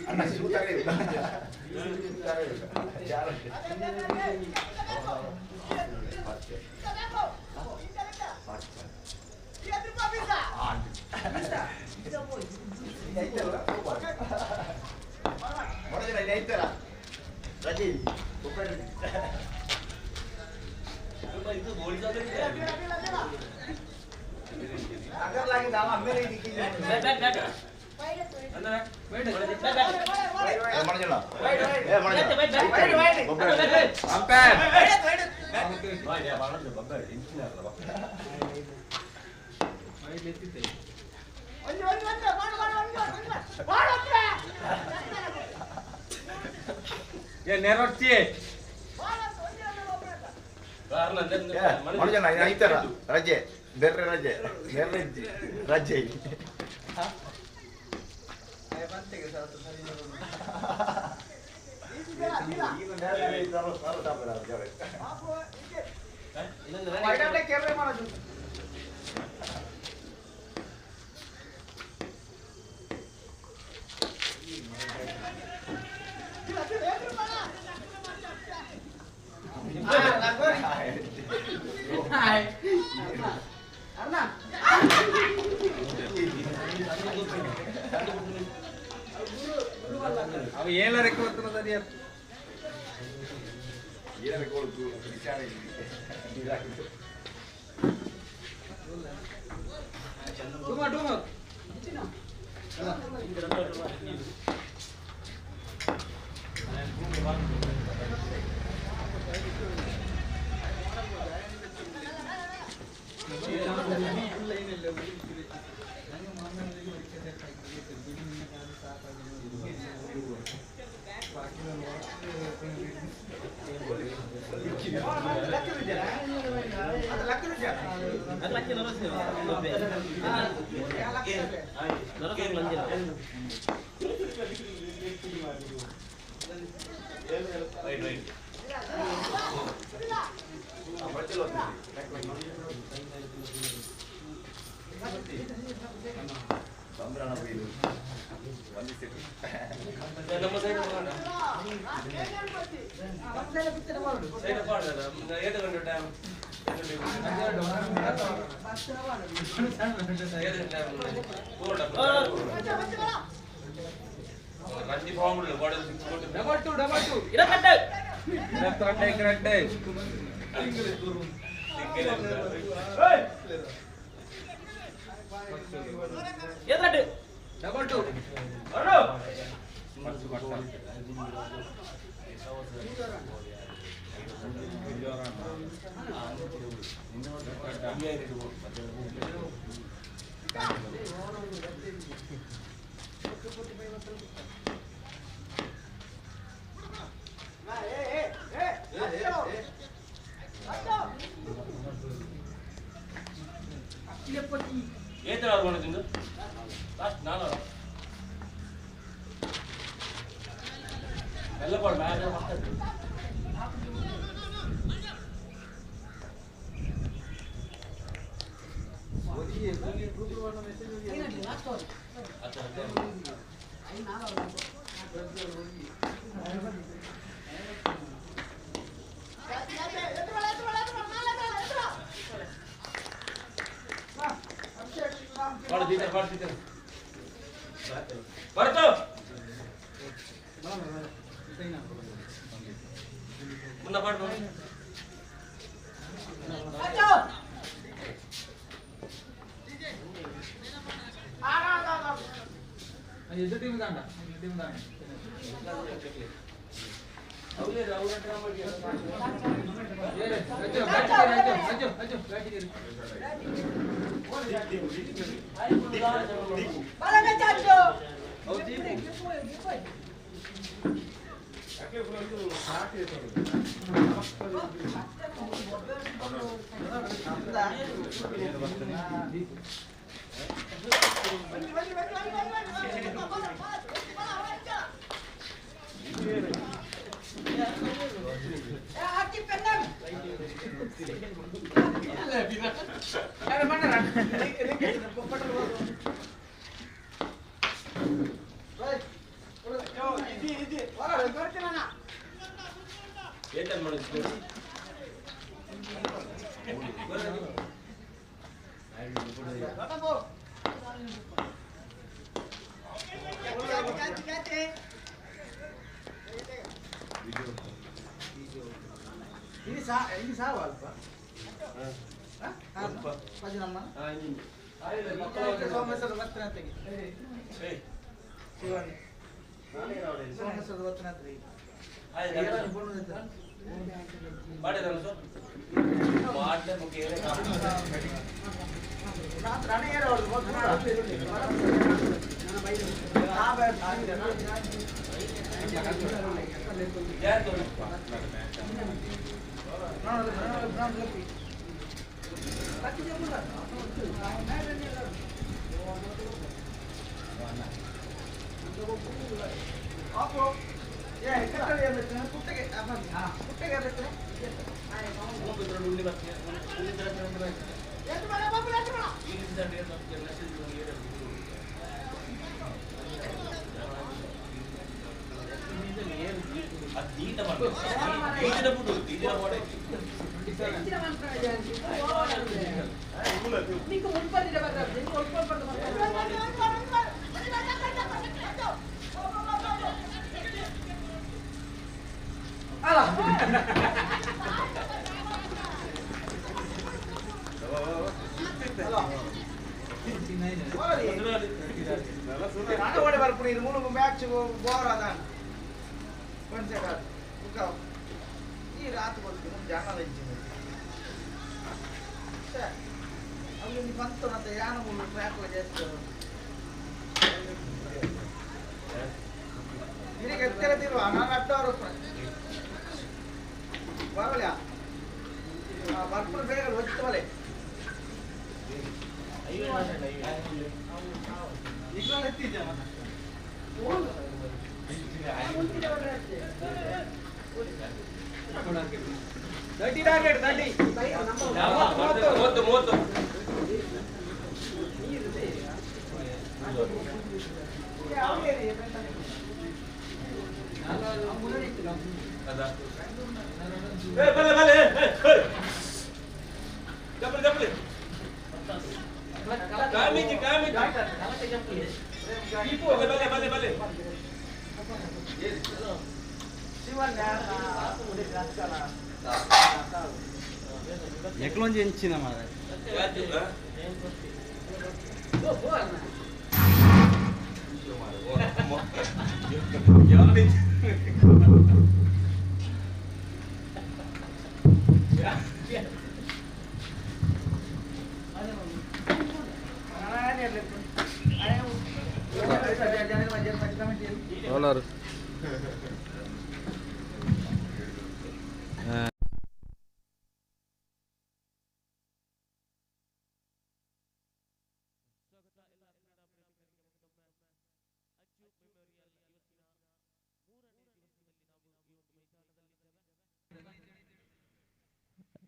ಅಣ್ಣ ಶೂಟಾಗೇ ಇಲ್ಲ ರಜೆ ಬೇರೆ ರಜೆ ಬೇರೆ ರಜೆ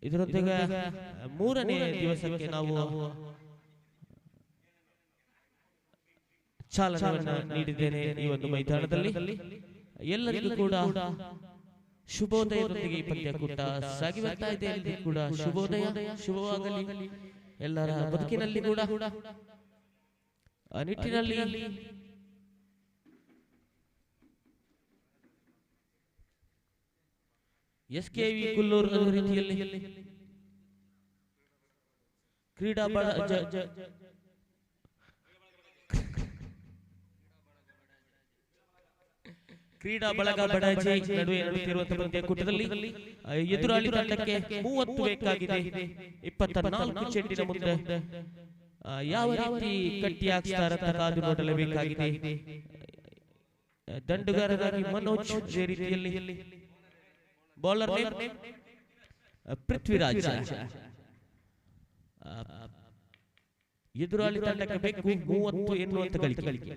ಇದರೊಂದಿಗೆ ಮೂರನೇ ದಿವಸಕ್ಕೆ ನಾವು ಚಾಲನೆಯನ್ನು ನೀಡಿದ್ದೇನೆ ಈ ಒಂದು ಮೈದಾನದಲ್ಲಿ. ಎಲ್ಲರಿಗೂ ಕೂಡ ಶುಭೋದಯದೊಂದಿಗೆ ಈ ಪಂದ್ಯಕೂಟ ಸಾಗಿ ಬರ್ತಾ ಇದೆ. ಎಲ್ಲರಿಗೂ ಕೂಡ ಶುಭೋದಯ, ಶುಭವಾಗಲಿ ಎಲ್ಲರ ಬದುಕಿನಲ್ಲಿ ಕೂಡ. ಆ ನಿಟ್ಟಿನಲ್ಲಿ ಎಸ್ ಕೆ ವಿ ಕುಲ್ಲೂರು ರೀತಿಯಲ್ಲಿ ಕ್ರೀಡಾ ಕ್ರೀಡಾ ಬಳಗ ಬಡಾಜಿ ನಡುವೆ ನಡೆಯುತ್ತಿರುವಂತಹ ಪಂದ್ಯಕೂಟದಲ್ಲಿ ಎದುರಾಳಿ ತಂಡಕ್ಕೆ 30 ಬೇಕಾಗಿದೆ. 24 ಚೆಂಡಿನ ಮುಂದೆ ಯಾವ ರೀತಿ ಕಟ್ಟಿ ಹಾಕ್ಸ್ತಾರ ಕಾದು ನೋಡಲೇಬೇಕಾಗಿದೆ. ದಂಡುಗಾರರಾಗಿ ಮನೋಜ್, ಅದೇ ರೀತಿಯಲ್ಲಿ ಬೌಲರ್ ಪೃಥ್ವಿರಾಜ್. ಎದುರಾಳಿ ತಂಡಕ್ಕೆ ಬೇಕು 30 ಎನ್ನುವಂತ ಗಳಿಕೆ.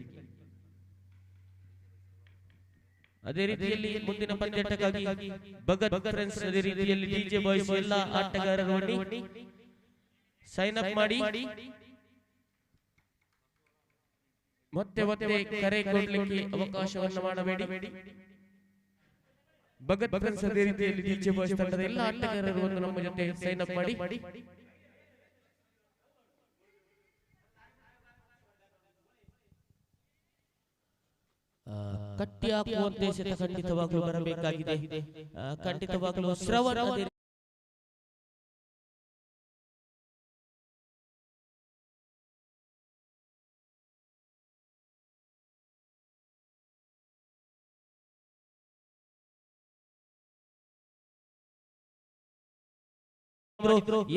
ಅದೇ ರೀತಿಯಲ್ಲಿ ಮುಂದಿನ ಪಂದ್ಯಾಟಕ್ಕಾಗಿ ಭಗತ್ ಫ್ರೆಂಡ್ಸ್, ಅದೇ ರೀತಿಯಲ್ಲಿ ಡಿಜೆ ಬಾಯ್ಸ್ ಎಲ್ಲ ಆಟಗಾರರು ಸೈನ್ ಅಪ್ ಮಾಡಿ ಮತ್ತೆ ಮತ್ತೆ ಕರೆ ಕೊಡಲಿಕ್ಕೆ ಅವಕಾಶವನ್ನು ಮಾಡಬೇಡಿ. ಭಗತ್ ಫ್ರೆಂಡ್ಸ್ ಅದೇ ರೀತಿಯಲ್ಲಿ ಡಿಜೆ ಬಾಯ್ಸ್ ತಂಡದ ಎಲ್ಲ ಆಟಗಾರರು ಒಂದು ನಮ್ಮ ಜೊತೆ ಸೈನ್ ಅಪ್ ಮಾಡಿ. ಕಟ್ಟಿ ಹಾಕುವಂತೆ ಎಸೆತ ಖಂಡಿತವಾಗ್ಲೂ ಬರಬೇಕಾಗಿದೆ. ಖಂಡಿತವಾಗ್ಲೂ ಶ್ರವಣ್ ಅದೇ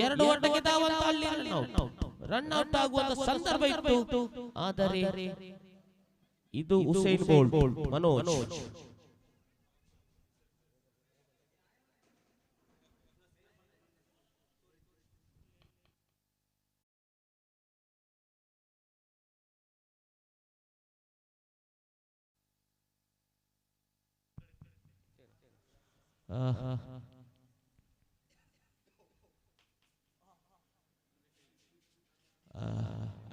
ಎರಡು ಓಟಕ್ಕೆ ಧಾವಂತ ಅಲ್ಲಿ ರನ್ ಔಟ್ ಆಗುವಂತ ಸಂದರ್ಭ ಇತ್ತು. ಆದರೆ ಇದು ಉಸೈನ್ ಬೋಲ್ಟ್ ಮನೋಜ್.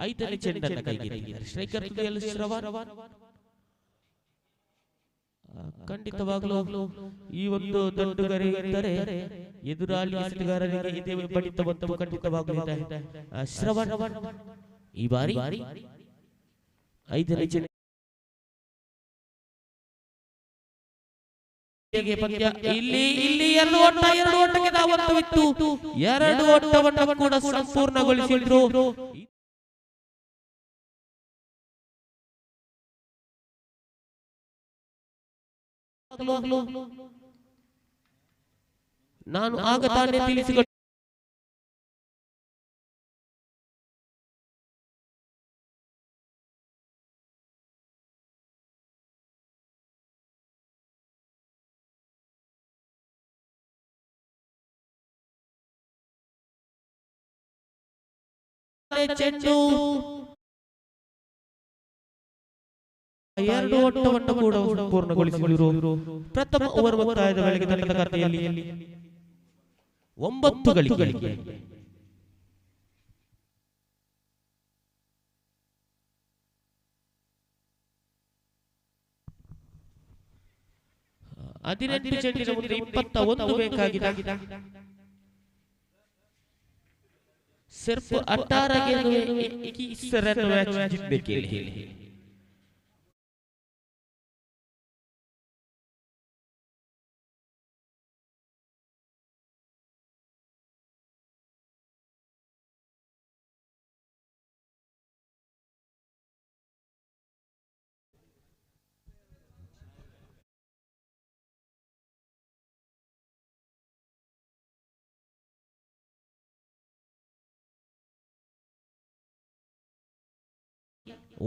ಐದನೇ ಚೆಂಡನ್ನು ಕೈಗೆತ್ತಿದ್ದಾರೆ ಸ್ಟ್ರೈಕರ್ ತುದಿಯಲ್ಲಿ ಶ್ರವಣ್. ಖಂಡಿತವಾಗ್ಲೂ ಈ ಒಂದು ದಂಡುಗರೆ ಇದ್ದರೆ ಎದುರಾಳಿ ಎಸೆತಗಾರರಿಗೆ ಇದೇ ಬಡಿತವಂತೂ ಖಂಡಿತವಾಗ್ಲೂ ಇದೆ. ಶ್ರವಣ್ ಈ ಬಾರಿ ಐದನೇ ಚೆಂಡು ಪಂದ್ಯ. ಇಲ್ಲಿ ಇಲ್ಲಿ ಎರಡು ಓಟ, ಎರಡು ಓಟಕ್ಕೆ ಧಾವಂತವಿತ್ತು. ಎರಡು ಓಟವನ್ನು ಕೂಡ ಸಂಪೂರ್ಣಗೊಳಿಸಿದ್ರು. ನಾನು ಆಗ ತಾನೇ ತಿಳಿಸಿಕೊಟ್ಟ ಚೆಂಡು ಎರಡು ಓಟವನ್ನು ಕೂಡ ಪೂರ್ಣಗೊಳಿಸಿದರು. ಪ್ರಥಮ ಓವರ್ ಮುಕ್ತಾಯದ ವೇಳೆಗೆ ತಂಡದ ಖಾತೆಯಲ್ಲಿ 9 ಗಳಿಕೆ. 18 ಚೆಂಡಿನ ಮುಂದೆ 21 ಬೇಕಾಗಿದೆ. सिर्फ 18 गेंद में 21 रन मैच जीतने के लिए।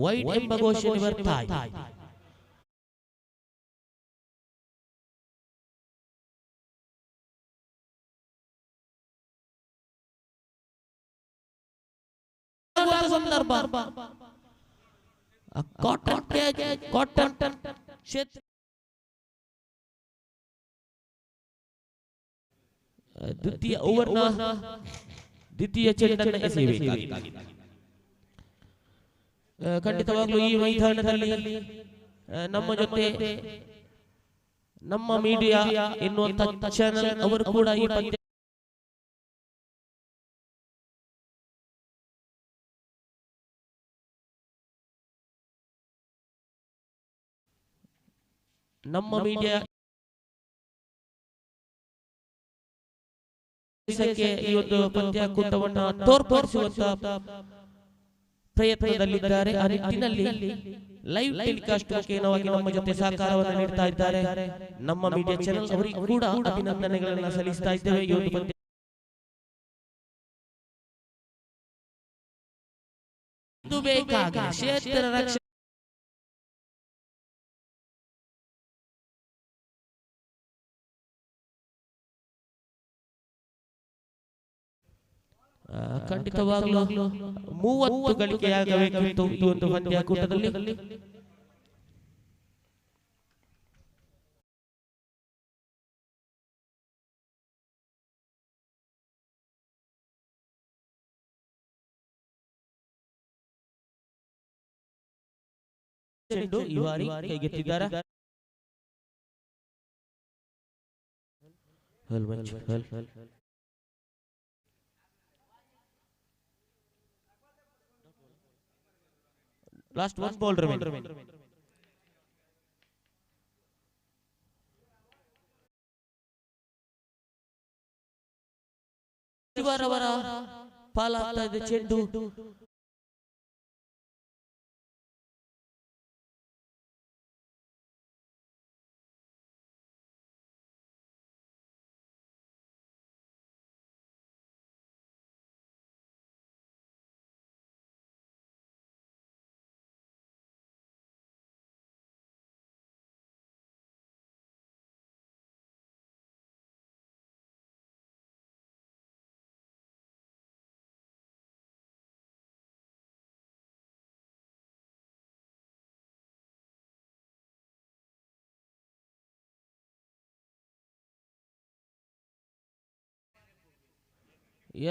ವೈಡ್ ಎಂಬ ಘೋಷಣೆ ಬರ್ತಾ ಇದೆ. ಸಂದರ್ಭ ಕಾಟನ್ ಕ್ಷೇತ್ರ ದ್ವಿತೀಯ ಓವರ್ನ ದ್ವಿತೀಯ ಚೆಂಡನ್ನು ಎಸೆಯಬೇಕಾಗಿದೆ. ಖಂಡಿತವಾಗ್ಲೂ ಈ ಮೈದಾನದಲ್ಲಿ ನಮ್ಮ ಜೊತೆ ನಮ್ಮ ಮೀಡಿಯಾ ಎನ್ನುವಂತ ಚಾನೆಲ್ ಅವರು ಕೂಡ ಈ ಪಂದ್ಯ ನಮ್ಮ ಮೀಡಿಯಾ ಈ ಒಂದು ಪಂದ್ಯಕೂಟವನ್ನು ತೋರ್ಪಡಿಸುವಂತ ಪ್ರಯತ್ನದಲ್ಲಿದ್ದಾರೆ. ಆ ನಿಟ್ಟಿನಲ್ಲಿ ಲೈವ್ ಟೆಲಿಕಾಸ್ಟ್ ಮುಖೇನವಾಗಿ ನಮ್ಮ ಜೊತೆ ಸಹಕಾರವನ್ನು ನೀಡ್ತಾ ಇದ್ದಾರೆ ನಮ್ಮ ಮೀಡಿಯಾ ಚಾನೆಲ್ ಅವರಿಗೆ ಕೂಡ ಅಭಿನಂದನೆಗಳನ್ನು ಸಲ್ಲಿಸ್ತಾ ಇದ್ದೇವೆ. ಈ ಒಂದು ಪಂದ್ಯ ಬೇಕಾಗಿದೆ ಕ್ಷೇತ್ರ ರಕ್ಷಣೆ ಖಂಡಿತವಾಗ್ಲೂ 30 ಗಳಿಕೆಯಾಗಬೇಕಿತ್ತು ಈ ಒಂದು ಪಂದ್ಯಕೂಟದಲ್ಲಿ. ಚೆಂಡು ಈ ಬಾರಿ ಕೈಗೆತ್ತಿದ್ದಾರೆ. ಹಲ್ ಮಂಚ್ ಹಲ್. Last one ball remain. ಶಿವರವರ ಪಾಲಾಗ್ತಾ ಇದೆ ಚೆಂಡು.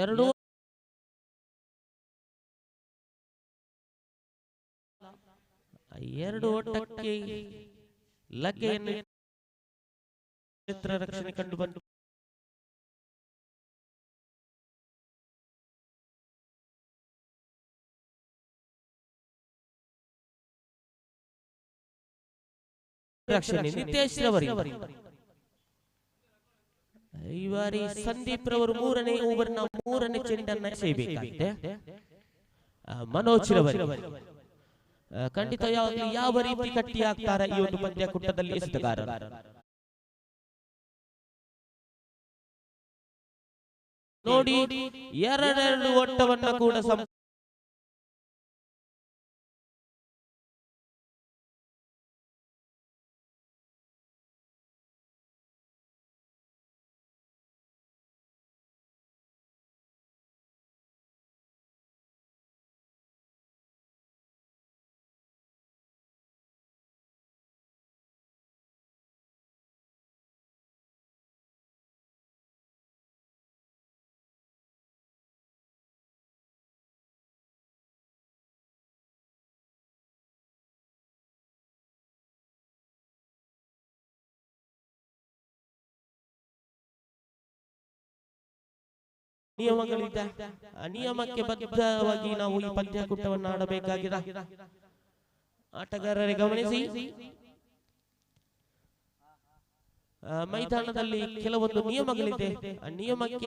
ಎರಡು ಎರಡು ಓಟಕ್ಕೆ ಲಗ್ಗೆಯನ್ನು ಕ್ಷೇತ್ರ ರಕ್ಷಣೆ ಕಂಡು ಬಂತು. ರಕ್ಷಣೆ ನಿತೇಶ್ ರವರಿಂದ. ಈ ಬಾರಿ ಸಂದೀಪ್ ರವರು ಮೂರನೇ ಓವರ್ನ ಮೂರನೇ ಚೆಂಡನ್ನ ಎಸೆಯಬೇಕಾಗಿದೆ. ಮನೋಜ್ ರವರು ಖಂಡಿತ ಯಾವ ರೀತಿ ಕಟ್ಟಿ ಹಾಕ್ತಾರೆ ಈ ಒಂದು ಪಂದ್ಯಕೂಟದಲ್ಲಿ ಎಸೆತಗಾರರು. ನೋಡಿ, ಎರಡೆರಡು ಓಟವನ್ನು ಕೂಡ ನಿಯಮಗಳಿದೆ. ಆ ನಿಯಮಕ್ಕೆ ಬದ್ಧವಾಗಿ ನಾವು ಈ ಪಂದ್ಯಕೂಟವನ್ನು ಆಡಬೇಕಾಗಿದೆ. ಆಟಗಾರರೇ ಗಮನಿಸಿ, ಮೈದಾನದಲ್ಲಿ ಕೆಲವೊಂದು ನಿಯಮಗಳಿದೆ. ಆ ನಿಯಮಕ್ಕೆ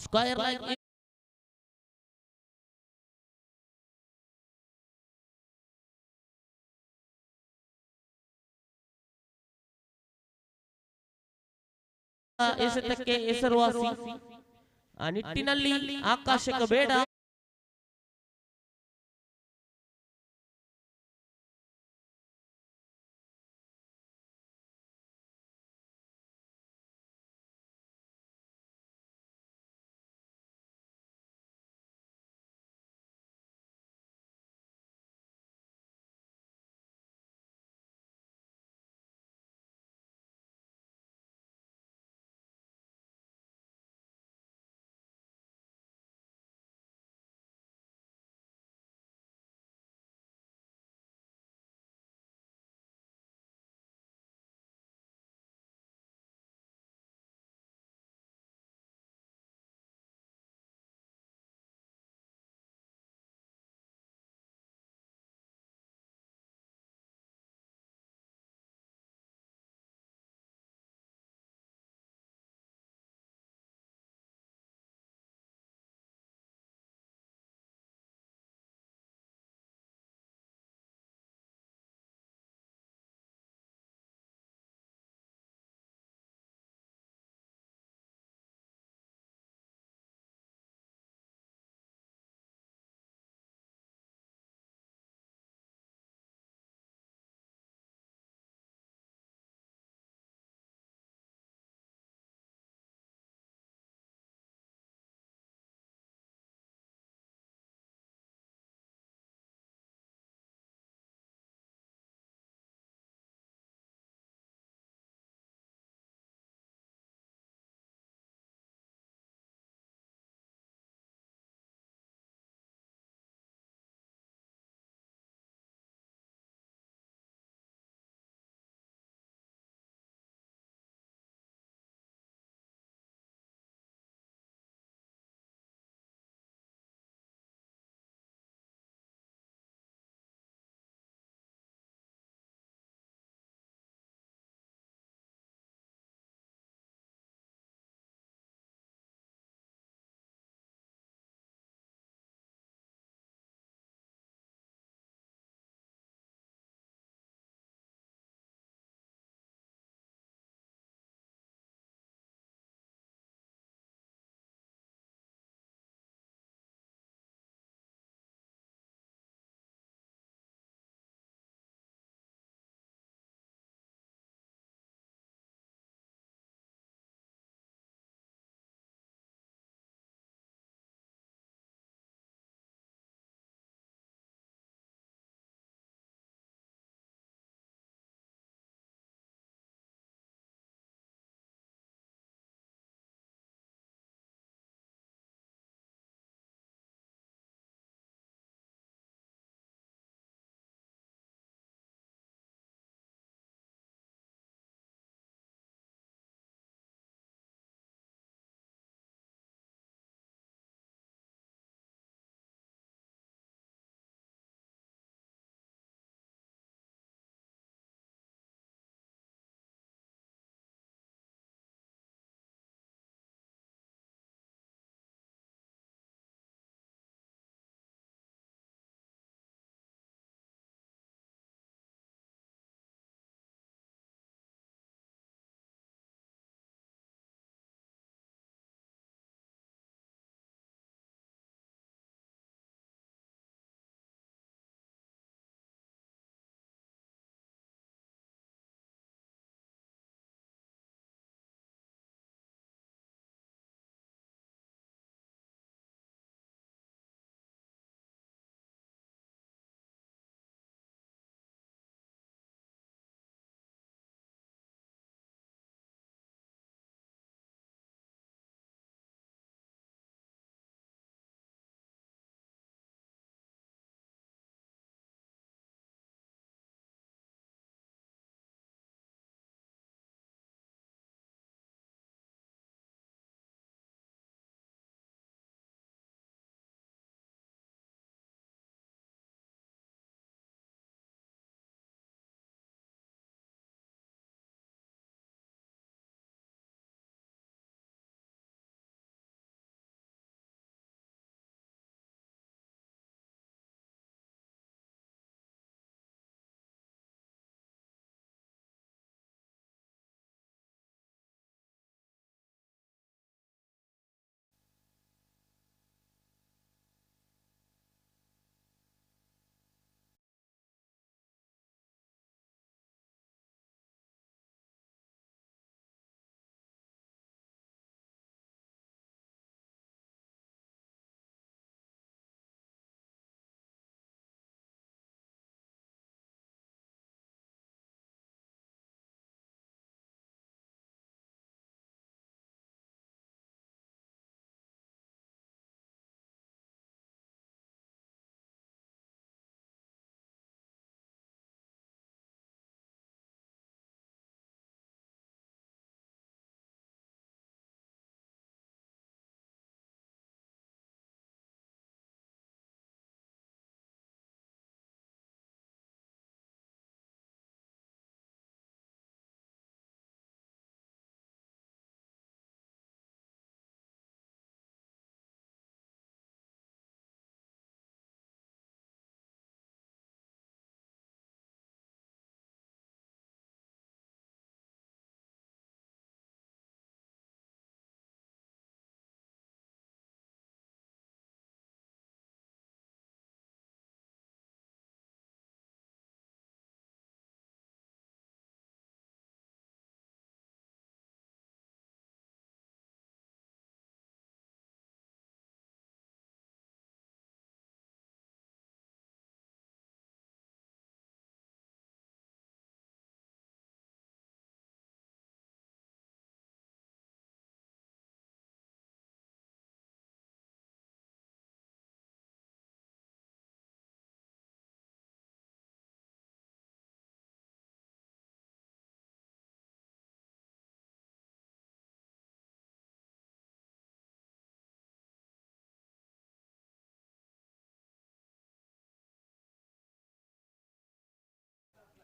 ಸ್ಕ್ವೇರ್ ಲೈನ್ ಎಸೆತಕ್ಕೆ ಹೆಸರುವಾಸಿ. ಆ ನಿಟ್ಟಿನಲ್ಲಿ ಆಕಾಶಕ್ಕೆ ಬೇಡ.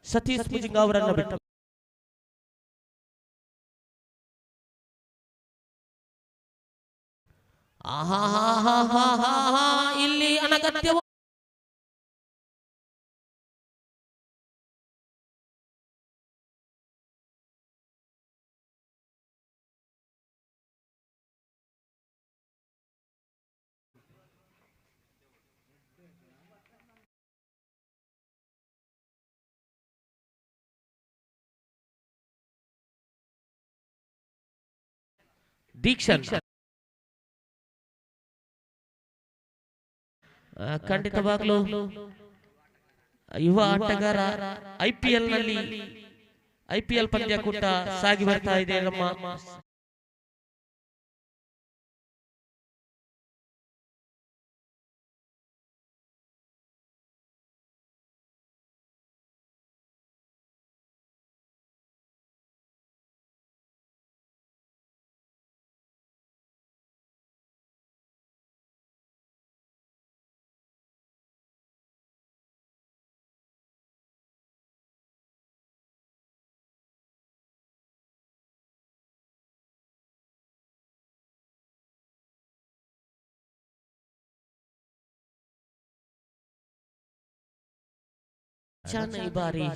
ಸತೀಶ್ ಪುಜಿಂಗ ಅವರನ್ನ ಬಿಟ್ಟು. ಆಹಾ, ಇಲ್ಲಿ ಅನಗತ್ಯ ದೀಕ್ಷಾ ಖಂಡಿತವಾಗ್ಲೂ ಯುವ ಆಟಗಾರ ಐಪಿಎಲ್ ನಲ್ಲಿ ಐಪಿಎಲ್ ಪಂದ್ಯಕೂಟ ಸಾಗಿ ಬರ್ತಾ ಇದೆ. ನಮ್ಮ ಈ ಬಾರಿ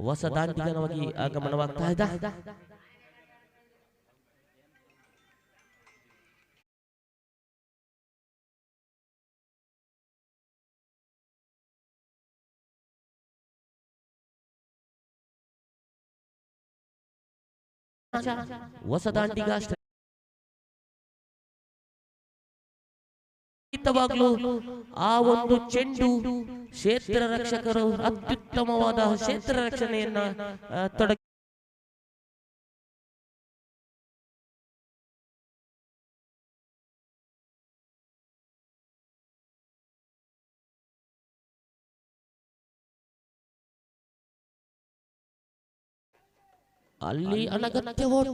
ಹೊಸ ದಾಂಡಿಗನವಾಗಿ ಆಗಮನವಾಗ್ತಾ ಇದೆ. ಹೊಸ ದಾಂಡಿಗ ಖಂಡಿತವಾಗ್ಲೂ ಆ ಒಂದು ಚೆಂಡು ಕ್ಷೇತ್ರ ರಕ್ಷಕರು ಅತ್ಯುತ್ತಮವಾದ ಕ್ಷೇತ್ರ ರಕ್ಷಣೆಯನ್ನ ತೊಡಗಿ ಅಲ್ಲಿ ಅನಗತ್ಯ ಓಟ.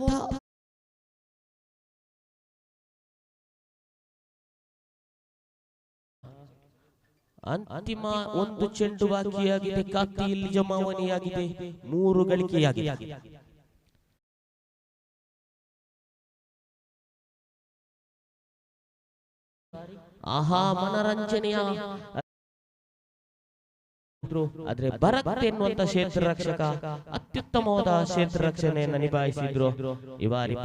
ಅಂತಿಮ ಒಂದು ಚೆಂಡು ಬಾಕಿಯಾಗಿದೆ. ಖಾತೆಯಲ್ಲಿ ಜಮಾವಣೆಯಾಗಿದೆ 3 ಗಳಿಕೆಯಾಗಿದೆ. ಆಹಾ, ಮನರಂಜನೆಯ ಆದ್ರೆ ಭರತ್ ಎನ್ನುವಂತ ಕ್ಷೇತ್ರ ರಕ್ಷಕ ಅತ್ಯುತ್ತಮವಾದ ಕ್ಷೇತ್ರ ರಕ್ಷಣೆಯನ್ನು ನಿಭಾಯಿಸಿದ್ರು ಈ ಬಾರಿ.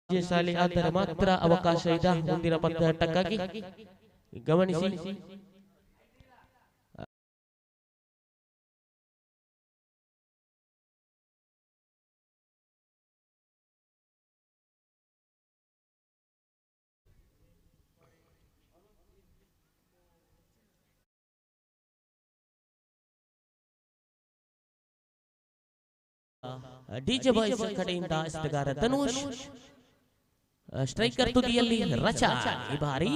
ಶಾಲೆ ಆದರೆ ಮಾತ್ರ ಅವಕಾಶ ಇದೆ ಮುಂದಿನ ಪಂದ್ಯಾಟಕ್ಕಾಗಿ. ಗಮನಿಸಿ, ಡಿಜೆ ಬಾಯ್ಸ್ ಕಡೆಯಿಂದ ಎಸೆತಗಾರ ಧನುಷ್, ಸ್ಟ್ರೈಕರ್ ತುದಿಯಲ್ಲಿ ರಚಾ. ಈ ಬಾರಿ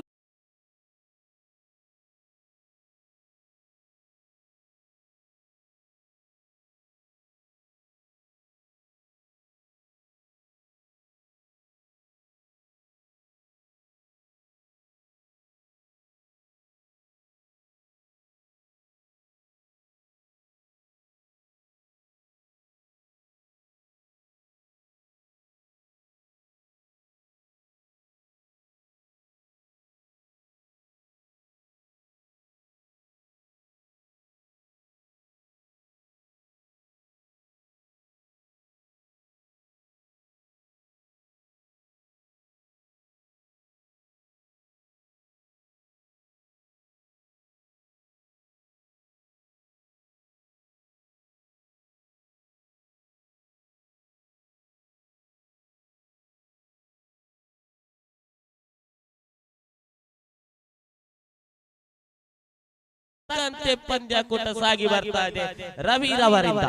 ಪಂದ್ಯಕೂಟ ಸಾಗಿ ಬರ್ತಾ ಇದೆ. ರವಿ ರವರಿಂದ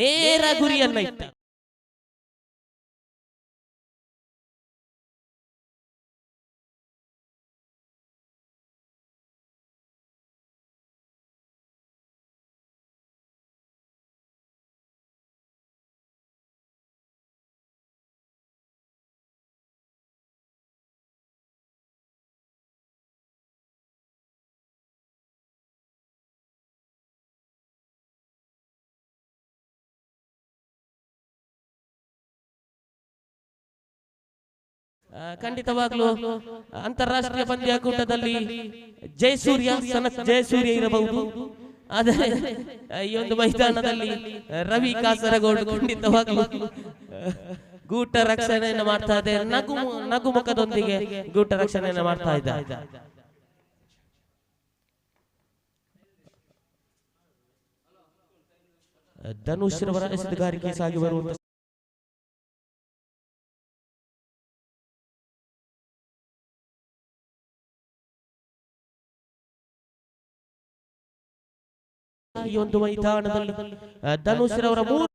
ನೇರ ಗುರಿಯನ್ನ ಇಟ್ಟ ಖಂಡಿತವಾಗ್ಲೂ ಅಂತಾರಾಷ್ಟ್ರೀಯ ಪಂದ್ಯಾಕೂಟದಲ್ಲಿ ಜಯಸೂರ್ಯ, ಸನತ್ ಜಯಸೂರ್ಯ ಇರಬಹುದು. ಆದರೆ ಈ ಒಂದು ಮೈದಾನದಲ್ಲಿ ರವಿ ಕಾಸರಗೋಡು ಖಂಡಿತವಾಗ್ಲೂ ಗೂಟ ರಕ್ಷಣೆಯನ್ನು ಮಾಡ್ತಾ ಇದೆ. ನಗು ಮುಖದೊಂದಿಗೆ ಗೂಟ ರಕ್ಷಣೆಯನ್ನು ಮಾಡ್ತಾ ಇದ್ದಾರೆ. ಧನುಷ್ ರವರ ಎಸೆತಗಾರಿಕೆ ಸಾಗಿ ಬರುವಂತ ಈ ಒಂದು ಮೈದಾನದಲ್ಲಿ ಧನುಷ್ ರವರ 3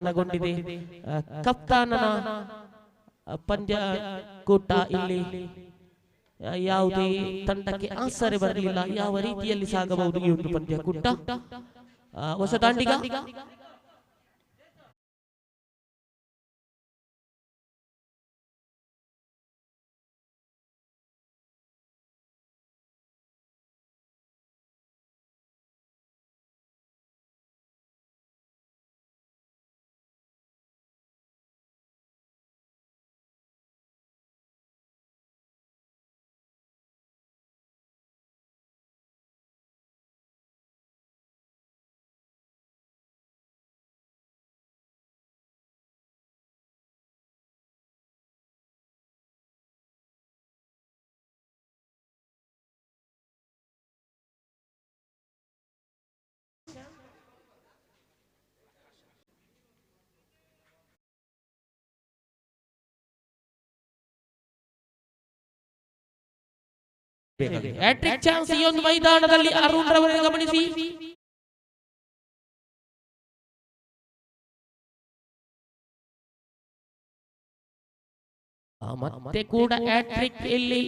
ಗೊಂಡಿದೆ. ಕಪ್ತಾನನ ಪಂದ್ಯ ಕೂಟ ಇಲ್ಲಿ ಯಾವುದೇ ತಂಡಕ್ಕೆ ಆಸರೆ ಬರಲಿಲ್ಲ. ಯಾವ ರೀತಿಯಲ್ಲಿ ಸಾಗಬಹುದು ಈ ಒಂದು ಪಂದ್ಯಕೂಟ? ಹೊಸ ದಾಂಡಿಗ ಹ್ಯಾಟ್ರಿಕ್ ಚಾನ್ಸ್ ಈ ಒಂದು ಮೈದಾನದಲ್ಲಿ ಅರುಣ್ ರವರನ್ನು ಗಮನಿಸಿ. ಮತ್ತೆ ಕೂಡ ಹ್ಯಾಟ್ರಿಕ್ ಇಲ್ಲಿ.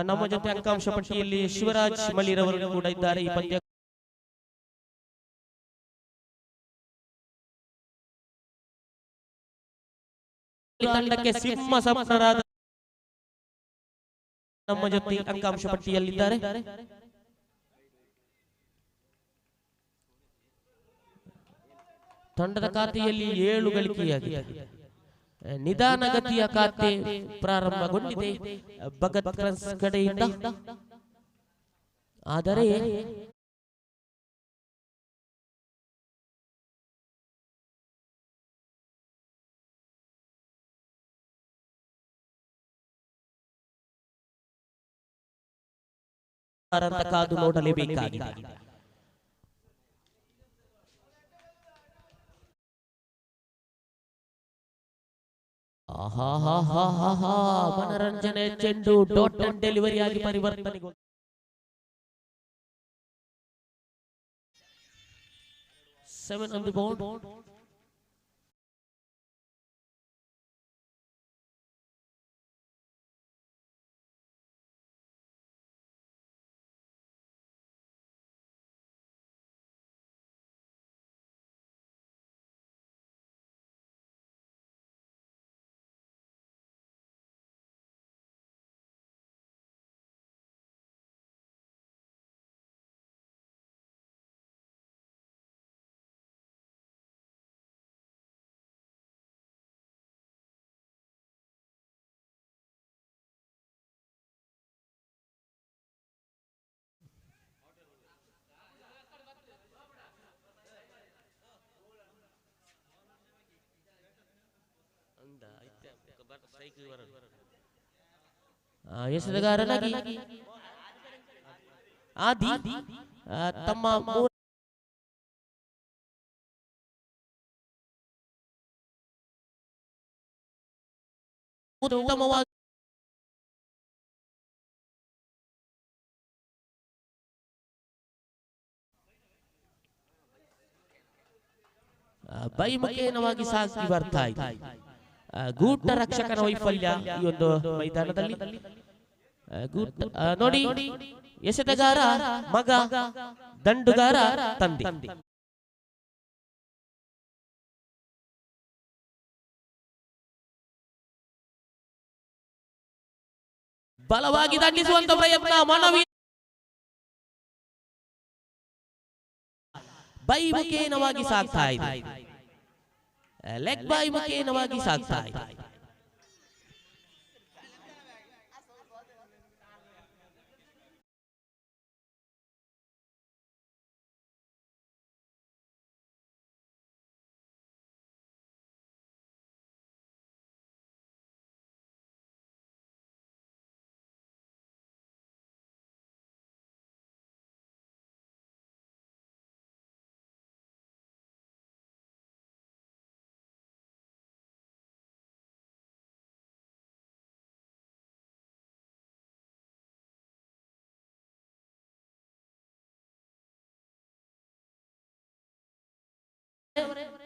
ನಮ್ಮ ಜೊತೆ ಅಂಕಾಂಶ ಪಟ್ಟಿಯಲ್ಲಿ ಶಿವರಾಜ್ ಮಳಿರವರು ಕೂಡ ಇದ್ದಾರೆ. ಈ ಪಂದ್ಯ ತಂಡಕ್ಕೆ ಸಿಂಹ ಸಮನಾದ ನಮ್ಮ ಜೊತೆ ಅಂಕಾಂಶ ಪಟ್ಟಿಯಲ್ಲಿದ್ದಾರೆ. ತಂಡದ ಖಾತೆಯಲ್ಲಿ 7 ಗಳಿಕೆಯಾಗಿದೆ. ನಿಧಾನಗತಿಯ ಖಾತೆ ಪ್ರಾರಂಭಗೊಂಡಿದೆ ಭಗತ್ ಕ್ರನ್ಸ್ ಕಡೆಯಿಂದ. ಆದರೆ ಕಾದು ನೋಡಲೇಬೇಕಾಗಿದೆ. ಮನರಂಜನೆ ಚೆಂಡು ಡಾಟ್ ಅಂಡ್ ಡೆಲಿವರಿ ಆಗಿ ಪರಿವರ್ತನೆಗೊಂಡಿದೆ. 7 on the board. ಎಸೆತಗಾರನಾಗಿ ಆದಿ ತಮ್ಮ ಉತ್ತಮವಾಗಿ ಬೈಮುಖೇನವಾಗಿ ಸಾಗಿ ಬರ್ತಾ ಇದೆ. ಗೂಟ ರಕ್ಷಕನ ವೈಫಲ್ಯ ಈ ಒಂದು ಮೈದಾನದಲ್ಲಿ. ನೋಡಿ, ಎಸೆತಗಾರ ಮಗ, ದಂಡುಗಾರ ತಂದೆ. ಬಲವಾಗಿ ದಂಡಿಸುವಂತ ಪ್ರಯತ್ನ ಮನವಿ ಬೈಮುಖೇನವಾಗಿ ಸಾಗ್ತಾ ಇದೆ. ಲೆಗ್ ಬೈ ಮುಖೇನವಾಗಿ ಸಾಗ್ತಾ ಇದೆ.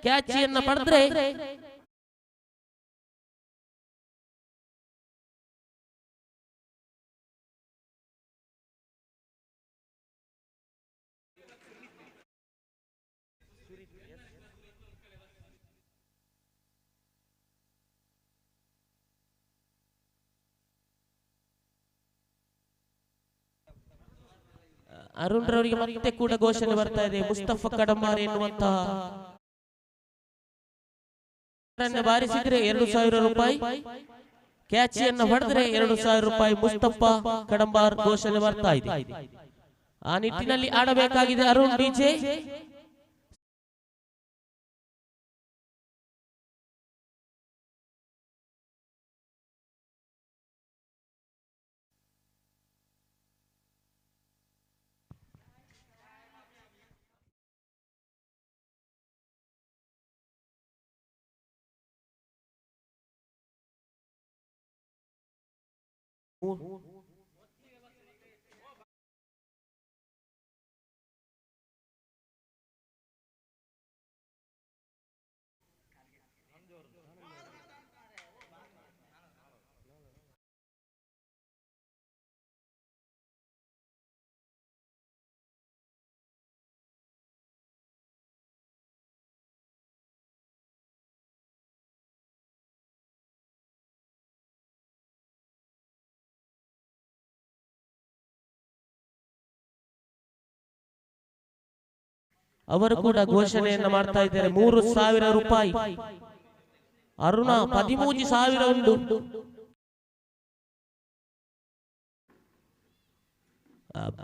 ಕ್ಯಾಚಿಯನ್ನ ಪಡೆದ್ರೆ ಅರುಣ್ ರವರಿಗೆ ಮತ್ತೆ ಕೂಡ ಘೋಷಣೆ ಬರ್ತಾ ಇದೆ. ಮುಸ್ತಫಾ ಕಡಂಬಾರ್ ಎನ್ನುವಂತಹ ಬಾರಿಸಿದ್ರೆ 2000 ರೂಪಾಯಿ, ಕ್ಯಾಚಿಯನ್ನು ಹೊಡೆದ್ರೆ 2000 ರೂಪಾಯಿ ಮುಸ್ತಫಾ ಕಡಂಬಾರ್ ಘೋಷಣೆ ಬರ್ತಾ ಇದೆ. ಆ ನಿಟ್ಟಿನಲ್ಲಿ ಆಡಬೇಕಾಗಿದೆ ಅರುಣ್ ಡಿಜೆ. ಅವರು ಕೂಡ ಘೋಷಣೆಯನ್ನ ಮಾಡ್ತಾ ಇದ್ದಾರೆ. 3000 ರೂಪಾಯಿ ಅರುಣ, 13,000 ಉಂಟು.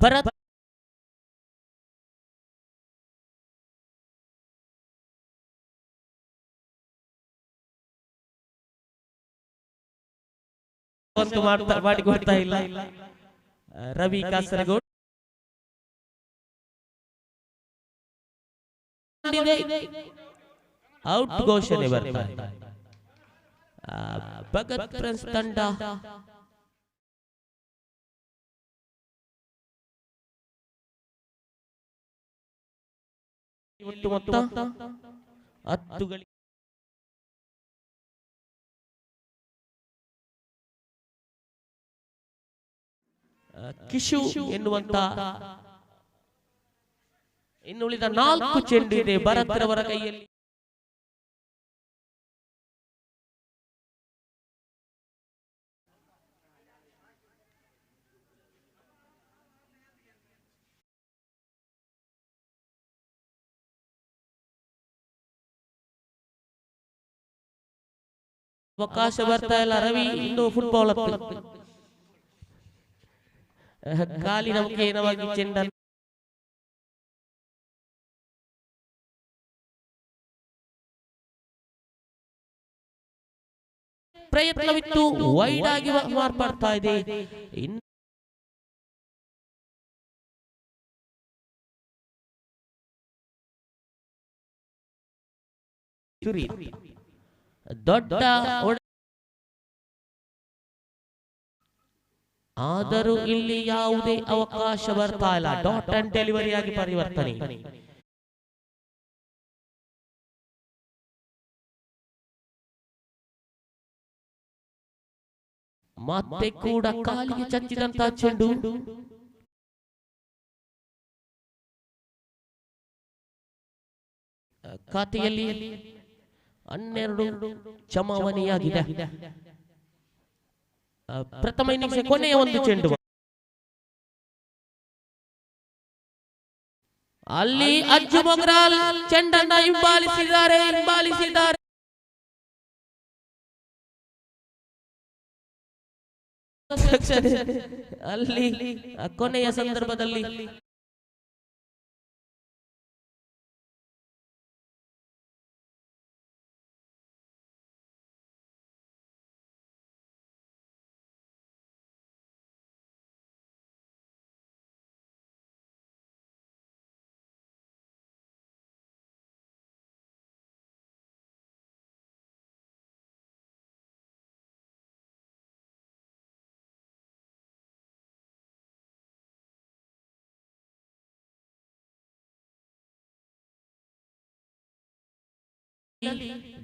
ಭರತ್ ಮಾಡಿಕೊಡ್ತಾ ಇಲ್ಲ ರವಿ ಕಾಸರಗೋಡ್. ಔಟ್ ಘೋಷಣೆ ಬರ್ತಾ ಇದೆ. ಭಗತ್ ಫ್ರೆಂಡ್ಸ್ ತಂಡ ಒಟ್ಟು ಮೊತ್ತ 10 ಕಿಶು ಎನ್ನುವಂತ ಇನ್ನುಳಿದ 4 ಚೆಂಡು ಇದೆ ಭರತ್ರವರ ಕೈಯಲ್ಲಿ. ಅವಕಾಶ ಬರ್ತಾ ಇಲ್ಲ ರವಿ. ಇನ್ನು ಫುಟ್ಬಾಲ್ ಕಾಲಿನ ಮುಖೇನವಾಗಿ ಚೆಂಡ ಪ್ರಯತ್ನವಿತ್ತು, ವೈಡ್ ಆಗಿ ಮಾರ್ಪಡ್ತಾ ಇದೆ. ದೊಡ್ಡ ಆದರೂ ಇಲ್ಲಿ ಯಾವುದೇ ಅವಕಾಶ ಬರ್ತಾ ಇಲ್ಲ. ಡಾಟ್ ಅಂಡ್ ಡೆಲಿವರಿ ಆಗಿ ಪರಿವರ್ತನೆ. ಮತ್ತೆ ಕೂಡ ಕಾಲಿಗೆ ಚಚ್ಚಿದಂತಹ ಚೆಂಡು. ಖಾತೆಯಲ್ಲಿ 12 ಜಮಾವಣೆಯಾಗಿದೆ. ಪ್ರಥಮ ಇನ್ನಿಂಗ್ಸ್ ಕೊನೆಯ ಒಂದು ಚೆಂಡು. ಅಲ್ಲಿ ಅಜ್ಜು ಮೊಗ್ರಾಲ್ ಚೆಂಡನ್ನ ಹಿಂಬಾಲಿಸಿದ್ದಾರೆ. ಅಲ್ಲಿ ಕೊನೆಯ ಸಂದರ್ಭದಲ್ಲಿ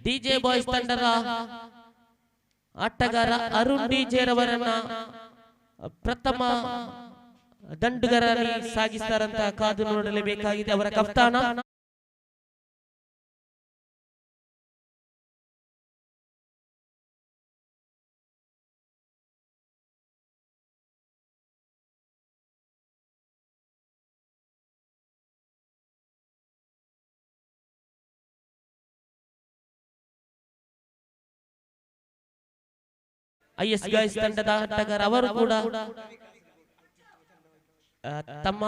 ಡಿಜೆ ಬಾಯ್ಸ್ ತಂಡದ ಆಟಗಾರ ಅರುಣ್ ಡಿಜೆ ರವರನ್ನ ಪ್ರಥಮ ದಂಡುಗರಲ್ಲಿ ಸಾಗಿಸ್ತಾರಂತ ಕಾದು ನೋಡಲೇಬೇಕಾಗಿದೆ. ಅವರ ಕಪ್ತಾನ IS guys ತಂಡದ ಆಟಗಾರ ಅವರು ಕೂಡ ತಮ್ಮ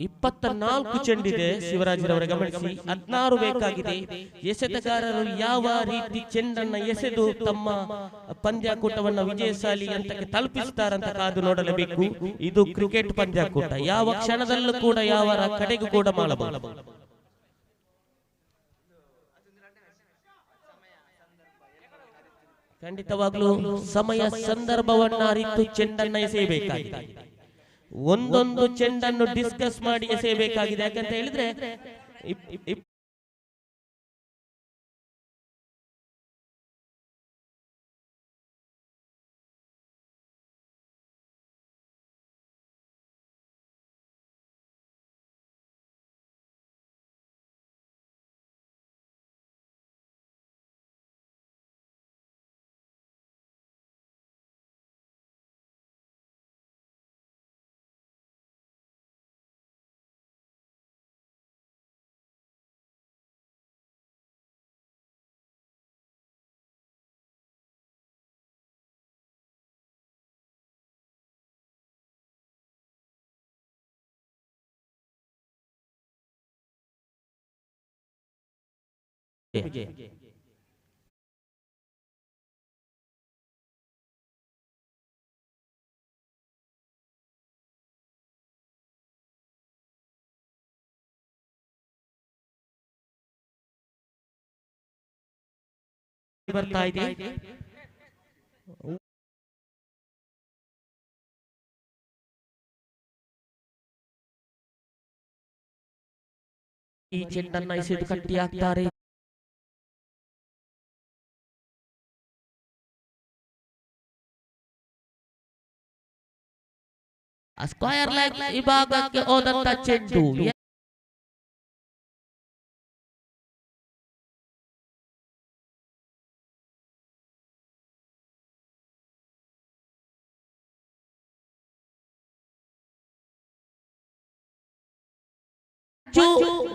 24 ಚೆಂಡಿದೆ ಶಿವರಾಜರವರ ಗಮನಿಸಿ, 16 ಬೇಕಾಗಿದೆ. ಎಸೆತಗಾರರು ಯಾವ ರೀತಿ ಚೆಂಡನ್ನ ಎಸೆದು ತಮ್ಮ ಪಂದ್ಯಾಕೂಟವನ್ನು ವಿಜಯಶಾಲಿ ಹಂತಕ್ಕೆ ತಲುಪಿಸ್ತಾರಂತ ಕಾದು ನೋಡಲೇಬೇಕು. ಇದು ಕ್ರಿಕೆಟ್ ಪಂದ್ಯಾಕೂಟ, ಯಾವ ಕ್ಷಣದಲ್ಲೂ ಕೂಡ ಯಾವ ಕಡೆಗೂ ಕೂಡ ಮಾಡಬಹುದು. ಖಂಡಿತವಾಗ್ಲೂ ಸಮಯ ಸಂದರ್ಭವನ್ನ ಅರಿತು ಚೆಂಡನ್ನ ಎಸೆಯಬೇಕಾಗಿದೆ. ಒಂದೊಂದು ಚೆಂಡನ್ನು ಡಿಸ್ಕಸ್ ಮಾಡಿ ಎಸೆಯಬೇಕಾಗಿದೆ. ಯಾಕಂತ ಹೇಳಿದ್ರೆ ಬರ್ತಾ ಇದೆ. ಈ ಚೆಂಡನ್ನ ಎಸೆದು ಕಟ್ಟಿ ಹಾಕ್ತಾರೆ. ಸ್ಕ್ವೇರ್ ಲೆಗ್ ವಿಭಾಗಕ್ಕೆ ಹೋದಂತ ಚೆಂಡು.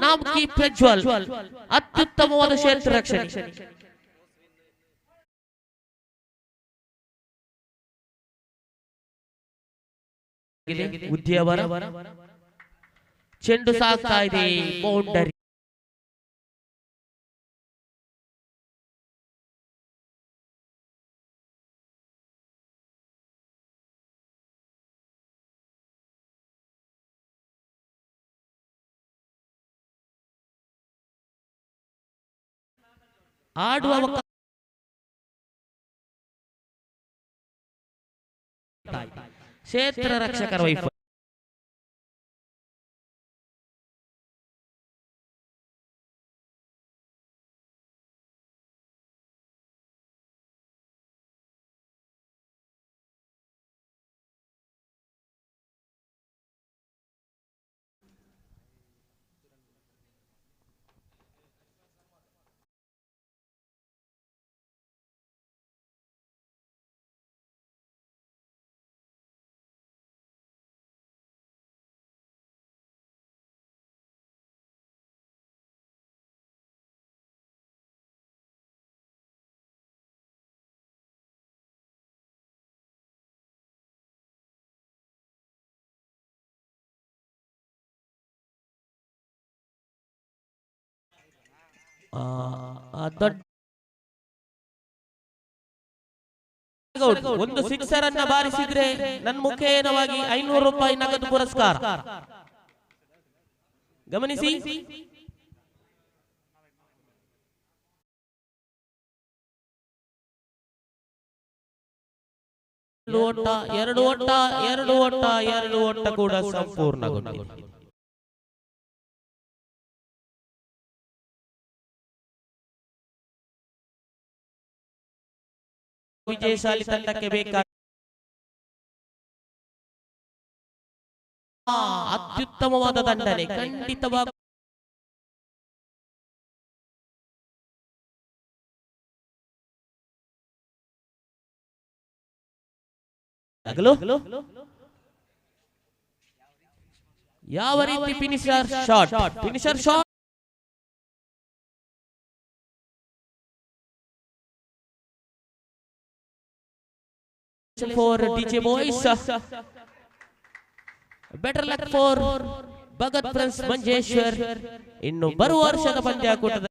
ನಾಮ್ಕಿ ಪ್ರಜ್ವಲ್ ಅತ್ಯುತ್ತಮವಾದ ಕ್ಷೇತ್ರ ರಕ್ಷಣೆ. ಉದ್ಯವರ ಚೆಂಡು ಸಾಗ್ತಾ ಇದೆ ಬೌಂಡರಿ. ಆಡುವ ಕ್ಷೇತ್ರ ರಕ್ಷಕರ ವೈಫಲ್ಯ. ದೊಡ್ಡ ಒಂದು ಸಿಕ್ಸರ್ ಅನ್ನ ಬಾರಿಸಿದ್ರೆ ನನ್ನ ಮುಖೇನವಾಗಿ 500 ರೂಪಾಯಿ ನಗದು ಪುರಸ್ಕಾರ. ಗಮನಿಸಿ, ಓಟ, ಎರಡು ಓಟ, ಎರಡು ಓಟ, ಎರಡು ಓಟ ಕೂಡ ಸಂಪೂರ್ಣಗೊಂಡಿದೆ. ವಿಜಯಶಾಲಿ ತಂಡಕ್ಕೆ ಬೇಕಾದ ಅತ್ಯುತ್ತಮವಾದ ದಂಡನೆ ಖಂಡಿತವಾಗಿ. ಯಾವ ರೀತಿ finisher shot, finisher shot for DJ Boys. Better luck for Bhagat Friends Manjeshwar. ಇನ್ನು ಬರುವ ವರ್ಷದ ಪಂದ್ಯಾಕೂಟದ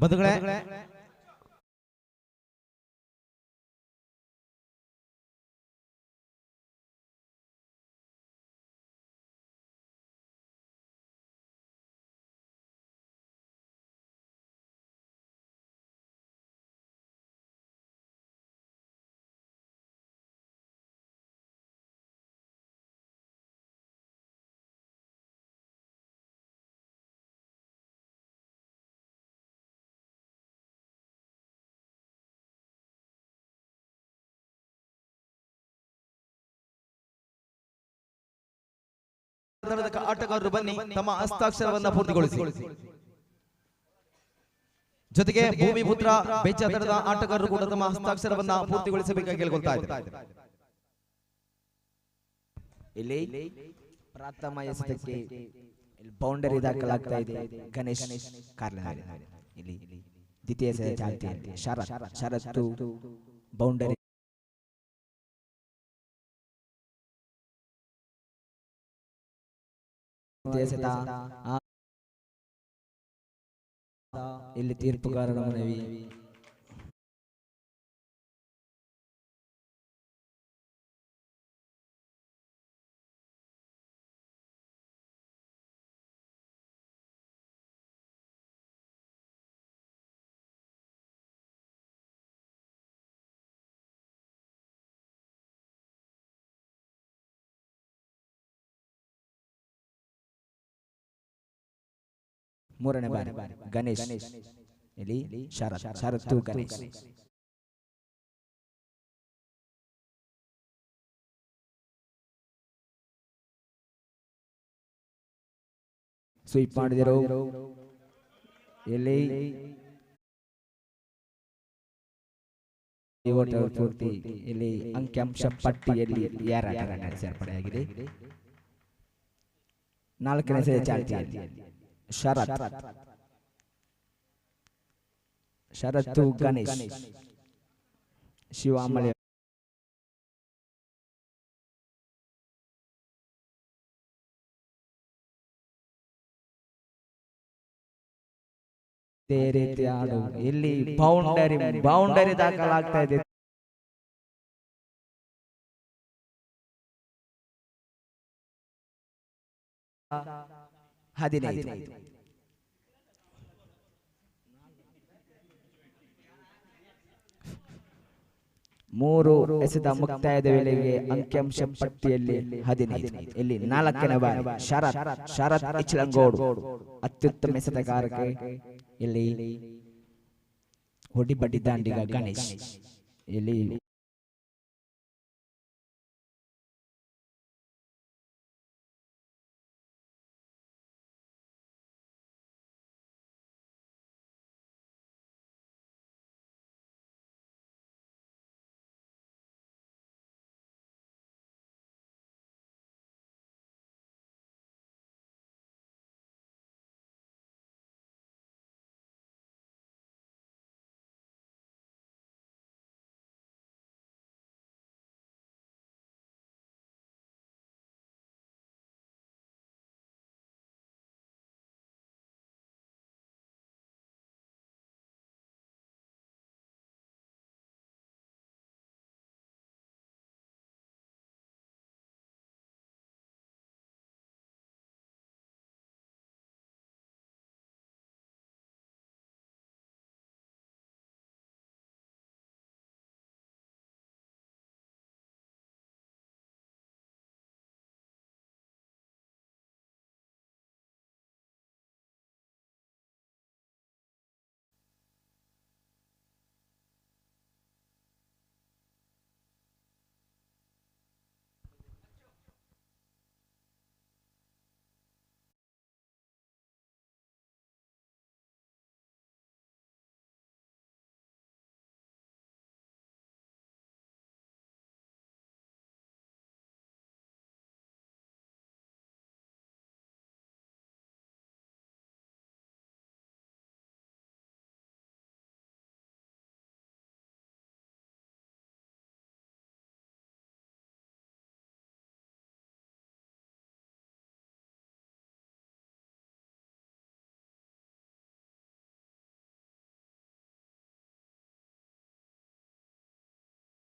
ಬಂಧುಗಳೇ, ತಂಡದ ಆಟಗಾರರು ಬನ್ನಿ, ತಮ್ಮ ಹಸ್ತಾಕ್ಷರವನ್ನ ಪೂರ್ತಿಗೊಳಿಸಿ. ಜೊತೆಗೆ ಭೂಮಿಪುತ್ರ ಬೆಚ್ಚ ತಂಡದ ಆಟಗಾರರು ಕೂಡ ತಮ್ಮ ಹಸ್ತಾಕ್ಷರವನ್ನ ಪೂರ್ತಿಗೊಳಿಸಬೇಕಾಗಿ ಕೇಳಿಕೊಳ್ತಾ ಇದ್ದಾರೆ. ಇಲ್ಲಿ ಪ್ರಥಮ ಎಸೆತಕ್ಕೆ ಇಲ್ಲಿ ಬೌಂಡರಿ ದಾಖಲಾಗ್ತಾ ಇದೆ ಗಣೇಶ್ ಕಾರ್ಲನಾರ್. ಇಲ್ಲಿ ದ್ವಿತೀಯ ಎಸೆತ ಚಾಲ್ತಿಯಲ್ಲಿ ಶರತ್, ಶರತ್ತು ಬೌಂಡರಿ ಎಸೆತ. ಇಲ್ಲಿ ತೀರ್ಪುಗಾರರ ಮನವಿ. ಮೂರನೇ ಬಾರಿ ಗಣೇಶ್, ಇಲ್ಲಿ ಶರತ್, ಶರತ್ತು ಗಣೇಶ್. ಸ್ವೀಪ್ ಮಾಡಿದರು. ಇಲ್ಲಿ ಓಟ ಪೂರ್ತಿ. ಇಲ್ಲಿ ಅಂಕಿಅಂಶ ಪಟ್ಟಿಯಲ್ಲಿ 2 ರನ್ ಸೇರ್ಪಡೆಯಾಗಿದೆ. ನಾಲ್ಕನೇ ಸಲ ಚಾಲ್ತಿಯಲ್ಲಿ ಶರತ್, ಶರತ್ತು ಗಣೇಶ್, ಶಿವಾಮಳೆ. ಇದೇ ರೀತಿ ಆಡು. ಇಲ್ಲಿ ಬೌಂಡರಿ, ಬೌಂಡರಿ ದಾಖಲಾಗ್ತಾ ಇದೆ. 15. 3 ಎಸೆತ ಮುಕ್ತಾಯದ ವೇಳೆಗೆ ಅಂಕಿಅಂಶ ಪಟ್ಟಿಯಲ್ಲಿ 15. ಇಲ್ಲಿ 4ನೇ ಬಾರಿ ಶರತ್, ಶರತ್ ಇಚ್ಲಂಗೋಡು ಅತ್ಯುತ್ತಮ ಎಸೆತಗಾರಕ್ಕೆ. ಇಲ್ಲಿ ಹೊಡಿಬಡ್ಡಿ ದಾಂಡಿಗ ಗಣೇಶ್. ಇಲ್ಲಿ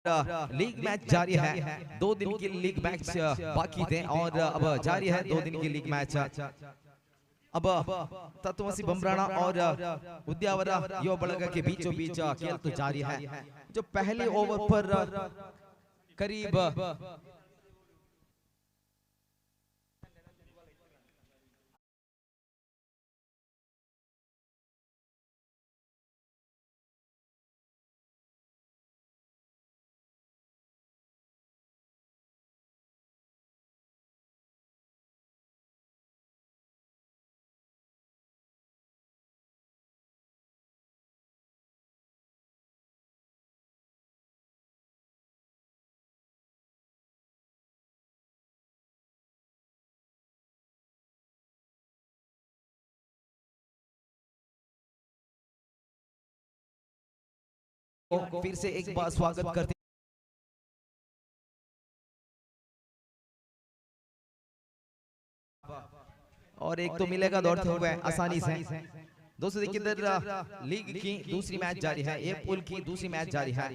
लीग मैच जारी है। 2 दिन की लीग मैच बाकी थे और अब जारी है 2 दिन की लीग मैच। अब तत्वमसी बमराना और उद्यावर युवा बलग के बीचों बीच खेल तो जारी है, जो पहले ओवर पर करीब फिर से एक बार स्वागत करते और एक तो मिलेगा दौड़ते हुए आसानी से। दोस्तों, देखिए, इधर लीग की दूसरी मैच जारी है, ए पूल की दूसरी मैच जारी है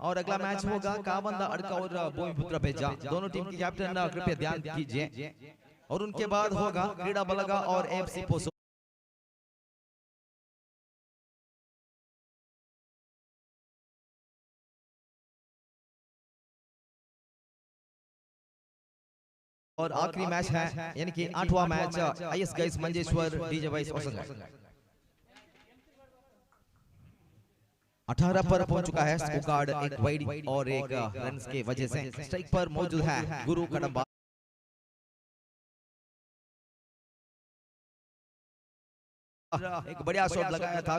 और अगला मैच होगा कावंदा अड़का और भूमिपुत्र बेजा। दोनों टीम के कैप्टन कृपया ध्यान कीजिए और उनके बाद होगा क्रीड़ा बलगा और एफसी पोसो। और आखिरी मैच है, यानी कि आठवां match, IS guys Manjeshwar, DJ vice Hosangai. 18 पर पहुंच चुका है स्कोर कार्ड, एक वाइड और एक रन के वजह से। स्ट्राइक पर मौजूद है गुरु कड़म्बा। एक बढ़िया शॉट लगाया था।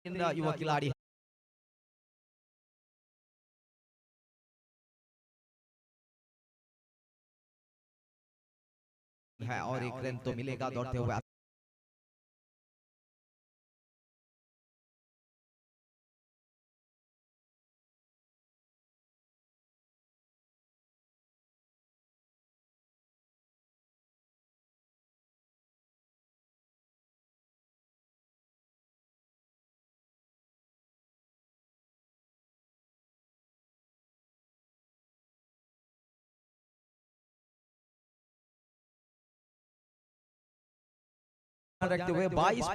युवा खिलाड़ी है और एक रन तो मिलेगा दौड़ते हुए। रखते हुए 22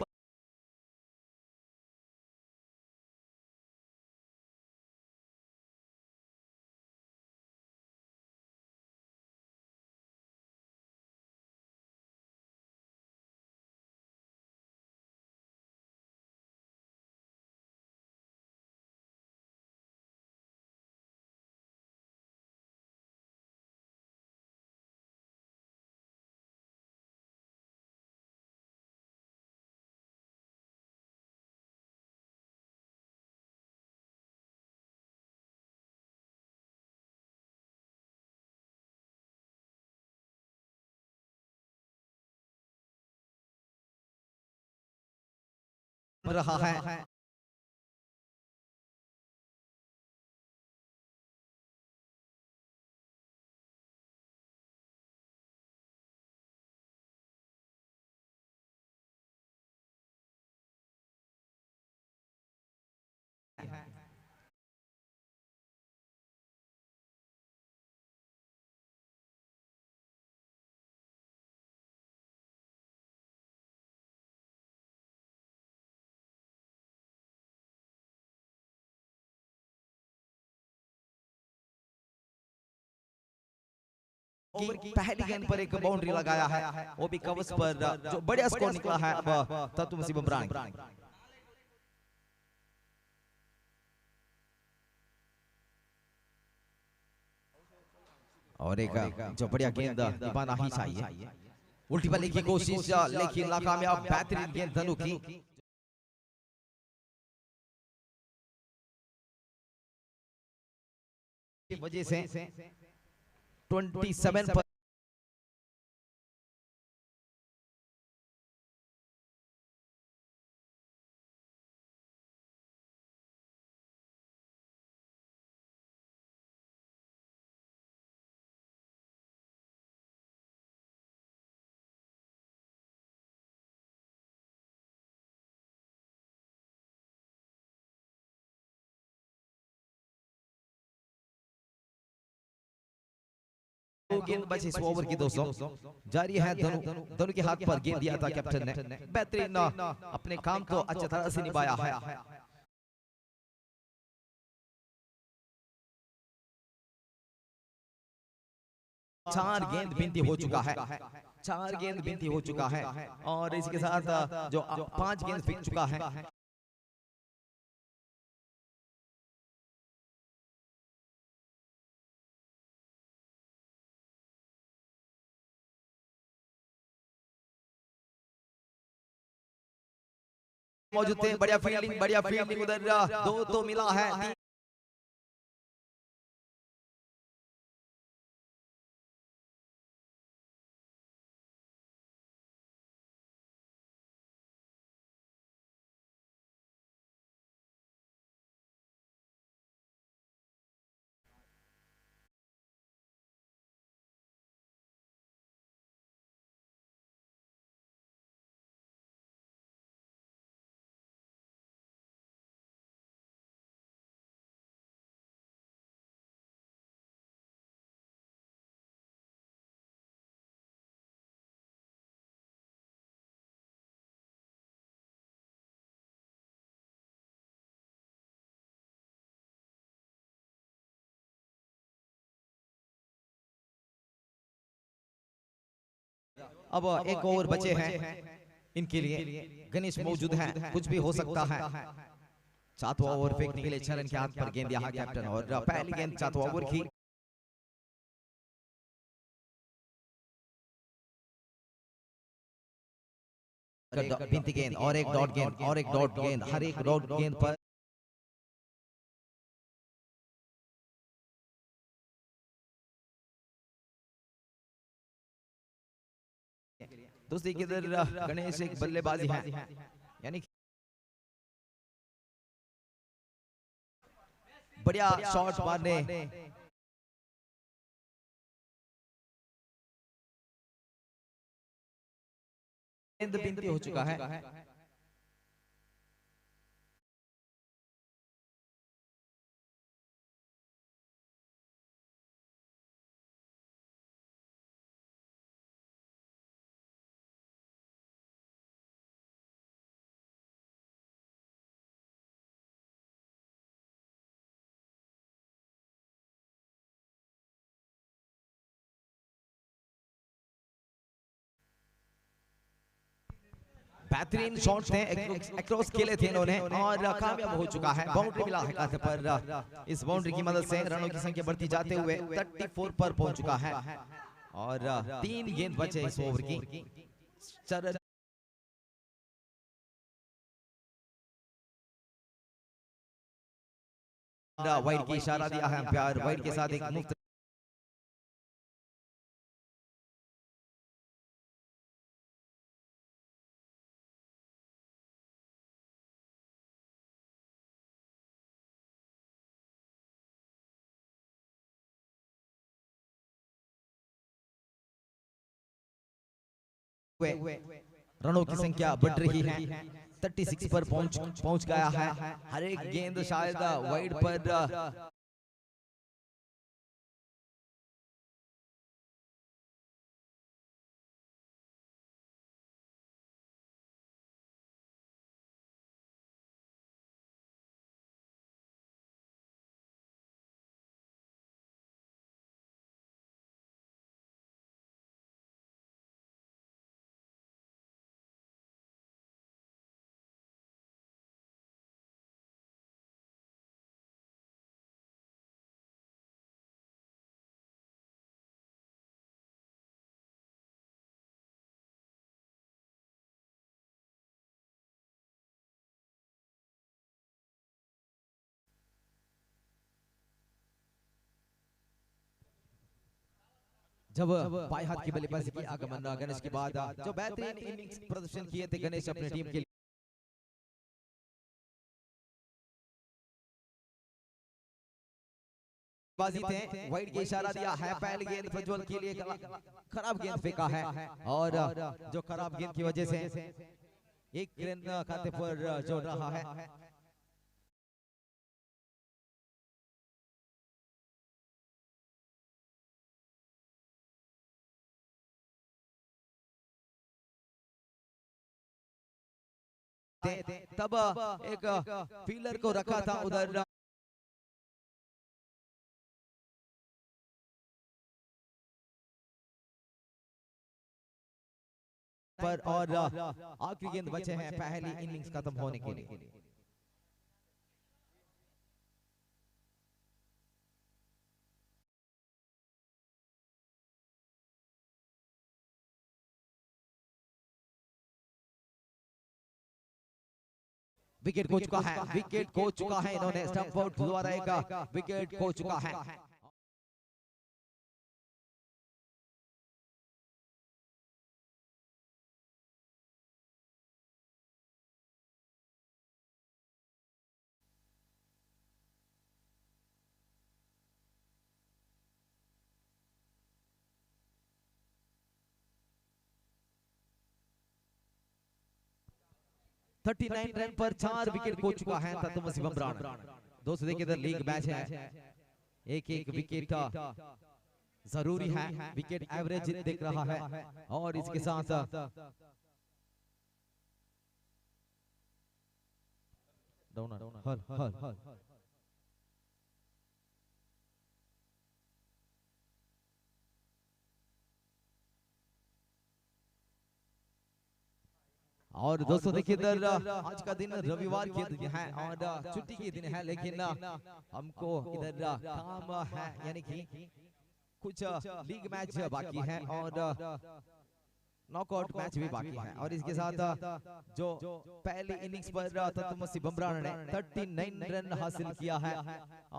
रहा है। की पहली गेंद पर एक बाउंड्री लगाया है, वो भी कवच पर, जो बढ़िया स्कोर निकला है अब तत्वमसी बमरान। और एक जो बढ़िया गेंद निभाना ही चाहिए, उल्टी बल्ले की कोशिश लेकिन नाकामयाब, बेहतरीन गेंद धनु की। वजह से 27 पर गेंद बची इस ओवर की दोस्तों। जारी है धनु, धनु के हाथ पर गेंद दिया था कैप्टन ने, बेहतरीन अपने काम को अच्छी तरह से निभाया है। चार गेंद बिनती हो चुका है, 4 गेंद बिनती हो चुका है और इसके साथ जो 5 गेंद फेंक चुका है। मौजूद थे, बढ़िया फील्डिंग, बढ़िया फील्डिंग उधर, 2 तो मिला है। अब एक ओवर बचे हैं इनके लिए, गणेश मौजूद हैं, कुछ भी हो सकता है। 7वां ओवर फेंकने के लिए चरण के हाथ पर गेंद यहाँ कैप्टन, और पहली गेंद 7वां ओवर की। बिनती गेंद और एक डॉट गेंद और एक डॉट गेंद, हर एक डॉट गेंद पर दोस्तों इधर गणेश एक बल्लेबाजी है, यानी बढ़िया शॉट मारने गेंद बिनती हो चुका है। बेहतरीन शॉट थे, अक्रॉस खेले थे इन्होंने और कामयाब हो चुका है। बाउंड्री मिला है खाते पर, इस बाउंड्री की मदद से रनों की संख्या बढ़ती जाते हुए 34 पर पहुंच चुका है और 3 गेंद बचे इस ओवर की। वाइड की इशारा दिया है अंपायर, वाइड के साथ एक मुफ्त रनों की संख्या बढ़ रही है, 36 पर पहुंच गया है। हर एक गेंद शायद वाइड पर जब बाएं हाथ की बल्लेबाजी की आगमन गणेश के बाद, जो बेहतरीन इनिंग्स प्रदर्शन किए थे गणेश अपनी टीम के लिए। बाजी थे, वाइड के इशारा दिया है। पहली गेंद प्रज्वल के लिए खराब गेंद फेंका है और जो खराब गेंद की वजह से 1 रन खाते पर जोड़ रहा है। तब एक फील्डर को रखा था उधर पर और आखिरी गेंद बचे हैं पहली इनिंग्स खत्म होने के लिए। विकेट खो चुका है, विकेट खो चुका है इन्होंने, स्टंप आउट द्वारा एक विकेट खो चुका है। 39 रन पर 4 विकेट खो चुका है तत्वमसी बमराना। दोस्तों देखिए इधर लीग मैच है, एक एक विकेट जरूरी है, विकेट एवरेज देख रहा है और इसके साथ हल हल हल और दोस्तों देखिए इधर आज का दिन रविवार के दिन है और छुट्टी के दिन है, लेकिन हमको इधर काम है, यानी कि कुछ लीग मैच बाकी है और नॉकआउट मैच भी बाकी है। और इसके साथ जो पहली इनिंग्स पर तत्वमसी बमराना ने 39 रन हासिल किया है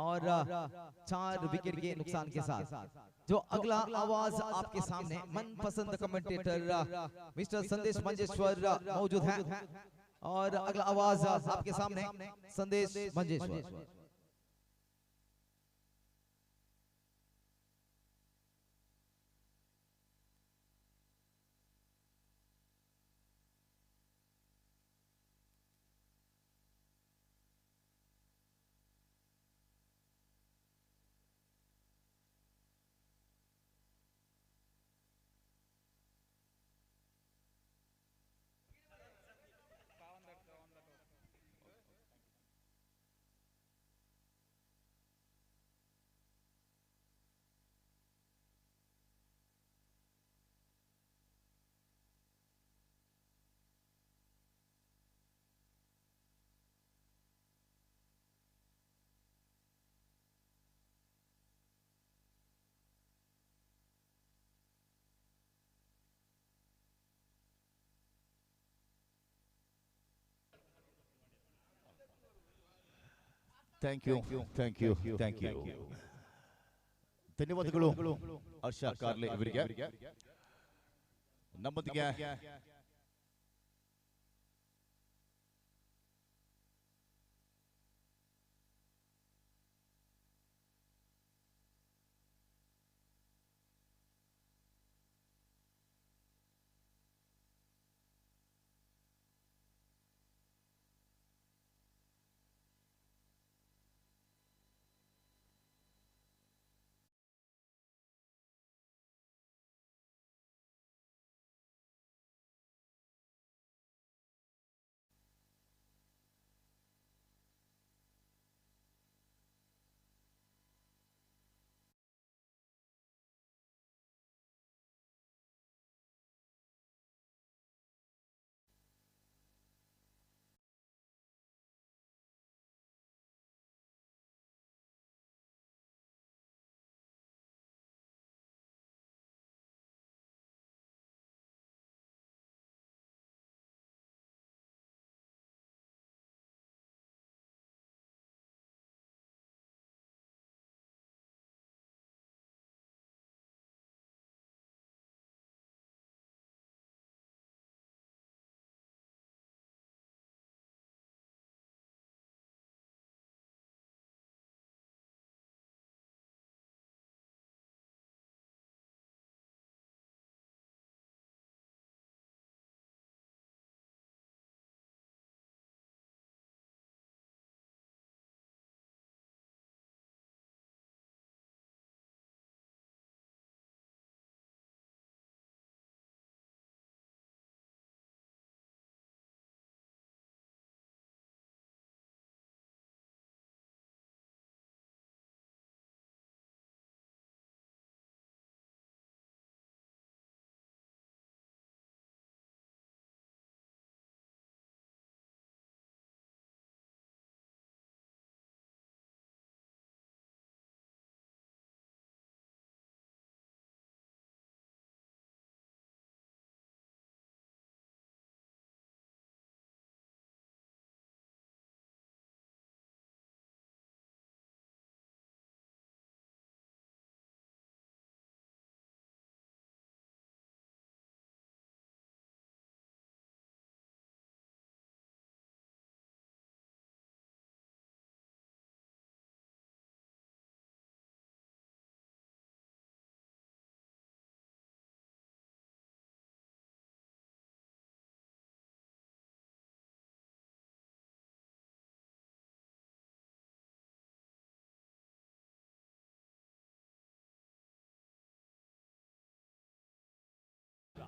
और 4 विकेट के नुकसान के साथ। जो अगला आवाज आपके सामने मनपसंद कमेंटेटर मिस्टर संदेश मंजेश्वर मौजूद हैं और अगला आवाज आपके सामने Sandesh Manjeshwar. Thank you, thank you, thank you. ಧನ್ಯವಾದಗಳು ಹರ್ಷ ಕಾರ್ಲೆ ಇವರಿಗೆ. ನಮ್ಮೊಂದಿಗೆ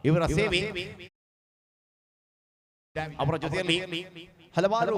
ಇವರ ಸೇವೆ ಅವರ ಜೊತೆಯಲ್ಲಿ ಹಲವಾರು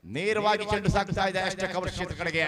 ನೇರವಾಗಿ ಚೆಂಡು ಸಾಗ್ತಾ ಇದೆ ಅಷ್ಟೇ ಕವರ್ ಕ್ಷೇತ್ರ ಕಡೆಗೆ.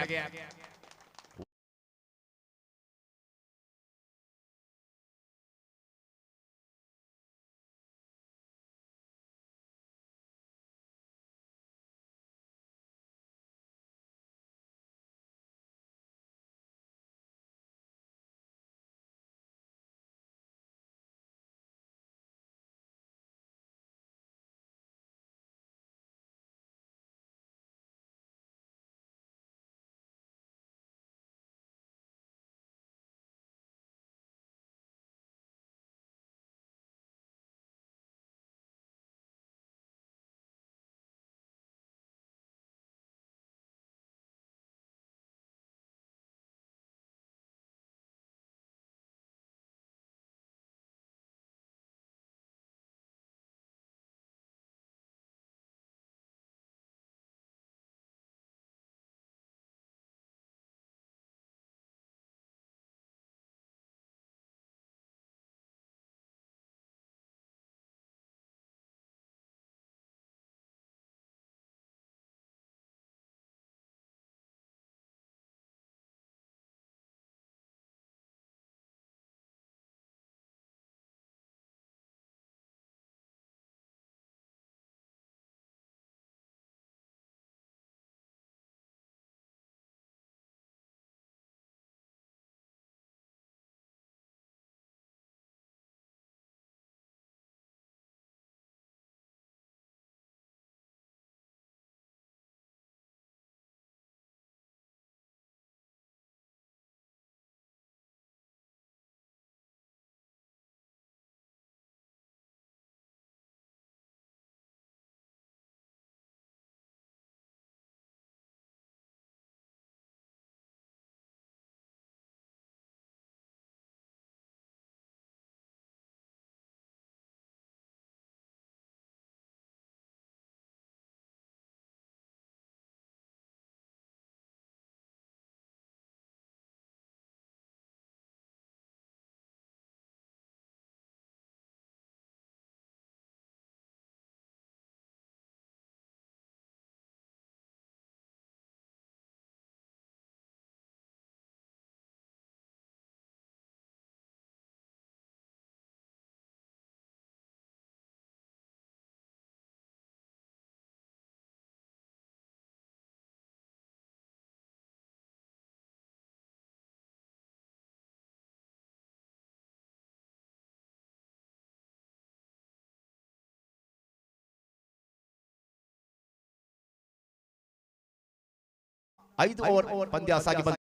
5 ಓವರ್ ಪಂದ್ಯ ಸಾಗಿ ಬಂದ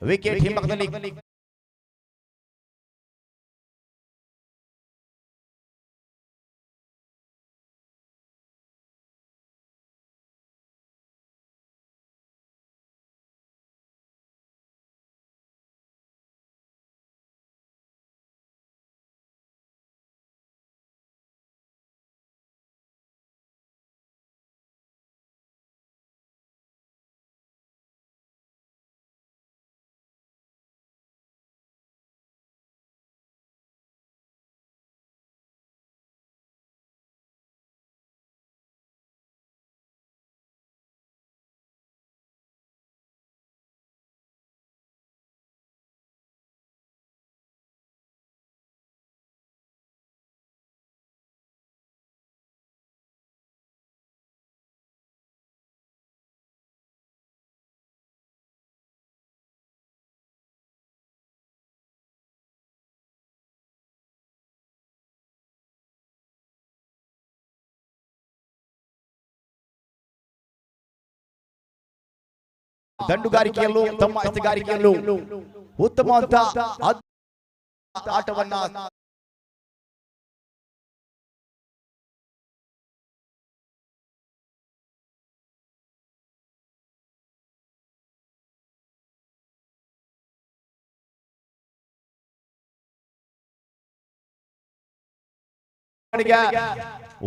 ವಿಕೆಟ್ ಹಿಂಭಾಗದಲ್ಲಿ ದಂಡುಗಾರಿಕೆಯಲ್ಲೂ ತಮ್ಮ ಎಸೆಗಾರಿಕೆಯಲ್ಲೂ ಉತ್ತಮವಾದ ಆಟವನ್ನ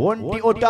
ಒಂಟಿ ಓಟ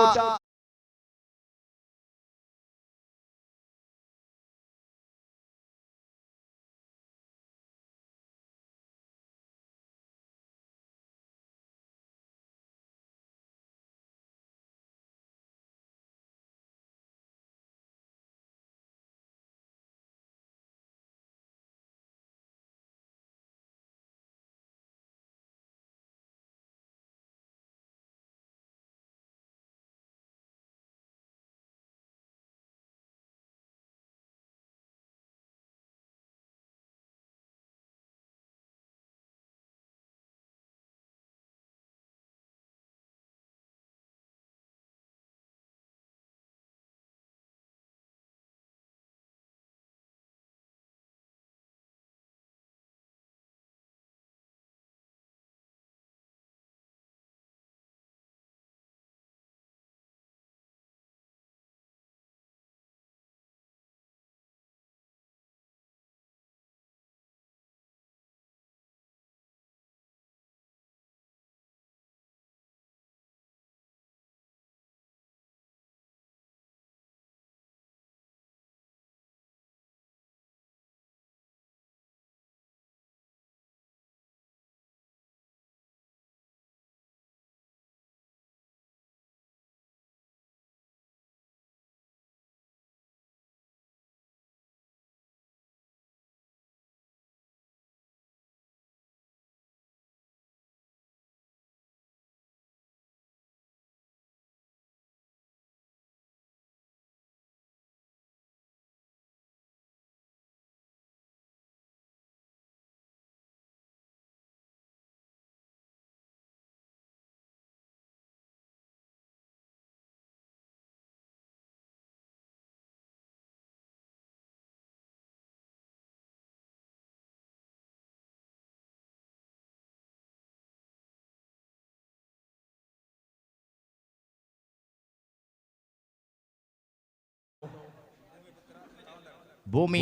ಭೂಮಿ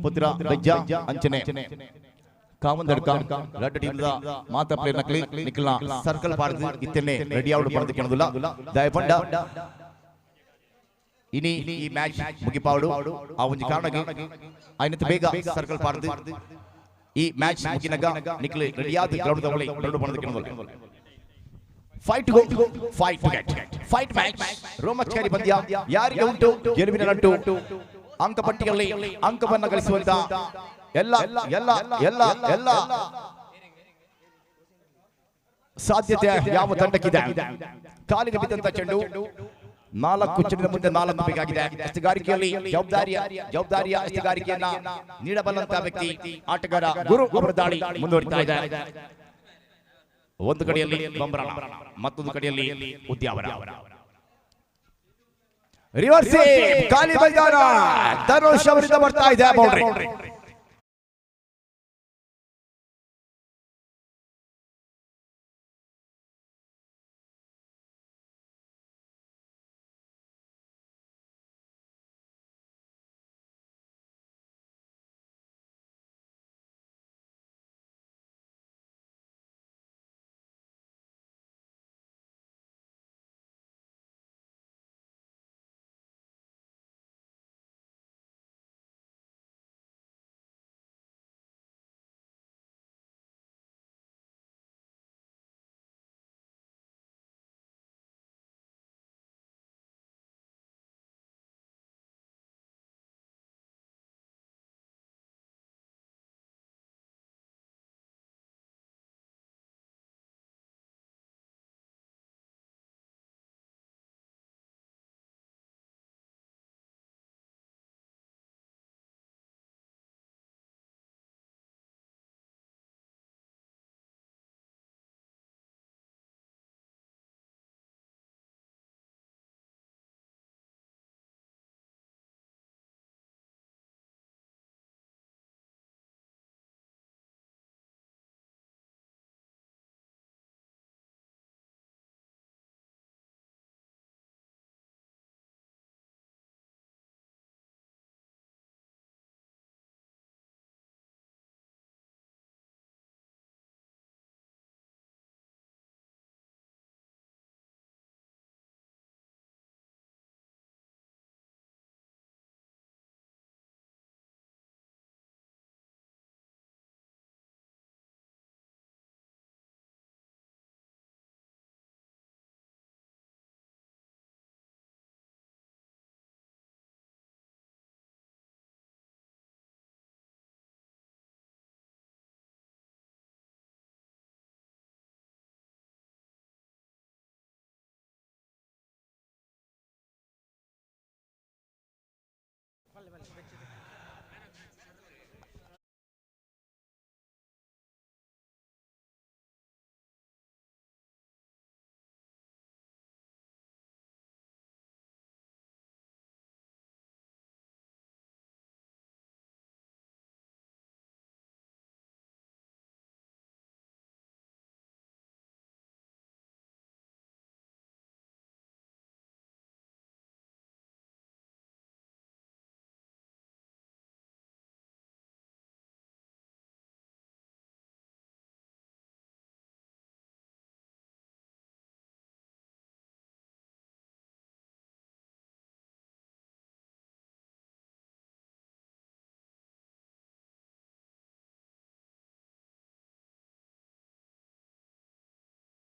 ಪುತ್ರ ಬೆಜ್ಜ ಅಂಚನೆ ಕಾವಂದಡ್ಕ ರಡ್ಡ ಟೀಮ್ದ ಮಾತ ಪ್ಲೇಯರ್ ನಕಲಿ ನಿಖಲ್ನ ಸರ್ಕಲ್ ಪಾರ್ದು ಇತ್ತನೆ ರೆಡಿ ಔಟ್ ಪಡೆದು ಕೆಣದುಲ್ಲ ದಯಪಂಡ ಇನಿ ಈ ಮ್ಯಾಚ್ ಮುಗಿಪಾವಡು ಆ ಒಂಜಿ ಕಾರಣಕ್ಕೆ ಆಯ್ನತ ಬೇಗ ಸರ್ಕಲ್ ಪಾರ್ದು ಈ ಮ್ಯಾಚ್ ಮುಗಿನಗ ನಿಖಲ್ ರೆಡಿಯಾದ ಗ್ರೌಂಡ್ ದವಳಿ ಗ್ರೌಂಡ್ ಪಡೆದು ಕೆಣದುಲ್ಲ. Fight to go, fight to get, fight match ರೋಮಾಂಚಕಾರಿ ಪಂದ್ಯ ಯಾರಿಗೆ ಉಂಟು ಗೆಲುವಿನ ನಂಟು ಅಂಕಪಟ್ಟಿಯಲ್ಲಿ ಅಂಕವನ್ನು ಗಳಿಸುವಂತ ಎಲ್ಲ ಎಲ್ಲ ಎಲ್ಲ ಎಲ್ಲ ಸಾಧ್ಯತೆ ಯಾವ ತಂಡಕ್ಕಿದೆ? ಕಾಲಿಗೆ ಬಿದ್ದಂತ ಚೆಂಡು 4 ಚೆಂಡಿನ ಮುಂದೆ 4 ಬೇಕಾಗಿದೆ. ಎಸೆಗಾರಿಕೆಯಲ್ಲಿ ಜವಾಬ್ದಾರಿಯ ಎಸೆಗಾರಿಕೆಯನ್ನ ನೀಡಬಲ್ಲಂತ ವ್ಯಕ್ತಿ ಆಟಗಾರ ಗುರು ಅವರ ದಾಳಿ ಮುಂದುವರಿತಾ ಇದೆ. ಒಂದು ಕಡೆಯಲ್ಲಿ ಬಂಬ್ರಾಳ, ಮತ್ತೊಂದು ಕಡೆಯಲ್ಲಿ ಉದ್ಯಾವರ. ರಿವರ್ಸ್ ಖಾಲಿ ಮೈದಾನ ಧನುಷ್ ಅವರಿಂದ ಬರ್ತಾ ಇದೆ boundary.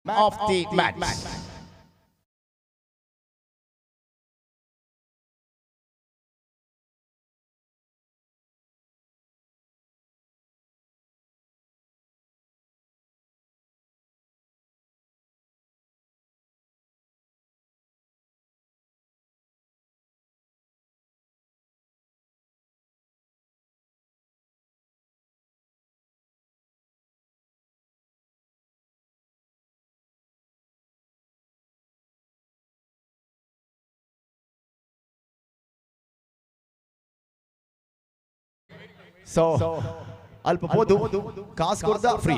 Of the match. So ಅಲ್ಪ ಪೋದು ಕಾಸು ಕೊಡ್ದ ಫ್ರೀ.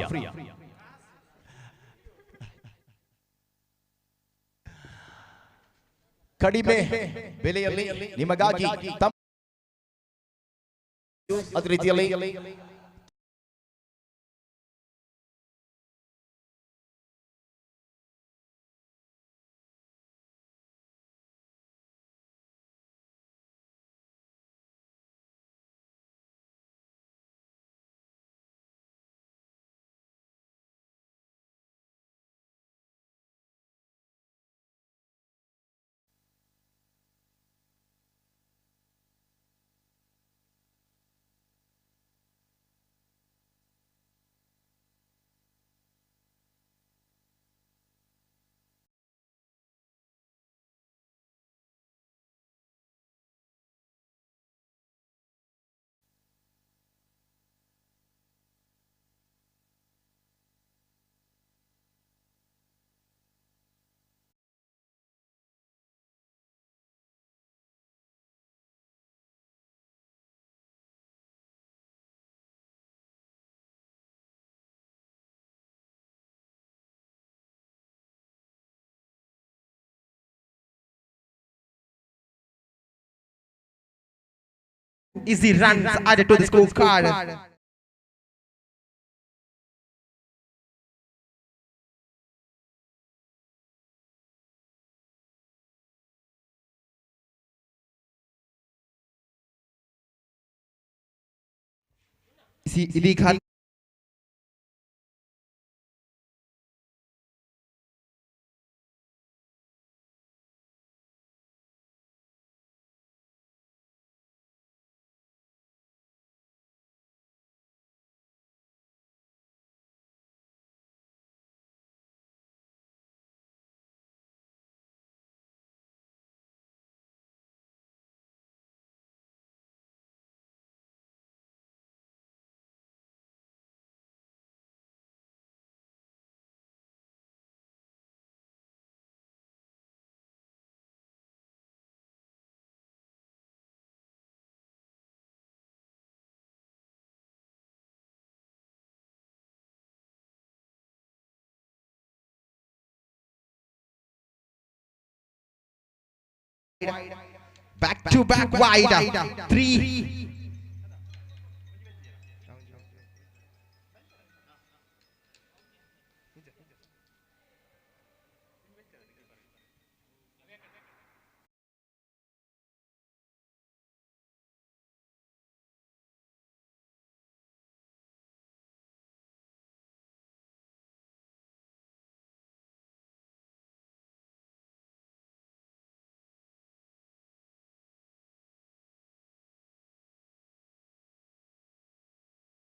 ಕಡಿಮೆ ಬೆಲೆಯಲ್ಲಿ ನಿಮಗಾಗಿ ಅದೇ ರೀತಿಯಲ್ಲಿ Easy runs added to the scorecard. ಇದೀಗ back to back wide. 3.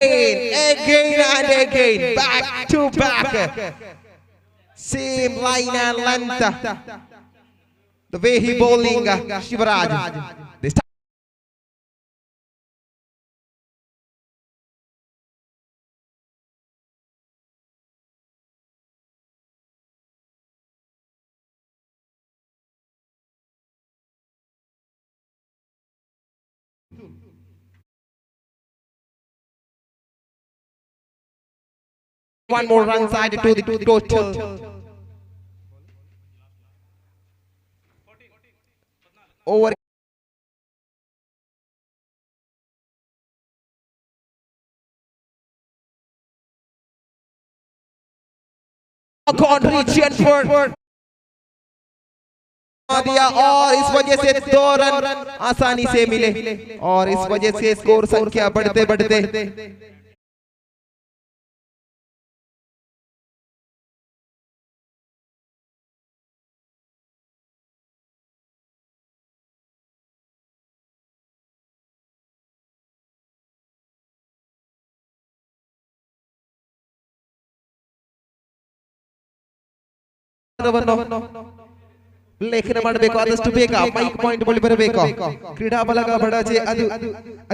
Again and again, back to back, same line and length. The way he bowling, Shivaraj. This time one more run added to the total. Over. On region पर दिया और इस वजह से 2 run आसानी से मिले और इस वजह से स्कोर संख्या बढ़ते बढ़ते ಲೇಖನ ಮಾಡಬೇಕು. ಆದಷ್ಟು ಬೇಗ ಮೈಕ್ ಪಾಯಿಂಟ್ ಬಳಿ ಬರಬೇಕು. ಕ್ರೀಡಾ ಬಲಗ ಬಡಜೆ ಅದು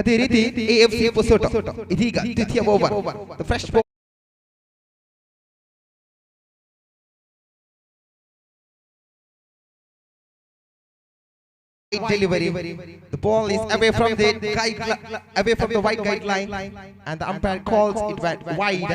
ಅದೇ ರೀತಿ ಎಎಫ್ಸಿ ಪೊಸೋಟೋ. ಇದೀಗ ದ್ವಿತೀಯ over, fresh delivery. The ball is away from the guide, away from the white guideline, and the umpire calls it went wide.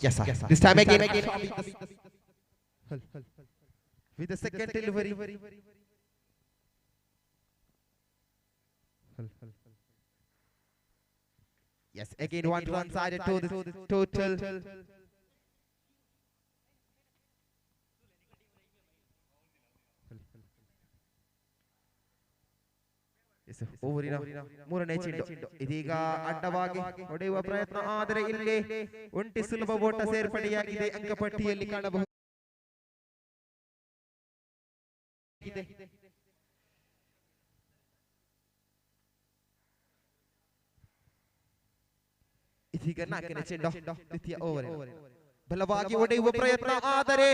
Yes, sir. Yes, sir. This time again, with the second delivery. Yes, again 1 run added to the total. ಓವರಿನ ಮೂರನೇ ಚೆಂಡು ಇದೀಗ ಅಡ್ಡವಾಗಿ ಹೊಡೆಯುವ ಪ್ರಯತ್ನ, ಆದರೆ ಇಲ್ಲಿ ಒಂಟಿ ಸುಲಭ ಓಟ ಸೇರ್ಪಡೆಯಾಗಿದೆ. ಅಂಕಪಟ್ಟಿಯಲ್ಲಿ ಕಾಣಬಹುದು. ಇದೀಗ ನಾಲ್ಕನೇ ಚೆಂಡು ದ್ವಿತೀಯ ಓವರ್. ಬಲವಾಗಿ ಹೊಡೆಯುವ ಪ್ರಯತ್ನ, ಆದರೆ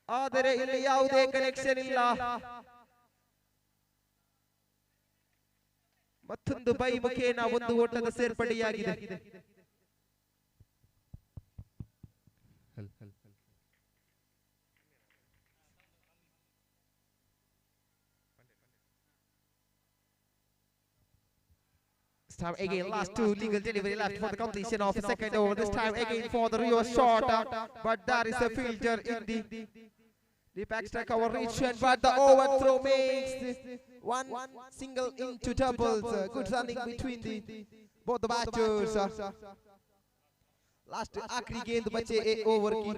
ಆದರೆ ಇಲ್ಲಿ ಯಾವುದೇ ಕನೆಕ್ಷನ್ ಇಲ್ಲ. ಮತ್ತೊಂದು ಬೈ ಮುಖೇನ ಒಂದು ಓಟದ ಸೇರ್ಪಡೆಯಾಗಿದೆ. This time again, last two legal delivery left for the completion of the second over. This time again for the reverse shot, but that is a fielder in the deep extra cover region, but the overthrow makes one single into doubles. Good running between the both the batters. Last आखिरी गेंद बचे एक over की.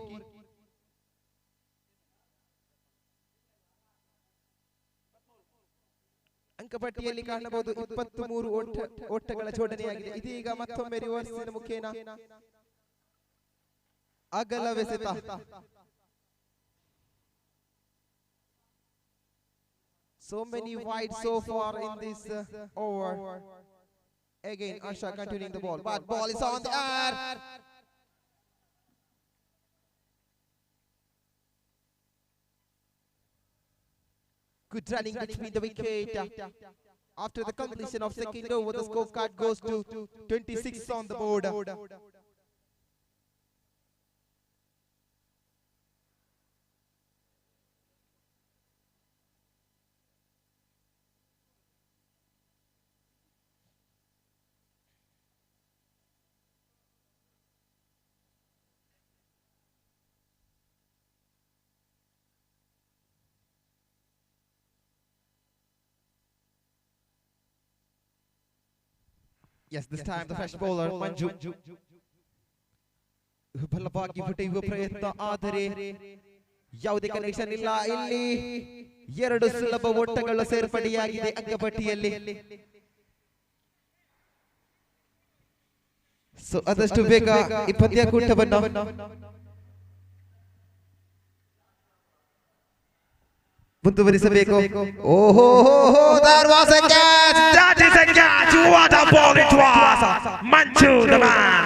ಅಂಕಪಟ್ಟಿಯಲ್ಲಿ ಕಾಣಬಹುದು 23 ಓಟಗಳ ಜೋಡಣೆಯಾಗಿದೆ. ಇದೀಗ ಮತ್ತೊಮ್ಮೆ ರಿವರ್ಸಿನ ಮುಖೇನ ಅಗಲವೆಸೆತ. So many wide so far in this over. Again Asha continuing the ball, but ball is on the air. Good running between the wicket. After the completion of second over, the scorecard goes to 26 on the board. Yes, this time the fresh bowler Manju. ಬಲವಾಗಿ ಹೊಡೆಯುವ ಪ್ರಯತ್ನ, ಆದರೆ ಯಾವುದೇ connection ಇಲ್ಲ. ಇಲ್ಲಿ ಎರಡು ಸುಲಭ ಓಟಗಳು ಸೇರ್ಪಡೆಯಾಗಿದೆ ಅಂಕಪಟ್ಟಿಯಲ್ಲಿ. ಸೊ ಆದಷ್ಟು ಬೇಗ ಈ ಪಂದ್ಯಕೂಟವನ್ನು ಮುಂದುವರಿಸಬೇಕು. ಓಹೋ, that was a catch! That is a catch! What a ball it was! Manchu the man!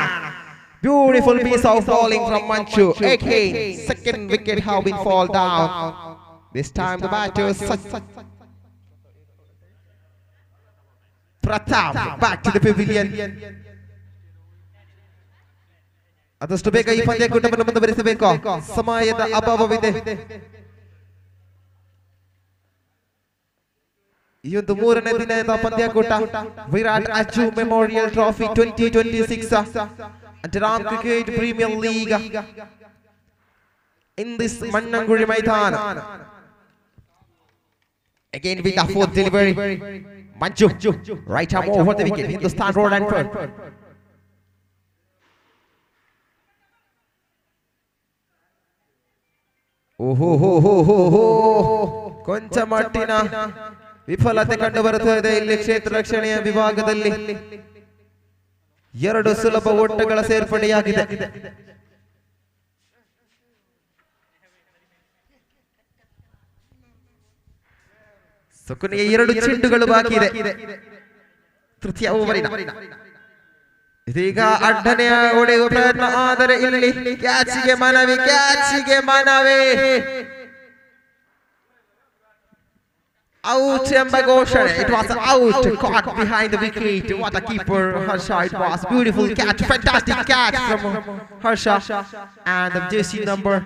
Beautiful piece of bowling from Manchu. Again, second wicket have been fall down. This time the batter Pratap back to the pavilion. ಆದಷ್ಟು ಬೇಗ ಈ ಪಂದ್ಯಕೂಟವನ್ನು ಮುಂದುವರಿಸಬೇಕು. ಸಮಯದ ಅಭಾವವಿದೆ. ಈ ಒಂದು ಮೂರನೇ ದಿನದ ಪಂದ್ಯಕೂಟ Virat Aju memorial trophy 2026 Ram cricket premier league in this Mannangudi ಮೈದಾನ. Again with the fourth delivery, Manju right arm over the wicket. Hindustan Road and front. ಓಹೋ ಹೋ ಹೋ ಹೋ ಹೋ, ಕೊಂಚ ಮಟ್ಟಿನ ವಿಫಲತೆ ಕಂಡು ಬರುತ್ತದೆ ಇಲ್ಲಿ ಕ್ಷೇತ್ರ ರಕ್ಷಣೆಯ ವಿಭಾಗದಲ್ಲಿ. ಎರಡು ಸುಲಭ ಓಟಗಳ ಸೇರ್ಪಡೆಯಾಗಿದೆ. ಕೊನೆಯ ಎರಡು ಚೆಂಡುಗಳು ಬಾಕಿ ಇದೆ ತೃತೀಯ ಓವರಿನ. ಇದೀಗ ಅಡ್ಡನೆಯ ಹೊಡೆಯುವ ಪ್ರಯತ್ನ, ಆದರೆ ಇಲ್ಲಿ ಕ್ಯಾಚಿಗೆ ಮನವಿ, ಕ್ಯಾಚಿಗೆ ಮನವಿ. Out ಎಂಬ ಘೋಷಣೆ. It was out, caught behind the wicket. What a keeper Harsha it was. Beautiful catch, fantastic catch from Harsha. And the jersey number,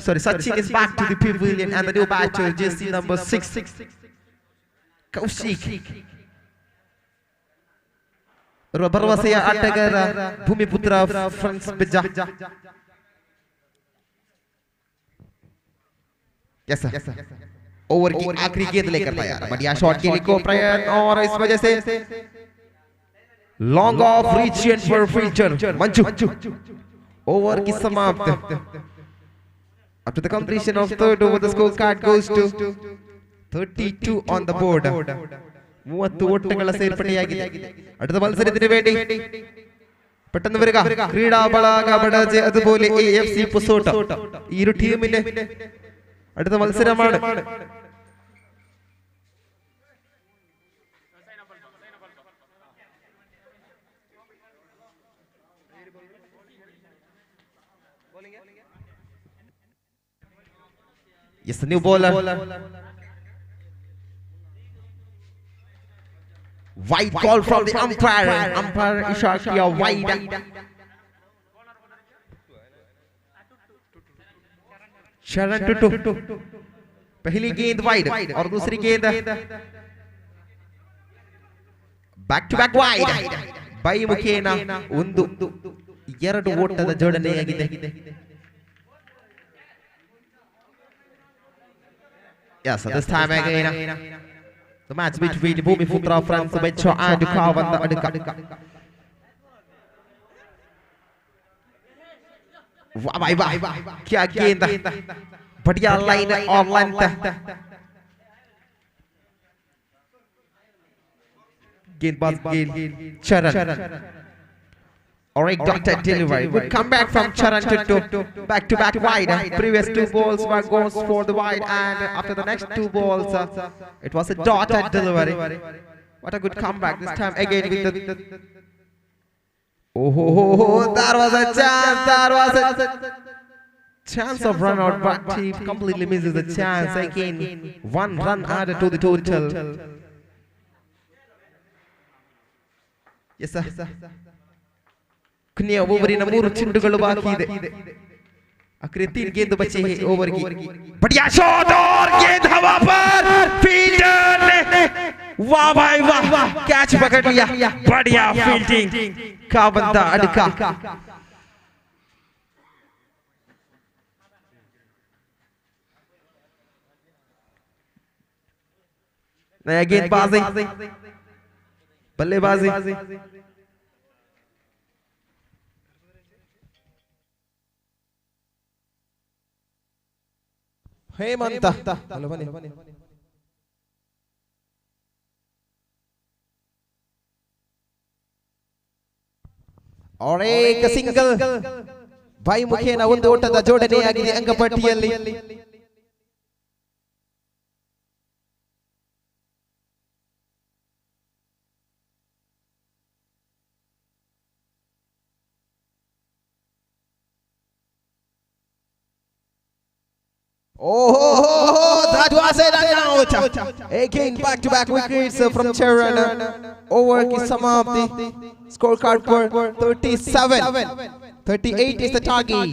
sorry, Sachin is back to the pavilion, and the new batter jersey number 6, Kaushik. ಭರವಸೆಯ ಆಟಗಾರ Bhoomiputra friends ಬಿಜ್ಜಾ. Yes sir. Over की आखिरी गेंद लेकर तैयार, बढ़िया shot के लिए को प्रयत्न और इस वजह से long off region for fielder Manju. Over की समाप्त. After the completion of third over, the scorecard goes to 32 on the board. 30 ಓಟಗಳ ಸೇರ್ಪಡೆಯಾಗಿದೆ. അടുത്ത മത്സരത്തിന് വേണ്ടി പെട്ടെന്ന് വരിക ക്രീഡാ ಬಳಗ ബഡാജെ, അതുപോലെ AFC പുസോട്ട. ഈ ഇരു ടീമിന്റെ അടുത്ത മത്സരമാണ്. Yes, new bowler. Wide call from the umpire. Umpire Ishakia wide. Charan Tuttu, पहली गेंद वाइड और दूसरी गेंद back to back wide. Bye ಮುಖೇನ 1 2 ಓಟದ ಜೋಡಣೆಯಾಗಿದೆ. Yes, this time again the match between Bhoomiputra Friends Bencho and Kavanda Adka. वाह भाई वाह, क्या गेंद, बढ़िया लाइन और लेंथ। गेंदबाज गेंद चरण और एक dotted delivery. Good comeback from Charan Tuttu. Back to back wide. Previous 2 balls were goes for the wide, and after the next 2 balls it was a dotted delivery. What a good comeback this time again with the oh ho ho ho, there was a chance, there was a chance of run out, but he completely misses the chance. Again 1 run added to the total. Yes sir. ಕೊನೆಯ ಓವರಿನ 3 ಚೆಂಡುಗಳು ಬಾಕಿ ಇದೆ. आखिरी 3 गेंद बचे हैं over की। बढ़िया shot और गेंद हवा पर, फील्डर ने वाह भाई वाह, कैच पकड़ लिया। बढ़िया फील्डिंग कावंदा अडका। नया गेंदबाजी, बल्लेबाजी। हेमंत और एक ಸಿಂಗಲ್ ಬೈ ಮುಖೇನ ಒಂದು ಓಟದ ಜೋಡಣೆಯಾಗಿದೆ ಅಂಕಪಟ್ಟಿಯಲ್ಲಿ. Oh, that was it and out. Again, back to back wickets from Charan. Over ki samapti. Scorecard for 37. 38 is the target.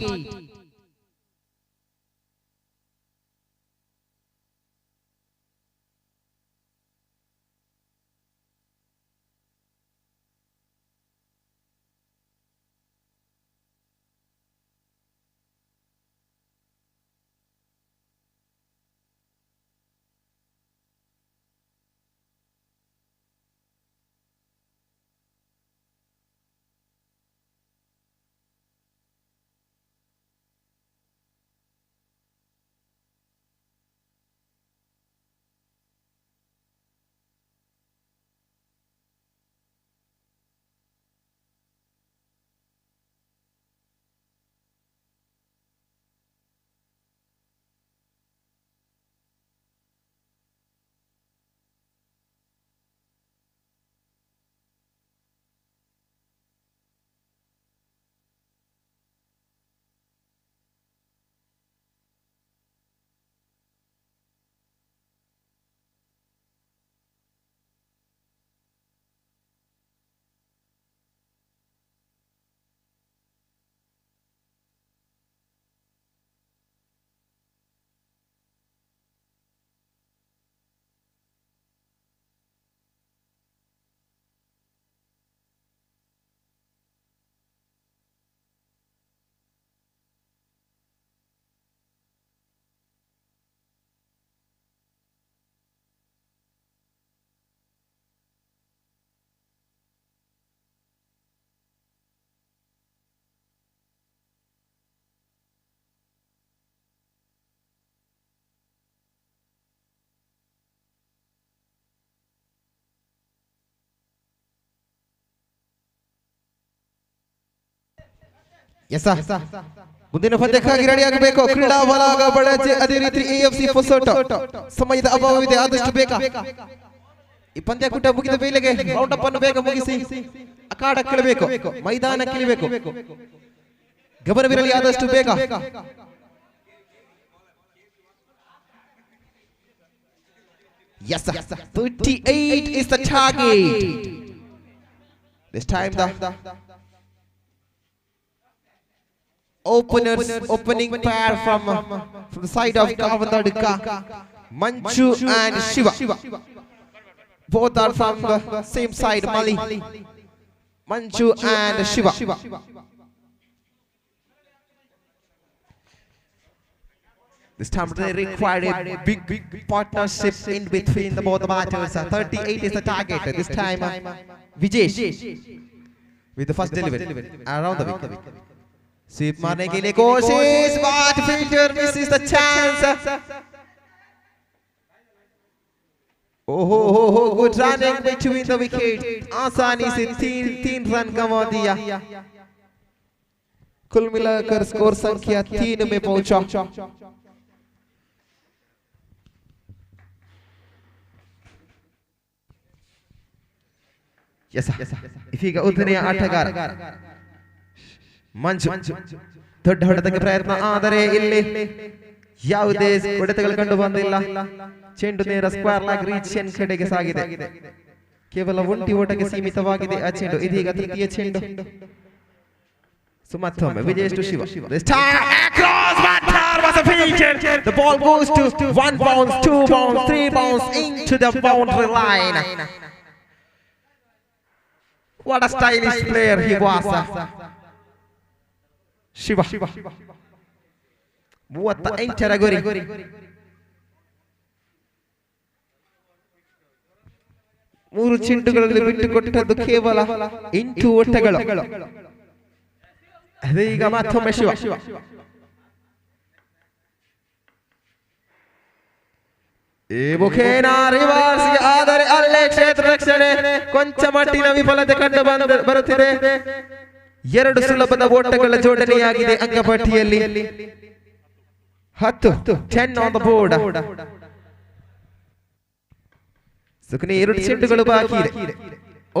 Yes ಮುಂದಿನ ಪಂದ್ಯಕ್ಕಾಗಿ ರೆಡಿಯಾಗಬೇಕು. ಕ್ರೀಡಾ ಬಲಾಗ ಬಳಜೆ, ಅದೇ ರೀತಿ ಎಎಫ್ಸಿ ಹೊಸೋಟ. ಸಮಯದ ಅಭಾವವಿದೆ, ಆದಷ್ಟು ಬೇಗ ಈ ಪಂದ್ಯಕೂಟ ಮುಗಿದ ವೇಳೆಗೆ ರೌಂಡ್ ಅಪ್ ಅನ್ನು ಬೇಗ ಮುಗಿಸಿ ಅಖಾಡಕ್ಕಿಳಬೇಕು, ಮೈದಾನಕ್ಕಿಳಿಬೇಕು. ಗಮನವಿರಲಿ ಆದಷ್ಟು ಬೇಗ. Yes, 38 is the target. This time the openers, opening pair from the side of Kavandadka, Manchu and Shiva. Both are from the same side, Mali. Manchu and Shiva. This time they required a big partnership in between the both batters. 38 is the target. This time Vijesh with the first delivery around the wicket. Sweep मारने के लिए कोशिश, but fielder misses the chance. Oh ho ho ho, good running between the wicket. आसानी से 3 run गंवा दिया। कुल मिलाकर स्कोर संख्या 3 में पहुंचा। Yes, ಇದೀಗ ಉದ್ದನೆಯ ಆಟಗಾರ ಮಂಜು ದೊಡ್ಡ ಹೊಡೆತಕ್ಕೆ ಪ್ರಯತ್ನ, ಆದರೆ ಇಲ್ಲಿ ಯಾವುದೇ ಹೊಡೆತಗಳು ಕಂಡು ಬಂದಿಲ್ಲ. ಚೆಂಡು ನೇರ square leg region ಕಡೆಗೆ ಸಾಗಿದೆ. ಕೇವಲ ಒಂಟಿ ಓಟಕ್ಕೆ ಸೀಮಿತವಾಗಿದೆ ಆ ಚೆಂಡು. ಇದೀಗ ತೃತೀಯ ಚೆಂಡು. ಮತ್ತೊಮ್ಮೆ Vijesh to Shiva. The ball goes to 1 bounce, 2 bounce, 3 bounce into the boundary line. What a stylish player he was. Shiva. 38ರ ಗುರಿ. 3 ಚೆಂಡುಗಳಲ್ಲಿ ಬಿಟ್ಟುಕೊಟ್ಟದ್ದು ಕೇವಲ 8 ಓಟಗಳು. ಅದೀಗ ಮತ್ತೊಮ್ಮೆ ಶಿವ. ಈ ಮುಖೇನ ರಿವರ್ಸ್, ಆದರೆ ಅಲ್ಲೇ ಕ್ಷೇತ್ರ ರಕ್ಷಣೆ ಕೊಂಚ ಮಟ್ಟಿನ ವಿಫಲತೆ ಕಂಡು ಬರುತ್ತಿದೆ. 2 ಸುಲಭದ ಓಟಗಳ ಜೋಡಣೆಯಾಗಿದೆ ಅಂಕಪಟ್ಟಿಯಲ್ಲಿ. 10, 10 on the board. सुकने 2 ಚೆಂಡುಗಳು ಬಾಕಿ ಇದೆ.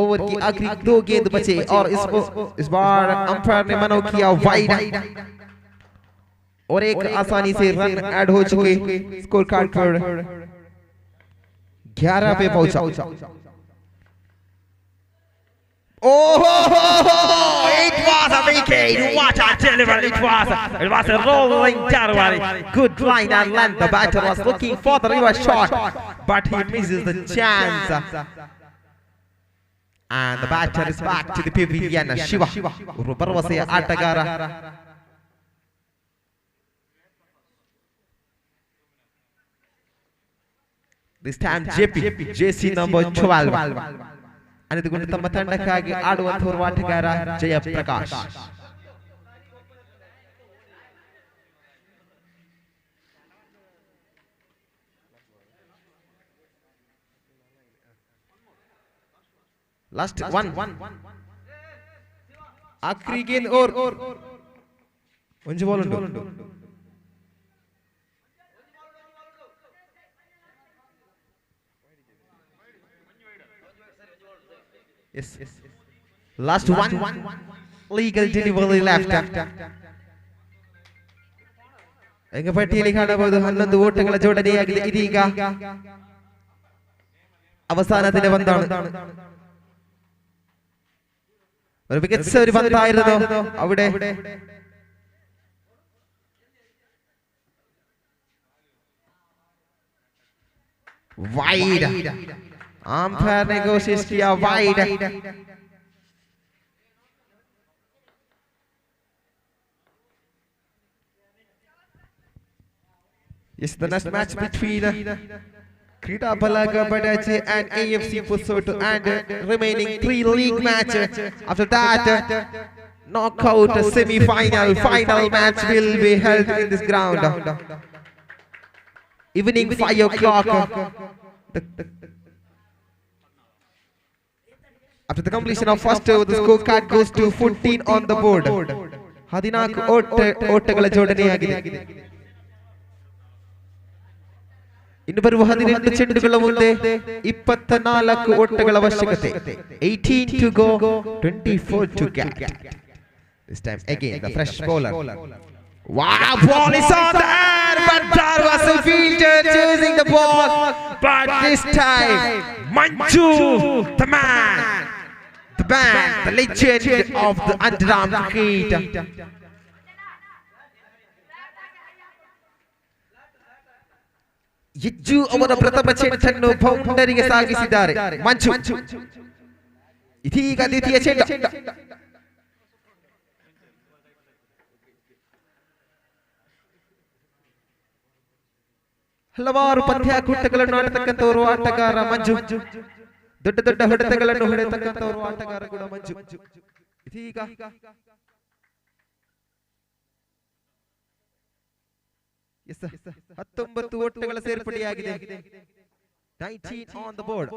ओवर की आखिरी 2 गेंद बचे और इस बार अंपायर ने मना किया वाइड और एक आसानी से रन ऐड हो चुके स्कोर कार्ड पर 11 पे पहुंचा। Oh, it was a wicket. What a delivery it was. It was a rolling delivery. Good line and length. The batter was looking for the reverse shot, but he misses the chance. And the batter is back to the pavilion. Shiva, ಭರವಸೆಯ ಆಟಗಾರ. This time JP, JC number 12. ಅನಿತುಕೊಂಡು ತಮ್ಮ ತಂಡಕ್ಕಾಗಿ ಆಡುವಂತಹ ಆಟಗಾರ Jayaprakash. Last one, आखिरी गेंद और ಒಂಜಿ ball ಉಂಟು. Yes, last one, legal delivery left. ಅಂಕಪಟ್ಟಿಯಲ್ಲಿ ಕಾಣಬಹುದು 11 ಓಟಗಳ ಜೋಡಣೆಯಾಗಿದೆ. ಇದೀಗ ಅವಸಾನದ ಪന്താണ്. ഒരു മികച്ച ഒരു പന്തായിരുന്നു അവിടെ. वाइड, अंपायर ने कोशिश किया wide. Yes, the next match between Krida Balaga Badache and AFC Pusoto and remaining 3 league matches. After that, knockout semi-final, final match will be held in this ground. Evening 5 o'clock. After the completion of first over, the scorecard goes to 14 on the board. 14 ಓಟಗಳ ಜೋಡಣೆಯಾಗಿದೆ. ಇನ್ನು ಬರುವ 18 ಚೆಂಡುಗಳ ಮುಂದೆ 24 ಓಟಗಳ ಅವಶ್ಯಕತೆ. 18 to go, 24 to get. This time again the fresh bowler. Wow, ball is on the air, but there was a fielder chasing the ball. But this time, Manju, the man, the man, the legend of the underarm cricket. Edge ಅವರ ಪ್ರಥಮ ಚೆಂಡನ್ನು ಬೌಂಡರಿಗೆ ಸಾಗಿಸಿದ್ದಾರೆ ಮಂಜು. ಇದೀಗ ದ್ವಿತೀಯ ಚೆಂಡು. ಹಲವಾರು ಪಂದ್ಯಾಕೂಟಗಳನ್ನು ಆಡತಕ್ಕಂಥವರು ಆಟಗಾರ ಮಂಜು. ದೊಡ್ಡ ದೊಡ್ಡ ಹೊಡೆತಗಳನ್ನು ಹೊಡೆತಕ್ಕಂಥವರು ಆಟಗಾರ ಕೂಡ ಮಂಜು. ಇದೀಗ ಎಸ್, 19 ಓಟಗಳ ಸೇರ್ಪಡೆಯಾಗಿದೆ. 19 on the board.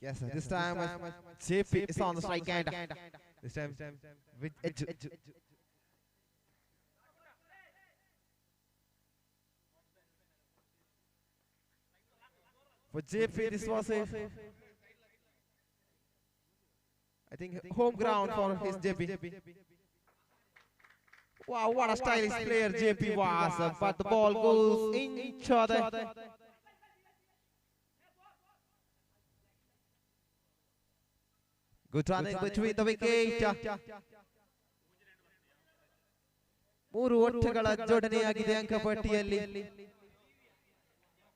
Yes, this time JP is on the strike end. This time with Edge. For JP, this was a, I think, home ground for his JP. Wow, what a stylish player JP was, but the ball goes into the good running between the wicket. ಮೂರು ಓಟಗಳ ಜೋಡಣೆಯಾಗಿದೆ ಅಂಕಪಟ್ಟಿಯಲ್ಲಿ.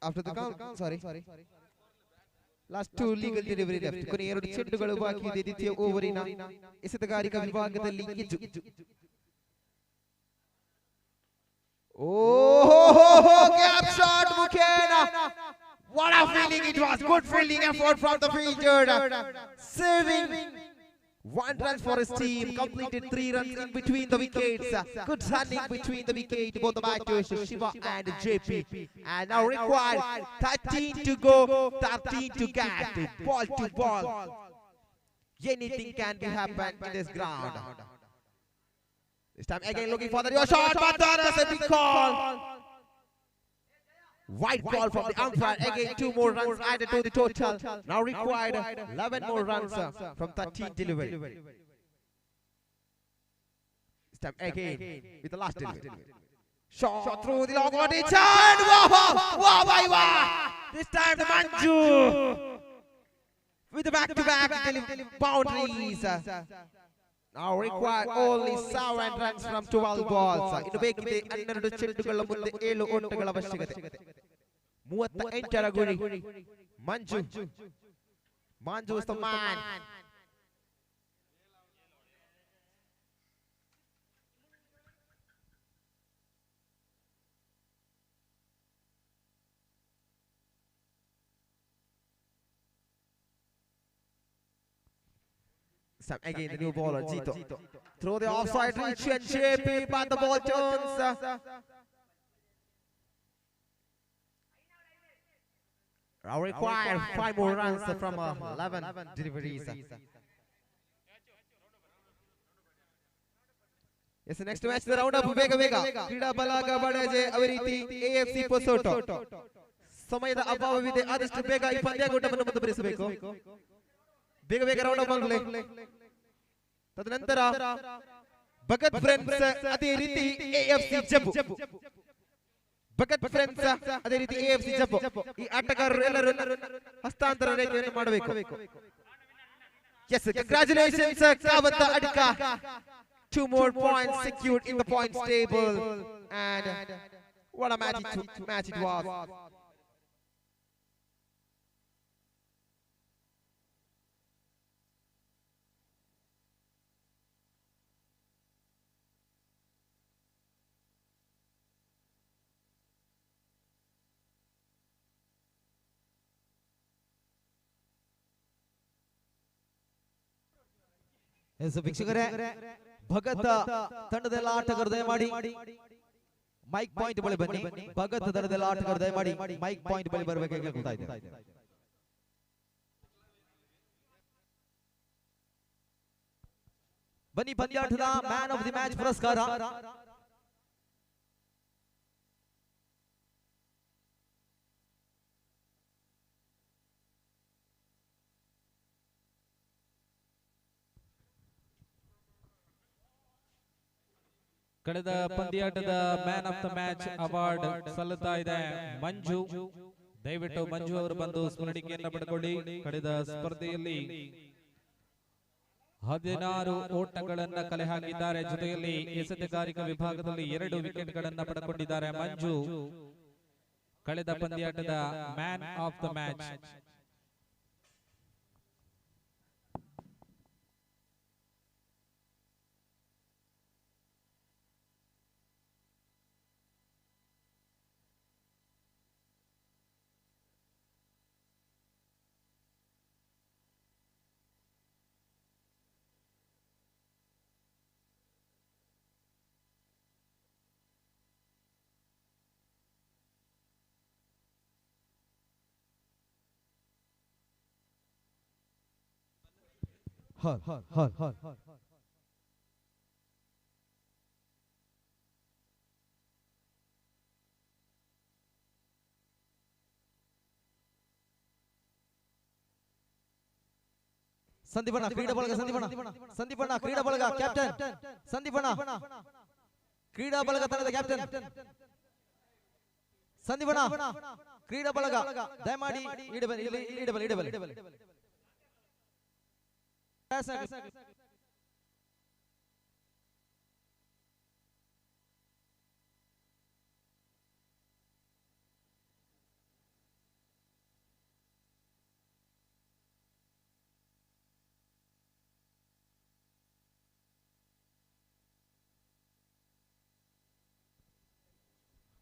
After the count, sorry, last two legal delivery left. ಕೊನೆಯ ಎರಡು ಚೆಂಡುಗಳು ಬಾಕಿ ಇದೆ ದ್ವಿತೀಯ ಓವರಿನ ಎಸೆತಗಾರಿಕಾ ವಿಭಾಗದಲ್ಲಿ. Edge, ಓಹೋ, gap shot ಮುಖೇನ. What a fielding it was! Good fielding effort from the fielder. Saving 1 run for his team. Completed 3 runs in between the wickets. Good running between the wicket. Both the batters, Shiva and JP. And now required 13 to go, 13 to get. Ball to ball. Anything can be happen in this ground. This time again looking for the shot, but there is a big call. White ball from the umpire. Again, 2 more runs added to the total. Now required 11 more runs from 13 delivery. This time again with the last delivery. Shot through the long on and wow, wow, wow, wow. This time the Manju with the back-to-back boundaries. Now required only 7 runs from 12 balls. ಇನ್ನು ಬೇಕಿದೆ 12 ಚೆಂಡುಗಳ ಮುಂದೆ 7 ಓಟಗಳ ಅವಶ್ಯಕತೆ. 38ರ ಗುರಿ. ಮಂಜು, ಮಂಜು is the man. Sam again the new bowler Jito. Throw the offside reach and JP, but the ball turns. Now required 5 more runs from 11 deliveries. Yes, next match the round up ಬೇಗ ಬೇಗ. ಕ್ರೀಡಾ ಬಲಾಗ ಬಡಜೆ ಅದೇ ರೀತಿ AFC ಪೊಸೋಟೋ. ಸಮಯದ ಅಭಾವವಿದೆ, ಆದಷ್ಟು ಬೇಗ ಈ ಪಂದ್ಯಾಕೂಟವನ್ನು ಮುಂದುವರಿಸಬೇಕು. ಬೇಗ ಬೇಗ ರೌಂಡ್ ಅಪ್ ಆಗಲಿ. ತದನಂತರ ಭಗತ್ ಫ್ರೆಂಡ್ಸ್ ಅದೇ ರೀತಿ ಎಎಫ್ಸಿ ಜಬ್ಬು, ಭಗತ್ ಫ್ರೆಂಡ್ಸ್ ಅದೇ ರೀತಿ ಎಎಫ್ಸಿ ಜಬ್ಬು, ಈ ಆಟಗಾರರು ಎಲ್ಲರೂ ಹಸ್ತಾಂತರ ರೇಖೆಯನ್ನು ಮಾಡಬೇಕು. Yes, congratulations Kavantha Adka. 2 more points secured in the points table, and what a match it was. Yes ವೀಕ್ಷಕರೇ, ಭಗತ್ ತಂಡದೆಲ್ಲ ಆಟಗಾರರು ದಯಮಾಡಿ ಮೈಕ್ ಪಾಯಿಂಟ್ ಬಳಿ ಬನ್ನಿ. ಭಗತ್ ತಂಡದೆಲ್ಲ ಆಟಗಾರರು ದಯಮಾಡಿ ಮೈಕ್ ಪಾಯಿಂಟ್ ಬಳಿ ಬರಬೇಕಾಗಿ ಕೇಳ್ಕೊಳ್ತಾ ಇದ್ದೇನೆ. ಬನ್ನಿ ಪಂದ್ಯಾಟದ ಮ್ಯಾನ್ ಆಫ್ the match ಪುರಸ್ಕಾರ ಕಳೆದ ಪಂದ್ಯಾಟದ man of the match award ಸಲ್ಲುತ್ತಾ ಇದೆ ಮಂಜು. ದಯವಿಟ್ಟು ಮಂಜು ಅವರು ಬಂದು ಸ್ಮರಣಿಕೆಯನ್ನು ಪಡ್ಕೊಳ್ಳಿ. ಕಳೆದ ಸ್ಪರ್ಧೆಯಲ್ಲಿ 16 ಓಟಗಳನ್ನ ಕಲೆ ಹಾಕಿದ್ದಾರೆ. ಜೊತೆಯಲ್ಲಿ ಎಸೆತಗಾರಿಕಾ ವಿಭಾಗದಲ್ಲಿ 2 ವಿಕೆಟ್ಗಳನ್ನ ಪಡ್ಕೊಂಡಿದ್ದಾರೆ ಮಂಜು. ಕಳೆದ ಪಂದ್ಯಾಟದ man of the match. ಹಲ್ ಹಲ್ ಹಲ್ ಸಂದೀಪಣ್ಣ ಕ್ರೀಡಾ ಬಳಗ, ಸಂದೀಪಣ್ಣ, ಸಂದೀಪಣ್ಣ ಕ್ರೀಡಾ ಬಳಗ ಕ್ಯಾಪ್ಟನ್, ಸಂದೀಪಣ್ಣ ಕ್ರೀಡಾ ಬಳಗ ತಂಡದ ಕ್ಯಾಪ್ಟನ್ ಸಂದೀಪಣ್ಣ ಕ್ರೀಡಾ ಬಳಗ ದಯಮಾಡಿ ಈಡಬಲಿ ಈಡಬಲಿ ಈಡಬಲಿ.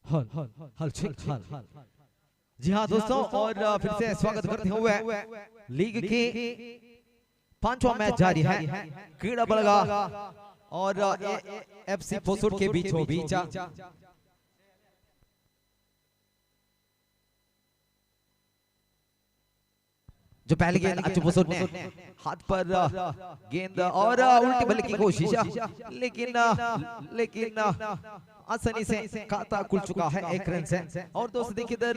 हल हल हल हल। जी हाँ दोस्तों, और फिर से स्वागत करते हुए लीग की 5वां मैच जारी है। क्रीड़ा बलगा और एफसी पोसुर के बीचों बीच जो पहली गेंद अच्छू पोसुर ने हाथ पर गेंद और उल्टी बल्ले की कोशिश, लेकिन लेकिन आसानी से खाता खुल चुका है 1 रन से। और दोस्तों देखिए इधर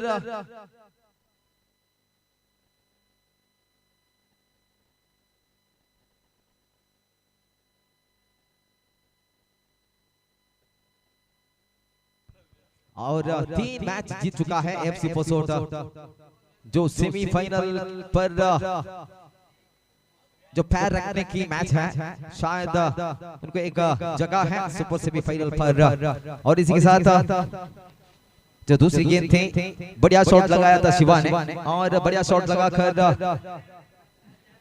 और 3 मैच जीत चुका है एफसी पोसोट, जो सेमीफाइनल पर जो पैर रखने की मैच है, शायद उनको एक जगह है सुपर सेमीफाइनल पर। और इसी के साथ जो दूसरी गेंद थी, बढ़िया शॉट लगाया था शिवा ने और बढ़िया शॉट लगाकर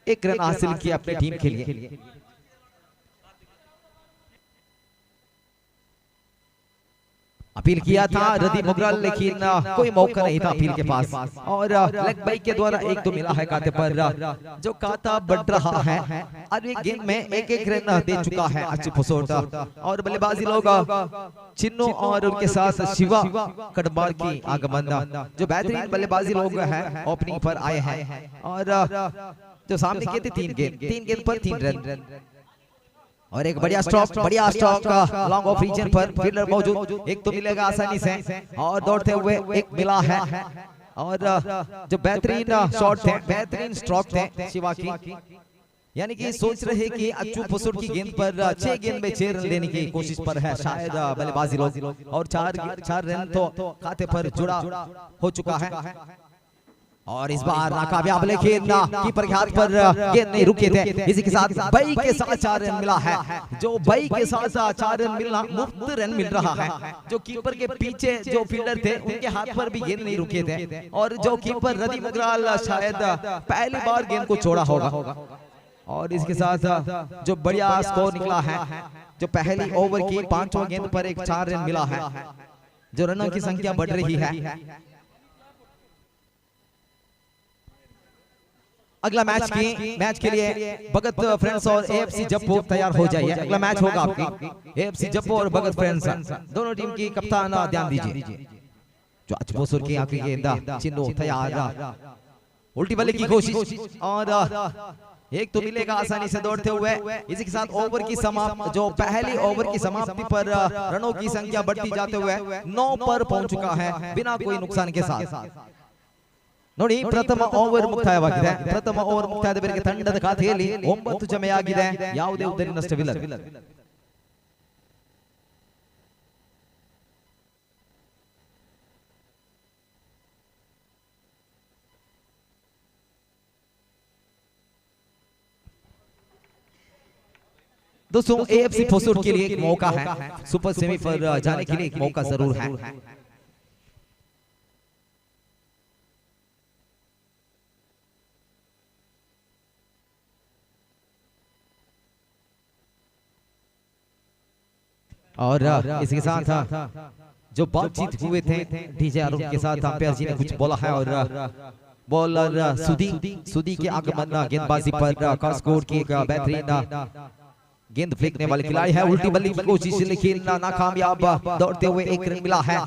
1 रन हासिल किया अपने टीम के लिए। अपील किया था रदी मुगराल, लेकिन कोई मौका नहीं था अपील के पास। और लेग बाई के द्वारा 1 तो मिला है खाते पर, जो खाता बढ़ रहा है और एक गेंद में 1-1 रन दे चुका है अच्छी पोसोट। और बल्लेबाजी लोग चिन्नू और उनके साथ शिवा कड़बार की आगमन, जो बेहतरीन बल्लेबाजी लोग हैं ओपनिंग पर आए हैं। और जो सामने के थे 3 गेंद, 3 गेंद पर 3 रन और एक बढ़िया स्ट्रोक, बढ़िया स्ट्रोक लॉन्ग ऑफ रीजन पर फील्डर मौजूद, 1 तो मिलेगा आसानी से और दौड़ते हुए 1 मिला है। और जो बेहतरीन शॉट थे, बेहतरीन स्ट्रोक थे शिवा की, यानी कि सोच रहे कि अच्छू पोसुर की गेंद पर 6 गेंद में 6 रन लेने की कोशिश पर है शायद बल्लेबाजी लोग। और 4 रन तो खाते पर जुड़ा हो चुका है। और इस बार नाकामयाब, लेकिन कीपर के हाथ पर गेंद नहीं रुके थे। इसी के साथ बई के साथ 4 रन मिला है, जो बई के साथ 4 रन मिलना मुफ्त रन मिल रहा है। जो कीपर के पीछे जो फील्डर थे उनके हाथ पर भी गेंद नहीं रुके थे और जो कीपर रदी मुगराल शायद पहली बार गेंद को छोड़ा होगा। और इसके साथ जो बढ़िया स्कोर निकला है, जो पहली ओवर की 5वां गेंद पर एक 4 रन मिला है, जो रनों की संख्या बढ़ रही है। अगला मैच के लिए भगत फ्रेंड्स और एएफसी जप्पो तैयार हो जाइए। अगला मैच होगा आपकी एएफसी जप्पो और भगत फ्रेंड्स, दोनों टीम की कप्तान ध्यान दीजिए। जो अचबोसुर की आखिरी गेंद, चिन्नो तैयार, उल्टी बल्ले की कोशिश और एक तो मिलेगा आसानी से दौड़ते हुए। इसी के साथ ओवर की समाप्त, जो पहली ओवर की समाप्ति पर रनों की संख्या बढ़ती जाते हुए 9 पर पहुंच चुका है बिना कोई नुकसान के साथ। ನೋಡಿ, ಪ್ರಥಮ ಓವರ್ ಮುಕ್ತಾಯವಾಗಿದೆ. ಪ್ರಥಮ ಓವರ್ ಮುಕ್ತಾಯದ ಮೇರೆಗೆ ತಂಡದ ಖಾತೆಯಲ್ಲಿ 9 ಜಮೆಯಾಗಿದೆ, ಯಾವುದೇ ಉದ್ದರಿ ನಷ್ಟವಿಲ್ಲ. दोस्तों, एएफसी फोसुर के लिए एक मौका है, सुपर सेमी पर जाने के लिए एक मौका जरूर है। और इसके साथ जो बातचीत हुए थे डीजे अरुण के साथ, अंपायर जी ने कुछ बोला है और बॉलर सुदी के आगमन गेंदबाजी पर कास्कोर की एक बेहतरीन गेंद फेंकने वाले खिलाड़ी है। उल्टी बल्ले की कोशिश लेकिन नाकामयाब, दौड़ते हुए एक रन मिला है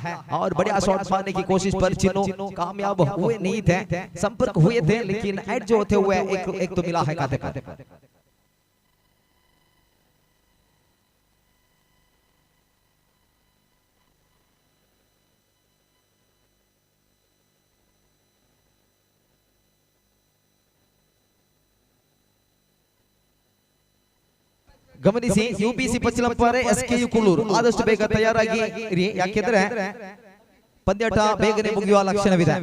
और बढ़िया शॉट मारने की कोशिश पर चिन्नो कामयाब हुए नहीं थे, संपर्क हुए थे लेकिन एड जो होते हुए एक तो मिला है खाते पर। ಗಮನಿಸಿ, ಯುಬಿಸಿ ಪಚ್ಚಿಲಂಪಾರೆ ಎಸ್ಕೆಯು ಕುಳ್ಳೂರು ಆದಷ್ಟು ಬೇಗ ತಯಾರಾಗಿ, ಯಾಕೆಂದ್ರೆ ಪಂದ್ಯಾಟ ಬೇಗನೆ ಮುಗಿಯುವ ಲಕ್ಷಣವಿದೆ.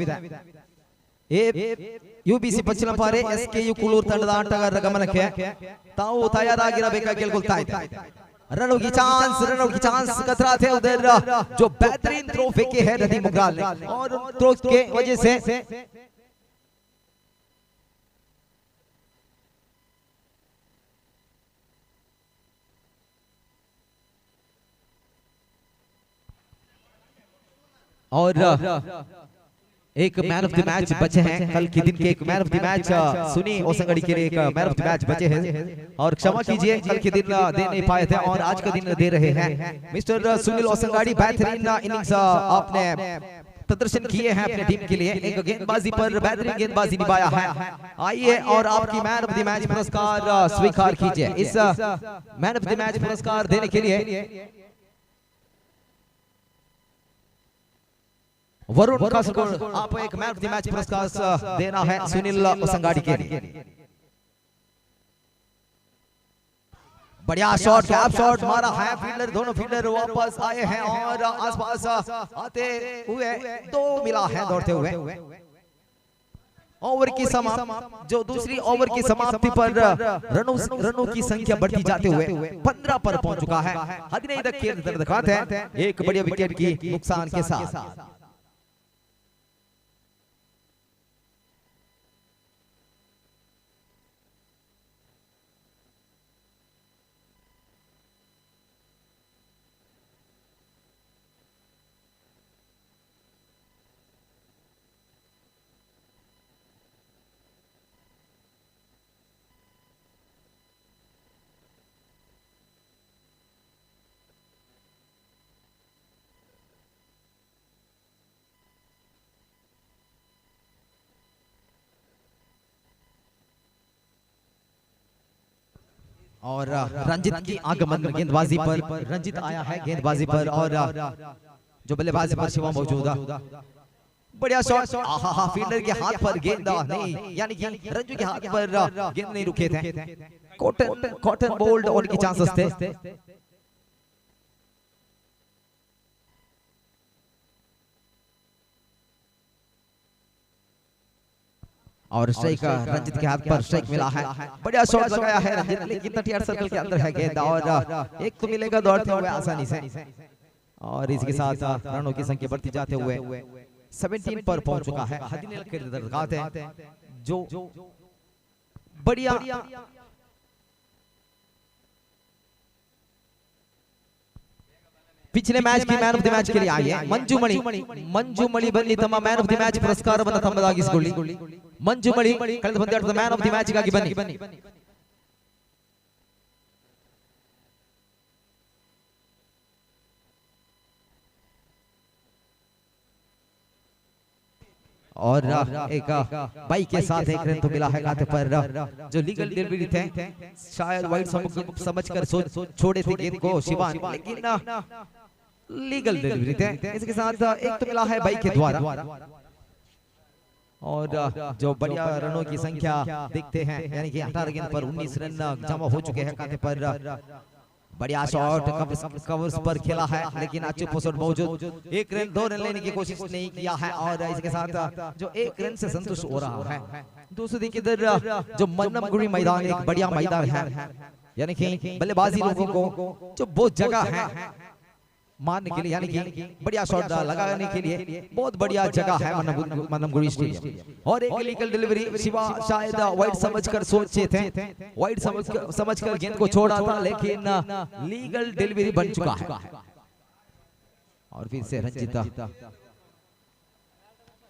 ಯುಬಿಸಿ ಪಚ್ಚಿಲಂಪಾರೆ ಎಸ್ಕೆಯು ಕುಳ್ಳೂರು ತಂಡದ ಆಟಗಾರರ ಗಮನಕ್ಕೆ ತಾವು ತಯಾರಾಗಿರಬೇಕಾಗಿ ಕೇಳಿಕೊಳ್ತಾ ಇದೆ. रनों की चांस खतरा थे उधर, जो बेहतरीन थ्रो फेंके है रदी मुगराल ने और थ्रो के वजह से और एक मैन ऑफ the match बचे हैं। कल के दिन के एक मैन ऑफ the match सुनी ओसंगड़ी के लिए एक मैन ऑफ the match बचे हैं और क्षमा कीजिए कल के दिन दे नहीं पाए थे और आज का दिन दे रहे हैं। मिस्टर सुनील ओसंगाड़ी बेहतरीन इनिंग्स आपने प्रदर्शन किए हैं अपने टीम के लिए, एक गेंदबाजी पर बेहतरीन गेंदबाजी निभाया है। आइए और आपकी मैन ऑफ the match पुरस्कार स्वीकार कीजिए। इस मैन ऑफ the match पुरस्कार देने के लिए वरुण कासरगोड आप एक मैन ऑफ the match पुरस्कार देना है सुनील ओसंगाड़ी के लिए। बढ़िया शॉट, गैप शॉट मारा है फील्डर, दोनों फील्डर वापस आए हैं और आसपास आते हुए दो मिला है दौड़ते हुए। ओवर की समाप्ति, जो दूसरी ओवर की समाप्ति पर रनों की संख्या बढ़ती जाते हुए 15 पर पहुंच चुका है। 15 है, एक बढ़िया विकेट की नुकसान के साथ। और रंजित की आगमन गेंदबाजी पर, रंजित आया है गेंदबाजी पर और जो बल्लेबाजी पर शिवा मौजूद। बढ़िया शॉट, आहा, फील्डर के हाथ पर गेंद नहीं, यानी कि रंजू के हाथ पर गेंद नहीं रुके थे। कॉटन बोल्ड होने के चांसेस थे। और स्ट्राइक रंजित के हाथ पर स्ट्राइक मिला है। बढ़िया शॉट लगाया है रंजित, लेकिन 30 सर्कल के अंदर है गेंद और एक तो मिलेगा दौड़ते हुए आसानी से। और इसके साथ रनों की संख्या बढ़ती जाते हुए 17 पर पहुंच चुका है। है जो बढ़िया पिछले मैच की मैन ऑफ the match के लिए आई है मंजू मणि। मंजू मणि बन्नी तಮ್ಮ ಮ್ಯಾನ್ ಆಫ್ the match ಪುರಸ್ಕಾರವನ್ನು ತಮ್ಮದಾಗಿಸಿಕೊಳ್ಳಿ. ಮಂಜು ಮಳಿ ಕಳೆದ ಪಂದ್ಯಾಟದ ಮ್ಯಾನ್ ಆಫ್ the match ಗಾಗಿ ಬನ್ನಿ. और एक बाइक के साथ एक रन तो मिला है खाते पर, जो लीगल डिलीवरी थे शायद वाइड समझकर छोड़े थे गेंद को शिवान, लेकिन लीगल डिलीवरी थे। इसके साथ एक तो मिला है बाइक के द्वारा। और जो बढ़िया रनों की संख्या देखते हैं, यानी कि 18 गेंद पर 19 रन जमा हो चुके हैं खाते पर। बढ़िया शॉट कवर्स पर खेला है, लेकिन अच्छे पोसट मौजूद, एक रन 2 रन लेने की कोशिश नहीं किया है और इसके साथ जो 1 रन से संतुष्ट हो रहा है। दोस्तों देखिए इधर जो मन्नमगुड़ी मैदान एक बढ़िया मैदान है, यानी कि बल्लेबाजी लोगों को जो बहुत जगह है मारने के लिए, यानी कि बढ़िया शॉट लगाने के लिए बहुत बढ़िया जगह है मन्नमगुड़ी स्टेडियम। और एक लीगल डिलीवरी शिवा शायद वाइड समझकर सोचे थे, वाइड समझकर गेंद को छोड़ा था, लेकिन लीगल डिलीवरी बन चुका है। और फिर से रंजिता,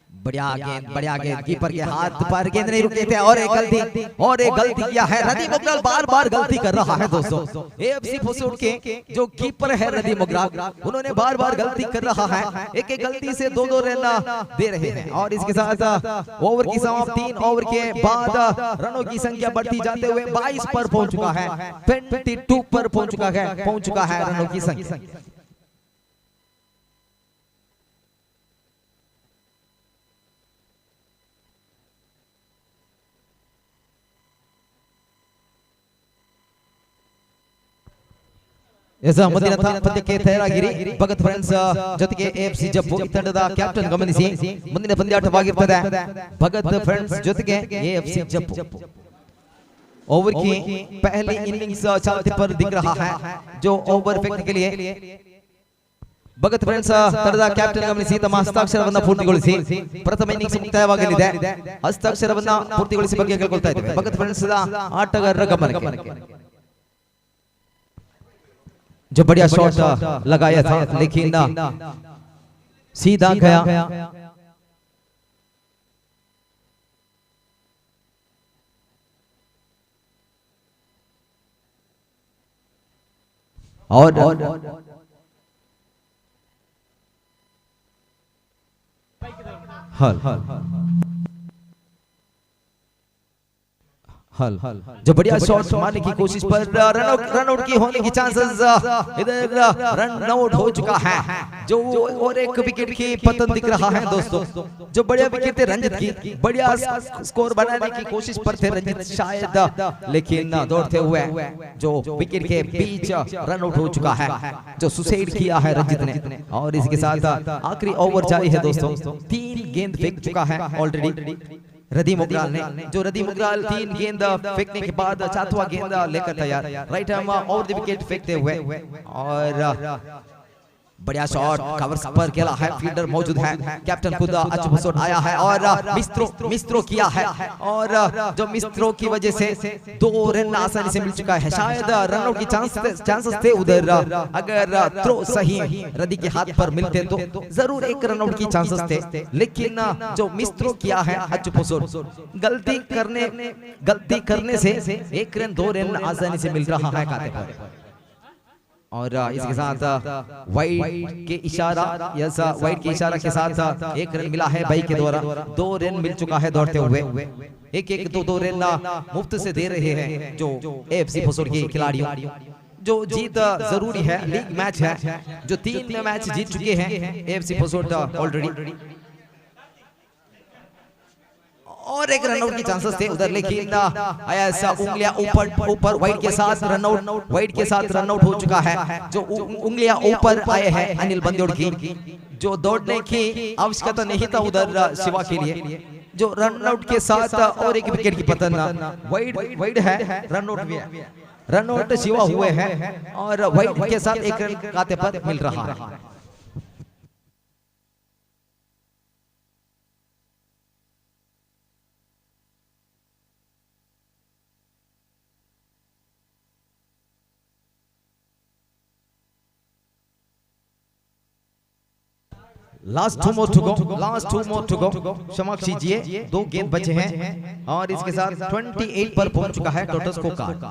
बढ़िया गेंद, बढ़िया गेंद, कीपर के हाथ पर गेंद नहीं रुके थे और एक गलती किया है रदी मुगराल। बार बार गलती कर रहा है दोस्तों एएफसी होसुर के जो कीपर है रदी मुगराल, उन्होंने बार बार गलती कर रहा है, एक एक गलती से 2-2 रन दे रहे हैं। और इसके साथ ओवर की समाप्ति, 3 ओवर के बाद रनों की संख्या बढ़ती जाते हुए 22 पर पहुंच चुका है, 22 पर पहुंच चुका है रनों की संख्या। ಮುಂದಿನ ಪಂದ್ಯಕ್ಕೆ ತಯಾರಾಗಿರಿ ಭಗತ್ ಫ್ರೆಂಡ್ಸ್ ಜೊತೆಗೆ ಎಎಫ್ಸಿ ಜಬ್ಬು ಈ ತಂಡದ ಕ್ಯಾಪ್ಟನ್ ಗಮನಿಸಿ. ಮುಂದಿನ ಪಂದ್ಯಾಟವಾಗಿರ್ತದೆ ಭಗತ್ ಫ್ರೆಂಡ್ಸ್ ಜೊತೆಗೆ ಎಎಫ್ಸಿ ಜಬ್ಬು. ओवर की पहली इनिंग्स चलते पर दिख रहा है, जो ओवर फेंकने के लिए ಭಗತ್ ಫ್ರೆಂಡ್ಸ್ ತಂಡದ ಕ್ಯಾಪ್ಟನ್ ಗಮನಿಸಿ ತಮ್ಮ ಹಸ್ತಾಕ್ಷರವನ್ನ ಪೂರ್ತಿಗೊಳಿಸಿ ಪ್ರಥಮ ಇನ್ನಿಂಗ್ಸ್ ಮುಕ್ತಾಯವಾಗಲಿದೆ. ಹಸ್ತಾಕ್ಷರವನ್ನ ಪೂರ್ತಿಗೊಳಿಸಿ ಬಗ್ಗೆ ಕೇಳಿಕೊಳ್ತಾ ಇದ್ದೇವೆ ಭಗತ್ ಫ್ರೆಂಡ್ಸ್ ಆಟಗಾರರ ಗಮನಕ್ಕೆ. जो बढ़िया शॉट लगाया था लेकिन सीधा गया। और हल हल जो बढ़िया शॉट मारने की कोशिश पर रन आउट की होने की चांसेस, इधर रन आउट हो चुका है, जो और एक विकेट की पतन दिख रहा है दोस्तों। जो बढ़िया विकेट थे रंजित की, बढ़िया स्कोर बनाने की कोशिश पर थे रंजित शायद, लेकिन दौड़ते हुए जो विकेट के बीच रन आउट हो चुका है, जो सुसाइड किया है रंजित ने। और इसके साथ आखिरी ओवर जारी है दोस्तों, 3 गेंद फेंक चुका है ऑलरेडी रदी मुगराल ने। जो रदी मुगराल 3 गेंद फेंकने के बाद 4वां गेंद लेकर तैयार, राइट आर्म और the wicket फेंकते हुए। और बढ़िया शॉट कवर्स पर खेला है, फील्डर मौजूद है, कैप्टन खुद अच्छे आया है और मिस्त्रो किया है, और जो मिस्त्रो की वजह से 2 रन आसानी से मिल चुका है। शायद रन आउट की चांसेस थे उधर, अगर थ्रो सही रदी के हाथ पर मिलते तो जरूर एक रन आउट की चांसेस थे, लेकिन जो मिस्त्रो किया है अच्छे गलती करने से 1 रन 2 रन आसानी से मिल रहा है खाते पर। और इसके साथ वाइड के इशारा, यस वाइड के इशारा के साथ 1 रन मिला है भाई के द्वारा, 2 रन मिल चुका है दौड़ते हुए। 1 1 2 2 रन मुफ्त से दे रहे हैं जो एएफसी होसुर के खिलाड़ियों। जो जीत जरूरी है, लीग मैच है, जो 3 मैच जीत चुके हैं एएफसी होसुर ऑलरेडी। और एक रन आउट की चांसेस थे उधर, लेकिन ऐसा उंगलियां ऊपर ऊपर वाइड के साथ रन आउट, वाइड के साथ रन आउट हो चुका है। जो उंगलियां ऊपर आए हैं अनिल बंदोड़ की, जो दौड़ने की आवश्यकता नहीं था उधर शिवा के लिए, जो रन आउट के साथ और एक विकेट की पतन। वाइड वाइड है, रन आउट भी है, रन आउट शिवा हुए हैं और वाइड के साथ 1 रन खाते पर मिल रहा है। Last 2 more to go, last 2 more to go. क्षमा कीजिए, 2 गेंद बचे हैं और इसके साथ 28 पर पहुंच चुका है टोटल स्कोर कार्ड।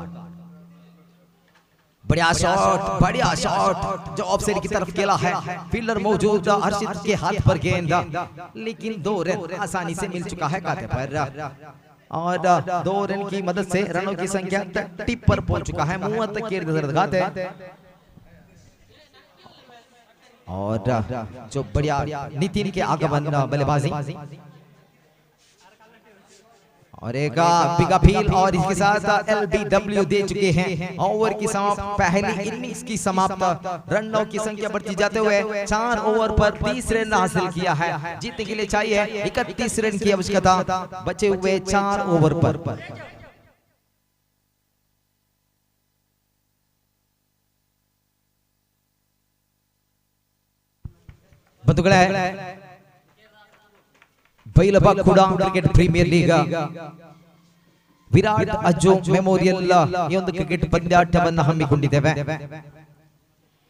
बढ़िया शॉट, बढ़िया शॉट जो ऑफ साइड की तरफ खेला है। फील्डर मौजूद हर्षित के हाथ पर गेंद, लेकिन 2 रन आसानी से मिल चुका है खाते पर और 2 रन की मदद से रनों की संख्या 30 पर पहुंच चुका है। 32 और जो बढ़िया नितिन के आगमन बल्लेबाजी और एक बिग अपील और इसके साथ एलबीडब्ल्यू दे चुके हैं। ओवर की समाप्त, पहली इनिंग्स की समाप्त, रनों की संख्या बढ़ती जाते हुए 4 ओवर पर 30 रन हासिल किया है। जीतने के लिए चाहिए 31 रन की आवश्यकता बचे हुए 4 ओवर पर। ಬಂಧುಗಳೇ, Bailaba Kuda cricket premier league Virat Ajju memorial ಈ ಒಂದು ಕ್ರಿಕೆಟ್ ಪಂದ್ಯಾಟವನ್ನು ಹಮ್ಮಿಕೊಂಡಿದ್ದೇವೆ.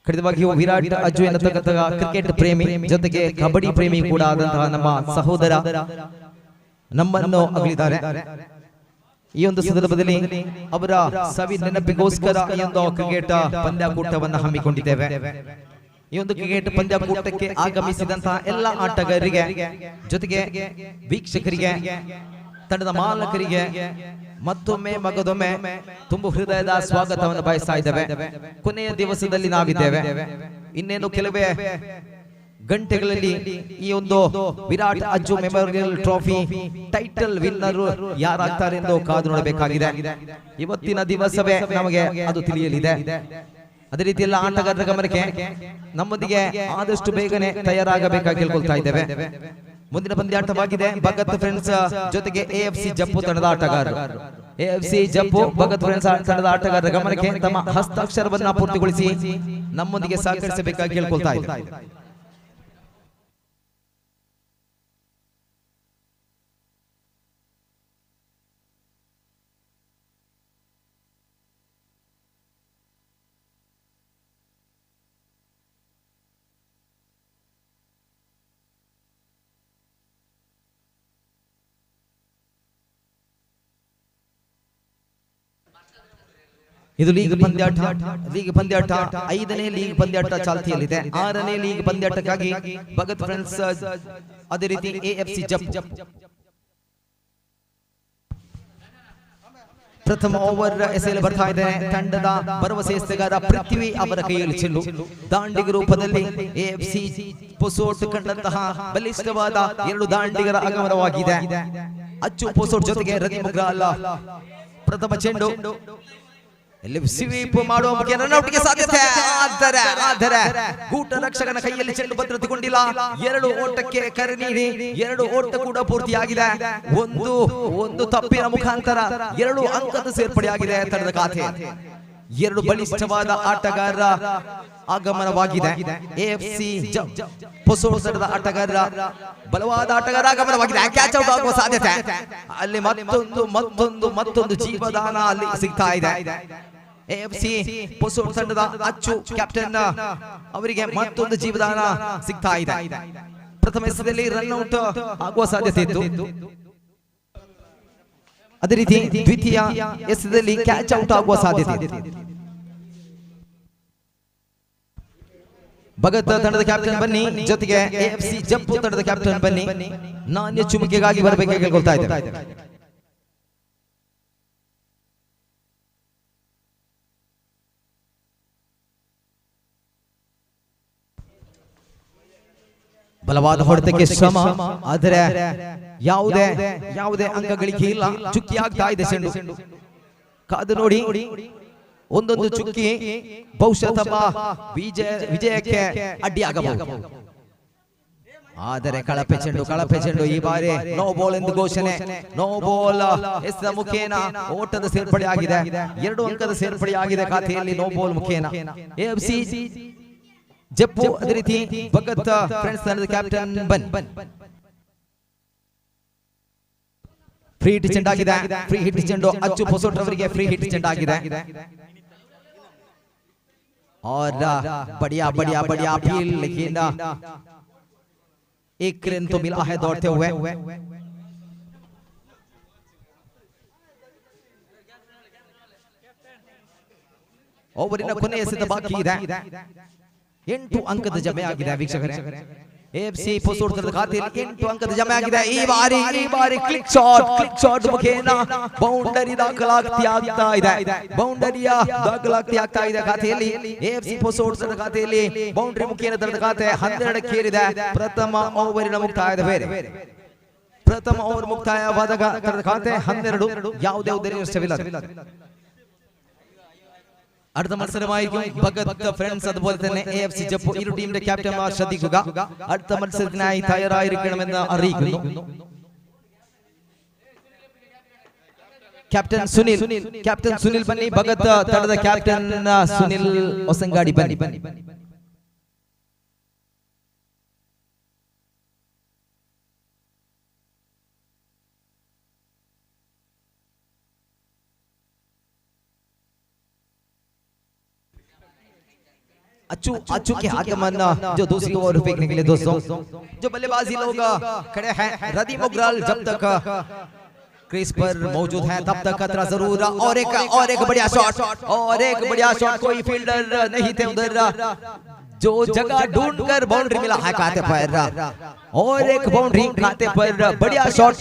ಖಂಡಿತವಾಗಿಯೂ ವಿರಾಟ್ ಅಜ್ಜು ಎನ್ನತಕ್ಕಂತಹ ಕ್ರಿಕೆಟ್ ಪ್ರೇಮಿ ಜೊತೆಗೆ ಕಬಡ್ಡಿ ಪ್ರೇಮಿ ಕೂಡ ಆದಂತಹ ನಮ್ಮ ಸಹೋದರ ನಮ್ಮನ್ನು ಅಗಲಿದ್ದಾರೆ. ಈ ಒಂದು ಸಂದರ್ಭದಲ್ಲಿ ಅವರ ಸವಿ ನೆನಪಿಗೋಸ್ಕರ ಈ ಒಂದು ಕ್ರಿಕೆಟ್ ಪಂದ್ಯಾಕೂಟವನ್ನು ಹಮ್ಮಿಕೊಂಡಿದ್ದೇವೆ. ಈ ಒಂದು ಕ್ರಿಕೆಟ್ ಪಂದ್ಯಾಕೂಟಕ್ಕೆ ಆಗಮಿಸಿದಂತಹ ಎಲ್ಲ ಆಟಗಾರರಿಗೆ ಜೊತೆಗೆ ವೀಕ್ಷಕರಿಗೆ, ತಂಡದ ಮಾಲಕರಿಗೆ ಮತ್ತೊಮ್ಮೆ ಮಗದೊಮ್ಮೆ ತುಂಬು ಹೃದಯದ ಸ್ವಾಗತವನ್ನು ಬಯಸ್ತಾ ಇದ್ದೇವೆ. ಕೊನೆಯ ದಿವಸದಲ್ಲಿ ನಾವಿದ್ದೇವೆ. ಇನ್ನೇನು ಕೆಲವೇ ಗಂಟೆಗಳಲ್ಲಿ ಈ ಒಂದು Virat Ajju memorial trophy title winner ಯಾರಾಗ್ತಾರೆ ಎಂದು ಕಾದು ನೋಡಬೇಕಾಗಿದೆ. ಇವತ್ತಿನ ದಿವಸವೇ ನಮಗೆ ಅದು ತಿಳಿಯಲಿದೆ. ಅದೇ ರೀತಿಯಲ್ಲಿ ಆಟಗಾರರ ಗಮನಕ್ಕೆ ನಮ್ಮೊಂದಿಗೆ ಆದಷ್ಟು ಬೇಗನೆ ತಯಾರಾಗಬೇಕಾಗಿ ಕೇಳ್ಕೊಳ್ತಾ ಇದ್ದೇವೆ. ಮುಂದಿನ ಪಂದ್ಯಾಟವಾಗಿದೆ ಭಗತ್ ಫ್ರೆಂಡ್ಸ್ ಜೊತೆಗೆ ಎಎಫ್ಸಿ ಜಪ್ಪು ತಂಡದ ಆಟಗಾರರು. ಎಎಫ್ಸಿ ಜಪ್ಪು ಭಗತ್ ಫ್ರೆಂಡ್ಸ್ ತಂಡದ ಆಟಗಾರರ ಗಮನಕ್ಕೆ ತಮ್ಮ ಹಸ್ತಾಕ್ಷರವನ್ನ ಪೂರ್ತಿಗೊಳಿಸಿ ನಮ್ಮೊಂದಿಗೆ ಸಹಕರಿಸಬೇಕಾಗಿ ಕೇಳ್ಕೊಳ್ತಾ ಇದ್ದೇವೆ. ಇದು ಲೀಗ್ ಪಂದ್ಯಾಟ, ಲೀಗ್ ಪಂದ್ಯಾಟ 5ನೇ ಲೀಗ್ ಪಂದ್ಯಾಟ ಚಾಲ್ತಿಯಲ್ಲಿದೆ. 6ನೇ ಲೀಗ್ ಪಂದ್ಯಾಟಕ್ಕಾಗಿ ಭಗತ್ ಫ್ರೆಂಡ್ಸ್ ಅದೇ ರೀತಿ ಎಎಫ್ಸಿ ಜಪ್ಪು ಪ್ರಥಮ ಓವರ್ ಎಸೆಯಲು ಬರ್ತಾ ಇದೆ. ತಂಡದ ಭರವಸೆ ಎಸೆಗಾರ ಪೃಥ್ವಿ ಅವರ ಕೈಯಲ್ಲಿ ಚೆಂಡು. ದಾಂಡಿಗ ರೂಪದಲ್ಲಿ ಎಎಫ್ಸಿ ಪೊಸೋಟ್ ಕಂಡಂತಹ ಬಲಿಷ್ಠವಾದ 2 ದಾಂಡಿಗರ ಆಗಮನವಾಗಿದೆ. ಅಚ್ಚು ಪೊಸೋಟ್ ಜೊತೆಗೆ ರತಿ ಮುಗ್ರಾಲ. ಪ್ರಥಮ ಚೆಂಡು ಸ್ವೀಪ್ ಮಾಡುವ ಮುಖೇನ ರನ್ಔಟ್ಗೆ ಸಾಧ್ಯತೆ, ಆದರೆ ಆದರೆ ಗೂಟ ರಕ್ಷಕನ ಕೈಯಲ್ಲಿ ಚೆಂಡು ಭದ್ರತೆಗೊಂಡಿಲ್ಲ. 2 ಓಟಕ್ಕೆ ಕರೆ ನೀಡಿ 2 ಓಟ ಕೂಡ ಪೂರ್ತಿಯಾಗಿದೆ. ಒಂದು ತಪ್ಪಿನ ಮುಖಾಂತರ 2 ಅಂಕದ ಸೇರ್ಪಡೆಯಾಗಿದೆ ತಂಡದ ಖಾತೆ. 2 ಬಲಿಷ್ಠವಾದ ಆಟಗಾರರ ಆಗಮನವಾಗಿದೆ. ಎಎಫ್ಸಿ ಪೊಸೋಟ್ ತಂಡದ ಆಟಗಾರರ ಬಲವಾದ ಆಟಗಾರ ಆಗಮನವಾಗಿದೆ. ಕ್ಯಾಚ್ ಔಟ್ ಆಗುವ ಸಾಧ್ಯತೆ ಅಲ್ಲಿ. ಮತ್ತೊಂದು ಮತ್ತೊಂದು ಮತ್ತೊಂದು ಜೀವದಾನ ಅಲ್ಲಿ ಸಿಗ್ತಾ ಇದೆ. ಎಎಫ್ಸಿ ಪೊಸೋಟ್ ತಂಡದ ಅಚ್ಚು ಕ್ಯಾಪ್ಟನ್ ಅವರಿಗೆ ಮತ್ತೊಂದು ಜೀವದಾನ ಸಿಗ್ತಾ ಇದೆ. ಪ್ರಥಮ ಎಸೆತದಲ್ಲಿ ರನ್ ಔಟ್ ಆಗುವ ಸಾಧ್ಯತೆ ಇತ್ತು. ಅದೇ ರೀತಿ ದ್ವಿತೀಯ ಎಸೆತದಲ್ಲಿ ಕ್ಯಾಚ್ ಔಟ್ ಆಗುವ ಸಾಧ್ಯತೆ ಇತ್ತು. ಭಗತ್ ತಂಡದ ಕ್ಯಾಪ್ಟನ್ ಬನ್ನಿ, ಜೊತೆಗೆ ಎಎಫ್ಸಿ ಜಪ್ಪು ತಂಡದ ಕ್ಯಾಪ್ಟನ್ ಬನ್ನಿ, ನಾಣ್ಯ ಚುಮುಕಿಗಾಗಿ ಬರಬೇಕಾಗಿ ಕೇಳ್ಕೊಳ್ತಾ ಇದ್ದೇವೆ. ಬಲವಾದ ಹೊಡೆತಕ್ಕೆ ಶ್ರಮ, ಆದರೆ ಯಾವುದೇ ಯಾವುದೇ ಅಂಕ ಗಳಿಕೆ ಇಲ್ಲ. ಚುಕ್ಕಿ ಆಗ್ತಾ ಇದೆ ಚೆಂಡು. ಕಾದು ನೋಡಿ, ಒಂದೊಂದು ಚುಕ್ಕಿ ಬಹುಶಃ ತಮ್ಮ ವಿಜಯಕ್ಕೆ ಅಡ್ಡಿಯಾಗಬಹುದು. ಆದರೆ ಕಳಪೆ ಚೆಂಡು, ಕಳಪೆ ಚೆಂಡು. ಈ ಬಾರಿ ನೋ ಬಾಲ್ ಎಂದು ಘೋಷಣೆ. ನೋ ಬಾಲ್ ಎಸ್ ಮುಖೇನ ಓಟದ ಸೇರ್ಪಡೆ ಆಗಿದೆ. 2 ಅಂಕದ ಸೇರ್ಪಡೆ ಆಗಿದೆ ಖಾತೆಯಲ್ಲಿ ನೋ ಬಾಲ್ ಮುಖೇನ. ಎಎಫ್ಸಿ ಜಪ್ಪು ಅದೇ ರೀತಿ ಭಗತ್ ಫ್ರೆಂಡ್ಸ್ ತಂಡದ ಕ್ಯಾಪ್ಟನ್ ಬನ್. ಫ್ರೀ ಹಿಟ್ ಚೆಂಡಾಗಿದೆ. ಫ್ರೀ ಹಿಟ್ ಚೆಂಡು ಅಚ್ಚು ಪೊಸೋಟ್ ಅವರಿಗೆ ಫ್ರೀ ಹಿಟ್ ಚೆಂಡಾಗಿದೆ. और बढ़िया बढ़िया बढ़िया अपील, लेकिन एक रन तो मिला है दौड़ते हुए। ಓವರಿನ ಕೊನೆಯ ಎಸೆತ ಬಾಕಿ ಇದೆ. 8 ಅಂಕದ ಜಮೆ ಆಗಿದೆ ವೀಕ್ಷಕರೇ. ಎಎಫ್ಸಿ ಹೊಸೂರು ತಂಡದ ಖಾತೆಯಲ್ಲಿ 8 ಅಂಕದ ಜಮೆ ಆಗಿದೆ. ಈ ಬಾರಿ ಕ್ಲಿಕ್ ಶಾಟ್ ಮುಖೇನ ಬೌಂಡರಿ ದಾಖಲಾತಿ ಆಗ್ತಾ ಇದೆ. ಬೌಂಡರಿಯ ದಾಖಲಾತಿ ಆಗ್ತಾ ಇದೆ ಖಾತೆಯಲ್ಲಿ. ಎಎಫ್ಸಿ ಹೊಸೂರು ತಂಡದ ಖಾತೆಯಲ್ಲಿ ಬೌಂಡರಿ ಮುಖೇನ ತಂಡದ ಖಾತೆ 12 ಏರಿದೆ. ಪ್ರಥಮ ಓವರಿನ ಮುಕ್ತಾಯದ ವೇಳೆ ಪ್ರಥಮ ಓವರ್ ಮುಕ್ತಾಯವಾದಾಗ ತಂಡದ ಖಾತೆ 12, ಯಾವುದೇ ಉದರಿ ನಷ್ಟವಿಲ್ಲ. അടുത്ത മത്സരമായിരിക്കും ഭഗത് ഫ്രണ്ട്സ് അതുപോലെ തന്നെ എഎഫ്സി ജപ്പു. ഇരു ടീമിന്റെ ക്യാപ്റ്റന്മാർ ശ്രദ്ധിക്കുക, അടുത്ത മത്സരത്തിനായി തയ്യാറായിരിക്കണമെന്ന് അറിയിക്കുന്നു. ക്യാപ്റ്റൻ സുനിൽ ബന്നി, ഭഗത് തടದ ക്യാപ്റ്റൻ സുനിൽ ഒസಂಗಾಡಿ ബന്നി. अच्चू के आगमन जो दूसरी ओवर फेंकने के लिए दोस्तों जो बल्लेबाजी लोग खड़े हैं। रदी मोगराल जब तक क्रीज पर मौजूद है तब तक खतरा जरूर। और एक बढ़िया शॉट, कोई फील्डर नहीं थे उधर, जो जगह ढूंढकर बाउंड्री मिला है खाते पर। और एक बाउंड्री खाते पर, बढ़िया शॉट।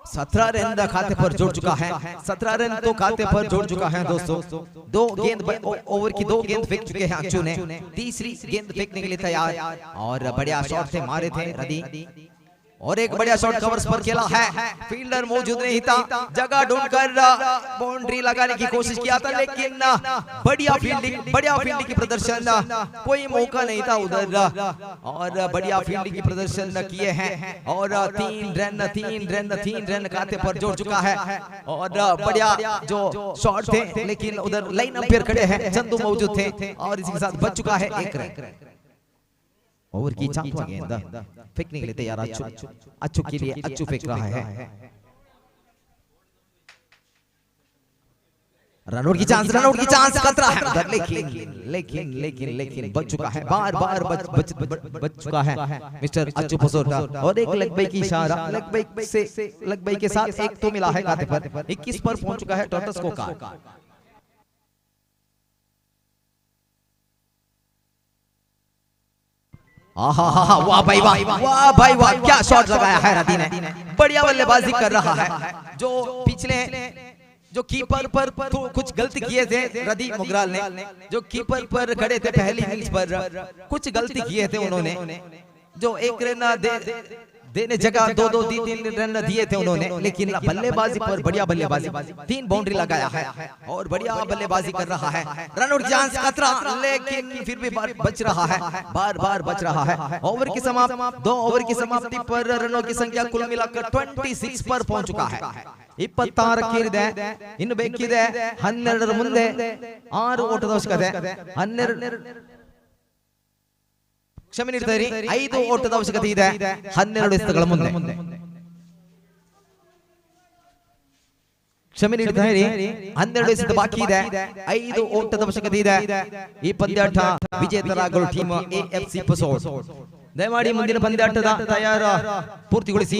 सत्रह रन खाते पर जोड़ चुका है। 17 रन तो खाते पर जोड़ चुका है दोस्तों। 2 गेंद ओवर की 2 गेंद फेंक चुके हैं अच्चू ने, तीसरी गेंद फेंकने के लिए तैयार। और बढ़िया शॉट थे मारे थे रदी, और एक बढ़िया शॉट कवर्स पर खेला है, फील्डर मौजूद नहीं था, जगह ढूंढकर बाउंड्री लगाने की कोशिश किया था, लेकिन बढ़िया फील्डिंग की प्रदर्शन, कोई मौका नहीं था उधर। और बढ़िया फील्डिंग की प्रदर्शन किए हैं और 3 रन खाते पर जोड़ चुका है। और बढ़िया जो शॉट थे, लेकिन उधर लाइन अंपायर खड़े हैं, चंदू मौजूद थे, और इसी के साथ बच चुका है 1 रन। ओवर की 4वां गेंद फेंकने के लिए तैयार अच्चू, अच्चू के लिए अच्चू फेंक रहा है। रनआउट की चांस खतरा है उधर, लेकिन लेकिन लेकिन लेकिन बच चुका है, बार बार बच बच चुका है मिस्टर अच्चू पसोटा। और एक लेग बाई की इशारा, लेग बाई के साथ एक तो मिला है खाते पर। 21 पर पहुंच चुका है टोटल स्कोर कार्ड। आहा हा, वाह भाई वाह, वाह भाई वाह, क्या शॉट लगाया है रदी ने। बढ़िया बल्लेबाजी कर रहा है। जो पिछले जो कीपर पर तो कुछ गलती किए थे रदी मुगराल ने, जो कीपर पर खड़े थे पहली इनिंग्स पर कुछ गलती किए थे उन्होंने, जो 1 रन देने जगह 2 2 3 3 रन दिए थे उन्होंने, लेकिन बल्लेबाजी पर बढ़िया बल्लेबाजी, 3 बाउंड्री लगाया है और बढ़िया बल्लेबाजी कर रहा है। रन आउट चांस खतरा, लेकिन फिर भी बच रहा है, बार बार बच रहा है। ओवर की समाप्ति, 2 ओवर की समाप्ति पर रनों की संख्या कुल मिलाकर 26 पर पहुंच चुका है. 26 ಇದೆ, ಇನ್ನು ಬೇಕಿದೆ 12 ಮುಂದೆ 6 ಓಟದ ಅವಶ್ಯಕತೆ. 12 ಕ್ಷಮೆ ನೀಡ್ತಾರೆ, 5 ಓಟದ ಅವಶ್ಯಕತೆ ಇದೆ 12 ಎಸೆತಗಳ ಮುಂದೆ. ಕ್ಷಮೆ ನೀಡ್ತಾರೆ, 12 ಎಸೆತ ಬಾಕಿ ಇದೆ, 5 ಓಟದ ಅವಶ್ಯಕತೆ ಇದೆ. ಈ ಪಂದ್ಯಾಟ ವಿಜೇತರಾಗಲು ಟೀಮ್ ಎಎಫ್ಸಿ ಪಸೋಡ್. ದಯಮಾಡಿ ಮುಂದಿನ ಪಂದ್ಯಾಟದ ತಯಾರ ಪೂರ್ತಿಗೊಳಿಸಿ.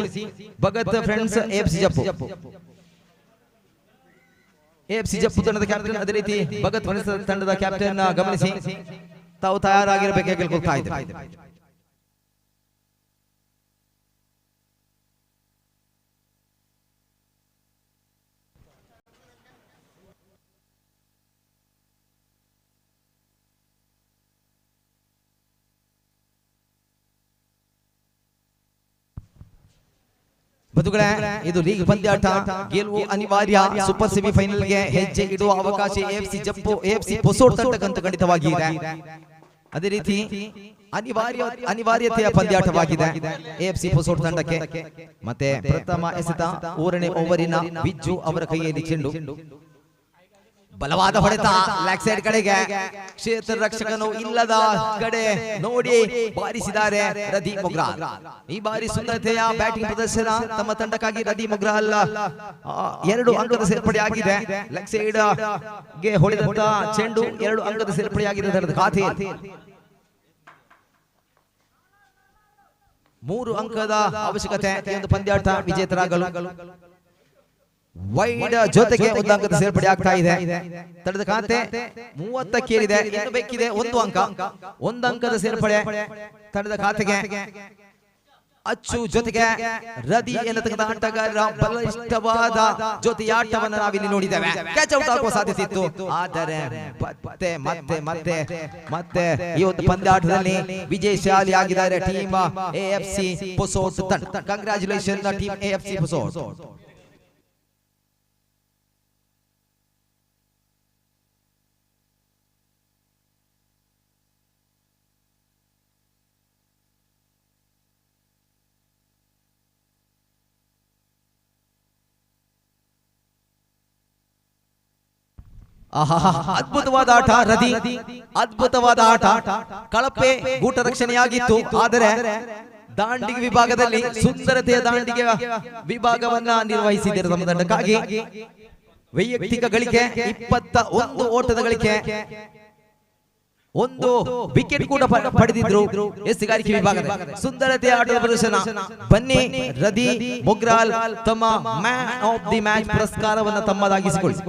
Bhagat friends AFC Jeppu, AFC Jeppu ತಂಡದ ಕ್ಯಾಪ್ಟನ್, ಅದೇ ರೀತಿ ಭಗತ್ ಫ್ರೆಂಡ್ಸ್ ತಂಡದ ಕ್ಯಾಪ್ಟನ್ ಗಮನಿಸಿ, ತಾವು ತಯಾರಾಗಿರಬೇಕಾಗಿ ಕೇಳ್ಕೊಳ್ತಾ ಇದ್ದಾರೆ. ಬಂಧುಗಳೇ, ಇದು ಲೀಗ್ ಪಂದ್ಯಾಟ, ಗೆಲುವು ಅನಿವಾರ್ಯ. ಸೂಪರ್ ಸೆಮಿಫೈನಲ್ ಗೆ ಹೆಜ್ಜೆ ಇಡುವ ಅವಕಾಶ ಎಎಫ್ಸಿ ಜಪ್ಪು, ಎಎಫ್ಸಿ ಪೊಸೋಡ್ ತಂಡಕ್ಕಂತೂ ಖಂಡಿತವಾಗಿ ಇದೆ. ಅದೇ ರೀತಿ ಅನಿವಾರ್ಯತೆಯ ಪಂದ್ಯಾಟವಾಗಿದೆ ಎಎಫ್ಸಿ ಪೊಸೋಡ್ ತಂಡಕ್ಕೆ. ಮತ್ತೆ ಪ್ರಥಮ ಎಸೆತ 3ನೇ ಓವರಿನ ಬಿಜ್ಜು ಅವರ ಕೈಯಲ್ಲಿ ಚೆಂಡು. ಬಲವಾದ ಹೊಡೆತ ಲೆಗ್ ಸೈಡ್ ಕಡೆಗೆ, ಕ್ಷೇತ್ರ ರಕ್ಷಕನು ಇಲ್ಲದ ಕಡೆ ನೋಡಿ ಬಾರಿಸಿದ್ದಾರೆ ರದಿ ಮೊಗ್ರಾಲ್. ಈ ಬಾರಿ ಸುಂದರತೆಯ ಬ್ಯಾಟಿಂಗ್ ಪ್ರದರ್ಶನ ತಮ್ಮ ತಂಡಕ್ಕಾಗಿ ರದಿ ಮೊಗ್ರಾಲ್ 2 ಅಂಕದ ಸೇರ್ಪಡೆಯಾಗಿದೆ. ಲೆಗ್ ಸೈಡ್ ಗೆ ಹೊಡೆದಂತ ಚೆಂಡು 2 ಅಂಕದ ಸೇರ್ಪಡೆಯಾಗಿದೆ ತಂಡದ ಖಾತೆಯಲ್ಲಿ. 3 ಅಂಕದ ಅವಶ್ಯಕತೆ ಈ ಒಂದು ಪಂದ್ಯಾಟ ವಿಜೇತರಾಗಲು. ವೈಡ್ ಜೊತೆಗೆ 1 ಅಂಕದ ಸೇರ್ಪಡೆ ಆಗ್ತಾ ಇದೆ. ತಂಡದ ಖಾತೆ 30ಕ್ಕೇರಿದೆ. ಇನ್ನು ಬೇಕಿದೆ 1 ಅಂಕ. 1 ಅಂಕದ ಸೇರ್ಪಡೆ ತಂಡದ ಖಾತೆಗೆ. ಅಚ್ಚು ಜೊತೆಗೆ ರದಿ ಎನ್ನತಕ್ಕಂಥ ಆಟಗಾರರ ಬಲಿಷ್ಠವಾದ ಜೊತೆಯಾಟವನ್ನು ನಾವಿಲ್ಲಿ ನೋಡಿದ್ದೇವೆ. ಕ್ಯಾಚ್ ಔಟ್ ಆಗುವ ಸಾಧ್ಯತೆ ಇತ್ತು, ಆದರೆ ಮತ್ತೆ ಮತ್ತೆ ಮತ್ತೆ ಮತ್ತೆ ಈ ಒಂದು ಪಂದ್ಯಾಟದಲ್ಲಿ ವಿಜಯಶಾಲಿ ಆಗಿದ್ದಾರೆ ಟೀಮ್ ಎಎಫ್ಸಿ ಪೊಸೋಟ್ ತಂಡ. Congratulation team AFC Posot. ಅದ್ಭುತವಾದ ಆಟ ರದಿ, ಅದ್ಭುತವಾದ ಆಟ. ಕಳಪೆ ಗೂಟ ರಕ್ಷಣೆಯಾಗಿತ್ತು, ಆದರೆ ದಾಂಡಿಗೆ ವಿಭಾಗದಲ್ಲಿ ಸುಂದರತೆಯ ದಾಂಡಿಗೆ ವಿಭಾಗವನ್ನ ನಿರ್ವಹಿಸಿದ್ದಾರೆ ತಮ್ಮ ತಂಡಕ್ಕಾಗಿ. ವೈಯಕ್ತಿಕ ಗಳಿಕೆ 21 ಓಟದ ಗಳಿಕೆ, 1 ವಿಕೆಟ್ ಕೂಡ ಪಡೆದಿದ್ರು ಎಸ್ಗಾರಿಕೆ ವಿಭಾಗದಲ್ಲಿ. ಸುಂದರತೆಯ ಆಟದ ಪ್ರದರ್ಶನ. ಬನ್ನಿ ರದಿ ಮೊಗ್ರಾಲ್ ತಮ್ಮ ಮ್ಯಾನ್ ಆಫ್ the match ಪುರಸ್ಕಾರವನ್ನು ತಮ್ಮದಾಗಿಸಿಕೊಳ್ಳಿ.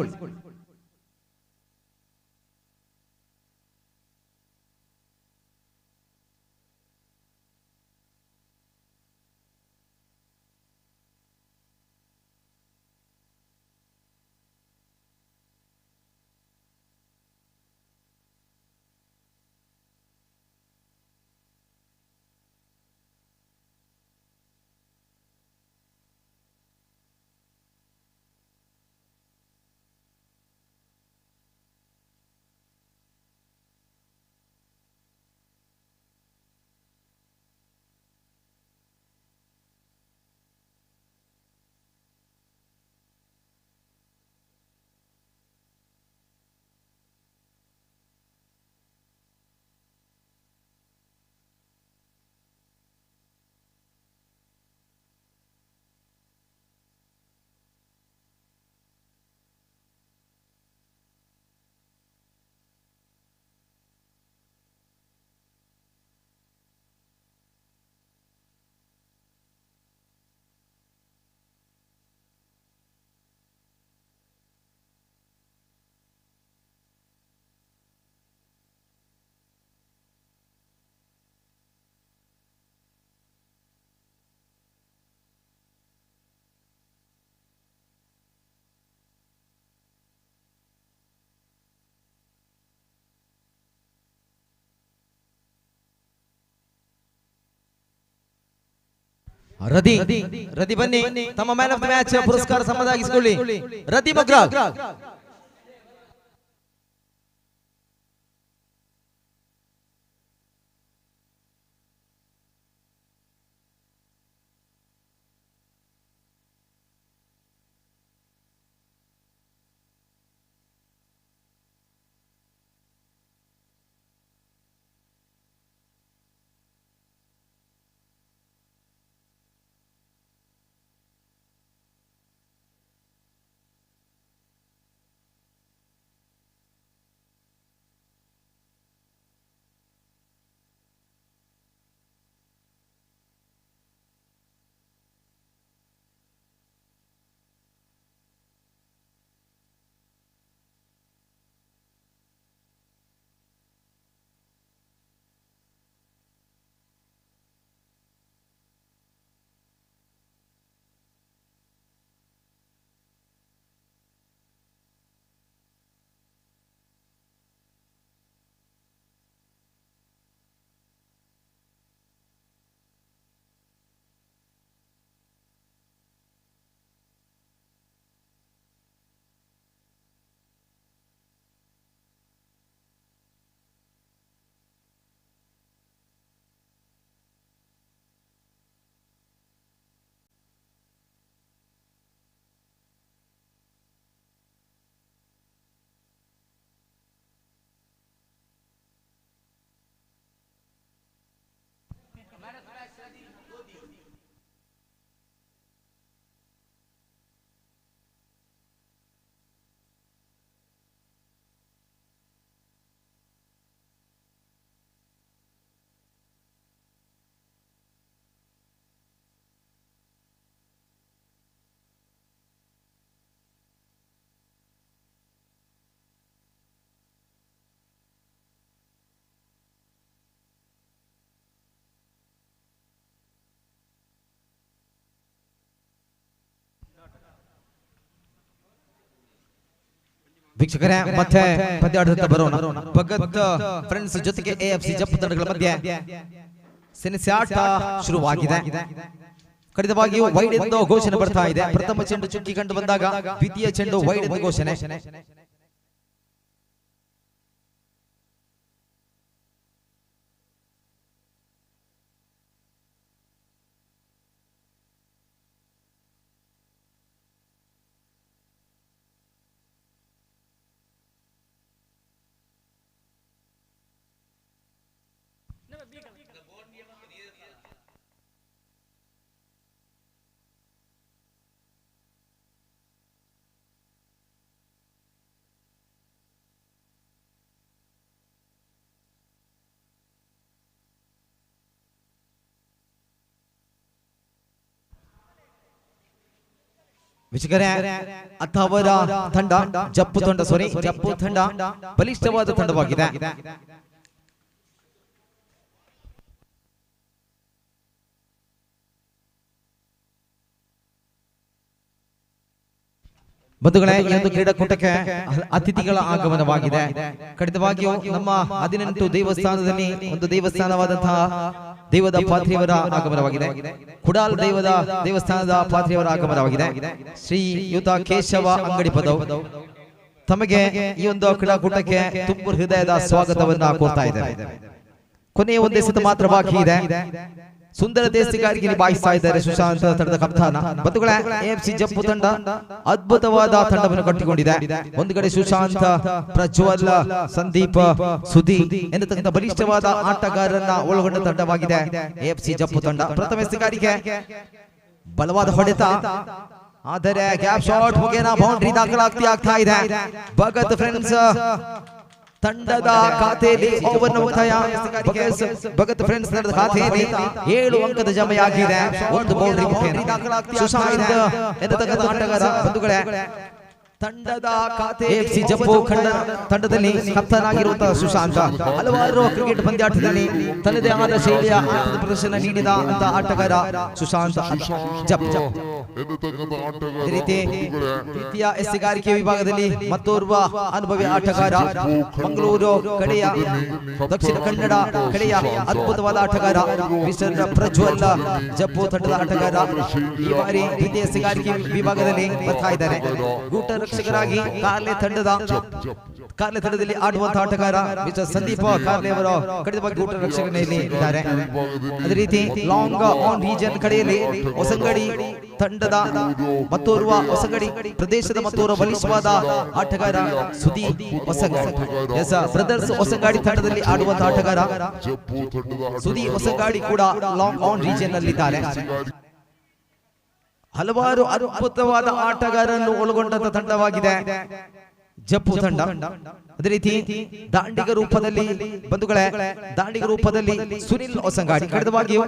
ರದಿ ರದಿ ಬನ್ನಿ, ತಮ್ಮ ಮ್ಯಾನ್ ಆಫ್ the match ಪುರಸ್ಕಾರ ಸಮ್ಮದಾಗಿಸಿಕೊಳ್ಳಿ. ರದಿ ಮೊಗ್ರಾಲ್. ವೀಕ್ಷಕರೇ, ಮತ್ತೆ ಪಂದ್ಯಾಟದತ್ತ ಬರೋಣ. ಭಗತ್ ಫ್ರೆಂಡ್ಸ್ ಜೊತೆಗೆ ಎಎಫ್ಸಿ ಜಪ್ಪು ತಂಡಗಳ ಮಧ್ಯೆ ಸೆಣಸಾಟ ಶುರುವಾಗಿದೆ. ಖಂಡಿತವಾಗಿಯೂ ವೈಡ್ ಎಂದು ಘೋಷಣೆ ಬರ್ತಾ ಇದೆ. ಪ್ರಥಮ ಚೆಂಡು ಚುಕ್ಕಿ ಕಂಡು ಬಂದಾಗ ದ್ವಿತೀಯ ಚೆಂಡು ವೈಡ್ ಎಂದು ಘೋಷಣೆ. ವೀಕ್ಷಕರೇ, ಅಥವರ ತಂಡ ಜಪ್ಪು ತಂಡ ಜಪ್ಪು ತಂಡ ಬಲಿಷ್ಠವಾದ ತಂಡವಾಗಿದೆ. ಬಂಧುಗಳೇ, ಈ ಒಂದು ಕ್ರೀಡಾಕೂಟಕ್ಕೆ ಅತಿಥಿಗಳ ಆಗಮನವಾಗಿದೆ. ಖಂಡಿತವಾಗಿಯೂ ನಮ್ಮ 18 ದೇವಸ್ಥಾನದಲ್ಲಿ ಒಂದು ದೇವಸ್ಥಾನವಾದಂತಹ ದೈವದ ಪಾತ್ರಿಯವರ ಆಗಮನವಾಗಿದೆ. ಕುಡಾಲ್ ದೈವದ ದೇವಸ್ಥಾನದ ಪಾತ್ರಿಯವರ ಆಗಮನವಾಗಿದೆ. ಶ್ರೀಯುತ ಕೇಶವ ಅಂಗಡಿ ಪದವ್ ತಮಗೆ ಈ ಒಂದು ಕ್ರೀಡಾಕೂಟಕ್ಕೆ ತುಂಬು ಹೃದಯದ ಸ್ವಾಗತವನ್ನ ಕೋರ್ತಾ ಇದ್ದೇವೆ. ಕೊನೆಯ ಒಂದೇ ಎಸೆತ ಮಾತ್ರ ಬಾಕಿ ಇದೆ. ಸುಂದರ ದೇಶಗಾರಿಕೆ ನಿಭಾಯಿಸ್ತಾ ಇದ್ದಾರೆ ಸುಶಾಂತ್ ತಂಡದ ಕಪ್ತಾನ. ಬಂಧುಗಳೇ, ಎಎಫ್ಸಿ ಜಪ್ಪು ತಂಡ ಅದ್ಭುತವಾದ ತಂಡವನ್ನು ಕಟ್ಟಿಕೊಂಡಿದೆ. ಒಂದು ಕಡೆ ಸುಶಾಂತ್, ಪ್ರಜ್ವಲ್, ಸಂದೀಪ್, ಸುದಿ ಎನ್ನತಕ್ಕಂಥ ಬಲಿಷ್ಠವಾದ ಆಟಗಾರರನ್ನ ಒಳಗೊಂಡ ತಂಡವಾಗಿದೆ ಎಎಫ್ಸಿ ಜಪ್ಪು ತಂಡ. ಪ್ರಥಮ ಎಸೆತಗಾರಿಕೆ ಬಲವಾದ ಹೊಡೆತ, ಆದರೆ ಗ್ಯಾಪ್ ಶಾಟ್ ಮುಖೇನ ಬೌಂಡ್ರಿ ದಾಖಲಾತಿ ಆಗ್ತಾ ಇದೆ. ಭಗತ್ ಫ್ರೆಂಡ್ಸ್ ತಂಡದ ಖಾತೆಯಲ್ಲಿ ಓವರ್ನ ಮುಕ್ತಾಯ. ಭಗತ್ ಫ್ರೆಂಡ್ಸ್ ತಂಡದ ಖಾತೆಯಲ್ಲಿ 7 ಅಂಕದ ಜಮೆಯಾಗಿದೆ, ಒಂದು ಬೌಂಡ್ರಿ ಮುಖೇನ. ಸುಶಾಂತ್ ಎನ್ನತಕ್ಕಂಥ ಆಟಗಾರ ಬಂಧುಗಳೇ, ತಂಡದ ಖಾತೆ ಎಎಫ್ಸಿ ಜಪ್ಪು ತಂಡದಲ್ಲಿ ಕಪ್ತಾನ್ ಆಗಿರುವಂತಹ ಸುಶಾಂತ್ ಹಲವಾರು ಕ್ರಿಕೆಟ್ ಪಂದ್ಯಾಟದಲ್ಲಿ ತನ್ನದೇ ಆದ ಶೈಲಿಯ ಆಟದ ಪ್ರದರ್ಶನ ನೀಡಿದ ಅಂತ ಆಟಗಾರ ಸುಶಾಂತ್ ಜಪ್ಪು. ಅದೇ ರೀತಿ ದ್ವಿತೀಯ ಎಸೆಗಾರಿಕೆ ವಿಭಾಗದಲ್ಲಿ ಮತ್ತೋರ್ವ ಅನುಭವಿ ಆಟಗಾರ, ಮಂಗಳೂರು ಕಡೆಯ, ದಕ್ಷಿಣ ಕನ್ನಡ ಕಡೆಯ ಅದ್ಭುತವಾದ ಆಟಗಾರ ಮಿಸ್ಟರ್ ಪ್ರಜ್ವಲ್ ಜಪ್ಪು ತಂಡದ ಆಟಗಾರ ಈ ಬಾರಿ ದ್ವಿತೀಯ ಎಸೆಗಾರಿಕೆ ವಿಭಾಗದಲ್ಲಿ ಬರ್ತಾ ಇದ್ದಾರೆ. ಗೂಟ ರಕ್ಷಕರಾಗಿ ಕಾರ್ಲೆ ತಂಡದಲ್ಲಿ ಆಡುವಂತಹ ಆಟಗಾರ ಮಿಸ್ಟರ್ ಸಂದೀಪ್ ಕಾರ್ಲೆ ಅವರು ಖಂಡಿತವಾಗಿ ಗೂಟ ರಕ್ಷಕನಲ್ಲಿ ಇದ್ದಾರೆ. ಅದೇ ರೀತಿ ಲಾಂಗ್ ಆನ್ ರೀಜನ್ ಕಡೆಯಲ್ಲಿ ಹೊಸಂಗಡಿ ತಂಡದ ಮತ್ತೋರ್ವ ಹೊಸಂಗಡಿ ಪ್ರದೇಶದ ಮತ್ತೋರ್ವ ಬಲಿಷ್ಠವಾದ ಆಟಗಾರ ಸುದಿ ಹೊಸಂಗಡಿ. ಎಸ್ ಬ್ರದರ್ಸ್ ಹೊಸಂಗಾಡಿ ತಂಡದಲ್ಲಿ ಆಡುವಂತಹ ಆಟಗಾರ ಸುದಿ ಹೊಸಂಗಾಡಿ ಕೂಡ ಲಾಂಗ್ ಆನ್ ರೀಜನ್ ನಲ್ಲಿದ್ದಾರೆ. ಹಲವಾರು ಅದ್ಭುತವಾದ ಆಟಗಾರರನ್ನು ಒಳಗೊಂಡಂತ ತಂಡವಾಗಿದೆ ಜಪ್ಪು ತಂಡ. ಅದೇ ರೀತಿ ದಾಂಡಿಗ ರೂಪದಲ್ಲಿ ಬಂಧುಗಳೇ, ದಾಂಡಿಗ ರೂಪದಲ್ಲಿ ಸುನಿಲ್ ಹೊಸಂಗಾಡಿ ಖಂಡಿತವಾಗಿಯೂ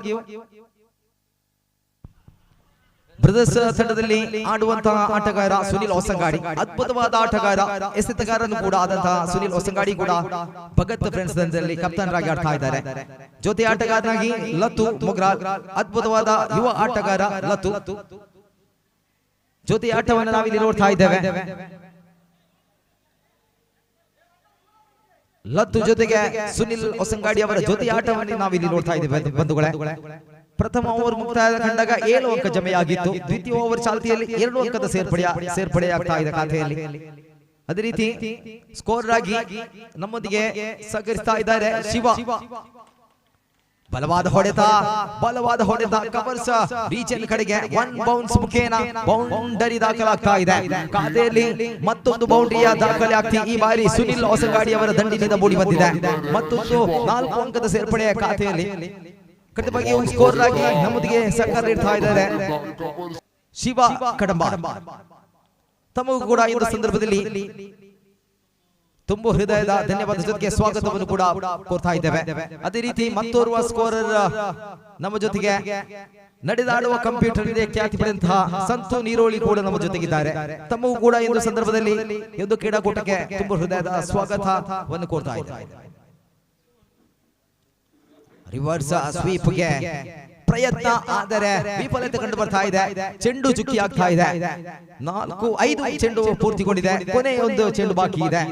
ಬ್ರದರ್ಸ್ ತಂಡದಲ್ಲಿ ಆಡುವಂತಹ ಆಟಗಾರ ಸುನಿಲ್ ಹೊಸಂಗಾಡಿ ಅದ್ಭುತವಾದ ಆಟಗಾರ, ಎಸೆತಗಾರನು ಕೂಡ ಆದಂತಹ ಸುನಿಲ್ ಹೊಸಂಗಾಡಿ ಕೂಡ ಭಗತ್ ಫ್ರೆಂಡ್ಸ್ ತಂಡದಲ್ಲಿ ಕಪ್ತಾನರಾಗಿ ಆಡ್ತಾ ಇದ್ದಾರೆ. ಜೊತೆ ಆಟಗಾರನಾಗಿ ಲತು ಮೊಗ್ರಾಲ್, ಅದ್ಭುತವಾದ ಯುವ ಆಟಗಾರ ಲತು ಜೊತೆ ಆಟವನ್ನು ನಾವಿಲ್ಲಿ ನೋಡ್ತಾ ಇದ್ದೇವೆ. ಲತ್ತು ಜೊತೆಗೆ ಸುನಿಲ್ ಹೊಸಂಗಾಡಿ ಅವರ ಜೊತೆ ಆಟವನ್ನು ನಾವಿಲ್ಲಿ ನೋಡ್ತಾ ಇದ್ದೇವೆ ಬಂಧುಗಳೇ. ಪ್ರಥಮ ಓವರ್ ಮುಕ್ತಾಯ ಕಂಡಾಗ 7 ಅಂಕ ಜಮೆಯಾಗಿತ್ತು. ದ್ವಿತೀಯ ಓವರ್ ಚಾಲ್ತಿಯಲ್ಲಿ 2 ಅಂಕದ ಸೇರ್ಪಡೆಯಾಗ್ತಾ ಇದೆ ಖಾತೆಯಲ್ಲಿ. ಅದೇ ರೀತಿ ಸ್ಕೋರ್ ಆಗಿ ನಮ್ಮೊಂದಿಗೆ ಸಹಕರಿಸ್ತಾ ಇದ್ದಾರೆ ಶಿವ. ಬಲವಾದ ಹೊಡೆತ, ಬಲವಾದ ಹೊಡೆತ, ಕವರ್ಸ್ ರೀಚನ್ ಕಡೆಗೆ ಒನ್ ಬೌನ್ಸ್ ಮುಖೇನ ಬೌಂಡರಿ ದಾಖಲಾಗ್ತಾ ಇದೆ. ಖಾತೆಯಲ್ಲಿ ಮತ್ತೊಂದು ಬೌಂಡರಿಯ ದಾಖಲೆ ಆಗ್ತಿ ಈ ಬಾರಿ ಸುನಿಲ್ ಹೊಸಂಗಾಡಿ ಅವರ ದಂಡಿನಿಂದ ಮೂಡಿ ಬಂದಿದೆ. ಮತ್ತೊಂದು 4 ಅಂಕದ ಸೇರ್ಪಡೆಯ ಖಾತೆಯಲ್ಲಿ ಖಂಡಿತವಾಗಿ ಒಂದು ಸ್ಕೋರ್ ಆಗಿ ನಮ್ಮೊಂದಿಗೆ ಸಹಕಾರ ನೀಡ್ತಾ ಇದ್ದಾರೆ ಶಿವ ಕಡಂಬ. ತಮಗೂ ಕೂಡ ಈ ಸಂದರ್ಭದಲ್ಲಿ ತುಂಬು ಹೃದಯದ ಧನ್ಯವಾದ ಜೊತೆಗೆ ಸ್ವಾಗತವನ್ನು ಕೂಡ ಕೋರ್ತಾ ಇದ್ದೇವೆ. ಅದೇ ರೀತಿ ಮತ್ತೋರ್ವ ಸ್ಕೋರರ್ ನಮ್ಮ ಜೊತೆಗೆ ನಡೆದಾಡುವ ಕಂಪ್ಯೂಟರ್ ಇದೆ ಖ್ಯಾತಿ ಪಡೆದಂತಹ ಸಂತು ನೀರೋಳಿ ಕೂಡ ನಮ್ಮ ಜೊತೆಗಿದ್ದಾರೆ. ತಮಗೂ ಕೂಡ ಇಂದು ಸಂದರ್ಭದಲ್ಲಿ ಒಂದು ಕ್ರೀಡಾಕೂಟಕ್ಕೆ ತುಂಬು ಹೃದಯದ ಸ್ವಾಗತವನ್ನು ಕೋರ್ತಾ ಇದ್ದಾರೆ. ರಿವರ್ಸ್ ಸ್ವೀಪ್ಗೆ ಪ್ರಯತ್ನ, ಆದರೆ ವಿಫಲತೆ ಕಂಡು ಬರ್ತಾ ಇದೆ. ಚೆಂಡು ಚುಕ್ಕಿ ಆಗ್ತಾ ಇದೆ. 4 5 ಚೆಂಡು ಪೂರ್ತಿಗೊಂಡಿದೆ, ಕೊನೆಯ ಒಂದು ಚೆಂಡು ಬಾಕಿ ಇದೆ.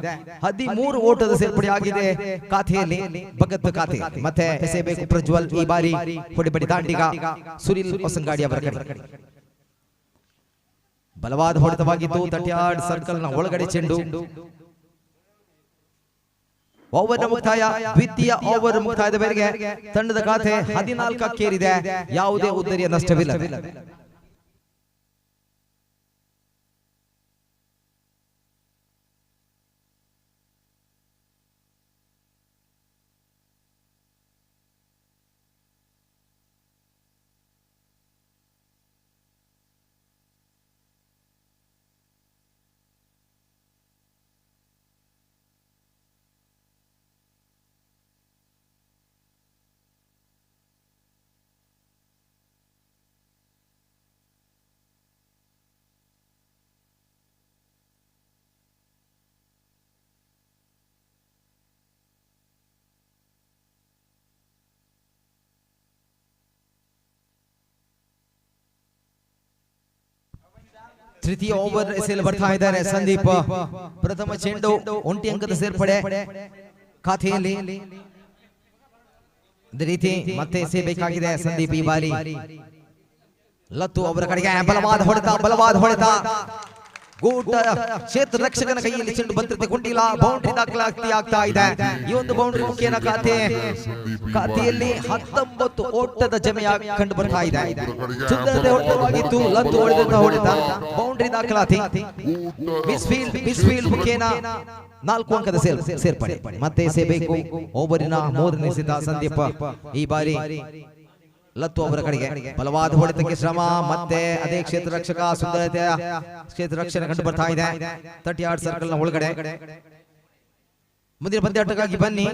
13 ಓಟದ ಸೇರ್ಪಡೆ ಆಗಿದೆ ಖಾತೆಯಲ್ಲಿ, ಭಗತ್ ಖಾತೆ. ಮತ್ತೆ ಎಸೆಯಬೇಕು ಪ್ರಜ್ವಲ್ ಈ ಬಾರಿ ಹೊಡಿಬಡಿ ದಾಂಡಿಗ ಸುನಿಲ್ ಹೊಸಂಗಾಡಿ ಅವರ ಕಡೆ. ಬಲವಾದ ಹೊಡೆತವಾಗಿತ್ತು, 30 ಯಾರ್ಡ್ ಸರ್ಕಲ್ ನ ಒಳಗಡೆ ಚೆಂಡು. ಓವರ್ ಮುಕ್ತಾಯ, ದ್ವಿತೀಯ ಓವರ್ ಮುಕ್ತಾಯದ ಮೇರೆಗೆ ತಂಡದ ಖಾತೆ 14ಕ್ಕೇರಿದೆ. ಯಾವುದೇ ಉದ್ದರಿಯ ನಷ್ಟವಿಲ್ಲ. ತೃತೀಯ ಓವರ್ ಎಸೆಯಲು ಬರ್ತಾ ಇದ್ದಾರೆ ಸಂದೀಪ್. ಪ್ರಥಮ ಚೆಂಡು ಒಂಟಿ ಅಂಕದ ಸೇರ್ಪಡೆ ಖಾತೆಯಲ್ಲಿ. ಅದೇ ರೀತಿ ಮತ್ತೆ ಎಸೆಯಬೇಕಾಗಿದೆ ಸಂದೀಪ್ ಈ ಬಾರಿ. ಲತ್ತು ಅವರ ಕಡೆಗೆ ಬಲವಾದ ಹೊಡೆತ, ಬಲವಾದ ಹೊಡೆತ. ಗೂಟ ಕ್ಷೇತ್ರ ರಕ್ಷಕನ ಕೈಯಲ್ಲಿ ಚೆಂಡು ಭದ್ರತೆಗೊಂಡಿಲ್ಲ. ಬೌಂಡ್ರಿ ದಾಖಲಾತಿ ಆಗ್ತಾ ಇದೆ. ಈ ಒಂದು ಬೌಂಡ್ರಿ ಮುಖೇನ ಖಾತೆಯಲ್ಲಿ 19 ಓಟದ ಜಮೆಯ ಕಂಡು ಬರ್ತಾ ಇದೆ. ಸುಂದರತೆ ಹೊಡೆತವಾಗಿತ್ತು, ಲತ್ತು ಹೊಡೆದಂತಹ ಹೊಡೆತ, ಬೌಂಡ್ರಿ ದಾಖಲಾತಿ. ಮಿಸ್ಫೀಲ್ಡ್ ಮುಖೇನ 4 ಅಂಕದ ಸೇರ್ಪಡೆ. ಮತ್ತೆ ಎಸೆಯಬೇಕು ಓವರಿನ ಮೂರನೇ ಎಸೆತ ಸಂದೀಪ್ ಈ ಬಾರಿ ಲತ್ತು ಅವರ ಕಡೆಗೆ. ಬಲವಾದ ಹೊಡೆತಕ್ಕೆ ಶ್ರಮ, ಮತ್ತೆ ಅದೇ ಕ್ಷೇತ್ರ ರಕ್ಷಕ ಸುಂದರತೆಯ ಕ್ಷೇತ್ರ ರಕ್ಷಣೆ ಕಂಡು ಬರ್ತಾ ಇದೆ. 30 ಯಾರ್ಡ್ ಸರ್ಕಲ್ ನ ಒಳಗಡೆ. ಮುಂದಿನ ಪಂದ್ಯಾಟಕ್ಕಾಗಿ ಬನ್ನಿ.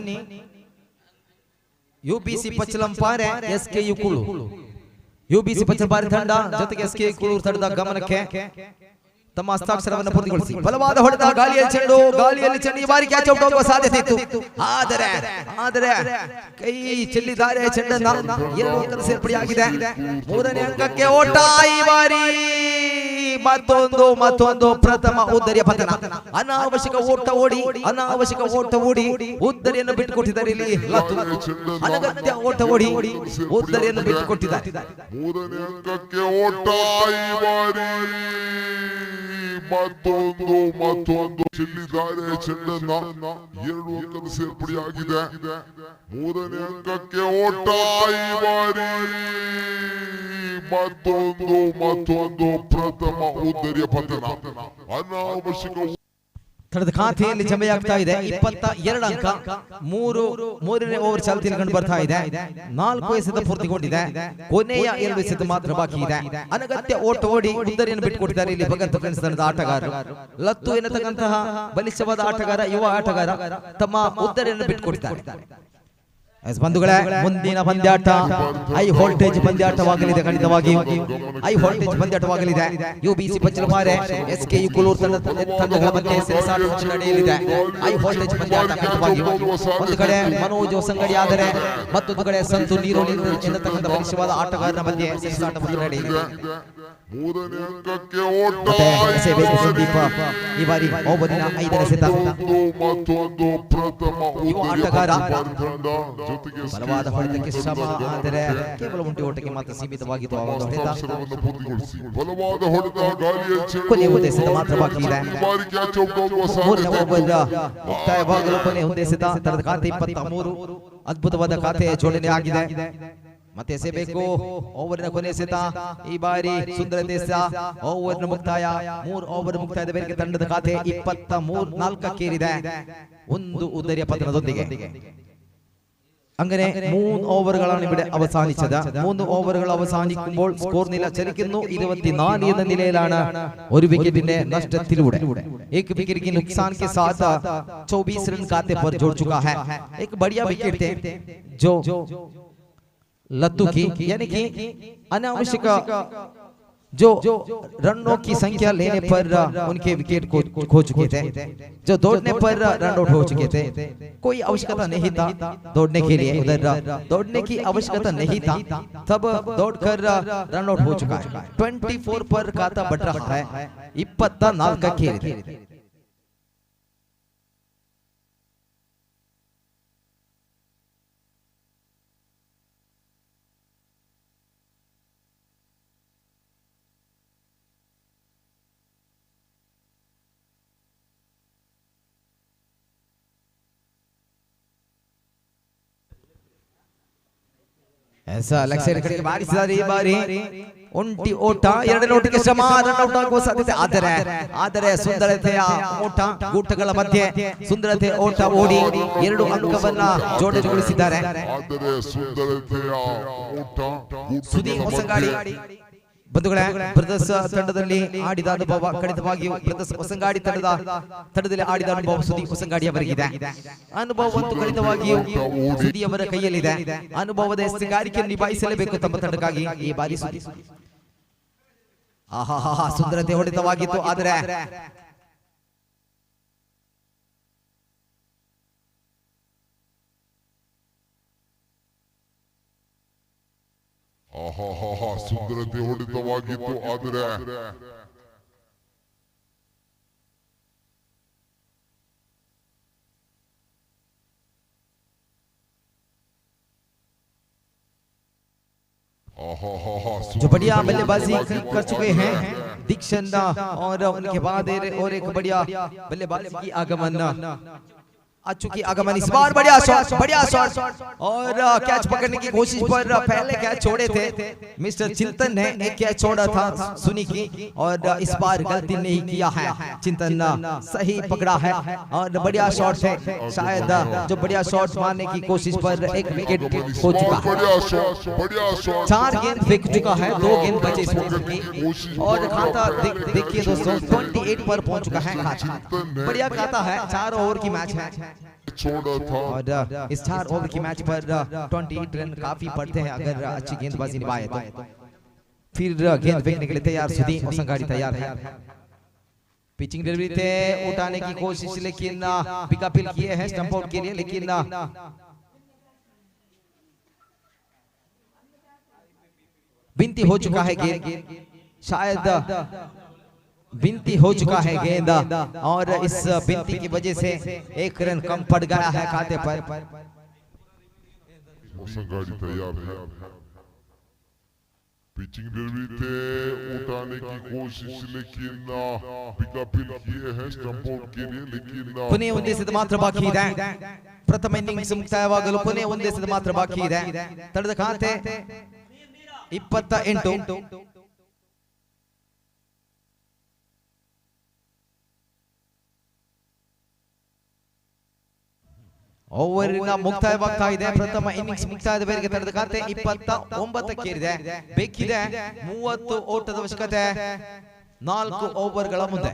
UBC Pachalampare, SKU Kulur. UBC Pachalampare ತಂಡ ಜೊತೆಗೆ ಎಸ್ಕೆಯು ಕುಳೂರು ತಂಡದ ಗಮನಕ್ಕೆ ತಮ್ಮ ಹಸ್ತಾಕ್ಷರವನ್ನು ಪೂರ್ತಿಗೊಳಿಸಿ. ಬಲವಾದ ಹೊಡೆತ, ಗಾಳಿಯಲ್ಲಿ ಚೆಂಡು, ಗಾಳಿಯಲ್ಲಿ ಚೆಂಡು. ಈ ಬಾರಿ ಕ್ಯಾಚ್ ಔಟ್ ಆಗುವ ಸಾಧ್ಯತೆ ಇತ್ತು, ಆದರೆ ಆದರೆ ಕೈ ಚೆಲ್ಲಿದ್ದಾರೆ ಚೆಂಡನ್ನ. 2 ಅಂಕದ ಸೇರ್ಪಡೆಯಾಗಿದೆ. ಮೂರನೇ ಅಂಕಕ್ಕೆ ಓಟ ಈ ಬಾರಿ. ಮತ್ತೊಂದು ಮತ್ತೊಂದು ಪ್ರಥಮ ಉದ್ದರಿಯ ಪತನ. ಅನಾವಶ್ಯಕ ಓಟ ಓಡಿ, ಅನಾವಶ್ಯಕ ಓಟ ಓಡಿ ಉದ್ದರಿಯನ್ನು ಬಿಟ್ಟುಕೊಟ್ಟಿದ್ದಾರೆ ಇಲ್ಲಿ ಲತ್ತು. ಅನಗತ್ಯ ಓಟ ಓಡಿ ಉದ್ದರಿಯನ್ನು ಬಿಟ್ಟುಕೊಟ್ಟಿದ್ದಾರೆ. ಮೂರನೇ ಅಂಕಕ್ಕೆ ಓಟ ಈ ಬಾರಿ. ಮತ್ತೊಂದು ಮತ್ತೊಂದು ಚೆಲ್ಲಿದ್ದಾರೆ ಚೆಂಡನ್ನ. 2 ಅಂಕದ ಸೇರ್ಪಡೆಯಾಗಿದೆ. ಮೂರನೇ ಅಂಕಕ್ಕೆ ಓಟ ಈ ಬಾರಿ. ಮತ್ತೊಂದು ಮತ್ತೊಂದು ಪ್ರಥಮ ಉದ್ದರಿಯ ಪತನ. ಅನಾವಶ್ಯಕ ತಂಡದ ಖಾತೆಯಲ್ಲಿ ಜಮೆಯಾಗ್ತಾ ಇದೆ 22 ಅಂಕ. ಮೂರನೇ ಓವರ್ ಚಾಲ್ತಿಯಲ್ಲಿ ಕಂಡು ಬರ್ತಾ ಇದೆ. 4 ಎಸೆತ ಪೂರ್ತಿಗೊಂಡಿದೆ, ಕೊನೆಯ 2 ಎಸೆತ ಮಾತ್ರ ಬಾಕಿ ಇದೆ. ಅನಗತ್ಯ ಓಟ ಓಡಿ ಉದ್ದರಿಯನ್ನು ಬಿಟ್ಟುಕೊಟ್ಟಿದ್ದಾರೆ ಇಲ್ಲಿ ಭಗತ್ ಫ್ರೆಂಡ್ಸ್ ತಂಡದ ಆಟಗಾರರು. ಲತ್ತು ಎನ್ನತಕ್ಕಂತಹ ಬಲಿಷ್ಠವಾದ ಆಟಗಾರ, ಯುವ ಆಟಗಾರ ತಮ್ಮ ಉದ್ದರಿಯನ್ನು ಬಿಟ್ಟುಕೊಟ್ಟಿದ್ದಾರೆ. ಬಂಧುಗಳೇ, ಮುಂದಿನ ಪಂದ್ಯಾಟ ಹೈ ವೋಲ್ಟೇಜ್ ಪಂದ್ಯಾಟವಾಗಲಿದೆ. ಖಂಡಿತವಾಗಿ ಹೈ ವೋಲ್ಟೇಜ್ ಪಂದ್ಯಾಟವಾಗಲಿದೆ. ಯುಬಿಸಿ ಪಚ್ಚಲಪಾರೆ, ಎಸ್ಕೆಯು ಕುಳೂರು ತಂಡಗಳ ಮಧ್ಯೆ ಸೆಣಸಾಟ ನಡೆಯಲಿದೆ. ಹೈ ವೋಲ್ಟೇಜ್ ಪಂದ್ಯಾಟ ಖಂಡಿತವಾಗಿ. ಒಂದು ಕಡೆ ಮನೋಜ್ ಹೊಸಂಗಡಿ ಆದರೆ ಮತ್ತೊಂದು ಕಡೆ ಸಂತು ನೀರೋಲಿ ಎನ್ನತಕ್ಕಂಥ ಬಲಿಷ್ಠವಾದ ಆಟಗಾರರ ಮಧ್ಯೆ ಸೆಣಸಾಟವನ್ನು ನಡೆಯಲಿದೆ. ಮತ್ತೆ ಎಸೆಯಬೇಕು ಸಂದೀಪ ಈ ಬಾರಿ ಓವರಿನ 5ನೇ ಎಸೆತ. ಯುವ ಆಟಗಾರ ಬಲವಾದ ಹೊಡೆತಕ್ಕೆ ಶ್ರಮ, ಆದರೆ ಕೇವಲ ಒಂಟಿ ಓಟಕ್ಕೆ ಮಾತ್ರ ಸೀಮಿತವಾಗಿತ್ತು ಆ ಒಂದು ಹೊಡೆತ. ಕೊನೆಯ ಒಂದು ಎಸೆತ ಮಾತ್ರ ಬಾಕಿ ಇದೆ. ಮೂರನೇ ಓವರ್ ಮುಕ್ತಾಯವಾಗಲು ಕೊನೆಯ ಒಂದು ಎಸೆತ. ತಂಡದ ಖಾತೆ 23. ಅದ್ಭುತವಾದ ಖಾತೆ ಜೋಡಣೆ ಆಗಿದೆ. ಮತ್ತೆ ಎಸೆಯಬೇಕು ಓವರಿನ ಕೊನೆ ಎಸೆತ ಈ ಬಾರಿ ಸುಂದರತೆ ಓವರ್ನ ಮುಕ್ತಾಯ. 3 ಓವರ್ ಮುಕ್ತಾಯದ ಮೇರೆಗೆ ತಂಡದ ಖಾತೆ 23-4ಕ್ಕೇರಿದೆ, ಒಂದು ಉದ್ದರಿಯ ಪತನದೊಂದಿಗೆ. അങ്ങനെ 3 ഓവറുകളാണ് ഇവിടെ അവസാനിച്ചത്. 3 ഓവറുകൾ അവസാനിക്കുമ്പോൾ സ്കോർ നില ചലിക്കുന്നു 24 എന്ന നിലയിലാണ്, ഒരു വിക്കറ്റിന്റെ നഷ്ടത്തിലൂടെ. एक विकेट के नुकसान के साथ 24 रन खाते पर जोड़ चुका है. एक बढ़िया विकेट थे जो लत्तू की, यानी कि अनावश्यक जो रनों की संख्या लेने पर उनके विकेट को खो चुके थे, जो दौड़ने पर रन आउट हो चुके थे। कोई आवश्यकता नहीं था दौड़ने के लिए, उधर दौड़ने की आवश्यकता नहीं था, तब दौड़कर रन आउट हो चुका है। 24 पर खाता बढ़ रहा है, 24 खेल। ऐसा ಲೆಗ್ ಸೈಡ್ ಕಡೆಗೆ ಬಾರಿಸಿದ್ದಾರೆ ಈ ಬಾರಿ ಒಂಟಿ ಓಟ, ಎರಡನೇ ಓಟಕ್ಕೆ ಶ್ರಮ, ರನ್ ಔಟ್ ಆಗುವ ಸಾಧ್ಯತೆ. ಆದರೆ ಆದರೆ ಸುಂದರತೆಯ ಓಟ, ಗೂಟಗಳ ಮಧ್ಯೆ ಸುಂದರತೆ ಓಟ ಓಡಿ 2 ಅಂಕವನ್ನ ಜೋಡಣೆಗೊಳಿಸಿದ್ದಾರೆ. ಆದರೆ ಸುಂದರತೆಯ ಓಟ ಸುದೀಪ್ ಹೊಸಂಗಾಡಿ ಬಂಧುಗಳೇ, ಬ್ರದರ್ಸ್ ತಂಡದಲ್ಲಿ ಆಡಿದ ಅನುಭವ ಖಂಡಿತವಾಗಿಯೂ ಬ್ರದರ್ಸ್ ಹೊಸಂಗಾಡಿ ತಂಡದಲ್ಲಿ ಆಡಿದ ಅನುಭವ ಸುದೀಪ್ ಹೊಸಂಗಾಡಿ ಅವರಿಗಿದೆ. ಅನುಭವವಂತೂ ಖಂಡಿತವಾಗಿಯೂ ಸುದಿ ಅವರ ಕೈಯಲ್ಲಿದೆ. ಅನುಭವದ ಎಸೆಗಾರಿಕೆಯನ್ನು ನಿಭಾಯಿಸಲೇಬೇಕು ತಮ್ಮ ತಂಡಕ್ಕಾಗಿ ಈ ಬಾರಿ ಸುದಿ. ಆಹಾ, ಸುಂದರತೆ ಹೊಡೆತವಾಗಿತ್ತು, ಆದರೆ ಆಹಾಹಾಹಾ, ಸುಂದರತೆ ಹೊಡೆತವಾಗಿತ್ತು, ಆದರೆ आहाहाहा, जो बढ़िया सुंदरते बल्लेबाजी ಹೊಡೆತವಾಗಿತ್ತು, कर चुके हैं ಆದರೆ दीक्षण, और उनके बाद और एक बढ़िया बल्लेबाजी की आगमन आ चुकी आगमन। इस बार बढ़िया शॉट, बढ़िया शॉट और कैच पकड़ने की कोशिश पर पहले कैच छोड़े थे मिस्टर चिंतन ने, एक कैच छोड़ा था सुनी की, और इस बार गलती नहीं किया है चिंतन, सही पकड़ा है और बढ़िया शॉट है। शायद जो बढ़िया शॉट मारने की कोशिश पर एक विकेट आगमन इस खो बार चुका है। बढ़िया शॉट, बढ़िया शॉट। 4 गेंद फेंक चुका है, 2 गेंद बचे इस ओवर की और खाता देखिए दोस्तों 28 पर पहुंच चुका है खाता। बढ़िया खाता है, 4 ओवर की मैच है छोड़ा था और इस 4 ओवर की मैच पर 28 रन काफी पड़ते हैं अगर अच्छी गेंदबाजी निभाए तो। फिर गेंद फेंकने के लिए तैयार सुदीप होसंगाड़ी तैयार है। पिचिंग डिलीवरी थे उठाने की कोशिश, लेकिन पिक अपील किए हैं स्टंप आउट के लिए, लेकिन विनती हो चुका है गेंद, शायद विनती हो चुका है गेंद और इस विनती की वजह से 1 रन कम पड़ गया है खाते पर। होसंगाड़ी तैयार है। पिचिंग डिलीवरी थे उठाने की कोशिश, लेकिन पिक अपील किए हैं स्टंप आउट के लिए, लेकिन ಕೊನೆ ಒಂದು ಎಸೆತ ಮಾತ್ರ ಬಾಕಿ ಇದೆ. ಪ್ರಥಮ ಇನ್ನಿಂಗ್ಸ್ ಮುಕ್ತಾಯವಾಗಲು ಕೊನೆ ಒಂದು ಎಸೆತ ಮಾತ್ರ ಬಾಕಿ ಇದೆ. ತಂಡದ ಖಾತೆ 28. ಓವರಿನ ಮುಕ್ತಾಯವಾಗ್ತಾ ಇದೆ. ಪ್ರಥಮ ಇನ್ನಿಂಗ್ಸ್ ಮುಕ್ತಾಯದ ಮೇರೆಗೆ ತಂಡದ ಖಾತೆ 29ಕ್ಕೇರಿದೆ. ಬೇಕಿದೆ 30 ಓಟದ ಅವಶ್ಯಕತೆ 4 ಓವರ್ಗಳ ಮುಂದೆ.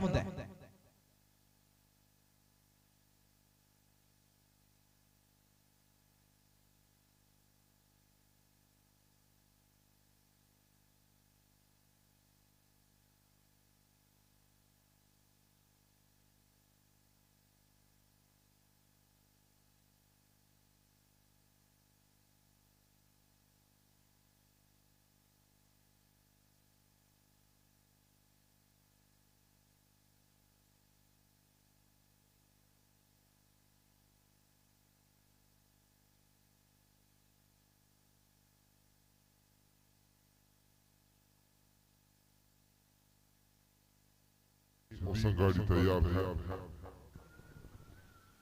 ಹೊಸಗಾಡಿ ತಯಾರ್ है.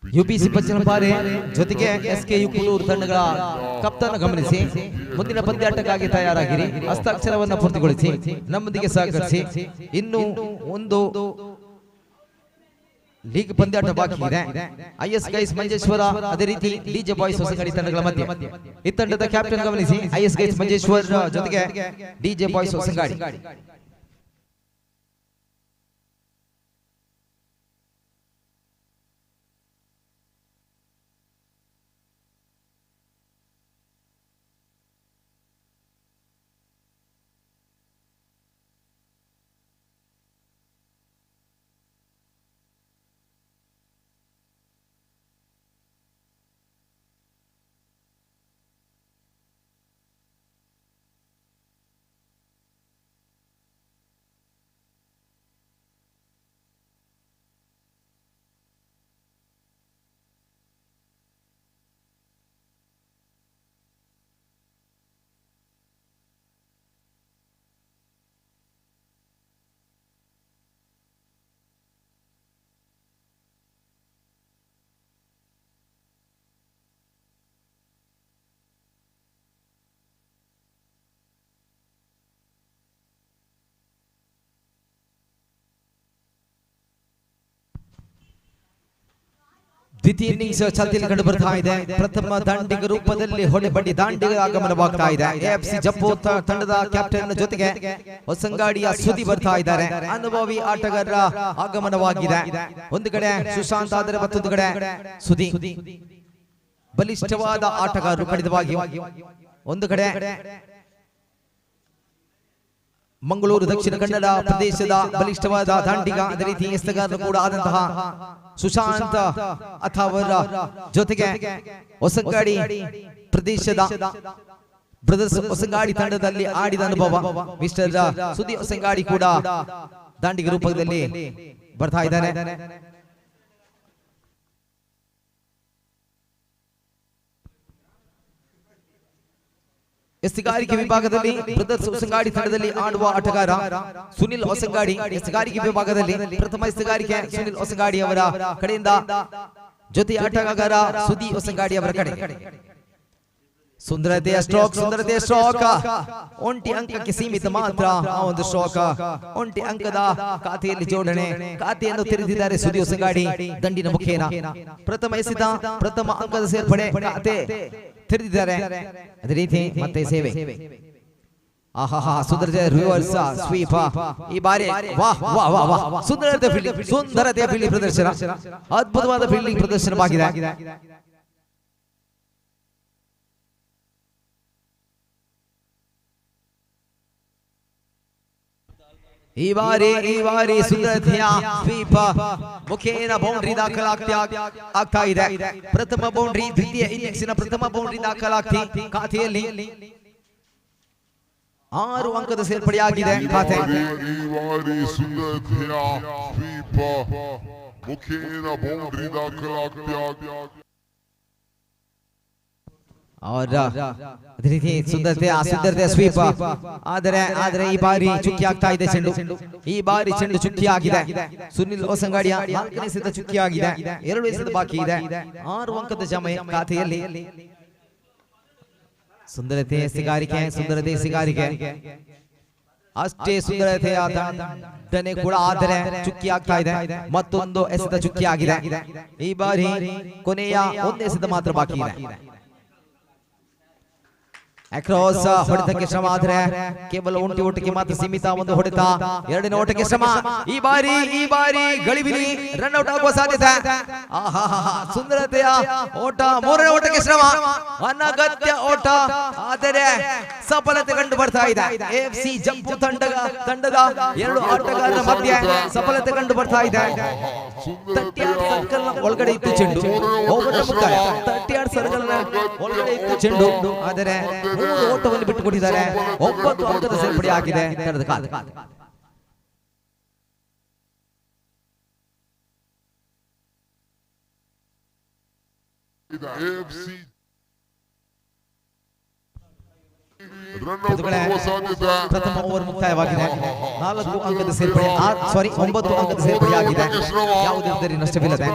ಯುಬಿಸಿ ಬಚ್ಚನಪಾರೆ ಜೊತೆಗೆ ಎಸ್ ಕೆ you Kulur ತಂಡಗಳ ಕಪ್ತಾನ ಗಮನಿಸಿ ಮುಂದಿನ ಪಂದ್ಯಾಟಕ್ಕಾಗಿ ತಯಾರಾಗಿರಿ. ಹಸ್ತಾಕ್ಷರವನ್ನು ಪೂರ್ತಿಗೊಳಿಸಿ ನಮ್ಮೊಂದಿಗೆ ಸಹಕರಿಸಿ. ಇನ್ನು ಒಂದು ಲೀಗ್ ಪಂದ್ಯಾಟ ಬಾಕಿ ಇದೆ. IS guys Manjeshwar, ಅದೇ ರೀತಿ ಡಿಜೆ ಬಾಯ್ಸ್ ಹೊಸಗಡಿ ತಂಡಗಳ ಮಧ್ಯೆ. ಈ ತಂಡದ ಕ್ಯಾಪ್ಟನ್ ಗಮನಿಸಿ, IS guys Manjeshwar ಜೊತೆಗೆ ಡಿಜೆ ಬಾಯ್ಸ್ ಹೊಸಗಾಡಿ. ದ್ವಿತೀಯ ಇನ್ನಿಂಗ್ಸ್ ಚಾಲ್ತಿಯಲ್ಲಿ ಕಂಡು ಬರ್ತಾ ಇದೆ. ಪ್ರಥಮ ದಾಂಡಿಗ ರೂಪದಲ್ಲಿ ಹೊಡೆಬಡಿ ದಾಂಡಿಗರ ಆಗಮನವಾಗ್ತಾ ಇದೆ. ಎಎಫ್ಸಿ ಜಪ್ಪು ತಂಡದ ಕ್ಯಾಪ್ಟನ್ ಜೊತೆಗೆ ಹೊಸಂಗಾಡಿಯ ಸುದಿ ಬರ್ತಾ ಇದ್ದಾರೆ. ಅನುಭವಿ ಆಟಗಾರರ ಆಗಮನವಾಗಿದೆ. ಒಂದು ಕಡೆ ಸುಶಾಂತ್ ಆದರೆ ಮತ್ತೊಂದು ಕಡೆ ಸುದಿ. ಬಲಿಷ್ಠವಾದ ಆಟಗಾರರು ಖಂಡಿತವಾಗಿಯೂ. ಒಂದು ಕಡೆ ಮಂಗಳೂರು ದಕ್ಷಿಣ ಕನ್ನಡ ಪ್ರದೇಶದ ಬಲಿಷ್ಠವಾದ ದಾಂಡಿಗ, ಅದೇ ರೀತಿ ಎಸೆತಗಾರರು ಕೂಡ ಆದಂತಹ ಸುಶಾಂತ್ ಅಥಾವರ ಜೊತೆಗೆ ಹೊಸಂಗಾಡಿ ಪ್ರದೇಶದ ಬ್ರದರ್ಸ್ ಹೊಸಂಗಾಡಿ ತಂಡದಲ್ಲಿ ಆಡಿದ ಅನುಭವ ಮಿಸ್ಟರ್ ಸುದಿ ಹೊಸಂಗಾಡಿ ಕೂಡ ದಾಂಡಿಗ ರೂಪದಲ್ಲಿ ಬರ್ತಾ ಇದ್ದಾರೆ. ಎಸೆತಗಾರಿಕೆ ವಿಭಾಗದಲ್ಲಿ ಬ್ರದರ್ಸ್ ಹೊಸಂಗಾಡಿ ತಂಡದಲ್ಲಿ ಆಡುವ ಆಟಗಾರ ಸುನಿಲ್ ಹೊಸಂಗಾಡಿ. ಎಸೆತಗಾರಿಕೆ ವಿಭಾಗದಲ್ಲಿ ಪ್ರಥಮ ಎಸೆತಗಾರಿಕೆ ಸುನಿಲ್ ಹೊಸಂಗಾಡಿ ಅವರ ಕಡೆಯಿಂದ, ಜೊತೆ ಆಟಗಾರ ಸುದಿ ಹೊಸಂಗಾಡಿ ಅವರ ಕಡೆ. ಸುಂದರತೆಯ ಸ್ಟ್ರೋಕ್, ಸುಂದರತೆಯ ಸ್ಟ್ರೋಕ್, ಒಂಟಿ ಅಂಕಕ್ಕೆ ಸೀಮಿತ ಮಾತ್ರ ಆ ಒಂದು ಸ್ಟ್ರೋಕ್. ಒಂಟಿ ಅಂಕದ ಖಾತೆಯಲ್ಲಿ ಜೋಡಣೆ, ಖಾತೆಯನ್ನು ತೆರೆದಿದ್ದಾರೆ ಸುದಿ ಹೊಸಂಗಾಡಿ ದಂಡಿನ ಮುಖೇನ. ಪ್ರಥಮ ಎಸೆತ, ಪ್ರಥಮ ಅಂಕದ ಸೇರ್ಪಡೆ, ಖಾತೆ ತೆರೆದಿದ್ದಾರೆ. ಅದೇ ರೀತಿ ಮತ್ತೆ ಸೇವೆ. ಆಹಾ, ಸುಂದರತೆ ರಿವರ್ಸ್ ಸ್ವೀಪ್ ಈ ಬಾರಿ. ವಾಹ್ ವಾಹ್ ವಾಹ್ ವಾಹ್, ಸುಂದರತೆ ಫೀಲ್ಡಿಂಗ್, ಸುಂದರತೆಯ ಫೀಲ್ಡಿಂಗ್ ಪ್ರದರ್ಶನ, ಅದ್ಭುತವಾದ ಫೀಲ್ಡಿಂಗ್ ಪ್ರದರ್ಶನವಾಗಿದೆ. ಈ ಬಾರಿ ಸುಂದರತೆಯ ಸ್ವೀಪ್ ಮುಖೇನ ಬೌಂಡ್ರಿ ದಾಖಲಾಗ್ತಾ ಇದೆ. ಪ್ರಥಮ ಬೌಂಡ್ರಿ, ದ್ವಿತೀಯ ಇನ್ನಿಂಗ್ಸಿನ ಪ್ರಥಮ ಬೌಂಡ್ರಿ ದಾಖಲಾಗ್ತಿ ಖಾತೆಯಲ್ಲಿ 6 ಅಂಕದ ಸೇರ್ಪಡೆಯಾಗಿದೆ ಖಾತೆ. ಈ ಬಾರಿ ಸುಂದರತೆಯ ಸ್ವೀಪ್ ಮುಖೇನ ಬೌಂಡ್ರಿ ದಾಖಲಾಗ್ತಾ. ಅದೇ ರೀತಿ ಸುಂದರತೆಯ ಸ್ವೀಪ್, ಆದರೆ ಆದರೆ ಈ ಬಾರಿ ಚುಕ್ಕಿ ಆಗ್ತಾ ಇದೆ ಚೆಂಡು. ಈ ಬಾರಿ ಚೆಂಡು ಚುಕ್ಕಿ ಆಗಿದೆ. ಸುನಿಲ್ ಹೊಸಂಗಾಡಿಯ 4ನೇ ಎಸೆತ ಚುಕ್ಕಿ ಆಗಿದೆ. 2 ಎಸೆತ ಬಾಕಿ ಇದೆ. 6 ಅಂಕದ ಜಮೆ ಖಾತೆಯಲ್ಲಿ. ಸುಂದರತೆ ಎಸೆಗಾರಿಕೆ, ಸುಂದರತೆ ಎಸೆಗಾರಿಕೆ, ಅಷ್ಟೇ ಸುಂದರತೆಯ ದಂಡನೆ ಕೂಡ, ಆದರೆ ಚುಕ್ಕಿ ಆಗ್ತಾ ಇದೆ. ಮತ್ತೊಂದು ಎಸೆತ ಚುಕ್ಕಿ ಆಗಿದೆ. ಈ ಬಾರಿ ಕೊನೆಯ ಒಂದು ಎಸೆತ ಮಾತ್ರ ಬಾಕಿ ಇದೆ. ಅಕ್ರಾಸ್ ಹೊಡೆತಕ್ಕೆ ಶ್ರಮ, ಆದರೆ ಕೇವಲ ಒಂಟಿ ಓಟಕ್ಕೆ ಮಾತ್ರ ಸೀಮಿತ ಒಂದು ಹೊಡೆತ. ಎರಡನೇ ಓಟಕ್ಕೆ ಶ್ರಮ. ಈ ಬಾರಿ ಗಳಿಬಿಲಿ ರನ್ ಔಟ್ ಆಗುವ ಸಾಧ್ಯತೆ. ಆಹಾ, ಸುಂದರತೆಯ ಓಟ. ಮೂರನೇ ಓಟಕ್ಕೆ ಶ್ರಮ, ಅನಗತ್ಯ ಓಟ, ಆದರೆ ಸಫಲತೆ ಕಂಡು ಬರ್ತಾ ಇದೆ. ಎಎಫ್ಸಿ ಜಂಪು ತಂಡದ 2 ಆಟಗಾರರ ಮಧ್ಯೆ ಸಫಲತೆ ಕಂಡು ಬರ್ತಾ ಇದೆ. 30 ಸರ್ಕಲ್ ಒಳಗಡೆ ಇತ್ತು ಚೆಂಡು, ಮುಕ್ತಾಯ. 30 ಸರ್ಕಲ್ ಒಳಗಡೆ ಇತ್ತು ಚೆಂಡು, ಆದರೆ 3 ಓಟವನ್ನು ಬಿಟ್ಟುಕೊಟ್ಟಿದ್ದಾರೆ. 9 ಅಂಕದ ಸೇರ್ಪಡೆ ಆಗಿದೆ ತಂಡದ ಖಾತೆ. ಪ್ರಥಮ ಓವರ್ ಮುಕ್ತಾಯವಾಗಿದೆ. 4 ಅಂಕದ ಸೇರ್ಪಡೆ, 9 ಅಂಕದ ಸೇರ್ಪಡೆಯಾಗಿದೆ. ಯಾವುದೇ ರೀತಿಯಲ್ಲಿ ನಷ್ಟವಿಲ್ಲದೆ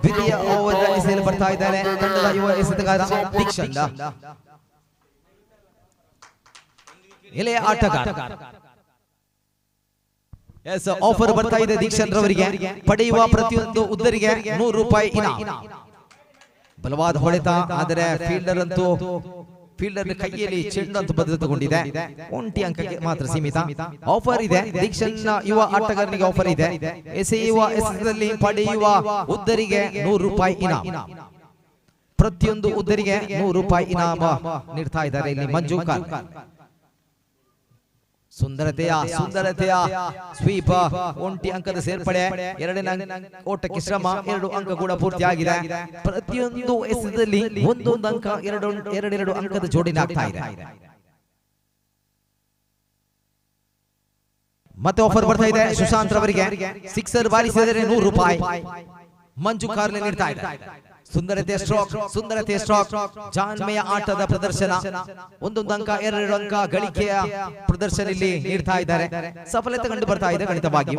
ದ್ವಿತೀಯ ಓವರ್ ಎಸೆಯಲು ಬರ್ತಾ ಇದ್ದಾರೆ ತಂಡದ ಯುವ ಎಸೆತಗಾರ ದೀಕ್ಷನ್, ಎಲೆಯ ಆಟಗಾರ. ಆಫರ್ ಬರ್ತಾ ಇದೆ ದೀಕ್ಷನ್ ರವರಿಗೆ. ಪಡೆಯುವ ಪ್ರತಿಯೊಂದು ಉದ್ದರಿಗೆ 100 ರೂಪಾಯಿ ಇನಾಮ. ಬಲವಾದ ಹೊಡೆತ, ಆದರೆ ಫೀಲ್ಡರ್ ಅಂತೂ ಫೀಲ್ಡರ್ ಕೈಯಲ್ಲಿ ಚೆಂಡು ಅಂತೂ ಭದ್ರತೆಗೊಂಡಿದೆ. ಒಂಟಿ ಅಂಕಕ್ಕೆ ಮಾತ್ರ ಸೀಮಿತ. ಆಫರ್ ಇದೆ ದೀಕ್ಷನ್ ಯುವ ಆಟಗಾರನಿಗೆ, ಆಫರ್ ಇದೆ. ಎಸೆಯುವ ಎಸೆತದಲ್ಲಿ ಪಡೆಯುವ ಉದ್ದರಿಗೆ 100 ರೂಪಾಯಿ ಇನಾಮ. ಪ್ರತಿಯೊಂದು ಉದ್ದರಿಗೆ 100 ರೂಪಾಯಿ ಇನಾಮ ನೀಡ್ತಾ ಇದ್ದಾರೆ ಇಲ್ಲಿ ಮಂಜು ಕಾರ್. ಸುಂದರತೆಯ ಸುಂದರತೆಯ ಸ್ವೀಪ, ಒಂಟಿ ಅಂಕದ ಸೇರ್ಪಡೆ. ಎರಡನೇ ಓಟಕ್ಕೆ ಶ್ರಮ, 2 ಅಂಕ ಕೂಡ ಪೂರ್ತಿಯಾಗಿದೆ. ಪ್ರತಿಯೊಂದು ಎಸೆತದಲ್ಲಿ ಒಂದೊಂದು ಅಂಕ, ಎರಡೆರಡು ಅಂಕದ ಜೋಡಣೆ ಆಗ್ತಾ ಇದೆ. ಮತ್ತೆ ಆಫರ್ ಬರ್ತಾ ಇದೆ ಸುಶಾಂತ್ ರವರಿಗೆ. ಸಿಕ್ಸರ್ ಬಾರಿಸಿದರೆ 100 ರೂಪಾಯಿ ಮಂಜು ಕಾರ್ಲೆ ನೀಡ್ತಾ ಇದೆ. ಸುಂದರತೆಯ ಸ್ಟ್ರೋಕ್, ಸುಂದರತೆಯ ಸ್ಟ್ರೋಕ್, ಜಾಣ್ಮೆಯ ಆಟದ ಪ್ರದರ್ಶನ. ಒಂದೊಂದು ಅಂಕ, ಎರಡೆರಡು ಅಂಕ ಗಳಿಕೆಯ ಪ್ರದರ್ಶನ ಇಲ್ಲಿ ನೀಡ್ತಾ ಇದ್ದಾರೆ. ಸಫಲತೆ ಕಂಡು ಬರ್ತಾ ಇದೆ ಗಣಿತವಾಗಿ.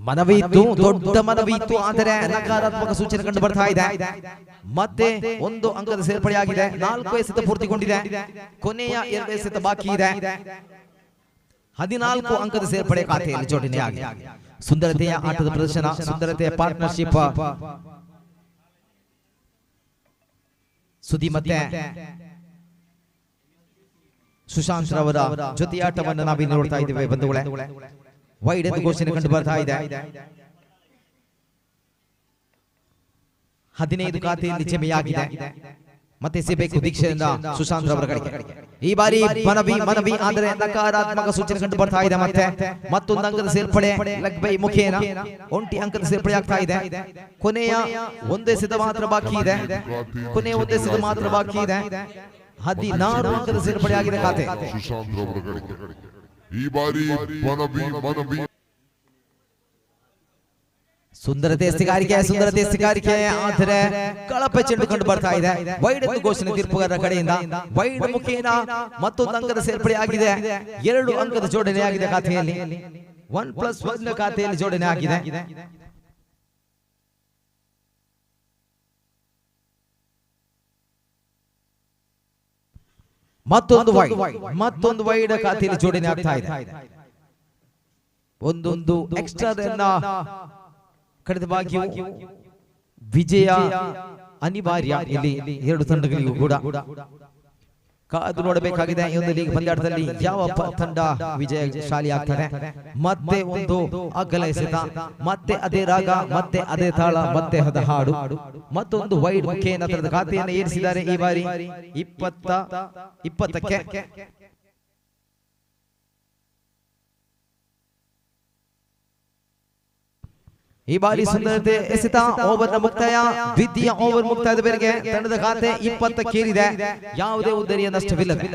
ಮನವಿ ಇತ್ತು, ದೊಡ್ಡ ಮನವಿ ಇತ್ತು, ಆದರೆ ನಕಾರಾತ್ಮಕ ಸೂಚನೆ ಕಂಡು ಬರ್ತಾ ಇದೆ. ಮತ್ತೆ ಒಂದು ಅಂಕದ ಸೇರ್ಪಡೆಯಾಗಿದೆ. 4 ಎಸೆತ ಪೂರ್ತಿಗೊಂಡಿದೆ, ಕೊನೆಯ 2 ಎಸೆತ ಬಾಕಿ ಇದೆ. 14 ಅಂಕದ ಸೇರ್ಪಡೆ ಖಾತೆಯಲ್ಲಿ ಜೋಡಣೆಯಾಗಿದೆ. ಸುಂದರತೆಯ ಆಟದ ಪ್ರದರ್ಶನ, ಸುಂದರತೆಯ ಪಾರ್ಟ್ನರ್ಶಿಪ್ ಸುದಿ ಮತ್ತೆ ಸುಶಾಂತ್ ರವರ ಜೊತೆಯಾಟವನ್ನು ನಾವಿಲ್ಲಿ ನೋಡ್ತಾ ಇದ್ದೇವೆ ಬಂಧುಗಳೇ. ವೈಡ್ ಎಂದು ಘೋಷಣೆ ಕಂಡು ಬರ್ತಾ ಇದೆ. 15 ಖಾತೆಯಲ್ಲಿ ಜಮೆಯಾಗಿದೆ. ಮತ್ತೆ ಎಸೆಯಬೇಕು ದೀಕ್ಷೆಯಿಂದ ಸುಶಾಂತ್ ರವರ ಕಡೆಗೆ. ಈ ಬಾರಿ ಮನವಿ ಮನವಿ, ಆದರೆ ನಕಾರಾತ್ಮಕ ಸೂಚನೆ ಕಂಡು ಬರ್ತಾ ಇದೆ. ಮತ್ತೆ ಮತ್ತೊಂದು ಅಂಕದ ಸೇರ್ಪಡೆ ಲೆಗ್ ಬೈ ಮುಖೇನ ಒಂಟಿ ಅಂಕದ ಸೇರ್ಪಡೆ ಆಗ್ತಾ ಇದೆ. ಕೊನೆಯ ಒಂದೇ ಎಸೆತ ಮಾತ್ರ ಬಾಕಿ ಇದೆ. ಕೊನೆಯ ಒಂದೇ ಎಸೆತ ಮಾತ್ರ ಬಾಕಿ ಇದೆ. 16 ಅಂಕದ ಸೇರ್ಪಡೆ ಆಗಿದೆ ಖಾತೆ. ಸುಶಾಂತ್ ರವರ ಕಡೆಗೆ. ಈ ಬಾರಿ ಮನವಿ ಮನವಿ. ಸುಂದರತೆ ಎಸೆಗಾರಿಕೆ, ಸುಂದರತೆ ಎಸೆಗಾರಿಕೆ, ಆದರೆ ಕಳಪೆ ಚೆಂಡು ಕಂಡು ಬರ್ತಾ ಇದೆ. ವೈಡ್ ಎಂದು ಘೋಷಣೆ ತೀರ್ಪುಗಾರರ ಕಡೆಯಿಂದ. ವೈಡ್ ಮುಖೇನ ಮತ್ತೊಂದು ಅಂಕದ ಸೇರ್ಪಡೆ ಆಗಿದೆ. 2 ಅಂಕದ ಜೋಡಣೆ ಆಗಿದೆ ಖಾತೆಯಲ್ಲಿ. 1+1 ಖಾತೆಯಲ್ಲಿ ಜೋಡಣೆ ಆಗಿದೆ. ಮತ್ತೊಂದು ವೈಡ್, ಮತ್ತೊಂದು ವೈಡ್ ಖಾತೆಯಲ್ಲಿ ಜೋಡಣೆ ಆಗ್ತಾ ಇದೆ. ಒಂದೊಂದು ಎಕ್ಸ್ಟ್ರಾ ಕಡಿತವಾಗಿಯೂ ವಿಜಯ ಅನಿವಾರ್ಯ ಇಲ್ಲಿ ಎರಡು ತಂಡಗಳಿಗೂ ಕೂಡ. ಕಾದು ನೋಡಬೇಕಾಗಿದೆ ಈ ಒಂದು ಲೀಗ್ ಪಂದ್ಯಾಟದಲ್ಲಿ ಯಾವ ತಂಡ ವಿಜಯಶಾಲಿ ಆಗ್ತದೆ. ಮತ್ತೆ ಒಂದು ಅಗಲ ಎಸೆತ, ಮತ್ತೆ ಅದೇ ರಾಗ, ಮತ್ತೆ ಅದೇ ತಾಳ, ಮತ್ತೆ ಅದ ಹಾಡು. ಮತ್ತೊಂದು ವೈಡ್ ಮುಖೇನ ತರದ ಖಾತೆಯನ್ನು ಏರಿಸಿದ್ದಾರೆ ಈ ಬಾರಿ 20ಕ್ಕೆ. ಈ ಬಾರಿ ಸುಂದರತೆ ಎಸೆತ, ಓವರ್ನ ಮುಕ್ತಾಯ. ದ್ವಿತೀಯ ಓವರ್ ಮುಕ್ತಾಯದ ಮೇರೆಗೆ ತಂಡದ ಖಾತೆ 20ಕ್ಕೇರಿದೆ. ಯಾವುದೇ ಉದ್ದರಿಯ ನಷ್ಟವಿಲ್ಲದೆ.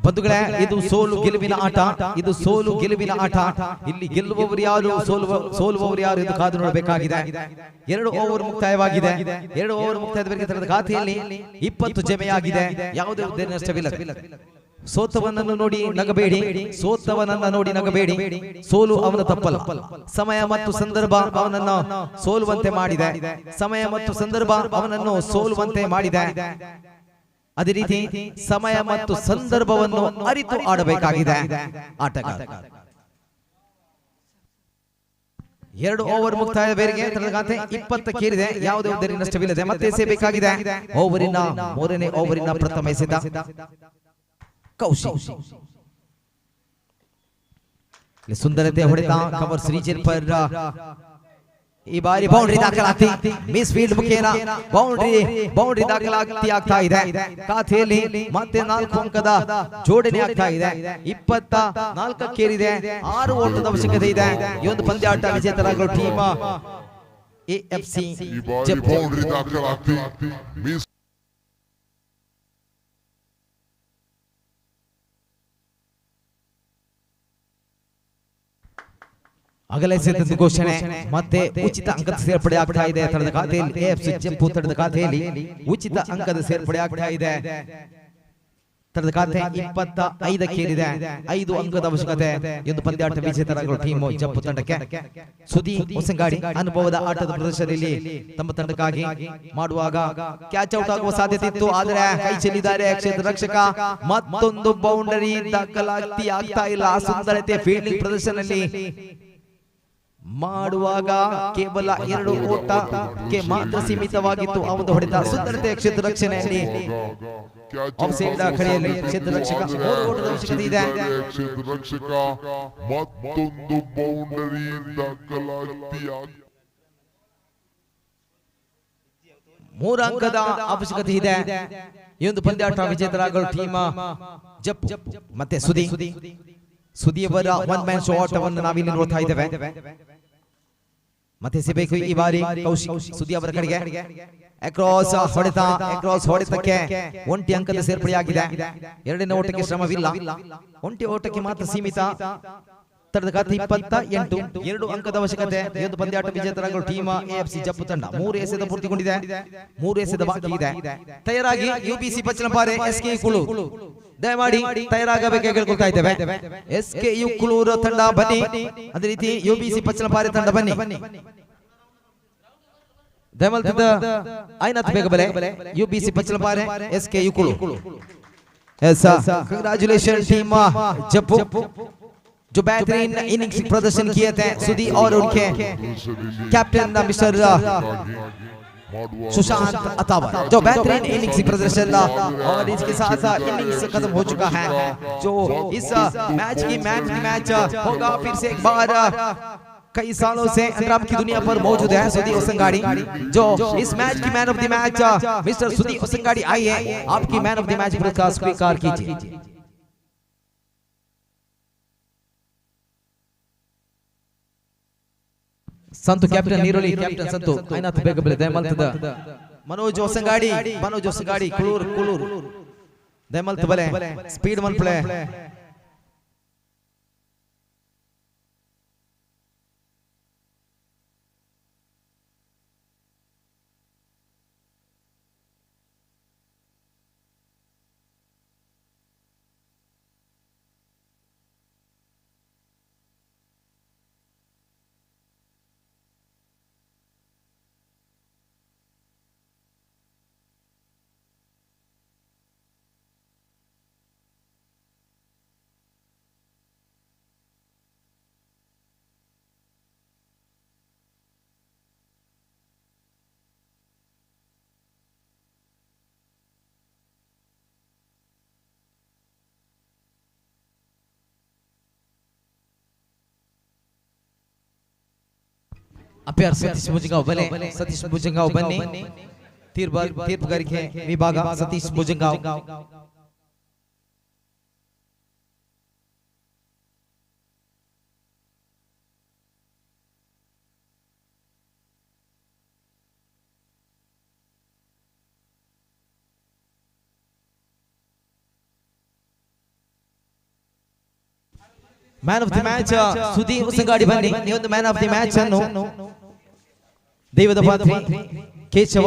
ಬಂಧುಗಳೇ, ಇದು ಸೋಲು ಗೆಲುವಿನ ಆಟ, ಇದು ಸೋಲು ಗೆಲುವಿನ ಆಟ. ಇಲ್ಲಿ ಗೆಲ್ಲುವವರು ಯಾರು, ಸೋಲುವವರು ಯಾರು ಎಂದು ಕಾದು ನೋಡಬೇಕಾಗಿದೆ. 2 ಓವರ್ ಮುಕ್ತಾಯವಾಗಿದೆ. 2 ಓವರ್ ಮುಕ್ತಾಯದ ಮೇರೆಗೆ ತಂಡದ ಖಾತೆಯಲ್ಲಿ 20 ಜಮೆಯಾಗಿದೆ. ಯಾವುದೇ ಉದ್ದರಿಯ ನಷ್ಟವಿಲ್ಲದೆ. ಸೋತವನನ್ನು ನೋಡಿ ನಗಬೇಡಿ, ಸೋತವನನ್ನ ನೋಡಿ ನಗಬೇಡಿ. ಸೋಲು ಅವನ ತಪ್ಪಲ್ಲ, ಸಮಯ ಮತ್ತು ಸಂದರ್ಭ ಅವನನ್ನು ಸೋಲುವಂತೆ ಮಾಡಿದೆ. ಸಮಯ ಮತ್ತು ಸಂದರ್ಭ ಅವನನ್ನು ಸೋಲುವಂತೆ ಮಾಡಿದೆ. ಅದೇ ರೀತಿ ಸಮಯ ಮತ್ತು ಸಂದರ್ಭವನ್ನು ಅರಿತು ಆಡಬೇಕಾಗಿದೆ ಆಟಗಾರ. 2 ಓವರ್ ಮುಕ್ತಾಯ ಬೇರೆಗೆ ತಂಡದ ಖಾತೆ 20ಕ್ಕೇರಿದೆ. ಯಾವುದೇ ಉದ್ದರಿ ನಷ್ಟವಿಲ್ಲದೆ. ಮತ್ತೆ ಎಸೆಯಬೇಕಾಗಿದೆ ಓವರಿನ 3ನೇ ಓವರಿನ ಪ್ರಥಮ ಎಸೆತ ಕೌಶಿಕ್. ಸುಂದರತೆ ಹೊಡೆತ ಕವರ್ ಶ್ರೀಜನ್ ಪರ್. ಈ ಬಾರಿ ಬೌಂಡ್ರಿ ದಾಖಲಾತಿ, ಮಿಸ್ ಫೀಲ್ಡ್ ಮುಖೇನ ಬೌಂಡ್ರಿ ದಾಖಲಾತಿ ಆಗ್ತಾ ಇದೆ. ಖಾತೆಯಲ್ಲಿ ಮತ್ತೆ 4 ಅಂಕದ ಜೋಡಣೆ ಆಗ್ತಾ ಇದೆ. 24ಕ್ಕೇರಿದೆ. 6 ಓಟದ ಅವಶ್ಯಕತೆ ಇದೆ. ಈ ಒಂದು ಪಂದ್ಯಾಟ ವಿಜೇತರಾಗಲು ಟೀಮ್ ಎಎಫ್ಸಿ ಈ ಬಾರಿ ಬೌಂಡ್ರಿ ದಾಖಲಾತಿ ಮಿಸ್ ಅಗಲ ಎಸೆತದ ಘೋಷಣೆ. ಮತ್ತೆ ಉಚಿತ ಅಂಕದ ಸೇರ್ಪಡೆ ಆಗ್ತಾ ಇದೆ ತಂಡದ ಖಾತೆಯಲ್ಲಿ. ಎಎಫ್ಸಿ ಜೆಪ್ಪು ತಂಡದ ಖಾತೆಯಲ್ಲಿ ಉಚಿತ ಅಂಕದ ಸೇರ್ಪಡೆ ಆಗ್ತಾ ಇದೆ. ತಂಡದ ಖಾತೆ 25ಕ್ಕೇರಿದೆ. 5 ಅಂಕದ ಅವಶ್ಯಕತೆ ಎಂದು ಪಂದ್ಯಾಟ ವಿಜೇತರಾಗಲು ಟೀಮ್ ಜಪ್ಪು ತಂಡಕ್ಕೆ. ಸುದಿ ಹೊಸಂಗಾಡಿ ಅನುಭವದ ಆಟದ ಪ್ರದರ್ಶನದಲ್ಲಿ ತಮ್ಮ ತಂಡಕ್ಕಾಗಿ ಮಾಡುವಾಗ ಕ್ಯಾಚ್ ಔಟ್ ಆಗುವ ಸಾಧ್ಯತೆ ಇತ್ತು, ಆದರೆ ಕೈ ಚೆಲ್ಲಿದ್ದಾರೆ ಕ್ಷೇತ್ರ ರಕ್ಷಕ. ಮತ್ತೊಂದು ಬೌಂಡರಿ ದಾಖಲಾತಿ ಆಗ್ತಾ ಇಲ್ಲ. ಸುಂದರತೆ ಫೀಲ್ಡಿಂಗ್ ಪ್ರದರ್ಶನದಲ್ಲಿ ಮಾಡುವಾಗ ಕೇವಲ 2 ಓಟಕ್ಕೆ ಮಾತ್ರ ಸೀಮಿತವಾಗಿತ್ತು ಆ ಒಂದು ಹೊಡೆತ. ಸುಂದರತೆ ಕ್ಷೇತ್ರ ರಕ್ಷಣೆಯಲ್ಲಿ ಆಫ್ ಸೈಡ್ ಕಡೆಯಲ್ಲಿ ಕ್ಷೇತ್ರ ರಕ್ಷಕ 3 ಓಟದ ಅವಶ್ಯಕತೆ ಇದೆ. ಕ್ಷೇತ್ರ ರಕ್ಷಕ ಮತ್ತೊಂದು ಬೌಂಡರಿ ದಾಖಲಾತಿ. 3 ಅಂಕದ ಅವಶ್ಯಕತೆ ಇದೆ ಈ ಒಂದು ಪಂದ್ಯಾಟ ವಿಜೇತರಾಗಲು ಟೀಮ್ ಜಪ್ಪು. ಮತ್ತೆ ಸುದಿ ಸುದಿಯವರ ಒನ್ ಮ್ಯಾನ್ ಶೋ ಆಟವನ್ನು ನಾವಿಲ್ಲಿ ನೋಡ್ತಾ ಇದ್ದೇವೆ. ಮತ್ತೆ ಎಸೆಯಬೇಕು ಈ ಬಾರಿ ಕೌಶಿಕ್ ಸುದಿ ಅವರ ಕಡೆಗೆ. ಅಕ್ರಾಸ್ ಹೊಡೆತ, ಅಕ್ರಾಸ್ ಹೊಡೆತಕ್ಕೆ ಒಂಟಿ ಅಂಕದ ಸೇರ್ಪಡೆಯಾಗಿದೆ. 2ನೇ ಓಟಕ್ಕೆ ಶ್ರಮವಿಲ್ಲ, ಒಂಟಿ ಓಟಕ್ಕೆ ಮಾತ್ರ ಸೀಮಿತ. ತಂಡದ ಖಾತೆ 28, 2 ಅಂಕದ ಅವಶ್ಯಕತೆ. ಈ ಒಂದು ಪಂದ್ಯಾಟ ವಿಜೇತರಾಗಲು ಟೀಮ್ ಎಎಫ್ಸಿ ಜಪ್ಪು ತಂಡ. 3 ಎಸೆತ ಪೂರ್ತಿಗೊಂಡಿದೆ, 3 ಎಸೆತ ಬಾಕಿ ಇದೆ. ತಯಾರಾಗಿ ಯುಬಿಸಿ ಬಚ್ಚನಪಾರೆ ಎಸ್ಕೆ ಕುಳು. ದಯಮಾಡಿ ತಯಾರಾಗಬೇಕು ಕೇಳ್ಕೊಳ್ತಾ ಇದ್ದೇವೆ. ಎಸ್ ಕೆ ಯು ಕುಳೂರು ತಂಡ ಬನ್ನಿ, ಅದೇ ರೀತಿ you B C Pachchalapare ತಂಡ ಬನ್ನಿ. ದಯಮಲ್ತದ ಐನಾಥ್ ಬೇಗ ಬಲೆ, U B C Pachchalapare, S K U Kulur. Yes, congratulation team Jeppu, जो बेहतरीन इनिंग्स प्रदर्शन किए थे सुधी और उनके कैप्टन मिस्टर सुशांत अतावर, जो बेहतरीन इनिंग्स प्रदर्शन और इसके साथ साथ इनिंग्स खत्म हो चुका है। जो इस मैच की मैन की मैच होगा फिर से एक बार कई सालों से अंतराम की दुनिया पर मौजूद है सुधी ओसंगाड़ी, जो इस मैच की man of the match mister Sudhi Osangadi आई है। आपकी मैन ऑफ the match पुरस्कार स्वीकार कीजिए। ಸಂತು ಕ್ಯಾಪ್ಟನ್ ನೀರುಳ್ಳಿ ಕ್ಯಾಪ್ಟನ್ ಸಂತು ಐನಾಥ್ ಬೇಗ ಬೆಲೆ ದಯಮಲ್ತದ ಮನೋಜ್ ಹೊಸಂಗಾಡಿ, ಮನೋಜ್ ಹೊಸಂಗಾಡಿ ಕುಳೂರು ಕುಳೂರು ದಯಮಲ್ತ ಬಲೆ ಸ್ಪೀಡ್ ಮಲ್ಪ್ಲೆ. ಅಂಪೈರ್ ಸತೀಶ್ ಭುಜಂಗಾವ್ ಬಲೆ, ಸತೀಶ್ ಭುಜಂಗಾವ್ ಬನ್ನಿ. ತೀರ್ಪುಗಾರಿಕೆ ವಿಭಾಗ Satish Bhujangav. Man of the match Sudhi Usangadi ಬನ್ನಿ. ಈ ಒಂದು ಮ್ಯಾನ್ ಆಫ್ the match ಅನ್ನು ದೈವದ ಪಾತ್ರಿ ಕೇಶವ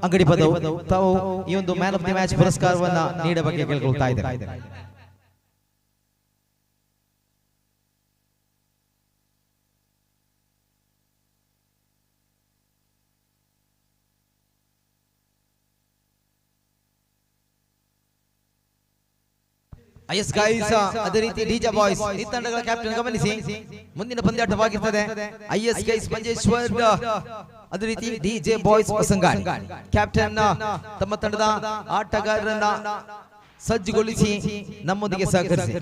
ಅಂಗಡಿ ಪದವು ತಾವು ಈ ಒಂದು ಮ್ಯಾನ್ ಆಫ್ the match ಪುರಸ್ಕಾರವನ್ನ ನೀಡಬೇಕು ಕೇಳಿಕೊಳ್ತಾ ಇದ್ದಾರೆ. ಎಸ್ ಗೈಸ್, ಅದೇ ರೀತಿ ಡಿಜೆ ಬಾಯ್ಸ್ ಈ ತಂಡಗಳ ಕ್ಯಾಪ್ಟನ್ ಗಮನಿಸಿ, ಮುಂದಿನ ಪಂದ್ಯಾಟವಾಗಿರ್ತದೆ IS guys Manjeshwar, ಅದೇ ರೀತಿ ಡಿಜೆ ಬಾಯ್ಸ್ ಹೊಸಂಗಾಡಿ ಕ್ಯಾಪ್ಟನ್ ತಮ್ಮ ತಂಡದ ಆಟಗಾರರನ್ನ ಸಜ್ಜುಗೊಳಿಸಿ ನಮ್ಮೊಂದಿಗೆ ಸಹಕರಿಸಿ.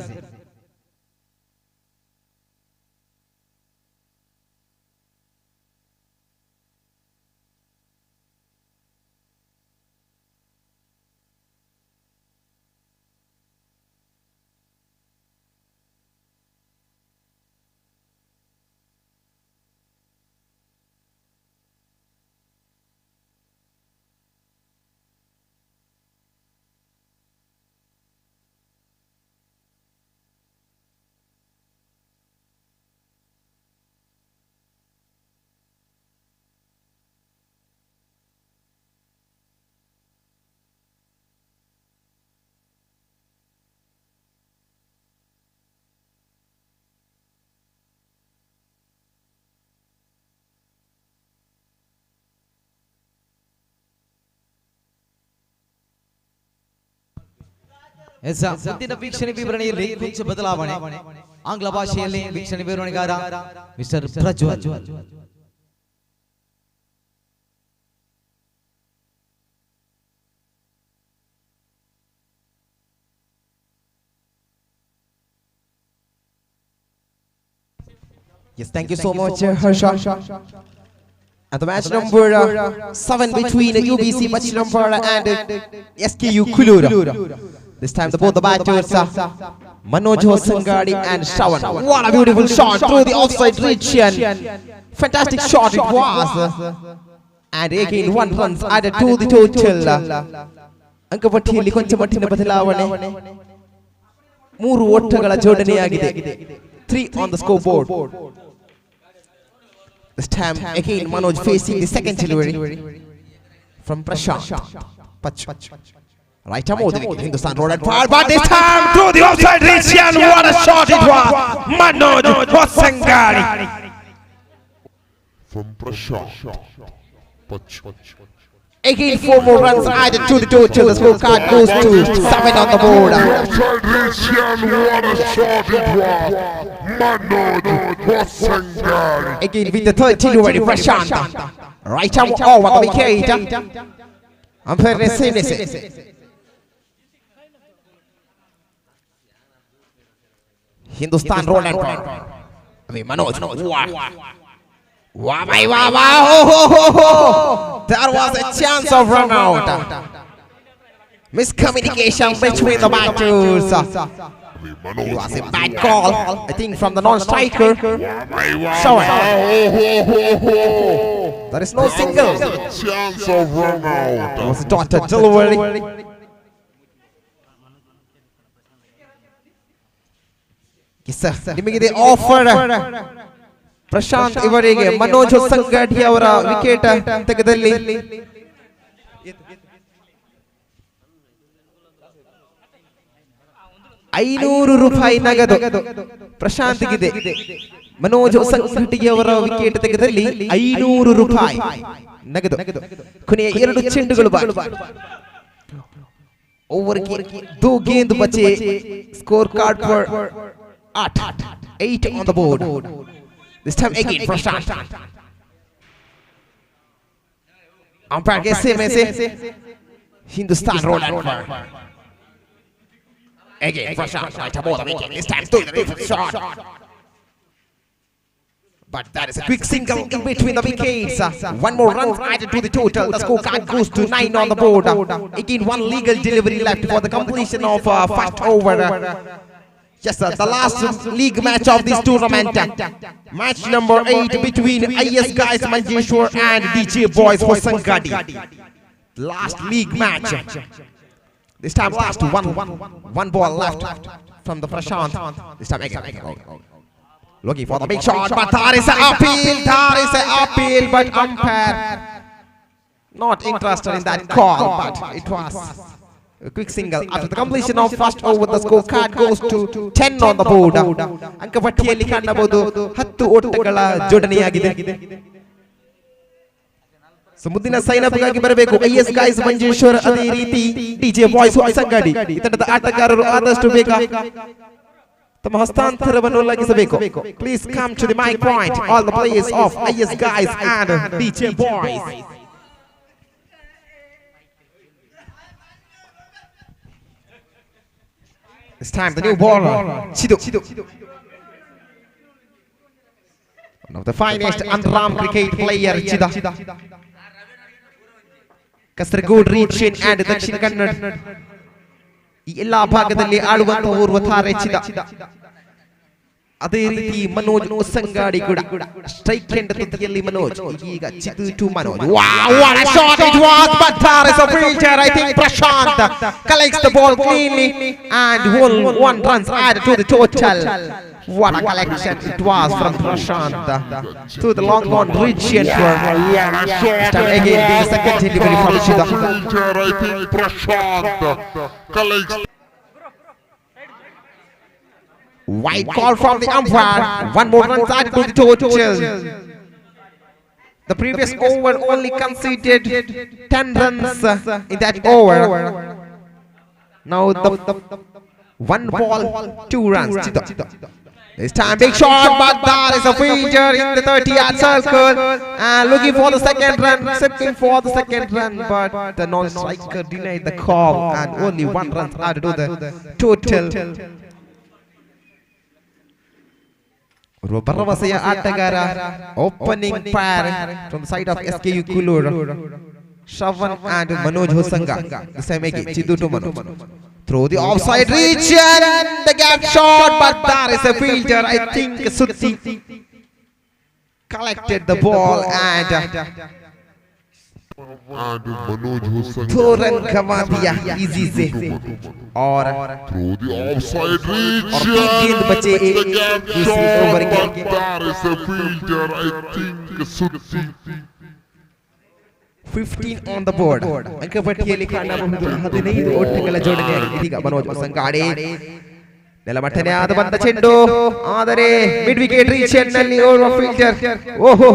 ಮುಂದಿನ ವೀಕ್ಷಣೆ ವಿವರಣೆಯಲ್ಲಿ ಕೊಂಚ ಬದಲಾವಣೆ. ಆಂಗ್ಲ ಭಾಷೆಯಲ್ಲಿ ವೀಕ್ಷಣೆ ವಿವರಣೆಗಾರ mister Prajwal. Yes, thank you so much, Harsha. And the match number 7 between UBC Pachchilampara and SKU Kulur. This time the both the batters, Manoj Hosangadi and Shravan. What a beautiful shot through the offside region. Fantastic shot it was. And again 1 run added to the total. ಅಂಕಪಟ್ಟಿಯಲ್ಲಿ ಕೊಂಚ ಮಟ್ಟಿನ ಬದಲಾವಣೆ, 3 ಓಟಗಳ ಜೋಡಣೆಯಾಗಿದೆ. 3 on the scoreboard. This time again Manoj facing the second delivery from Prashant Pach. Right arm over the wicket. Hindustan Road and Power, but this time Through the offside region, what a shot it was. Manoj Hosangadi. From Prashant. Pach. Again, 4 more runs added to the total. The scorecard goes to 7 on the board. Offside region, what a shot it was. Manoj Hosangadi. Again with the third delivery, Prashant. Right arm over the wicket. Umpire same. Hindustan Road and Power. Manoj. Wow. Wow, wow, wow. Ho, ho, ho, ho. There was a chance of run out. Miscommunication between the batters. It was a bad call, I think, from the non-striker. Sorry. There is no single. Chance of run out. It was a dotted delivery. Yes, sir. ನಿಮಗಿದೆ offer Prashant ಇವರಿಗೆ ಮನೋಜ್ ಹೊಸಂಗಡಿ ಅವರ wicket ತೆಗೆದಲ್ಲಿ ₹500 ನಗದು ಪ್ರಶಾಂತ್ಗಿದೆ. ಮನೋಜ್ ಹೊಸಂಗಡಿ ಅವರ wicket ತೆಗೆದಲ್ಲಿ ₹500 ನಗದು. ಕೊನೆಯ 2 ಚೆಂಡುಗಳು ಬಾಕಿ. Over की 2 गेंद बचे. Score card पर 8, 8 on the board. This time again Prashant. Umpire के हिस्से में से Hindustan Road and Power. Again Prashant right above the wicket. This time to the shot. But that is a quick single in between the wickets. One more run added to the total. The scorecard goes to 9 on the board. Again, one legal delivery left for the completion of first over. Yes, sir, the last league match of this tournament. Match number 8 between IS Guys Manjeshwar and DJ Boys Hosangadi. Last league match. This time last one ball left from the Prashant. This time again. Looking for the big shot, but there is an appeal. There is an appeal, but umpire not interested in that call. But it was a quick single. After the completion of first over, the scorecard goes to 10 on the board. ಅಂಕಪಟ್ಟಿಯಲ್ಲಿ ಕಾಣಬಹುದು 10 ಓಟಗಳ ಜೋಡಣೆಯಾಗಿದೆ. ಸೊ ಮುಂದಿನ sign up ಗಾಗಿ ಬರಬೇಕು IS guys Manjeshwar, ಅದೇ ರೀತಿ DJ boys Hosangadi. ಈ ತಂಡದ ಆಟಗಾರರು ಆದಷ್ಟು ಬೇಗ ತಮ್ಮ ಹಸ್ತಾಂತರವನ್ನು ಉಲ್ಲಂಘಿಸಬೇಕು. Please come to the mic point, all the players of IS Guys and DJ Boys. This time the new bowler, Chidu. One of the finest underarm cricket player, Chida. Kasaragod region and Dakshina Kannada ಈ ಎಲ್ಲಾ ಭಾಗದಲ್ಲಿ ಆಡುವಂತಹ ಓರ್ವ ತಾರೆ ಚಿದ. ಅದೇ ರೀತಿ ಮನೋಜ್ ಹೊಸಂಗಾಡಿ ಕೂಡ strike and ತುದಿಯಲ್ಲಿ ಮನೋಜ್. ಈಗ Chidu to Manoj. Wow, what a shot it was, but there is a fielder. I think Prashant collects the ball cleanly and one runs added to the total. What a collection it was from Prashant to the long on region. This time again the second delivery from Chida. Fielder, I think Prashant collects. White call from the umpire. One more run added to the total. The previous over only conceded 10 runs in that over. Now the 1 ball, 2 runs. This time big shot, but that is a fielder in the 30-yard circle and looking for the second run, sipping for the second run, but the non-striker denied the call and only 1 run added to the total. ಓರ್ವ ಭರವಸೆಯ ಆಟಗಾರ, opening pair from side of SKU Kulur, Shravan and Manoj Hosanga. This time again Chiddu to Manoj. Through the offside region, the gap shot, but there is a fielder. I think Sutti collected the ball and Manoj Hosangadi. Thoran गंवा दिया easy से और Through the offside और 3 गेंद बचे region, the gap दूसरी over shot, के। but there is a fielder. I think Sutti. 15 on the board. ಅಂಕಪಟ್ಟಿಯಲ್ಲಿ ಕಾಣಬಹುದು 15 ಓಟಗಳ ಜೋಡಣೆಯಾಗಿದೆ. ಇದೀಗ ಮನೋಜ್ ಹೊಸಂಗಾಡಿ, ನೆಲಮಟ್ಟನೆ ಆದ ಬಂದ ಚೆಂಡು, ಆದರೆ ಮಿಡ್ ವಿಕೆಟ್ ರೀಚನ್ ನಲ್ಲಿ ಓರ್ವ ಫೀಲ್ಡರ್. ಓಹೋ.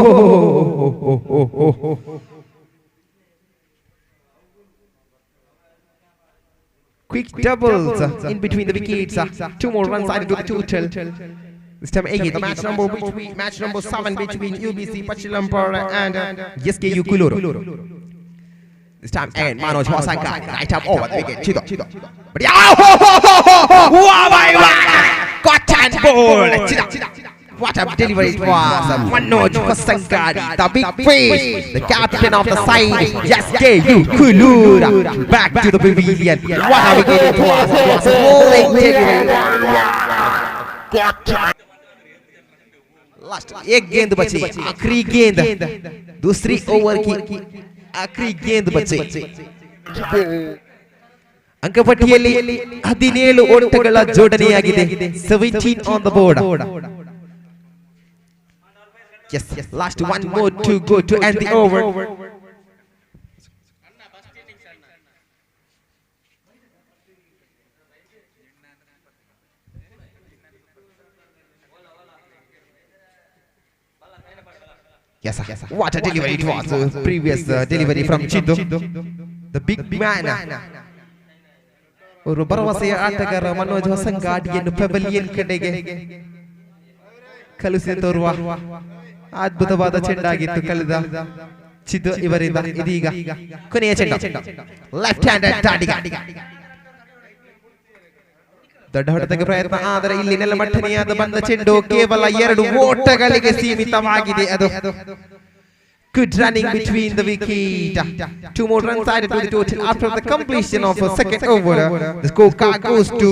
Quick doubles in between the wickets. Two more runs added to the total. This time again, the match number 7 between UBC Pachilampara and SKU Kuluru. This time again, Manoj Hosangadi, right up over the wicket. Chido. But yeah, wow, got and ball. Chido. What a delivery it was. Manoj Hosangadi, the big fish, the captain of the side, SKU Kuluru, back to the pavilion. What a wicket it was. It was a bowling delivery. Last एक गेंद बची, आखिरी गेंद, दूसरी over की आखिरी गेंद बची. ಅಂಕಪಟ್ಟಿಯಲ್ಲಿ 17 ಓಟಗಳ ಜೋಡಣೆಯಾಗಿದೆ. 17 on the board. Yes, last one more to go to end the over. Yes, what a delivery it was. Previous delivery from Chiddu, the big man. ಅವರು ಭರವಸೆಯ ಆಟಗಾರ ಮನೋಜ್ ಹೊಸಂಗಾಡಿಯನ್ನು ಪೆವಿಲಿಯನ್ ಕಡೆಗೆ ಕಲಿಸಿ ತೋರುವ ಅದ್ಭುತವಾದ ಚೆಂಡಾಗಿತ್ತು ಕಳೆದ ಚಿದ್ದು ಇವರಿಂದ. ಇದೀಗ ಕೊನೆಯ ಚೆಂಡು, ಲೆಫ್ಟ್ ಹ್ಯಾಂಡ್ ದಾಂಡಿಗ, ದೊಡ್ಡ ಹೊಡೆತಕ್ಕೆ ಪ್ರಯತ್ನ, ಆದರೆ ಇಲ್ಲಿ ನೆಲಮಟ್ಟನೆಯಾದ ಬಂದ ಚೆಂಡು ಕೇವಲ 2 ಓಟಗಳಿಗೆ ಸೀಮಿತವಾಗಿದೆ. ಅದು good running between the wicket. Two more runs added to the total after the completion of a second over. The score goes to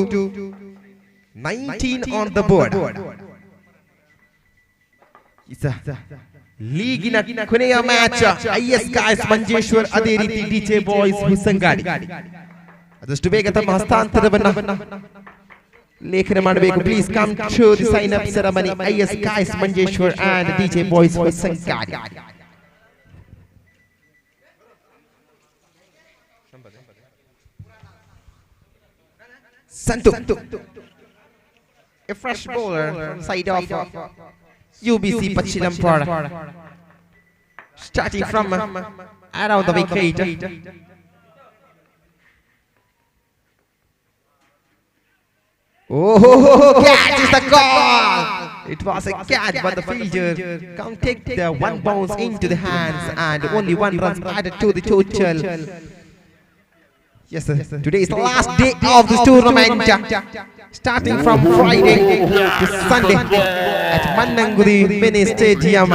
19 on the board. ಲೀಗಿನ ಕೊನೆಯ ಮ್ಯಾಚ್ IS guys Manjeshwar, ಅದೇ ರೀತಿ ಡಿಜೆ ಬಾಯ್ಸ್ ಹುಸಂಗಾಡಿ. ಆದಷ್ಟು ಬೇಗ ತಮ್ಮ ಹಸ್ತಾಂತರವನ್ನ ಲೇಖನ ಮಾಡಬೇಕು. Please come to the sign up ceremony, IS guys Manjeshwar and DJ boys Hosangadi. Santu, a fresh bowler from side of UBC Pachilampara, starting from around the wicket. Oh, catch is the call! It was a catch, but the fielder can't take the one bounce into the hands, and only one run added to the total. Yes, sir. Today is the last day of this tournament, starting from Friday to Sunday at Mannangudi Mini Stadium.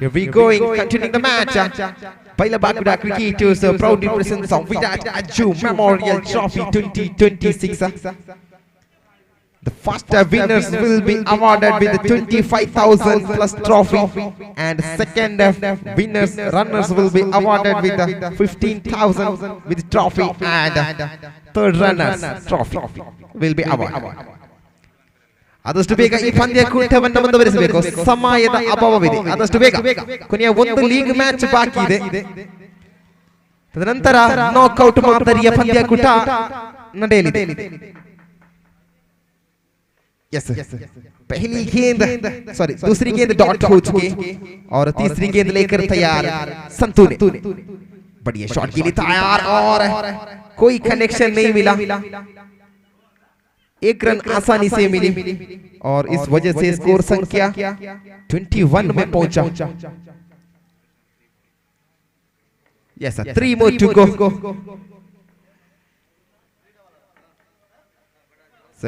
Here we going, continuing the match. Baila Baguda Cricketers proudly presents of Virat Aju Memorial Trophy 2026. The first winners will be awarded with the 25,000 plus trophy, and second winners runners will be awarded with the 15,000 with trophy, and third runners trophy will be awarded. ಆದಷ್ಟು ಬೇಗ ಈ ಪಂದ್ಯಕೂಟವನ್ನು ಮುಂದುವರಿಸಬೇಕು, ಸಮಯದ ಅಭಾವವಿದೆ. ಆದಷ್ಟು ಬೇಗ ಕೊನೆಯ ಒಂದು league match ಬಾಕಿ ಇದೆ, ತದನಂತರ ನಾಕ್ಔಟ್ ಮಾದರಿಯ ಪಂದ್ಯಕೂಟ ನಡೆಯಲಿದೆ. यस, पहली गेंद, सॉरी दूसरी गेंद डॉट हो चुकी और तीसरी गेंद लेकर तैयार संतू ने। बढ़िया शॉट के लिए तैयार और कोई कनेक्शन नहीं मिला। एक रन आसानी से मिली और इस वजह से स्कोर संख्या 21 में पहुंचा। Yes, 3 more to go.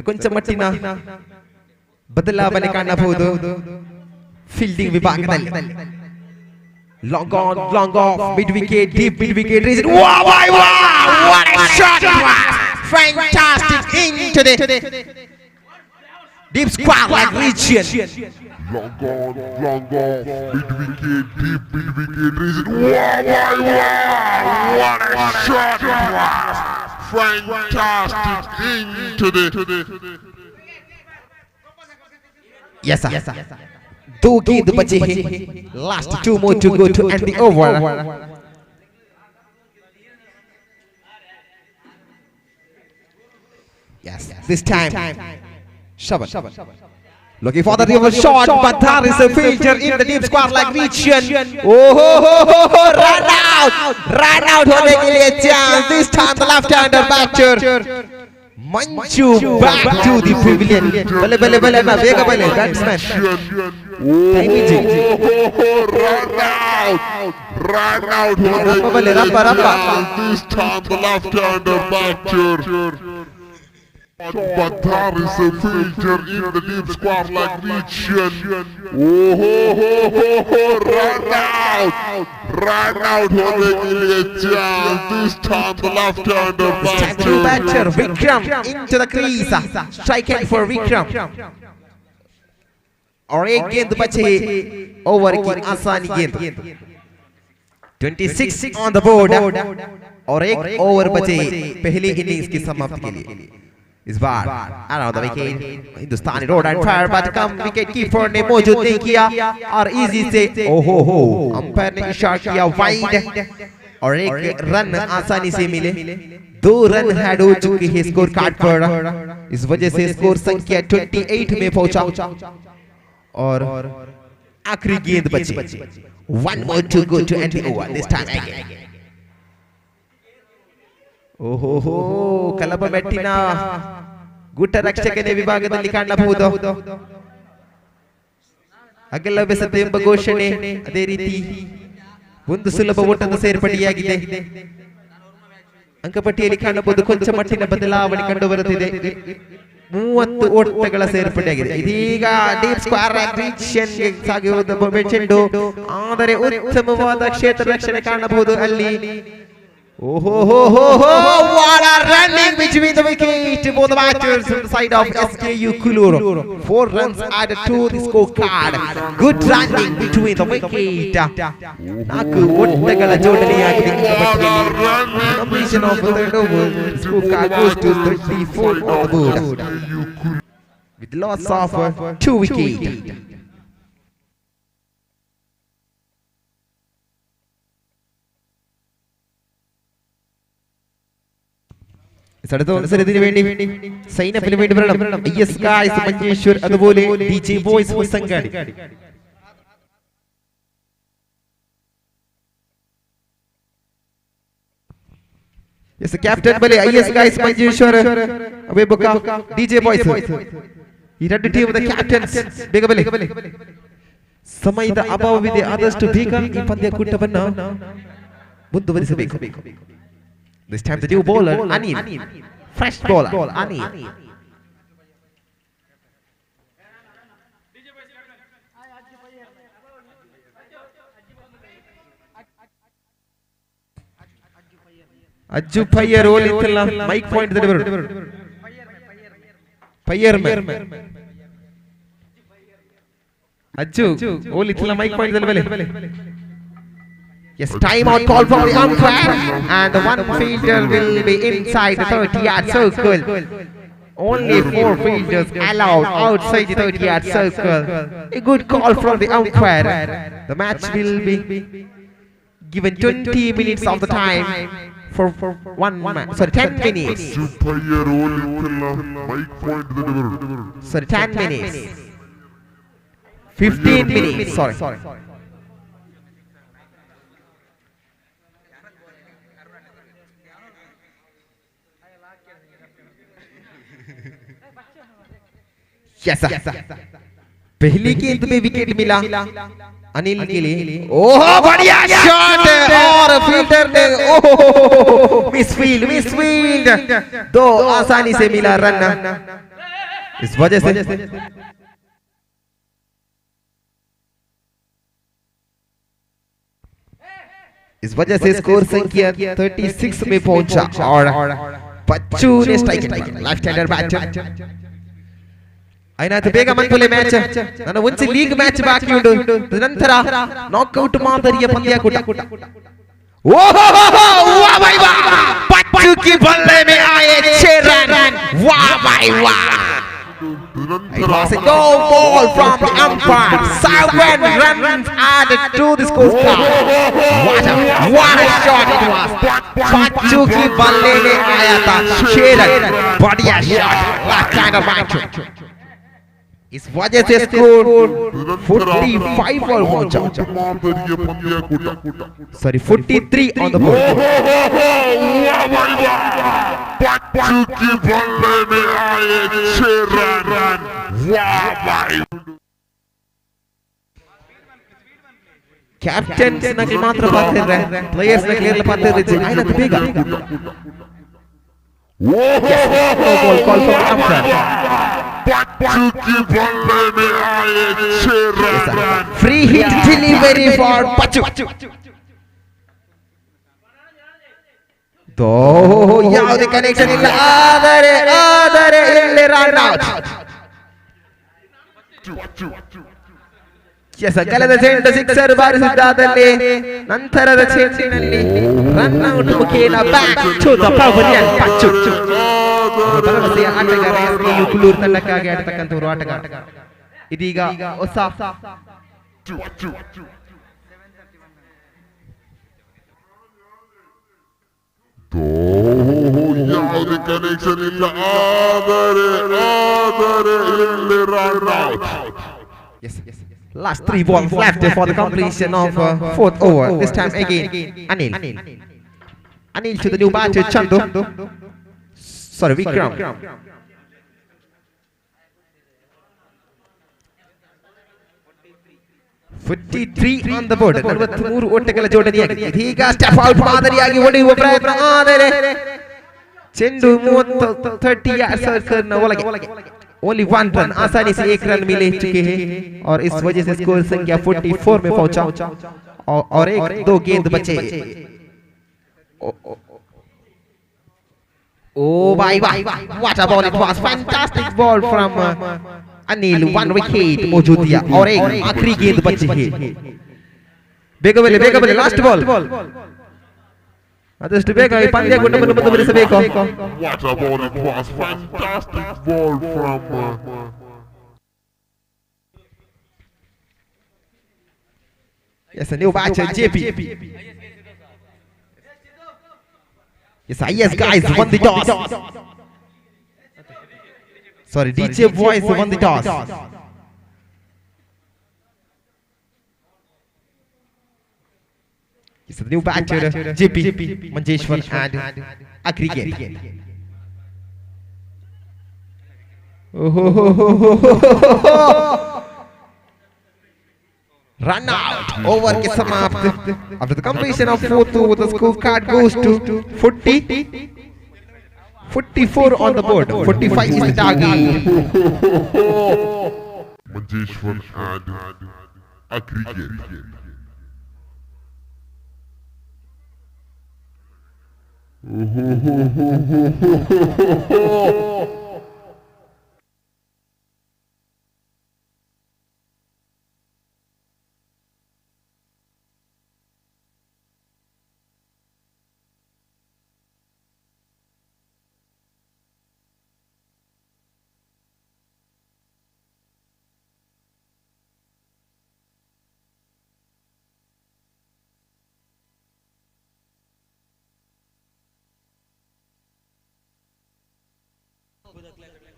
ಕೊಂಚ ಮಟ್ಟಿನ ಬದಲಾವಣೆ ಕಾಣಬಹುದು ಫೀಲ್ಡಿಂಗ್ ವಿಭಾಗದಲ್ಲಿ. Long on, long off, mid wicket, deep mid wicket region. Wow, wow, wow! What a shot it was! Fantastic into the deep square leg region. Long on, long off, mid wicket, deep mid wicket region. Wow, wow, wow! What a shot it was! Fantastic into the. Yes, sir. दो गेंद बचे हैं. Last two more to go to end the over. Yes, this time Shravan looking for the reverse shot, but there is a fielder in the deep square leg region. Oh ho ho ho ho! Run out होने के लिए chance. This time the left-hander batter Manju back to the pavilion. ಬಲೆ ಬಲೆ ಬಲೆ ಬಲೆ ಬೇಗ ಬಲೆ batsman. Time ಇಜ್ಜಿ. Run out! Run out! ರಪ್ಪ ಬಲೆ ರಪ್ಪ ರಪ್ಪ. This time the left-hander batter. But there is a fielder in the deep square leg region. Oh ho ho ho ho! Run out! Run out होने के लिए chance. This time the left-hander This time the new batter. batter Vikram into the crease. Strike end for Vikram. और एक गेंद बचे over की आसानी गेंद। 26 on the board और एक ओवर बचे पहली इनिंग्स की समाप्ति के लिए। इस बार around the wicket Hindustani road and fire, but come wicket keeper ने मौजूद नहीं किया और इजी से ओहो हो अंपायर ने इशारा किया वाइड और एक रन आसानी से मिले। 2 रन ऐड हो चुके हैं स्कोर कार्ड पर, इस वजह से स्कोर संख्या 28 में पहुंचा और आखिरी गेंद बची। 1 more to go to end the over this time again. ಓಹೋ ಹೋ ಕಲಬ ಮೆಟ್ಟಿನ ಗುಟ್ಟ ರಕ್ಷಕನೇ ವಿಭಾಗದಲ್ಲಿ ಕಾಣಬಹುದು. ಅಗಲ ಬೆಸೆತ ಎಂಬ ಘೋಷಣೆ, ಅದೇ ರೀತಿ ಒಂದು ಸುಲಭ ಓಟದ ಸೇರ್ಪಡೆಯಾಗಿದೆ. ಅಂಕಪಟ್ಟಿಯಲ್ಲಿ ಕಾಣಬಹುದು ಕೊಂಚ ಮಟ್ಟಿನ ಬದಲಾವಣೆ ಕಂಡು ಬರುತ್ತಿದೆ. 30 ಓಟಗಳ ಸೇರ್ಪಡೆಯಾಗಿದೆ. ಇದೀಗ ಡೀಪ್ ಸ್ಕ್ವೇರ್ ರೀಚನ್ಗೆ ಸಾಗಿರುವುದು ಚೆಂಡು, ಆದರೆ ಉತ್ತಮವಾದ ಕ್ಷೇತ್ರ ರಕ್ಷಣೆ ಕಾಣಬಹುದು ಅಲ್ಲಿ. Oh ho ho ho ho! What a running between the wicket for the batters from the side of SKU Kulur. 4 runs added to the scorecard. Good running between the wicket. 4 ಓಟಗಳ ಜೋಡಣೆಯಾಗಿದೆ ಅಂಕಪಟ್ಟಿಯಲ್ಲಿ. Completion of the third over, scorecard goes to 34 on the board with loss of 2 wickets. അടുത്ത മത്സരത്തിന് വേണ്ടി സൈനപ്പിന് വേണ്ടി വരണം IS guys Manjeshwar, അതുപോലെ DJ boys Hosangadi. Yes captain ಬಲೆ IS guys Manjeshwar, ಅವೇ ಬೊಕ್ಕ DJ boys, ಈ ಎರಡು ಟೀಮ್ ಕ್ಯಾಪ್ಟನ್ಸ್ ಬೇಗ ಬಲೆ. ಸಮಯದ ಅಭಾವವಿದೆ, ಆದಷ್ಟು ಬೇಗ ಈ ಪಂದ್ಯಕೂಟವನ್ನ ಮುಂದುವರಿಸಬೇಕು. This time the new bowler Anil, fresh bowler Anil. Ajju Payyar ಓಲಿತ್ತಲ್ಲ mic point ದಲ್ಲಿ ಬರು ಪಯ್ಯರ್ ಮೇ ಅಜ್ಜು ಓಲಿತ್ತಲ್ಲ ಮೈಕ್ ಪಾಯಿಂಟ್ ದಲ್ಲಿ ಬಲೆ. Yes, time out call from the umpire, and the one fielder will be inside the 30-yard circle. Only 4 fielders allowed outside the 30-yard circle. A good call from the umpire. The match will be given 20 minutes of the time for one match. Sorry, 10 minutes. Sorry, 10 minutes. 15 minutes. Sorry. Yes, पहली गेंद में wicket मिला अनिल के लिए। ओहो बढ़िया shot और fielder ने ओहो मिसफील्ड मिसफील्ड, 2 आसानी से मिला रन। इस वजह से स्कोर संख्या 36 में पहुंचा और बच्चू ने strike left hander batter. ಆಯ್ತು ಬೇಗ ಮನ್ಪುಲೆ ಮ್ಯಾಚ್, ನನ್ನ ಒಂಚಿ ಲೀಗ್ ಮ್ಯಾಚ್ ಬಾಕಿ ಉಂಟು, ನಂತರ ನಾಕ್ಔಟ್ ಮಾದರಿಯ ಪಂದ್ಯಾಕೂಟ. ಓಹೋ ವಾಹ್ ಭಾಯ್ ವಾಹ್, ಬಚ್ಚು ಕಿ ಬಲ್ಲೆ ಮೇ ಆಯೆ 6 ರನ್, ವಾಹ್ ಭಾಯ್ ವಾಹ್. It was a no ball from the umpire. 7 runs added to the scorecard. What a shot it was. Pachu की बल्ले में आया था 6 रन. बढ़िया shot, left kind of action. इस वजह से स्कोर 45 पर पहुंचा. Sorry, 43 on the board. Pachu की बल्ले में आए 6 रन. वाह भाई. ಕ್ಯಾಪ್ಟನ್ಸ್ ನಕಲ್ ಮಾತ್ರ ಪಾತಿರ್ರೆ, ಪ್ಲೇಯರ್ಸ್ ನಕಲ್ ಏರ್ಲ ಪಾತಿರ್ರೆ. ಆಯ್ನತ್ ಬೇಗ. Yes, no ball call from the umpire. Pachu की बल्ले में आए 6 Yes, run. sir. Free hit delivery for Pachu. ಯಾವುದೇ ಕನೆಕ್ಷನ್ ಇಲ್ಲ, ಆದರೆ ಇಲ್ಲಿ ರನ್ ಔಟ್. ಎಸ್, ಕಳೆದ ಚೆಂಡು ಸಿಕ್ಸರ್ ಬಾರಿಸಿದ್ದಾದಲ್ಲಿ ನಂತರದ ಚೆಂಡಿನಲ್ಲಿ ರನ್ ಔಟ್ ಮುಖೇನ ಬ್ಯಾಕ್ ಟು the pavilion Pachu. ಭರವಸೆಯ ಆಟಗಾರ, ಎಸ್ ಕುಳ್ಳೂರು ತಂಡಕ್ಕಾಗಿ ಆಡತಕ್ಕಂಥವರು ಆಟಗಾರ. ಇದೀಗ ಹೊಸ ಯಾವುದೇ ಕನೆಕ್ಷನ್ ಇಲ್ಲ, ಆದರೆ ಇಲ್ಲಿ run out. Last three balls left for the completion of fourth over. This time again, Anil. Anil to the new batter, Chandu. Sorry, Vikram. 43 on the board. 43 ಓಟಗಳ ಜೋಡಣೆಯಾಗಿದೆ. ಇದೀಗ ಸ್ಟೆಪ್ ಔಟ್ ಮಾದರಿಯಾಗಿ ಹೊಡೆಯುವ ಪ್ರಯತ್ನ, ಆದರೆ ಚೆಂಡು 30 30 ಸರ್ಕಲ್ ನ ಒಳಗೆ. ओनली 1 रन, आसानी से 1 रन मिले चुके हैं और इस वजह से स्कोर संख्या 44 में पहुंचा और 1-2 गेंद बचे. ओ भाई भाई, what a ball it was. Fantastic ball from Anil. 1 wicket मौजूद दिया और एक आखिरी गेंद बची है. ಬೇಗ ಬರಲಿ, ಬೇಗ ಬರಲಿ. ಲಾಸ್ಟ್ ಬಾಲ್, ಆದಷ್ಟು ಬೇಗ ಈ ಪಂದ್ಯ ಗುಂಡವನ್ನು ಮುಂದುವರಿಸಬೇಕು. What a ball it was. Fantastic ball from Yes, a new batter, JP. Yes, yes, guys, won the toss. Sorry, DJ Boys won the toss. Yes, the new batter, JP, Manjeshwar and Aggregate. Oh, ho, ho, ho, ho, ho, ho. Run out. Over के समाप्त. After the completion of fourth over, the scorecard goes to 40. 44 on the board. 45 is the target. Manjeshwar and Aggregate.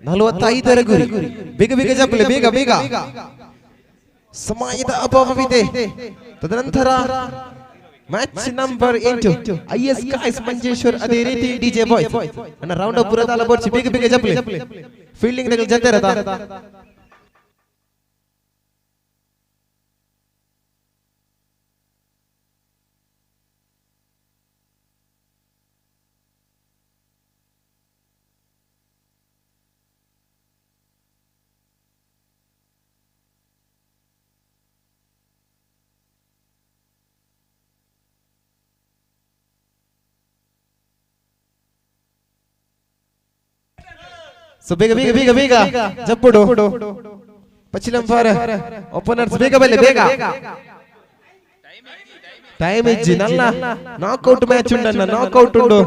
45ರ ಗುರಿ. ಬೇಗ ಬೇಗ ಜಪ್ಪಲೆ, ಬೇಗ ಬೇಗ. ಸಮಯದ ಅಭಾವವಿದೆ. ತದನಂತರ match number 8, I S guys Manjeshwar, ಅದೇ ರೀತಿ ಡಿಜೆ ಬಾಯ್ಸ್. ಅಣ್ಣ, ರೌಂಡ್ ಅಪ್ ಪುರದಾಲ ಬೋರ್ಚಿ, ಬೇಗ ಬೇಗ ಜಪ್ಪಲೆ. ಫೀಲ್ಡಿಂಗ್ ಜೊತೆ. ಸೊ ಬೇಗ ಬೇಗ ಬೇಗ ಬೇಗ ಜಪ್ಪುಡು. ಪಚಿಲಂಫಾರ ಓಪನರ್ಸ್ ಬೇಗ ಬಲ್ಲೆ, ಬೇಗ. ಟೈಮ್ ಇಜ್ಜಿ ನಲ್ಲ. ನಾಕ್ಔಟ್ ಮ್ಯಾಚ್ ಉಂಡನ್ನ, ನಾಕ್ಔಟ್ ಉಂಡು.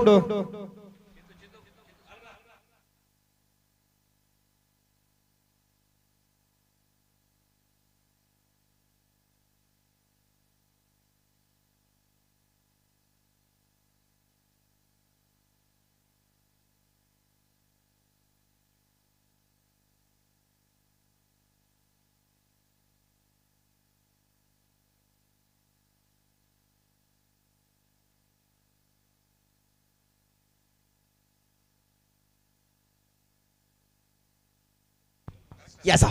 Yes,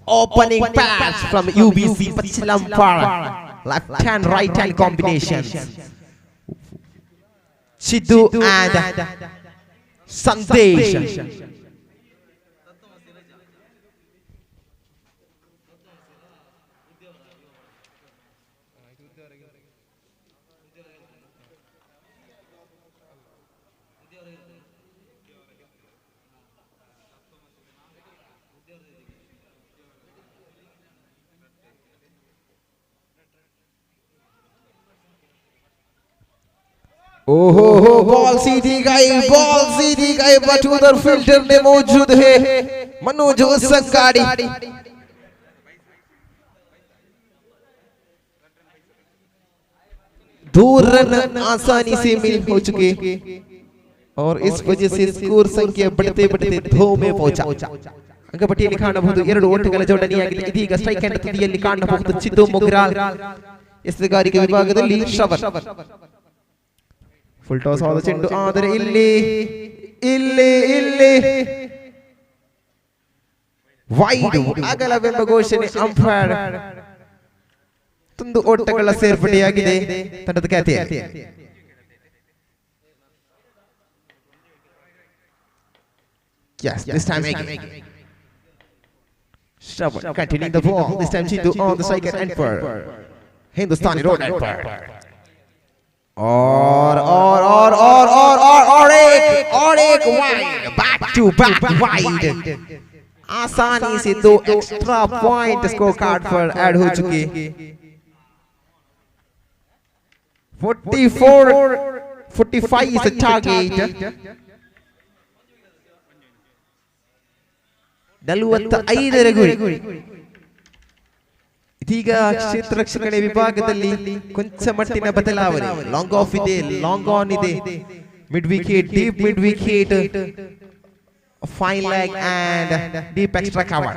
opening pass from UBC Pachilampara. Left hand, right hand combinations. Sidhu and Sandesh. ओहो हो, बॉल सीधी गई, बॉल सीधी गई, बट उधर फील्डर ने मौजूद है मनोज संगाड़ी। दो रन आसानी से मिल हो चुके और इस वजह से स्कोर संख्या बढ़ते बढ़ते 2 में पहुंचा। ಅಂಕಪಟ್ಟಿಯಲ್ಲಿ ಕಾಣಬಹುದು 2 ಓಟಗಳ ಜೋಡಣೆಯಾಗಿದೆ. ಇದೀಗ ಸ್ಟ್ರೈಕ್ ಅಂಡ್ ತುದಿಯಲ್ಲಿ ಕಾಣಬಹುದು ಚಿದ್ದು ಮೊಗ್ರಾಲ್. ಎಸೆತಗಾರಿಕೆ ವಿಭಾಗದಲ್ಲಿ ಶ್ರವಣ್. ಫುಲ್ ಟಾಸ್ ಆದ ಚೆಂಡು, ಆದರೆ ಇಲ್ಲಿ ಇಲ್ಲಿ ಇಲ್ಲಿ ವೈಡ್ ಅಗಲವೆಂಬ ಘೋಷಣೆ ಅಂಪೈರ್. ಒಂದು ಓಟಗಳ ಸೇರ್ಪಡೆಯಾಗಿದೆ ತಂಡದ ಖಾತೆಯಲ್ಲಿ. Yes, this time again. Shravan continuing the ball. This time Sidhu on the strike and for Hindustani Road and for. और और और और और और और एक और एक wide, back to back wide. आसानी से 2 एक्स्ट्रा पॉइंट स्कोर कार्ड पर ऐड हो चुके। 44-45 is the target. 45 ಗುರಿ. ಇದೀಗ ಕ್ಷೇತ್ರ ರಕ್ಷಣೆ ವಿಭಾಗದಲ್ಲಿ ಕೊಂಚ ಮಟ್ಟಿನ ಬದಲಾವಣೆ. ಲಾಂಗ್ ಆಫ್ ಇದೆ, ಲಾಂಗ್ ಆನ್ ಇದೆ, mid wicket, deep mid wicket, fine leg and deep extra cover.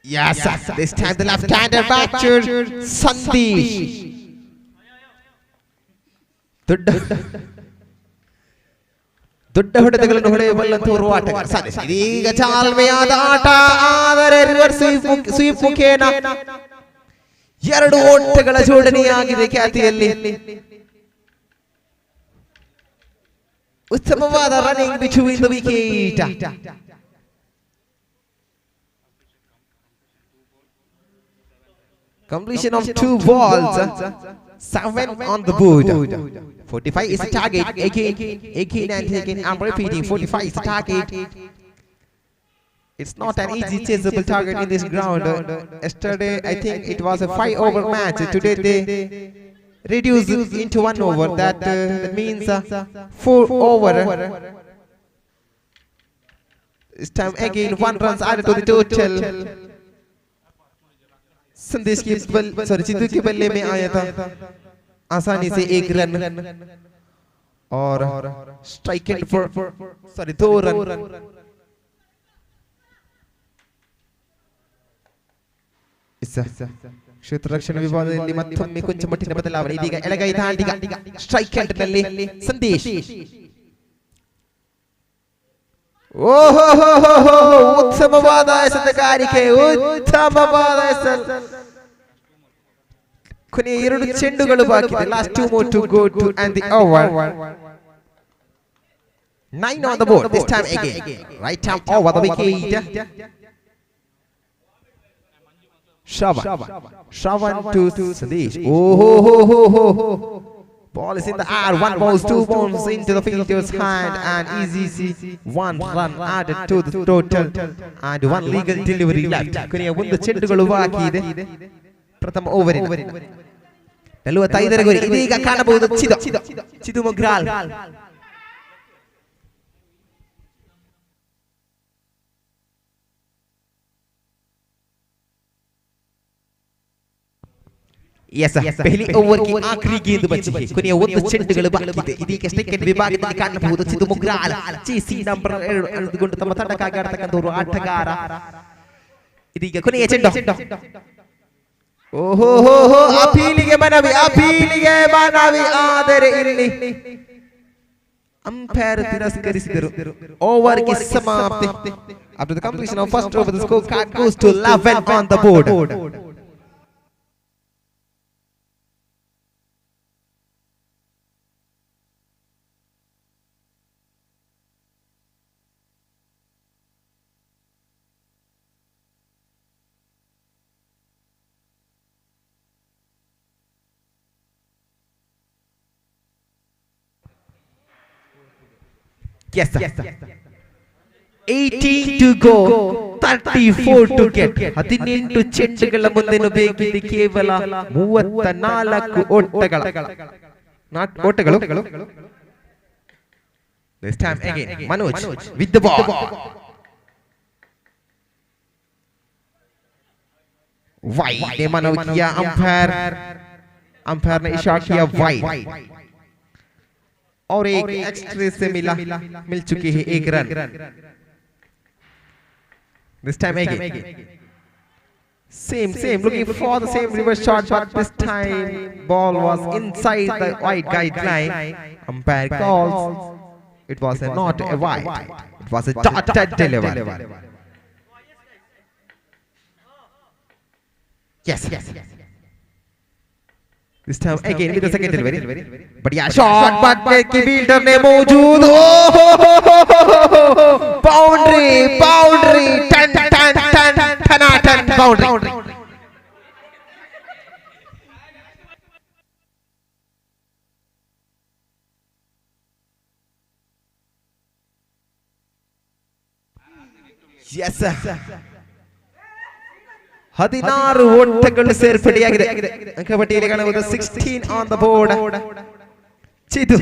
Yes, this time the left-hander batter Sandesh. ದೊಡ್ಡ ದೊಡ್ಡ ಹೊಡೆತಗಳನ್ನು ಹೊಡೆಯಬಲ್ಲಂತವರು ಆಟಗಾರ ಸಂದೇಶ್. ಇದೀಗ ಚಾಲ್ಮೆಯಾದ ಆಟ, ಆದರೆ ರಿವರ್ಸ್ ಸ್ವೀಪ್ ಮುಖೇನ 2 ಓಟಗಳ ಜೋಡಣೆಯಾಗಿದೆ ಖ್ಯಾತಿಯಲ್ಲಿ. ಉತ್ತಮವಾದ running between the wicket. Completion of 2 balls, 7 on the board. 45 is the target. Again, again and again. I'm repeating, 45 is the target. It's not an easy chaseable target in this ground. Yesterday, I think it was a 5-over match. Today they reduced it into 1 over. That means 4 over. This time again, 1 runs added to the total. संदेश के बल, sorry Sidhu के बल्ले में आया था आसानी से 1 रन और strike and for sorry 2 run. इस ಕ್ಷೇತ್ರ ರಕ್ಷಣೆ ವಿಭಾಗದಲ್ಲಿ ಮತ್ತೊಮ್ಮೆ ಕೊಂಚ ಮಟ್ಟಿನ ಬದಲಾವಣೆ. ಇದೀಗ ಎಡಗೈ ದಾಂಡಿಗ ಸ್ಟ್ರೈಕ್ ಎಂಡ್ ನಲ್ಲಿ ಸಂದೇಶ್. ಓಹೋ ಹೋ, ಉತ್ತಮವಾದ ಎಸೆತಗಾರಿಕೆ, ಉತ್ತಮವಾದ ಎಸೆತ. ಕೊನೆಯ 2 ಚೆಂಡುಗಳು ಬಾಕಿ ಇದೆ. Last 2 more to go to and the over. 9 on the board this time again. Right arm over the wicket. Shravan, Shravan to Sandesh. Oh ho ho ho ho. Ball is in the air, 1 bounce, 2 bounce into the fielder's hand, and easy 1 run added to the total and 1 legal delivery left. ಕೊನೆಯ 1 ಚೆಂಡುಗಳು ಬಾಕಿ ಇದೆ ಪ್ರಥಮ ಓವರಿನ 45 ಗುರಿ. ಇದೀಗ ಕಾಣಬಹುದು Chidu Mogral. S, ಪೆಹ್ಲಿ over ಕಿ ಆಖರಿ ಗೇಂದ್ ಬಚಿ high. ಕೊನೆಯ 1 ಚೆಂಡುಗಳು ಬಾಕಿ ಇದೆ. ಇದೀಗ ಸೆಕೆಂಡ್ ವಿಭಾಗದಲ್ಲಿ ಕಾಣಬಹುದು ಸಿದ್ದು ಮುಗ್ರಾಲ್, ಜೆಸಿ ನಂಬರ್ 2 ಅಳೆದುಕೊಂಡು ತಮ್ಮ ತಂಡಕ್ಕಾಗಿ ಆಡತಕ್ಕಂಥವರು ಆಟಗಾರ. ಇದೀಗ ಕೊನೆಯ ಚೆಂಡು. ಓಹೋ ಹೋ ಹೋ, ಅಪೀಲಿಗೆ ಮನವಿ, ಅಪೀಲಿಗೆ ಮನವಿ, ಆದರೆ ಇಲ್ಲಿ Umpire ತಿರಸ್ಕರಿಸಿದರು. ಓವರ್ ಗೆ ಸಮಾಪ್ತಿ. After the completion of first over, the score card goes to 11 on the board. Yes, sir. 18 to go, 34 to get. 18 ಚೆಂಡುಗಳ ಮುಂದೆನು ಬೇಕಿದೆ ಕೇವಲ 34 ಓಟಗಳ. Not ಓಟಗಳು. This time again, Manoj with the ball. Wide ने मनोज किया umpire. Umpire ने इशारा किया wide और एक एक्स्ट्रे से मिल चुकी है एक run. This time again, same looking for the same reverse shot, but this time ball was inside the white guideline. Umpire calls it was not a wide, it was a dotted delivery. Yes. This time again with the second delivery. But yeah, shot, but fielder ne मौजूद. Boundary, boundary, ton ton ton टनाटन boundary. Yes, 16 ಓಟಗಳು ಸೇರ್ಪಡೆಯಾಗಿದೆ. ಅಂಕಪಟ್ಟಿಯಲ್ಲಿ ಕಾಣಬಹುದು 16 on the board. Chitu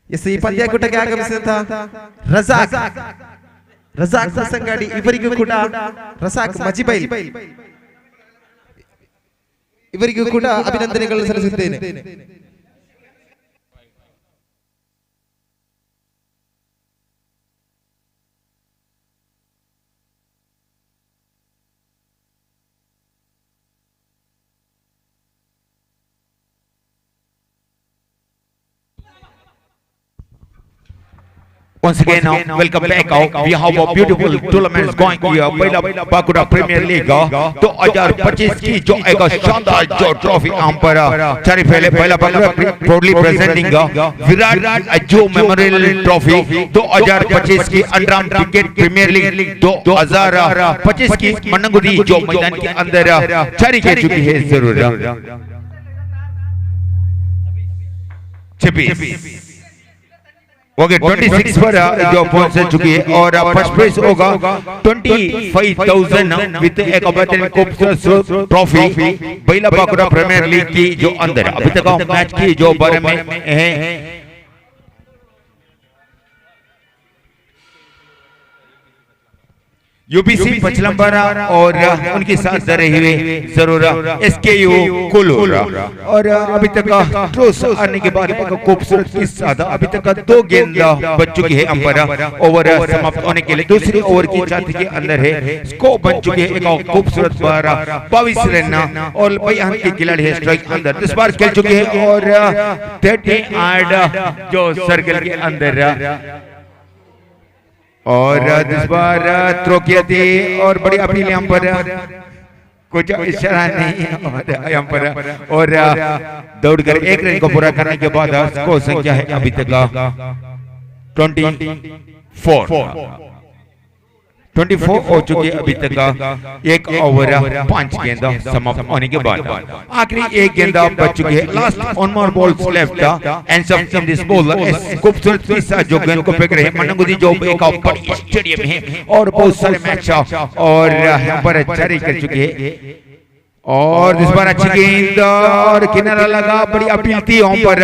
S, ಈ ಪಂದ್ಯಾಕೂಟಕ್ಕೆ ಆಗಮಿಸಿದಂತಹ ರಜಾಕ್ ರಜಾಕ್ ಸಂಗಾಡಿ ಇವರಿಗೂ ಕೂಡ, ರಜಾಕ್ ಮಜಿಬೈಲ್ ಇವರಿಗೂ ಕೂಡ ಅಭಿನಂದನೆಗಳನ್ನು ಸಲ್ಲಿಸುತ್ತೇನೆ. Once again, welcome back. We have a beautiful tournament going here. पहला बांकुड़ा प्रीमियर लीग 2025 की जो एक शानदार जो ट्रॉफी हम पर चारी पहले पहला Bankura proudly presenting Virat Ajju memorial trophy 2025 की अंडरआर्म क्रिकेट प्रीमियर लीग 2025 की मन्नगुडी जो मैदान के अंदर जारी की चुकी है। जरूर 26 ओके 26 पर जो पहुंच चुकी है और फर्स्ट प्लेस होगा 25,000 विद एक बेहतरीन खूबसूरत ट्रॉफी पहला बांकुड़ा प्रीमियर लीग की जो अंदर अभी तक मैच की जो बारे में है। यूबीसी पचलंबरा और उनके साथ दरे हुए जरूर एसकेयू कुलूर और अभी तक ट्रोस आने के बाद खूबसूरत किस्सा था। अभी तक 2 गेंद बच चुकी है अंपायर ओवर समाप्त होने के लिए दूसरी ओवर की चाहती के अंदर है। स्कोर बन चुके हैं एक खूबसूरत 22 रन और बयान के खिलाड़ी है स्ट्राइक अंदर इस बार खेल चुके हैं और 38 जो सर्कल के अंदर और इस बार थ्रो किया थी और बड़ी अपील यहाँ पर कुछ इशारा नहीं और यहाँ पर और दौड़कर 1 रन को पूरा करने के बाद स्कोर संख्या है अभी तक 24 हो चुकी है अभी तक 1 ओवर 5 गेंद समाप्त होने के बाद आखिरी 1 गेंद बच चुकी है। Last one more balls left and some this bowler खूबसूरत किस्सा जो गेंद को फेंक रहे हैं। मन्नगुडी जो एक बड़ी स्टेडियम है और बहुत सारे मैच और यहाँ पर जारी कर चुकी है और इस बार अच्छी गेंद और किनारा लगा, बड़ी अपील थी वहां पर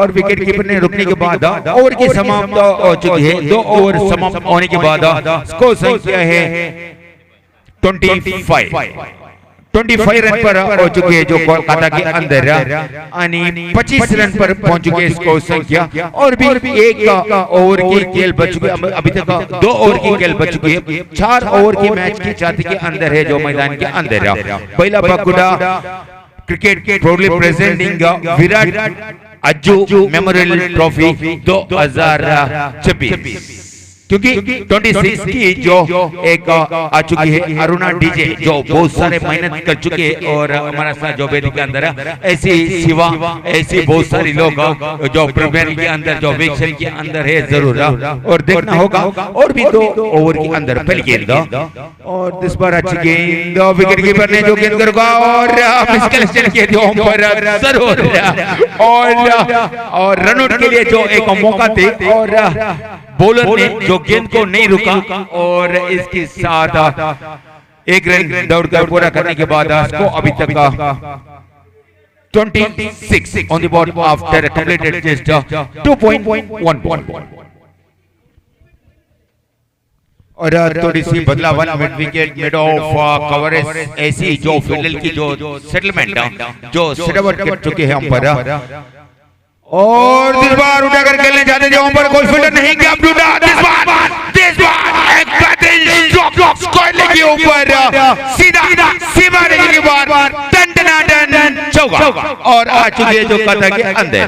और विकेट कीपर ने रुकने के बाद ओवर की समाप्त हो चुकी है। 2 ओवर समाप्त होने के बाद स्कोर संख्या है 25। 25 रन पर हो चुकी है जो कोलकाता के अंदर, यानी 25 रन पर पहुंच चुकी है स्कोर संख्या। और भी एक ओवर की खेल बच चुकी है, अभी तक 2 ओवर की खेल बच चुकी है। 4 ओवर की मैच की छाती के अंदर है जो मैदान के अंदर। पहला Bankura cricket proudly presenting Virat Ajju memorial trophy 2026, क्योंकि 26 की जो एक आ चुकी है अरुणा डीजे जो बहुत सारे मेहनत कर चुके हैं और हमारा साथ जो वेदिक के अंदर ऐसी शिवा ऐसी बहुत सारी लोग जो प्रीमियर के अंदर जो वेक्शन के अंदर है जरूर। और देखना होगा और भी 2 ओवर के अंदर पहली गेंद और इस बार अच्छी गेंद विकेट कीपर ने जो गेंद करूंगा और मिसकलेक्शन के पर जरूर और रन आउट के लिए जो एक मौका थे और बॉलर ने जो गेंद को नहीं रुका और इसके साथ 1 रन दौड़कर पूरा करने के बाद स्कोर अभी तक 26 on the board after completed just 2.1 ball. और थोड़ी सी बदलावन mid wicket mid off coverage ऐसी जो फील्डर की जो सेटलमेंट जो सेटअप कर चुके हैं हम पर। और इस बार उठाकर खेलने जाते थे पर कोई फील्डर नहीं गया। इस बार एक बेहतरीन शॉट स्क्वायर लेग के ऊपर सीधा सीमा रेखा के बाहर टन टन चौका और आ चुके जो कथा के अंदर।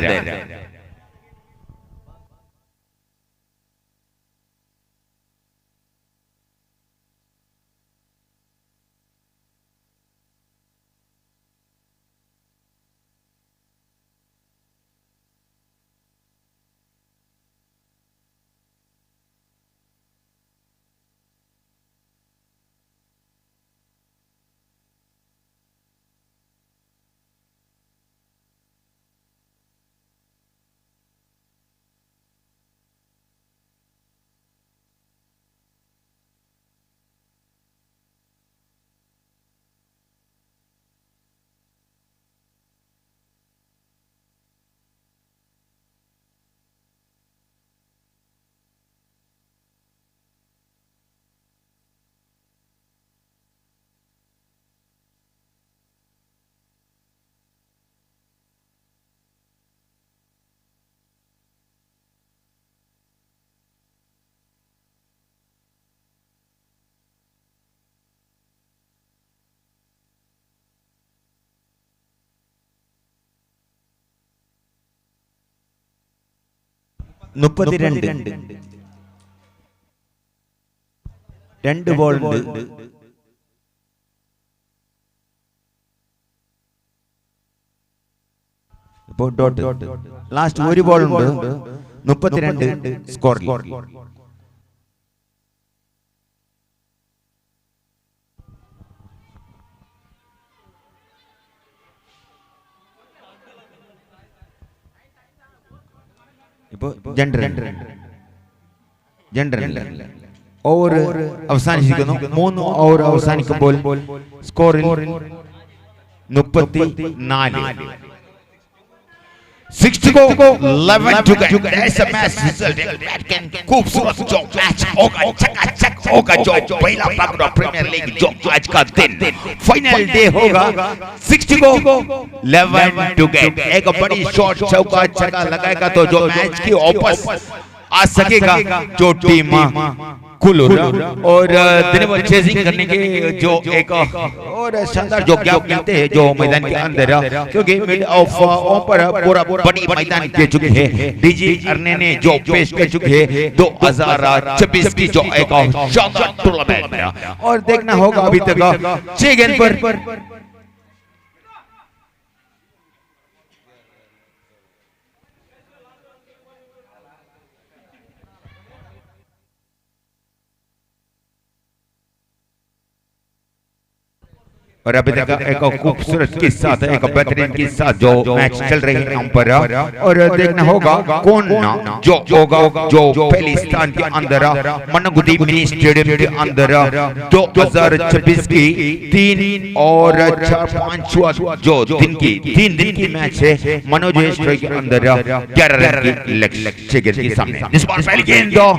മുപ്പത്തിരണ്ട് 2 ബോളുണ്ട്. ഇപ്പോൾ ഡോട്ട് ലാസ്റ്റ് 1 ബോളുണ്ട്. 32 സ്കോർ. ഇപ്പോൾ 2 റൺ ഓവർ അവസാനിച്ചിരിക്കുന്നു. 3 ഓവർ അവസാനിക്കുമ്പോൾ സ്കോറിൽ 34. 6 to go, 11 to go. That's a match result. खूबसूरत जो मैच होगा, चकाचक होगा जो पहला बांकुड़ा प्रीमियर लीग जो आज का दिन फाइनल डे होगा। 6 to go, 11 to get. एक बड़ी शॉट चौका छक्का लगाएगा तो जो मैच की वापस आ सकेगा जो टीम कुलूर और दिन भर चेजिंग करने के जो एक और शानदार जो गैप मिलते हैं जो मैदान के अंदर, क्योंकि मिड ऑफ पर पूरा बड़ी मैदान के चुके हैं। डीजी अरने ने जो पेश कर चुके हैं 2026 की जो एक शानदार टूर्नामेंट और देखना होगा अभी तक 6 गेंद पर और अभी तक एक खूबसूरत के साथ एक बेहतरीन के साथ जो मैच चल रही है हम पर और देखना होगा कौन जो होगा जो पहले स्थान के अंदर मनगुदी मिनी स्टेडियम के अंदर 2026 की 3 और 4 5 जो दिन की 3 दिन की मैच है मनोज स्ट्राइक के अंदर 11 रन की लक्ष्य गेंद के सामने। इस बार पहली गेंद और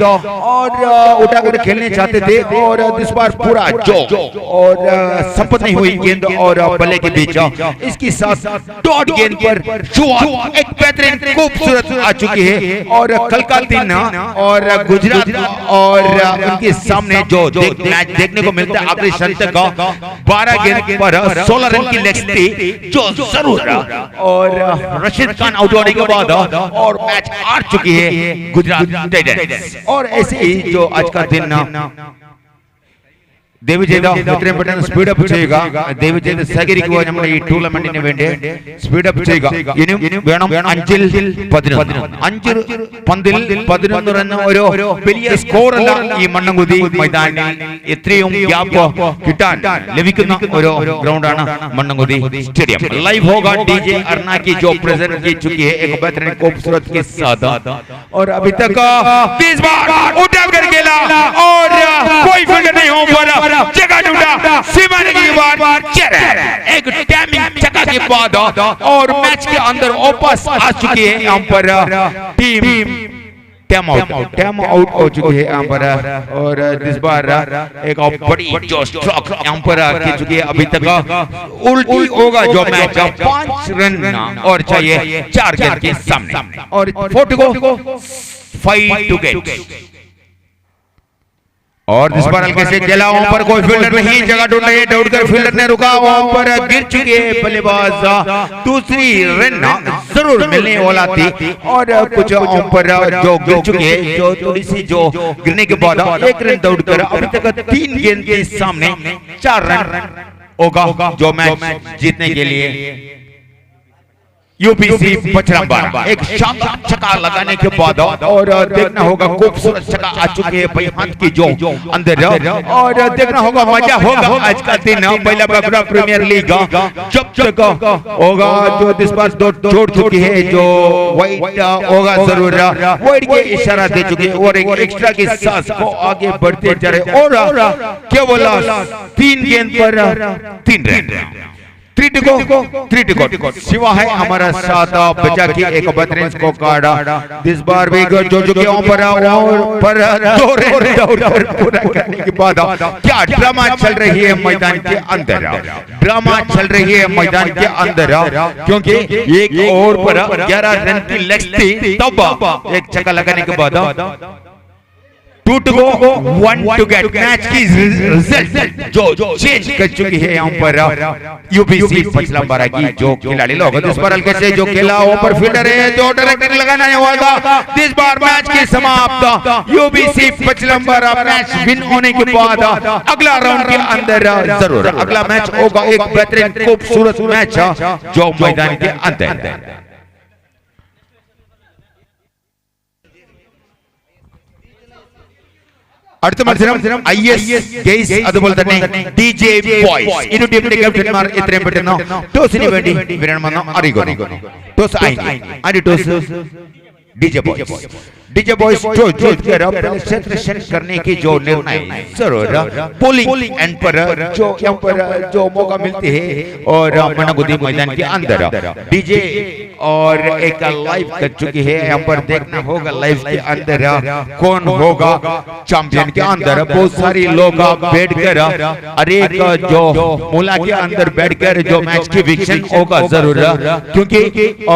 उठाकर खेलने चाहते थे और इस बार पूरा जो और संपत नहीं हुई हुई गेंद और बल्ले के बीच। इसके साथ डॉट गेंद पर शुरुआत एक बेहतरीन खूबसूरत आ चुकी है और कल का दिन और गुजरात और उनके सामने जो मैच देखने को मिलता है आखिरी क्षण तक 12 गेंद पर 16 रन की लक्ष्य थी जो जरूर और रशीद खान आउट होने के बाद और मैच हार चुकी है गुजरात टाइटंस। और ऐसे ही जो आज का दिन ദയവ് ചെയ്ത് എത്രയും പെട്ടെന്ന് സ്പീഡപ്പ് ചെയ്യുക. ദയവ് ചെയ്ത് സഹകരിക്കുക. നമ്മുടെ ഈ ടൂർണമെന്റിന് വേണ്ടി സ്പീഡപ്പ് ചെയ്യുക. ഇനിയും വേണം 5-ൽ 11, 5 പന്തിൽ 11 റൺ ഒരു വലിയ സ്കോറല്ല ഈ മണ്ണംകുതി മൈതാനിൽ. എത്രയും ഗ്യാപ്പ് കിട്ടാൻ ലഭിക്കുന്ന ഒരു ഗ്രൗണ്ടാണ് मन्नगुदी स्टेडियम। लाइव होगा डीजे अरना की जो प्रेजेंट की चुकी है एक बेहतरीन खूबसूरत के साथ और अभी तक 30 बार उठा कर खेला और कोई फील्डर नहीं हो पर जगह ढूंढा सीमा की बार एक टाइमिंग चक्का के बाद और मैच के अंदर वापस आ चुकी है यहाँ पर team. Time out हो चुकी है यहाँ पर और इस बार एक बड़ी जो स्ट्रोक यहाँ पर की चुकी है। अभी तक उल्टी होगा जो मैच 5 रन और चाहिए 4 गेंद के सामने और 4 to go 5 to get. और इस बार हल्के से खेला, वहां पर कोई फील्डर नहीं, जगह ढूंढ रहे, दौड़कर फील्डर ने रुका, वहां पर गिर चुके हैं बल्लेबाज। दूसरी रन जरूर मिलने वाला थी और कुछ वहां पर जो गिर चुके हैं, जो थोड़ी सी जो गिरने के बाद 1 रन दौड़कर अभी तक 3 गेंद के सामने 4 रन होगा जो मैच जीतने के लिए यूपीसी पचरंबारा। एक शानदार छक्का लगाने के बाद और देखना होगा खूबसूरत छक्का आ चुके हैं भाई हाथ की जो अंदर और देखना होगा मजा होगा आज का दिन। पहला बकरा प्रीमियर लीग जब तक होगा जो इस बार दो छोड़ चुकी है जो वाइट होगा जरूर वाइट के इशारा दे चुके और एक एक्स्ट्रा के साथ को आगे बढ़ते जा रहे और केवल 3 गेंद पर 3 run. 3 to go 3 to go. Shiva है हमारा साथ बचा के एक बेहतरीन स्कोर कार्ड। इस बार भी जो जो के पर और पर 2 रन दौड़ पूरा करने के बाद क्या ड्रामा चल रही है मैदान के अंदर, ड्रामा चल रही है मैदान के अंदर क्योंकि एक ओवर पर 11 रन की लक्ष्य थी तब एक छक्का लगाने के बाद 2 to go 1 to get. Match की रिजल्ट जो चेंज कर चुकी है यहाँ पर यूपीसी पचलंबारा की जो खिलाड़ी लोग। इस बार हल्के से जो खेला वो पर फील्डर है जो डायरेक्ट लगाना होगा। इस बार मैच की समाप्त। यूपीसी पचलंबारा मैच विन होने के बाद अगला राउंड के अंदर जरूर अगला मैच होगा एक बेहतरीन खूबसूरत मैच जो मैदान के अंदर। അടുത്ത മത്സരം IS guys അതുപോലെ തന്നെ ഡിജെ ബോയ്സ് ഇരു ടീമിന്റെ ക്യാപ്റ്റന്മാർ എത്രയും പെട്ടെന്ന് ടോസിന് വേണ്ടി വരണമെന്ന് അറിയിക്കുന്നു. ടോസ് ആയി ആര് toss? DJ boys. DJ boys जो जीत कर पहले क्षेत्र करने की जो निर्णय जरूर बॉलिंग एंड पर जो यहाँ पर जो मौका मिलती है और मन्नगुदी मैदान के अंदर डीजे और एक लाइव कर चुकी है। यहाँ पर देखना होगा लाइव के अंदर कौन होगा चैंपियन के अंदर। बहुत सारी लोग बैठकर अरे जो मुला के अंदर बैठकर जो मैच की वीक्षण होगा जरूर क्योंकि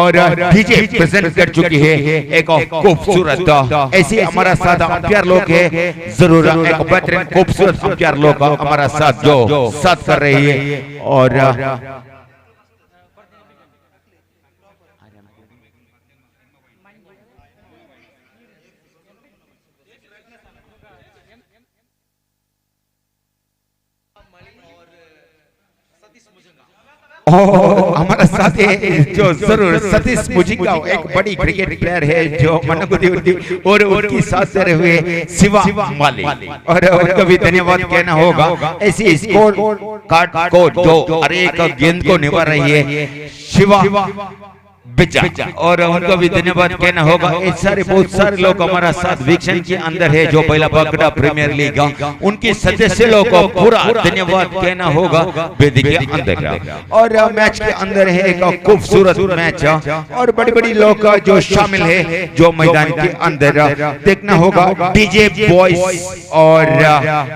और डीजे प्रेजेंट कर चुकी है एक खूबसूरत ऐसे हमारा साथ अंपायर लोग है जरूर एक बेहतरीन खूबसूरत अंपायर लोग हमारा साथ जो साथ कर रही है और हमारा साथ है जो जरूर सतीश मुजिंगा एक बड़ी क्रिकेट प्लेयर है जो मन्नगुदी और उनकी साथ से रहे हुए शिवा माली और उनका भी धन्यवाद कहना होगा। ऐसी स्कोर कार्ड को जो हर एक गेंद को निभा रही है शिवा बिजा और उनको भी धन्यवाद कहना होगा। ये सारे बहुत सारे लोग हमारा साथ वीक्षण के अंदर है जो पहला बागड़ा प्रीमियर लीग उनके सदस्य लोग को पूरा धन्यवाद कहना होगा वेदी के अंदर। और मैच के अंदर है एक खूबसूरत मैच और बड़ी बड़ी लोग जो शामिल है जो मैदान के अंदर देखना होगा। डीजे बॉयज और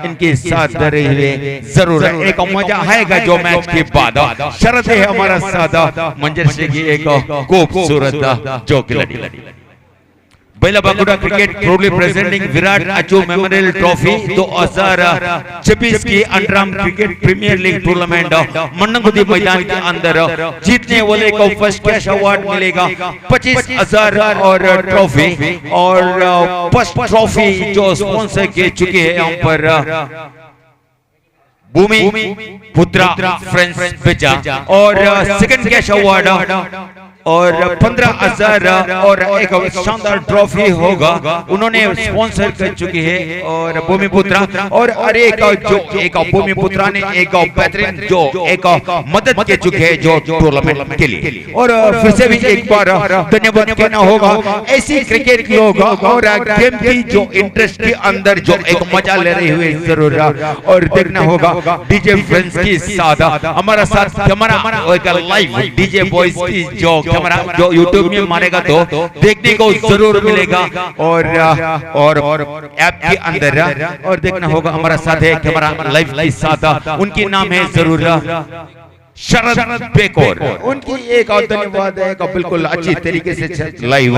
इनके साथ रहे हुए जरूर एक मजा आएगा जो मैच के बाद। शरत है हमारा सादा मंजर से की एक खूबसूरत जो खिलाड़ी। Baila Baguda cricket proudly presenting Virat Achu memorial trophy 2026 की underarm cricket premier league tournament Mannamgudi मैदान के अंदर जीतने वाले को फर्स्ट कैश अवार्ड मिलेगा 25,000 और ट्रॉफी और फर्स्ट ट्रॉफी जो स्पॉन्सर के चुके हैं यहाँ पर भूमि पुत्रा फ्रेंड्स बिजा और सेकंड कैश अवार्ड और 15,000 और एक शानदार ट्रॉफी होगा उन्होंने स्पॉन्सर कर चुकी है। और भूमिपुत्रा और अरे एक जो एक भूमिपुत्रा ने एक बेहतरीन जो एक मदद के चुके हैं जो टूर्नामेंट के लिए। और फिर से भी एक बार धन्यवाद कहना होगा ऐसी क्रिकेट लोग और गेम की जो इंटरेस्ट के अंदर जो एक मजा ले रहे हुए जरूर। और देखना होगा डीजे फ्रेंड्स की साथ हमारा साथ हमारा लाइव डीजे बॉयज की जो कैमरा जो YouTube में मारेगा तो देखने को जरूर मिलेगा और ऐप के अंदर। और देखना होगा हमारा साथ है कैमरा लाइव के साथ उनकी नाम है जरूर शरद बेकोर उनकी एक और धन्यवाद है बिल्कुल अच्छी तरीके से लाइव।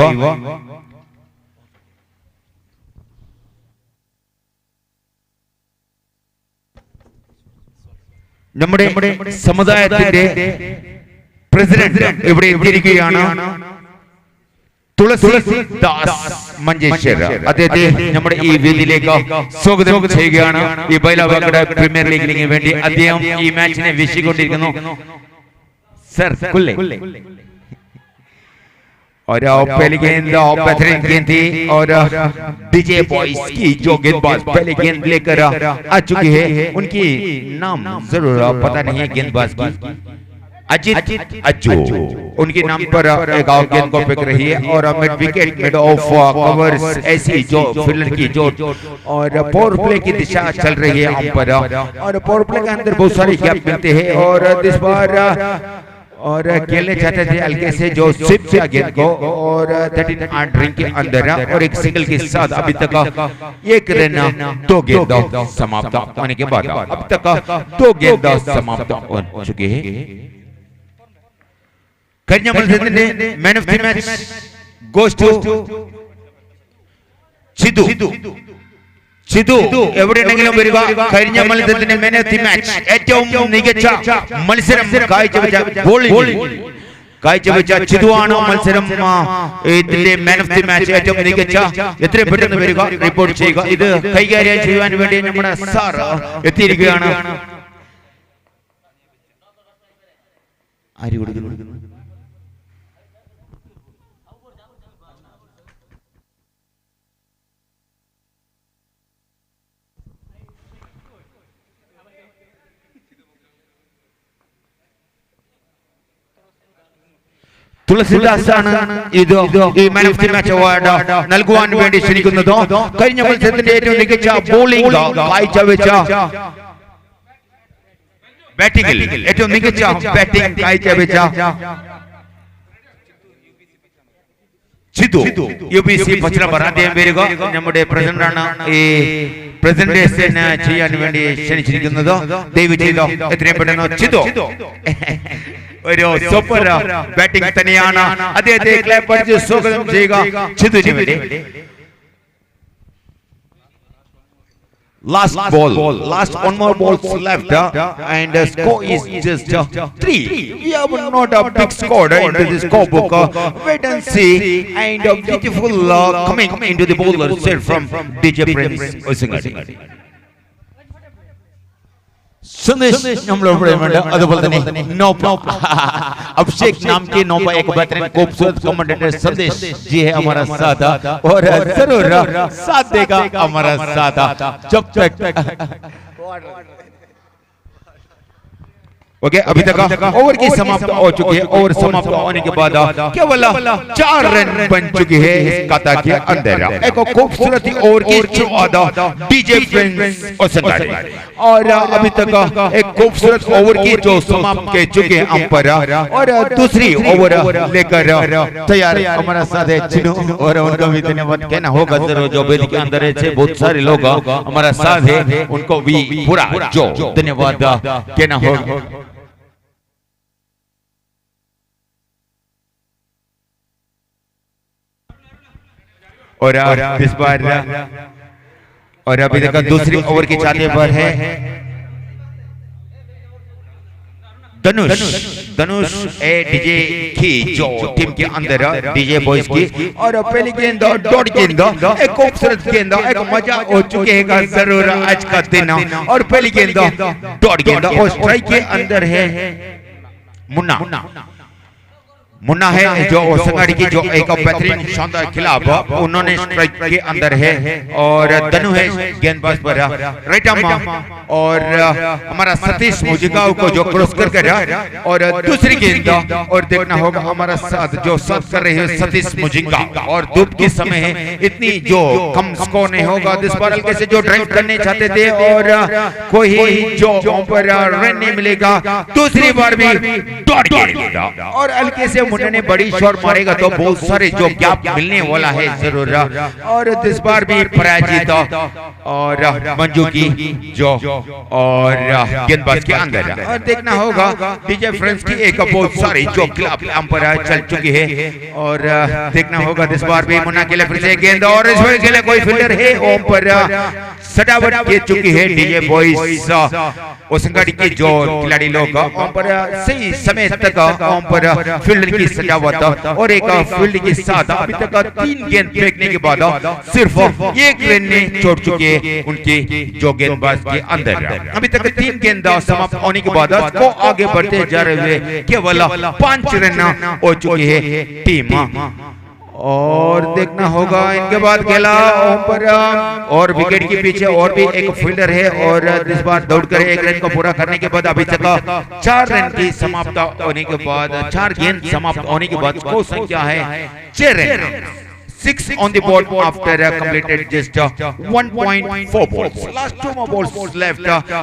നമ്മുടെ സമുദായത്തിന്റെ പ്രസിഡന്റ് ഇവിടെ എത്തിയിരിക്കുകയാണ് തുളസി ദാസ് മഞ്ചേശ്വര. അദ്ദേഹത്തെ നമ്മുടെ ഈ വേദിയിലേക്ക് സ്വാഗതം ചെയ്യുകയാണ്. ഈ ബൈലാബാഗഡ പ്രീമിയർ ലീഗിന് വേണ്ടി അദ്ദേഹം ഈ മാച്ചിനെ വീശിക്കൊണ്ടിരിക്കുന്നു. സർ കുല്ലേ और पहली गेंद बेहतरीन गेंद थी और डीजे बॉयज की जो गेंदबाज पहले गेंद लेकर आ चुकी है उनकी नाम जरूर पता नहीं है गेंदबाज की अजित अज्जू उनके नाम पर एक और गेंद को फेंक रही है। और mid wicket mid off covers ऐसी जो फील्डर की जो और पावर प्ले की दिशा चल रही है हम पर और पावर प्ले के अंदर बहुत सारे गैप मिलते हैं। और इस बार और खेलने चाहते थे हल्के से जो स्विप किया गेंद को और 13 रिंग के अंदर और एक सिंगल के साथ अभी तक एक रन 2 गेंद समाप्त होने के बाद अब तक 2 गेंद समाप्त हो चुके हैं। കഴിഞ്ഞ മത്സരത്തിന്റെ man of the match goes to Chithu. Chithu എവിടെയുണ്ടെങ്കിലും വരിക. കഴിഞ്ഞ മത്സരത്തിന്റെ മാൻ ഓഫ് the match ഏറ്റവും മികച്ച മത്സരം കാഴ്ചവെച്ച ബോളിംഗ് കാഴ്ചവെച്ച ചിതുവാണ് മത്സരം ഇതിന്റെ മാൻ ഓഫ് the match ഏറ്റവും മികച്ച. എത്രയും പെട്ടെന്ന് വരിക, റിപ്പോർട്ട് ചെയ്യുക. ഇത് കൈകാര്യം ചെയ്യുവാൻ വേണ്ടി നമ്മുടെ സാർ എത്തിയിരിക്കുകയാണ്. ആര് കൊടുക്കുന്നു? തുളസിദാസാണ് ഇത് ഈ man of the match award നൽകുവാൻ വേണ്ടി ക്ഷണിക്കുന്നത്. കഴിഞ്ഞ മത്സരത്തിന്റെ ഏറ്റവും മികച്ച ബോളിംഗ് കാഴ്ചവെച്ച ബാറ്റിംഗിൽ ഏറ്റവും മികച്ച ബാറ്റിംഗ് കാഴ്ചവെച്ച ചിതു യുബിസി പച്ചിലപ്പാറ അദ്ദേഹം വരിക. നമ്മുടെ പ്രസിഡന്റാണ് ഈ പ്രസന്റേഷൻ ചെയ്യാൻ വേണ്ടി ക്ഷണിച്ചിരിക്കുന്നത്. ദയവ് ചെയ്തോ എത്രയും പെട്ടെന്ന് ചിതു ഒരു സൂപ്പർ ബാറ്റിംഗ് തന്നെയാണ്. അദ്ദേഹത്തെ ക്ലാപ്പ് അടിച്ച് സ്വാഗതം ചെയ്യുക ചിതുവിന് വേണ്ടി. Last ball, last one more balls left, and the score is just 3. We have not a big score into the scorebook. Wait and see. And a beautiful coming into the bowler set from DJ Prince Osingadi. Sandesh നമ്മളോട് അതുപോലെ തന്നെ नोपा अभिषेक नाम के नोपा एक बेहतरीन खूबसूरत commentator संदेश जी है हमारा साथ और जरूर साथ देगा हमारा साथ जब तक। ओके अभी तक ओवर की समाप्त हो चुकी है। ओवर समाप्त होने के बाद केवल 4 रन बन चुकी है इस खाता के अंदर। एक खूबसूरत ओवर की शुरुआत डीजे प्रिंस ओसंगाड़ी और अभी तक एक खूबसूरत ओवर की जो समाप्त कर चुके हैं अंपायर और दूसरी ओवर लेकर तैयार हमारा साथ है चिनू और उनका भी धन्यवाद कहना होगा जरूर। जो वेदिका के अंदर है बहुत सारे लोग हमारा साथ है, उनको भी पूरा जो धन्यवाद कहना होगा। और इस बार और अभी तक दूसरी ओवर के चाहते पर है धनुष, धनुष ए डीजे की जो टीम के अंदर डीजे बॉयज की और पहली गेंद डॉट गेंद, एक खूबसूरत गेंद, एक मजा हो चुके हैं जरूर आज का दिन। और पहली गेंद डॉट गेंद और स्ट्राइक के अंदर है मुन्ना, मुन्ना है जो ओसंगाड़ी की जो एक बेहतरीन शानदार खिलाफ उन्होंने स्ट्राइक के अंदर है और धनु है गेंदबाज पर राइट आर्म और हमारा सतीश मुजिगाव को जो क्रॉस कर कर और दूसरी गेंद और देखना होगा हमारा साथ जो साथ कर रहे हैं सतीश मुजिंगा और धूप के समय है इतनी जो कम स्कोर नहीं होगा। इस बार हल्के से जो ड्राइव करने चाहते थे और कोई जो पर रन नहीं मिलेगा। दूसरी बार भी डॉट गेंद और हल्के से मुन्ना ने बड़ी शॉट मारेगा तो बहुत सारे जो गैप मिलने वाला है जरूर और इस बार भी पराजित और मंजू की जो और गेंदबाज के अंदर और देखना होगा डीजे फ्रेंड्स की एक बहुत सारी जो क्लब अंपायर चल चुकी है और देखना होगा इस बार भी मुन्ना के लिए फिर से गेंद और इस बार के लिए कोई फील्डर है ओम पर सजावट की चुकी है डीजे बॉयज ओसंगाड़ी के जो खिलाड़ी लोग ओम पर सही समय तक ओम पर फील्ड की सजावट और एक फील्ड के साथ अभी तक 3 गेंद फेंकने के बाद सिर्फ 1 रन ने छोड़ चुके उनके जो गेंदबाज के अंदर। अभी तक 3 गेंद समाप्त होने के बाद को आगे बढ़ते जा रहे हुए केवल 5 रन हो चुकी है टीम और देखना होगा इनके बाद खेला पर और विकेट के पीछे और भी एक फील्डर है और इस बार दौड़कर 1 रन को पूरा करने के बाद अभी तक 4 रन की समाप्त होने के बाद 4 गेंद समाप्त होने के बाद स्कोर संख्या है 6 run, 6 on the board after completed just 1.4 balls. Last 2 more balls left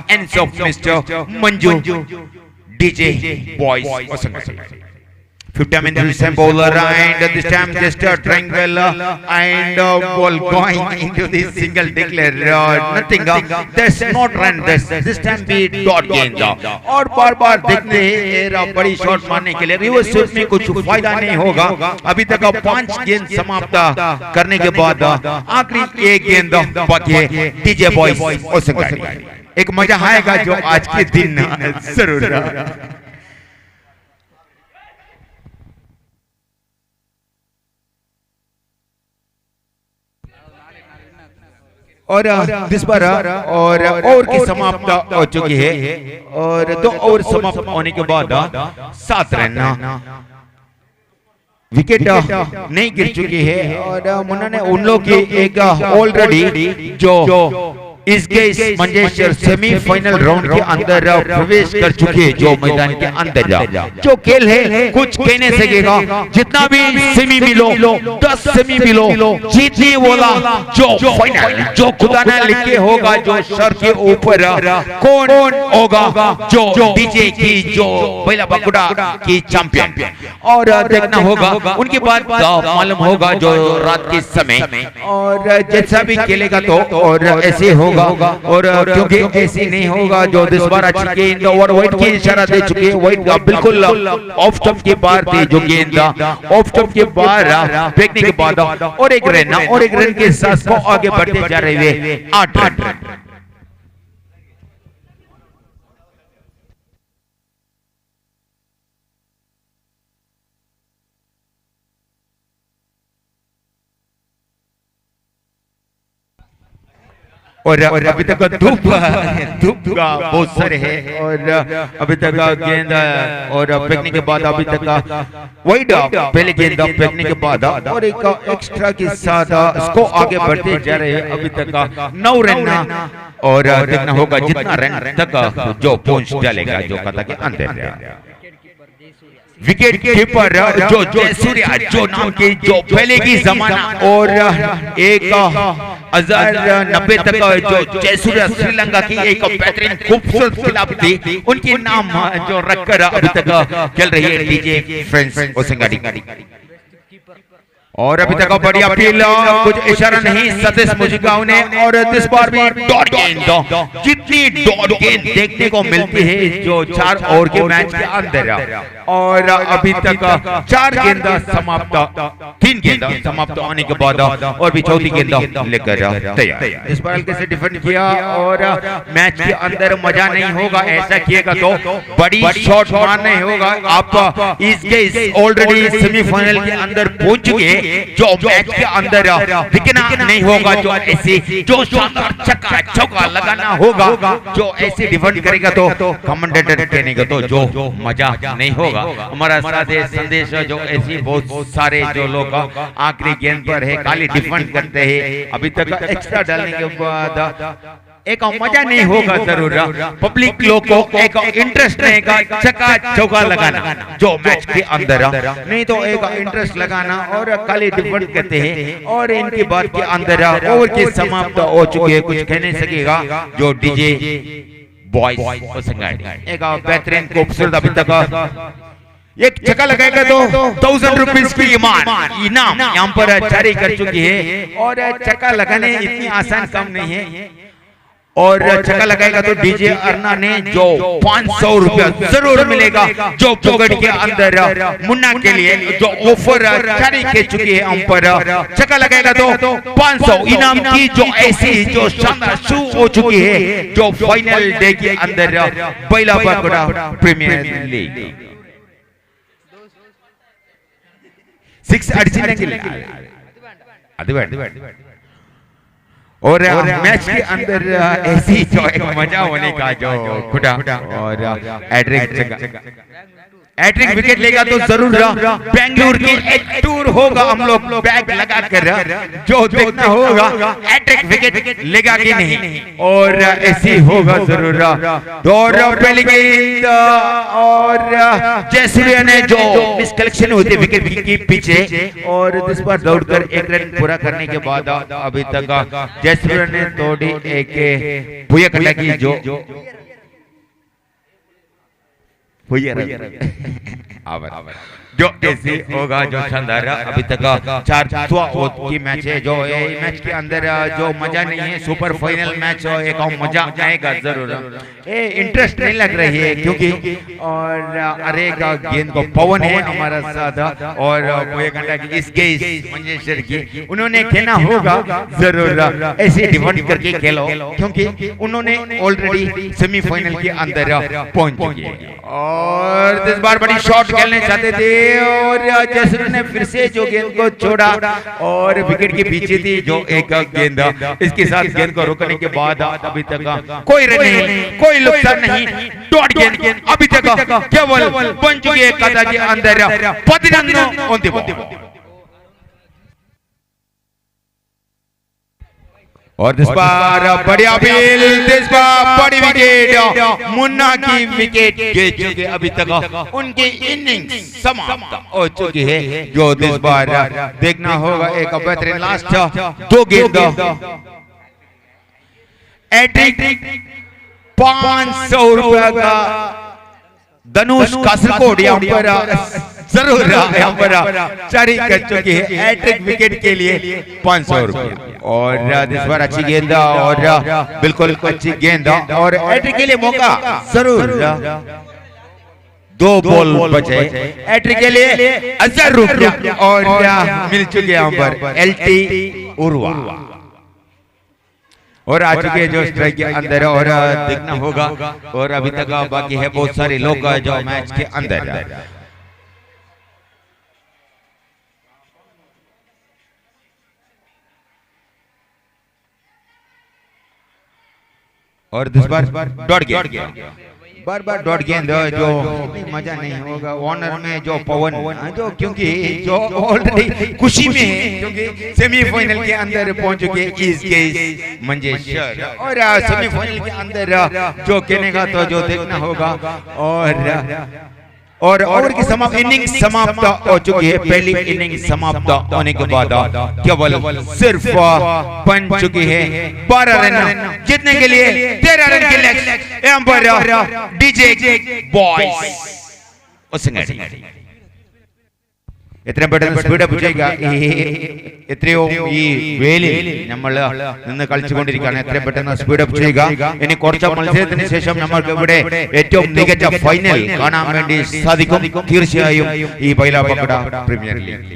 ends of Mr. Manju DJ Boys Osangadi. 50 bowler and this time just a triangle and ball going into the single declare nothing. There's not run this this time be dot गेंद और बार बार देखते हैं बड़ी shot मारने के लिए reverse sweep में कुछ फायदा नहीं होगा। अभी तक 5 गेंद समाप्त करने के बाद आखिरी 1 गेंद बाकी है डीजे बॉयज ओसंगाड़ी। एक मजा आएगा जो आज के दिन जरूर। और इस बार और की समाप्त हो चुकी है और 2 ओवर समाप्त होने के बाद 7 रन विकेट नहीं गिर चुकी है और मुन्ना ने उन लोग की एक ऑलरेडी जो इसके इस मंजेश्वर सेमीफाइनल राउंड के अंदर प्रवेश कर चुके हैं जो मैदान के अंदर जो खेल है कुछ कहने सकेगा। जितना भी सेमी मिलो 10 सेमी मिलो जीतने वाला जो फाइनल जो खुदा ने लिखे होगा जो सर के ऊपर कौन होगा जो डीजे की जो पहला बकुड़ा की चैंपियन और देखना होगा उनके बाद मालूम होगा जो रात के समय और जैसा भी खेलेगा तो और ऐसे होगा और क्योंकि ऐसी नहीं होगा जो इस बार अच्छी गेंद और वाइट की इशारा दे चुके हैं। वाइट का बिल्कुल ऑफ स्टंप के बाहर थी जो गेंद ऑफ स्टंप के बाहर फेंकने के बाद और एक रन के साथ को आगे बढ़ते जा रहे हुए 8 रन। और अभी तक धूप धूप का बहुत सारे है और अभी तक गेंद और फेंकने के बाद अभी तक वाइड पहले गेंद फेंकने के बाद और एक एक्स्ट्रा के साथ इसको आगे बढ़ते जा रहे हैं। अभी तक 9 रन और देखना होगा जितना रन तक जो पहुंच डालेगा जो खाता के अंदर। विकेट कीपर जो जयसूर्या जो नाम की जो पहले की जमाना और 1090 तक जो जयसूर्या श्रीलंका की एक बेहतरीन खूबसूरत खिलाफ थी, उनके नाम जो रखकर अभी तक खेल रही है डीजे फ्रेंड्स ओसंगाड़ी। और अभी तक बढ़िया अपील, कुछ इशारा नहीं सतीश मुजिगांव ने और इस बार भी डॉट गेंद, जितनी डॉट गेंद देखने को मिलती है जो 4 ओवर के मैच के अंदर और अभी तक 4 गेंद समाप्त, 3 गेंद समाप्त होने के बाद और भी चौथी गेंद लेकर तैयार। इस बार हल्के से डिफेंड किया और मैच के अंदर मजा नहीं होगा, ऐसा किएगा तो बड़ी शॉट मारना होगा। आप इसके ऑलरेडी सेमीफाइनल के अंदर पहुंच चुके, जो मैच के अंदर दिखना नहीं होगा, जो ऐसे जो शानदार छक्का चौका लगाना होगा, जो ऐसे डिफेंड करेगा तो कमेंटेटर कहने का तो जो मजा नहीं होगा। हमारा साथ संदेश जो ऐसे बहुत सारे जो लोग आखिरी गेंद पर है खाली डिफेंड करते हैं, अभी तक एक्स्ट्रा डालने के बाद एक मजा नहीं होगा। जरूर पब्लिक लोग को एक इंटरेस्ट रहेगा छक्का चौका लगाना जो मैच के अंदर, नहीं तो एक इंटरेस्ट लगाना और खाली डिफेंड करते हैं। और इनकी बात के अंदर ओवर के समाप्त हो चुके हैं, कुछ कह नहीं सकेगा जो डीजे बॉयज एक बेहतरीन खूबसूरत अभी तक एक छक्का लगाएगा तो 1000 रुपीज की इनाम यहाँ पर जारी कर चुकी है। और छक्का लगाने इतनी आसान काम नहीं है और छक्का लगाएगा तो डीजे अरना ने जो 500 रुपया जरूर मिलेगा जो पकड़ के अंदर मुन्ना के लिए जो ऑफर जारी कर चुकी है हम पर। छक्का लगाएगा तो 500 इनाम की जो ऐसी जो शानदार शू हो चुकी है जो फाइनल डे के अंदर पहला बागड़ा प्रीमियर लीग 6 അടിച്ചില്ലെങ്കിൽ അത് വേണ്ട। और मैच के अंदर ऐसी जो एक मजा होने का जो खुदा और एड्रिक विकेट लेगा तो जरूर बेंगलुरु की एक टूर होगा, हम लोग बैग लगा कर जो देखना होगा एड्रिक विकेट लेगा कि नहीं और ऐसी होगा जरूर। और पहली गेंद और जयसूर्या ने जो मिस कलेक्शन होती विकेट के पीछे और इस बार दौड़कर 1 रन पूरा करने के बाद अभी तक जयसूर्या ने तोड़ी एक भुया कटा की जो जो ऐसी होगा जो शानदार अभी तक 4 की मैच है जो मैच के अंदर जो मजा नहीं है, सुपर फाइनल मैच एक और मजा आएगा जरूर। ए इंटरेस्ट नहीं लग रही है क्योंकि और अरे का गेंद को पवन है हमारा साथ और घंटा की इस मंजेश्वर की उन्होंने खेलना होगा जरूर, ऐसे डिफेंड करके खेलो क्योंकि उन्होंने ऑलरेडी सेमीफाइनल के अंदर पहुंच चुकी है। और इस बार बड़ी शॉट खेलने चाहते थे और जयसूर्या ने फिर से जो गेंद को छोड़ा और विकेट के पीछे थी जो एक गेंद, इसके साथ गेंद को रोकने के बाद अभी तक कोई रन नहीं, कोई नुकसान नहीं, डॉट गेंद अभी तक केवल बन चुकी है कथा के अंदर 11 ऑन the बॉल। और इस बार बढ़िया अपील, इस बार बड़ी विकेट, मुन्ना की विकेट गिर चुकी अभी तक उनकी इनिंग्स समाप्त हो चुकी है। जो इस बार देखना होगा एक बेहतरीन लास्ट 2 गेंद एड्रिक 500 रुपया का धनुष कासरकोड यहाँ पर जरूर यहाँ पर जारी कर चुकी है हैट्रिक विकेट के लिए 500 रुपया। और इस बार अच्छी गेंद और बिल्कुल अच्छी गेंद और हैट्रिक के लिए मौका जरूर, 2 बॉल बचे हैट्रिक के लिए 1000 रुपया और मिल चुके यहाँ पर एलटी उर्वा और आ चुके हैं जो स्ट्राइक के अंदर और देखना होगा। और अभी तक बाकी है बहुत सारे लोग जो मैच के अंदर। और this bar dot गेंद, बार बार डॉट गेंद जो मजा नहीं होगा। ऑनर में जो पवन जो क्योंकि जो ऑलरेडी खुशी में है क्योंकि सेमीफाइनल के अंदर पहुंच चुके इसके मंजेश्वर और सेमीफाइनल के अंदर जो कहने का तो जो देखना होगा। और ओवर की समाप्त इनिंग समाप्त हो चुकी है। पहली इनिंग समाप्त होने के बाद केवल सिर्फ बन चुकी है 12 रन जीतने के लिए 13 रन के लक्ष्य यहाँ पर डीजे बॉयज। എത്രയും പെട്ടെന്ന് സ്പീഡപ്പ് ചെയ്യുക. എത്രയോ ഈ വേലിൽ നമ്മൾ നിന്ന് കളിച്ചുകൊണ്ടിരിക്കുകയാണ്. എത്രയും പെട്ടെന്ന് സ്പീഡപ്പ് ചെയ്യുക. ഇനി കുറച്ച് മത്സരത്തിന് ശേഷം നമ്മൾക്ക് ഇവിടെ ഏറ്റവും മികച്ച ഫൈനൽ കാണാൻ വേണ്ടി സാധിക്കും തീർച്ചയായും ഈ ബൈലാപക്കട പ്രീമിയർ ലീഗ്.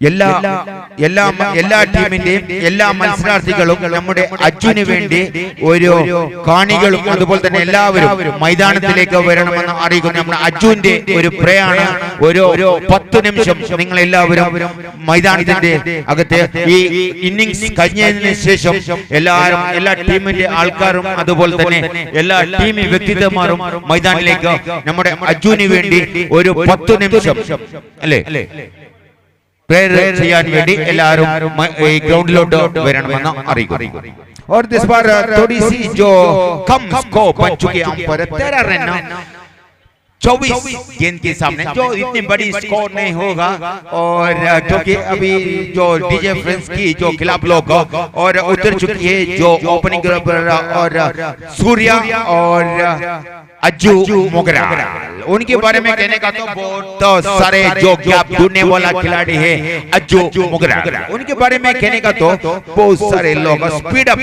എല്ലാ എല്ലാ എല്ലാ ടീമിന്റെയും എല്ലാ മത്സരാർത്ഥികളും നമ്മുടെ അർജുന് വേണ്ടി ഒരു കാണികളും അതുപോലെ തന്നെ എല്ലാവരും മൈതാനത്തിലേക്ക് വരണമെന്ന് അറിയിക്കുന്നു. നമ്മുടെ അർജുന്റെ ഒരു പ്രയാണ് ഒരു 10 നിമിഷം നിങ്ങൾ എല്ലാവരും മൈതാനത്തിന്റെ അകത്ത് ഈ ഇന്നിങ്സ് കഴിഞ്ഞതിന് ശേഷം എല്ലാവരും എല്ലാ ടീമിന്റെ ആൾക്കാരും അതുപോലെ തന്നെ എല്ലാ ടീം വ്യക്തിത്വന്മാരും മൈതാനിലേക്ക് നമ്മുടെ അർജുന് വേണ്ടി ഒരു 10 നിമിഷം അല്ലേ प्रेयर ചെയ്യാൻ വേണ്ടി എല്ലാവരും ഗ്രൗണ്ടിലോട്ട് വരണമെന്ന് അറിയിക്കുന്നു. और इस बार थोड़ी सी जो कम स्कोर बन चुके हैं पर 13 रन 24 गेंद के सामने जो इतनी बड़ी स्कोर नहीं होगा। और क्योंकि अभी जो डीजे फ्रेंड्स की जो खिलाफ लोग और उतर चुकी है जो ओपनिंग और सूर्या और अज्जू मोगरा, उनके बारे में कहने का तो बहुत सारे जो गैप ढूंढने वाला खिलाड़ी है अज्जू मोगरा, उनके बारे में कहने का तो बहुत सारे लोग स्पीड अप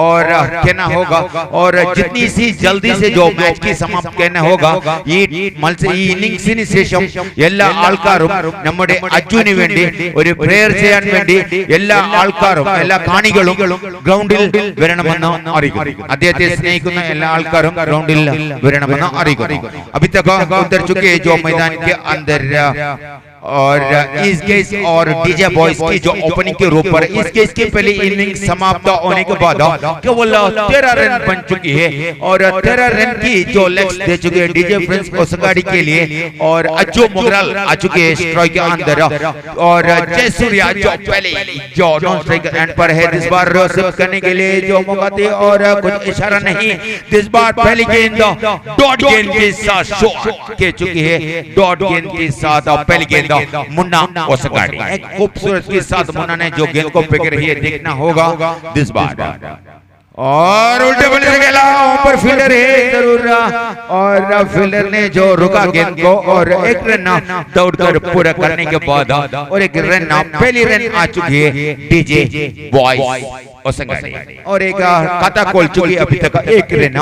और कहना होगा। और जितनी सी जल्दी से जो मैच की समाप्त कहना होगा ഈ മത്സര ഈ ഇന്നിംഗ്സിന് ശേഷം എല്ലാ ആൾക്കാരും നമ്മുടെ അർജുന് വേണ്ടി ഒരു പ്രേയർ ചെയ്യാൻ വേണ്ടി എല്ലാ ആൾക്കാരും എല്ലാ കാണികളും ഗ്രൗണ്ടിൽ വരണമെന്ന് അറിയിക്കുന്നു. അദ്ദേഹത്തെ സ്നേഹിക്കുന്ന എല്ലാ ആൾക്കാരും ഗ്രൗണ്ടിൽ വരണമെന്ന് അറിയിക്കുന്നു. अभी तक उतर चुके जो मैदान के अंदर और इस केस और डीजे बॉयज की जो ओपनिंग के रूप पर इस केस की पहली इनिंग समाप्त होने के बाद केवल 13 रन बन चुकी है और 13 रन की जो लक्ष्य दे चुके हैं डीजे फ्रेंड्स ओसंगाड़ी के लिए। और अज्जू मोगराल आ चुके हैं स्ट्राइक के अंदर और जय सूर्या जो पहले जो non strike and पर है इस बार सिर्फ करने के लिए जो मौका थे और कुछ इशारा नहीं। इस बार पहली गेंद डॉट गेंद के साथ शॉट के चुकी है, डॉट गेंद के साथ पहली गेंद मुन्ना ओसंगाड़ी एक खूबसूरत के साथ मुन्ना ने जो गेंद को फेंक रही है, देखना होगा this बार। और उल्टे बल्ले से खेला, वहां पर फील्डर है जरूर और फील्डर ने जो रुका गेंद को और एक रन दौड़कर पूरा करने के बाद और एक रन पहली रन आ चुकी है डीजे बॉयज ओसंगाड़ी और एक खाता खोल चुकी अभी तक एक रन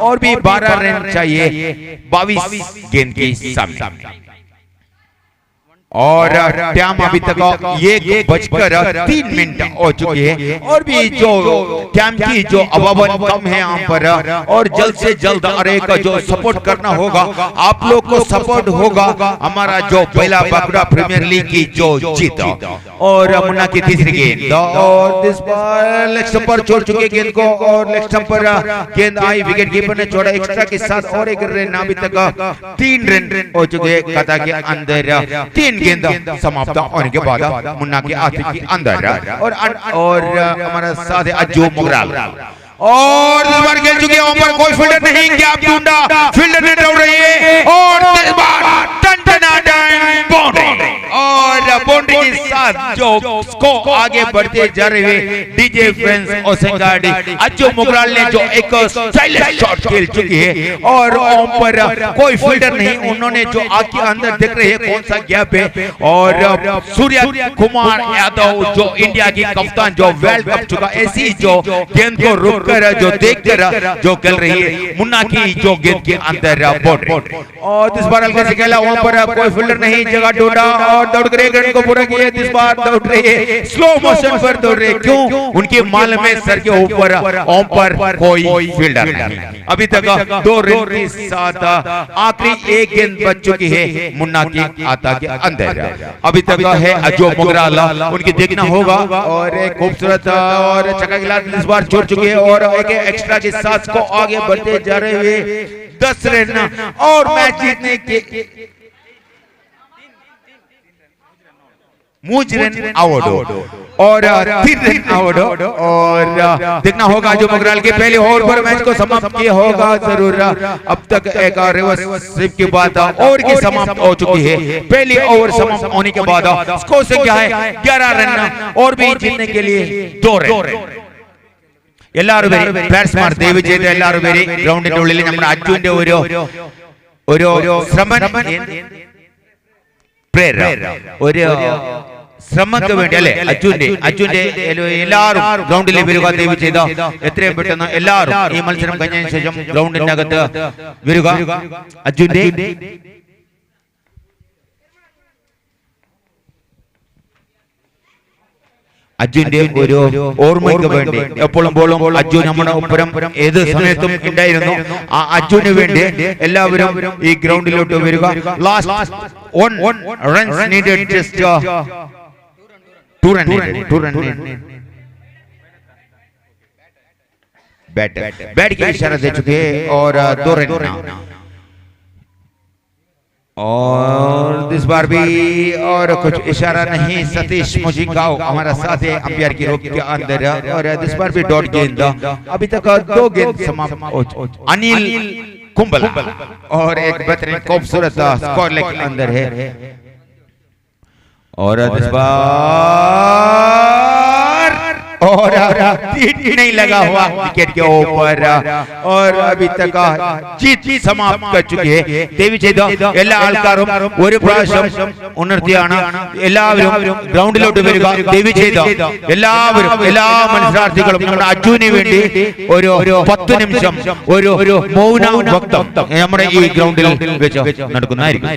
और भी 12 रन चाहिए 22 गेंद के सामने। और टाइम अभी तक 1:03 हो चुकी है और भी जो टाइम की जो अवाबन कम है यहाँ पर और जल्द से जल्द अरे का जो सपोर्ट करना होगा आप लोग को सपोर्ट होगा हमारा जो पहला बांकुड़ा प्रीमियर लीग की जो जीत। और मुन्ना की तीसरी गेंद और इस बार लेग स्टंप पर छोड़ चुके गेंद को और लेग स्टंप पर गेंद आई, विकेट कीपर ने छोड़ा एक्स्ट्रा के साथ और एक रन अभी तक 3 रन हो चुके खाता के अंदर। 3 गेंद समाप्त होने के बाद मुन्ना के हाथ के अंदर और हमारा साथ अज्जू मोगराल और इस बार खेल चुके हैं, वहां पर कोई फील्डर नहीं, गैप ढूंढा, फील्डर ने दौड़ रही है और इस बार टन बाउंड्री और बाउंड्री के साथ जो को आगे बढ़ते जा रहे हैं डीजे फ्रेंड्स ओसेंगाड़ी। अज्जू मुगराल ने जो एक स्टाइलिश शॉट खेल चुकी है और वहां पर कोई फील्डर नहीं, उन्होंने जो आग के अंदर देख रहे हैं कौन सा गैप है। और सूर्य कुमार यादव जो इंडिया की कप्तान जो वर्ल्ड कप चुका, ऐसी जो गेंद को रुक कर जो देख कर जो खेल रही है मुन्ना की जो गेंद के अंदर बाउंड्री। और इस बार हल्का से खेला, वहां पर कोई फील्डर नहीं, जगह ढूंढा और दौड़ कर एक रन को पूरा किया। इस बार दौड़ रही है स्लो मोशन पर दौड़ रहे, क्यों? उनके माल में सर के ऊपर पर कोई फील्डर नहीं। अभी तक 2 रन के साथ आखिरी एक गेंद बच चुकी है मुन्ना की आता के अंदर। अभी तक है अजो मुगराला, उनकी देखना होगा। और एक खूबसूरत और चक्का खिलाड़ी इस बार छोड़ चुकी है और एक एक्स्ट्रा के साथ को आगे बढ़ते जा रहे हुए 10 रन और मैच जीतने के 3 रन आउट और 3 रन आउट। और देखना होगा जो मुगराल के पहले ओवर पर मैच को समाप्त किया होगा जरूर। अब तक एक रिवर्स स्वीप के बाद ओवर की समाप्त हो चुकी है। पहली ओवर समाप्त होने के बाद स्कोर से क्या है 11 रन और भी जीतने के लिए 2 रन। എല്ലാവരും പ്ലേയേഴ്സ്മാർ ദയവ് ചെയ്ത് എല്ലാവരും ഗ്രൗണ്ടിന്റെ ഉള്ളിൽ നമ്മുടെ അജ്ജുവിന്റെ ഒരു ഒരു ഒരു ശ്രമക്ക് വേണ്ടി അല്ലെ അജ്ജുവിന്റെ അജ്ജുവിന്റെ എല്ലാവരും ഗ്രൗണ്ടിൽ വരിക ദയവ് ചെയ്ത് എത്രയും പെട്ടെന്ന് എല്ലാവരും ഈ മത്സരം കഴിഞ്ഞതിന് ശേഷം ഗ്രൗണ്ടിന്റെ അകത്ത് വരിക. അജ്ജുവിന്റെ അജ്ജുവിന്റെ ഒരു ഓർമ്മയ്ക്ക് വേണ്ടി എപ്പോഴും പോളും അജ്ജു നമ്മുടെ ഒപ്പരം ഏത് സമയത്തും ഉണ്ടായിരുന്നു. ആ അജ്ജുവിന് വേണ്ടി എല്ലാവരും ഈ ഗ്രൗണ്ടിലോട്ട് വരിക. Last 1 runs needed, just 2 run needed, 2 run needed. Bat bat के इशारा दे चुके हैं और 2 रन और इस बार भी और कुछ इशारा नहीं। सतीश मुजिंगाओ हमारा साथ है अंपायर की रोक के अंदर और इस बार भी डॉट गेंद। अभी तक 2 गेंद समाप्त। अनिल कुंबला और एक बेहतरीन खूबसूरत स्कोर लेके अंदर है और इस बार और नहीं लगा हुआ विकेट के ऊपर और अभी तक जीत समाप्त कर चुकी है. ദയവ് ചെയ്ത് എല്ലാ ആൾക്കാരും ഒരു പ്രാവശ്യം ഉണർത്തിയാണ് എല്ലാവരും ഗ്രൗണ്ടിലോട്ട് വരിക. ദയവ് ചെയ്ത് എല്ലാവരും എല്ലാ മത്സരാർത്ഥികളും നമ്മുടെ അജ്ജുവിന് വേണ്ടി ഒരു 10 നിമിഷം ഒരു മൗന വക്തം നമ്മുടെ ഈ ഗ്രൗണ്ടിൽ വെച്ച് നടക്കുന്നതായിരിക്കും.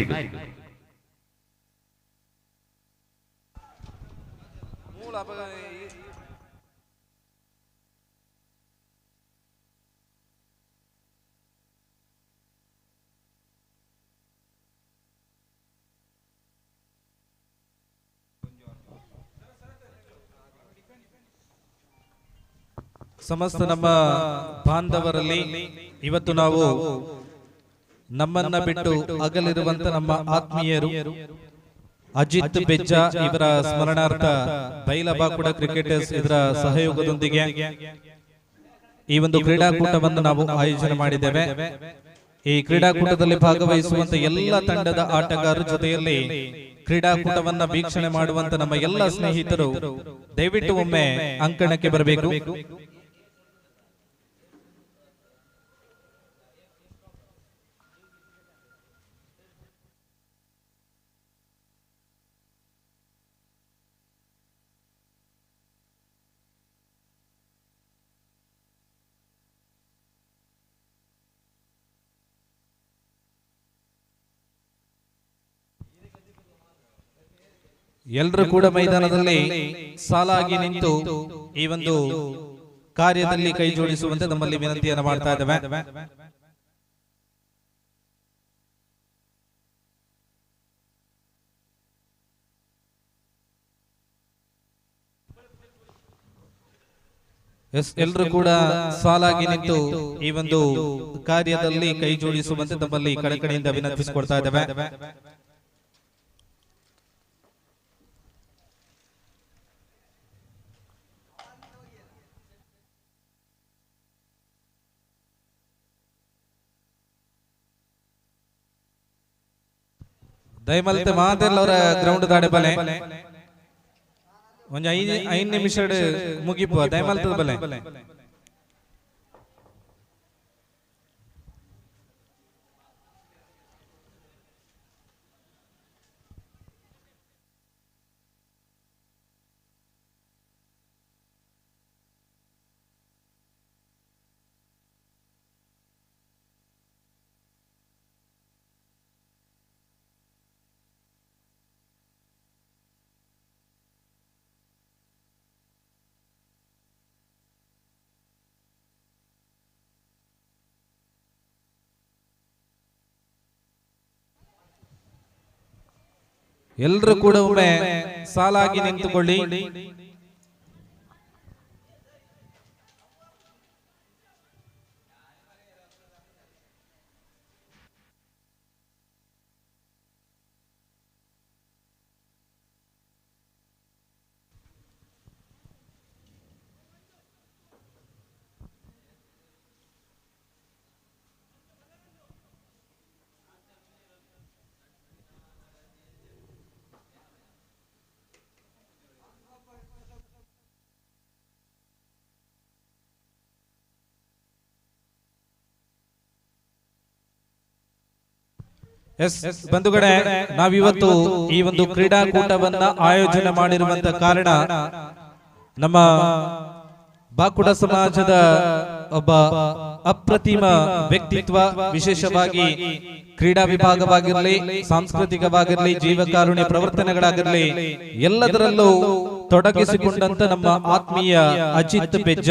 ಸಮಸ್ತ ನಮ್ಮ ಬಾಂಧವರಲ್ಲಿ ಇವತ್ತು ನಾವು ನಮ್ಮನ್ನ ಬಿಟ್ಟು ಅಗಲಿರುವಂತ ನಮ್ಮ ಆತ್ಮೀಯರು ಅಜಿತ್ ಬೆಜ್ಜ ಇವರ ಸ್ಮರಣಾರ್ಥ ಬೈಲಬಾಕುಡ ಕ್ರಿಕೆಟರ್ಸ್ ಇದರ ಸಹಯೋಗದೊಂದಿಗೆ ಈ ಒಂದು ಕ್ರೀಡಾಕೂಟವನ್ನು ನಾವು ಆಯೋಜನೆ ಮಾಡಿದ್ದೇವೆ. ಈ ಕ್ರೀಡಾಕೂಟದಲ್ಲಿ ಭಾಗವಹಿಸುವಂತ ಎಲ್ಲ ತಂಡದ ಆಟಗಾರರ ಜೊತೆಯಲ್ಲಿ ಕ್ರೀಡಾಕೂಟವನ್ನ ವೀಕ್ಷಣೆ ಮಾಡುವಂತ ನಮ್ಮ ಎಲ್ಲ ಸ್ನೇಹಿತರು ದಯವಿಟ್ಟು ಒಮ್ಮೆ ಅಂಕಣಕ್ಕೆ ಬರಬೇಕು. ಎಲ್ಲರೂ ಕೂಡ ಮೈದಾನದಲ್ಲಿ ಸಾಲಾಗಿ ನಿಂತು ಈ ಒಂದು ಕಾರ್ಯದಲ್ಲಿ ಕೈ ಜೋಡಿಸುವಂತೆ ನಮ್ಮಲ್ಲಿ ವಿನಂತಿಯನ್ನು ಮಾಡ್ತಾ ಇದ್ದೇವೆ. ಎಲ್ಲರೂ ಕೂಡ ಸಾಲಾಗಿ ನಿಂತು ಈ ಒಂದು ಕಾರ್ಯದಲ್ಲಿ ಕೈ ಜೋಡಿಸುವಂತೆ ತಮ್ಮಲ್ಲಿ ಕಳಕಳಿಯಿಂದ ವಿನಂತಿಸಿಕೊಡ್ತಾ ಇದ್ದೇವೆ. ದಯಮಲ್ತೆ ಮಾತೆಲ್ಲ ಅವರ ಗ್ರೌಂಡ್ ದಾಡೆ ಬಲೆ ಒಂಜಿ 5 ನಿಮಿಷ ಮುಗಿಪುವ ದಯಮಲ್ತದ ಬಲೆ. ಎಲ್ಲರೂ ಕೂಡ ಒಮ್ಮೆ ಸಾಲಾಗಿ ನಿಂತುಕೊಳ್ಳಿ. ಎಸ್ ಬಂಧುಗಳೇ, ನಾವಿವತ್ತು ಈ ಒಂದು ಕ್ರೀಡಾಕೂಟವನ್ನ ಆಯೋಜನೆ ಮಾಡಿರುವಂತ ಕಾರಣ ನಮ್ಮ ಬಾಕುಡ ಸಮಾಜದ ಒಬ್ಬ ಅಪ್ರತಿಮ ವ್ಯಕ್ತಿತ್ವ, ವಿಶೇಷವಾಗಿ ಕ್ರೀಡಾ ವಿಭಾಗವಾಗಿರಲಿ, ಸಾಂಸ್ಕೃತಿಕವಾಗಿರಲಿ, ಜೀವಕಾರುಣ್ಯ ಪ್ರವರ್ತನೆಗಳಾಗಿರಲಿ, ಎಲ್ಲದರಲ್ಲೂ ತೊಡಗಿಸಿಕೊಂಡಂತ ನಮ್ಮ ಆತ್ಮೀಯ ಅಜಿತ್ ಬೆಜ್ಜ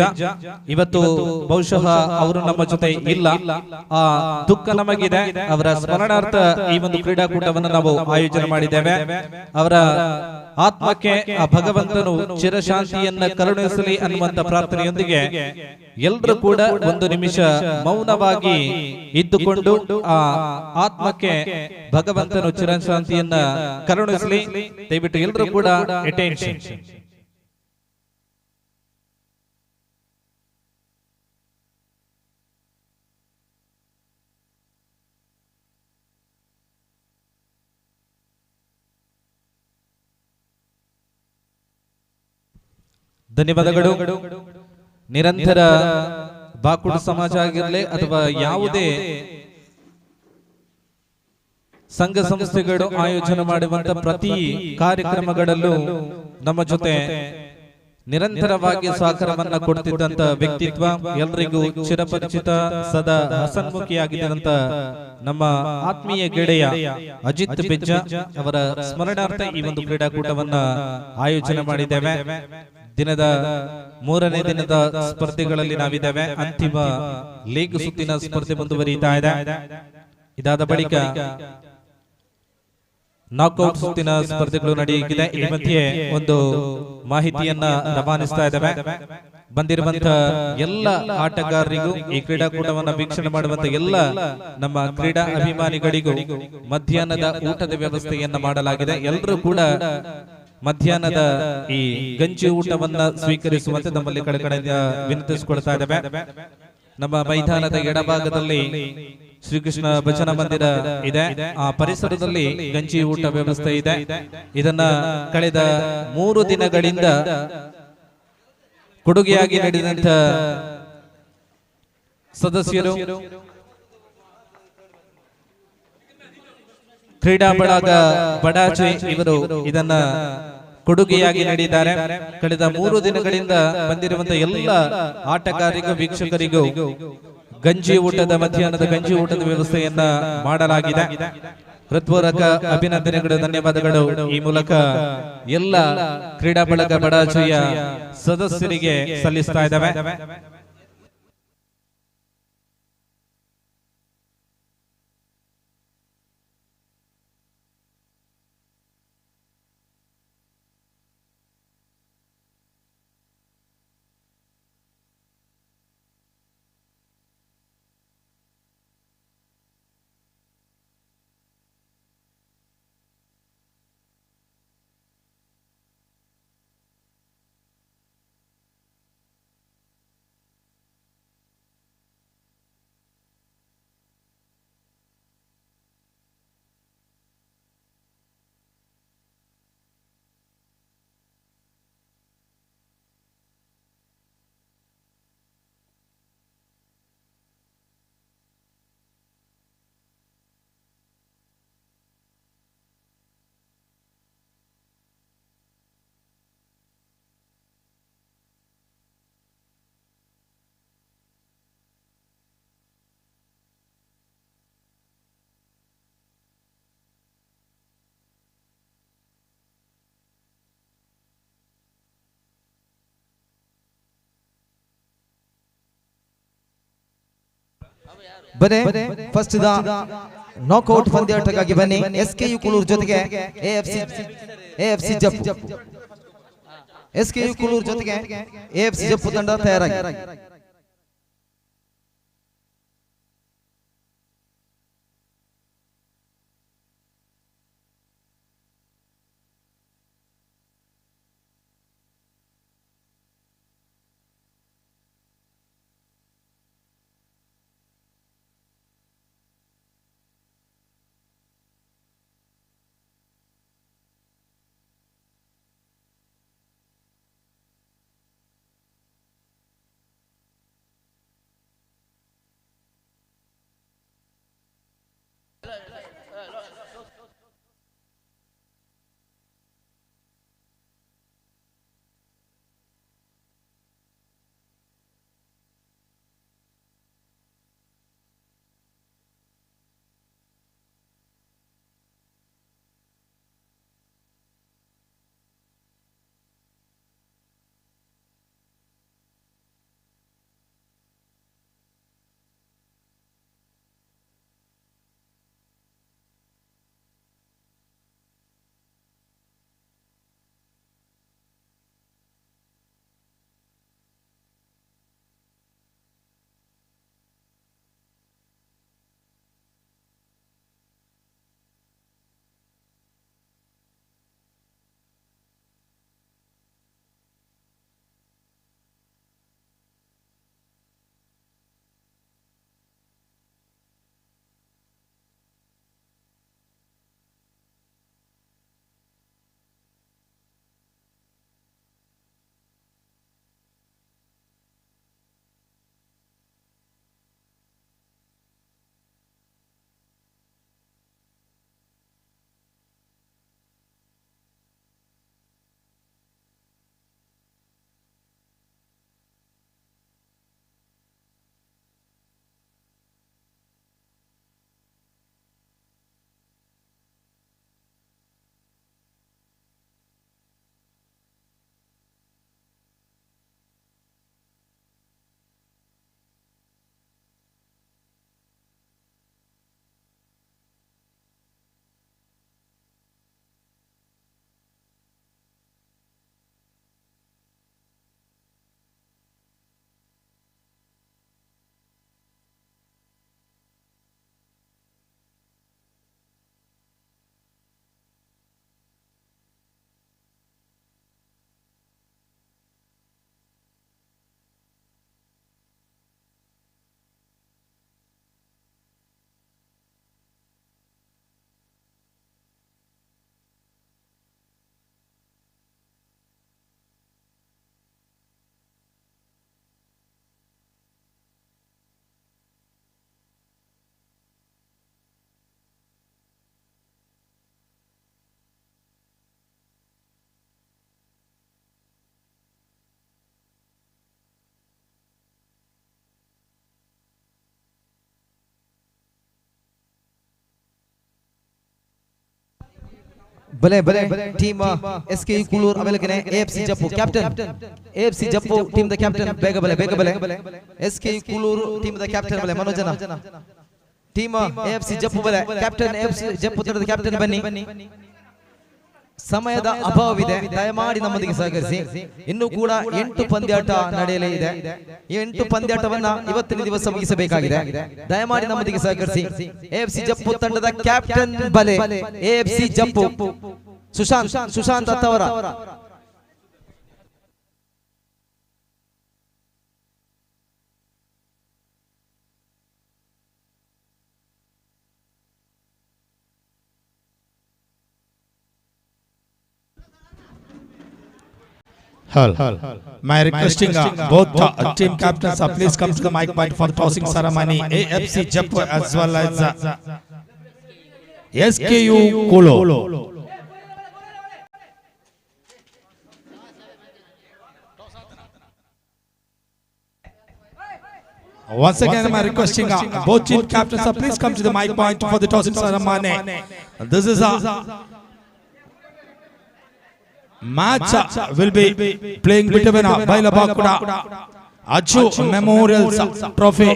ಇವತ್ತು ಬಹುಶಃ ಅವರು ನಮ್ಮ ಜೊತೆ ಇಲ್ಲ. ಆ ದುಃಖ ನಮಗಿದೆ. ಅವರ ಸ್ಮರಣಾರ್ಥ ಈ ಒಂದು ಕ್ರೀಡಾಕೂಟವನ್ನು ನಾವು ಆಯೋಜನೆ ಮಾಡಿದ್ದೇವೆ. ಅವರ ಆತ್ಮಕ್ಕೆ ಆ ಭಗವಂತನು ಚಿರಶಾಂತಿಯನ್ನ ಕರುಣಿಸಲಿ ಅನ್ನುವಂತ ಪ್ರಾರ್ಥನೆಯೊಂದಿಗೆ ಎಲ್ಲರೂ ಕೂಡ ಒಂದು ನಿಮಿಷ ಮೌನವಾಗಿ ಇದ್ದುಕೊಂಡು ಆ ಆತ್ಮಕ್ಕೆ ಭಗವಂತನು ಚಿರಶಾಂತಿಯನ್ನ ಕರುಣಿಸಲಿ. ದಯವಿಟ್ಟು ಎಲ್ಲರೂ ಕೂಡ ಅಟೆನ್ಷನ್. ಧನ್ಯವಾದಗಳು. ನಿರಂತರ ಬಾಕುಡ ಸಮಾಜ ಆಗಿರಲಿ ಅಥವಾ ಯಾವುದೇ ಸಂಘ ಸಂಸ್ಥೆಗಳು ಆಯೋಜನೆ ಮಾಡುವಂತ ಪ್ರತಿ ಕಾರ್ಯಕ್ರಮಗಳಲ್ಲೂ ನಮ್ಮ ಜೊತೆ ನಿರಂತರವಾಗಿ ಸಹಕಾರವನ್ನ ಕೊಡ್ತಿದ್ದಂತ ವ್ಯಕ್ತಿತ್ವ, ಎಲ್ರಿಗೂ ಚಿರಪರಿಚಿತ, ಸದಾ ಹಸನ್ಮುಖಿಯಾಗಿದ್ದಂತ ನಮ್ಮ ಆತ್ಮೀಯ ಗೆಳೆಯ ಅಜಿತ್ ಬೆಜ್ಜ ಅವರ ಸ್ಮರಣಾರ್ಥ ಈ ಒಂದು ಕ್ರೀಡಾಕೂಟವನ್ನ ಆಯೋಜನೆ ಮಾಡಿದ್ದೇವೆ. ದಿನದ ಮೂರನೇ ದಿನದ ಸ್ಪರ್ಧೆಗಳಲ್ಲಿ ನಾವಿದ್ದೇವೆ. ಅಂತಿಮ ಲೀಗ್ ಸುತ್ತಿನ ಸ್ಪರ್ಧೆ ಮುಂದುವರಿಯುತ್ತಾ ಇದೆ. ಇದಾದ ಬಳಿಕ ನಾಕ್ಔಟ್ ಸುತ್ತಿನ ಸ್ಪರ್ಧೆಗಳು ನಡೆಯುತ್ತಿದೆ. ಈ ಮಧ್ಯೆ ಒಂದು ಮಾಹಿತಿಯನ್ನ ರವಾನಿಸ್ತಾ ಇದ್ದೇವೆ. ಬಂದಿರುವಂತಹ ಎಲ್ಲ ಆಟಗಾರರಿಗೂ, ಈ ಕ್ರೀಡಾಕೂಟವನ್ನು ವೀಕ್ಷಣೆ ಮಾಡುವಂತ ಎಲ್ಲ ನಮ್ಮ ಕ್ರೀಡಾ ಅಭಿಮಾನಿಗಳಿಗೂ ಮಧ್ಯಾಹ್ನದ ಊಟದ ವ್ಯವಸ್ಥೆಯನ್ನ ಮಾಡಲಾಗಿದೆ. ಎಲ್ಲರೂ ಕೂಡ ಮಧ್ಯಾಹ್ನದ ಈ ಗಂಜಿ ಊಟವನ್ನ ಸ್ವೀಕರಿಸುವಂತೆ ನಮ್ಮಲ್ಲಿ ಕಡೆಕಡೆಯಿಂದ ವಿನಂತಿಸಿಕೊಳ್ತಾ ಇದ್ದೇವೆ. ನಮ್ಮ ಮೈದಾನದ ಎಡಭಾಗದಲ್ಲಿ ಶ್ರೀಕೃಷ್ಣ ಭಜನಾ ಮಂದಿರ ಇದೆ. ಆ ಪರಿಸರದಲ್ಲಿ ಗಂಜಿ ಊಟ ವ್ಯವಸ್ಥೆ ಇದೆ. ಇದನ್ನ ಕಳೆದ 3 ದಿನಗಳಿಂದ ಕೊಡುಗೆಯಾಗಿ ನೀಡಿದಂತ ಸದಸ್ಯರು ಕ್ರೀಡಾ ಬಳಗ ಬಡಾಚೆ ಇವರು ಇದನ್ನ ಕೊಡುಗೆಯಾಗಿ ನೀಡಿದ್ದಾರೆ. ಕಳೆದ 3 ದಿನಗಳಿಂದ ಬಂದಿರುವಂತಹ ಎಲ್ಲ ಆಟಗಾರರಿಗೂ ವೀಕ್ಷಕರಿಗೂ ಗಂಜಿ ಊಟದ, ಮಧ್ಯಾಹ್ನದ ಗಂಜಿ ಊಟದ ವ್ಯವಸ್ಥೆಯನ್ನ ಮಾಡಲಾಗಿದೆ. ಹೃತ್ಪೂರ್ವಕ ಅಭಿನಂದನೆಗಳು, ಧನ್ಯವಾದಗಳು ಈ ಮೂಲಕ ಎಲ್ಲ ಕ್ರೀಡಾ ಬಳಗ ಬಡಾಚೆಯ ಸದಸ್ಯರಿಗೆ ಸಲ್ಲಿಸ್ತಾ ಇದ್ದಾವೆ. ಬನ್ನಿ, ಫಸ್ಟ್ the knockout ಪಂದ್ಯಾಟಕ್ಕಾಗಿ ಬನ್ನಿ. ಎಸ್ ಕೆ ಯು ಕುಳೂರ್ ಜೊತೆಗೆ ಎಎಫ್ಸಿ ಜಪ್ಪು, ಎಸ್ ಕೆ ಯು ಕುಳೂರ್ ಜೊತೆಗೆ ಎಎಫ್ಸಿ ಜಪ್ಪು ತಂಡ ತಯಾರಾಗಿ. ಬಲೆ ಬಲೆ ಟೀಮ್ ಎಸ್ ಕೆ ಕುಳೂರ್ ಅವೆಲಕನೆ AFC Jeppu captain, AFC Jeppu team the captain ಬೇಗ ಬಲೆ, ಬೇಗ ಬಲೆ. S K Kulur team the captain ಬಲೆ ಮನೋಜನ, ಟೀಮ್ ಎಎಫ್ಸಿ ಜಪ್ಪು ಬಲೆ ಕ್ಯಾಪ್ಟನ್, ಎಎಫ್ಸಿ ಜಪ್ಪು ತಂಡದ ಕ್ಯಾಪ್ಟನ್ ಬನ್ನಿ. ಸಮಯದ ಅಭಾವವಿದೆ, ದಯಮಾಡಿ ನಮ್ಮೊಂದಿಗೆ ಸಹಕರಿಸಿ. ಇನ್ನು ಕೂಡ 8 ಪಂದ್ಯಾಟ ನಡೆಯಲಿದೆ. ಈ 8 ಪಂದ್ಯಾಟವನ್ನ ಇವತ್ತಿನ ದಿವಸ ಮುಗಿಸಬೇಕಾಗಿದೆ. ದಯಮಾಡಿ ನಮ್ಮೊಂದಿಗೆ ಸಹಕರಿಸಿ. ಎಎಫ್ಸಿ ಜಪ್ಪು ತಂಡದ ಕ್ಯಾಪ್ಟನ್ ಬಲೆ, ಎಎಫ್ಸಿ ಜಪ್ಪು Sushant, Sushant ಅತ್ತವರ. My requesting both team captains, please come to the mic point for the tossing ceremony. AFC Jeppu as well as SKU Kulur. Once again, my requesting both team captains, please come to the mic point for the tossing ceremony. This is a match will be playing between Bailabakuda Aju Memorial Trophy.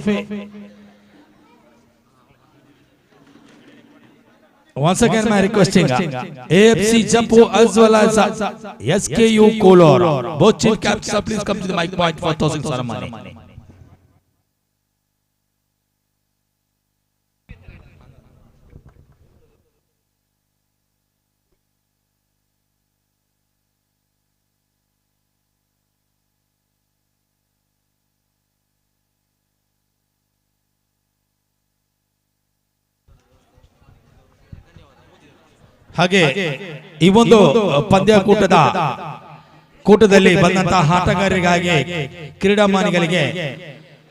Once again, my requesting AFC Jeppu as well as SKU Kolor. Both team captains, please come to the mic point for tossing ceremony. ಹಾಗೆ ಈ ಒಂದು ಪಂದ್ಯಕೂಟದ ಕೂಟದಲ್ಲಿ ಬಂದಂತಹ ಆಟಗಾರರಿಗಾಗಿ ಕ್ರೀಡಾಮಾನಿಗಳಿಗೆ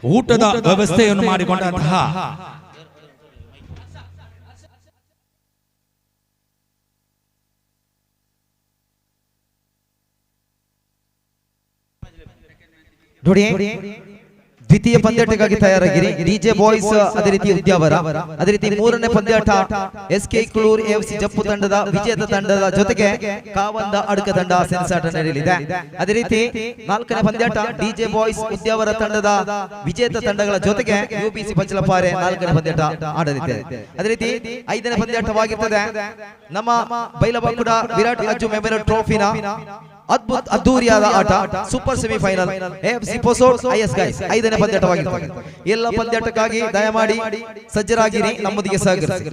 ಊಟದ ವ್ಯವಸ್ಥೆಯನ್ನು ಮಾಡಿಕೊಂಡಂತಹ ನೋಡಿ, ದ್ವಿತೀಯ ಪಂದ್ಯಾಟಕ್ಕಾಗಿ ತಯಾರಾಗಿರಿ. DJ boys ಅದೇ ರೀತಿ ಉದ್ಯಾವರ, ಅದೇ ರೀತಿ ಮೂರನೇ ಪಂದ್ಯಾಟ S K Kulur F C Jeppu ತಂಡದ ವಿಜೇತ ತಂಡದ ಜೊತೆಗೆ ಕಾವಂದ ಅಡ್ಕ ತಂಡ ಸೆಣಸಾಟ ನಡೆಯಲಿದೆ. ಅದೇ ರೀತಿ ನಾಲ್ಕನೇ ಪಂದ್ಯಾಟ ಡಿಜೆ ಬಾಯ್ಸ್ ಉದ್ಯಾವರ ತಂಡದ ವಿಜೇತ ತಂಡಗಳ ಜೊತೆಗೆ ಯುಬಿಸಿ ಪಂಚಲಪಾರೆ ನಾಲ್ಕನೇ ಪಂದ್ಯಾಟ ಆಡಲಿದೆ. ಅದೇ ರೀತಿ ಐದನೇ ಪಂದ್ಯಾಟವಾಗಿರ್ತದೆ ನಮ್ಮ ಬೈಲಬಾಕುಡ ವಿರಾಟ್ ಅಜ್ಜು ಮೆಮೋರಿಯಲ್ ಟ್ರೋಫಿನ ಅದ್ಭುತ ಅದ್ದೂರಿಯಾದ ಆಟ super semifinal FC Posod IS guys ಐದನೇ ಪಂದ್ಯಾಟವಾಗಿತ್ತು. ಎಲ್ಲ ಪಂದ್ಯಾಟಕ್ಕಾಗಿ ದಯಮಾಡಿ ಸಜ್ಜರಾಗಿರಿ, ನಮ್ಮೊಂದಿಗೆ ಸಹಕರಿಸಿ.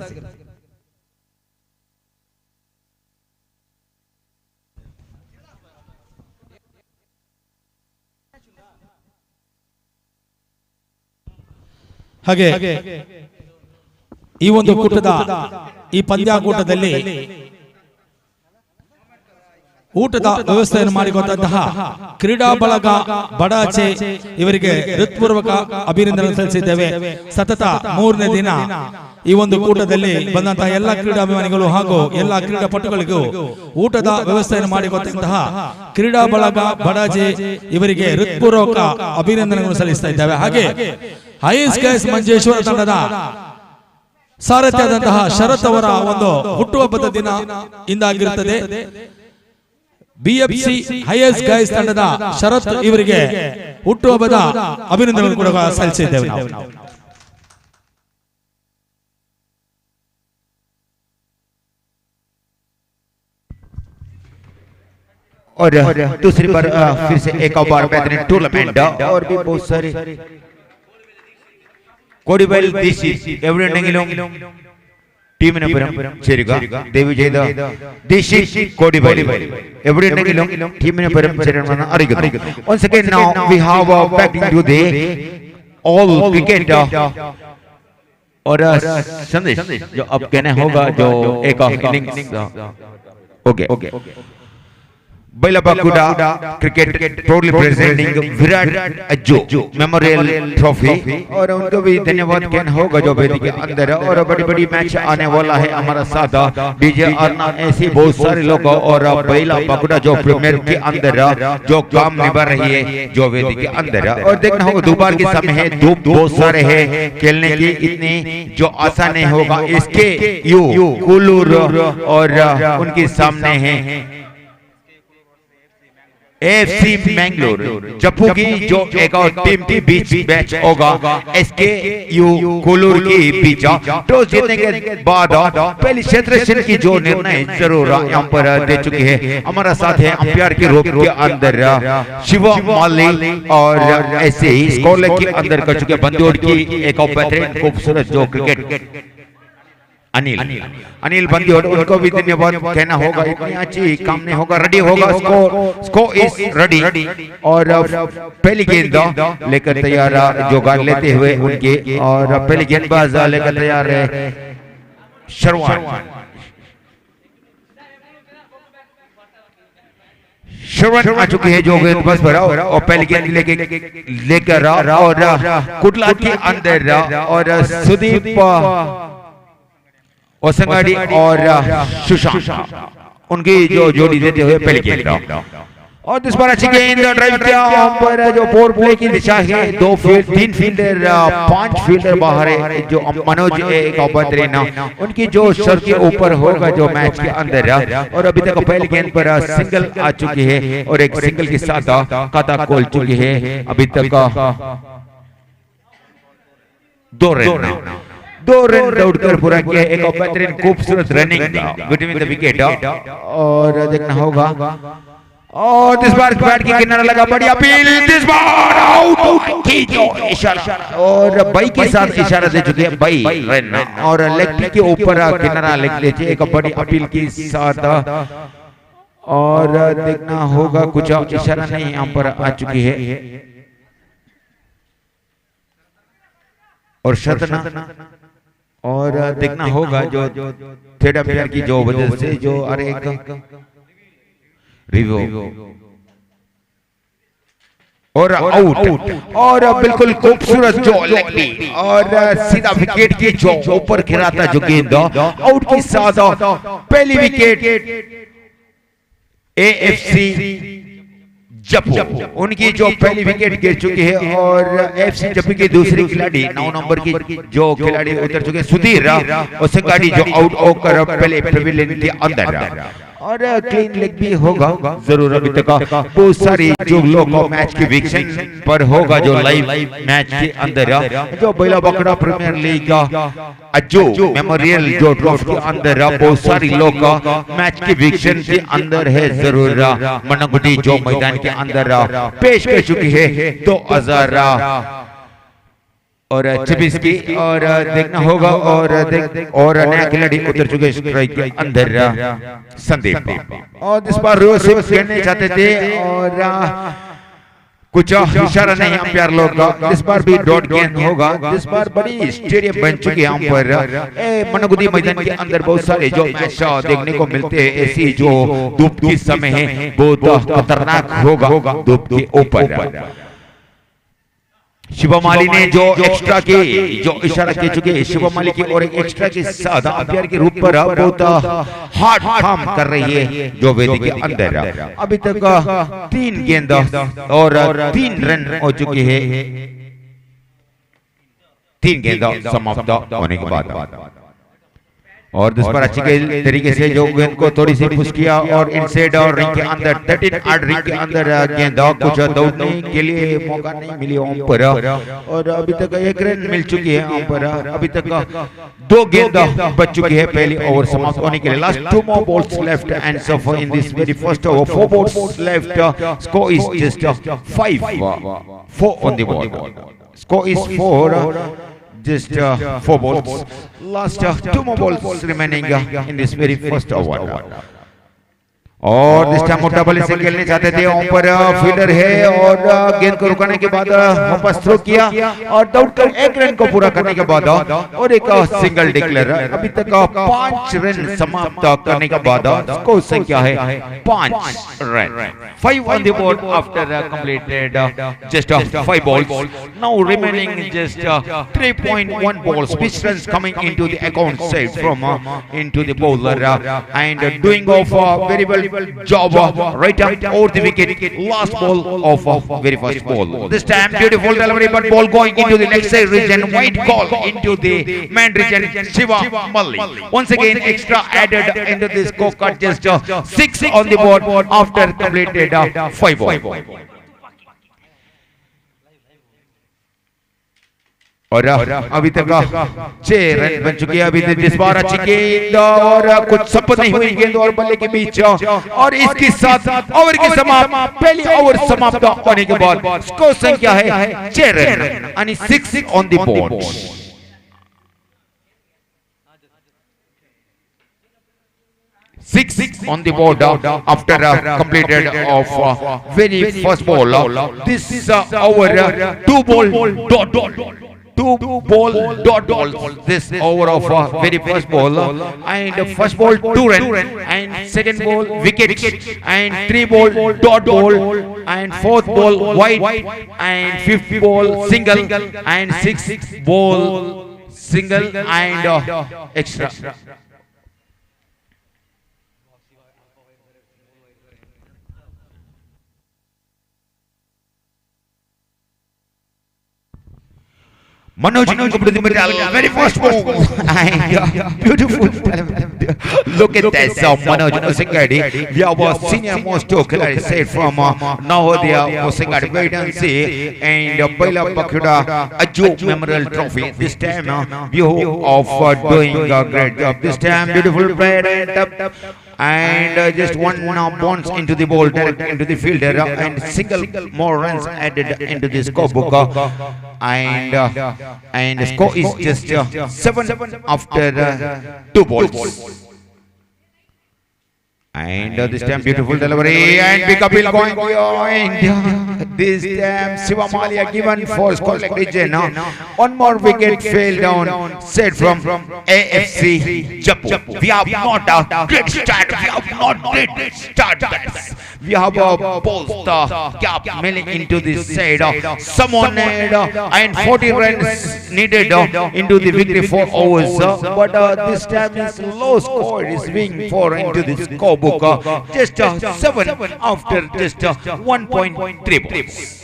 ಹಾಗೆ ಈ ಒಂದು ಕೂಟದ ಈ ಪಂದ್ಯಾಕೂಟದಲ್ಲಿ ಊಟದ ವ್ಯವಸ್ಥೆಯನ್ನು ಮಾಡಿಕೊಟ್ಟಂತಹ ಕ್ರೀಡಾ ಬಳಗ ಬಡಾಚೆ ಇವರಿಗೆ ಹೃತ್ಪೂರ್ವಕ ಅಭಿನಂದನೆ ಸಲ್ಲಿಸಿದ್ದೇವೆ. ಸತತ ಮೂರನೇ ದಿನ ಈ ಒಂದು ಕೂಟದಲ್ಲಿ ಬಂದಂತಹ ಎಲ್ಲ ಕ್ರೀಡಾಭಿಮಾನಿಗಳು ಹಾಗೂ ಎಲ್ಲ ಕ್ರೀಡಾಪಟುಗಳಿಗೂ ಊಟದ ವ್ಯವಸ್ಥೆಯನ್ನು ಮಾಡಿಕೊಟ್ಟಂತಹ ಕ್ರೀಡಾ ಬಳಗ ಬಡಾಜೆ ಇವರಿಗೆ ಹೃತ್ಪೂರ್ವಕ ಅಭಿನಂದನೆಗಳನ್ನು ಸಲ್ಲಿಸ್ತಾ ಇದ್ದೇವೆ. ಹಾಗೆ ಐಎಸ್ ಗೈಸ್ ಮಂಜೇಶ್ವರ ತಂಡದ ಸಾರಥ್ಯದಂತಹ ಶರತ್ ಅವರ ಒಂದು ಹುಟ್ಟುಹಬ್ಬದ ದಿನ ಇಂದಾಗಿರುತ್ತದೆ. ಬಿಎಫ್ಸಿ ಹೈಯೆಸ್ಟ್ ಗೈಸ್ ತಂಡದ ಶರತ್ ಇವರಿಗೆ ಹುಟ್ಟುಹಬ್ಬದ ಅಭಿನಂದನೆ ಕೂಡ ಸಲ್ಲಿಸಿದ್ದೇವೆ. और दूसरी बार फिर से एक और बार बेहतरीन टूर्नामेंट और भी बहुत सारे कोडिबेल दिशी എവിടെയുണ്ടെങ്കിലും ടീമിനൊപ്പം ചേരുക. ദയവ് ചെയ്ത് ദിശി കോടിബൈൽ എവിടെയുണ്ടെങ്കിലും ടീമിനൊപ്പം ചേരണമെന്ന് അറിയിക്കുന്നു. Once again now we have back to the all cricket और संदेश जो अब कहना होगा जो एक innings okay Bailabakkuda cricket proudly presenting Virat Ajju memorial trophy और उनको भी धन्यवाद कहना होगा जो वेदी के अंदर और बड़ी बड़ी मैच आने वाला है हमारा साथ डीजे अरना ऐसे बहुत सारे लोग और बैलाबाकुड़ा जो प्रीमियर के अंदर जो काम निभा रही है जो वेदी के अंदर और देखना होगा दोपहर के समय है, धूप बहुत सारे है, खेलने की इतनी जो आसान नहीं होगा। इसके you Kulur और उनके सामने है एफसी मैंगलोर जप्पू की जो एक और टीम के बीच मैच होगा एसकेयू कुलूर के बीच। टॉस जीतने के बाद पहली क्षेत्र की जो निर्णय जरूर यहाँ पर दे चुके हैं। हमारा साथ है अंपायर के रूप के अंदर शिव माली और ऐसे ही स्कोर के अंदर कर चुके बंदोड़ की एक और बेहतरीन खूबसूरत जो क्रिकेट अनिल अनिल बंदियोड़ उनको भी धन्यवाद कहना होगा। इतनी अच्छी काम नहीं होगा, रेडी होगा, स्कोर स्कोर is ready और पहली गेंद लेकर तैयार जोगाड़ लेते हुए उनके और पहली गेंदबाज लेकर तैयार है शर्वान। श्रवण आ चुकी है जो गेंदबाज पर और पहली गेंद लेके लेकर और कुटला के अंदर और सुदीप ओसंगाड़ी और सुशांत उनकी जो जोड़ी देते हुए पहली गेंद और इस बार अच्छी गेंद ड्राइव किया पर जो फोर प्ले की दिशा है, दो फील्ड तीन फील्डर पांच फील्डर बाहर है जो मनोज एक बेहतरीन उनकी जो सर के ऊपर होगा जो मैच के अंदर और अभी तक पहली गेंद पर सिंगल आ चुकी है और एक सिंगल के साथ खाता खोल चुकी है। अभी तक 2 रन 2 रन दौड़कर पूरा किया। एक बेहतरीन खूबसूरत रनिंग बिटवीन the wicket और देखना होगा। और इस बार बैट के किनारा लगा, बढ़िया अपील, इस बार आउट की जो इशारा और बाई के साथ इशारा दे चुके हैं, बाई रन और लेग के ऊपर किनारा लिख लीजिए, एक बड़ी अपील के साथ। और देखना होगा कुछ इशारा नहीं यहाँ पर आ चुकी है और शतना और देखना होगा जो थर्ड अंपायर की जो वजह से जो अरे एक रिव्यू और आउट और बिल्कुल खूबसूरत जो लेग और सीधा विकेट के जो ऊपर गिरा था जो गेंद आउट के साथ पहली विकेट एएफसी जप्पू उनकी जो पहली विकेट गिर चुकी है। और एफसी जप्पू के दूसरे खिलाड़ी 9 नंबर की जो खिलाड़ी उतर चुके हैं सुधीर और संगाड़ी जो आउट होकर पहले पवेलियन के अंदर और क्लीन लेग भी होगा जरूर। अभी तक बहुत सारे जो लोग मैच के वीक्षण पर होगा जो लाइव मैच के अंदर जो बैला बकरा प्रीमियर लीग अज्जू मेमोरियल जो ट्रॉफी के अंदर बहुत सारे लोग मैच के वीक्षण के अंदर है जरूर। मनगुडी जो मैदान के अंदर पेश कर चुकी है 2024 की और देखना होगा। और और नया खिलाड़ी उतर चुके स्ट्राइक के अंदर संदीप और इस बार रिवर्स खेलने चाहते थे और कुछ इशारा नहीं अंपायर लोग का। इस बार भी डॉट गेंद होगा। इस बार बड़ी स्टेडियम बन चुकी है यहाँ पर मनगुदी मैदान के अंदर बहुत सारे जो मैच देखने को मिलते हैं। ऐसी जो धूप के समय है बहुत खतरनाक होगा धूप के ऊपर। शिवमाली ने जो एक्स्ट्रा के जो इशारा किए चुके शिवमाली की और एक एक्स्ट्रा के साथ अंपायर के रूप पर बहुत हार्ड काम कर रही है जो वेदी के अंदर। अभी तक 3 गेंद और 3 रन हो चुके हैं, 3 गेंद समाप्त होने के बाद। और इस पर अच्छी तरीके से जो गेंद को थोड़ी सी पुश किया और इनसाइड और रिंग के अंदर 13 रिंग के अंदर गेंद कुछ दौड़ने के लिए मौका नहीं मिली ओम पर और अभी तक 1 रन मिल चुकी है ओम पर। अभी तक 2 गेंद बच चुकी है पहली ओवर समाप्त होने के लिए। Last 2 more balls left and so in this very first over 4 balls left. Score is just 5-4 on the board. Score is 4, just 4 balls. Last 2 more balls remaining in this very first over. और this time मोटा बल्ले से खेलने चाहते थे, ऊपर fielder है और गेंद को रुकाने के बाद वापस थ्रो किया और दौड़कर 1 रन को पूरा करने के बाद और एक सिंगल डिक्लेयर। अभी तक 5 रन समाप्त करने के बाद स्कोर संख्या है 5 run. 5 on the board after completed just 5 balls. Now remaining just 3.1 balls, which runs coming into the account side from into the bowler and doing off very well job right up over the wicket. Last ball of very first ball. This time beautiful delivery, but ball going into the next side region. White call into the man region. Shiva Malli once again extra added into this scorecard. Just 6 on the board after completed 5 ball. और अभी तक 6 run बन चुके हैं। अभी तक इस बार अच्छी गेंद और कुछ सपत नहीं हुई गेंद और बल्ले के बीच और इसके साथ ओवर के समाप्त पहली ओवर समाप्त होने के बाद स्कोर संख्या है 6 रन यानी 6 on the board. Six on the board after completed of very first ball. This is our 2 ball dot ball. 2 ball dot ball. This over of very first ball and first ball 2 run and second ball wicket and 3 ball dot ball and fourth ball wide and fifth ball single and sixth ball single and extra. Manoj very fast move and beautiful. Look at this, Manoj Osingadi. We have a senior most khiladi said from Navodaya Osingadi. Wait and see. And Baila Bakuda Aju Memorial Trophy. This time view of doing a great job. This time beautiful play and just one bounce into the ball direct into the fielder and single more runs added into the scorebook. And the score is just 7 after 2 balls. And this time beautiful delivery and big appeal going behind. This time Shiva Malia given for score region. One more wicket fell down, set from AFC Jeppu. We have not a great start. We have not great start. We have a both the gap milling into this side. Someone and 40 runs needed into the victory 4 overs. But this time is low score is being 4 into the scorebook. Just 7 after just 1.3 balls.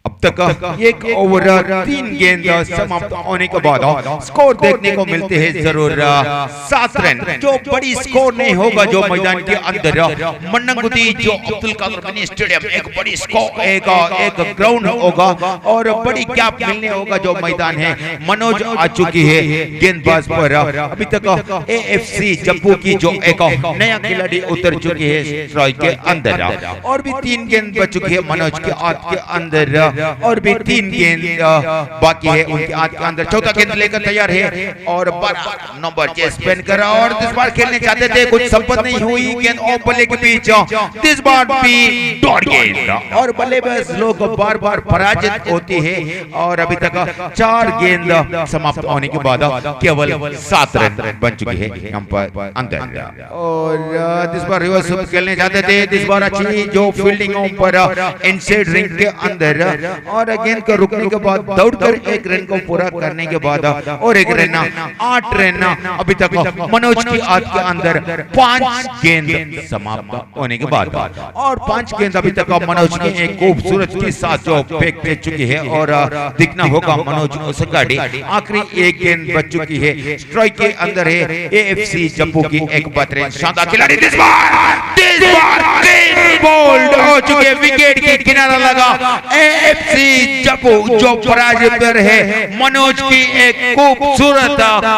अब तक 1 over 3 गेंद समाप्त होने के बाद score देखने को मिलते हैं जरूर 7 रन, जो बड़ी स्कोर नहीं होगा जो मैदान के अंदर मन्नंगुदी जो अब्दुल कादर मिनी स्टेडियम एक बड़ी स्कोर एक ग्राउंड होगा और बड़ी गैप मिलने होगा जो मैदान है। मनोज आ चुकी है गेंदबाज पर। अभी तक एएफसी जप्पू की जो एक नया खिलाड़ी उतर चुकी है स्ट्राइक के अंदर और भी 3 गेंद बच चुकी है मनोज के हाथ के अंदर और भी 3 गेंद बाकी है उनके हाथ के अंदर। चौथा गेंद लेकर तैयार है और 12 नंबर चेस पहनकर और इस बार खेलने चाहते थे, कुछ संपत नहीं हुई गेंद और बल्ले के बीच। इस बार भी डॉट गेंद और बल्लेबाज लोग बार बार पराजित होती है और अभी तक 4 गेंद समाप्त होने के बाद केवल 7 रन बन चुकी है अंपायर अंदर। और इस बार रिवर्स खेलने चाहते थे, इस बार अच्छी जो फील्डिंग पर इनसाइड रिंग के अंदर और गेंद को रुकने के बाद दौड़कर 1 रन को पूरा करने के बाद और 1 रन 8 रन अभी तक मनोज की हाथ के अंदर। 5 गेंद समाप्त होने के बाद और 5 गेंद अभी तक मनोज की एक खूबसूरत के साथ जो फेंक दे चुकी है और दिखना होगा मनोज ओसंगाड़ी। आखिरी 1 गेंद बच चुकी है, स्ट्राइक के अंदर है एएफसी जप्पू की एक बेहतरीन शानदार खिलाड़ी। इस बार बोल्ड हो चुके, विकेट के किनारा लगा। एएफसी जप्पू जो पराजय पर है, मनोज की एक खूबसूरत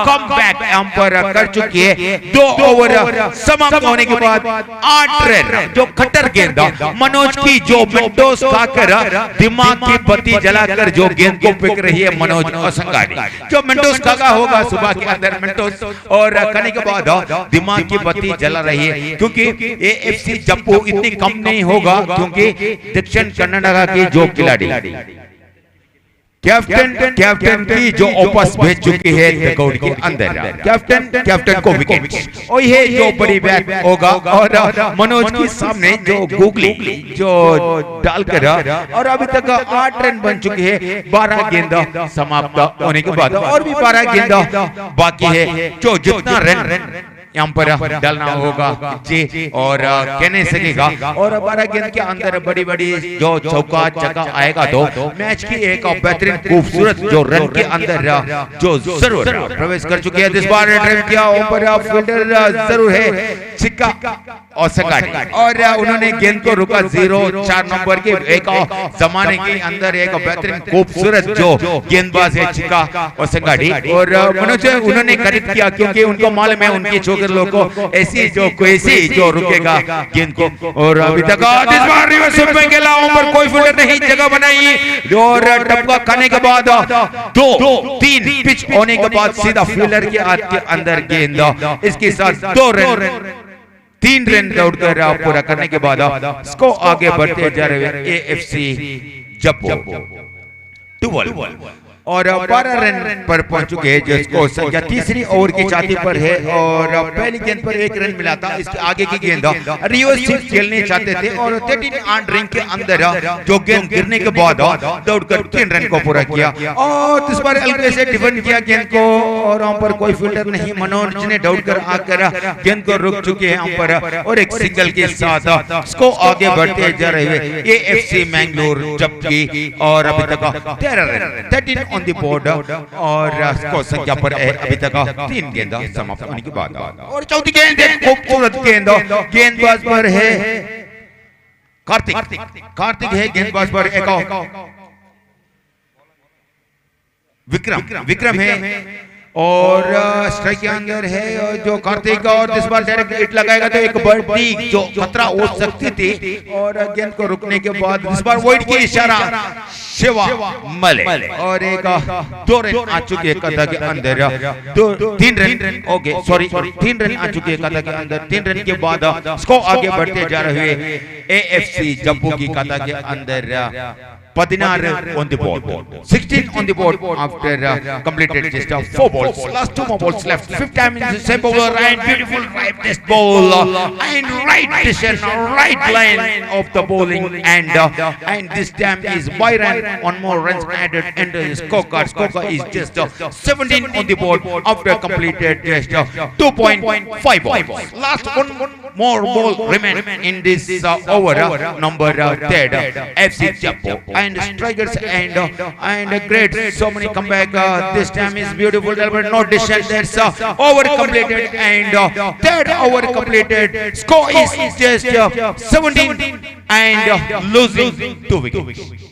कमबैक अंपायर कर चुकी है। 2 ओवर समाप्त होने के बाद 8 रन जो खतर गेंद मनोज की जो मेंटोस खाकर दिमाग की बत्ती जलाकर जो गेंद को फेंक रही है मनोज ओसंगाड़ी। जो मेंटोस खागा होगा सुबह के अंदर मेंटोस और खाने के बाद दिमाग की बत्ती जला रही है, क्योंकि एएफसी जप्पू इतनी कम नहीं होगा, क्योंकि दक्षिण कर्नाटक की जो खिलाड़ी कैप्टन की जो वापस भेज चुकी है दगौड़ के अंदर, कैप्टन को विकेट और ये जो बड़ी बात होगा। और मनोज के सामने जो गुगली जो डालकर और अभी तक 8 रन बन चुके हैं 12 गेंद समाप्त होने के बाद और भी 12 गेंद बाकी है, जो जितना रन यहाँ पर डालना होगा जी और कहने सकेगा। और 12 गेंद के अंदर बड़ी बड़ी जो चौका चक्का आएगा तो मैच की एक बेहतरीन खूबसूरत जो रन के अंदर जो जरूर प्रवेश कर चुकी है। इस बार ड्राइव किया ऊपर फील्डर जरूर है छिक्का और सकाटी और उन्होंने गेंद को रुका 0-4 नंबर के एक जमाने के अंदर एक बेहतरीन खूबसूरत जो गेंदबाज है छिक्का और संगाड़ी। और मनोज उन्होंने करेक्ट किया क्योंकि उनको मालूम है उनकी छोकर लोगों को ऐसी जो कैसी जो रुकेगा गेंद को। और अभी तक इस बार रिवर्स में खेला ऊपर कोई फील्डर नहीं जगह बनाई और टपका खाने के बाद 2-3 पिच होने के बाद सीधा फील्डर के हाथ के अंदर गेंद, इसके साथ 2 रन 3 रन दौड़कर पूरा करने के बाद इसको आगे बढ़ते जा रहे हैं एएफसी जप्पू। 2 बॉल और 12 रन पर पहुंच चुके हैं, जिसको संख्या तीसरी ओवर की छाती पर है। और पहली गेंद पर 1 रन मिला था, इसके आगे की गेंद रिवर्स स्वीप खेलने चाहते थे और 13 आन रिंग के अंदर जो गेंद गिरने के बाद दौड़कर 3 रन को पूरा किया। और इस बार हल्के से डिफेंड किया गेंद को और वहां पर कोई फील्डर नहीं। मनोज ने दौड़कर आकर गेंद को रुक चुके हैं वहां पर और एक सिंगल के साथ इसको आगे बढ़ते जा रहे हुए एएफसी मैंगलोर जबकि और अभी तक 13 रन 13 ऑन the board और स्कोर संख्या पर है अभी तक 3 गेंद समाप्त होने के बाद। और चौथी गेंद एक खूबसूरत गेंद, गेंदबाज पर है कार्तिक, कार्तिक है गेंदबाज पर, एक विक्रम, विक्रम है और स्ट्राइक के अंदर है और जो कार्तिक और इस बार डायरेक्ट हिट लगाएगा तो एक बड़ी जो खतरा हो सकती थी और गेंद को रुकने के बाद इस बार वाइड की इशारा शिवा मले और एक 2 रन आ चुके हैं कथा के अंदर, 2-3 रन ओके सॉरी 3 रन आ चुके हैं कथा के अंदर। 3 रन के बाद स्कोर आगे बढ़ते जा रहे हुए एएफसी जम्बू की कथा के अंदर 16 on the board, 16 on the board after completed just 4 balls. Last 2 more balls left. Fifth time in the same bowler and beautiful right test ball and right decision, right line of the bowling and this time is by run, 1 more runs added and the scorecard. Scorecard is just 17 on the board after completed just 2.5 balls. Last 1 more ball remain in this over number third FC Jumbo and strikers and great so many comeback. This time is beautiful but no decision. That's over completed and third over completed. Score is just 17 and losing 2 wickets.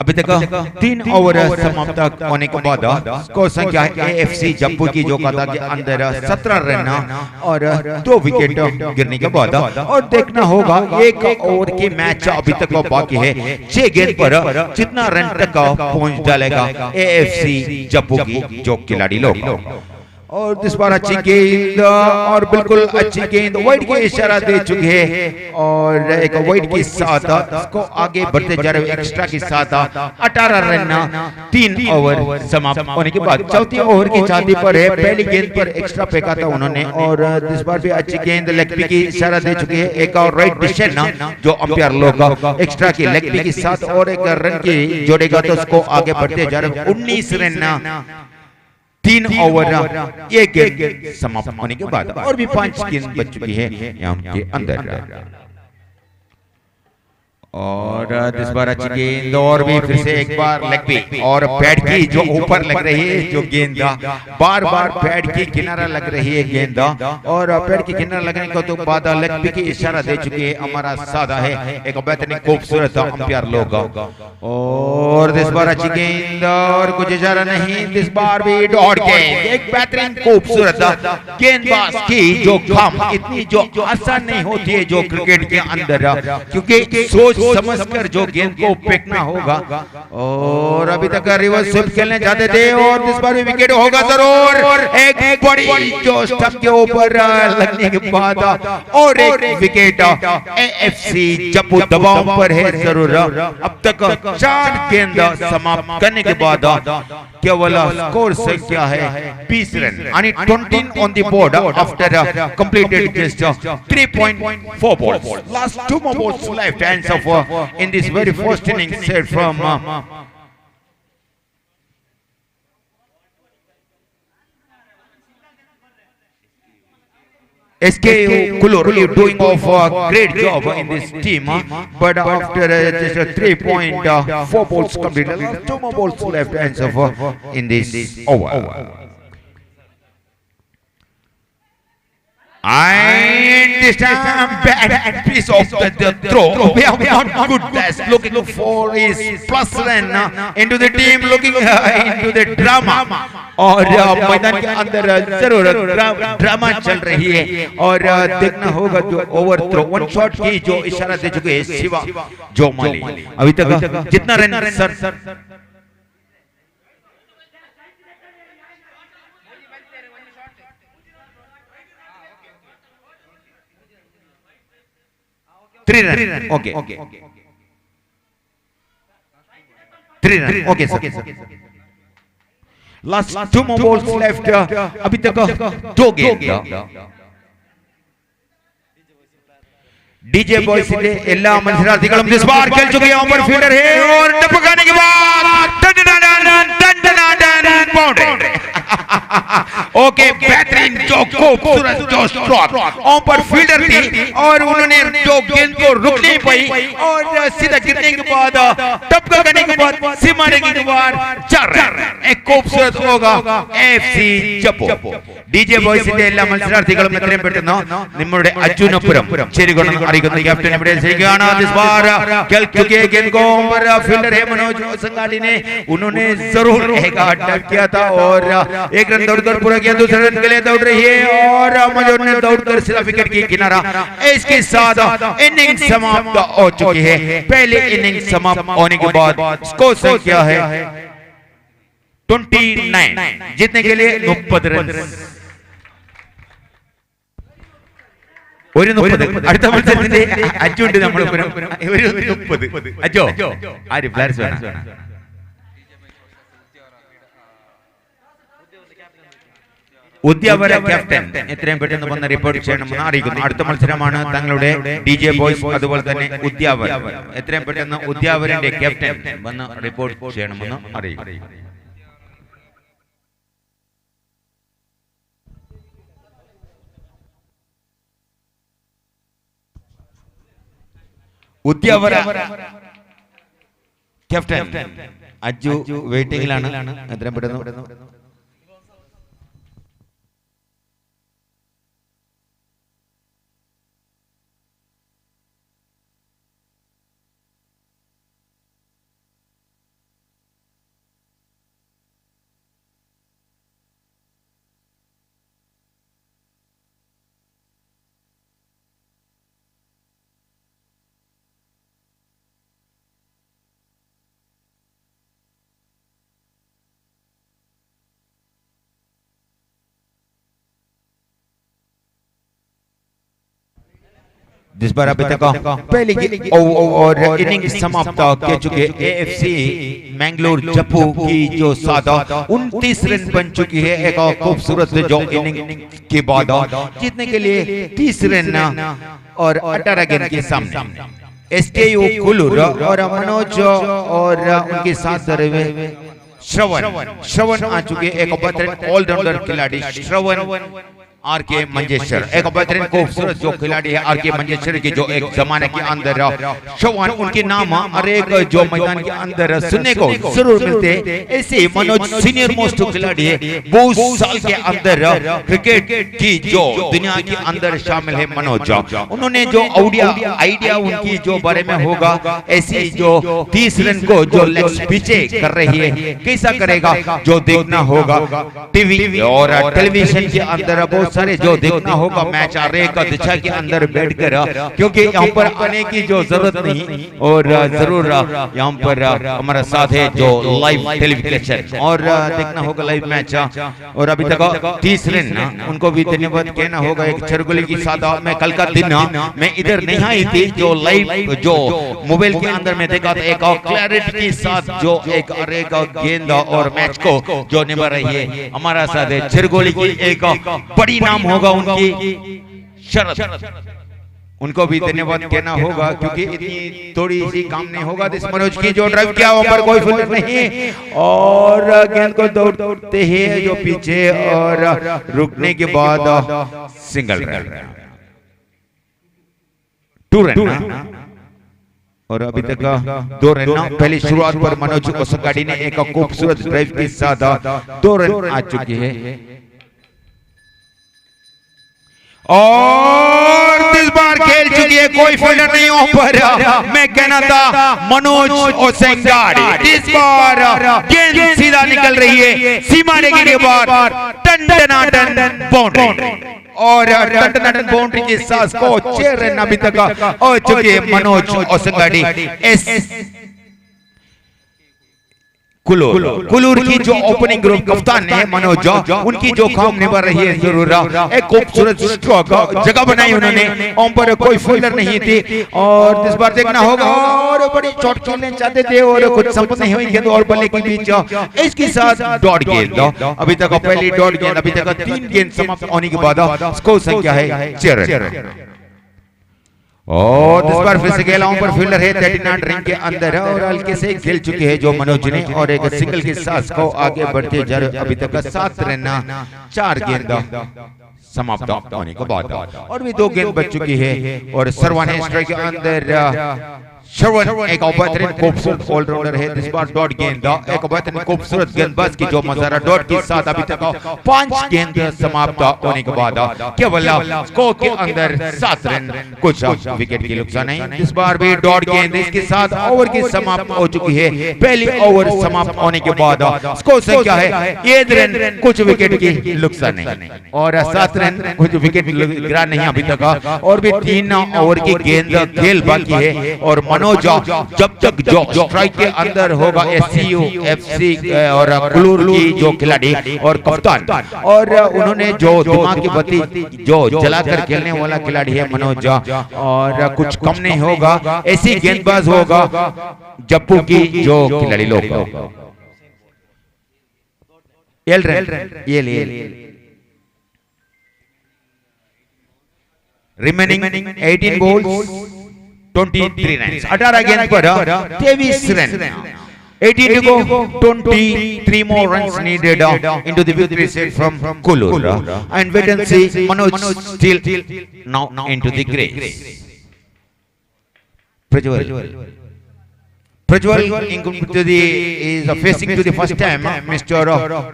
अभी तक 3 over समाप्त होने के बाद score संख्या AFC Jambu की जो खाता के अंदर 17 रन और 2 विकेट गिरने के बाद। और देखना होगा 1 ओवर की मैच अभी तक बाकी है, 6 गेंद पर जितना रन तक पहुंच डालेगा एएफसी जम्बू की जो खिलाड़ी लोग। और इस बार अच्छी गेंद और बिल्कुल अच्छी गेंद वाइड के इशारा दे चुके हैं और एक वाइड के साथ इसको आगे बढ़ते जा रहे एक्स्ट्रा के साथ 18 रन 3 ओवर समाप्त होने के बाद चौथी ओवर की छाती पर है। पहली गेंद पर एक्स्ट्रा फेंका था उन्होंने और इस बार भी अच्छी गेंद लेग पी की इशारा दे चुके हैं। एक और राइट डिसीजन जो अंपायर लोग एक्स्ट्रा की लेग पी के साथ और एक रन की जोड़ेगा तो उसको आगे बढ़ते जा रहे 19 रन 3 ओवर 1 गेंद समाप्त होने के बाद और भी 5 गेंद बच चुकी है यहाँ के अंदर। और इस बार अच्छी गेंद और भी फिर से एक बार लेग पी और पैड की जो ऊपर लग रही है जो गेंद बार बार पैड की किनारा लग रही है गेंद और पैड की किनारा लगने को तो बाद लेग पी की इशारा दे चुकी है हमारा सादा है एक बेहतरीन खूबसूरत अंपायर लोग। और इस बार अच्छी गेंद और कुछ इशारा नहीं, इस बार भी डॉट गेंद एक बेहतरीन खूबसूरत गेंदबाज की जो काम इतनी जो आसान नहीं होती है जो क्रिकेट के अंदर, क्योंकि सोच समझकर जो गेंद को फेंकना होगा। और अभी तक रिवर्स स्वीप खेलने जाते थे और इस बार भी विकेट होगा जरूर, एक बड़ी जो स्टंप के ऊपर लगने के बाद और एक विकेट एएफसी जम्बू दबाव पर है जरूर। अब तक 4 गेंद समाप्त करने के बाद केवल स्कोर संख्या है 20 रन यानी 20 on the board after completed just 3.4 balls. Last 2 more balls left and so far in this very first innings set from SK Kulur doing off a great job in this team, but after just 3.4 balls completed, last 2 more balls left and so far in this over. And This time bad piece of the throw. We are not good. That's looking for his plus run into the team, looking into the drama. और मैदान के अंदर जरूर drama चल रही है और देखना होगा जो ओवर थ्रो वन शॉट की जो इशारा दे चुके हैं शिवा जो माली। अभी तक जितना run sir 3 run, okay 3 run, okay sir. Last 2 more balls left. अभी तक 2 गेंद। डीजे बॉयज ने എല്ലാ മത്സരാർത്ഥികളും इस बार खेल चुके हैं। ओवर फील्डर है और टपकाने के बाद बाउंड्री। ओके बेहतरीन जो खूबसूरत जो स्ट्रोक पर फील्डर थी और उन्होंने जो गेंद को रुक नहीं पाई और सीधा गिरने के बाद टपका करने के बाद सीमाने के बाद 4 रन। एक खूबसूरत होगा എഫ്സി ജപ്പോ. ഡിജെ ബോയ്സിന്റെ എല്ലാ മത്സരാർത്ഥികളും എത്രയും പെട്ടെന്ന് നിങ്ങളുടെ അർജുനപുരം ചേരുകയെന്ന് അറിയിക്കുന്ന ക്യാപ്റ്റൻ ഇവിടെ ചെയ്യുകയാണ്. This बार खेल चुके गेंद को पर फील्डर है मनोज संगाली ने, उन्होंने जरूर एक अटैक किया था और 1 रन दौड़कर पूरा किया। दूसरे रन के लिए दौड़ रही है और मनोज ने दौड़कर सीधा विकेट की किनारा। इसके साथ इनिंग समाप्त हो चुकी है। पहली इनिंग समाप्त होने के बाद स्कोर संख्या है 29, जीतने के लिए 30 रन। ഒരു 30. അടുത്ത മത്സരത്തിന്റെ അജുണ്ട് നമ്മൾ ഒരു 30. അജോ ആര് പ്ലേയേഴ്സ് വേണം? ഉദ്യാവര ക്യാപ്റ്റൻ എത്രയും പെട്ടെന്ന് വന്ന് റിപ്പോർട്ട് ചെയ്യണമെന്ന് അറിയിക്കുന്നു. അടുത്ത മത്സരമാണ് തങ്ങളുടെ ഡി ജെ ബോയ്സ് അതുപോലെ തന്നെ ഉദ്യാവർ. എത്രയും പെട്ടെന്ന് ഉദ്യാവരന്റെ ക്യാപ്റ്റൻ വന്ന് റിപ്പോർട്ട് ചെയ്യണമെന്ന് അറിയിക്കുന്നു. ഉദ്യാവര ക്യാപ്റ്റൻ അജു വെയിറ്റിംഗിലാണ്. എത്രയും പെട്ടെന്ന് जिस बार अभी तक पहली और इनिंग समाप्त कर चुके एएफसी मैंगलोर जप्पू की जो सादा 29 रन बन चुकी है। एक और खूबसूरत जो इनिंग के बाद जीतने के लिए 30 रन और 18 गेंद के सामने एसकेयू कुलूर और मनोज और उनके साथ श्रवण श्रवण आ चुके एक बेहतरीन ऑलराउंडर खिलाड़ी श्रवण are के मंजेश्वर, एक बेहतरीन खूबसूरत जो खिलाड़ी है are के मंजेश्वर की जो एक जमाने के अंदर चौहान उनके नाम हर एक जो मैदान के अंदर सुनने को जरूर मिलते। ऐसे मनोज सीनियर मोस्ट खिलाड़ी है, बहुत साल के अंदर क्रिकेट की जो दुनिया के अंदर शामिल है मनोज। उन्होंने जो आइडिया उनकी जो बारे में होगा, ऐसी जो 30 रन को जो लेग्स पीछे कर रही है कैसा करेगा जो देखना होगा। टीवी और टेलीविजन के अंदर बहुत सारे जो देखना होगा मैच आ रहे का दिशा के अंदर बैठकर, क्योंकि यहाँ पर आने की जो जरूरत नहीं। और जरूर यहाँ पर हमारा साथ है जो लाइव टेलीविजन और देखना होगा लाइव मैच। और अभी तक 30 रन उनको भी धन्यवाद कहना होगा। एक चरगुली की साथ मैं कल का दिन मैं इधर नहीं आई थी, जो लाइव जो मोबाइल के अंदर में देखा था एक क्लैरिटी के साथ जो एक अरे का गेंद और मैच को जो निभा रही है हमारा साथ है चिरगोली की एक बड़ी नाम होगा उनकी शरद, उनको भी धन्यवाद कहना होगा क्योंकि इतनी थोड़ी सी काम नहीं होगा। इस मनोज की जो ड्राइव किया वहां पर कोई फील्डर नहीं और गेंद को दौड़ते ही जो पीछे और रुकने के बाद सिंगल रन 2 रन और अभी तक 2 रन। पहली शुरुआत पर मनोज ओसंगाड़ी ने एक खूबसूरत ड्राइव के साथ 2 रन आ चुकी है। और इस दिए, कोई फील्डर नहीं हो पर मैं कहना था मनोज ओसेंगाड़ी। इस बार गेंद सीधा निकल रही है सीमा रेखा के बाहर, टन टनाटन बाउंड्री और टन टनाटन बाउंड्री के साथ को 6 रन अभी तक हो चुके मनोज ओसेंगाड़ी। एस कुलूर, कुलूर की जो ओपनिंग ग्रुप कप्तान है मनोज, उनकी जो काम निभा रही है जरूर। एक खूबसूरत स्ट्रोक जगह बनाई उन्होंने, पर कोई फील्डर नहीं थी और इस बार देखना होगा और बड़ी शॉट खेलने चाहते थे और कुछ संभव नहीं हुई गेंद और बल्ले के बीच इसके साथ डॉट गेंद। अभी तक पहली डॉट गेंद, अभी तक 3 गेंद समाप्त होने के बाद स्कोर संख्या है 6 रन। और इस बार फिर से खेला पर फील्डर है 39 रिंग के अंदर और हल्के से खेल चुके हैं जो मनोज ने और एक सिंगल के साथ को आगे बढ़ते जा रहे। अभी तक 7 रन 4 गेंद समाप्त होने के बाद और भी 2 गेंद बच चुकी है और सरवन है स्ट्राइक के अंदर। श्रवण एक बेहतरीन खूबसूरत ऑलराउंडर है। इस बार डॉट गेंद, एक बेहतरीन खूबसूरत गेंदबाज की जो मजारा डॉट के साथ अभी तक 5 गेंद समाप्त होने के बाद केवल स्कोर के अंदर 7 रन, कुछ विकेट की नुकसान नहीं। इस बार भी डॉट गेंद, इसके साथ ओवर की समाप्त हो चुकी है। पहली ओवर समाप्त होने के बाद स्कोर संख्या है 1 रन, कुछ विकेट की नुकसान नहीं और 7 रन, कुछ विकेट गिरा नहीं अभी तक और भी 3 ओवर की गेंद खेल बाकी है। और मनोज जब तक जो स्ट्राइक के अंदर होगा एससीयू एफसी और कुलूर की जो खिलाड़ी और कप्तान और उन्होंने जो दिमाग की बत्ती जो जलाकर खेलने वाला खिलाड़ी है मनोज और कुछ कम नहीं होगा, ऐसी गेंदबाज होगा जप्पू की जो खिलाड़ी लोग। ये remaining 18 balls 23 run, 18 गेंद पर 23 run, 18 to go, 23 more runs needed into the victory set from Kulur. And wait and see, Manoj still now into the crease. Prajwal into the is facing to the first time Mr.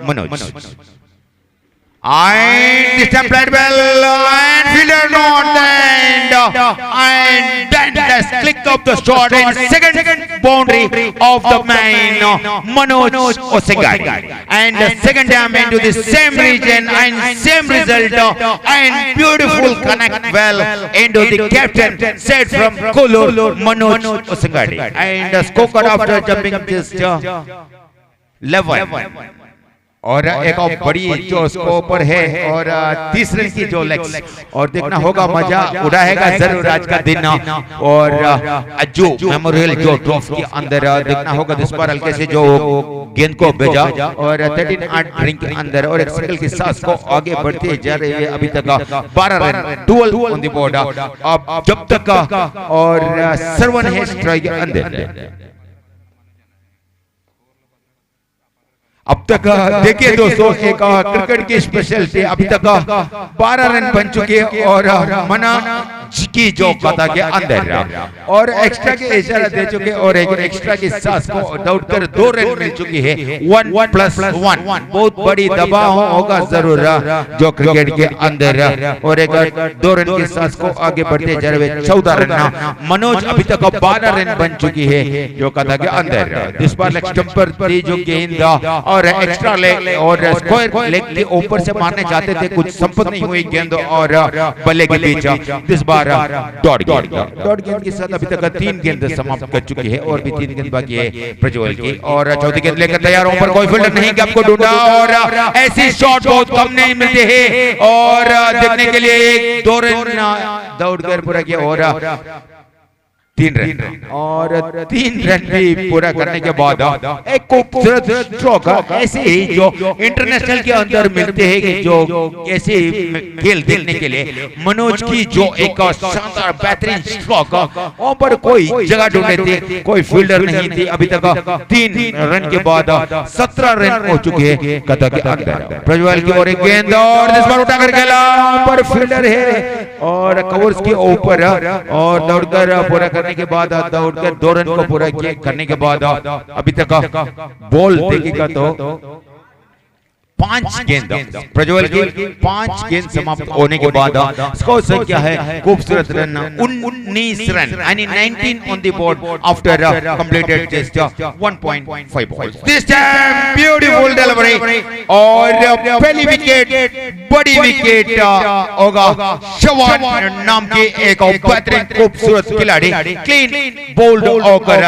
Manoj. And this time played well and fielder not and then the click of the shot and second boundary of the man Manoj Osengadi. And the second time into the same region and same result and beautiful connect well into the captain set from Kulur Manoj Osengadi. And the scorecard after jumping just 11 और एक और बड़ी जो score पर है और 30 run की जो लेग्स और देखना होगा मजा उड़ाएगा जरूर आज का दिन। और अज्जू मेमोरियल जो ट्रॉफी के अंदर देखना होगा इस बार हल्के से जो गेंद को भेजा और 13 रिंग के अंदर और एक सिंगल के साथ को आगे बढ़ते जा रहे हैं। अभी तक 12 run dual on the board अब जब तक और सरवन है स्ट्राइक के अंदर। अब तक देखिए दोस्तों एक क्रिकेट की स्पेशलिटी अभी तक 12 रन बन चुके और मना की जो कथा के अंदर और एक्स्ट्रा के इशारा दे चुके और एक एक्स्ट्रा के साथ को दौड़ कर 2 रन मिल चुकी है। 1+1 बहुत बड़ी दबाव होगा जरूर जो क्रिकेट के अंदर और एक 2 रन के साथ को आगे बढ़ते जा रहे 14 रन मनोज अभी तक 12 रन बन चुकी है जो कथा के अंदर। इस बार लेग स्टंप पर थी जो गेंद और एक्स्ट्रा लेग और स्क्वायर लेग के ऊपर से मारने चाहते थे, कुछ संपर्क नहीं हुई गेंद और बल्ले के बीच। इस बार डॉट गेंद के साथ अभी तक 3 गेंद समाप्त कर चुकी है और भी 3 गेंद बाकी है प्रज्वल की और चौथी गेंद लेकर तैयार पर कोई फील्डर नहीं कि आपको ढूंढा और ऐसी शॉट बहुत कम नहीं मिलते हैं और देखने के लिए 1-2 रन दौड़कर पूरा किया और 3 रन और 3 रन भी पूरा करने के बाद एक खूबसूरत स्ट्रोक ऐसे ही जो इंटरनेशनल के अंदर मिलते हैं कि जो ऐसे खेल देखने के लिए मनोज की जो एक शानदार बेहतरीन स्ट्रोक वहां पर कोई जगह ढूंढे थे, कोई फील्डर नहीं थी। अभी तक 3 रन के बाद 17 रन हो चुके हैं कथा के अंदर। प्रज्वल की और एक गेंद और इस बार उठाकर खेला पर फील्डर है और कवर्स के ऊपर और दौड़कर पूरा करने के बाद दौड़कर 2 रन को पूरा करने के बाद अभी तक बॉल देखेगा तो 5 गेंद प्रज्वल की 5 गेंद समाप्त होने के बाद स्कोर संख्या है खूबसूरत रन 19 रन यानी 19 on the board after completed just 1.5 balls. This time beautiful delivery और पहली विकेट बड़ी विकेट होगा शवान नाम के एक बेहतरीन खूबसूरत खिलाड़ी क्लीन बोल्ड होकर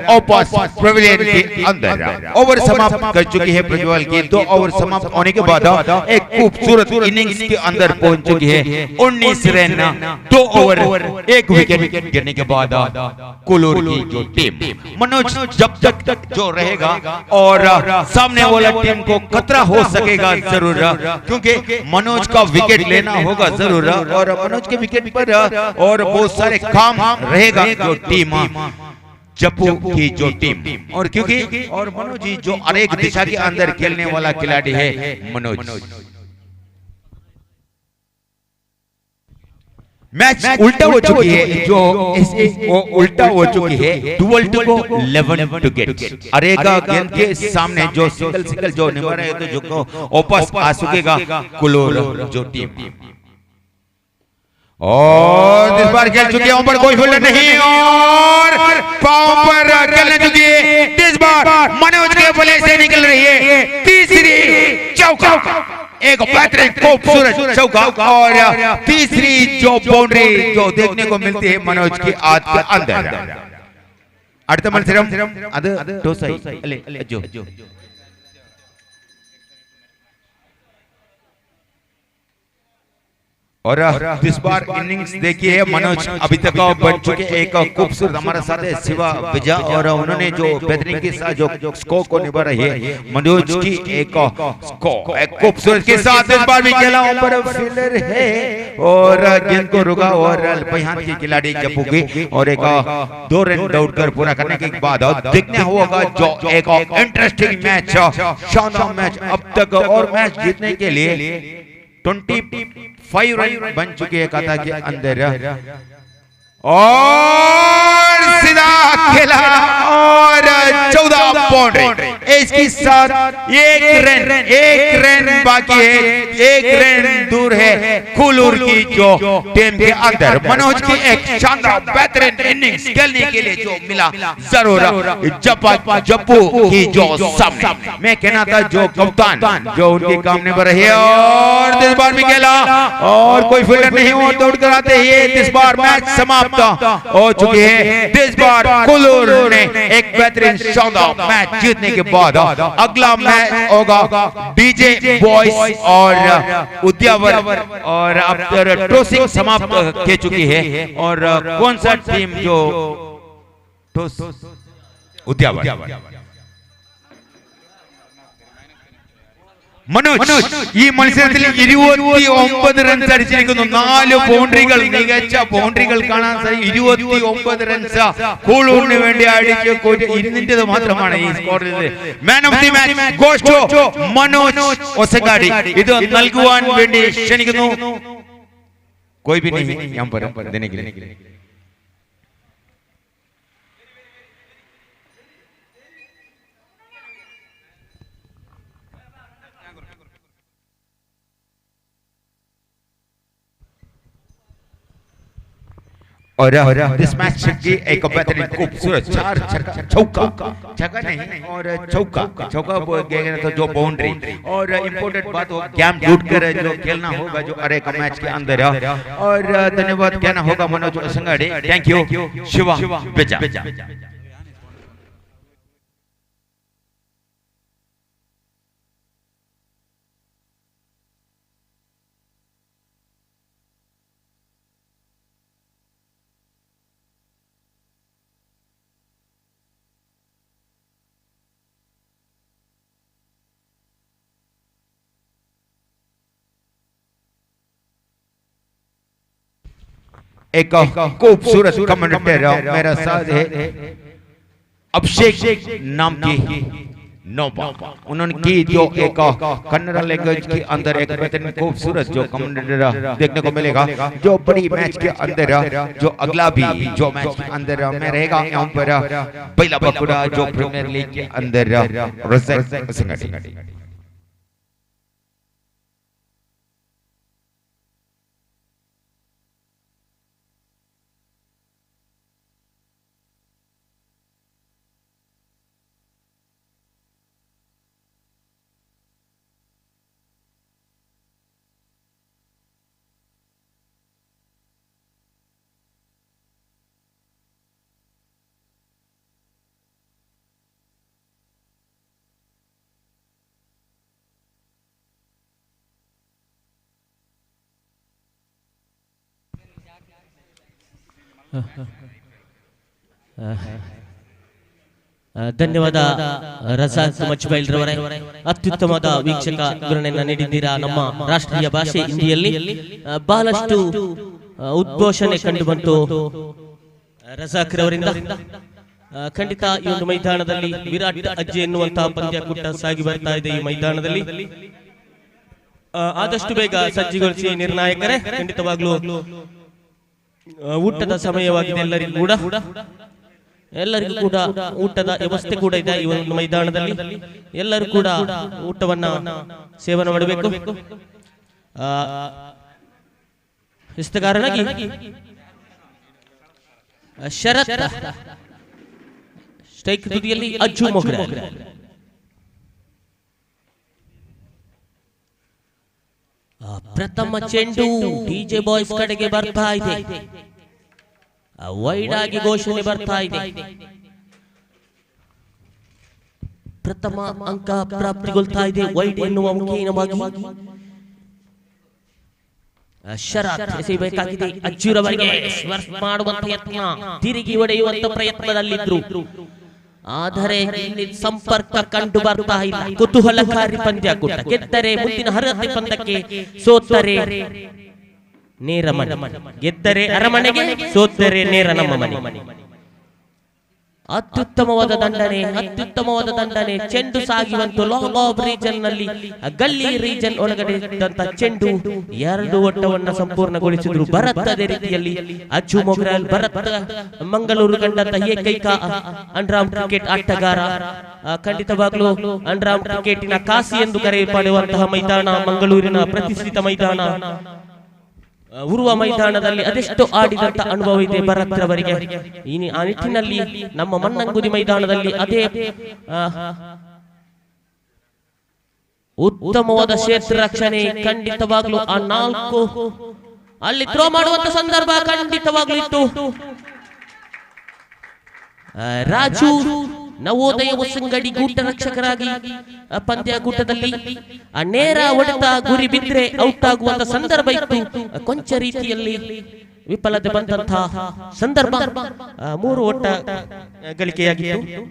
वापस पवेलियन के अंदर। ओवर समाप्त कर चुकी है प्रज्वल की। 2 ओवर समाप्त होने के बाद एक खूबसूरत इनिंग्स के अंदर पहुंच चुकी है। 19 रन 2 ओवर 1 विकेट गिरने के बाद कुलूर की जो टीम मनोज जब तक जो रहेगा और सामने वाला टीम को खतरा हो सकेगा जरूर, क्योंकि मनोज का विकेट लेना होगा जरूर और मनोज के विकेट पर और बहुत सारे काम रहेगा जो टीम जप्पू की जो टीम, और क्योंकि और मनोज जी जो अनेक दिशा के अंदर खेलने वाला खिलाड़ी है मनोज। मैच उल्टा हो चुकी है, जो वो उल्टा हो चुकी है। 12 टू 11 टू गेट। अरेगा गेंद के सामने जो सिंगल सिंगल जो निभा रहे तो जो वापस आ चुकेगा कुलूर जो टीम। और इस बार खेल चुके हैं पर कोई फील्डर नहीं और पांव पर खेलने चुकी है। इस बार मनोज के बल्ले से निकल रही है तीसरी चौका, एक बेहतरीन खूबसूरत चौका और तीसरी जो बाउंड्री जो देखने को मिलती है मनोज की हाथ के अंदर। അടുത്ത മത്സരം അത് ടോസായി അല്ലേ അജോ? और इस बार इनिंग्स देखी है मनोज अभी तक बन चुके एक खूबसूरत हमारे साथ है शिवा विजय और उन्होंने जो बेहतरीन के साथ जो स्कोर को निभा रही है मनोज की एक स्कोर एक खूबसूरत के साथ इस बार भी खेला पर फील्डर है और गेंद को रुका और बयान के खिलाड़ी जप्पू की और एक 2 रन दौड़कर पूरा करने के बाद देखना होगा जो एक इंटरेस्टिंग मैच शानदार मैच अब तक और मैच जीतने के लिए 25 रन बन चुके हैं खाता के अंदर। और सीधा खेला और 14 बाउंड्री इसके साथ 1 रन बाकी है, 1 रन दूर है कुलूर की जो टीम के अंदर। मनोज की एक शानदार बेहतरीन इनिंग्स खेलने के लिए जो मिला जरूर जप्पू की जो सामने मैं कहना था जो कप्तान जो उनके काम निभा रहे और इस बार भी खेला और कोई फील्डर नहीं और दौड़ कर आते ही इस बार मैच समाप्त हो चुकी है। इस बार कुलूर ने एक बेहतरीन शानदार मैच जीतने के बाद अगला मैच होगा डीजे बॉयज और उद्यावर और अब टॉसिंग समाप्त हो चुकी है और कौन सा टीम जो टॉस उद्यावर। മനോജ് ഈ മത്സരത്തിൽ 29 റൺസ് അടിച്ചിരിക്കുന്നു. 4 ബൗണ്ടറികൾ, മികച്ച ബൗണ്ടറികൾ കാണാൻ സാധിക്കും. 29 റൺസ് കൂളൂരിന് വേണ്ടി അടിച്ച് ഇരുന്നിന്റേത് മാത്രമാണ് ഈ സ്കോറിൽ. Man of the match goes to Manoj Osangadi. ഇത് നൽകുവാൻ വേണ്ടി ക്ഷണിക്കുന്നു. कोई भी नहीं यहाँ पर देने के लिए। और इस मैच की एक बेहतरीन खूबसूरत 4 चौका, छक्का नहीं और चौका, चौका गया तो जो बाउंड्री और इम्पोर्टेंट बात हो गेम टूट कर जो खेलना होगा जो अरे का मैच के अंदर। और धन्यवाद कहना होगा मनोज संगाड़े, thank you Shiva बेजा। एक खूबसूरत कमेंटेटर मेरा साथ है अभिषेक नाम की नोबा, उन्होंने की जो एक कन्नड़ लैंग्वेज के अंदर एक बेहतरीन खूबसूरत जो कमेंटेटर देखने को मिलेगा जो बड़ी मैच के अंदर जो अगला भी जो मैच के अंदर में रहेगा यहाँ पर पहला बकुड़ा जो प्रीमियर लीग के अंदर। ಧನ್ಯವಾದ ರಜಾಕ್ ಮಚ್ಬೈಲ್ ರವರೇ, ಅತ್ಯುತ್ತಮವಾದ ವೀಕ್ಷಕ ವಿವರಣೆಯನ್ನು ನೀಡಿದ್ದೀರಾ. ನಮ್ಮ ರಾಷ್ಟ್ರೀಯ ಭಾಷೆ ಹಿಂದಿಯಲ್ಲಿ ಬಹಳಷ್ಟು ಉದ್ಘೋಷಣೆ ಕಂಡು ಬಂತು ರಜಾಕ್ ರವರಿಂದ. ಖಂಡಿತ ಈ ಒಂದು ಮೈದಾನದಲ್ಲಿ ವಿರಾಟ್ ಅಜ್ಜಿ ಎನ್ನುವಂತಹ ಪಂದ್ಯಕೂಟ ಸಾಗಿ ಬರ್ತಾ ಇದೆ. ಈ ಮೈದಾನದಲ್ಲಿ ಆದಷ್ಟು ಬೇಗ ಸಜ್ಜುಗೊಳಿಸಿ ನಿರ್ಣಾಯಕರೇ. ಖಂಡಿತವಾಗ್ಲೂ ಊಟದ ಸಮಯವಾಗಿದೆ, ಎಲ್ಲರಿಗೂ ಕೂಡ ಊಟದ ವ್ಯವಸ್ಥೆ ಕೂಡ ಇದೆ ಈ ಒಂದು ಮೈದಾನದಲ್ಲಿ. ಎಲ್ಲರೂ ಕೂಡ ಊಟವನ್ನ ಸೇವನೆ ಮಾಡಬೇಕು. ಶಿಸ್ತುಗಾರನಾಗಿ ಶರತ್ ಸ್ಟ್ರೈಕ್ ತುದಿಯಲ್ಲಿ ಅಜ್ಜು ಮೊಗ್ರ. ಪ್ರಥಮ ಚೆಂಡು ಡಿಜೆ ಬಾಯ್ಸ್ ಕಡೆಗೆ ಬರ್ತಾ ಇದೆ, ವೈಡ್ ಆಗಿ ಘೋಷಣೆ ಬರ್ತಾ ಇದೆ. ಪ್ರಥಮ ಅಂಕ ಪ್ರಾಪ್ತಿಗೊಳ್ತಾ ಇದೆ ವೈಡ್ ಎನ್ನುವ ಮುಖೇನವಾಗಿ. ಶರತ್ ಎಸೆಯಬೇಕಾಗಿದೆ ಅಜ್ಜುರವರಿಗೆ, ಸ್ಪರ್ಶ ಮಾಡುವಂತ ಯತ್ನ, ತಿರುಗಿ ಹೊಡೆಯುವಂತ ಪ್ರಯತ್ನದಲ್ಲಿದ್ರು, ಆದರೆ ಇಲ್ಲಿ ಸಂಪರ್ಕ ಕಂಡು ಬರ್ತಾ ಇಲ್ಲ. ಕುತೂಹಲಕಾರಿ ಪಂದ್ಯಕೂಟ, ಗೆದ್ದರೆ ಮುಂದಿನ ಅರ್ಹತೆ ಪಂದ್ಯಕ್ಕೆ, ಸೋತರೆ ನೇರ ಮನೆ. ಗೆದ್ದರೆ ಅರಮನೆಗೆ, ಸೋತರೆ ನೇರ ನಮ್ಮ ಮನೆ. ಅತ್ಯುತ್ತಮವಾದ ದಂಡನೆ, ಅತ್ಯುತ್ತಮವಾದ ದಂಡನೆ. ಚೆಂಡು ಸಾಗಿ ಬಂತು ಲಾಂಗ್ ಆಫ್ ರೀಜನ್ ನಲ್ಲಿ, ಗಲ್ಲಿ ರೀಜನ್ ಒಳಗಡೆ ಇದ್ದಂತ ಚೆಂಡು ಎರಡು ಓಟವನ್ನ ಸಂಪೂರ್ಣಗೊಳಿಸಿದ್ರು ಭರತ್. ಅದೇ ರೀತಿಯಲ್ಲಿ ಅಜ್ಜು ಮೊಗ್ರಾಲ್ ಭರತ್ ಮಂಗಳೂರು ಕಂಡಂತ ಏಕೈಕ ಅಂಡ್ರಾಮ್ ಕ್ರಿಕೆಟ್ ಆಟಗಾರ. ಖಂಡಿತವಾಗ್ಲೂ ಅಂಡ್ರಾಮ್ ಕ್ರಿಕೆಟಿನ ಕಾಸಿ ಎಂದು ಕರೆಯಲ್ಪಡುವಂತಹ ಮೈದಾನ ಮಂಗಳೂರಿನ ಪ್ರತಿಷ್ಠಿತ ಮೈದಾನ ಉರುವ ಮೈದಾನದಲ್ಲಿ ಅದೆಷ್ಟು ಆಡಿದಂತ ಅನುಭವ ಇದೆ ಭರತ್ ರವರಿಗೆ. ಆ ನಿಟ್ಟಿನಲ್ಲಿ ನಮ್ಮ ಮನ್ನಂಗುದಿ ಮೈದಾನದಲ್ಲಿ ಅದೇ ಉತ್ತಮವಾದ ಕ್ಷೇತ್ರ ರಕ್ಷಣೆ. ಖಂಡಿತವಾಗ್ಲೂ ಆ 4 ಅಲ್ಲಿ ಥ್ರೋ ಮಾಡುವಂತ ಸಂದರ್ಭ ಖಂಡಿತವಾಗ್ಲೂ ಇತ್ತು. ರಾಜು ನವೋದಯ ಹೊಸಂಗಡಿ ಗೂಟ ರಕ್ಷಕರಾಗಿ ಪಂದ್ಯಕೂಟದಲ್ಲಿ ನೇರ ಹೊಡೆತ ಗುರಿ ಬಿದ್ದರೆ ಔಟ್ ಆಗುವಂತ ಸಂದರ್ಭ ಇತ್ತು. ಕೊಂಚ ರೀತಿಯಲ್ಲಿ ವಿಫಲತೆ ಬಂದಂತಹ ಸಂದರ್ಭ, 3 ಓಟ ಗಳಿಕೆಯಾಗಿತ್ತು.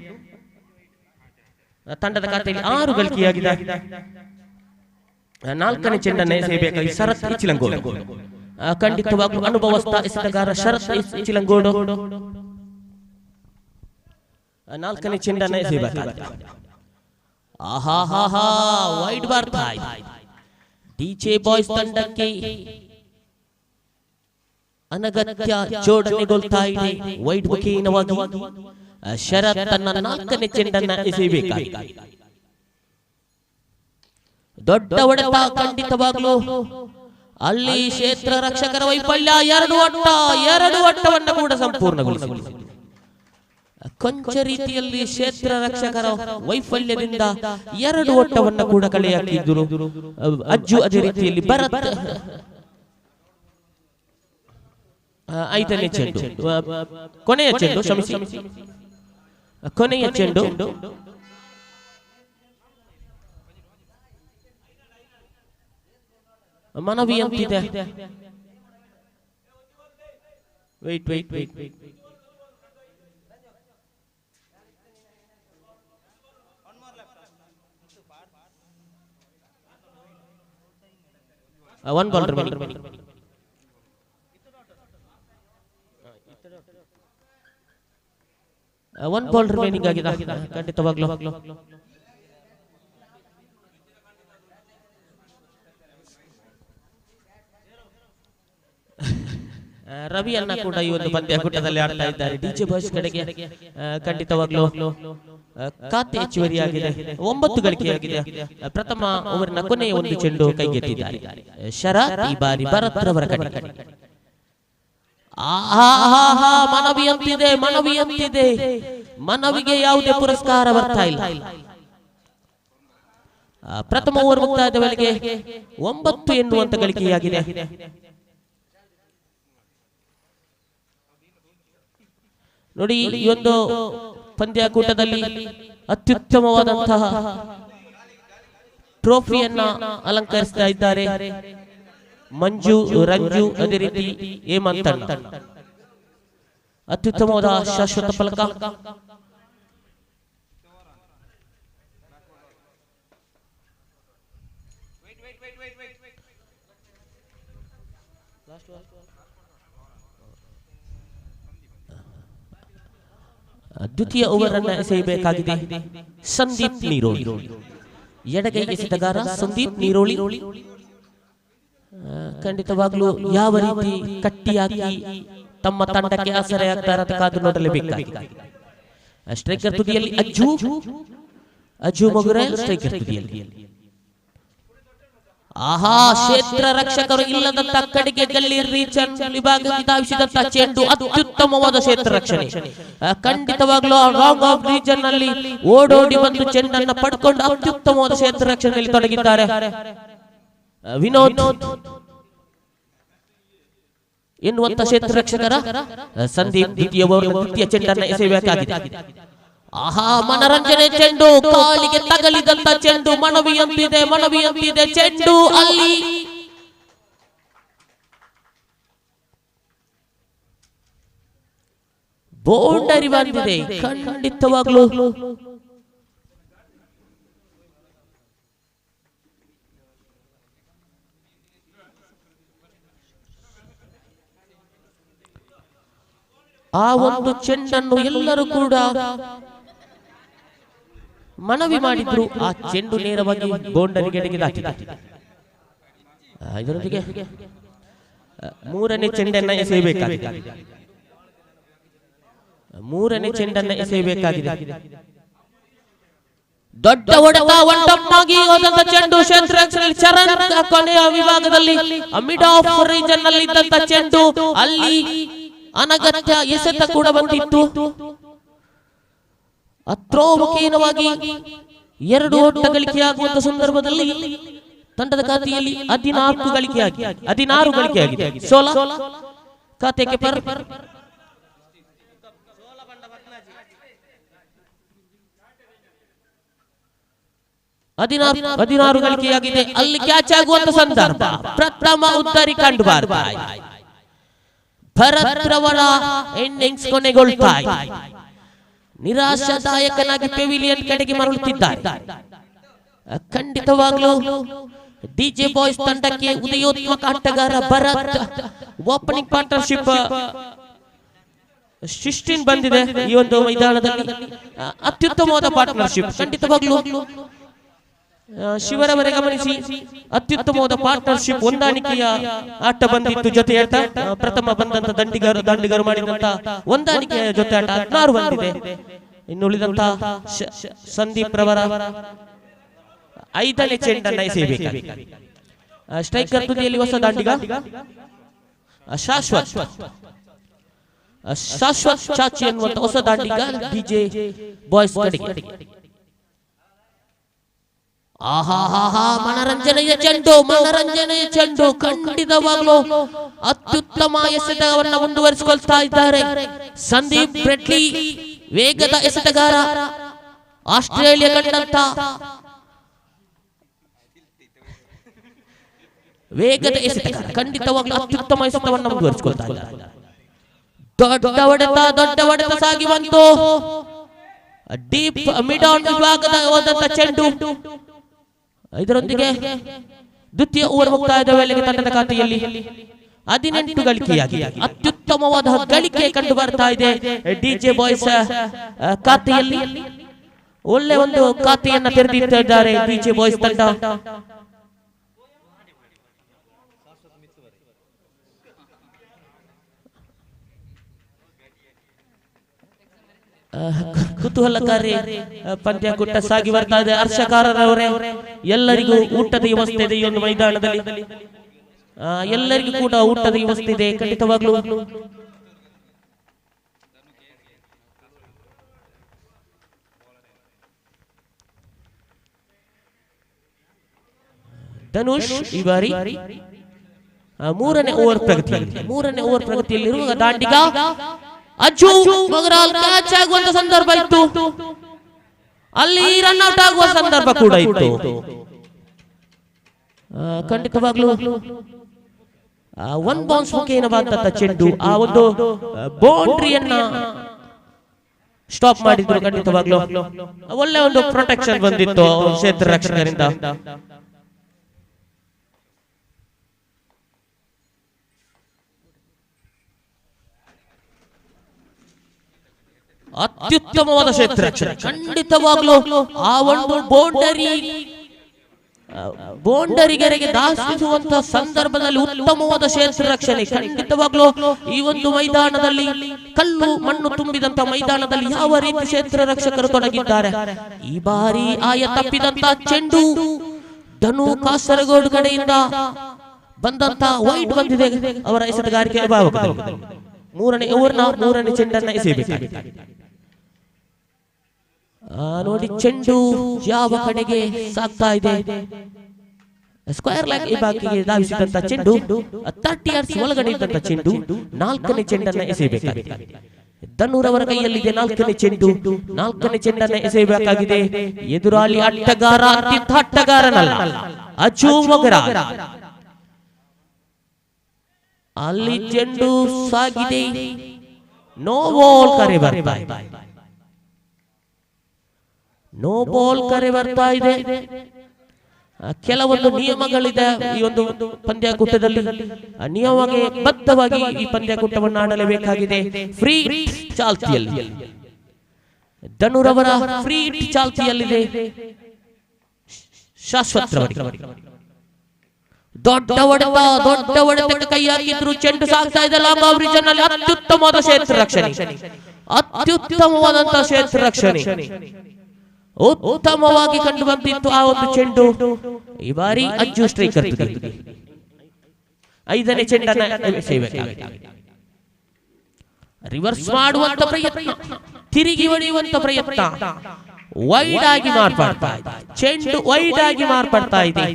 ತಂಡದ ಖಾತೆಯಲ್ಲಿ 6 ಗಳಿಕೆಯಾಗಿದೆ. 4ನೇ ಚೆಂಡನ್ನು ಎಸೆಯಬೇಕಾಗಿ ಶರತ್ ಇಚಿಲಂಗೋಡು. ಖಂಡಿತವಾಗ್ಲೂ ಅನುಭವಸ್ಥ ಎಸೆತಗಾರ ಶರತ್ ಇಚಿಲಂಗೋಡು 4ನೇ ಚೆಂಡನ್ನು ಎಸೆಯಬೇಕಾಗಿದೆ. ಆಹಾ ಹಾ ಹಾ, ವೈಡ್ ಬರ್ತಾ ಇದೆ ಡಿಜೆ ಬಾಯ್ಸ್ ತಂಡಕ್ಕೆ ಅನಗತ್ಯ ಜೋಡಣೆಗೊಳ್ತಾ ಇದೆ ವೈಡ್ ಮುಖೇನವಾಗಿ. ಶರತ್ ತನ್ನ 4ನೇ ಚೆಂಡನ್ನ ಎಸೆಯಬೇಕಾಗಿದೆ. ದೊಡ್ಡ ಹೊಡೆತ ಖಂಡಿತವಾಗ್ಲೂ ಅಲ್ಲಿ ಕ್ಷೇತ್ರ ರಕ್ಷಕರ ವೈಫಲ್ಯ. 2 ಓಟ, 2 ಓಟವನ್ನು ಕೂಡ ಸಂಪೂರ್ಣಗೊಳಿಸಿದೆ. ಕೊಂಚ ರೀತಿಯಲ್ಲಿ ಕ್ಷೇತ್ರ ರಕ್ಷಕರ ವೈಫಲ್ಯದಿಂದ 2 ಓಟವನ್ನು ಕೂಡ ಕಳೆಯಾಕಿದ್ರು ಅಜ್ಜು. ಅದೇ ರೀತಿಯಲ್ಲಿ ಭರತ್ 5ನೇ ಚೆಂಡು, ಕೊನೆಯ ಚೆಂಡು, ಕ್ಷಮಿಸಿ, ಕೊನೆಯ ಚೆಂಡು. ಮನವಿ ಅಂತಿದೆ. Wait wait wait wait one ball remaining. One ball remaining ಆಗಿದೆ ಖಂಡಿತವಾಗ್ಲೂ. ರವಿಯನ್ನ ಕೂಡ ಈ ಒಂದು ಪಂದ್ಯಕೂಟದಲ್ಲಿ ಆಡ್ತಾ ಇದ್ದಾರೆ ಡಿಜೆ ಬಾಯ್ಸ್ ಕಡೆಗೆ. ಖಂಡಿತವಾಗ್ಲೂ ಖಾತೆ ಹೆಚ್ಚುವರಿಯಾಗಿದೆ, 9 ಗಳಿಕೆಯಾಗಿದೆ. ಪ್ರಥಮ ಓವರ್ನ ಕೊನೆಯ ಒಂದು ಚೆಂಡು ಕೈಗೆತ್ತಿದ್ದಾರೆ ಶರತ್. ಈ ಬಾರಿ ಭರತ್ ರವರ ಕಡೆ. ಆಹಾ, ಮನವಿಯಂತಿದೆ, ಮನವಿಯಂತಿದೆ. ಮನವಿಗೆ ಯಾವುದೇ ಪುರಸ್ಕಾರ ಬರ್ತಾ ಇಲ್ಲ. ಪ್ರಥಮ ಓವರ್ ಮುಕ್ತಾಯದ ವೇಳೆಗೆ 9 ಎನ್ನುವಂತ ಗಳಿಕೆಯಾಗಿದೆ. ನೋಡಿ, ಈ ಒಂದು ಪಂದ್ಯಕೂಟದಲ್ಲಿ ಅತ್ಯುತ್ತಮವಾದಂತಹ ಟ್ರೋಫಿಯನ್ನ ಅಲಂಕರಿಸ್ತಾ ಇದ್ದಾರೆ ಮಂಜು, ರಂಜು, ಅದೇ ರೀತಿ ಹೇಮಂತಣ್ಣ. ಅತ್ಯುತ್ತಮವಾದ ಶಾಶ್ವತ ಫಲಕ. ದ್ವಿತೀಯ ಓವರ್ ಅನ್ನು ಎಸೆಯಬೇಕಾಗಿದೆ ಸಂದೀಪ್ ನೀರೋಳಿ. ಎಡಗೈ ಎಸೆತಗಾರ ಸಂದೀಪ್ ನೀರೋಳಿ ಖಂಡಿತವಾಗ್ಲೂ ಯಾವ ರೀತಿ ಕಟ್ಟಿಯಾಗಿ ತಮ್ಮ ತಂಡಕ್ಕೆ ಆಸರೆಯಾಗ್ತಾರೆ ಅಂತ ಕಾದು ನೋಡಲೇಬೇಕಾಗಿದೆ. ಸ್ಟ್ರೈಕರ್ ತುದಿಯಲ್ಲಿ ಅಜ್ಜು ಅಜ್ಜು ಮಗುರೈಲ್ ಸ್ಟ್ರೈಕರ್ ತುದಿಯಲ್ಲಿ. ಆಹಾ, ಕ್ಷೇತ್ರ ರಕ್ಷಕರು ಇಲ್ಲದಂತ ಕಡೆಗೆ ಗಲ್ಲಿ ರೀಚನ್ ವಿಭಾಗಕ್ಕೆ ಧಾವಿಸಿದಂತ ಚೆಂಡು ಅತ್ಯುತ್ತಮವಾದ ಕ್ಷೇತ್ರ ರಕ್ಷಣೆ. ಖಂಡಿತವಾಗ್ಲೂ ರಾಂಗ್ ಆಫ್ ರೀಜನ್ ನಲ್ಲಿ ಓಡೋಡಿ ಬಂದು ಚೆಂಡನ್ನ ಪಡ್ಕೊಂಡು ಅತ್ಯುತ್ತಮವಾದ ಕ್ಷೇತ್ರ ರಕ್ಷಣೆಯಲ್ಲಿ ತೊಡಗಿದ್ದಾರೆ ವಿನೋದ್ ಎನ್ನುವಂತ ಕ್ಷೇತ್ರ ರಕ್ಷಕರ ಸಂದೀಪ್ ದ್ವಿತೀಯ ದ್ವಿತೀಯ ಚೆಂಡನ್ನ ಎಸೆಯಬೇಕಾಗಿದೆ. ಆಹಾ, ಮನರಂಜನೆ ಚೆಂಡು, ಕಾಲಿಗೆ ತಗಲಿದಂತ ಚೆಂಡು, ಮನವಿಯಂತಿದೆ ಮನವಿಯಂತಿದೆ ಚೆಂಡು ಅಲ್ಲಿ ಬೌಂಡರಿ ಬಂದಿದೆ. ಖಂಡಿತವಾಗ್ಲೂ ಆ ಒಂದು ಚೆಂಡನ್ನು ಎಲ್ಲರೂ ಕೂಡ ಮನವಿ ಮಾಡಿದ್ರು. ಆ ಚೆಂಡು ನೇರವಾಗಿ ಬೌಂಡರಿಗೆ ದಾಟಿದೆ. ಇದರೊಂದಿಗೆ ಮೂರನೇ ಚೆಂಡನ್ನ ಎಸೆಯಬೇಕಾಗಿದೆ. ಮೂರನೇ ಚೆಂಡನ್ನ ಎಸೆಯಬೇಕಾಗಿದೆ. ದೊಡ್ಡ ಹೊಡೆತ ಒಂಟಪ್ಪಾಗಿ ಹೋದಂತ ಚೆಂಡು ಕ್ಷೇತ್ರ ಚರಣ್ ಕೊನೆಯ ವಿಭಾಗದಲ್ಲಿ ಮಿಡ್ ಆಫ್ ರೀಜನ್ ನಲ್ಲಿ ಇದ್ದಂತ ಚೆಂಡು ಅಲ್ಲಿ ಅನಗತ್ಯ ಎಸೆತ ಕೂಡ ಬಂದಿತ್ತು. ಅತ್ರೋಮುಖೀನವಾಗಿ 2 ಓಟ ಗಳಿಕೆಯಾಗುವಂತ ಸಂದರ್ಭದಲ್ಲಿ ತಂಡದ ಖಾತೆಯಲ್ಲಿ 14 ಗಳಿಕೆಯಾಗಿದೆ. 16 ಗಳಿಕೆಯಾಗಿದೆ. ಸೋಲ ಖಾತೆಗೆ ಪರ್ 16 ಗಳಿಕೆಯಾಗಿದೆ. ಅಲ್ಲಿ ಕ್ಯಾಚ್ ಆಗುವಂತ ಸಂದರ್ಭ ಪ್ರಥಮ ಉದ್ದರಿ ಕಂಡು ಬಾರ್ದ ಭರತ್ ರವರ ಇನ್ನಿಂಗ್ಸ್ ಕೊನೆಗೊಳ್ತಾ ನಿರಾಶಾದಾಯಕನಾಗಿ ಪೆವಿಲಿಯನ್ ಕಡೆಗೆ ಮರಳುತ್ತಿದ್ದಾರೆ. ಖಂಡಿತವಾಗ್ಲೂ ಡಿಜೆ ಬಾಯ್ಸ್ ತಂಡಕ್ಕೆ ಉದಯೋತ್ಮಕ ಆಟಗಾರ ಭರತ್ ಓಪನಿಂಗ್ ಪಾರ್ಟ್ನರ್ಶಿಪ್ 16 ಬಂದಿದೆ ಈ ಒಂದು ಮೈದಾನದಲ್ಲಿ. ಅತ್ಯುತ್ತಮವಾದ ಪಾರ್ಟ್ನರ್ಶಿಪ್ ಖಂಡಿತವಾಗ್ಲೂ ಶಿವರವರೇ ಗಮನಿಸಿ, ಅತ್ಯುತ್ತಮವಾದ ಪಾರ್ಟ್ನರ್ಶಿಪ್ ಹೊಂದಾಣಿಕೆಯ ಆಟ ಬಂದಿತ್ತು. ಜೊತೆಯಾಟ ಪ್ರಥಮ ಬಂದಂತ ದಂಡಿಗರು ಮಾಡಿದಂತ ಹೊಂದಾಣಿಕೆಯ ಜೊತೆ ಆಟ 16 ಬಂದಿದೆ. ಇನ್ನುಳಿದಂತ ಸಂದೀಪ್ ರವರ 5ನೇ ಚೆಂಡನ್ನ ಎಸೆಯಬೇಕಾಗಿದೆ. ಸ್ಟ್ರೈಕರ್ ತುದಿಯಲ್ಲಿ ಹೊಸ ದಾಂಡಿಗ ಶಾಶ್ವತ್ ಶಾಶ್ವತ್ ಚಾಚಿ ಎನ್ನುವಂತ ಹೊಸ ದಾಂಡಿಗ ಡಿಜೆ ಬಾಯ್ಸ್ ಕಡೆಗೆ. ಆಹಾ ಹಾ ಹಾ, ಮನರಂಜನೆಯ ಚೆಂಡು ಮನರಂಜನೆಯ ಚೆಂಡು. ಖಂಡಿತವಾಗ್ಲೂ ಅತ್ಯುತ್ತಮ ಎಸೆತವನ್ನ ಮುಂದುವರಿಸಿಕೊಳ್ತಾ ಇದ್ದಾರೆ ಸಂದೀಪ್ ಬ್ರೆಡ್ಲಿ, ವೇಗದ ಎಸೆತಗಾರ, ಆಸ್ಟ್ರೇಲಿಯಾ ಕಂಡಂತ ವೇಗದ ಎಸೆತಗಾರ. ಖಂಡಿತವಾಗ್ಲೂ ಅತ್ಯುತ್ತಮ ಎಸೆತವನ್ನು ಮುಂದುವರಿಸಿಕೊಳ್ತಾ ಇದ್ದಾರೆ. ದೊಡ್ಡ ಹೊಡೆತ ದೊಡ್ಡ ಹೊಡೆತ ಸಾಗಿ ಬಂತು. ಡೀಪ್ ಮಿಡ್ ಆನ್ ವಿಭಾಗದ ಹೋದಂತ ಚೆಂಡು. ಇದರೊಂದಿಗೆ ದ್ವಿತೀಯ ಓವರ್ ಮುಕ್ತಾಯದ ವೇಳೆಗೆ ತಂಡದ ಖಾತೆಯಲ್ಲಿ 18 ಗಳಿಕೆಯಾಗಿದೆ. ಅತ್ಯುತ್ತಮವಾದ ಗಳಿಕೆ ಕಂಡು ಬರ್ತಾ ಇದೆ ಡಿಜೆ ಬಾಯ್ಸ್ ಖಾತೆಯಲ್ಲಿ. ಒಳ್ಳೆ ಒಂದು ಖಾತೆಯನ್ನ ತೆರೆದಿಟ್ಟಿದ್ದಾರೆ ಡಿಜೆ ಬಾಯ್ಸ್ ತಂಡ. ಕುತೂಹಲಕಾರಿ ಪಂದ್ಯಕೂಟ ಸಾಗಿ ಬರ್ತಾ ಇದೆ. ಹರ್ಷಕಾರರವರೇ, ಎಲ್ಲರಿಗೂ ಊಟದ ವ್ಯವಸ್ಥೆ ಇದೆ ಈ ಒಂದು ಮೈದಾನದಲ್ಲಿ. ಎಲ್ಲರಿಗೂ ಕೂಡ ಊಟದ ವ್ಯವಸ್ಥೆ ಇದೆ ಖಂಡಿತವಾಗ್ಲೂ. ಧನುಷ್ ಈ ಬಾರಿ ಮೂರನೇ ಓವರ್ ಪ್ರಗತಿಯಲ್ಲಿ, ಮೂರನೇ ಓವರ್ ಪ್ರಗತಿಯಲ್ಲಿರುವ ದಾಂಡಿಗ ಅಜ್ಜು ಮಗರಾಲ್ ಕ್ಯಾಚ್ ಆಗುವಂತ ಸಂದರ್ಭ ಇತ್ತು, ಅಲ್ಲಿ ರನ್ ಔಟ್ ಆಗುವ ಸಂದರ್ಭ ಕೂಡ ಇತ್ತು. ಖಂಡಿತವಾಗ್ಲೂ ಒನ್ ಬೌನ್ಸ್ ಮುಖೇನವಾದಂತ ಚೆಂಡು ಆ ಒಂದು ಬೌಂಡ್ರಿಯನ್ನ ಸ್ಟಾಪ್ ಮಾಡಿದ್ರು. ಖಂಡಿತವಾಗ್ಲೂ ಒಳ್ಳೆ ಒಂದು ಪ್ರೊಟೆಕ್ಷನ್ ಬಂದಿತ್ತು ಕ್ಷೇತ್ರ ರಕ್ಷಕರಿಂದ. ಅತ್ಯುತ್ತಮವಾದ ಕ್ಷೇತ್ರ ರಕ್ಷಣೆ, ಖಂಡಿತವಾಗ್ಲೂ ಆ ಒಂದು ಬೌಂಡರಿಗೆರೆಗೆ ದಾಟಿಸುವಂತಹ ಸಂದರ್ಭದಲ್ಲಿ ಉತ್ತಮವಾದ ಕ್ಷೇತ್ರ ರಕ್ಷಣೆ. ಖಂಡಿತವಾಗ್ಲೂ ಈ ಒಂದು ಮೈದಾನದಲ್ಲಿ ಕಲ್ಲು ಮಣ್ಣು ತುಂಬಿದಂತ ಮೈದಾನದಲ್ಲಿ ಯಾವ ರೀತಿ ಕ್ಷೇತ್ರ ರಕ್ಷಕರು ತೊಡಗಿದ್ದಾರೆ. ಈ ಬಾರಿ ಆಯ ತಪ್ಪಿದಂತ ಚೆಂಡು ಧನು ಕಾಸರಗೋಡು ಕಡೆಯಿಂದ ಬಂದಂತ ವೈಡ್ ಬಂದಿದೆ ಅವರ ಎಸೆತಗಾರಿಕೆ ವಿಭಾಗದಲ್ಲಿ. ಮೂರನೇ ಓವರ್ನ ಮೂರನೇ ಚೆಂಡನ್ನ ಎಸೆಯಬೇಕಾಗಿದೆ. ನೋಡಿ ಚೆಂಡು ಯಾವ ಕಡೆಗೆ ಸಾಗ್ತಾ ಇದೆ. ಸ್ಕ್ವೇರ್ ಲೆಗ್ ವಿಭಾಗಕ್ಕೆ ಧಾವಿಸಿದಂತ ಚೆಂಡು 30 ಯಾರ್ಡ್ಸ್ ಒಳಗಡೆ ಇದ್ದಂತ ಚೆಂಡು. ನಾಲ್ಕನೇ ಚೆಂಡನ್ನ ಎಸೆಯಬೇಕಾಗಿದೆ. ಧನುರವರ ಕೈಯಲ್ಲಿದೆ ನಾಲ್ಕನೇ ಚೆಂಡು. ನಾಲ್ಕನೇ ಚೆಂಡನ್ನ ಎಸೆಯಬೇಕಾಗಿದೆ. ಎದುರಾಳಿ ಆಟಗಾರ ಅತ್ಯಂತ ಆಟಗಾರನಲ್ಲ, ಅಜು ಮೊಗರ. ಅಲ್ಲಿ ಚೆಂಡು ಸಾಗಿದೆ, ನೋ ಬಾಲ್ ಕರೆ ಬರ್ತಾ ಇದೆ. ನೋ ಬಾಲ್ ಕರೆ ಬರ್ತಾ ಇದೆ. ಕೆಲವೊಂದು ನಿಯಮಗಳಿದೆ ಈ ಒಂದು ಪಂದ್ಯಾಕೂಟದಲ್ಲಿ. ಆ ನಿಯಮಕ್ಕೆ ಬದ್ಧವಾಗಿ ಈ ಪಂದ್ಯಾಕೂಟವನ್ನು ಆಡಲೇಬೇಕಾಗಿದೆ. ಫ್ರೀ ಚಾಲ್ತಿಯಲ್ಲಿ ಧನುರವರ ಫ್ರೀ ಚಾಲ್ತಿಯಲ್ಲಿದೆ. ಶಾಶ್ವತರವರಿಗೆ ದೊಡ್ಡ ಹೊಡೆತ, ದೊಡ್ಡ ಹೊಡೆತಕ್ಕೆ ಕೈ ಹಾಕಿದ್ರು. ಚೆಂಡು ಸಾಗ್ತಾ ಇದೆ ಲಾಂಗ್ ಆಫ್ ರೀಜನ್ ನಲ್ಲಿ. ಅತ್ಯುತ್ತಮವಾದ ಕ್ಷೇತ್ರ ರಕ್ಷಣೆ, ಅತ್ಯುತ್ತಮವಾದಂತಹ ಕ್ಷೇತ್ರ ರಕ್ಷಣೆ ಉತ್ತಮವಾಗಿ ಕಂಡು ಬಂದಿತ್ತು ಆ ಒಂದು ಚೆಂಡು. ಈ ಬಾರಿ ಅಜ್ಜು ಸ್ಟ್ರೈಕರ್ ಐದನೇ ಚೆಂಡನ್ನ ಎಸೆಯಬೇಕಾಗಿದೆ. ರಿವರ್ಸ್ ಮಾಡುವಂತ ಪ್ರಯತ್ನ, ತಿರುಗಿ ಹೊಡೆಯುವಂತ ಪ್ರಯತ್ನ, ವೈಡ್ ಆಗಿ ಮಾರ್ಪಡ್ತಾ ಇದೆ ಚೆಂಡು, ವೈಡ್ ಆಗಿ ಮಾರ್ಪಡ್ತಾ ಇದೆ.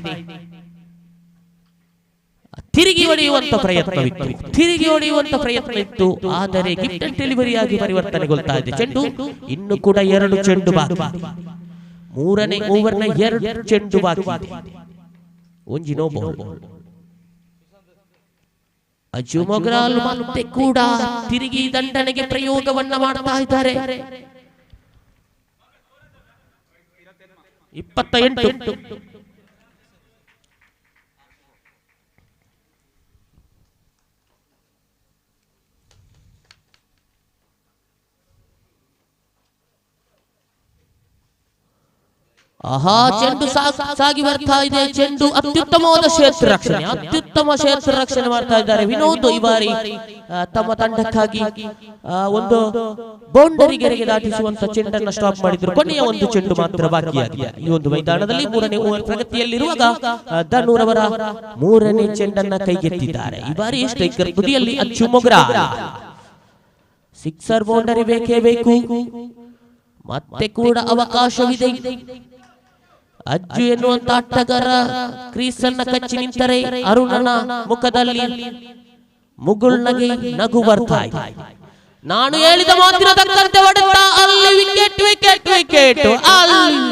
ತಿರುಗಿ ಹೊಡೆಯುವಂತ ಪ್ರಯತ್ನವಿತ್ತು, ತಿರುಗಿ ಹೊಡೆಯುವಂತ ಪ್ರಯತ್ನ ಇತ್ತು, ಆದರೆ ಗಿಫ್ಟ್ ಅಂಡ್ ಡೆಲಿವರಿ ಆಗಿ ಪರಿವರ್ತನೆಗೊಳ್ತಾ ಇದೆ ಚೆಂಡು. ಇನ್ನು ಕೂಡ ಎರಡು ಚೆಂಡು ಬಾಕಿ, ಮೂರನೇ ಓವರ್ನ ಎರಡು ಚೆಂಡು ಬಾಕಿ ಇದೆ. ಒಂಜಿ ನೋ ಬಾಲ್. ಅಜು ಮೊಗ್ರಾಲ್ ಮತ್ತೆ ಕೂಡ ತಿರುಗಿ ದಂಡನೆಗೆ ಪ್ರಯೋಗವನ್ನ ಮಾಡ್ತಾ ಇದ್ದಾರೆ. 28. ಆಹಾ, ಚೆಂಡು ಸಾಗಿ ಬರ್ತಾ ಇದೆ. ಚೆಂಡು ಅತ್ಯುತ್ತಮವಾದ ಕ್ಷೇತ್ರ ರಕ್ಷಣೆ, ಅತ್ಯುತ್ತಮ ಕ್ಷೇತ್ರ ರಕ್ಷಣೆ ಮಾಡ್ತಾ ಇದ್ದಾರೆ ವಿನೋದ್. ಈ ಬಾರಿ ತಮ್ಮ ತಂಡಕ್ಕಾಗಿ ಒಂದು ಬೌಂಡರಿ ಗೆರೆಗೆ ದಾಟಿಸುವಂತ ಚೆಂಡನ್ನು ಸ್ಟಾಪ್ ಮಾಡಿದ್ರು. ಕೊನೆಯ ಒಂದು ಚೆಂಡು ಮಾತ್ರ ಬಾಕಿಯಾಗಿದೆ ಈ ಒಂದು ಮೈದಾನದಲ್ಲಿ. ಮೂರನೇ ಓವರ್ ಪ್ರಗತಿಯಲ್ಲಿರುವಾಗ ಧನುರವರ ಮೂರನೇ ಚೆಂಡನ್ನ ಕೈಗೆತ್ತಿದ್ದಾರೆ. ಈ ಬಾರಿ ಸ್ಟ್ರೈಕರ್ ತುದಿಯಲ್ಲಿ ಅಚ್ಚು ಮೊಗ್ರಾ. ಸಿಕ್ಸರ್ ಬೌಂಡರಿ ಬೇಕೇ ಬೇಕು, ಮತ್ತೆ ಕೂಡ ಅವಕಾಶವಿದೆ. ಅಜ್ಜು ಎನ್ನುವಂತ ಆಟಗಾರ ಕ್ರೀಸನ್ನ ಕಚ್ಚಿ ನಿಂತರೆ ಅರುಣನ ಮುಖದಲ್ಲಿ ಮುಗುಳ್ನಗೆ ನಗು ಬರ್ತಾ ಇದೆ. ನಾನು ಹೇಳಿದ ಮಾತಿನ ತಕ್ಕಂತೆ ಹೊಡೆತ, ಅಲ್ಲಿ ವಿಕೆಟ್, ವಿಕೆಟ್, ವಿಕೆಟ್ ಅಲ್ಲಿ.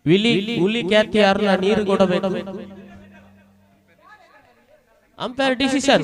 ವಿಲಿ ಹುಲಿ ಖ್ಯಾತಿ ಅರ್ಲ ನೀರು ಕೊಡಬೇಕು. Umpire decision.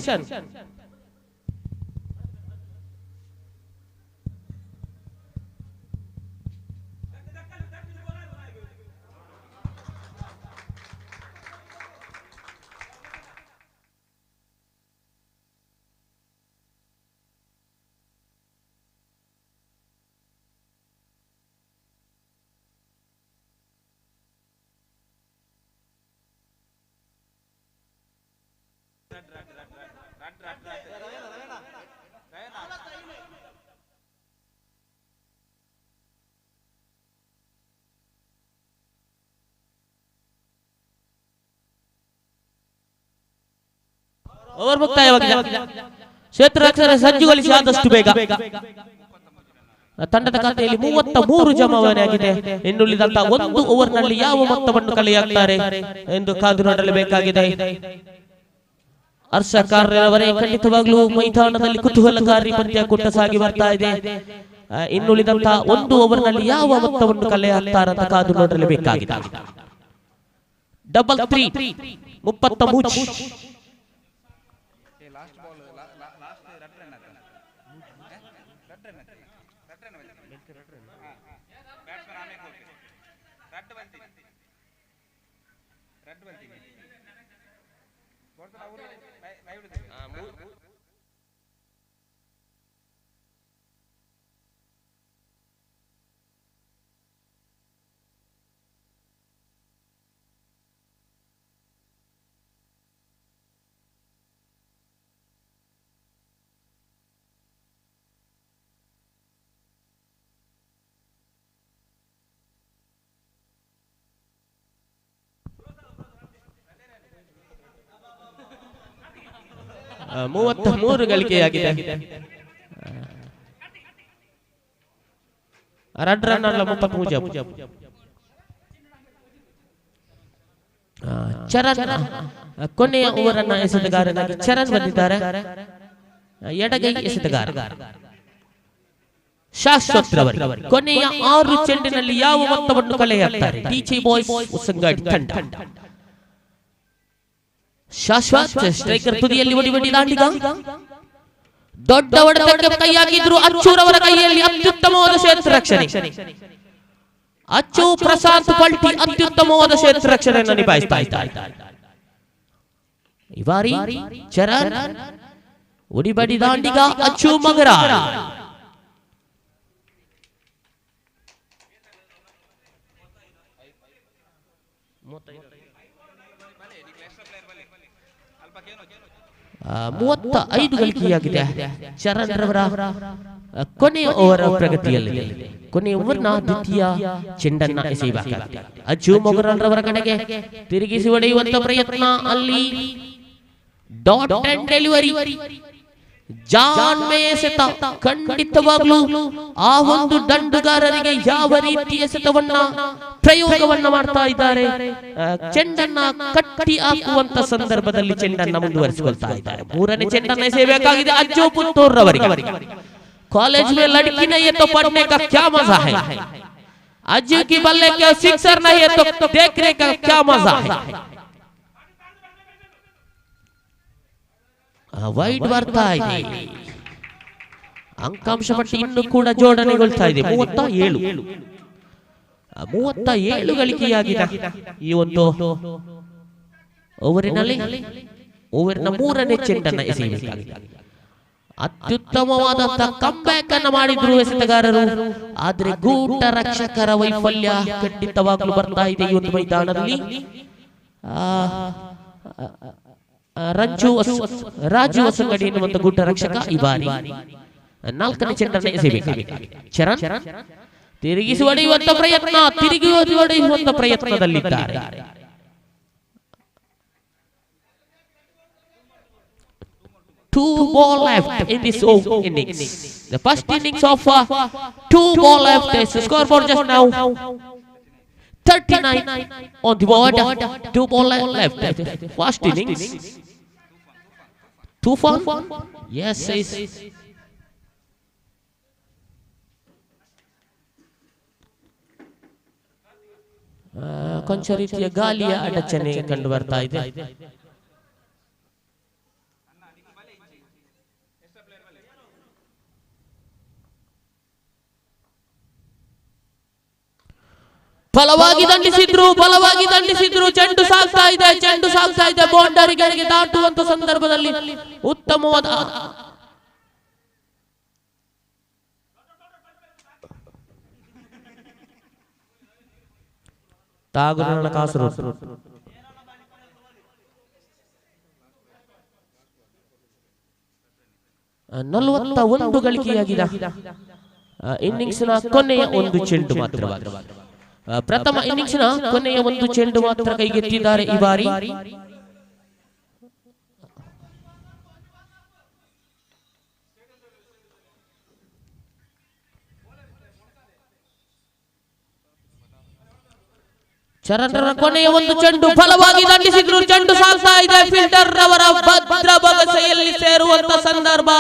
ಓವರ್ ಮುಕ್ತಾಯವಾಗಿದೆ. ಕ್ಷೇತ್ರ ರಕ್ಷಣೆ ಸಜ್ಜುಗೊಳಿಸಿ ಆದಷ್ಟು ಬೇಗ. ತಂಡದ ಖಾತೆಯಲ್ಲಿ 33 ಜಮಾವಣೆ ಆಗಿದೆ. ಇನ್ನುಳಿದಂತಹ ಒಂದು ಓವರ್ನಲ್ಲಿ ಯಾವ ಮೊತ್ತವನ್ನು ಕಲೆಯಾಗ್ತಾರೆ ಎಂದು ಕಾದು ನೋಡಲೇಬೇಕಾಗಿದೆ. ಹರ್ಷ ಕಾರ್ಯವರೇ, ಖಂಡಿತವಾಗ್ಲೂ ಮೈದಾನದಲ್ಲಿ ಕುತೂಹಲಕಾರಿ ಪಂದ್ಯಕೂಟ ಸಾಗಿ ಬರ್ತಾ ಇದೆ. ಇನ್ನುಳಿದಂತಹ ಒಂದು ಓವರ್ನಲ್ಲಿ ಯಾವ ಮೊತ್ತವನ್ನು ಕಲೆ ಹಾಕ್ತಾರಂತ ಕಾದು ನೋಡಲೇಬೇಕಾಗಿದೆ. 33 33. 33 ಗಳಿಕೆಯಾಗಿದೆ. 2 ರನ್ ಅಲ್ಲ, 33. ಚರಣ್ ಕೊನೆಯ ಓವರ್ ಅನ್ನ ಎಸೆತಗಾರನಾಗಿ ಚರಣ್ ಬಂದಿದ್ದಾರೆ. ಎಡಗೈ ಎಸೆತಗಾರ ಶಾಶ್ವತ್ ರವರು ಕೊನೆಯ 6 ಚೆಂಡಿನಲ್ಲಿ ಯಾವ ಮೊತ್ತವನ್ನು ಕಲೆ ಹಾಕ್ತಾರೆ ಡಿಜೆ ಬಾಯ್ಸ್ ಉಸಂಗಾಡಿ ತಂಡ. ಶಾಶ್ವತ್ ಸ್ಟ್ರೈಕರ್ ತುದಿಯಲ್ಲಿ ಒಡಿ ದಾಂಡಿಗ ದೊಡ್ಡ ಹೊಡೆತಕ್ಕೆ ಕೈ ಹಾಕಿದ್ರು. ಅಚ್ಚೂರವರ ಕೈಯಲ್ಲಿ ಅತ್ಯುತ್ತಮವಾದ ಕ್ಷೇತ್ರ ರಕ್ಷಣೆ. ಅಚ್ಚು ಪ್ರಶಾಂತ್ ಪಲ್ಟಿ ಅತ್ಯುತ್ತಮವಾದ ಕ್ಷೇತ್ರ ರಕ್ಷಣೆಯನ್ನು ನಿಭಾಯಿಸ್ತಾ ಇದ್ದಾರೆ. ಈ ಬಾರಿ ಚರಣ್ ಒಡಿಬಡಿ ದಾಂಡಿಗ ಅಚ್ಚು ಮಗರ. 35 ಗಳಿಕೆಯಾಗಿದೆ ಚರಣ್ ರವರ ಕೊನೆಯ ಓವರ್ ಪ್ರಗತಿಯಲ್ಲಿ. ಕೊನೆಯ ಓವರ್ನ ದ್ವಿತೀಯ ಚೆಂಡನ್ನ ಎಸೆಯಬೇಕಾಗಿದೆ. ಅಜ್ಜು ಮೊಗರನ್ ರವರ ಕಡೆಗೆ ತಿರುಗಿಸಿ ಹೊಡೆಯುವಂತ ಪ್ರಯತ್ನ. ಅಲ್ಲಿ ಡಾಟ್ ಅಂಡ್ ಡೆಲಿವರಿ ಜಾನ್ ಮೇ ಎಸೆತ. ಖಂಡಿತವಾಗ್ಲೂ ಆ ಒಂದು ದಂಡುಗಾರರಿಗೆ ಯಾವ ರೀತಿಯ ಎಸೆತವನ್ನ ಪ್ರಯೋಗವನ್ನ ಮಾಡ್ತಾ ಇದ್ದಾರೆ. ಚೆಂಡನ್ನ ಕಟ್ಟಿ ಹಾಕುವಂತ ಸಂದರ್ಭದಲ್ಲಿ ಚೆಂಡನ್ನ ಮುಂದುವರಿಸಿಕೊಳ್ತಾ ಇದ್ದಾರೆ. ಮೂರನೇ ಚೆಂಡನ್ನ ಎಸೆಯಬೇಕಾಗಿದೆ ಅಜ್ಜು ಪುತ್ತೂರ್ ರವರಿಗೆ. कॉलेज में लड़की नहीं है तो पढ़ने का क्या मजा है, अज्जू की बल्ले के सिक्सर नहीं है तो देखने का क्या मजा है. ವೈಡ್ ಬರ್ತಾ ಇದೆ. ಅಂಕಾಂಶ ಪಟ್ಟಿ ಇನ್ನೂ ಕೂಡ ಜೋಡಣೆಗೊಳ್ತಾ ಇದೆ. 37 37 ಗಳಿಕೆಯಾಗಿದೆ ಈ ಒಂದು ಓವರಿನಲ್ಲಿ. ಓವರಿನ ಮೂರನೇ ಚೆಂಡನ್ನ ಎಸೆಯಬೇಕಾಗಿದೆ. ಅತ್ಯುತ್ತಮವಾದಂತಹ ಕಮ್ಬ್ಯಾಕ್ ಅನ್ನು ಮಾಡಿದ್ರು ಎಸೆತಗಾರರು. ಆದ್ರೆ ಗೂಟ ರಕ್ಷಕರ ವೈಫಲ್ಯ ಖಂಡಿತವಾಗ್ಲೂ ಬರ್ತಾ ಇದೆ ಈ ಒಂದು ಮೈದಾನದಲ್ಲಿ. ರಾಜು ಹೊಸಂಗಡಿ ಎನ್ನುವಂತ ಗೂಟ ರಕ್ಷಕ ಈ ಬಾರಿ ನಾಲ್ಕನೇ ಚೆಂಡನ್ನು ಎಸೆಯಬೇಕಾಗಿದೆ. ಚರಣ್ ತಿರುಗಿಸಿ ಹೊಡೆಯುವಂತ ಪ್ರಯತ್ನ, ತಿರುಗಿ ಹೊಡೆಯುವಂತ ಪ್ರಯತ್ನದಲ್ಲಿದ್ದಾರೆ. Two ball left in this innings. The first innings of 2 ball left is the scoreboard just now. 39 on the board. 2 ball left. First innings. 2-4. Yes, is. ಕೊಂಚ ರೀತಿಯ ಗಾಲಿಯ ಅಡಚಣೆ ಕಂಡು ಬರ್ತಾ ಇದೆ. ಬಲವಾಗಿ ದಂಡಿಸಿದ್ರು, ಬಲವಾಗಿ ದಂಡಿಸಿದ್ರು. ಚೆಂಡು ಸಾಗ್ತಾ ಇದೆ, ಚೆಂಡು ಸಾಗ್ತಾ ಇದೆ. ಬೌಂಡರಿಗಳಿಗೆ ದಾಟುವಂತ ಸಂದರ್ಭದಲ್ಲಿ ಉತ್ತಮವಾದ ತಾಗುರನ ಕಾಸರಗೋಡು. 41 ಗಳಿಕೆಯಾಗಿದೆ ಇನ್ನಿಂಗ್ಸ್ನ ಕೊನೆಯ ಒಂದು ಚೆಂಡು ಮಾತ್ರವಾಗಿದೆ. ಪ್ರಥಮ ಇನ್ನಿಂಗ್ಸ್ನ ಕೊನೆಯ ಒಂದು ಚೆಂಡು ಮಾತ್ರ ಕೈಗೆತ್ತಿದ್ದಾರೆ ಈ ಬಾರಿ. ಚರಣರ ಕೊನೆಯ ಒಂದು ಚೆಂಡು ಫಲವಾಗಿ ದಂಡಿಸಿದ್ರು. ಚೆಂಡು ಸಾಗ್ತಾ ಇದೆ. ಫೀಲ್ಡರ್ ರವರ ಭದ್ರ ಬಗಸೆಯಲ್ಲಿ ಸೇರುವಂತ ಸಂದರ್ಭ.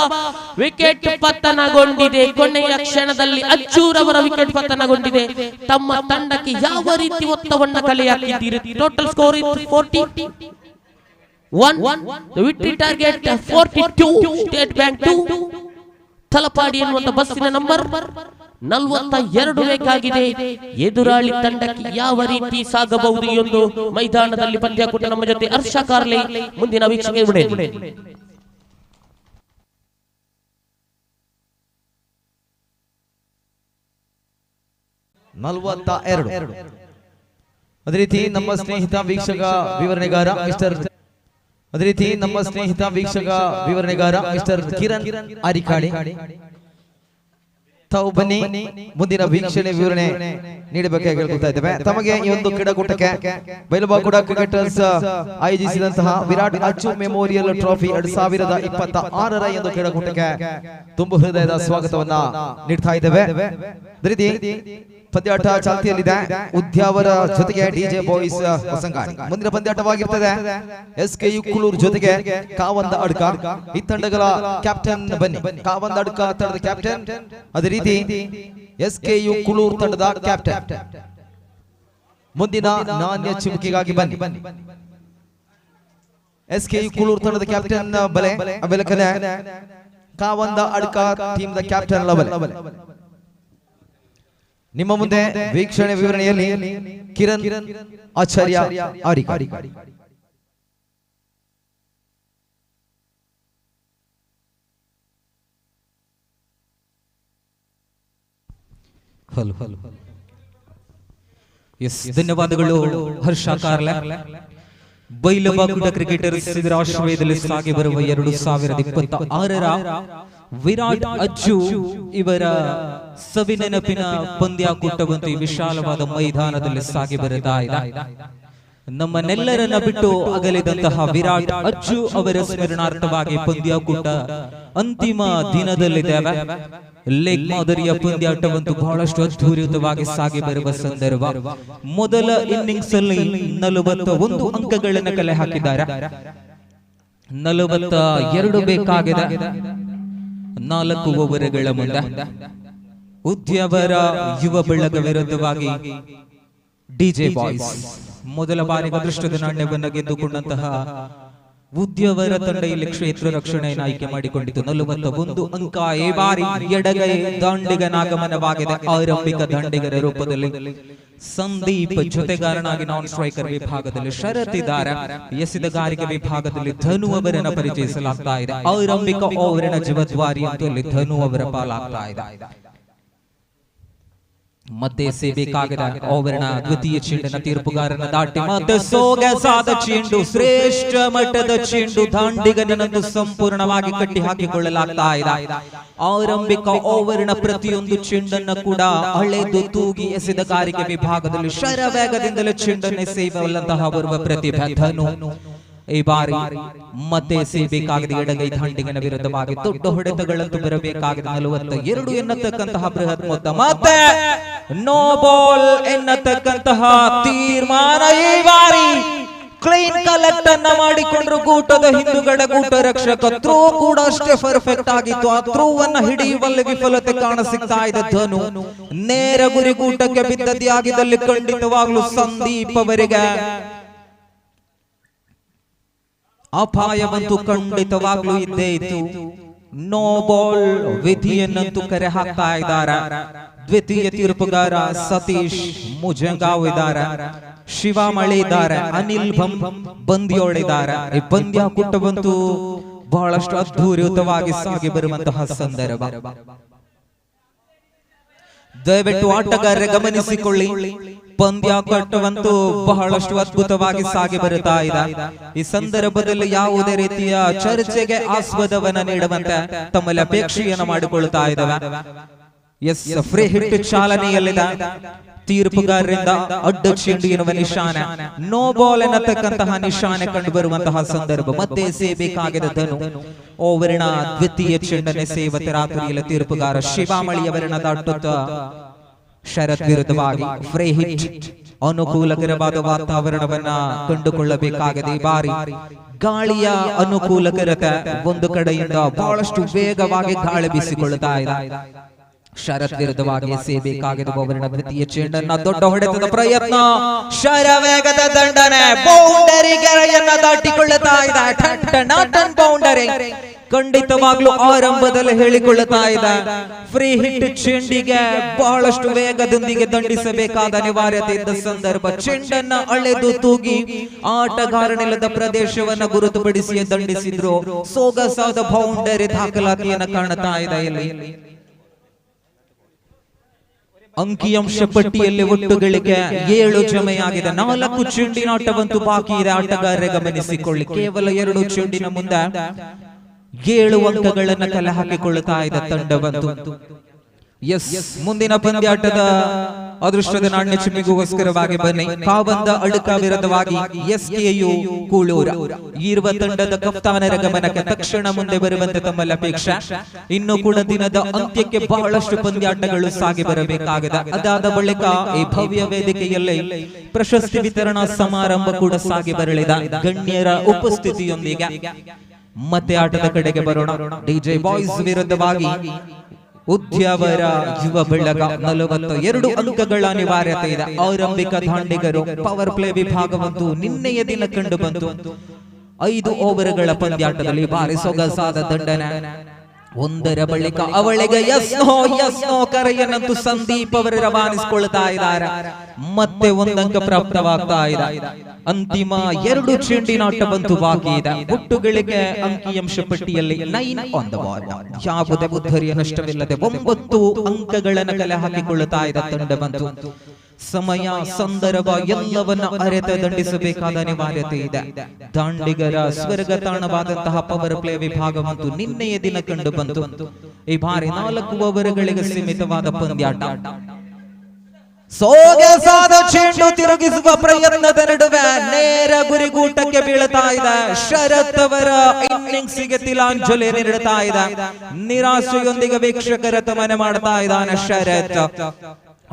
ವಿಕೆಟ್ ಪತನಗೊಂಡಿದೆ. ಕೊನೆಯ ಕ್ಷಣದಲ್ಲಿ ಅಚ್ಚೂರವರ ವಿಕೆಟ್ ಪತನಗೊಂಡಿದೆ. ತಮ್ಮ ತಂಡಕ್ಕೆ ಯಾವ ರೀತಿ ಮೊತ್ತವನ್ನು ಕಲೆ ಹಾಕಿದ್ದೀರಿ? Total score 41, victory target 42. State Bank 2, Talapady ಎನ್ನುವಂತ ಬಸ್ಸಿನ ನಂಬರ್ 42 ಬೇಕಾಗಿದೆ. ಎದುರಾಳಿ ತಂಡಕ್ಕೆ ಯಾವ ರೀತಿ ಸಾಗಬಹುದು ಈ ಒಂದು ಮೈದಾನದಲ್ಲಿ ಪಂದ್ಯಾಕೂಟ. ನಮ್ಮ ಜೊತೆ ಹರ್ಷ ಕಾರ್ಲೆ. ಮುಂದಿನ ವೀಕ್ಷಣೆ. 42. ಅದೇ ರೀತಿ ನಮ್ಮ ಸ್ನೇಹಿತ ವೀಕ್ಷಕ ವಿವರಣೆಗಾರ ಮಿಸ್ಟರ್ ಅದೇ ರೀತಿ ನಮ್ಮ ಸ್ನೇಹಿತ ವೀಕ್ಷಕ ವಿವರಣೆಗಾರ ಮಿಸ್ಟರ್ ಕಿರಣ್ ಅರಿಕಾಡಿ ತಾವು ಬನ್ನಿ, ಮುಂದಿನ ವೀಕ್ಷಣೆ ವಿವರಣೆ ನೀಡಬೇಕಾಗಿ ಕೇಳ್ಕೊಳ್ತಾ ಇದ್ದೇವೆ. ತಮಗೆ ಈ ಒಂದು ಕ್ರೀಡಾಕೂಟಕ್ಕೆ ಬೈಲಬಾಕುಡ ಕ್ರಿಕೆಟರ್ಸ್ ಆಯೋಜಿಸಿದಂತಹ ವಿರಾಟ್ ಅಚ್ಚು ಮೆಮೋರಿಯಲ್ ಟ್ರೋಫಿ 2026 ಎಂದು ಕ್ರೀಡಾಕೂಟಕ್ಕೆ ತುಂಬು ಹೃದಯದ ಸ್ವಾಗತವನ್ನ ನೀಡ್ತಾ ಇದ್ದೇವೆ. ಅದೇ ರೀತಿ ಪಂದ್ಯಾಟ ಚಾಲ್ತಿಯಲ್ಲಿದೆ. ಉದ್ಯಾವರ ಜೊತೆಗೆ ಡಿಜೆ ಬಾಯ್ಸ್ ಹೊಸಂಗಾಡಿ. ಮುಂದಿನ ಪಂದ್ಯಾಟವಾಗಿರ್ತದೆ ಎಸ್ ಕೆ ಯು ಕುಳೂರ್ ಜೊತೆಗೆ ಕಾವಂದ ಅಡ್ಕ. ಈ ತಂಡಗಳ ಕ್ಯಾಪ್ಟನ್ ಬನ್ನಿ. ಕಾವಂದ ಅಡ್ಕ ತಂಡದ ಕ್ಯಾಪ್ಟನ್, ಅದೇ ರೀತಿ ಎಸ್ ಕೆ ಯು ಕುಳೂರ್ ತಂಡದ ಕ್ಯಾಪ್ಟನ್ ಮುಂದಿನ ನಾಣ್ಯ ಚಿಮುಕಿಗಾಗಿ ಬನ್ನಿ. ಎಸ್ ಕೆ ಯು ಕುಳೂರ್ ತಂಡದ ಕ್ಯಾಪ್ಟನ್ ಬಲೆ, ಆಮೇಲೆ ಕಾವಂದ ಅಡ್ಕ ಟೀಮ್ the captain ಬಲೆ. ನಿಮ್ಮ ಮುಂದೆ ವೀಕ್ಷಣೆ ವಿವರಣೆಯಲ್ಲಿ ಕಿರಣ್ ಆಚಾರ್ಯ ಆರಿಕಾಡಿ. ಹಲೋ ಎಸ್, ಧನ್ಯವಾದಗಳು ಹರ್ಷ ಕಾರ್ಲೆ. ಬೈಲಬಾಕುಡ ಕ್ರಿಕೆಟರ್ಸ್ ಇದರ ಆಶ್ರಯದಲ್ಲಿ ಸಾಗಿ ಬರುವ 2026ರ ವಿರಾಟ್ ಅಜ್ಜು ಇವರ ಸವಿನೆನಪಿನ ಪಂದ್ಯಾಕೂಟವಂತೂ ಈ ವಿಶಾಲವಾದ ಮೈದಾನದಲ್ಲಿ ಸಾಗಿ ಬರುತ್ತಾ ಇದೆ. ನಮ್ಮನ್ನೆಲ್ಲರನ್ನ ಬಿಟ್ಟು ಅಗಲಿದಂತಹ ವಿರಾಟ್ ಅಜ್ಜು ಅವರ ಸ್ಮರಣಾರ್ಥವಾಗಿ ಪಂದ್ಯಾಕೂಟ ಅಂತಿಮ ದಿನದಲ್ಲಿದ್ದೇವೆ. ಲೇಕ್ ಮಾದರಿಯ ಪಂದ್ಯಾಟವಂತೂ ಬಹಳಷ್ಟು ಅದ್ಧೂರಿಯುತವಾಗಿ ಸಾಗಿ ಬರುವ ಸಂದರ್ಭ. ಮೊದಲ ಇನ್ನಿಂಗ್ಸ್ ಅಲ್ಲಿ 41 ಅಂಕಗಳನ್ನು ಕಲೆ ಹಾಕಿದ್ದಾರೆ. 42 ಬೇಕಾಗಿದೆ 4 ಓವರ್ಗಳ ಮುಂದೆ. ಉದ್ಯವರ ಯುವ ಬಳಗ ವಿರುದ್ಧವಾಗಿ ಡಿಜೆ ಬಾಯ್ಸ್ ಮೊದಲ ಬಾರಿಗೆ ಅದೃಷ್ಟದ ನಾಣ್ಯವನ್ನು ಗೆದ್ದುಕೊಂಡಂತಹ ಉದ್ಯವರ ತಂಡ ಇಲ್ಲಿ ಕ್ಷೇತ್ರ ರಕ್ಷಣೆಯನ್ನು ಆಯ್ಕೆ ಮಾಡಿಕೊಂಡಿತು. 41 ಅಂಕ. ಈ ಬಾರಿ ಎಡಗೈ ದಾಂಡಿಗನಾಗಮನವಾಗಿದೆ. ಆರಂಭಿಕ ದಂಡಿಗರ ರೂಪದಲ್ಲಿ ಸಂದೀಪ್ ಜೊತೆಗಾರನಾಗಿ ನಾನ್ ಸ್ಟ್ರೈಕರ್ ವಿಭಾಗದಲ್ಲಿ ಶರತ್ ಇದ್ದಾರೆ. ಎಸೆತಗಾರಿಕೆ ವಿಭಾಗದಲ್ಲಿ ಧನು ಅವರನ್ನು ಪರಿಚಯಿಸಲಾಗ್ತಾ ಇದೆ. ಆರಂಭಿಕ ಓವರಿನ ಜವಾಬ್ದಾರಿ ಅಂತೂ ಅಲ್ಲಿ ಧನು ಅವರ ಪಾಲಾಗ್ತಾ ಇದೆ. ಮತ್ತೆ ಎಸೆಯಬೇಕಾಗಿದೆ ಓವರಿನ ದ್ವಿತೀಯ ಚೆಂಡಿನ ತೀರ್ಪುಗಾರನ ದಾಟಿ ಮತ್ತೆ ಸೊಗಸಾದ ಚೆಂಡು, ಶ್ರೇಷ್ಠ ಮಟ್ಟದ ಚೆಂಡು ದಾಂಡಿಗನನ್ನು ಸಂಪೂರ್ಣವಾಗಿ ಕಟ್ಟಿ ಹಾಕಿಕೊಳ್ಳಲಾಗ್ತಾ ಇದೆ. ಆರಂಭಿಕ ಓವರಿನ ಪ್ರತಿಯೊಂದು ಚೆಂಡನ್ನು ಕೂಡ ಅಳೆದು ತೂಗಿ ಎಸೆತಗಾರಿಕೆ ವಿಭಾಗದಲ್ಲಿ ಶರವೇಗದಿಂದಲೇ ಚೆಂಡನ್ನು ಎಸೆಯಬಲ್ಲಂತಹ ಬರುವ ಪ್ರತಿಭೆ ಧನು. ಈ ಬಾರಿ ಮತ್ತೆ ಎಸೆಯಬೇಕಾಗಿದೆ ಎಡಗೈ ದಾಂಡಿಗನ ವಿರುದ್ಧವಾಗಿ. ದೊಡ್ಡ ಹೊಡೆತಗಳಂತೂ ಬರಬೇಕಾಗಿದೆ. 42 ಎನ್ನತಕ್ಕಂತಹ ಬೃಹತ್ ಮೊತ್ತ. ಮತ್ತೆ ನೋ ಬಾಲ್ ಎನ್ನತಕ್ಕಂತಹ ತೀರ್ಮಾನ. ಈ ಬಾರಿ ಕ್ಲೀನ್ ಕಲೆಕ್ಟ್ ಅನ್ನ ಮಾಡಿಕೊಂಡ್ರು ಗೂಟದ ಹಿಂದುಗಡೆ ಗೂಟ ರಕ್ಷಕ. ಥ್ರೋ ಕೂಡ ಅಷ್ಟೇ ಪರ್ಫೆಕ್ಟ್ ಆಗಿತ್ತು. ಆ ಥ್ರೋ ಅನ್ನ ಹಿಡಿಯುವಲ್ಲಿ ವಿಫಲತೆ ಕಾಣ ಸಿಗ್ತಾ ಇದೆ ಧನು. ನೇರ ಗುರಿ ಗೂಟಕ್ಕೆ ಬಿದ್ದದ್ದೇ ಆಗಿದ್ದಲ್ಲಿ ಖಂಡಿತವಾಗ್ಲೂ ಸಂದೀಪ್ ಅವರಿಗೆ ಅಪಾಯವಂತೂ ಖಂಡಿತವಾಗ್ಲೂ ಇದ್ದೇ ಇತ್ತು. ನೋ ಬಾಲ್ ವಿಧಿಯನ್ನಂತೂ ಕರೆ ಹಾಕ್ತಾ ಇದ್ದಾರೆ. ದ್ವಿತೀಯ ತೀರ್ಪುಗಾರ ಸತೀಶ್ ಮುಜಂಗಾವ್ ಇದ್ದಾರೆ, ಶಿವಮಳಿ ಇದ್ದಾರೆ, ಅನಿಲ್ ಬಂದಿಯೋಳ್ ಇದ್ದಾರೆ. ಈ ಪಂದ್ಯಾಕೂಟವಂತೂ ಬಹಳಷ್ಟು ಅದ್ಧೂರಿಯುತವಾಗಿ ಸಾಗಿ ಬರುವಂತಹ ಸಂದರ್ಭ. ದಯವಿಟ್ಟು ಆಟಗಾರರ ಗಮನಿಸಿಕೊಳ್ಳಿ. ಪಂದ್ಯಾಕೂಟವಂತೂ ಬಹಳಷ್ಟು ಅದ್ಭುತವಾಗಿ ಸಾಗಿ ಬರುತ್ತಾ ಇದೆ. ಈ ಸಂದರ್ಭದಲ್ಲಿ ಯಾವುದೇ ರೀತಿಯ ಚರ್ಚೆಗೆ ಆಸ್ಪದವನ್ನ ನೀಡುವಂತೆ ತಮ್ಮಲ್ಲಿ ಅಪೇಕ್ಷೆಯನ್ನು ಮಾಡಿಕೊಳ್ತಾ ಇದ್ದಾವೆ. ಎಸ್, ಫ್ರೀ ಹಿಟ್ ಚಾಲನೆಯಲ್ಲಿದೆ. ತೀರ್ಪುಗಾರರಿಂದ ಅಡ್ಡ ಚೆಂಡು ಎನ್ನುವ ನಿಶಾನೆ, ನೋ ಬಾಲ್ ಎನ್ನತಕ್ಕಂತಹ ನಿಶಾನೆ ಕಂಡು ಬರುವಂತಹ ಸಂದರ್ಭ. ಮತ್ತೆ ಎಸೆಯಬೇಕಾಗಿದೆ ಧನು. ಓವರಿನ ದ್ವಿತೀಯ ಚೆಂಡನೆ ಸೇವತೆ ರಾತ್ರಿಯಲ್ಲಿ ತೀರ್ಪುಗಾರ ಶಿವಾಮಳಿಯವರನ್ನ ದಾಟುತ್ತ ಶರತ್ ವಿರುದ್ಧವಾಗಿ ಫ್ರೀ ಹಿಟ್. ಅನುಕೂಲಕರವಾದ ವಾತಾವರಣವನ್ನ ಕಂಡುಕೊಳ್ಳಬೇಕಾಗಿದೆ. ಈ ಬಾರಿ ಗಾಳಿಯ ಅನುಕೂಲಕರತೆ ಒಂದು ಕಡೆಯಿಂದ ಬಹಳಷ್ಟು ವೇಗವಾಗಿ ಗಾಳಿ ಬೀಸಿಕೊಳ್ಳುತ್ತಾ ಇದೆ. ಶರತ್ ವಿರುದ್ಧವಾಗಿ ಎಸೆಯಬೇಕಾಗಿದೆ ಓವರಿನ ದ್ವಿತೀಯ ಚೆಂಡನ್ನ. ದೊಡ್ಡ ಹೊಡೆತದ ಪ್ರಯತ್ನ, ಶರವೇಗದ ದಂಡನೆ, ಬೌಂಡರಿ ಗೆರೆಯನ್ನ ದಾಟಿಕೊಳ್ಳುತ್ತಾ ಇದೆ. ಟನ್ ಬೌಂಡರಿ ಖಂಡಿತವಾಗ್ಲೂ ಆರಂಭದಲ್ಲಿ ಹೇಳಿಕೊಳ್ಳುತ್ತಾ ಇದೆ. ಫ್ರೀ ಹಿಟ್ ಚೆಂಡಿಗೆ ಬಹಳಷ್ಟು ವೇಗದೊಂದಿಗೆ ದಂಡಿಸಬೇಕಾದ ಅನಿವಾರ್ಯತೆ ಇದ್ದ ಸಂದರ್ಭ ಚೆಂಡನ್ನ ಅಳೆದು ತೂಗಿ ಆಟಗಾರನಿಲ್ಲದ ಪ್ರದೇಶವನ್ನ ಗುರುತುಪಡಿಸಿ ದಂಡಿಸಿದ್ರು. ಸೊಗಸಾದ ಬೌಂಡರಿ ದಾಖಲಾತಿಯನ್ನ ಕಾಣುತ್ತಾ ಇದೆ. ಇಲ್ಲಿ ಅಂಕಿಅಂಶ ಪಟ್ಟಿಯಲ್ಲಿ ಒಟ್ಟುಗಳಿಗೆ 7 ಜಮೆಯಾಗಿದೆ. 4 ಚೆಂಡಿನ ಆಟವಂತೂ ಬಾಕಿ ಇದೆ. ಆಟಗಾರರೇ ಗಮನಿಸಿಕೊಳ್ಳಿ, ಕೇವಲ 2 ಚೆಂಡಿನ ಮುಂದೆ 7 ಅಂಕಗಳನ್ನು ಕಲೆ ಹಾಕಿಕೊಳ್ಳುತ್ತಾ ಇದೆ ತಂಡವಂತೂ. ಎಸ್, ಮುಂದಿನ ಪಂದ್ಯಾಟದ ಅದೃಷ್ಟದ ನಾಣ್ಯ ಚಿಮ್ಮಿಗೋಸ್ಕರವಾಗಿ ಬನ್ನಿ. ಕಾವಂದ ಅಡುಕ ವಿರುದ್ಧವಾಗಿ ಎಸ್ಕೆಯು ಕೂಳೂರ. ಇರುವ ತಂಡದ ಕಪ್ತಾನರ ಗಮನಕ್ಕೆ ತಕ್ಷಣ ಮುಂದೆ ಬರುವಂತೆ ತಮ್ಮಲ್ಲಿ ಅಪೇಕ್ಷೆ. ಇನ್ನು ಕೂಡ ದಿನದ ಅಂತ್ಯಕ್ಕೆ ಬಹಳಷ್ಟು ಪಂದ್ಯಾಟಗಳು ಸಾಗಿ ಬರಬೇಕಾಗಿದೆ. ಅದಾದ ಬಳಿಕ ಈ ಭವ್ಯ ವೇದಿಕೆಯಲ್ಲಿ ಪ್ರಶಸ್ತಿ ವಿತರಣಾ ಸಮಾರಂಭ ಕೂಡ ಸಾಗಿ ಬರಲಿದೆ ಗಣ್ಯರ ಉಪಸ್ಥಿತಿಯೊಂದಿಗೆ. ಮತ್ತೆ ಆಟದ ಕಡೆಗೆ ಬರೋಣ. ಡಿಜೆ ಬಾಯ್ಸ್ ವಿರುದ್ಧವಾಗಿ ಉದ್ಯಾವರ ಯುವ ಬಳಗ. 42 ಅಂಕಗಳ ಅನಿವಾರ್ಯತೆ ಇದೆ. ಆರಂಭಿಕ ದಾಂಡಿಗರು ಪವರ್ ಪ್ಲೇ ವಿಭಾಗವಂತೂ ನಿನ್ನೆಯ ದಿನ ಕಂಡು ಬಂತು. 5 ಓವರ್ಗಳ ಪಂದ್ಯಾಟದಲ್ಲಿ ಭಾರಿ ಸೊಗಸಾದ ದಂಡನೆ. ಒಂದರ ಬಳಿಕ ಅವಳಿಗೆ ಎಸ್ ನೋ ಎಸ್ ನೋ ಕರೆಯನ್ನಂತೂ ಸಂದೀಪ್ ಅವರು ರವಾನಿಸಿಕೊಳ್ತಾ ಇದ್ದಾರೆ. ಮತ್ತೆ ಒಂದಂಕ ಪ್ರಾಪ್ತವಾಗ್ತಾ ಇದೆ. ಅಂತಿಮ 2 ಚೆಂಡಿನ ಆಟವಂತೂ ಬಾಕಿ ಇದೆ. ಒಟ್ಟುಗಳಿಗೆ ಅಂಕಿಅಂಶ ಪಟ್ಟಿಯಲ್ಲಿ 9 ಆನ್ the ball. ಯಾವುದೇ ಉದ್ದರಿಯ ನಷ್ಟವಿಲ್ಲದೆ 9 ಅಂಕಗಳನ್ನು ಕಲೆ ಹಾಕಿಕೊಳ್ಳುತ್ತಾ ಇದೆ ತಂಡವಂತೂ. ಸಮಯ ಸಂದರ್ಭ ಎಲ್ಲವನ್ನ ಅರೆತ ದಂಡಿಸಬೇಕಾದ ಅನಿವಾರ್ಯತೆ ಇದೆ. ದಾಂಡಿಗರ ಸ್ವರ್ಗ ತಾಣವಾದಂತಹ ಪವರ್ ಪ್ಲೇ ವಿಭಾಗವಂತೂ ನಿನ್ನೆಯ ದಿನ ಕಂಡು ಬಂತು. ಈ ಬಾರಿ 4 ಓವರ್ಗಳಿಗೆ ಸೀಮಿತವಾದ ಪಂದ್ಯಾಟ. ಸೊಗಸಾದ ಚೆಂಡು ತಿರುಗಿಸುವ ಪ್ರಯತ್ನದ ನಡುವೆ ನೇರ ಗುರಿಗೂಟಕ್ಕೆ ಬೀಳುತ್ತಾ ಇದೆ. ಶರತ್ ಅವರ ಇನ್ನಿಂಗ್ಸಿಗೆ ತಿಲಾಂಜಲಿ ನೀಡುತ್ತಾ ಇದೆ. ನಿರಾಶೆಯೊಂದಿಗೆ ವೀಕ್ಷಕರ ತಮನೆ ಮಾಡ್ತಾ ಇದ್ದಾನೆ ಶರತ್.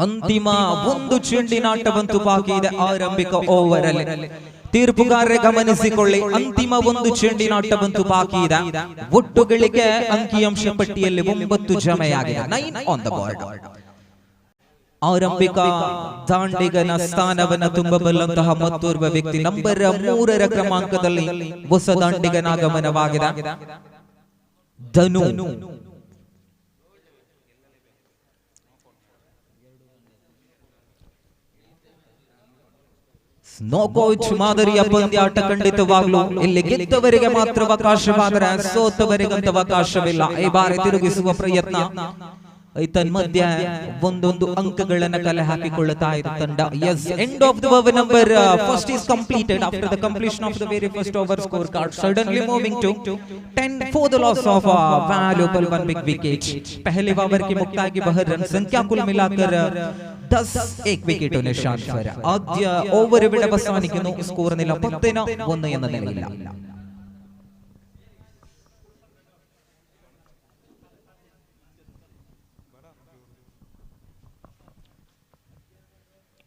ಅಂತಿಮ 1 ಚೆಂಡಿನ ಆಟವಂತೂ ಬಾಕಿ ಇದೆ ಆರಂಭಿಕ ಓವರ್ ಅಲ್ಲಿ. ತೀರ್ಪುಗಾರರೇ ಗಮನಿಸಿಕೊಳ್ಳಿ, ಅಂತಿಮ 1 ಚೆಂಡಿನ ಆಟವಂತೂ ಬಾಕಿ ಇದೆ. ಒಟ್ಟುಗಳಿಗೆ ಅಂಕಿಅಂಶ ಪಟ್ಟಿಯಲ್ಲಿ 9 ಜಮೆಯಾಗಿದೆ. 9 ಆನ್ the board. ಆರಂಭಿಕ ದಾಂಡಿಗನ ಸ್ಥಾನವನ್ನು ತುಂಬಬಲ್ಲಂತಹ ಮತ್ತೋರ್ವ ವ್ಯಕ್ತಿ ನಂಬರ್ 3ರ ಕ್ರಮಾಂಕದಲ್ಲಿ ಹೊಸ ದಾಂಡಿಗನ ಆಗಮನವಾಗಿದೆ. ಧನು ನೋಕೌಟ್ ಮಾದರಿಯ ಪಂದ್ಯಾಟ ಖಂಡಿತವಾಗ್ಲೂ ಇಲ್ಲಿ ಗೆದ್ದವರಿಗೆ ಮಾತ್ರ ಅವಕಾಶವಾದರೆ ಸೋತವರಿಗಂತ ಅವಕಾಶವಿಲ್ಲ. ಈ ಬಾರಿ ತಿರುಗಿಸುವ ಪ್ರಯತ್ನ, ತನ್ಮಧ್ಯ ಒಂದೊಂದು ಅಂಕಗಳನ್ನು ಕಲೆ ಹಾಕಿಕೊಳ್ಳುತ್ತಾ ಇದೆ ತಂಡ. Yes, end of the over number first is completed. After the completion of the very first over, score card suddenly moving to 10 for the loss of valuable 1 big wicket. पहले ओवर की मुक्ताई की बाहर रन संख्या कुल मिलाकर 10 1 wicket Nishan ഫര. ആദ്യ over ഇവിടെ അവസാനിക്കുന്നു. സ്കോർ നില 10-1 എന്ന നിലയില്ല.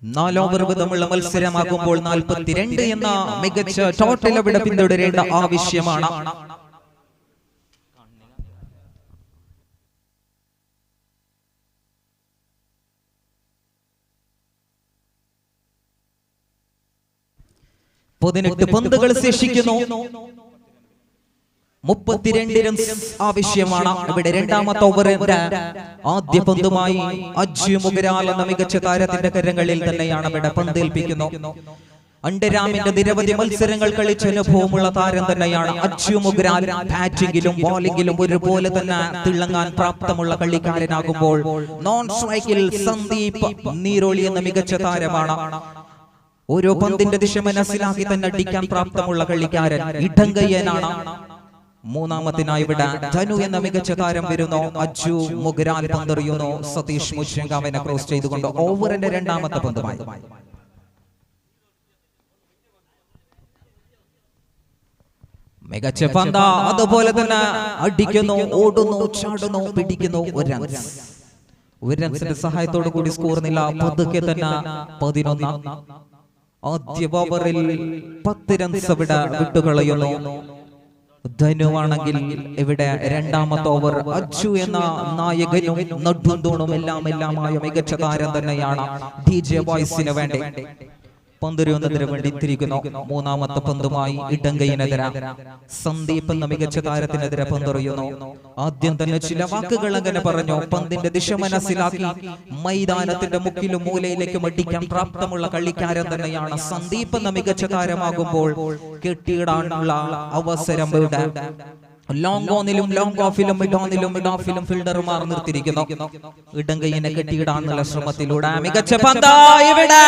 നാല് ഓവർ വീതമുള്ള മത്സരമാകുമ്പോൾ 42 എന്ന മികച്ച ടോട്ടൽ അവിടെ പിന്തുടരേണ്ട ആവശ്യമാണ്. പതിനെട്ട് പന്തുകൾ ശേഷിക്കുന്നു. 32 റൺസ് ആവശ്യമാണ്. ഇവിടെ രണ്ടാമത്തെ ഓവറിന്റെ ആദ്യ പന്തുമായി അജ്ജു മുഗരാൽ എന്ന മികച്ച താരത്തിന്റെ കരങ്ങളിൽ തന്നെയാണ് ഇവിടെ പന്തേൽപ്പിക്കുന്നു. അണ്ടരാമിന്റെ നിരവധി മത്സരങ്ങൾ കളിച്ച അനുഭവമുള്ള താരം തന്നെയാണ് അജ്ജു മുഗരാൽ. ബാറ്റിംഗിലും ബോളിംഗിലും ഒരുപോലെ തന്നെ തിളങ്ങാൻ പ്രാപ്തമുള്ള കളിക്കാരനാകുമ്പോൾ നോൺ സ്ട്രൈക്കിൽ സന്ദീപ് നീരോളി എന്ന മികച്ച താരമാണ്. ഓരോ പന്തിന്റെ ദിശ മനസ്സിലാക്കി തന്നെ അടിക്കാൻ പ്രാപ്തമുള്ള കളിക്കാരൻ ഇടങ്കയ്യനാണ്. മൂന്നാമത്തിനായി ഇവിടെ ധനു എന്ന മികച്ച താരം വരുന്നു. അജ്ജു മുഗരാൽ പന്തെറിയുന്നു. സതീഷ് മുച്ചങ്കാവിനെ ക്രോസ് ചെയ്തുകൊണ്ട് ഓവറിന്റെ രണ്ടാമത്തെ പന്തുമായി. മികച്ച പന്ത, അതുപോലെ തന്നെ അടിക്കുന്നു, ഓടുന്നു, ചാടുന്നു, പിടിക്കുന്നു. ഒരു റൺസ്. ഒരു റൺസിന്റെ സഹായത്തോടു കൂടി സ്കോർ നില പതുക്കെ തന്നെ 11. ആദ്യ ഓവറിൽ 10 റൺസ് ഇവിടെ വിട്ടുകളയുന്നു. ധനുവാണെങ്കിൽ ഇവിടെ രണ്ടാമത്തെ ഓവർ അജ്ജു എന്ന നായകനും നടുന്തൂണും എല്ലാം എല്ലാമായ മികച്ച താരം തന്നെയാണ് ഡി ജെ ബോയ്സിന് വേണ്ടി. പന്തെറിയുന്നതിന് വേണ്ടി തിരിക്കുന്നു. മൂന്നാമത്തെ പന്തുമായി ഇടങ്കയിനെതിരെ സന്ദീപ് എന്ന മികച്ച താരത്തിനെതിരെ പന്തെറിയുന്നു. ആദ്യം തന്നെ ചില വാക്കുകൾ അങ്ങനെ പറഞ്ഞു. പന്തിന്റെ ദിശ മനസ്സിലാക്കി മൈതാനത്തിന്റെ മുക്കിലും മൂലയിലേക്കും അടിക്കാൻ പ്രാപ്തമുള്ള കളിക്കാരൻ തന്നെയാണ് സന്ദീപ് എന്ന മികച്ച താരമാകുമ്പോൾ കെട്ടിയിടാനുള്ള അവസരം ഇവിടെ ലോങ് ഓണിലും ലോങ് ഓഫിലും മിഡ് ഓണിലും മിഡ് ഓഫിലും ഫീൽഡർമാർ നിർത്തിയിരിക്കുന്നു. ഇടങ്കയിനെ കെട്ടിയിടാനുള്ള ശ്രമത്തിലൂടെ മികച്ച പന്ത് ഇവിടെ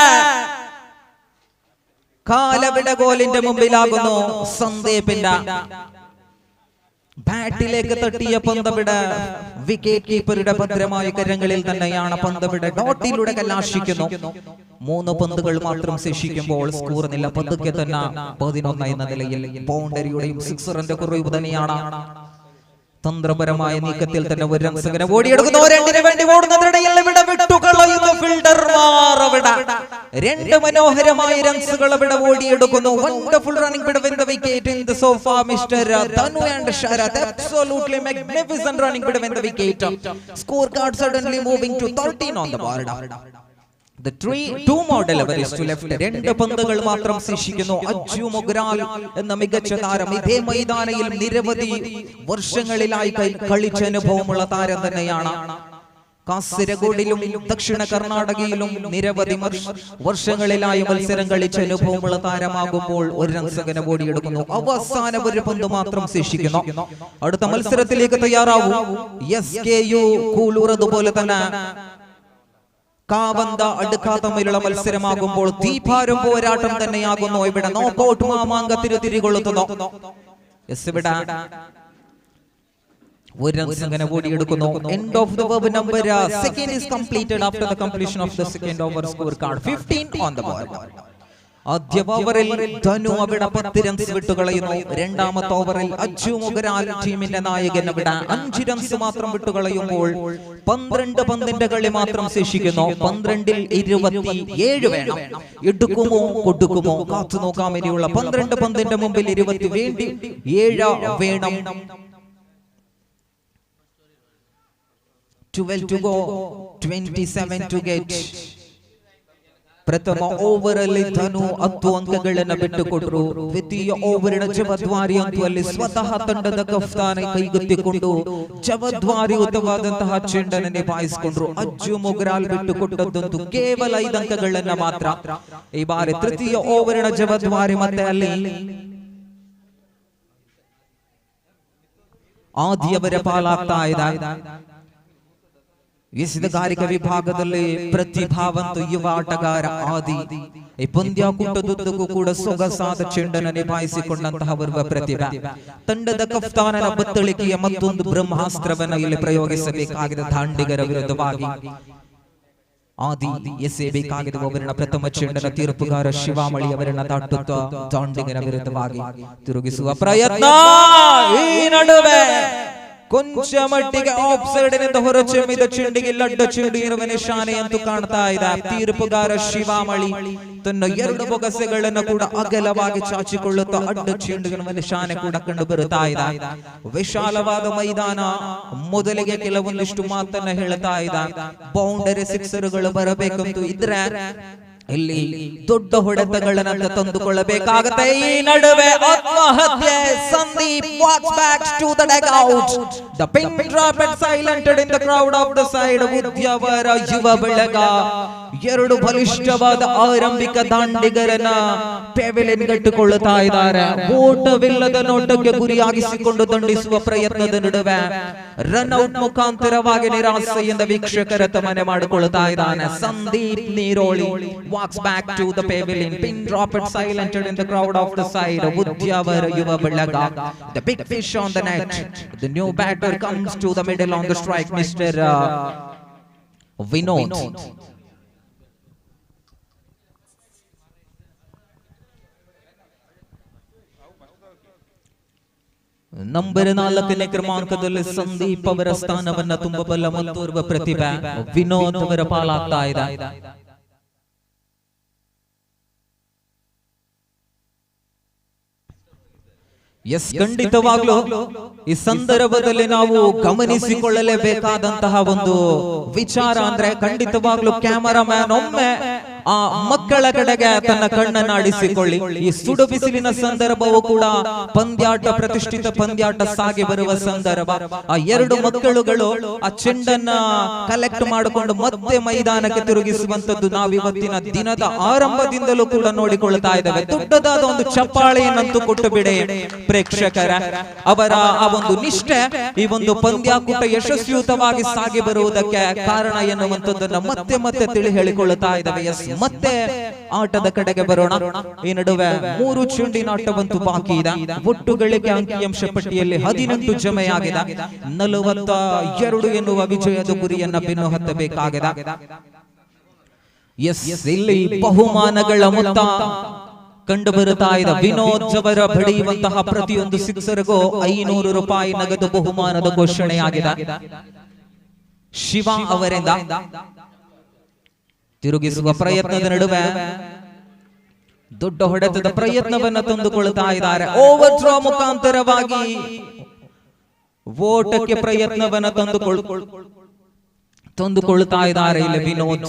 കാലവിട ഗോലിന്റെ മുമ്പിലാകുന്നു. സന്ദീപിന്റെ ബാറ്റിലേക്ക് തട്ടിയ പന്തവിടെ വിക്കറ്റ് കീപ്പറുടെ ഭദ്രമായ കരങ്ങളിൽ തന്നെയാണ്. പന്തവിടെ ഡോട്ടിലൂടെ കലാശിക്കുന്നു. 3 പന്തുകൾ മാത്രം ശേഷിക്കുമ്പോൾ സ്കോർ നില പതുക്കെ തന്നെ 11 എന്ന നിലയിൽ. ബൗണ്ടറിയുടെയും സിക്സറിന്റെ കുറവ് തന്നെയാണ്. തന്ത്രപരമായ നീക്കത്തിൽ തന്നെ ഒരു റൺസ് അങ്ങനെ ഓടിയെടുക്കുന്നു. 2-ന് വേണ്ടി ഓടുന്നതിനിടയിൽ ഇവിടെ വിട്ടുകളയുന്നു ഫീൽഡർമാർ. അവിടെ 2 മനോഹരമായ റൺസുകൾ അവിടെ ഓടിയെടുക്കുന്നു. Wonderful running between the wicket in the sofa mister Dhanu and Sharath. Absolutely magnificent running between the wicket. Score card suddenly moving to 13 on the board. The 2 more deliveries to left. 2 പന്തുകൾ മാത്രം ശേഷിക്കുന്നു. അജ്ജു മൊഗ്രാൽ എന്ന മികച്ച താരം ഇതേ മൈതാനയിൽ നിരവധി വർഷങ്ങളിലായി കളിച്ച അനുഭവമുള്ള താരം തന്നെയാണ്. കാസർഗോഡിലും ദക്ഷിണ കർണാടകയിലും നിരവധി വർഷങ്ങളിലായി മത്സരം കളിച്ച അനുഭവമുള്ള താരമാകുമ്പോൾ ഒരു റൺസ് അങ്ങനെ ഓടിയെടുക്കുന്നു. അവസാന ഒരു പന്ത് മാത്രം ശേഷിക്കുന്നു. അടുത്ത മത്സരത്തിലേക്ക് തയ്യാറാവും SKU Kulur. അതുപോലെ തന്നെ കാവന്ത അടുക്ക തമ്മിലുള്ള മത്സരമാകുമ്പോൾ തീഭാരം പോരാട്ടം തന്നെയാകുന്നു ഇവിടെ. നോക്കൌട്ട് മാമാങ്കത്തിന് തിരികൊളുത്തുന്നു. ഇവിടെ ഒരു റൺസ് അങ്ങനെ ഓടിയെടുക്കുന്നു. End of the over number second is completed after the completion of the second over. Score card 15 on the board. ആദ്യ ഓവറിൽ ധനു അവിടെ 10 റൺസ് വിട്ടുകളയുന്നു. രണ്ടാമത്തെ ഓവറിൽ അജ്ജു മൊഗ്രാൽ ടീമിന്റെ നായകൻ അവിടെ 5 റൺസ് മാത്രം വിട്ടുകളയുമ്പോൾ 12 പന്തിന്റെ കളി മാത്രം ശേഷിക്കുന്നു. 12-ൽ 27 വേണം. എടുക്കുമോ കൊടുക്കുമോ കാത്തു നോക്കാം. ഇനിയുള്ള 12 പന്തിന്റെ മുമ്പിൽ 27 വേണം. 12 to go, 27 to get. ಪ್ರಥಮ ಓವರ್ ಅಲ್ಲಿ ಧನು 10 ಅಂಕಗಳನ್ನು ಬಿಟ್ಟುಕೊಟ್ಟರು. ದ್ವಿತೀಯ ಓವರಿನ ಜವಾಬ್ದಾರಿ ಅಂತೂ ಅಲ್ಲಿ ಸ್ವತಃ ತಂಡದ ಕಪ್ತಾನ ಕೈಗೆತ್ತಿಕೊಂಡು ಜವಾಬ್ದಾರಿಯುತವಾದಂತಹ ಚೆಂಡನ್ನು ನಿಭಾಯಿಸಿಕೊಂಡ್ರು. ಅಜ್ಜು ಮೊಗ್ರಾಲ್ ಬಿಟ್ಟುಕೊಟ್ಟದ್ದಂತೂ ಕೇವಲ 5 ಅಂಕಗಳನ್ನ ಮಾತ್ರ. ಈ ಬಾರಿ ತೃತೀಯ ಓವರಿನ ಜವಾಬ್ದಾರಿ ಮತ್ತೆ ಅಲ್ಲಿ ಆದಿಯವರ ಪಾಲಾಗ್ತಾ ಇದೆ. ಎಸೆತಗಾರಿಕೆ ವಿಭಾಗದಲ್ಲಿ ಪ್ರತಿಭಾವಂತ ಯುವ ಆಟಗಾರ ಆದಿ ಈ ಪಂದ್ಯಾಕೂಟದುದ್ದಕ್ಕೂ ಕೂಡ ಸೊಗಸಾದ ಚೆಂಡನ್ನು ನಿಭಾಯಿಸಿಕೊಂಡಂತಹ ಓರ್ವ ಪ್ರತಿಭೆ. ತಂಡದ ಕಪ್ತಾನನ ಬತ್ತಳಿಕೆಯ ಮತ್ತೊಂದು ಬ್ರಹ್ಮಾಸ್ತ್ರವನ್ನು ಇಲ್ಲಿ ಪ್ರಯೋಗಿಸಬೇಕಾಗಿದೆ ದಾಂಡಿಗರ ವಿರುದ್ಧವಾಗಿ. ಆದಿ ಎಸೆಯಬೇಕಾಗಿದೆ ಅವರನ್ನ ಪ್ರಥಮ ಚೆಂಡನ ತೀರ್ಪುಗಾರ ಶಿವಾಮಳಿ ಅವರನ್ನ ದಾಟುತ್ತಾ ದಾಂಡಿಗರ ವಿರುದ್ಧವಾಗಿ ತಿರುಗಿಸುವ ಪ್ರಯತ್ನ. ಈ ನಡುವೆ ಕೊಂಚ ಮಟ್ಟಿಗೆ ಆಫ್ ಸೈಡ್ ನಿಂದ ಹೊರಚಿಮ್ಮಿದ ಚೆಂಡಿಗೆ ಲಡ್ಡ ಚೆಂಡು ಇರುವ ನಿಶಾನೆ ಅಂತೂ ಕಾಣ್ತಾ ಇದೆ. ತೀರ್ಪುಗಾರ ಶಿವಾಮಳಿ ತನ್ನ 2 ಬೊಗಸೆಗಳನ್ನು ಕೂಡ ಅಗಲವಾಗಿ ಚಾಚಿಕೊಳ್ಳುತ್ತಾ ಅಡ್ಡ ಚೆಂಡುವಿನ ನಿಶಾನೆ ಕೂಡ ಕಂಡು ಬರುತ್ತಾ ಇದೆ. ವಿಶಾಲವಾದ ಮೈದಾನ ಮೊದಲಿಗೆ ಕೆಲವೊಂದಿಷ್ಟು ಮಾತನ್ನ ಹೇಳ್ತಾ ಇದೆ. ಬೌಂಡರಿ ಸಿಕ್ಸರ್ಗಳು ಬರಬೇಕಂತೂ ಇದ್ರೆ ಇಲ್ಲಿ ದೊಡ್ಡ ಹೊಡೆತಗಳನ್ನ ತಂದುಕೊಳ್ಳಬೇಕಾಗುತ್ತೆ. ಈ ನಡುವೆ ಆತ್ಮಹತ್ಯೆ. Sandeep walks back to the dugout. The pin drop and silenced in the crowd of the side. Udyavara Yuva Balaga 2 ಬಲಿಷ್ಠವಾದ ಆರಂಭಿಕ ದಾಂಡಿಗರನ್ನ ಪೆವಿಲಿಯನ್ ಗಟ್ಟುಕೊಳ್ಳುತ್ತಾ ಇದ್ದಾರೆ. ಓಟವಿಲ್ಲದ ನೋಟಕ್ಕೆ ಗುರಿಯಾಗಿಸಿಕೊಂಡು ದಂಡಿಸುವ ಪ್ರಯತ್ನದ ನಡುವೆ ರನ್ ಔಟ್ ಮುಖಾಂತರವಾಗಿ ನಿರಾಸೆಯಿಂದ ವೀಕ್ಷಕರ ತಮನೆ ಮಾಡಿಕೊಳ್ಳುತ್ತಾ ಇದ್ದಾನೆ. Sandeep Neeroli walks back to the pavilion. Pin drop and silenced in the crowd of the side. Udyavara Yuva Balaga, the big fish on the net. The new batter comes to the middle on the strike, Mr. Vinod. Number 4ನೇ ಕ್ರಮಾಂಕದಲ್ಲಿ ಸಂದೀಪ್ ಅವರ ಸ್ಥಾನವನ್ನ ತುಂಬಬಲ್ಲ ಮತ್ತೋರ್ವ ಪ್ರತಿಭೆ ವಿನೋದ್ ಅವರ ಪಾಲಾಗ್ತಾ ಇದೆ. S, ಖಂಡಿತವಾಗ್ಲೂ ಈ ಸಂದರ್ಭದಲ್ಲಿ ನಾವು ಗಮನಿಸಿಕೊಳ್ಳಲೇಬೇಕಾದಂತಹ ಒಂದು ವಿಚಾರ ಅಂದ್ರೆ ಖಂಡಿತವಾಗ್ಲೂ ಕ್ಯಾಮರಾಮ್ಯಾನ್ ಒಮ್ಮೆ ಆ ಮಕ್ಕಳ ಕಡೆಗೆ ತನ್ನ ಕಣ್ಣನ್ನು ಆಡಿಸಿಕೊಳ್ಳಿ. ಈ ಸುಡು ಬಿಸಿಲಿನ ಸಂದರ್ಭವೂ ಕೂಡ ಪಂದ್ಯಾಟ, ಪ್ರತಿಷ್ಠಿತ ಪಂದ್ಯಾಟ ಸಾಗಿ ಬರುವ ಸಂದರ್ಭ. ಆ ಎರಡು ಮಕ್ಕಳುಗಳು ಆ ಚೆಂಡನ್ನ ಕಲೆಕ್ಟ್ ಮಾಡಿಕೊಂಡು ಮತ್ತೆ ಮೈದಾನಕ್ಕೆ ತಿರುಗಿಸುವಂತದ್ದು ನಾವಿವತ್ತಿನ ದಿನದ ಆರಂಭದಿಂದಲೂ ಕೂಡ ನೋಡಿಕೊಳ್ತಾ ಇದ್ದೇವೆ. ದೊಡ್ಡದಾದ ಒಂದು ಚಪ್ಪಾಳೆಯನ್ನಂತೂ ಕೊಟ್ಟು ಬಿಡಿ ಪ್ರೇಕ್ಷಕರ. ಅವರ ಆ ಒಂದು ನಿಷ್ಠೆ ಈ ಒಂದು ಪಂದ್ಯಾಕೂಟ ಯಶಸ್ವಿಯುತವಾಗಿ ಸಾಗಿ ಬರುವುದಕ್ಕೆ ಕಾರಣ ಎನ್ನುವಂಥದ್ದನ್ನ ಮತ್ತೆ ಮತ್ತೆ ತಿಳಿ ಹೇಳಿಕೊಳ್ಳುತ್ತಾ ಇದ್ದಾವೆ. ಎಸ್, ಮತ್ತೆ ಆಟದ ಕಡೆಗೆ ಬರೋಣ. ಈ ನಡುವೆ 3 ಚೆಂಡಿನ ಆಟವಂತೂ ಬಾಕಿ ಇದೆ. ಒಟ್ಟು ಗಳಿಕೆ ಅಂಕಿಅಂಶ ಪಟ್ಟಿಯಲ್ಲಿ 18 ಜಮೆಯಾಗಿದೆ. 42 ಎನ್ನುವ ವಿಜಯದ ಗುರಿಯನ್ನ ಬೆನ್ನು ಹತ್ತಬೇಕಾಗಿದೆ. ಎಸ್, ಇಲ್ಲಿ ಬಹುಮಾನಗಳ ಮೊತ್ತ ಕಂಡು ಬರುತ್ತಾ ಇದೆ. ವಿನೋದ್ ಅವರ ಬಡಿಯುವಂತಹ ಪ್ರತಿಯೊಂದು ಸಿಕ್ಸರ್ಗೂ 500 ರೂಪಾಯಿ ನಗದು ಬಹುಮಾನದ ಘೋಷಣೆಯಾಗಿದೆ. ಶಿವ ಅವರಿಂದ ತಿರುಗಿಸುವ ಪ್ರಯತ್ನದ ನಡುವೆ ದೊಡ್ಡ ಹೊಡೆತದ ಪ್ರಯತ್ನವನ್ನು ತಂದುಕೊಳ್ತಾ ಇದ್ದಾರೆ. ಓವರ್ ಥ್ರೋ ಮುಖಾಂತರವಾಗಿ ಓಟಕ್ಕೆ ಪ್ರಯತ್ನವನ್ನು ತಂದುಕೊಳ್ತಾ ಇದ್ದಾರೆ ಇಲ್ಲಿ ವಿನೋದ್.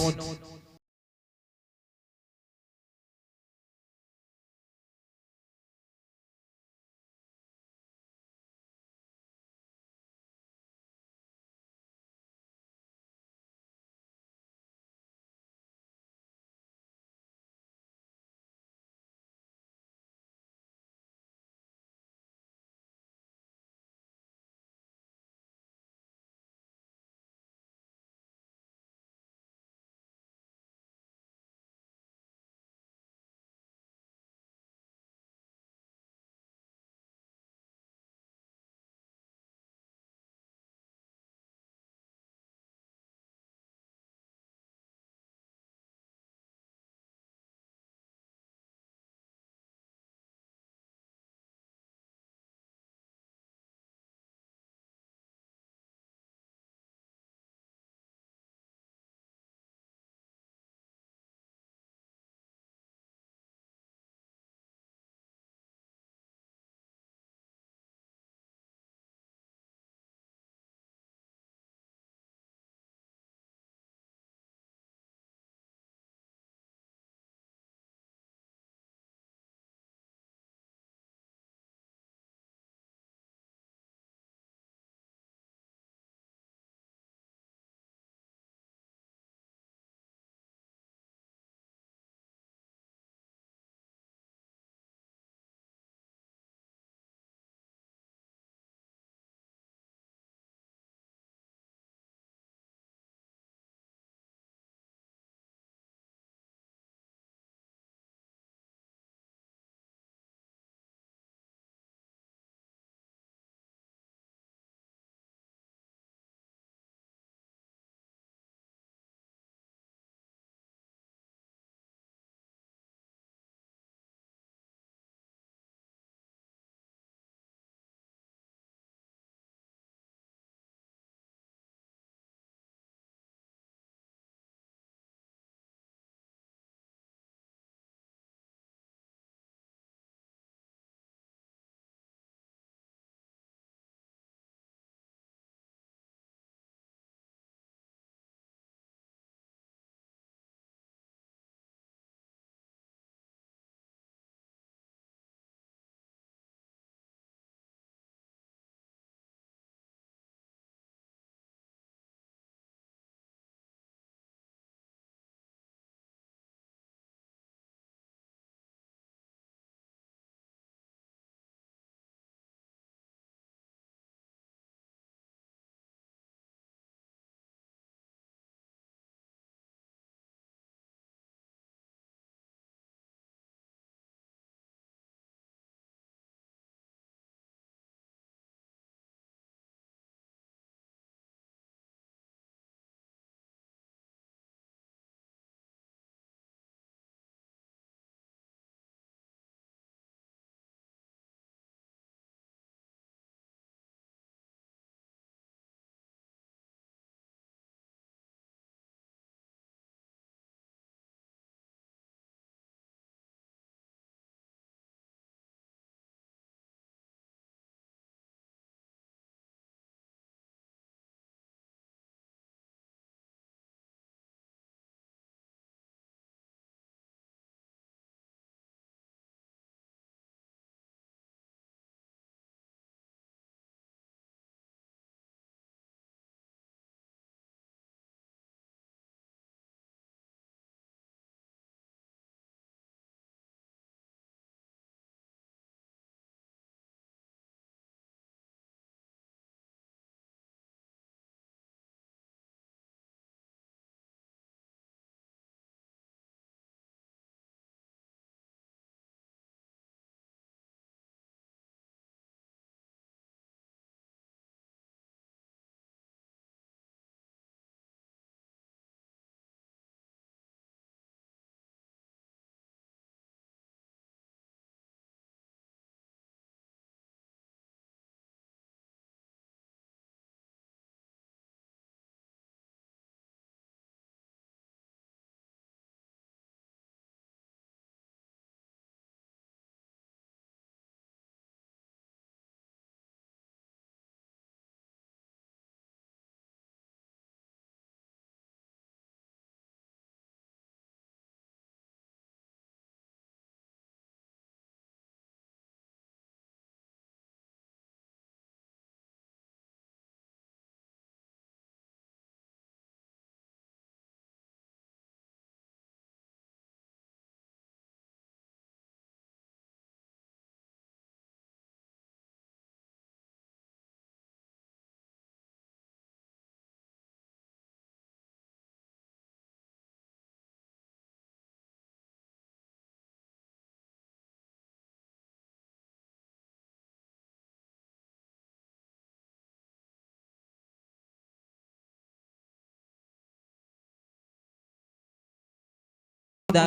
ಇದೆ.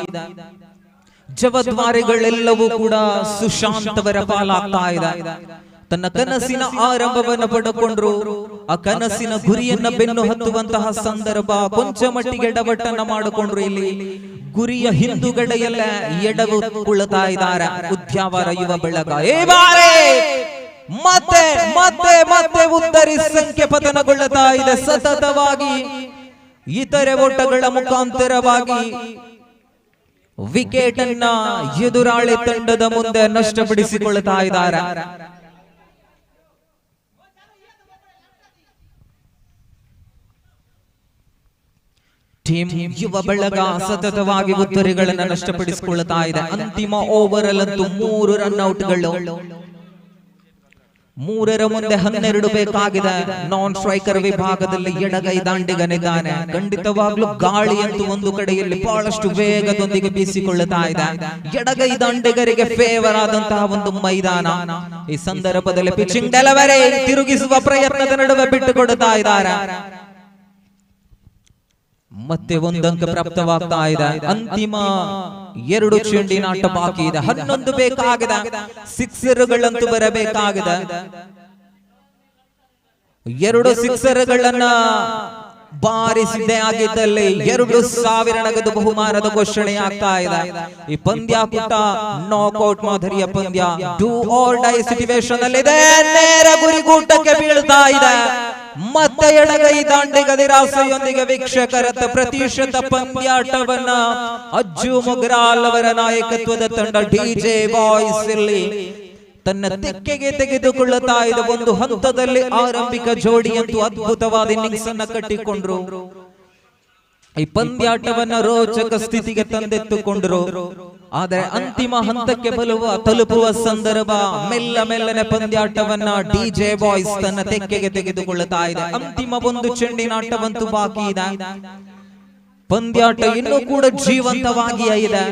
ಜವದ್ವಾರಿಗಳೆಲ್ಲವೂ ಕೂಡ ಸುಶಾಂತ್ ಅವರ ಪಾಲಾಗ್ತಾ ಇದೆ. ತನ್ನ ಕನಸಿನ ಆರಂಭವನ್ನು ಪಡೆದುಕೊಂಡ್ರು. ಆ ಕನಸಿನ ಗುರಿಯನ್ನ ಬೆನ್ನು ಹತ್ತುವಂತಹ ಸಂದರ್ಭ ಕೊಂಚ ಮಟ್ಟಿಗೆ ಎಡವಟ್ಟನ್ನ ಮಾಡಿಕೊಂಡ್ರು. ಇಲ್ಲಿ ಗುರಿಯ ಹಿಂದುಗಡೆಯಲ್ಲ ಎಡವು ಕುಳ್ಳುತ್ತಾ ಇದ್ದಾರೆ ಉದ್ಯಾವರ ಯುವ ಬಳಗ. ಏ ಬಾರೆ ಮತ್ತೆ ಮತ್ತೆ ಮತ್ತೆ ಉತ್ತರಿ ಸಂಖ್ಯೆ ಪತನಗೊಳ್ಳುತ್ತಾ ಇದೆ. ಸತತವಾಗಿ ಇತರೆ ಓಟಗಳ ಮುಖಾಂತರವಾಗಿ ವಿಕೆಟ್ ಅನ್ನ ಎದುರಾಳಿ ತಂಡದ ಮುಂದೆ ನಷ್ಟಪಡಿಸಿಕೊಳ್ಳುತ್ತಾ ಇದ್ದಾರೆ. ಟೀಮ್ ಯುವ ಬಳಗ ಸತತವಾಗಿ ಉತ್ತರಿಗಳನ್ನು ನಷ್ಟಪಡಿಸಿಕೊಳ್ಳುತ್ತಾ ಇದೆ. ಅಂತಿಮ ಓವರ್ ಅಲ್ಲಂತೂ 3 ರನ್ ಔಟ್ಗಳು. 3ರ ಮುಂದೆ 12 ಬೇಕಾಗಿದೆ. ನಾನ್ ಸ್ಟ್ರೈಕರ್ ವಿಭಾಗದಲ್ಲಿ ಎಡಗೈ ದಾಂಡಿಗನಿದ್ದಾನೆ. ಖಂಡಿತವಾಗ್ಲೂ ಗಾಳಿ ಅಂತೂ ಒಂದು ಕಡೆಯಲ್ಲಿ ಬಹಳಷ್ಟು ವೇಗದೊಂದಿಗೆ ಬೀಸಿಕೊಳ್ಳುತ್ತಾ ಇದೆ. ಎಡಗೈ ದಾಂಡಿಗರಿಗೆ ಫೇವರ್ ಆದಂತಹ ಒಂದು ಮೈದಾನ. ಈ ಸಂದರ್ಭದಲ್ಲಿ ಪಿಚಿಂಗ್ ಡೆಲಿವರಿ ತಿರುಗಿಸುವ ಪ್ರಯತ್ನದ ನಡುವೆ ಬಿಟ್ಟುಕೊಡುತ್ತಾ ಇದ್ದಾರೆ. ಮತ್ತೆ ಒಂದಂಕ ಪ್ರಾಪ್ತವಾಗ್ತಾ ಇದೆ. ಅಂತಿಮ 2 ಚೆಂಡಿನ ಆಟ ಬಾಕಿ ಇದೆ. 11 ಬೇಕಾಗಿದೆ. ಸಿಕ್ಸರ್ಗಳಂತೂ ಬರಬೇಕಾಗಿದೆ. 2 ಸಿಕ್ಸರ್ಗಳನ್ನ ಬಾರಿಸಿದ್ದೇ ಆಗಿದ್ದಲ್ಲಿ 2000 ನಗದು ಬಹುಮಾನದ ಘೋಷಣೆ ಆಗ್ತಾ ಇದೆ. ಈ ಪಂದ್ಯಾಕೂಟ ನಾಕ್ಔಟ್ ಮಾದರಿಯ ಪಂದ್ಯ, do or die situation ಅಲ್ಲಿ ಇದೆ. ನೇರ ಗುರಿಗೂಟಕ್ಕೆ ಬೀಳ್ತಾ ಇದೆ. ಮತ್ತೆ ಎಡಗೈ ದಾಂಡಿಗ ನಿರಾಸೆಯೊಂದಿಗೆ ವೀಕ್ಷಕರತ್ತ ಪ್ರತಿಶತ ಪಂದ್ಯಾಟವನ್ನ ಅಜ್ಜು ಮೊಗ್ರಾಲ್ ಅವರ ನಾಯಕತ್ವದ ತಂಡ ಡಿಜೆ ಬಾಯ್ಸ್ ಇಲ್ಲಿ ತನ್ನ ತೆಕ್ಕೆಗೆ ತೆಗೆದುಕೊಳ್ಳುತ್ತಾ ಇದೆ. ಒಂದು ಹಂತದಲ್ಲಿ ಆರಂಭಿಕ ಜೋಡಿಯಂತೂ ಅದ್ಭುತವಾದ ಇನ್ನಿಂಗ್ಸ್ ಅನ್ನ ಕಟ್ಟಿಕೊಂಡ್ರು. ಈ ಪಂದ್ಯಾಟವನ್ನ ರೋಚಕ ಸ್ಥಿತಿಗೆ ತಂದೆತ್ತುಕೊಂಡ್ರು. ಆದರೆ ಅಂತಿಮ ಹಂತಕ್ಕೆ ತಲುಪುವ ಸಂದರ್ಭ ಮೆಲ್ಲ ಮೆಲ್ಲನೆ ಪಂದ್ಯಾಟವನ್ನ ಡಿಜೆ ಬಾಯ್ಸ್ ತನ್ನ ತೆಕ್ಕೆಗೆ ತೆಗೆದುಕೊಳ್ಳುತ್ತಾ ಇದೆ. ಅಂತಿಮ ಒಂದು ಚೆಂಡಿನ ಆಟವಂತೂ ಬಾಕಿ ಇದೆ. ಪಂದ್ಯಾಟ ಇನ್ನೂ ಕೂಡ ಜೀವಂತವಾಗಿಯೇ ಇದೆ.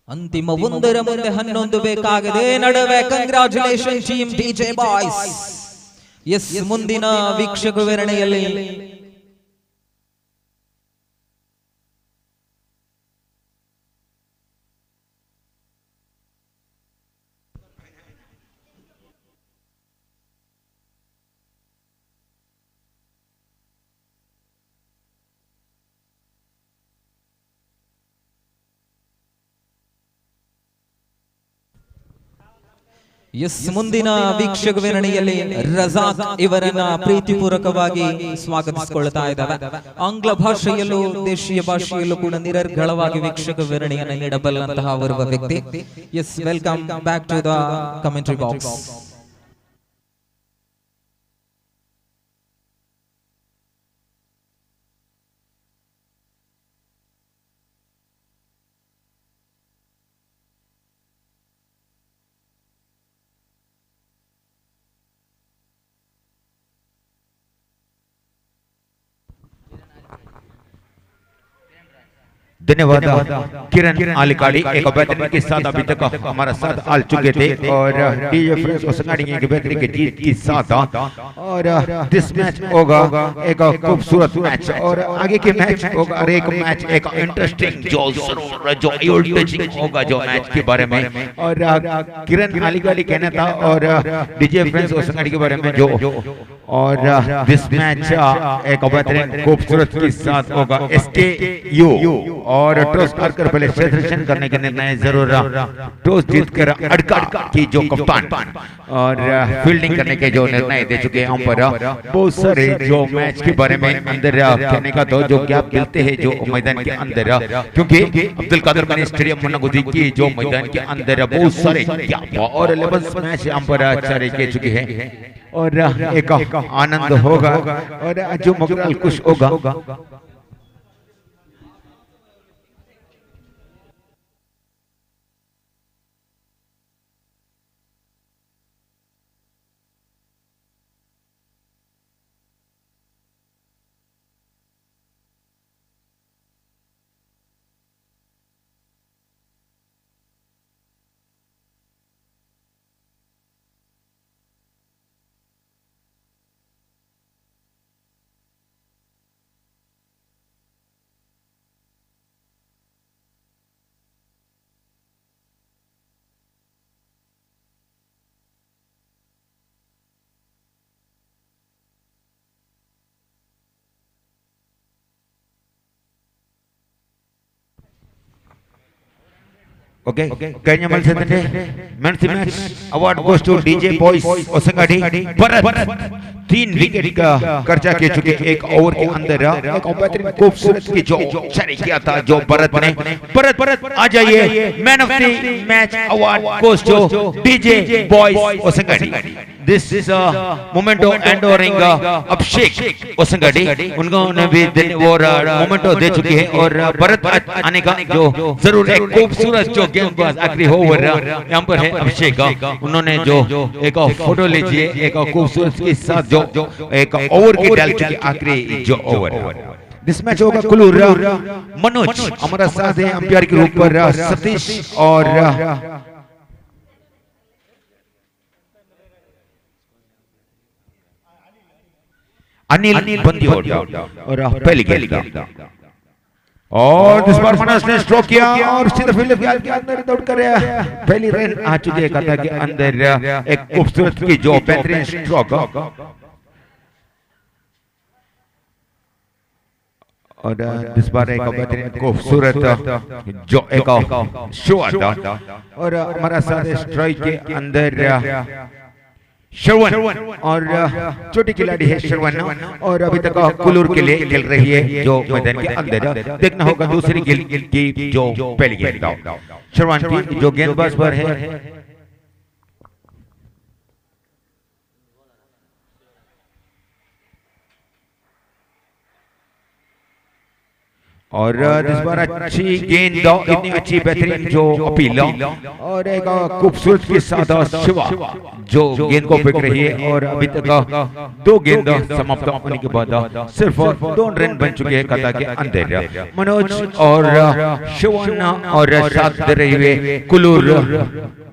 ಅಂತಿಮ 1ರ ಮುಂದೆ 11 ಬೇಕಾಗಿದೆ. ನಡುವೆ congratulation team DJ boys. S, ಮುಂದಿನ ವೀಕ್ಷಕ ವಿವರಣೆಯಲ್ಲಿ ಎಸ್ ಮುಂದಿನ ವೀಕ್ಷಕ ವಿವರಣೆಯಲ್ಲಿ ರಜಾಕ್ ಇವರನ್ನ ಪ್ರೀತಿಪೂರ್ವಕವಾಗಿ ಸ್ವಾಗತಿಸಿಕೊಳ್ತಾ ಇದ್ದಾವೆ. ಆಂಗ್ಲ ಭಾಷೆಯಲ್ಲೂ ದೇಶೀಯ ಭಾಷೆಯಲ್ಲೂ ಕೂಡ ನಿರರ್ಗಳವಾಗಿ ವೀಕ್ಷಕ ವಿವರಣೆಯನ್ನು ನೀಡಬಲ್ಲಂತಹ ಓರ್ವ ವ್ಯಕ್ತಿ. Yes, welcome back to the commentary box. धन्यवाद किरण आलिकाड़ी एक बेहतरीन के साथ अभी तक हमारा साथ आ चुके थे और डीजे फ्रेंड्स को संगाड़ी एक बेहतरीन के जीत के साथ और this match होगा एक खूबसूरत मैच और आगे के मैच होगा और एक मैच एक इंटरेस्टिंग जो जो टचिंग होगा जो मैच के बारे में और किरण आलिकाड़ी कहना था और डीजे फ्रेंड्स और संगाड़ी के बारे में जो और this match एक बेहतरीन खूबसूरत के साथ होगा एसकेयू और टॉस हारकर पहले क्षेत्ररक्षण करने के निर्णय जरूर टॉस जीतकर अड़का की जो कप्तान और फील्डिंग करने के जो निर्णय दे चुके हैं हम पर बहुत सारे जो मैच के बारे में अंदर कहने का तो जो गैप मिलते हैं जो मैदान के अंदर, क्योंकि अब्दुल कादर खान स्टेडियम मन्नागुदी की जो मैदान के अंदर बहुत सारे गैप और 11 मैच हम पर चारे के चुके हैं और एक आनंद होगा और जो मुगल खुश होगा। ഓക്കെ, കഴിഞ്ഞ മത്സരത്തിന്റെ man of the match award goes to DJ boys Hosangadi. Bharat 3 wicket का कब्जा कर चुके एक ओवर के अंदर। एक बेहतरीन खूबसूरत की जो जारी किया था जो भरत ने। भरत भरत आ जाइए, man of the match award goes to DJ boys Hosangadi. This is a memento endoring Abhishek Hosangadi, उनको उन्हें भी और मोमेंटो दे चुके हैं। और भरत आने का जो जरूर एक खूबसूरत जो गेंदबाज आखिरी ओवर यहाँ पर है अभिषेक, उन्होंने जो एक फोटो लीजिए एक खूबसूरत के साथ जो एक ओवर की डाल चुके आखिरी जो ओवर। This match होगा कुलूर। मनोज हमारा साथ है अंपायर के रूप पर, सतीश और अनिल बंदियोड़। और पहली गेंद और इस बार मनोज ने स्ट्रोक किया और सीधा फील्ड के अंदर दौड़ कर पहली रन आ चुकी है कथा के अंदर। एक खूबसूरत की जो बेहतरीन स्ट्रोक और इस बार एक बेहतरीन खूबसूरत जो एक शॉट और हमारा साथ स्ट्राइक के अंदर श्रवण और छोटी खिलाड़ी है श्रवण और अभी तक कुलूर के लिए खेल रही है जो मैदान के अंदर। देखना होगा दूसरी गेंद की जो पहली गेंद श्रवण की जो गेंदबाज पर है। और इस बार अच्छी गेंद, इतनी अच्छी बेहतरीन जो अपील और एक खूबसूरत के साथ शिवा जो गेंद को फेंक रही है। और अभी तक 2 गेंद समाप्त होने के बाद सिर्फ 2 रन बन चुके हैं कथा के अंदर। मनोज और शिवन और साथ दे रहे हुए कुलूर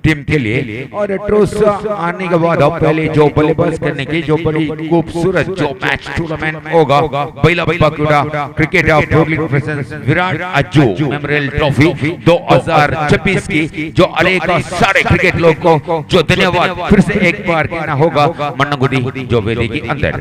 टीम के लिए। और टॉस आने के बाद पहले जो बल्लेबाज करने की जो बड़ी खूबसूरत जो मैच टूर्नामेंट होगा Bylapakuda cricket Virat Ajju memorial trophy 2026 की जो अनेक सारे क्रिकेट लोग को जो धन्यवाद फिर से एक बार कहना होगा मन्नगुडी जो वेदी के अंदर।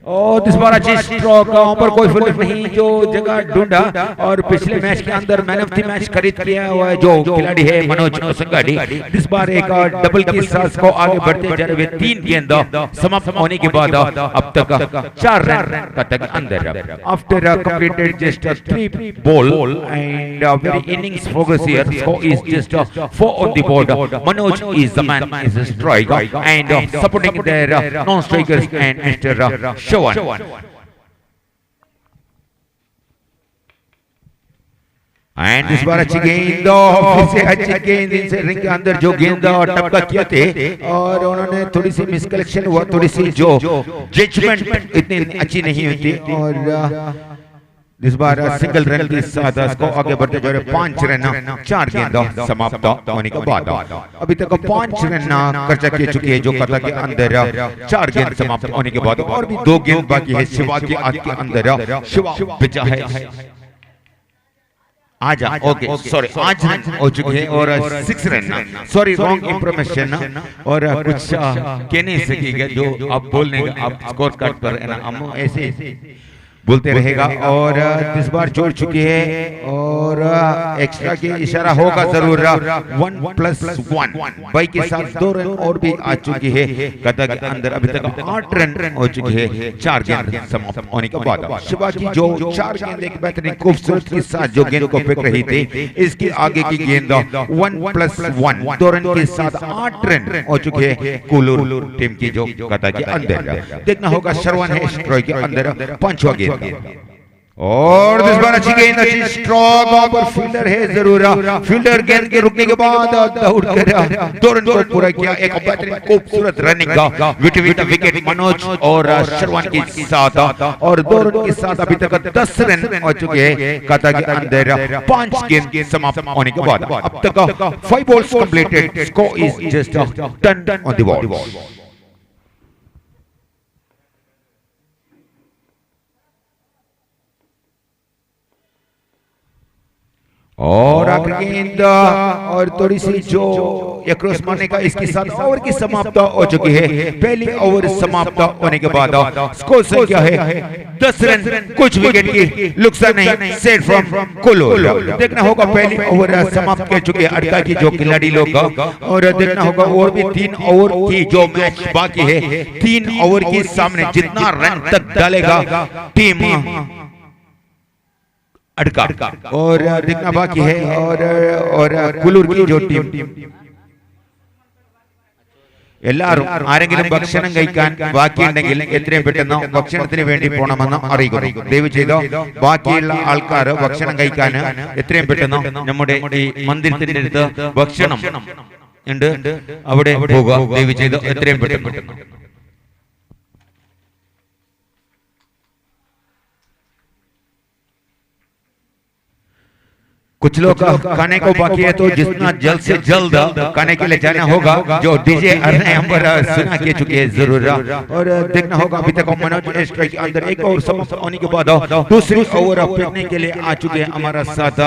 और इस बार अच्छी स्ट्रोक, वहां पर कोई फील्डर नहीं जो जगह ढूंढा। और पिछले मैच के अंदर मैन ऑफ the match खरीद किया हुआ है जो खिलाड़ी है मनोज संगाड़ी। इस बार एक डबल की सास को आगे बढ़ते जा रहे 3 गेंद समाप्त होने के बाद अब तक 4 रन तक अंदर। After completed just 3 ball and very innings progress here, score is just 4 on the board. Manoj is the man is a strike and supporting their non strikers and mister Shravan. And इस बार अच्छी गेंद, फिर से अच्छी गेंद इनसे ring के अंदर जो गेंद और टपका किया थे और उन्होंने थोड़ी सी मिसकलेक्शन हुआ, थोड़ी सी जो जजमेंट इतनी अच्छी नहीं होती। और इस बार सिंगल रन के साथ इसको आगे बढ़ते जा रहे 5 रन 4 गेंद समाप्त होने के बाद अभी तक 5 रन खर्चा किए चुके हैं जो कथा के अंदर 4 गेंद समाप्त होने के बाद और भी 2 गेंद बाकी है। शिवा के हाथ के अंदर शिवा बिजा है आजा, ओके सॉरी 8 रन हो चुके हैं और 6 रन, सॉरी रॉन्ग इंफॉर्मेशन और कुछ कह नहीं सकेगा जो आप बोलने का आप स्कोर कार्ड पर है ना, हम ऐसे बोलते रहेगा। और इस बार जोड़ चुकी है और एक्स्ट्रा की इशारा होगा जरूर। 1+1 बाई के साथ 2 रन और भी आ चुकी है कथा के अंदर। अभी तक 8 रन हो चुके हैं 4 गेंद समाप्त होने के बाद। शिवा की जो 4 गेंद एक बेहतरीन खूबसूरत के साथ जो गेंद को फेंक रही थी, इसकी आगे की गेंद 1+1 2 रन के साथ 8 रन हो चुके हैं कुलूर टीम की जो कथा के अंदर। देखना होगा श्रवण है स्ट्राइक के अंदर 5वां गेंद और इस बार अच्छी गेंद, अच्छी स्ट्रोक और फील्डर है जरूर। फील्डर गेंद के रुकने के बाद दौड़ कर 2 रन को पूरा किया। एक बेहतरीन खूबसूरत रनिंग विकेट विकेट मनोज और श्रवण के साथ और 2 रन के साथ अभी तक 10 रन हो चुके हैं कथा के अंदर। 5 गेंद समाप्त होने के बाद अब तक 5 balls completed, score is just 10 on the board. और आखिरी गेंद और थोड़ी सी जो क्रॉस मारने का इसके साथ ओवर की समाप्त हो चुकी है। पहली ओवर समाप्त होने के बाद स्कोर संख्या है 10 रन, कुछ विकेट की नुकसान नहीं। Set from Kulur. देखना होगा पहली ओवर समाप्त कर चुके हैं अड़का की जो खिलाड़ी लोग, और देखना होगा और भी 3 ओवर की जो मैच बाकी है। 3 ओवर के सामने जितना रन तक डालेगा टीम अड़का, और देखना बाकी है। और कुलूर की जो टीम എല്ലാവരും ആരെങ്കിലും ഭക്ഷണം കഴിക്കാൻ ബാക്കിയുണ്ടെങ്കിൽ എത്രയും പെട്ടെന്ന് ഭക്ഷണത്തിന് വേണ്ടി പോകണമെന്ന് അറിയിക്കുന്നു. ദയവ് ചെയ്ത് ബാക്കിയുള്ള ആൾക്കാർ ഭക്ഷണം കഴിക്കാൻ എത്രയും പെട്ടെന്ന് നമ്മുടെ ഈ മന്ദിരത്തിന്റെ അടുത്ത് ഭക്ഷണം ഉണ്ട്, അവിടെ പോകുക. ദയവ് ചെയ്ത് എത്രയും പെട്ടെന്ന്. कुछ लोग खाने को बाकी है तो जितना जल्द से जल्द खाने के लिए जाना होगा। जो डीजे पर सुना के चुके हैं जरूर, और देखना होगा अभी तक मनोज स्ट्राइक के अंदर एक और समाप्त होने के बाद दूसरी ओवर फेंकने के लिए आ चुके हैं हमारा साथ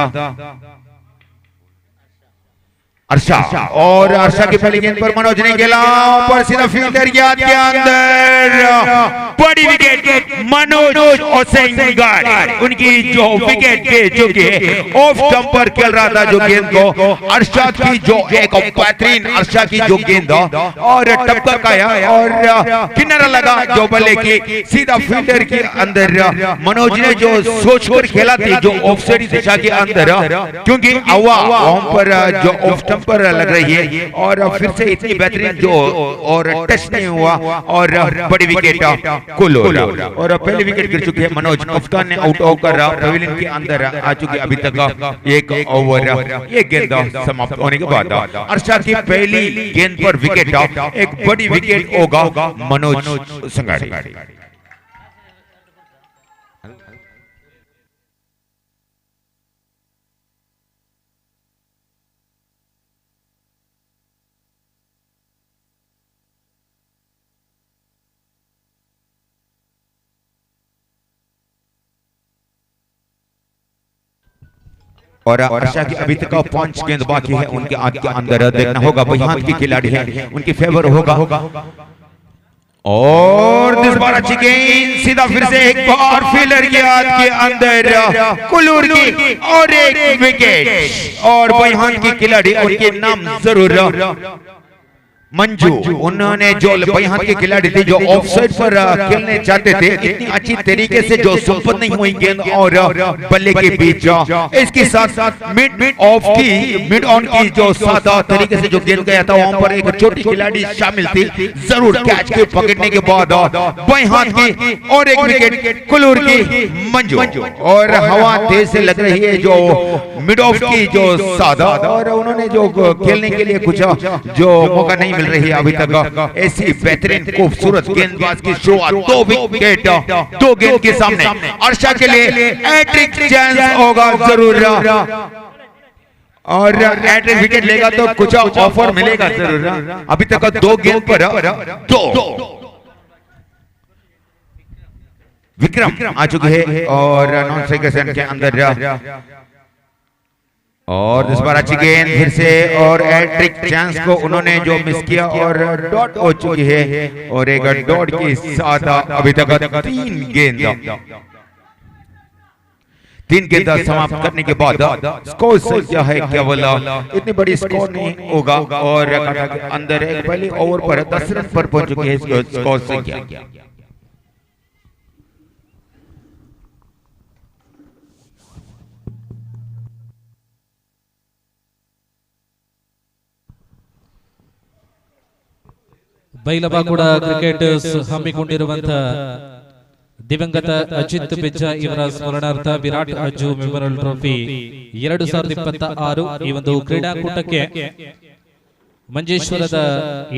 अर्शा। और अर्शा की पहली गेंद पर मनोज ने खेला पर सीधा फील्डर के हाथ के अंदर बड़ी विकेट मनोज ओसेंगार, उनकी जो विकेट गिर चुकी है। ऑफ स्टंप पर खेल रहा था जो गेंद को अर्शा की जो एक बेहतरीन अर्शा की जो गेंद और टपका आया और किनारा लगा जो बल्ले की सीधा फील्डर के अंदर। मनोज ने जो सोचकर खेला थी जो ऑफसाइड दिशा के अंदर, क्योंकि हवा वहां पर जो ऑफ स्टंप पर लग रही है, और फिर से इतनी बेहतरीन जो और टच नहीं हुआ और बड़ी विकेट कुलूर। और पहली विकेट गिर चुकी है मनोज। कप्तान ने आउट होकर पवेलियन के अंदर आ चुके अभी तक एक ओवर एक गेंद समाप्त होने के बाद अर्शा की पहली गेंद पर विकेट, एक बड़ी विकेट होगा मनोज संगाड़ी। और आशा की अभी तक 5 गेंद बाकी है उनके हाथ के अंदर। देखना होगा बहान की खिलाड़ी है, उनकी फेवर होगा। और इस बार अच्छी गेंद सीधा फिर से एक बार फील्डर के हाथ के अंदर कुलूर की और एक विकेट। और बहान की खिलाड़ी उनके नाम जरूर मंजू, उन्होंने जो बहान के खिलाड़ी थे जो ऑफसाइड पर खेलने चाहते थे, इतनी अच्छी तरीके से जो संपन्न नहीं हुई गेंद और बल्ले के बीच। इसके साथ साथ मिड ऑफ की मिड ऑन की जो सादा तरीके से जो गेंद गया था वहां पर एक छोटी खिलाड़ी शामिल थी, जरूर कैच के पकड़ने के बाद बाएं हाथ की और एक विकेट कुलूर की मंजू। और हवा तेज से लग रही है जो मिड ऑफ की जो सादा, और उन्होंने जो खेलने के लिए कुछ जो मौका नहीं मिल रही है अभी तक। ऐसी बेहतरीन खूबसूरत गेंदबाज की शुरुआत, 2 विकेट 2 गेंद के सामने अर्शा के लिए हैट्रिक चांस होगा जरूर, और हैट्रिक विकेट लेगा तो कुछ ऑफर मिलेगा जरूर। अभी तक 2 गेंद पर 2 विक्रम आ चुके हैं और नॉन स्ट्राइकर के अंदर। और इस बार अच्छी गेंद फिर से और हैट्रिक चांस को उन्होंने जो मिस किया और डॉट हो चुकी है। और एक डॉट के साथ अभी तक 3 गेंद समाप्त करने के बाद स्कोर संख्या है केवल, इतनी बड़ी स्कोर नहीं होगा। और अंदर एक पहली ओवर पर 10 रन पर पहुंच चुकी है स्कोर संख्या। ಬೈಲಬಾಕುಡ ಕ್ರಿಕೆಟರ್ಸ್ ಹಮ್ಮಿಕೊಂಡಿರುವಂತಹ ದಿವಂಗತ ಅಜಿತ್ ಬೆಜ್ಜ ಇವರ ಸ್ಮರಣಾರ್ಥ ವಿರಾಟ್ ಅಜ್ಜು ಮೆಮೋರಿಯಲ್ ಟ್ರೋಫಿ 2026 ಈ ಒಂದು ಕ್ರೀಡಾಕೂಟಕ್ಕೆ ಮಂಜೇಶ್ವರದ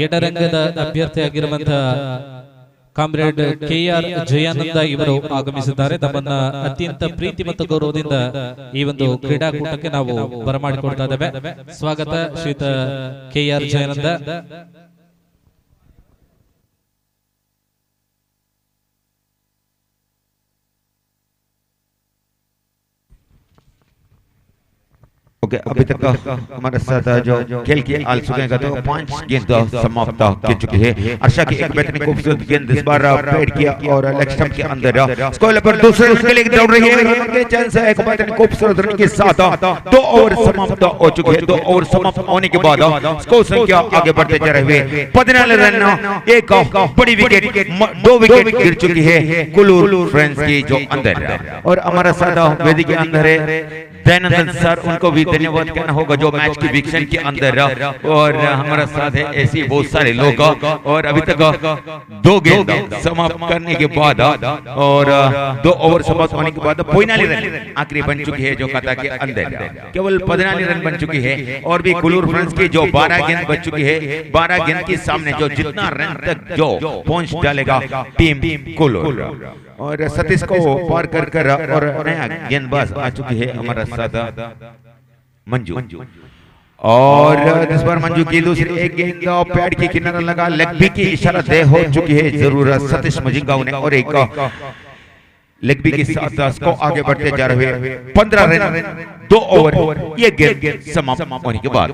ಎಡರಂಗದ ಅಭ್ಯರ್ಥಿಯಾಗಿರುವಂತಹ ಕಾಮ್ರೇಡ್ ಕೆಆರ್ ಜಯಾನಂದ ಇವರು ಆಗಮಿಸಿದ್ದಾರೆ. ತಮ್ಮನ್ನ ಅತ್ಯಂತ ಪ್ರೀತಿ ಮತ್ತು ಗೌರವದಿಂದ ಈ ಒಂದು ಕ್ರೀಡಾಕೂಟಕ್ಕೆ ನಾವು ಬರಮಾಡಿಕೊಡ್ತಾ ಇದ್ದೇವೆ. ಸ್ವಾಗತ ಶ್ರೀಯುತ ಕೆಆರ್ ಜಯಾನಂದ. ओके, अभी तक हमारे साथ जो खेल की आल चुके हैं तो 5 गेंद समाप्त कर चुके हैं। अर्शा की एक बेहतरीन खूबसूरत गेंद इस बार पैड किया और लेग स्टंप के अंदर स्कोर पर दूसरे रन के लिए दौड़ रही है। रन के चांस है, एक बेहतरीन खूबसूरत रन के साथ 2 ओवर समाप्त हो चुके हैं। 2 ओवर समाप्त होने के बाद स्कोर संख्या आगे बढ़ते जा रहे हैं 15 रन, एक बड़ी विकेट, 2 विकेट गिर चुकी है कुलूर फ्रेंड्स की जो अंदर। और हमारा साथ वेदी के अंदर है दयानंदन सर, उनको भी धन्यवाद कहना होगा जो मैच की वीक्षण के अंदर। और हमारा साथ है ऐसे बहुत सारे लोग। और अभी तक 2 गेंद समाप्त करने के बाद और 2 ओवर समाप्त होने के बाद 45 रन आखिरी बन चुकी है जो खाता के अंदर, केवल 15 रन बन चुकी है। और भी कुलूर फ्रेंड्स की जो 12 गेंद बच चुकी है, 12 गेंद के सामने जो जितना रन तक जो पहुंच डालेगा टीम कुलूर। और सतीश को पार कर कर और नया गेंदबाज आ चुकी है हमारा साथ मंजू। और इस बार मंजू की दूसरी एक गेंद पैड की किनारा लगा, लेग भी की इशारा दे हो चुकी है जरूर सतीश मजिंगाव ने। और एक लेग भी के साथ को आगे बढ़ते जा रहे हैं 15 रन 2 ओवर ये गेंद समाप्त होने के बाद।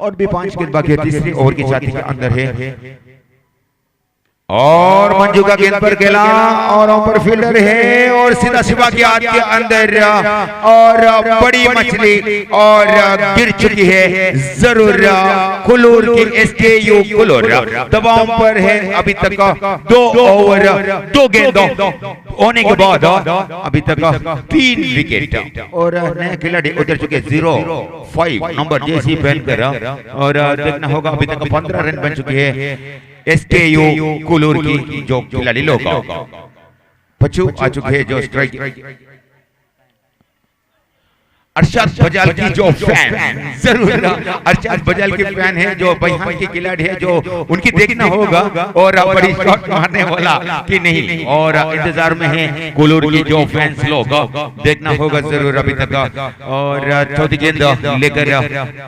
और भी 5 गेंद बाकी है, तीसरी ओवर की छाती के अंदर है। और मंजू का गेंद पर खेला और ऊपर फील्डर है और सीधा शिवा के हाथ के अंदर और बड़ी मछली और गिर चुकी है जरूर कुलूर की एसकेयू कुलूर दबाव पर है। अभी तक 2 ओवर 2 गेंद होने के बाद अभी तक 3 विकेट और नए खिलाड़ी उतर चुके 05 नंबर जैसी पहनकर। और देखना होगा अभी तक 15 रन बन चुके हैं एसकेयू कुलूर की जो खिलाड़ी लोग। पचू आ चुके हैं जो स्ट्राइक अरशद बजाल की जो फैन, जरूर अरशद बजाल के फैन है जो बयान के खिलाड़ी है जो उनकी देखना होगा और बड़ी शॉट मारने वाला कि नहीं। और इंतजार में है कुलूर की जो फैंस लोग, देखना होगा जरूर अभी तक। और चौथी गेंद लेकर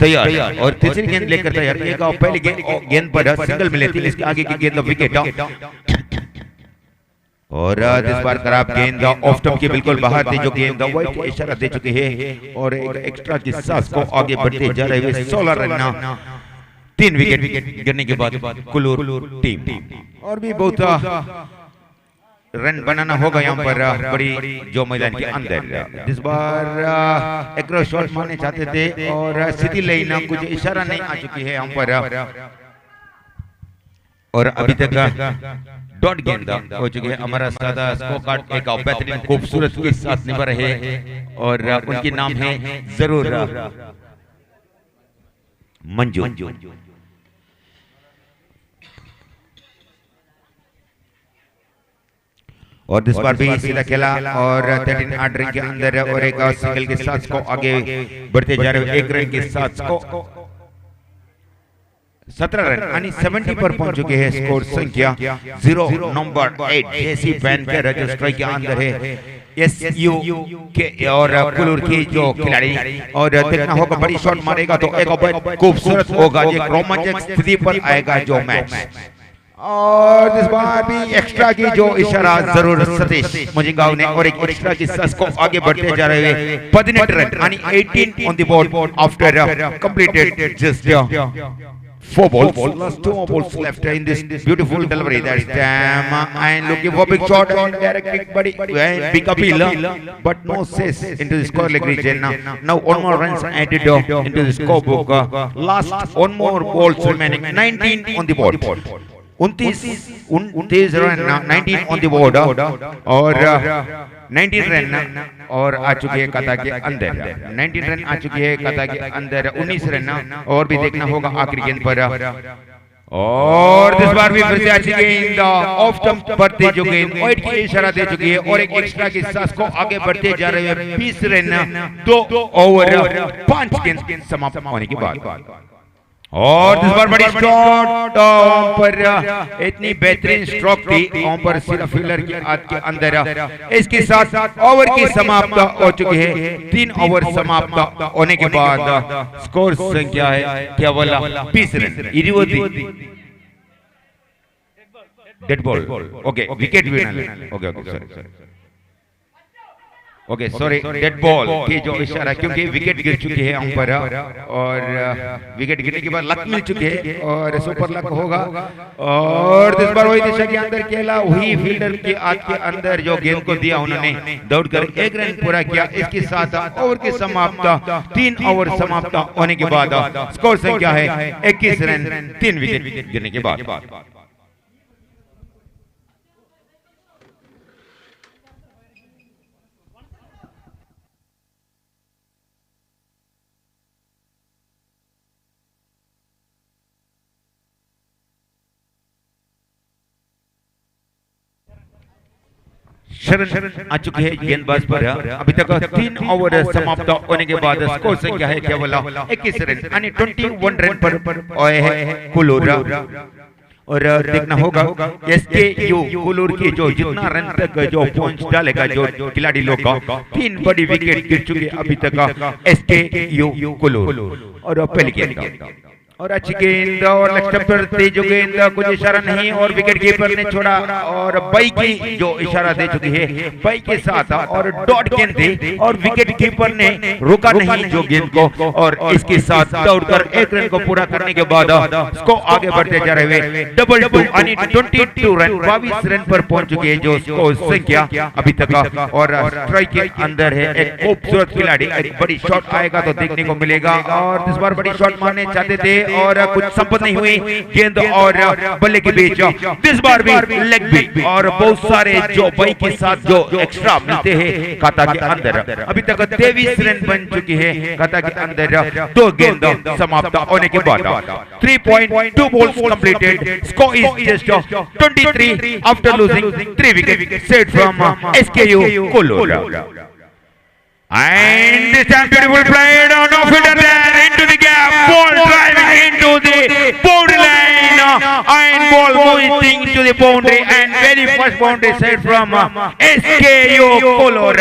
तैयार और तीसरी गेंद लेकर तैयार। एक पहली गेंद पर सिंगल मिले थी, इसके आगे की गेंद विकेट। और इस बार खराब गेंद ऑफ स्टंप के बिल्कुल बाहर थी जो गेंद वाइड का इशारा दे चुके हैं। और एक एक्स्ट्रा के साथ को आगे बढ़ते जा रहे हुए 16 रन 3 विकेट गिरने के बाद कुलूर टीम। और भी बहुत रन बनाना होगा यहाँ पर बड़ी जो मैदान के अंदर। इस बार एक शॉट मारने चाहते थे और सीधी लाइन कुछ इशारा नहीं आ चुकी है यहाँ पर। और अभी तक डॉट गेंद हो चुके हैं हमारा सादा स्कोर कार्ड एक बेहतरीन खूबसूरत के साथ निभा रहे और उनके नाम है जरूर मंजू। और इस बार भी सीधा खेला और 13-8 रन के अंदर और एक सिंगल के साथ को आगे बढ़ते जा रहे 1 रन के साथ को 17 रन यानी 70 पर पहुंच चुके हैं। स्कोर संख्या 0 नंबर 8 जैसी पहनकर जो स्ट्राइक के अंदर है एसयू के और कुलूर की जो खिलाड़ी। और देखना होगा बड़ी शॉट मारेगा तो एक खूबसूरत होगा, एक रोमांचक स्थिति पर आएगा जो मैच। और इस बार भी एक्स्ट्रा की जो इशारा जरूर सतीश मुजिंगाव ने और एक एक्स्ट्रा की सस को आगे बढ़ते जा रहे हैं 15 रन यानी 18 on the board after completed just 4 balls, last 2 more balls left in this beautiful delivery. That's damn and looking for big shot and direct kick, but big appeal, but no says into the score leg region. Now 1 more runs added into the scorebook. Last 1 more balls remaining, 19 on the board. 29 run, 19 on the board और 19 run और आ चुकी है कता के अंदर। 19 run आ चुकी है कता के अंदर, 19 रन और भी देखना होगा आखिरी गेंद पर। और इस बार भी फिर से अच्छी गेंद ऑफ स्टंप पर दे जो गेंद वाइड की इशारा दे चुकी है और एक एक्स्ट्रा के साथ को आगे बढ़ते जा रहे हैं 20 रन 2 ओवर 5 गेंद समाप्त होने के बाद। और इस बार बड़ी शॉट पर इतनी बेहतरीन स्ट्रोक थी पर सिर्फ फील्डर के हाथ के अंदर। इसके साथ ओवर की समाप्त हो चुकी है। 3 ओवर समाप्त होने के बाद स्कोर संख्या है केवल 20 run. Dead ball, okay wicket भी, okay okay sorry. Okay sorry dead ball की जो इशारा, क्योंकि विकेट गिर चुकी है अंपायर और विकेट गिरने के बाद लक मिल चुकी है और सुपर लक होगा। और इस बार वही दिशा के अंदर खेला, वही फील्डर के हाथ के अंदर जो गेंद को दिया उन्होंने, दौड़कर 1 रन पूरा किया। इसके साथ ओवर के समाप्त, 3 ओवर समाप्त होने के बाद स्कोर संख्या है 21 रन 3 विकेट गिरने के बाद। शरण आ चुकी है गेंदबाज पर। अभी तक 3 ओवर समाप्त होने के बाद स्कोर संख्या है केवल 21 रन यानी 21 रन पर आए हैं कुलूर। और देखना होगा एसकेयू कुलूर की जो जितना रन तक जो पहुंच डालेगा जो खिलाड़ी लोग का, 3 बड़ी विकेट गिर चुकी अभी तक एसकेयू कुलूर। और पहली गेंद और अच्छी गेंद और लक्ष्य पर तेज गेंद, कुछ इशारा नहीं और विकेट कीपर ने छोड़ा और बाई की जो इशारा दे चुकी है बाई के साथ और डॉट गेंद थी और विकेट कीपर ने रोका नहीं जो गेंद को और इसके साथ दौड़कर 1 रन को पूरा करने के बाद इसको आगे बढ़ते जा रहे हुए 22 यानी 22 रन 22 रन पर पहुंच चुकी है जो स्कोर संख्या अभी तक। और स्ट्राइक के अंदर है एक खूबसूरत खिलाड़ी, एक बड़ी शॉट आएगा तो देखने को मिलेगा और इस बार बड़ी शॉट मारने चाहते थे और कुछ संपत नहीं हुई गेंद और बल्ले के बीच। इस बार भी लेग भी और बहुत सारे जो बाई के साथ जो एक्स्ट्रा मिलते हैं खाता के अंदर। अभी तक 23 रन बन चुकी है खाता के अंदर, 2 गेंद समाप्त होने के बाद 3.2 balls completed, score is just 23 after losing 3 wicket set from SKU Kulur. And this time beautiful played on no fielder there into the gap, ball driving into the boundary line and ball moving to the boundary and very first boundary set from SKU Kulur.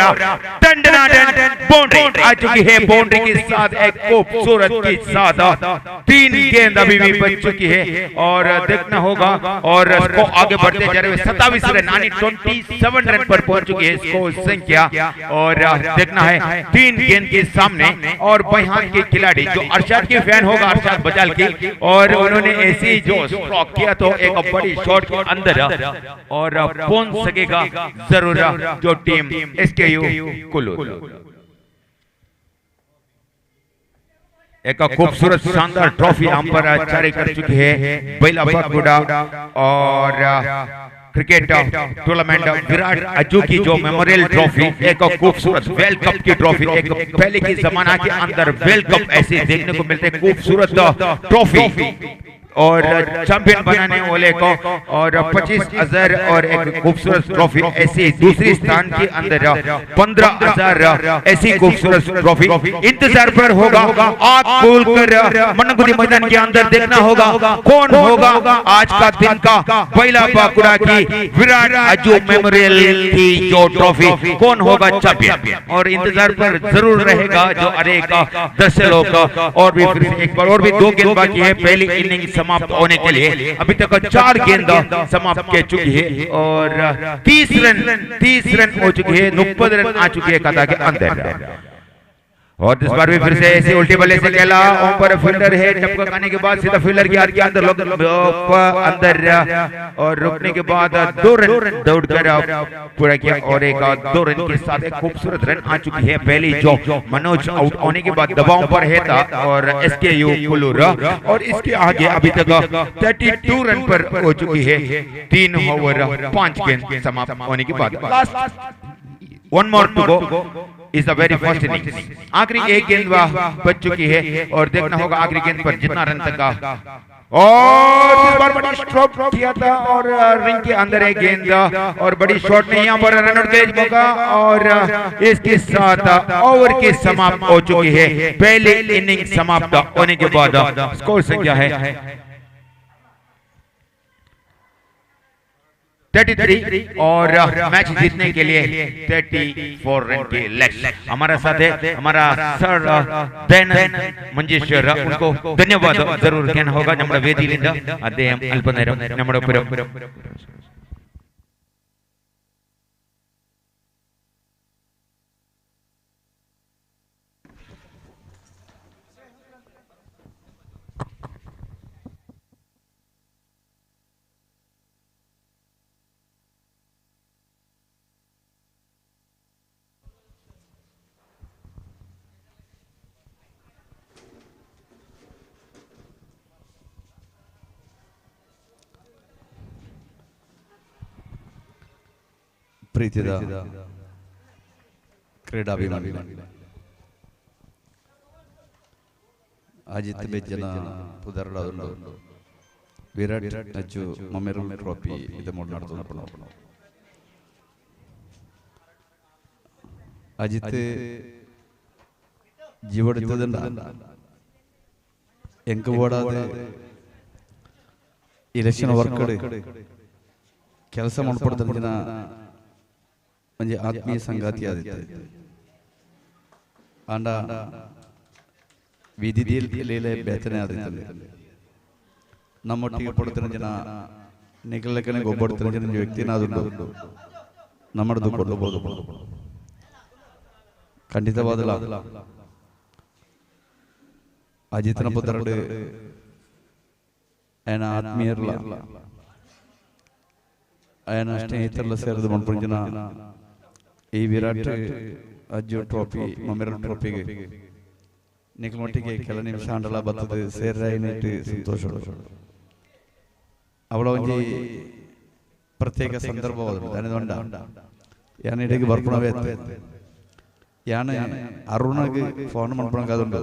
दंडनाटन boundary आ चुकी है, boundary के साथ एक खूबसूरत के साथ 3 गेंद अभी भी बच चुकी है और देखना होगा और इसको आगे बढ़ते जा रहे हुए 27 रन यानी 27 रन पर पहुंच चुकी है स्कोर संख्या। और देखना है 3 गेंद के सामने और बाएं हाथ के खिलाड़ी जो अरशद के फैन होगा, अरशद बजाल की, और उन्होंने ऐसी जो स्ट्रोक किया तो एक बड़ी शॉट के अंदर और पहुंच सकेगा जरूर जो टीम एसकेयू कुलूर। एक खूबसूरत शानदार ट्रॉफी हम पर जारी कर चुकी है बैला बागुड़ा और क्रिकेट टूर्नामेंट विराट अज्जू की जो मेमोरियल ट्रॉफी, एक खूबसूरत वर्ल्ड कप की ट्रॉफी, एक पहले के जमाना के अंदर वर्ल्ड कप ऐसे देखने को मिलते खूबसूरत ट्रॉफी और चैंपियन बनाने वाले को और 25,000 और एक खूबसूरत ट्रॉफी ऐसी दूसरी स्थान के अंदर 15,000 ऐसी खूबसूरत ट्रॉफी इंतजार पर होगा। आग खोल कर मनगुदी मैदान के अंदर देखना होगा कौन होगा आज का दिन का बैला बाकुड़ा की विराट अज्जू मेमोरियल की जो ट्रॉफी, कौन होगा चैंपियन और इंतजार पर जरूर रहेगा जो अनेक दर्शक लोग। और भी फिर एक बार और भी 2 गेंद बाकी है पहली इनिंग समाप्त होने के लिए। अभी तक 4 गेंद समाप्त कर चुकी है और 30 रन हो चुकी है, 90 रन आ चुकी है खाता के अंदर। और इस बार भी फिर से ऐसे उल्टे बल्ले से खेला, पर फील्डर है, टपका खाने के बाद सीधा फील्डर के हाथ के अंदर लोग अंदर और रुकने के बाद 2 रन दौड़कर पूरा किया और एक 2 रन के साथ एक खूबसूरत रन आ चुकी है। पहली जो मनोज आउट होने के बाद दबाव पर है था और एसकेयू कुलूर और इसके आगे अभी तक 32 रन पर हो चुकी है 3 ओवर 5 गेंद समाप्त होने के बाद। Last 1 more to go is the very first innings. आखिरी 1 गेंद बच चुकी है और देखना होगा आखिरी गेंद पर जितना रन तक का। और इस बार बड़ी स्ट्रोक किया था और रिंग के अंदर एक गेंद और बड़ी शॉट नहीं, यहाँ पर रन आउट के मौका और इसके साथ ओवर के समाप्त हो चुकी है। पहली इनिंग समाप्त होने के बाद स्कोर संख्या है 33 और मैच जीतने के लिए 34 रन के लक्ष्य। हमारा साथ है हमारा सर दयानंद मंजेश्वर, उनको धन्यवाद जरूर कहना होगा। നമ്മുടെ വേദിയിലുണ്ട് അദ്ദേഹം അല്പനേരം നമ്മുടെ ಪ್ರೀತಿದ ಕ್ರೀಡಾಭಿಮಾನಿಗಳೇ, ಅಜಿತ್ ಬೆಜ್ಜನ ಪುದರ್ಡಾದುಂಡು ವಿರಾಟ್ ಅಜ್ಜು ಮೊಮೆರಲ್ ಟ್ರೋಫಿ ಇದು ನಡೆದು. ಅಜಿತ್ ಜೀವಡಿತದಂಡ ಎಂಕು ಓಡಾದೆ ಇಲೆಕ್ಷನ್ ವರ್ಕಡ್ ಕೆಲಸ ಮಾಡ್ಪಡ್ತಂದಿನ ಒಂಜಿ ಆತ್ಮೀಯ ಸಂಗಾತಿ ಆದಿತ್ತು. ಆಂಡ ವಿಧಿಯಲ್ಲಿ ಬೇತನೆ ಆದಿತ್ತಂದೆ ನಮ್ಮೊಟ್ಟಿಗೆ ಪಡ್ತಿನ ಜನ ನಿಗಲಕ್ಕನೆ ಗೊಬ್ಬಡ್ತಿನ ಜನ ವ್ಯಕ್ತಿನಾದುಂಡು ನಮ್ಮದು ಕೊಡಬಹುದು ಖಂಡಿತವಾದಲ್ಲ. ಅಜಿತನ ಪುತ್ರಡು ಆಯನ ಆತ್ಮೀಯರ್ಲ ಆಯನ ಸ್ನೇಹಿತರೆಲ್ಲ ಸೇರಿದ ಮನ್ಪುಂಜನ ಈ ವಿರಾಟ್ ಅಜ್ಜು ಟ್ರೋಫಿ ಮೊಮೆರಲ್ ಟ್ರೋಫಿಗೆ ನಿಕಲೊಟ್ಟಿಗೆ ಕೆಲ ನಿಮಿಷ ಅಂಡಲ ಬರ್ತದೆ ಸೇರಾಯಿನಿಟ್ಟು ಸಂತೋಷ. ಅವಳ ಒಂಜಿ ಪ್ರತ್ಯೇಕ ಸಂದರ್ಭವಾದ ದೊಂಡ ಯಾನ ಇಡೀ ಬರ್ಪಣವೇ ಯಾನ ಅರುಣಗೆ ಫೋನ್ ಮನ್ಪಣಕಾದುಂಡು.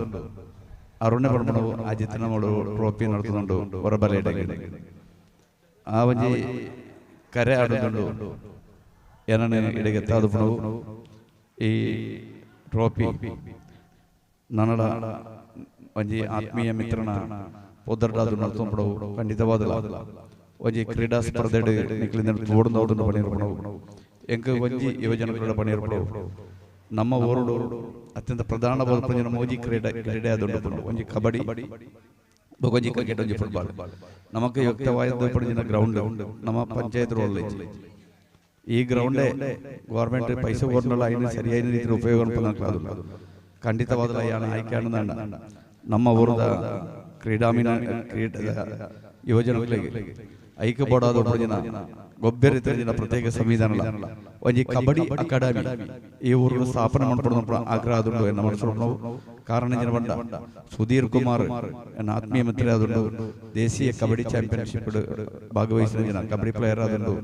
ಅರುಣೆ ಬರ್ಪಣವು ಅಜಿತನ ಟ್ರೋಫಿ നടത്തുന്നുണ്ട് ಹೊರಬಲೆ ಆ ಒಂಜಿ ಕರೆ ಆಡುದುಂಡು ಏನನ್ನ ಇಡೆಗೆ ಎತ್ತಾದು ಈ ಟ್ರೋಫಿ ನನ್ನಡ ಒಂಜಿ ಆತ್ಮೀಯ ಮಿತ್ರನ ಪೊದರ್ಡಾದು ನಡ್ತೊಂಪಡವು ಖಂಡಿತವಾದಲ್ಲ. ಒಂಜಿ ಕ್ರೀಡಾ ಸ್ಪರ್ಧೆ ನಿಕ್ಲಿಂದ ಓಡೋದು ಪಣಿರ್ಪಣವು ಎಂಕ ಒಂಜಿ ಯುವಜನ ಕ್ರೀಡಾ ಪಣಿರ್ಪಡವು ನಮ್ಮ ಊರುಡು ಅತ್ಯಂತ ಪ್ರಧಾನವಾದ ಒಂಜಿ ಕ್ರೀಡೆ ಕ್ರೀಡೆ ಆದುಂಡು ಒಂಜಿ ಕಬಡ್ಡಿ ಒಂಜಿ ಕ್ರಿಕೆಟ್ ಒಂಜಿ ಫುಟ್ಬಾಲ್. ನಮಕ್ ಯುಕ್ತವಾದ ಪಡಿನ ಗ್ರೌಂಡ್ ನಮ್ಮ ಪಂಚಾಯತ್ ರೋಲ್ ಈ ಗ್ರೌಂಡೇ ಗೌರ್ಮೆಂಟ್ ಪೈಸೆ ಕೊಡಲ್ಲ ಐನು ಸರಿಯಾದ ರೀತಿಯಲ್ಲಿ ಉಪಯೋಗ ಅನ್ಪದಾಗಲ್ಲ. ಖಂಡಿತವಾದ ಯಾನ ಆಯ್ಕೆ ನಮ್ಮ ಊರದ ಕ್ರೀಡಾಮಿನ ಕ್ರೀಡೆ ಯುವಜನಗಳಿಗೆ ಐಕ್ಯ ಬೋಡಾದ ಜನ ಗೊಬ್ಬರ ಜನ ಪ್ರತ್ಯೇಕ ಸಂವಿಧಾನ ಒಂಜಿ ಕಬಡ್ಡಿ ಅಕಾಡೆಮಿ ಈ ಊರು ಸ್ಥಾಪನೆ ಮಾಡ್ಪಡ ಆಗ್ರಹ ಆದುಂಡು ಎನ್ನ ಮನಸ್ಸು. ಕಾರಣ ಜನ ಬಂಡ ಸುಧೀರ್ ಕುಮಾರ್ ಎನ್ನ ಆತ್ಮೀಯ ಮಿತ್ರ ಆದುಂಡು ದೇಶೀಯ ಕಬಡ್ಡಿ ಚಾಂಪಿಯನ್ಶಿಪ್ ಭಾಗವಹಿಸಿದ ಜನ ಕಬಡ್ಡಿ ಪ್ಲೇಯರ್ ಆದುಂಡು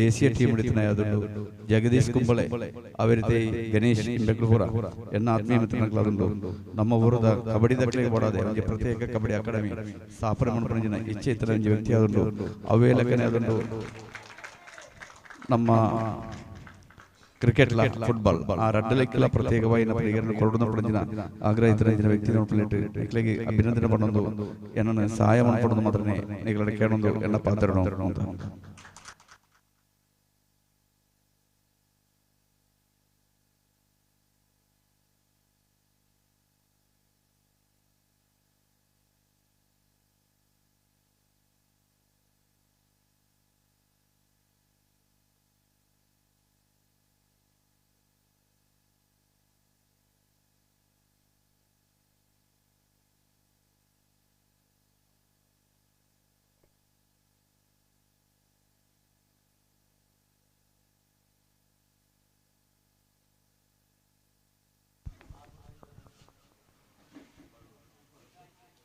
ದೇಶೀಯ ಟೀಮ್ ಹಿಡಿತನ ಆದುಂಡು ಜಗದೀಶ್ ಕುಂಬಳೆ ಅವರಿತೆ ಗಣೇಶ್ ಬೆಂಗಳೂರ ಎನ್ನ ಆತ್ಮೀಯ ಮಿತ್ರನಾಗಲಾದುಂಡು ನಮ್ಮ ಊರದ ಕಬಡ್ಡಿ ದಕ್ಕಲಿಗೆ ಬೋಡಾದೆ ಒಂಜಿ ಪ್ರತ್ಯೇಕ ಕಬಡ್ಡಿ ಅಕಾಡೆಮಿ ಸ್ಥಾಪನೆ ಮಾಡ್ಪಡ ಜನ ಇಚ್ಛೆ ಇತರ ಒಂಜಿ ವ್ಯಕ್ತಿ ಆದುಂಡು ಅವೇ ಲೆಕ್ಕನೆ ಆದುಂಡು ನಮ್ಮ ಕ್ರಿಕೆಟ್ ಫುಟ್ಬಾಲ್ ಆ ರಡ್ಡಲೆಕ್ಕೆಲ್ಲ ಪ್ರತ್ಯೇಕವಾಗಿ ಪರಿಗಣನೆ ಕೊರಡುನ ಆಗ್ರಹ ಇತರ ವ್ಯಕ್ತಿ ನಿಕ್ಲೆಗೆ ಅಭಿನಂದನೆ ಪಡೊಂದು ಎನ್ನನ್ನು ಸಹಾಯ ಮಾಡ್ಪಡೋದು ಮಾತ್ರನೇ ನಿಗಳ ಕೇಳೊಂದು ಎನ್ನ ಪಾತ್ರ ಅಂತ.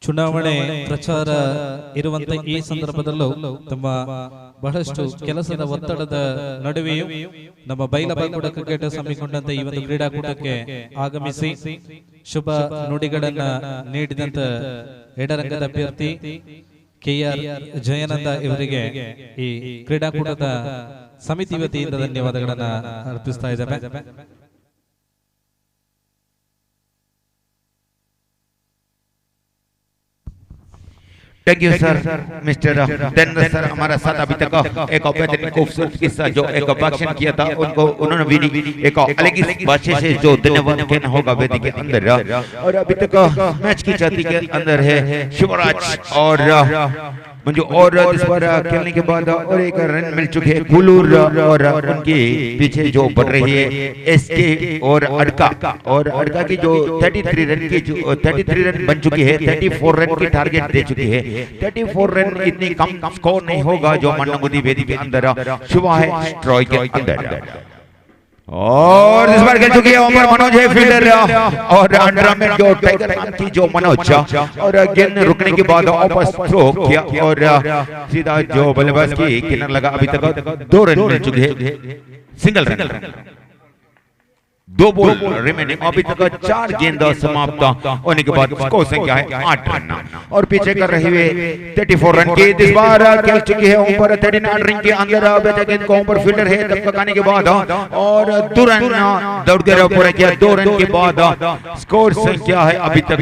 ಚುನಾವಣೆ ಪ್ರಚಾರ ಇರುವಂತ ಈ ಸಂದರ್ಭದಲ್ಲೂ ತಮ್ಮ ಬಹಳಷ್ಟು ಕೆಲಸದ ಒತ್ತಡದ ನಡುವೆಯೂ ನಮ್ಮ ಬೈಲಬಾಗೂಡ ಕ್ರಿಕೆಟ್ ಹಮ್ಮಿಕೊಂಡಂತ ಈ ಒಂದು ಕ್ರೀಡಾಕೂಟಕ್ಕೆ ಆಗಮಿಸಿ ಶುಭ ನುಡಿಗಳನ್ನ ನೀಡಿದಂತ ಎಡರಂಗದ ಅಭ್ಯರ್ಥಿ ಕೆಆರ್ ಜಯಾನಂದ ಇವರಿಗೆ ಈ ಕ್ರೀಡಾಕೂಟದ ಸಮಿತಿ ವತಿಯಿಂದ ಧನ್ಯವಾದಗಳನ್ನ ಅರ್ಪಿಸ್ತಾ ಇದ್ದೇವೆ. Thank you sir mister Dhanraj sir, हमारा साथ अभी तक एक बेहतरीन खूबसूरत किस्सा जो एक बख्शन किया था उनको उन्होंने भी एक अलग ही भाषा से जो धन्यवाद कहना होगा वेदी के अंदर। और अभी तक मैच की जाति के अंदर है शिवराज और मंजू और इस बार खेलने के बाद और एक रन मिल चुके हैं कुलूर और उनके पीछे जो बढ़ रही है एसके और अड़का, और अड़का की जो 33 रन की जो 33 रन बन चुकी है, 34 रन की टारगेट दे चुकी है। 34 रन इतनी कम स्कोर नहीं होगा जो मन्नगुदी वेदी के अंदर शुभ है स्ट्राइक के अंदर। और इस बार खेल चुकी है उमर मनोज है फील्डर और अंडर में जो टाइगर नाम की जो मनोज और गेंद रुकने के बाद वापस थ्रो किया और सीधा जो बल्लेबाज की किनार लगा। अभी तक 2 रन मिल चुके हैं। सिंगल रन, 2 बॉल रिमेनिंग, अभी तक 4 गेंद समाप्त होने के बाद स्कोर संख्या है 8 रन और पीछे कर रहे हुए 34 रन की। इस बार खेल चुकी है ऊपर 39 रन के अंदर, बेचा गेंद को ऊपर फील्डर है तब आने के बाद और 2 रन दौड़ कर पूरा किया। 2 रन के बाद स्कोर संख्या है अभी तक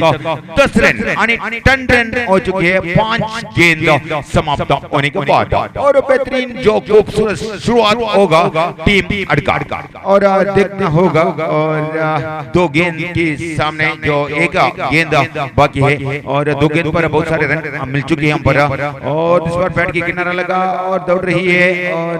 10 रन यानी 10 रन हो चुकी है 5 गेंद समाप्त होने के बाद। और बेहतरीन जो खूबसूरत शुरुआत होगा टीम अडका और देखना होगा। और 2 गेंद के सामने जो एक गेंद बाकी है और 2 गेंद पर बहुत सारे रन मिल चुके हैं हम पर। और इस बार बैट की किनारा लगा और दौड़ रही है और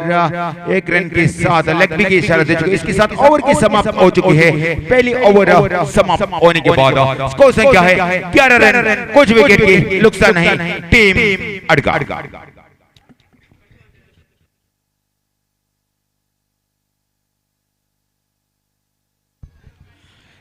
1 रन के साथ लेग भी की इशारा दे चुकी है। इसके साथ ओवर की समाप्त हो चुकी है। पहली ओवर समाप्त होने के बाद स्कोर संख्या है 11 रन, कुछ विकेट की नुकसान नहीं टीम अडका।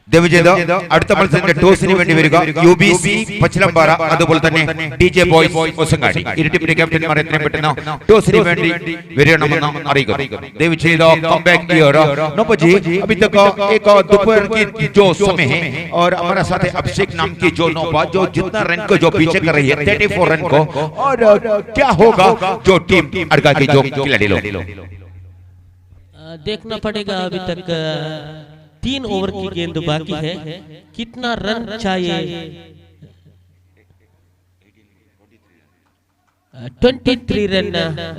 ദയവുചെയ്ത് അടുത്ത മത്സരത്തിന്റെ ടോസിന് വേണ്ടി വരിക യുബിസി പച്ചിലമ്പാറ, അതുപോലെ തന്നെ ഡിജെ ബോയ്സ് ഒസങ്ങാടി. ഇരു ടീമിന്റെ ക്യാപ്റ്റന്മാർ എത്രയും പെട്ടെന്ന് ടോസിന് വേണ്ടി വരണമെന്ന് അറിയിക്കുന്നു. ദയവുചെയ്ത് कमबैक here नोपा जी, अभी तक एक दोपहर की जो समय है और हमारा साथ है अभिषेक नाम की जो नोपा जो जितना रन को जो पीछे कर रही है 34 रन को, और क्या होगा जो टीम अडका के जो खिलाड़ी लोग देखना पड़ेगा। अभी तक 3 ओवर की गेंद बाकी है, कितना रन चाहिए? 23 रन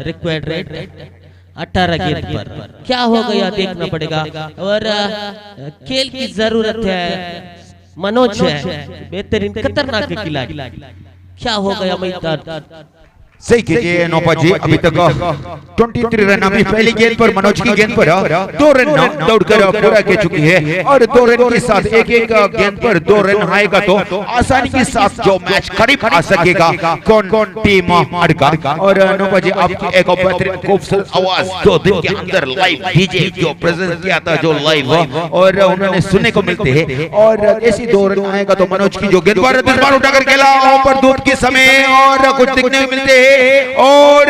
रिक्वायर्ड रेट 18 गेंद पर। क्या हो गया देखना पड़ेगा और खेल की जरूरत है। मनोज है बेहतरीन खतरनाक खिलाड़ी, क्या हो गया मैदान? सही कीजिए नोपा जी, अभी तक 23 रन अभी पहली गेंद पर मनोज की गेंद पर 2 रन दौड़कर पूरा कर चुकी है और 2 रन के साथ एक एक गेंद पर 2 रन आएगा तो आसानी के साथ जो मैच करीब आ सकेगा कौन कौन टीम अडका। और नोपा जी आपकी एक बेहतरीन खूबसूरत आवाज जो दिन के अंदर लाइव डीजे जो प्रेजेंट किया था जो लाइव और उन्होंने सुनने को मिलते हैं। और ऐसी 2 रन आएगा तो मनोज की जो गेंद पर उठाकर खेला पर धूप के समय और कुछ दिखने को मिलते हैं और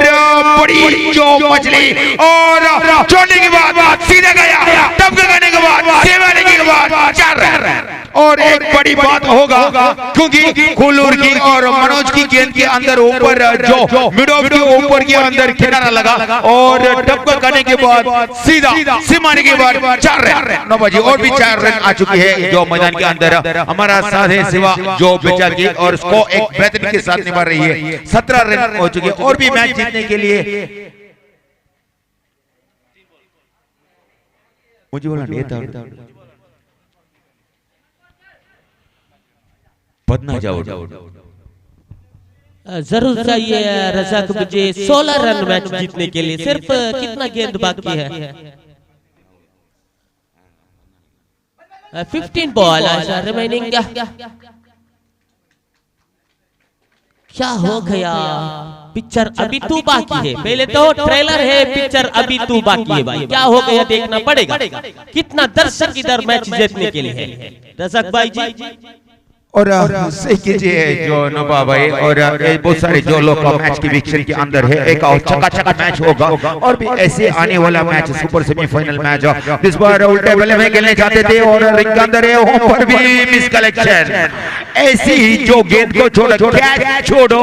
बड़ी जो मछली और छोड़ने के बाद सीधे गया, तब लगाने के बाद सेवा लेने के बाद 4 रन। और एक बड़ी बात होगा क्योंकि कुलूर की और मनोज की गेंद के अंदर ऊपर जो मिड ऑफ के ऊपर के अंदर किनारा लगा और टपका करने के बाद सीधा सिमाने के बाद 4 रन। नोबा जी और भी 4 रन आ चुकी है जो मैदान के अंदर हमारा साथ है सिवा जो बेचा की और उसको एक बेहतरीन के साथ निभा रही है। 17 रन हो चुके और भी मैच जीतने के लिए मुझे बोला नहीं था पदना जाओ जरूर चाहिए रजाक मुझे 16 रन मैच जीतने के लिए। सिर्फ कितना गेंद बाकी है? 15 बॉल रिमेनिंग। क्या हो गया? पिक्चर अभी तू बाकी है, पहले तो ट्रेलर है, पिक्चर अभी तू बाकी है भाई। क्या हो गया देखना पड़ेगा। कितना दर्शक इधर मैच जीतने के लिए है रजाक भाई जी। और सही कीजिए जो नोबा भाई और बहुत सारे जो लोग मैच के वीक्षण के अंदर है एक और चकाचक मैच होगा और भी ऐसे आने वाला मैच सुपर सेमीफाइनल मैच। इस बार उल्टे बल्ले में खेलने चाहते थे और रिंग के अंदर है वहां पर भी मिस कलेक्शन। ऐसी ही जो गेंद को छोड़ो, कैच छोड़ो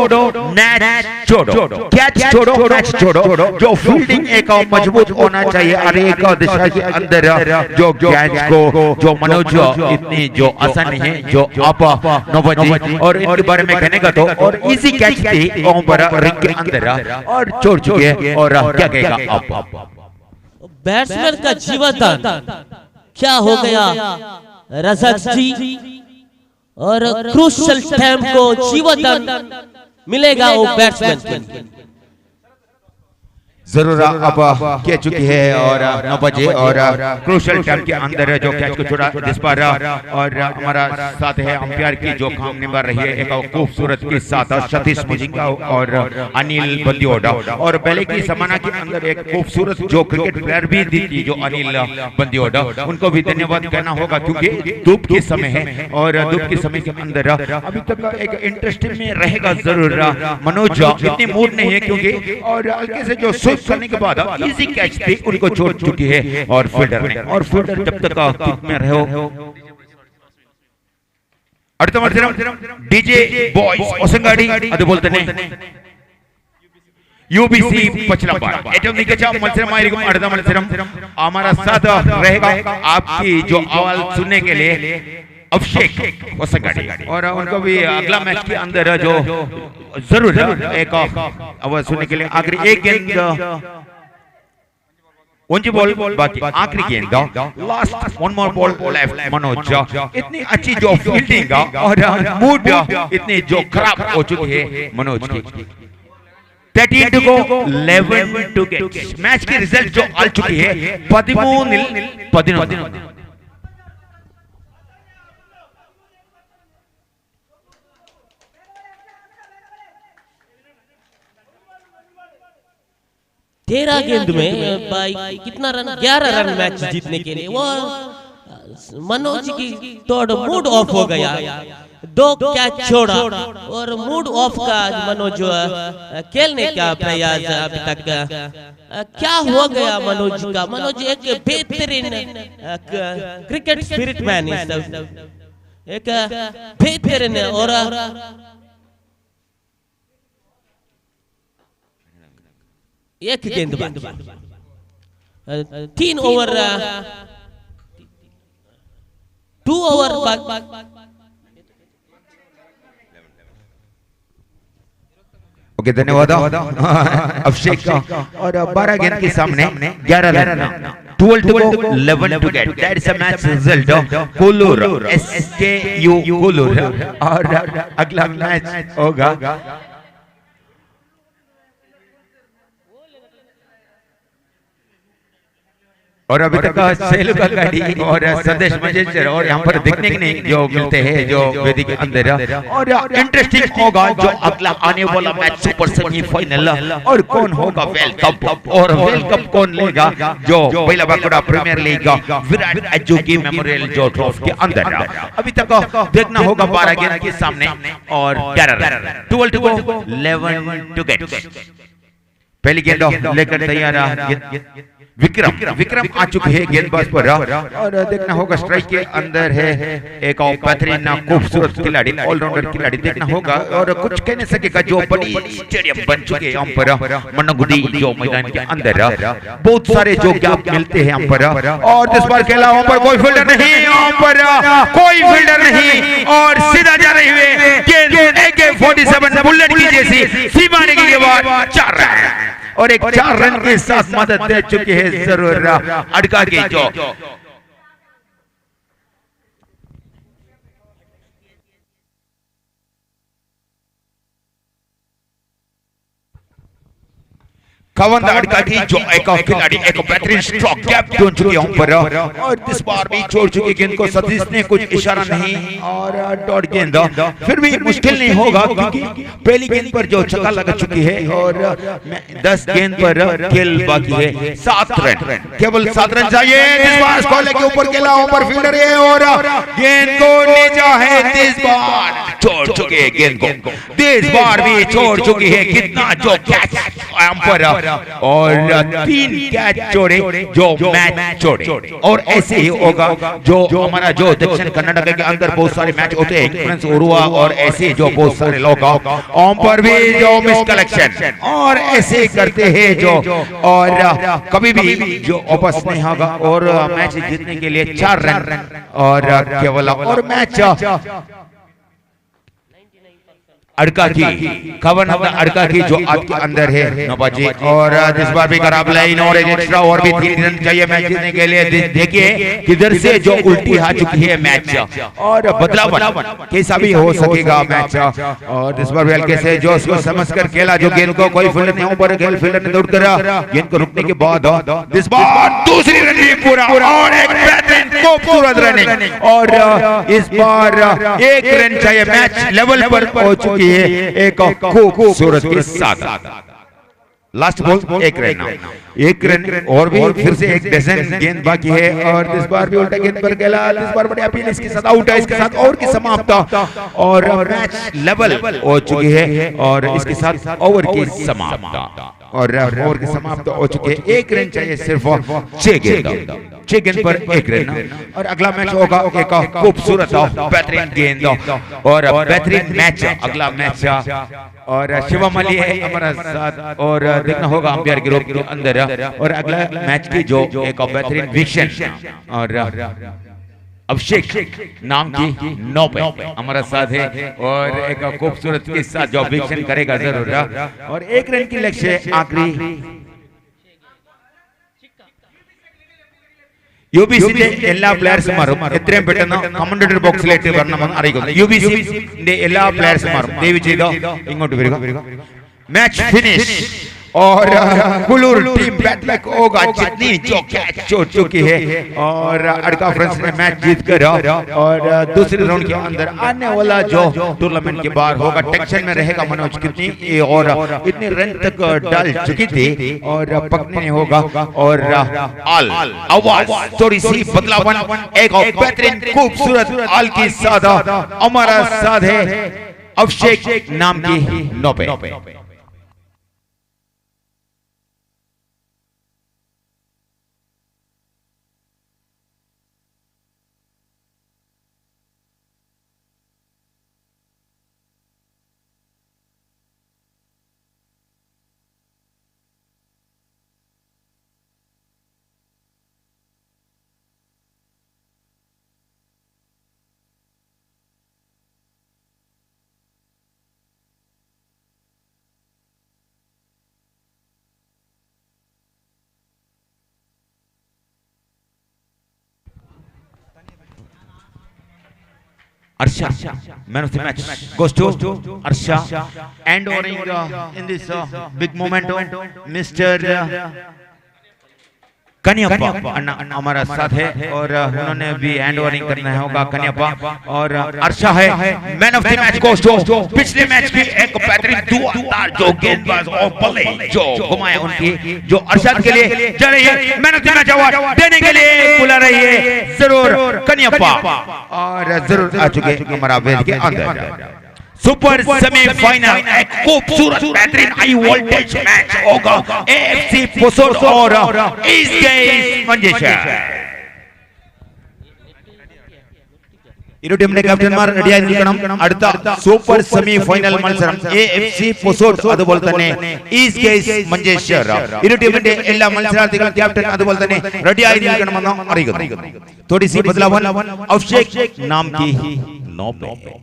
मैच छोड़ो, कैच छोड़ो मैच छोड़ो, जो फील्डिंग एक और मजबूत होना चाहिए। और एक दिशा के अंदर जो कैच को जो मनोज इतनी जो आसानी है जो आप नोबा जी और इनके बारे में कहने का तो और इजी कैच थी वहां पर रिंग के अंदर और छोड़ चुके हैं। और क्या कहेगा आप? बैट्समैन का जीवनदान क्या हो गया रजाक जी, और क्रूशियल टाइम को जीवनदान मिलेगा वो बैट्समैन को जरूर अब कह चुकी है। और 9 बजे और क्रूशियल टाइम के अंदर जो कैच को छोड़ा जिस पर और हमारा साथ है अंपायर की जो काम निभा रही है एक खूबसूरत के साथ सतीश मुजिंगा और अनिल बंदियोडा। और पहले की समाना के अंदर एक खूबसूरत जो क्रिकेट प्लेयर भी दी थी जो अनिल बंदियोडा, उनको भी धन्यवाद कहना होगा क्योंकि धूप के समय है और धूप के समय के अंदर अभी तक एक इंटरेस्टिंग में रहेगा जरूर। मनोज इतनी मूड नहीं है क्योंकि और हल्के से जो स्वीप करने के बाद इजी कैच थी, उनको छोड़ चुकी है और फील्डर ने, और फील्डर जब तक किक में रहो। അടുത്ത മത്സരം ഡിജെ ബോയ്സ് ഒസങ്കാടി, അതുപോലെ തന്നെ യുബിസി പച്ചിലമ്പാറ. ഏറ്റവും മികച്ച മത്സരമായിരിക്കും അടുത്ത മത്സരം. हमारा साथ रहेगा आपकी जो आवाज सुनने के लिए अभिषेक होसंगाड़ी, और उनको भी अगला मैच के अंदर जो जरूर एक आवाज सुनने के लिए। आखिरी एक गेंद, 1 बॉल बाकी, आखिरी गेंद, last 1 more ball left. Manoj इतनी अच्छी जो फील्डिंग और मूड इतनी जो खराब हो चुकी है मनोज की। 13 to go, 11 to get. Match की रिजल्ट जो आ चुकी है 13-11। 13 गेंद में भाई कितना रन, 11 रन मैच जीतने के लिए। वो मनोज की थोड़ा मूड ऑफ हो गया, 2 कैच छोड़ा और मूड ऑफ का मनोज खेलने का प्रयास अभी तक क्या हो गया मनोज का। मनोज एक बेहतरीन क्रिकेट स्पिरिट मैन, एक बेहतरीन और एक गेंद बाकी, 3 ओवर 2 ओवर बाकी। ओके, धन्यवाद अभिषेक का। और 12 गेंद के सामने 11 run, 12 to go, 11 to get. That is a match result. Kollur SKU Kollur, और अगला मैच होगा और अभी तक शैलू का गाड़ी और संदेश मजेश्वर और यहाँ पर देखने के नहीं जो मिलते हैं जो वेदिक के अंदर। और इंटरेस्टिंग होगा जो अगला आने वाला मैच सुपर सेमीफाइनल, और कौन होगा वेल कप, और वेल कप कौन लेगा जो पहला बाकुड़ा प्रीमियर लीग विराट अजोगी मेमोरियल जो ट्रॉफी के अंदर। अभी तक देखना होगा 12 गेंद के सामने और 11 run, 12 to go, 11 to get. पहली गेंद लेकर तैयार विक्रम, विक्रम आ चुके हैं गेंदबाज पर और देखना होगा स्ट्राइक के अंदर है एक और बेहतरीन खूबसूरत खिलाड़ी, ऑलराउंडर खिलाड़ी। देखना होगा और कुछ कह नहीं सकेगा जो बड़ी स्टेडियम बन चुके हैं यहाँ पर मन्नगुडी जो मैदान के अंदर बहुत सारे जो गैप मिलते हैं यहाँ पर। और इस बार खेला वहां पर कोई फील्डर नहीं, यहाँ पर कोई फील्डर नहीं और सीधा जा रही हुए गेंद AK-47 bullet की जैसी सीमा के बाद 4 रन, और एक 4 रन के साथ मदद दे चुके हैं जरूर अड़का के जो। कवंदा अड़का की जो एक खिलाड़ी एक बेहतरीन स्ट्रोक गैप ढूंढ चुके हैं पर, और इस बार भी छोड़ चुके गेंद को, सतीश ने कुछ इशारा नहीं और डॉट गेंद, फिर भी मुश्किल नहीं होगा क्योंकि पहली गेंद पर जो छक्का लगा चुकी है और 10 गेंद पर खेल बाकी है, 7 रन, केवल 7 रन चाहिए। इस बार स्कॉलर के ऊपर खेला, ऊपर फील्डर है और गेंद को नीचा है। इस बार छोड़ चुके गेंद को, इस बार भी छोड़ चुकी है। कितना जो कैच पर और 3 कैच छोड़े जो मैच छोड़े, और ऐसे ही होगा जो हमारा जो दक्षिण कर्नाटक के अंदर बहुत सारे मैच होते हैं प्रिंस उरुआ और ऐसे जो बहुत सारे लोग ओम पर भी जो मिस कलेक्शन और ऐसे करते हैं जो, और कभी भी जो वापस नहीं होगा। और मैच जीतने के लिए 4 रन और केवल, और मैच अड़का की कवन अड़का की जो आपके अंदर है नौबाजी। और इस बार भी खराब लाइन और एक एक्स्ट्रा और भी 3 रन चाहिए मैच जीतने के लिए। देखिए किधर से जो उल्टी आ चुकी है मैच और बदलाव कैसा भी हो सकेगा मैच। और इस बार भी हल्के से जो उसको समझ कर खेला जो गेंद को कोई फील्डर नहीं ऊपर खेल फील्डर ने दौड़ कर गेंद को रुकने के बाद इस बार दूसरी रन भी पूरा और एक बेहतरीन खूबसूरत रनिंग, और इस बार 1 रन चाहिए मैच लेवल पर हो चुकी है एक खूबसूरत के साथ। लास्ट बॉल 1 रन, 1 रन और भी फिर से एक डजन गेंद बाकी है। और इस बार भी उल्टा गेंद पर खेला, इस बार बड़े अपील इसके साथ आउट है, इसके साथ और की समाप्त और मैच लेवल हो चुकी है और इसके साथ ओवर की समाप्त। और ओवर के समाप्त हो चुके। 1 रन चाहिए सिर्फ, 6 गेंद, 6 गेंद पर 1 रन। और अगला मैच होगा एक खूबसूरत बेहतरीन गेंद और बेहतरीन मैच, अगला मैच। और शिवम अली है हमारा साथ और देखना होगा अंपायर के रूप के अंदर। और अगला मैच की जो एक बेहतरीन विक्शन और अभिषेक नाम की 9 पे हमारा साथ है और एक खूबसूरत के साथ जो वीक्षण करेगा जरूर। और 1 रन की लक्ष्य आखिरी യുബിസിന്റെ എല്ലാ പ്ലെയേഴ്സുമാരും എത്രയും പെട്ടെന്ന് കമന്റേറ്റർ ബോക്സിലേക്ക് വരണമെന്ന് അറിയിക്കുന്നു. യുബിസിന്റെ എല്ലാ പ്ലെയേഴ്സുമാരും ദയവ് ചെയ്ത് ഇങ്ങോട്ട് വരിക. मैच फिनिश और कुलूर team bat back होगा, जितनी जो कैच छोड़ चुकी है। और अड़का फ्रेंड्स ने मैच जीत कर और दूसरे राउंड के अंदर आने वाला जो टूर्नामेंट के बाहर होगा, टेंशन में रहेगा मनोज। कितनी और इतनी रन तक डाल चुकी थी और पकड़ने होगा। और आल आवाज थोड़ी सी बदलावन, एक और बेहतरीन खूबसूरत आल की साथ हमारा साथ है अभिषेक नाम की 9 पे। Arsha, man of the match goes to Arsha. And owning in this big moment, Mr. Kaniyappa अन्ना हमारा साथ है और उन्होंने भी हैंड ओवरिंग करना होगा कनियप्पा। और अर्शा है man of the match goes to पिछले मैच की एक बेहतरीन दुआदार जो गेंदबाज और बल्ले जो घुमाए उनकी जो अर्शद के लिए जा रही है man of the match award देने के लिए बुला रही है जरूर कनियप्पा। और जरूर आ चुके हमारा वेद के अंदर सुपर सेमीफाइनल एक खूबसूरत बेहतरीन high voltage match होगा एएफसी पुसुर और ईस्ट गेस्ट मंजेश्वर। ഇരു ടീമിന്റെ ക്യാപ്റ്റന്മാർ റെഡിയായി നിൽക്കണം. അടുത്ത super semi final മത്സരം എഎഫ്സി പുസൂർ അതുപോലെ തന്നെ ഈസ്റ്റ് ഗേസ് മഞ്ചേശ്വർ. ഇരു ടീമിന്റെ എല്ലാ മത്സരാർത്ഥികളും ക്യാപ്റ്റൻ അതുപോലെ തന്നെ റെഡിയായി നിൽക്കണമെന്ന് അറിയിക്കുന്നു. थोड़ी सी बदलावन अभिषेक नाम की 9 पे।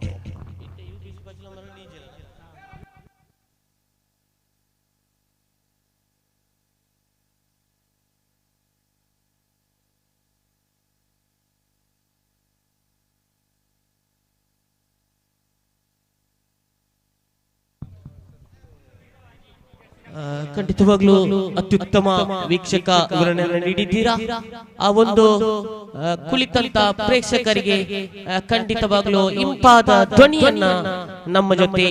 ಖಂಡಿತವಾಗ್ಲೂ ಅತ್ಯುತ್ತಮ ವೀಕ್ಷಕ ವಿವರಣೆಯನ್ನು ನೀಡಿದ್ದೀರಾ. ಆ ಒಂದು ಕುಳಿತಂತ ಪ್ರೇಕ್ಷಕರಿಗೆ ಖಂಡಿತವಾಗ್ಲೂ ಇಂಪಾದ ಧ್ವನಿಯನ್ನ ನಮ್ಮ ಜೊತೆ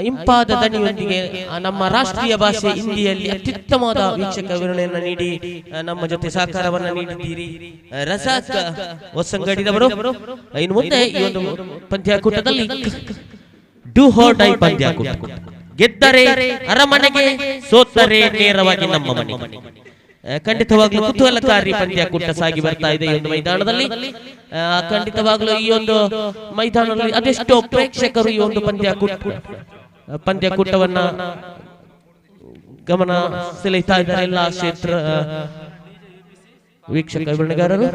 ಇಂಪಾದ ದನಿಯೊಂದಿಗೆ ನಮ್ಮ ರಾಷ್ಟ್ರೀಯ ಭಾಷೆ ಹಿಂದಿಯಲ್ಲಿ ಅತ್ಯುತ್ತಮವಾದ ವೀಕ್ಷಕ ವಿವರಣೆಯನ್ನು ನೀಡಿ ನಮ್ಮ ಜೊತೆ ಸಹಕಾರವನ್ನು ನೀಡಿದ್ದೀರಿ ರಜಾಕ್ ಹೊಸಂಗಡಿದವರು. ಇನ್ನು ಮುಂದೆ ಈ ಒಂದು ಪಂದ್ಯಾಕೂಟದಲ್ಲಿ do or die ಪಂದ್ಯಾಕೂಟ, ಗೆದ್ದರೆ ಅರಮನೆಗೆ, ಸೋತರೆ ನೇರವಾಗಿ ನಮ್ಮ ಮನೆಗೆ. ಖಂಡಿತವಾಗ್ಲೂ ಕುತೂಹಲಕಾರಿ ಪಂದ್ಯಾಕೂಟ ಸಾಗಿ ಬರ್ತಾ ಇದೆ ಈ ಒಂದು ಮೈದಾನದಲ್ಲಿ. ಖಂಡಿತವಾಗ್ಲೂ ಈ ಒಂದು ಮೈದಾನದಲ್ಲಿ ಅದೆಷ್ಟೋ ಪ್ರೇಕ್ಷಕರು ಈ ಒಂದು ಪಂದ್ಯಾಕೂಟವನ್ನ ಗಮನ ಸೆಳೆಯುತ್ತಾ ಇದ್ದಾರೆ ಎಲ್ಲ ಕ್ಷೇತ್ರ ವೀಕ್ಷಕ ವಿವರಣೆಗಾರರು.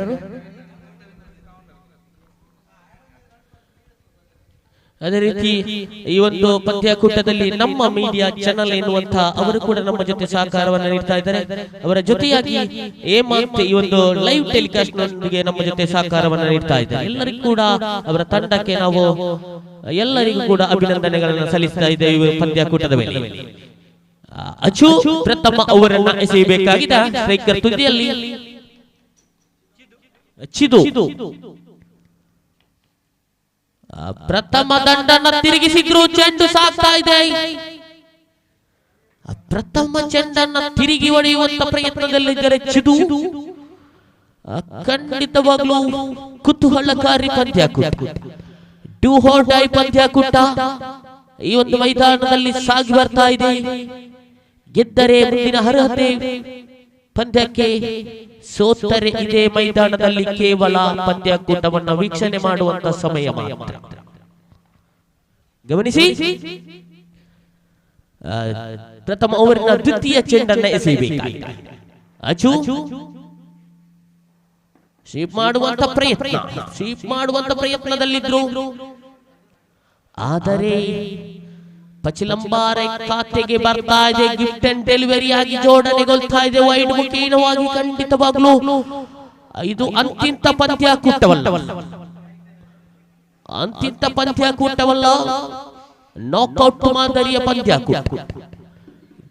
ಅದೇ ರೀತಿ ಈ ಒಂದು ಪಂದ್ಯಾಕೂಟದಲ್ಲಿ ನಮ್ಮ ಮೀಡಿಯಾ ಚಾನೆಲ್ ಎನ್ನುವಂತಹ ಅವರು ಕೂಡ ನಮ್ಮ ಜೊತೆ ಸಹಕಾರವನ್ನು ನೀಡ್ತಾ ಇದ್ದಾರೆ. ಅವರ ಜೊತೆಯಾಗಿ ಹೇಮಂತ್ ಈ ಒಂದು ಲೈವ್ ಟೆಲಿಕಾಸ್ಟ್ ನೊಂದಿಗೆ ನಮ್ಮ ಜೊತೆ ಸಹಕಾರವನ್ನು ನೀಡ್ತಾ ಇದ್ದಾರೆ. ಎಲ್ಲರಿಗೂ ಕೂಡ ಅವರ ತಂಡಕ್ಕೆ ನಾವು ಎಲ್ಲರಿಗೂ ಕೂಡ ಅಭಿನಂದನೆಗಳನ್ನು ಸಲ್ಲಿಸ್ತಾ ಇದ್ದೇವೆ. ಪಂದ್ಯಾಕೂಟದ ಮೇಲೆ ಅಚು ಪ್ರಥಮ ಅವರನ್ನ ಎಸೆಯಬೇಕಾಗಿದೆ. ಸ್ಟ್ರೈಕರ್ ತುದಿಯಲ್ಲಿ ಚಿದು ಪ್ರಥಮ ದಂಡನ ತಿರುಗಿಸಿದ್ರು, ಚೆಂಡು ಸಾಗ್ತಾ ಇದೆ. ಪ್ರಥಮ ಚೆಂಡನ್ನ ತಿರುಗಿ ಹೊಡೆಯುವಂತ ಪ್ರಯತ್ನದಲ್ಲಿದ್ದರೆ ಚಿದು. ಖಂಡಿತವಾಗ್ಲೂ ಕುತೂಹಲಕಾರಿ ಪಂದ್ಯಾಕೂಟ, do or die ಪಂದ್ಯಾಕೂಟ ಈ ಒಂದು ಮೈದಾನದಲ್ಲಿ ಸಾಗಿ ಬರ್ತಾ ಇದೆ. ಗೆದ್ದರೆ ಮುಂದಿನ ಅರ್ಹತೆ ಪಂದ್ಯಕ್ಕೆ, ಸೋತರೆ ಇದೇ ಮೈದಾನದಲ್ಲಿ ಕೇವಲ ಪಂದ್ಯಕೂಟವನ್ನು ವೀಕ್ಷಣೆ ಮಾಡುವಂತ ಸಮಯ ಮಾತ್ರ. ಗಮನಿಸಿ, ಪ್ರಥಮ ಓವರಿನ ದ್ವಿತೀಯ ಚೆಂಡನ್ನ ಎಸೆಯಬೇಕಾಗಿದೆ. ಅಜು ಸ್ವೀಪ್ ಮಾಡುವಂತ ಪ್ರಯತ್ನ, ಸ್ವೀಪ್ ಮಾಡುವಂತ ಪ್ರಯತ್ನದಲ್ಲಿದ್ರು. ಆದರೆ ಪಚಿಲಂಬಾರೆ ಖಾತೆಗೆ ಬರ್ತಾ ಇದೆ. ಗಿಫ್ಟ್ ಅಂಡ್ ಡೆಲಿವರಿ ಆಗಿ ಜೋಡಣೆಗೊಳ್ತಾ ಇದೆ ವೈಡ್ ಮುಖೇನವಾಗಿ. ಖಂಡಿತವಾಗ್ಲೂ ಇದು ಅಂತಿಂತ ಪಂದ್ಯಕೂಟವಲ್ಲ, ಅಂತಿಂತ ಪಂದ್ಯಕೂಟವಲ್ಲ, ನಾಕ್ಔಟ್ ಮಾದರಿಯ ಪಂದ್ಯಕೂಟ.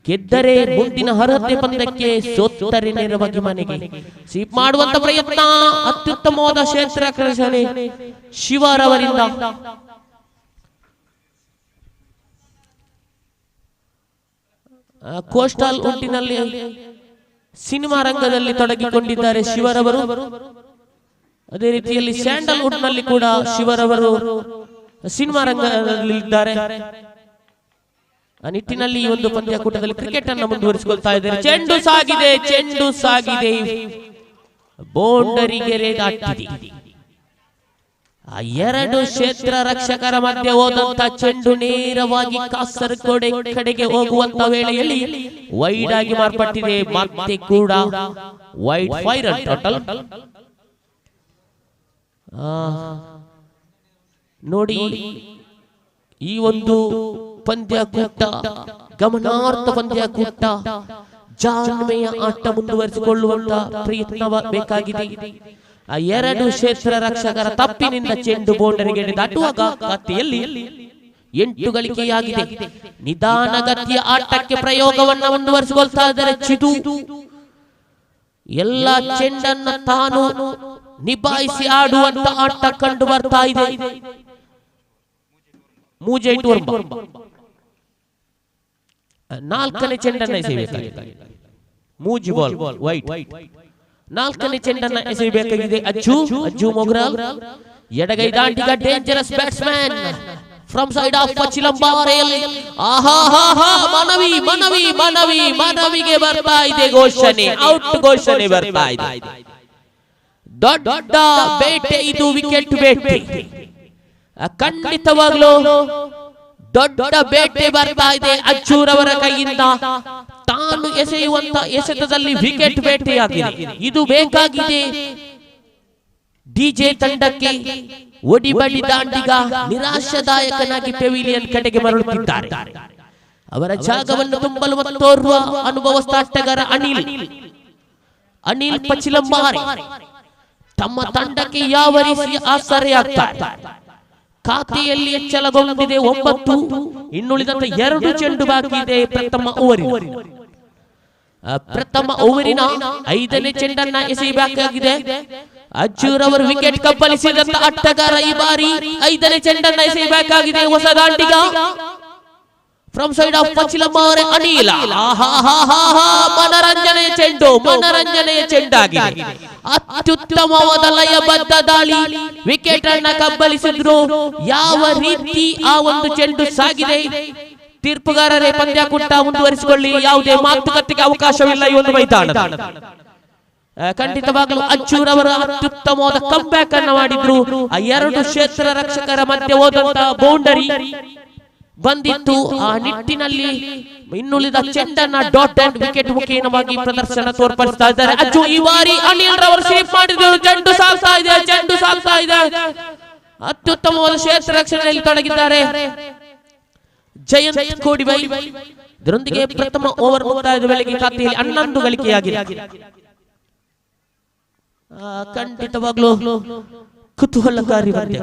ಗೆದ್ದರೆ ಮುಂದಿನ ಅರ್ಹತೆ ಪಂದ್ಯಕ್ಕೆ, ಸೋತರೆ ನೇರವಾಗಿ ಮನೆಗೆ. ಸ್ವೀಪ್ ಮಾಡುವಂತ ಪ್ರಯತ್ನ, ಅತ್ಯುತ್ತಮವಾದ ಕ್ಷೇತ್ರ ರಕ್ಷಣೆ ಶಿವರವರಿಂದ. ಕೋಸ್ಟಲ್ ಉಂಟಿನಲ್ಲಿ ಸಿನಿಮಾ ರಂಗದಲ್ಲಿ ತೊಡಗಿಕೊಂಡಿದ್ದಾರೆ ಶಿವರವರು. ಅದೇ ರೀತಿಯಲ್ಲಿ ಸ್ಯಾಂಡಲ್ವುಡ್ ನಲ್ಲಿ ಕೂಡ ಶಿವರವರು ಸಿನಿಮಾ ರಂಗದಲ್ಲಿದ್ದಾರೆ. ಆ ನಿಟ್ಟಿನಲ್ಲಿ ಈ ಒಂದು ಪಂದ್ಯಕೂಟದಲ್ಲಿ ಕ್ರಿಕೆಟ್ ಅನ್ನು ಮುಂದುವರಿಸಿಕೊಳ್ತಾ ಇದ್ದಾರೆ. ಚೆಂಡು ಸಾಗಿದೆ, ಚೆಂಡು ಸಾಗಿದೆ, ಬೌಂಡರಿಗೆ ದಾಟಿದೆ. ಆ ಎರಡು ಕ್ಷೇತ್ರ ರಕ್ಷಕರ ಮಧ್ಯೆ ಹೋದಂತ ಚೆಂಡು ನೇರವಾಗಿ ಕಾಸರಗೋಡೆ ಕಡೆಗೆ ಹೋಗುವಂತ ವೇಳೆಯಲ್ಲಿ ವೈಡ್ ಆಗಿ ಮಾರ್ಪಟ್ಟಿದೆ. ಮತ್ತೆ ಕೂಡ ವೈಡ್ ಫೈರ್ ಟೋಟಲ್. ನೋಡಿ, ಈ ಒಂದು ಪಂದ್ಯಕೂಟ ಗಮನಾರ್ಥ ಪಂದ್ಯಕೂಟ, ಜಾಣ್ಮೆಯ ಆಟ ಮುಂದುವರಿಸಿಕೊಳ್ಳುವಂತ ಪ್ರಯತ್ನ ಬೇಕಾಗಿದೆ. ಆ ಎರಡು ಕ್ಷೇತ್ರ ರಕ್ಷಕರ ತಪ್ಪಿನಿಂದ ಚೆಂಡು ಬೌಂಡರಿಗೆ ದಾಟುವಾಗ ಖಾತೆಯಲ್ಲಿ 8 ಗಳಿಕೆಯಾಗಿದೆ. ನಿಧಾನಗತಿಯ ಆಟಕ್ಕೆ ಪ್ರಯೋಗವನ್ನು ಮುಂದುವರಿಸಿಕೊಳ್ತಾ ಇದ್ದಾರೆ ಚಿದು. ಎಲ್ಲ ಚೆಂಡನ್ನ ತಾನು ನಿಭಾಯಿಸಿ ಆಡುವಂತ ಆಟ ಕಂಡು ಬರ್ತಾ ಇದೆ. ಮೂಜೆ ನಾಲ್ಕನೇ ಚೆಂಡನ್ನ ಎಸೆಯಬೇಕಾಗಿದೆ. ಮೂಜಿ ಬಾಲ್ ವೈಟ್. ನಾಲ್ಕನೇ ಚೆಂಡನ್ನ ಎಸೆಯಬೇಕಾಗಿದೆ ಅಜ್ಜು, ಅಜ್ಜು ಮೊಗ್ರಾಲ್. ಎಡಗೈ ದಾಂಡಿಗ, dangerous batsman from side of ಪಚಿಲಂಬಾರೆಯಲ್ಲಿ. ಆಹಾ ಹಾ ಹಾ, ಮನವಿ ಮನವಿ ಮನವಿ ಮನವಿಗೆ ಬರ್ತಾ ಇದೆ ಘೋಷಣೆ, ಔಟ್ ಘೋಷಣೆ ಬರ್ತಾ ಇದೆ. ದೊಡ್ಡ ಬೇಟೆ ಇದು, ವಿಕೆಟ್ ಬೇಟೆ. ಖಂಡಿತವಾಗ್ಲೂ ದೊಡ್ಡ ಬೇಟೆ ಬರ್ತಾ ಇದೆ ಅಜ್ಜೂರವರ ಕೈಯಿಂದ. ತಾನು ಎಸೆಯುವಂತ ಎಸೆತದಲ್ಲಿ ವಿಕೆಟ್ ಬೇಟೆಯಾಗಿದೆ. ಇದು ಬೇಕಾಗಿದೆ ಡಿಜೆ ತಂಡಕ್ಕೆ. ಒಡಿಬಡಿ ದಾಂಡಿಗ ನಿರಾಶಾದಾಯಕನಾಗಿ ಪೆವಿಲಿಯನ್ ಕಡೆಗೆ ಮರಳುತ್ತಿದ್ದಾರೆ. ಅವರ ಜಾಗವನ್ನು ತುಂಬಲು ಮತ್ತೋರ್ವ ಅನುಭವಸ್ಥ ಆಟಗಾರ ಅನಿಲ್, ಅನಿಲ್ ಪಚಿಲಂಬಾರೆ ತಮ್ಮ ತಂಡಕ್ಕೆ ಯಾವ ರೀತಿ ಆಸರೆಯಾಗ್ತಾರೆ. ಖಾತೆಯಲ್ಲಿ ಹೆಚ್ಚಳಗೊಂಡಿದೆ 9, ಇನ್ನುಳಿದಂತ 2 ಚೆಂಡು ಬಾಕಿ ಇದೆ. ಪ್ರಥಮ ಓವರಿನ ಪ್ರಥಮ ಓವರಿನ 5ನೇ ಚೆಂಡನ್ನ ಎಸೆಯಬೇಕಾಗಿದೆ. ಅಜ್ಜೂರವರು ವಿಕೆಟ್ ಕಬ್ಬಲಿಸಿದಂತ ಆಟಗಾರ ಈ ಬಾರಿ 5ನೇ ಚೆಂಡನ್ನ ಎಸೆಯಬೇಕಾಗಿದೆ. ಹೊಸ ದಾಂಡಿಗ ಫ್ರಮ್ ಸೈಡ್ ಆಫ್ ಪಚಿಲಂಬಾರೆ ಅನಿಲ. ಮನರಂಜನೆಯ ಚೆಂಡು, ಮನರಂಜನೆಯ ಚೆಂಡಾಗಿದೆ. ಅತ್ಯುತ್ತಮವಾದ ಲಯಬದ್ಧ ದಾಳಿ, ವಿಕೆಟ್ ಅನ್ನ ಕಬ್ಬಲಿಸಿದ್ರು. ಯಾವ ರೀತಿ ಆ ಒಂದು ಚೆಂಡು ಸಾಗಿದೆ. ತೀರ್ಪುಗಾರರೇ ಪಂದ್ಯಕೂಟ ಮುಂದುವರಿಸಿಕೊಳ್ಳಿ, ಯಾವುದೇ ಮಾತುಕತೆಗೆ ಅವಕಾಶವಿಲ್ಲ ಈ ಒಂದು ಮೈದಾನ. ಖಂಡಿತವಾಗಲೂ ಅಜ್ಜೂರವರ ಅತ್ಯುತ್ತಮವಾದ ಕಮ್ ಬ್ಯಾಕ್ ಅನ್ನ ಮಾಡಿದ್ರು. ಆ ಎರಡು ಕ್ಷೇತ್ರ ರಕ್ಷಕರ ಮಧ್ಯೆ ಹೋದಂತಹ ಬೌಂಡರಿ ಬಂದಿತ್ತು. ಆ ನಿಟ್ಟಿನಲ್ಲಿ ಇನ್ನುಳಿದ ಚೆಂಡನ್ನ ಡಾಟ್ ಅಂಡ್ ವಿಕೆಟ್ ಮುಖೇನವಾಗಿ ಪ್ರದರ್ಶನ ತೋರ್ಪಡಿಸ್ತಾ ಇದ್ದಾರೆ ಅಜ್ಜು. ಈ ಬಾರಿ ಅನಿಲ್ ರವರು ಸೇಫ್ ಮಾಡಿದ್ರು. ಚೆಂಡು ಸಾಗ್ತಾ ಇದೆ, ಚೆಂಡು ಸಾಗ್ತಾ ಇದೆ. ಅತ್ಯುತ್ತಮವಾದ ಕ್ಷೇತ್ರ ರಕ್ಷಣೆಯಲ್ಲಿ ತೊಡಗಿದ್ದಾರೆ ಜಯಂತ್ ಕೋಡಿಬೈ. ಇದರೊಂದಿಗೆ ಪ್ರಥಮ ಓವರ್ ಮುಕ್ತಾಯದ ವೇಳೆಗೆ ಖಾತೆಯಲ್ಲಿ 11 ಗಳಿಕೆಯಾಗಿದೆ. ಖಂಡಿತವಾಗ್ಲೂ ಕುತೂಹಲಕಾರಿ ಪಂದ್ಯ.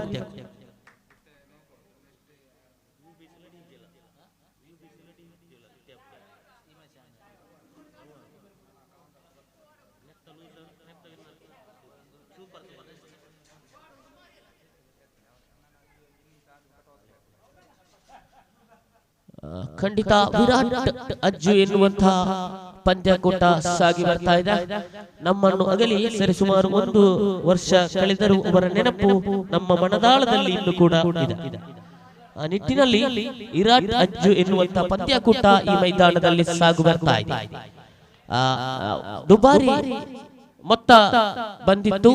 ಖಂಡಿತ ವಿರಾಟ್ ಅಜ್ಜು ಎನ್ನುವಂತಹ ಪಂದ್ಯಕೂಟ ಸಾಗಿ ಬರ್ತಾ ಇದೆ. ನಮ್ಮನ್ನು ಅಗಲಿ ಸರಿಸುಮಾರು 1 ವರ್ಷ ಕಳೆದರೂ ಅವರ ನೆನಪು ನಮ್ಮ ಮನದಾಳದಲ್ಲಿ ಇನ್ನೂ ಕೂಡ ಇದೆ. ಆ ನಿಟ್ಟಿನಲ್ಲಿ ಇರಾಟ್ ಅಜ್ಜು ಎನ್ನುವಂತ ಪಂದ್ಯಕೂಟ ಈ ಮೈದಾನದಲ್ಲಿ ಸಾಗು ಬರ್ತಾ ಇದೆ. ದುಬಾರಿ ಮೊತ್ತ ಬಂದಿತ್ತು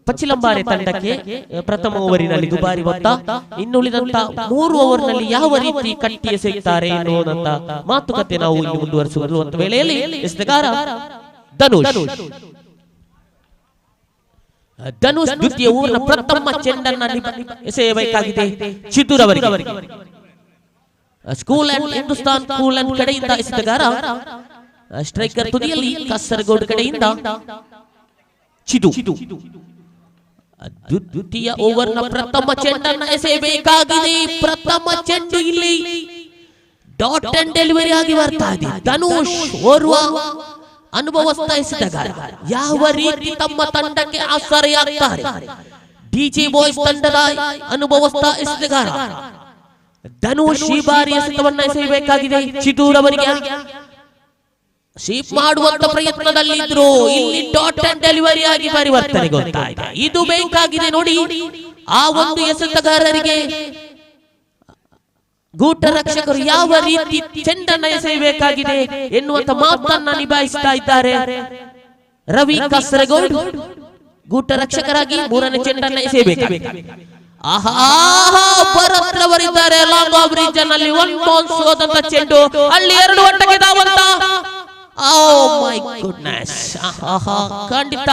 ಪಚ್ಚಿಲಂಬಾರೆ ತಂಡಕ್ಕೆ ಪ್ರಥಮ ಓವರಿನಲ್ಲಿ ದುಬಾರಿ ಮೊತ್ತ. ಇನ್ನುಳಿದಂತ 3 ಓವರ್ನಲ್ಲಿ ಯಾವ ರೀತಿ ಕಟ್ಟಿ ಎಸೆಯುತ್ತಾರೆ ಎನ್ನುವಂತ ಮಾತುಕತೆ ನಾವು ಇಲ್ಲಿ ಮುಂದುವರಿಸುವಂತ ವೇಳೆಯಲ್ಲಿ ಎಸೆತಗಾರ ಧನುಷ್ ದ್ವಿತೀಯ ಓವರ್ನ ಪ್ರಥಮ ಚೆಂಡನ್ನ ಎಸೆಯಬೇಕಾಗಿದೆ ಚಿದ್ದೂರ್ ಅವರಿಗೆ. School and Hindustan school and ಕಡೆಯಿಂದ ಎಸೆತಗಾರ ಸ್ಟ್ರೈಕರ್ ತುದಿಯಲ್ಲಿ ಕಾಸರಗೋಡು ಕಡೆಯಿಂದ ಚಿದು. ದ್ವಿತೀಯ ಓವರ್ನ ಪ್ರಥಮ ಚೆಂಡನ್ನ ಎಸೆಯಬೇಕಾಗಿದೆ. ಪ್ರಥಮ ಚೆಂಡು ಇಲ್ಲಿ ಡಾಟ್ ಅಂಡ್ ಡೆಲಿವರಿ ಆಗಿ ಬರ್ತಾ ಇದೆ. ಧನುಷ್ ಓರ್ವ ಅನುಭವಸ್ಥ ಎಸೆತಗಾರ ಯಾವ ರೀತಿ ತಮ್ಮ ತಂಡಕ್ಕೆ ಆಸರೆಯಾಗ್ತಾರೆ. ಡಿಜೆ ಬಾಯ್ಸ್ ತಂಡದ ಅನುಭವಸ್ಥ ಎಸೆತಗಾರ ಧನುಷ್ ಈ ಬಾರಿ ಎಸೆತವನ್ನ ಎಸೆಯಬೇಕಾಗಿದೆ. ಚಿದೂರ್ ಅವರಿಗೆ ಶೀಪ್ ಮಾಡುವಂತ ಪ್ರಯತ್ನದಲ್ಲಿದ್ರು, ಇಲ್ಲಿ ಡಾಟ್ ಅಂಡ್ ಡೆಲಿವರಿ ಆಗಿ ಪರಿವರ್ತನೆಗೊಳ್ತಾ ಇದೆ. ಇದು ಬೇಕಾಗಿದೆ ನೋಡಿ ಆ ಒಂದು ಎಸೆತಗಾರರಿಗೆ. ಗೂಟ ರಕ್ಷಕರು ಯಾವ ರೀತಿ ಚೆಂಡನ್ನ ಎಸೆಯಬೇಕಾಗಿದೆ ಎನ್ನುವಂತ ಮಾತನ್ನ ನಿಭಾಯಿಸ್ತಾ ಇದ್ದಾರೆ ರವಿ ಕಾಸರಗೋಡ್. ಗೂಟ ರಕ್ಷಕರಾಗಿ ಮೂರನೇ ಚೆಂಡನ್ನ ಎಸೆಯಬೇಕಾಗಿದೆ. ಆಹಾ, ಭರತ್ ರವರಿದ್ದಾರೆ ಲಾಂಗ್ ಆಫ್ ರೀಜನ್ ಅಲ್ಲಿ. 1 ಬೌನ್ಸ್ ಹೋದಂತ ಚೆಂಡು ಅಲ್ಲಿ 2 ಓಟಕ್ಕೆ ಧಾವಂತ. ಓ my goodness, ಆಹಾ, ಖಂಡಿತ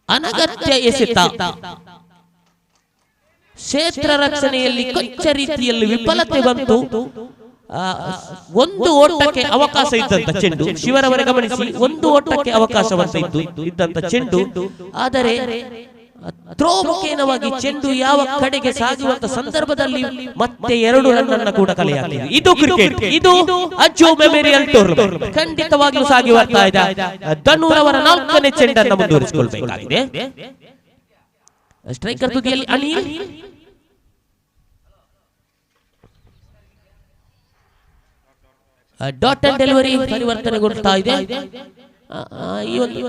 ಅನಗತ್ಯ ಎಸೆತ. ಕ್ಷೇತ್ರ ರಕ್ಷಣೆಯಲ್ಲಿ ಕೊಂಚ ರೀತಿಯಲ್ಲಿ ವಿಫಲತೆ ಬಂತು. 1 ಓಟಕ್ಕೆ ಅವಕಾಶ ಇದ್ದಂತ ಚೆಂಡು, ಶಿವರವರ ಗಮನಿಸಿ, 1 ಓಟಕ್ಕೆ ಅವಕಾಶವಂತ ಇದ್ದಂತ ಚೆಂಡು. ಆದರೆ ಥ್ರೋ ಮುಖೇನವಾಗಿ ಚೆಂಡು ಯಾವ ಕಡೆಗೆ ಸಾಗುವಂತ ಸಂದರ್ಭದಲ್ಲಿ ಮತ್ತೆ 2 ರನ್ ಅನ್ನು ಕೂಡ ಕಲೆಯಾಗಿದೆ. ಇದು ಕ್ರಿಕೆಟ್, ಇದು ಅಜ್ಜು ಮೆಮೋರಿಯಲ್ ಟೂರ್ನಮೆಂಟ್. ಖಂಡಿತವಾಗಿಯೂ ಸಾಗಿ ಬರ್ತಾ ಇದೆ. ಧನುರವರ 4ನೇ ಚೆಂಡನ್ನು ಮುಂದುವರಿಸಿಕೊಳ್ಬೇಕಾಗಿದೆ. ಸ್ಟ್ರೈಕರ್ ತುದಿಯಲ್ಲಿ ಅನಿಲ್. ಡಾಟ್ ಅಂಡ್ ಡೆಲಿವರಿ ಪರಿವರ್ತನೆಗೊಳ್ತಾ ಇದೆ. ಈ ಒಂದು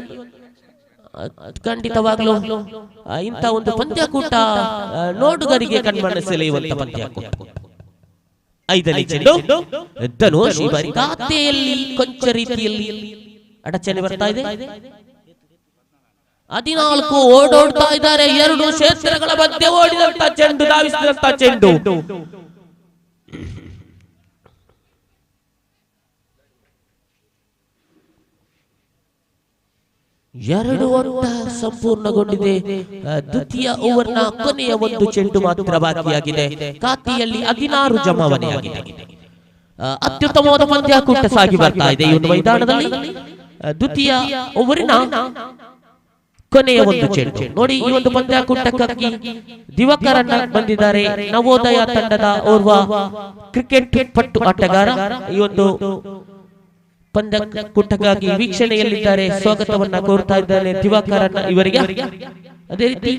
ಖಂಡಿತವಾಗ್ಲೂ ಇಂಥ ಒಂದು ಪಂದ್ಯಕೂಟ ನೋಡುಗರಿಗೆ ಕಣ್ಮನ ಸೆಳೆಯುವಂತ ಪಂದ್ಯಕೂಟ. 5ನೇ ಚೆಂಡು ಧನುಷ್ ಈ ಬಾರಿ ಖಾತೆಯಲ್ಲಿ ಕೊಂಚ ರೀತಿಯಲ್ಲಿ ಅಡಚಣೆ ಬರ್ತಾ ಇದೆ. 14 ಓಡೋಡ್ತಾ ಇದ್ದಾರೆ. 2 ಕ್ಷೇತ್ರಗಳ ಮಧ್ಯೆ ಓಡಿದಂತ ಚೆಂಡು, ಧಾವಿಸಿದಂತ ಚೆಂಡು. ಎರಡು ಓಟ ಸಂಪೂರ್ಣಗೊಂಡಿದೆ. ದ್ವಿತೀಯ ಓವರ್ನ ಕೊನೆಯ ಒಂದು ಚೆಂಡು ಮಾತ್ರ ಬಾಕಿಯಾಗಿದೆ. ಖಾತೆಯಲ್ಲಿ 16 ಜಮಾವಣೆಯಾಗಿದೆ. ಅತ್ಯುತ್ತಮವಾದ ಪಂದ್ಯಕೂಟ ಸಾಗಿ ಬರ್ತಾ ಇದೆ ಈ ಒಂದು ಮೈದಾನದಲ್ಲಿ. ದ್ವಿತೀಯ ಓವರಿನ ಕೊನೆಯ ಒಂದು ಚೆಂಡು ನೋಡಿ. ಈ ಒಂದು ಪಂದ್ಯಕೂಟಕ್ಕಾಗಿ ದಿವಾಕರನ್ನ ಬಂದಿದ್ದಾರೆ. ನವೋದಯ ತಂಡದ ಓರ್ವ ಕ್ರಿಕೆಟ್ ಪಟ್ಟು ಆಟಗಾರ ಈ ಒಂದು ಪಂದ್ಯಕೂಟಕ್ಕಾಗಿ ವೀಕ್ಷಣೆಯಲ್ಲಿದ್ದಾರೆ. ಸ್ವಾಗತವನ್ನ ಕೋರ್ತಾ ಇದ್ದಾರೆ ದಿವಾಕರನ್ನ ಇವರಿಗೆ. ಅದೇ ರೀತಿ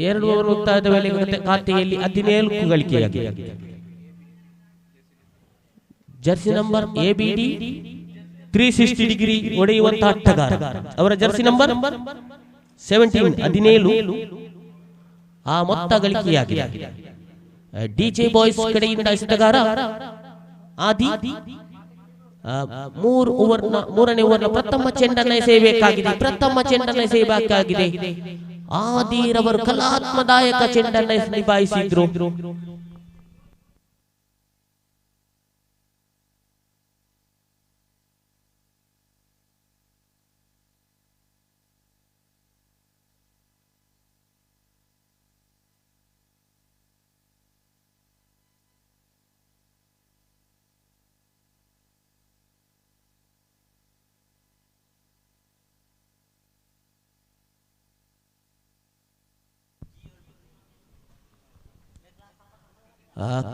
ಎರಡು ಓವರ್ ಮುಕ್ತಾಯದ ವೇಳೆ ಖಾತೆಯಲ್ಲಿ 17 ಗಳಿಕೆಯಾಗಿದೆ. ಜರ್ಸಿ ನಂಬರ್ ABD 360 degree ಹೊಡೆಯುವಂತಹ ಆಟಗಾರ. ಅವರ ಜರ್ಸಿ ನಂಬರ್ 17 17 ಆ ಮೊತ್ತ ಗಳಿಕೆಯಾಗಿದೆ. ಡಿಜೆ ಬಾಯ್ಸ್ ಕಡೆಯಿಂದ ಎಸೆತಗಾರ ಆದಿ ಮೂರನೇ ಓವರ್ನ ಪ್ರಥಮ ಚೆಂಡನ್ನು ಎಸೆಯಬೇಕಾಗಿದೆ. ಆದಿರವರು ಕಲಾತ್ಮದಾಯಕ ಚೆಂಡನ್ನು ನಿಭಾಯಿಸಿದ್ರು.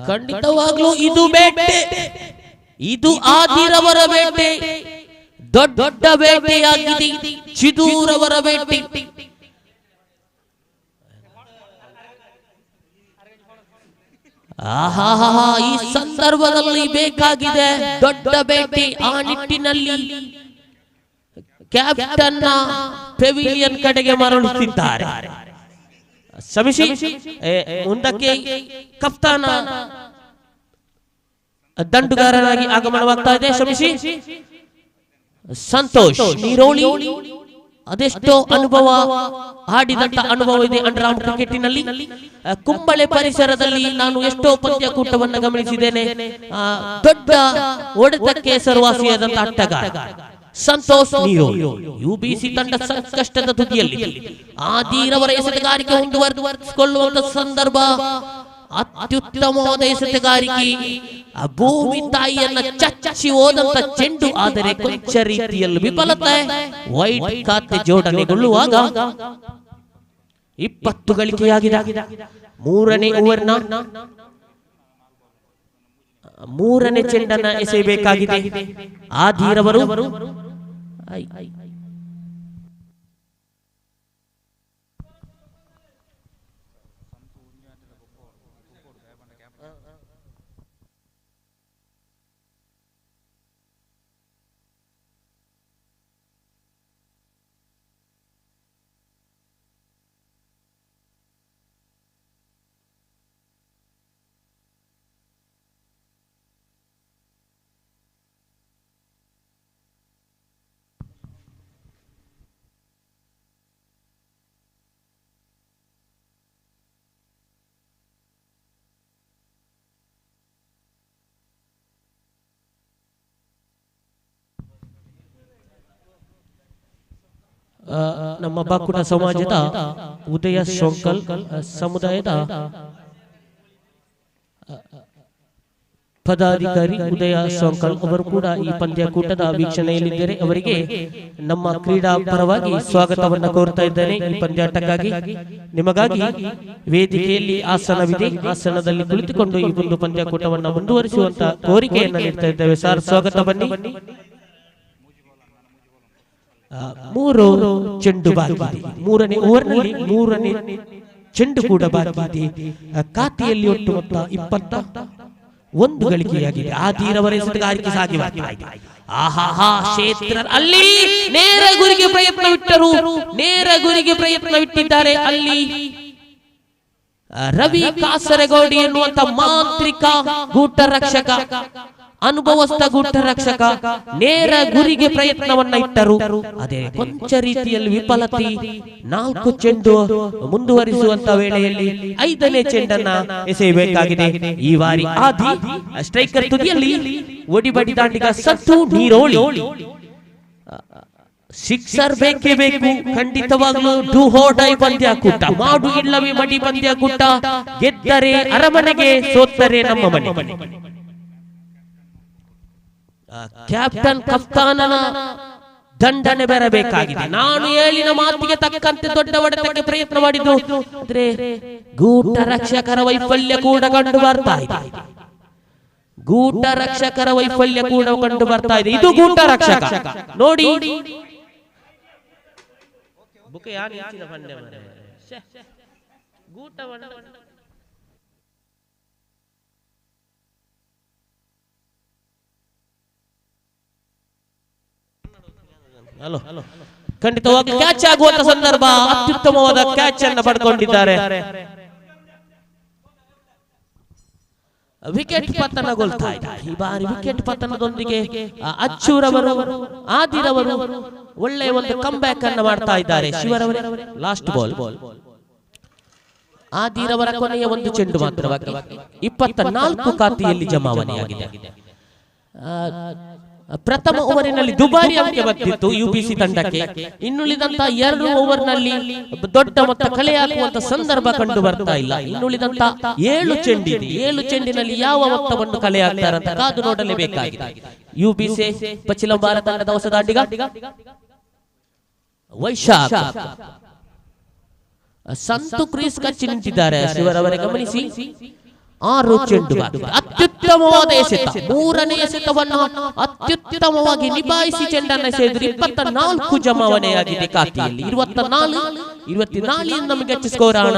ಖಂಡಿತವಾಗ್ಲೂ ಇದು ಬೇಟೆ. ಇದು ಆದಿರವರ ಬೇಟೆ, ದೊಡ್ಡ ಬೇಟೆಯಾಗಿದೆ ಚಿದೂರವರ ಬೇಟೆ. ಆಹಾ, ಈ ಸಂದರ್ಭದಲ್ಲಿ ಬೇಕಾಗಿದೆ ದೊಡ್ಡ ಬೇಟೆ. ಆ ನಿಟ್ಟಿನಲ್ಲಿ ಕ್ಯಾಪ್ಟನ್ ಪೆವಿಲಿಯನ್ ಕಡೆಗೆ ಮರಳುತ್ತಿದ್ದಾರೆ. ಕ್ಷಮಿಸಿ, ಮುಂದಕ್ಕೆ ಕಪ್ತಾನ ದಂಡುಗಾರನಾಗಿ ಆಗಮನವಾಗ್ತಾ ಇದೆ. ಕ್ಷಮಿಸಿ, ಸಂತೋಷ್ ನೀರೋಳಿ. ಅದೆಷ್ಟೋ ಅನುಭವ, ಆಡಿದಂತ ಅನುಭವ ಇದೆ ಅಂಡರ್ ಆರ್ಮ್ ಕ್ರಿಕೆಟಿನಲ್ಲಿ. ಕುಂಬಳೆ ಪರಿಸರದಲ್ಲಿ ನಾನು ಎಷ್ಟೋ ಪಂದ್ಯಕೂಟವನ್ನು ಗಮನಿಸಿದ್ದೇನೆ. ದೊಡ್ಡ ಹೊಡೆತಕ್ಕೆ ಹೆಸರುವಾಸಿಯಾದಂತ ಆಟಗಾರ ಸಂತೋಷ್ ನೀರೋಳಿ. ಯುಬಿಸಿ ತಂಡ ಸಂಕಷ್ಟದ ತುದಿಯಲ್ಲಿ. ಆದಿರವರ ಎಸೆತಗಾರಿಕೆ ಮುಂದುವರೆಸಿಕೊಳ್ಳುವಂತ ಸಂದರ್ಭ, ಅತ್ಯುತ್ತಮವಾದ ಎಸೆತಗಾರಿಕೆ. ಭೂಮಿ ತಾಯಿಯನ್ನ ಚಚ್ಚಿ ಹೋದಂತ ಚೆಂಡು, ಆದರೆ ಕೊಂಚ ರೀತಿಯಲ್ಲಿ ವಿಫಲತೆ. ವೈಟ್ ಖಾತೆ ಜೋಡಣೆಗೊಳ್ಳುವಾಗ 20 ಗಳಿಕೆಯಾಗಿದೆ. ಮೂರನೇ ಓವರ್ನ ಮೂರನೇ ಚೆಂಡನ್ನ ಎಸೆಯಬೇಕಾಗಿದೆ ಆದಿರವರು. ನಮ್ಮ ಬಾಕುಟ ಸಮಾಜದ ಉದಯ ಶೋಂಕಲ್ ಸಮುದಾಯದ ಪದಾಧಿಕಾರಿ ಉದಯ ಶೋಂಕಲ್ ಅವರು ಕೂಡ ಈ ಪಂದ್ಯಕೂಟದ ವೀಕ್ಷಣೆಯಲ್ಲಿದ್ದಾರೆ. ಅವರಿಗೆ ನಮ್ಮ ಕ್ರೀಡಾ ಪರವಾಗಿ ಸ್ವಾಗತವನ್ನು ಕೋರ್ತಾ ಇದ್ದೇನೆ. ಈ ಪಂದ್ಯಾಟಕ್ಕಾಗಿ ನಿಮಗಾಗಿ ವೇದಿಕೆಯಲ್ಲಿ ಆಸನವಿದೆ, ಆಸನದಲ್ಲಿ ಕುಳಿತುಕೊಂಡು ಈ ಒಂದು ಪಂದ್ಯಕೂಟವನ್ನು ಮುಂದುವರಿಸುವಂತ ಕೋರಿಕೆಯನ್ನು ನೀಡ್ತಾ ಇದ್ದೇವೆ. ಸರ್, ಸ್ವಾಗತ. ಬನ್ನಿ. 3 ಚೆಂಡು ಬಾಕಿ ಇದೆ. ಮೂರನೇ ಓವರ್ನಲ್ಲಿ ಮೂರನೇ ಚೆಂಡು ಕೂಡ ಬಾಕಿ ಇದೆ. ಖಾತೆಯಲ್ಲಿ ಒಟ್ಟು ಮೊತ್ತ 21 ಗಳಿಕೆಯಾಗಿದೆ. ಆದಿರವರ ಎಸೆತಗಾರಿಕೆ ಸಾಗಿ ಬರ್ತಾ ಇದೆ. ಆಹಾಹಾ, ಕ್ಷೇತ್ರ ಅಲ್ಲಿ ನೇರ ಗುರಿಗೆ ಪ್ರಯತ್ನವಿಟ್ಟರು, ನೇರ ಗುರಿಗೆ ಪ್ರಯತ್ನವಿಟ್ಟಿದ್ದಾರೆ. ಅಲ್ಲಿ ರವಿ ಕಾಸರಗೋಡಿ ಎನ್ನುವಂತ ಮಾಂತ್ರಿಕ ಗೂಟ ರಕ್ಷಕ, ಅನುಭವಸ್ಥ ಗೂಟ ರಕ್ಷಕ ನೇರ ಗುರಿಗೆ ಪ್ರಯತ್ನವನ್ನ ಇಟ್ಟರು. ಅದೇ ಕೊಂಚ ರೀತಿಯಲ್ಲಿ ವಿಫಲತೆ. 4 ಚೆಂಡು ಮುಂದುವರಿಸುವಂತ ವೇಳೆಯಲ್ಲಿ 5ನೇ ಚೆಂಡನ್ನ ಎಸೆಯಬೇಕಾಗಿದೆ. ಈ ಬಾರಿ ಆದಿ ಸ್ಟ್ರೈಕರ್ ತುದಿಯಲ್ಲಿ ಒಡಿಬಡಿ ದಾಂಡಿಗ ಸತ್ತು ನೀರೋಳಿ. ಸಿಕ್ಸರ್ ಬೇಕೇ ಬೇಕು ಖಂಡಿತವಾಗ್ಲೂ. Do ಹೋಡೈ ಪಂದ್ಯಾಕೂಟ, ಮಾಡು ಇಲ್ಲವೇ ಮಡಿ ಪಂದ್ಯಾಕೂಟ. ಗೆದ್ದರೆ ಅರಮನೆಗೆ, ಸೋತರೆ ನಮ್ಮ ಮನೆ. ಕ್ಯಾಪ್ಟನ್ ಕಪ್ತಾನನ ದಂಡನೆ ಬರಬೇಕಾಗಿದೆ. ನಾನು ಹೇಳಿನ ಮಾತಿಗೆ ತಕ್ಕಂತೆ ದೊಡ್ಡ ಹೊಡೆತಕ್ಕೆ ಪ್ರಯತ್ನ ಮಾಡಿದ್ದು, ಆದ್ರೆ ಗೂಟ ರಕ್ಷಕರ ವೈಫಲ್ಯ ಕೂಡ ಕಂಡು ಬರ್ತಾ ಇದೆ. ಗೂಟ ರಕ್ಷಕರ ವೈಫಲ್ಯ ಕೂಡ ಕಂಡು ಬರ್ತಾ ಇದೆ. ಇದು ಗೂಟ ರಕ್ಷಕ ನೋಡಿ. ಹಲೋ, ಖಂಡಿತವಾಗಿ ಕ್ಯಾಚ್ ಆಗುವಂತ ಸಂದರ್ಭ, ಅತ್ಯುತ್ತಮವಾದ ಕ್ಯಾಚ್ ಅನ್ನು ಪಡ್ಕೊಂಡಿದ್ದಾರೆ. ವಿಕೆಟ್ ಪತನಗೊಳ್ತಾ ಇದೆ ಈ ಬಾರಿ. ವಿಕೆಟ್ ಪತನದೊಂದಿಗೆ ಅಚ್ಚೂರವರು, ಆದಿರವರು ಒಳ್ಳೆಯ ಒಂದು ಕಮ್ ಬ್ಯಾಕ್ ಅನ್ನು ಮಾಡ್ತಾ ಇದ್ದಾರೆ. ಶಿವರವರೇ, ಲಾಸ್ಟ್ ಬಾಲ್. ಆದಿರವರ ಕೊನೆಯ ಒಂದು ಚೆಂಡು ಮಾತ್ರವಾಗಿ 24 ಖಾತೆಯಲ್ಲಿ ಜಮಾವಣೆಯಾಗಿದೆ. ಪ್ರಥಮ ಓವರಿನಲ್ಲಿ ದುಬಾರಿ ಅಂತ್ಯ ಬಂದಿತ್ತು ಯುಬಿಸಿ ತಂಡಕ್ಕೆ. ಇನ್ನುಳಿದಂತ 2 ಓವರ್ನಲ್ಲಿ ದೊಡ್ಡ ಮೊತ್ತ ಕಲೆ ಹಾಕುವಂತ ಸಂದರ್ಭ ಕಂಡು ಬರ್ತಾ ಇಲ್ಲ. ಇನ್ನುಳಿದಂತ 7 ಚೆಂಡಿದೆ. 7 ಚೆಂಡಿನಲ್ಲಿ ಯಾವ ಮೊತ್ತವನ್ನು ಕಲೆ ಹಾಕ್ತಾರಂತ ಕಾದು ನೋಡಲೇಬೇಕಾಗಿದೆ. ಯುಬಿಸಿ ಪಚಿಲಂಬಾರ ತಂಡದ ಹೊಸ ದಾಂಡಿಗ ವೈಶಾಖ್ ಸಂತು ಕ್ರೀಸ್ ಕಚ್ಚಿ ನಿಂತಿದ್ದಾರೆ. ಶಿವರವರೇ ಗಮನಿಸಿ, 6 ಚೆಂಡು ಬಾಕಿ. ಅತ್ಯುತ್ತಮವಾದ ಎಸೆತ, ಮೂರನೇ ಎಸೆತವನ್ನು ಅತ್ಯುತ್ತಮವಾಗಿ ನಿಭಾಯಿಸಿ ಚೆಂಡನ್ನು ಎಸೆದರು. 24 ಜಮಾವಣೆಯಾಗಿದೆ ಖಾತೆಯಲ್ಲಿ. 24 24 ನಮಗೆ ಸ್ಕೋರ್ ಆಣ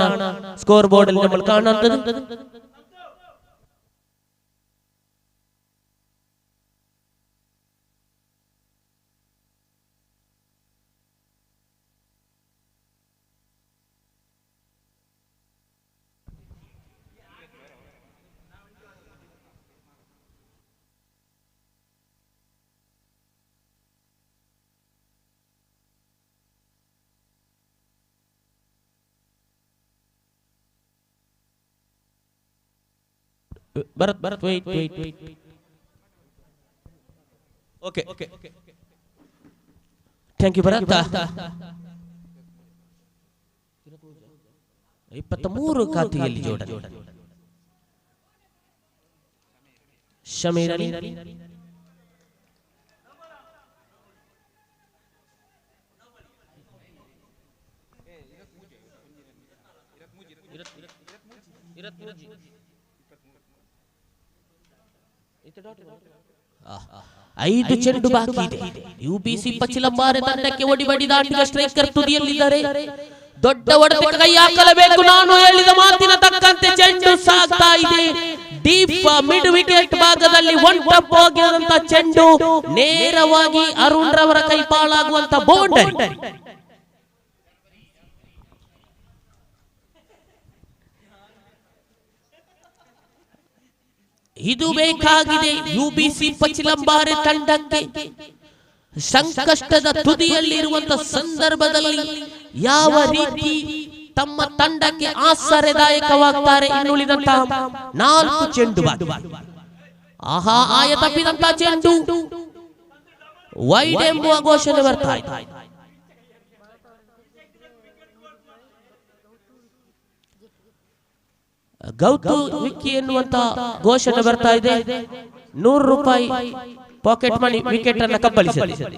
ಸ್ಕೋರ್ ಬೋರ್ಡ್ ಅಲ್ಲಿ ನಮ್ಮಲ್ಲಿ ಕಾಣುತ್ತದೆ. Bharat Bharat wait wait wait, okay thank you Bharat. 23 ಖಾತೆಯಲ್ಲಿ ಜೋಡಣೆ. ಶಮೀರ್ ಅಲಿ 5 ಚೆಂಡು ಬಾಕಿ ಇದೆ. ಯುಬಿಸಿ ಪಚ್ಚಿಲಂಬಾರೆ ತಂಡಕ್ಕೆ ಒಡಿಬಡಿ ದಾಂಡಿಗ ಸ್ಟ್ರೈಕರ್ ತುದಿಯಲ್ಲಿದ್ದಾರೆ. ದೊಡ್ಡ ಹೊಡೆತಕ್ಕೆ ಕೈ ಹಾಕಲೇಬೇಕು. ನಾನು ಹೇಳಿದ ಮಾತಿನ ತಕ್ಕಂತೆ ಚೆಂಡು ಸಾಗ್ತಾ ಇದೆ. ಡೀಪ್ ಮಿಡ್ ವಿಕೆಟ್ ಭಾಗದಲ್ಲಿ ಒನ್ ಟಪ್ ಹೋಗಿರುವಂತ ಚೆಂಡು ನೇರವಾಗಿ ಅರುಣ್ ರವರ ಕೈ ಪಾಲಾಗುವಂತ ಬೌಂಡರಿ. ಇದು ಬೇಕಾಗಿದೆ ಯುಬಿಸಿ ಪಚ್ಚಿಲಂಬಾರೆ ತಂಡಕ್ಕೆ. ಸಂಕಷ್ಟದ ತುದಿಯಲ್ಲಿರುವಂತಹ ಸಂದರ್ಭದಲ್ಲಿ ಯಾವ ರೀತಿ ತಮ್ಮ ತಂಡಕ್ಕೆ ಆಸರೆದಾಯಕವಾಗ್ತಾರೆ. ಇನ್ನುಳಿದಂತಹ 4 ಚೆಂಡು ಬಾಕಿ. ಆಹಾ, ಆಯ ತಪ್ಪಿದಂತಹ ಚೆಂಡು ವೈಡ್ ಎಂಬುವ ಘೋಷಣೆ ಬರ್ತಾ ಇದೆ. ಗೌತು ವಿಕ್ಕಿ ಎನ್ನುವಂತ ಘೋಷಣೆ ಬರ್ತಾ ಇದೆ. 100 ರೂಪಾಯಿ ಪಾಕೆಟ್ ಮನಿ ವಿಕೆಟ್ ಅನ್ನು ಕಬ್ಬಳಿಸಿದೆ.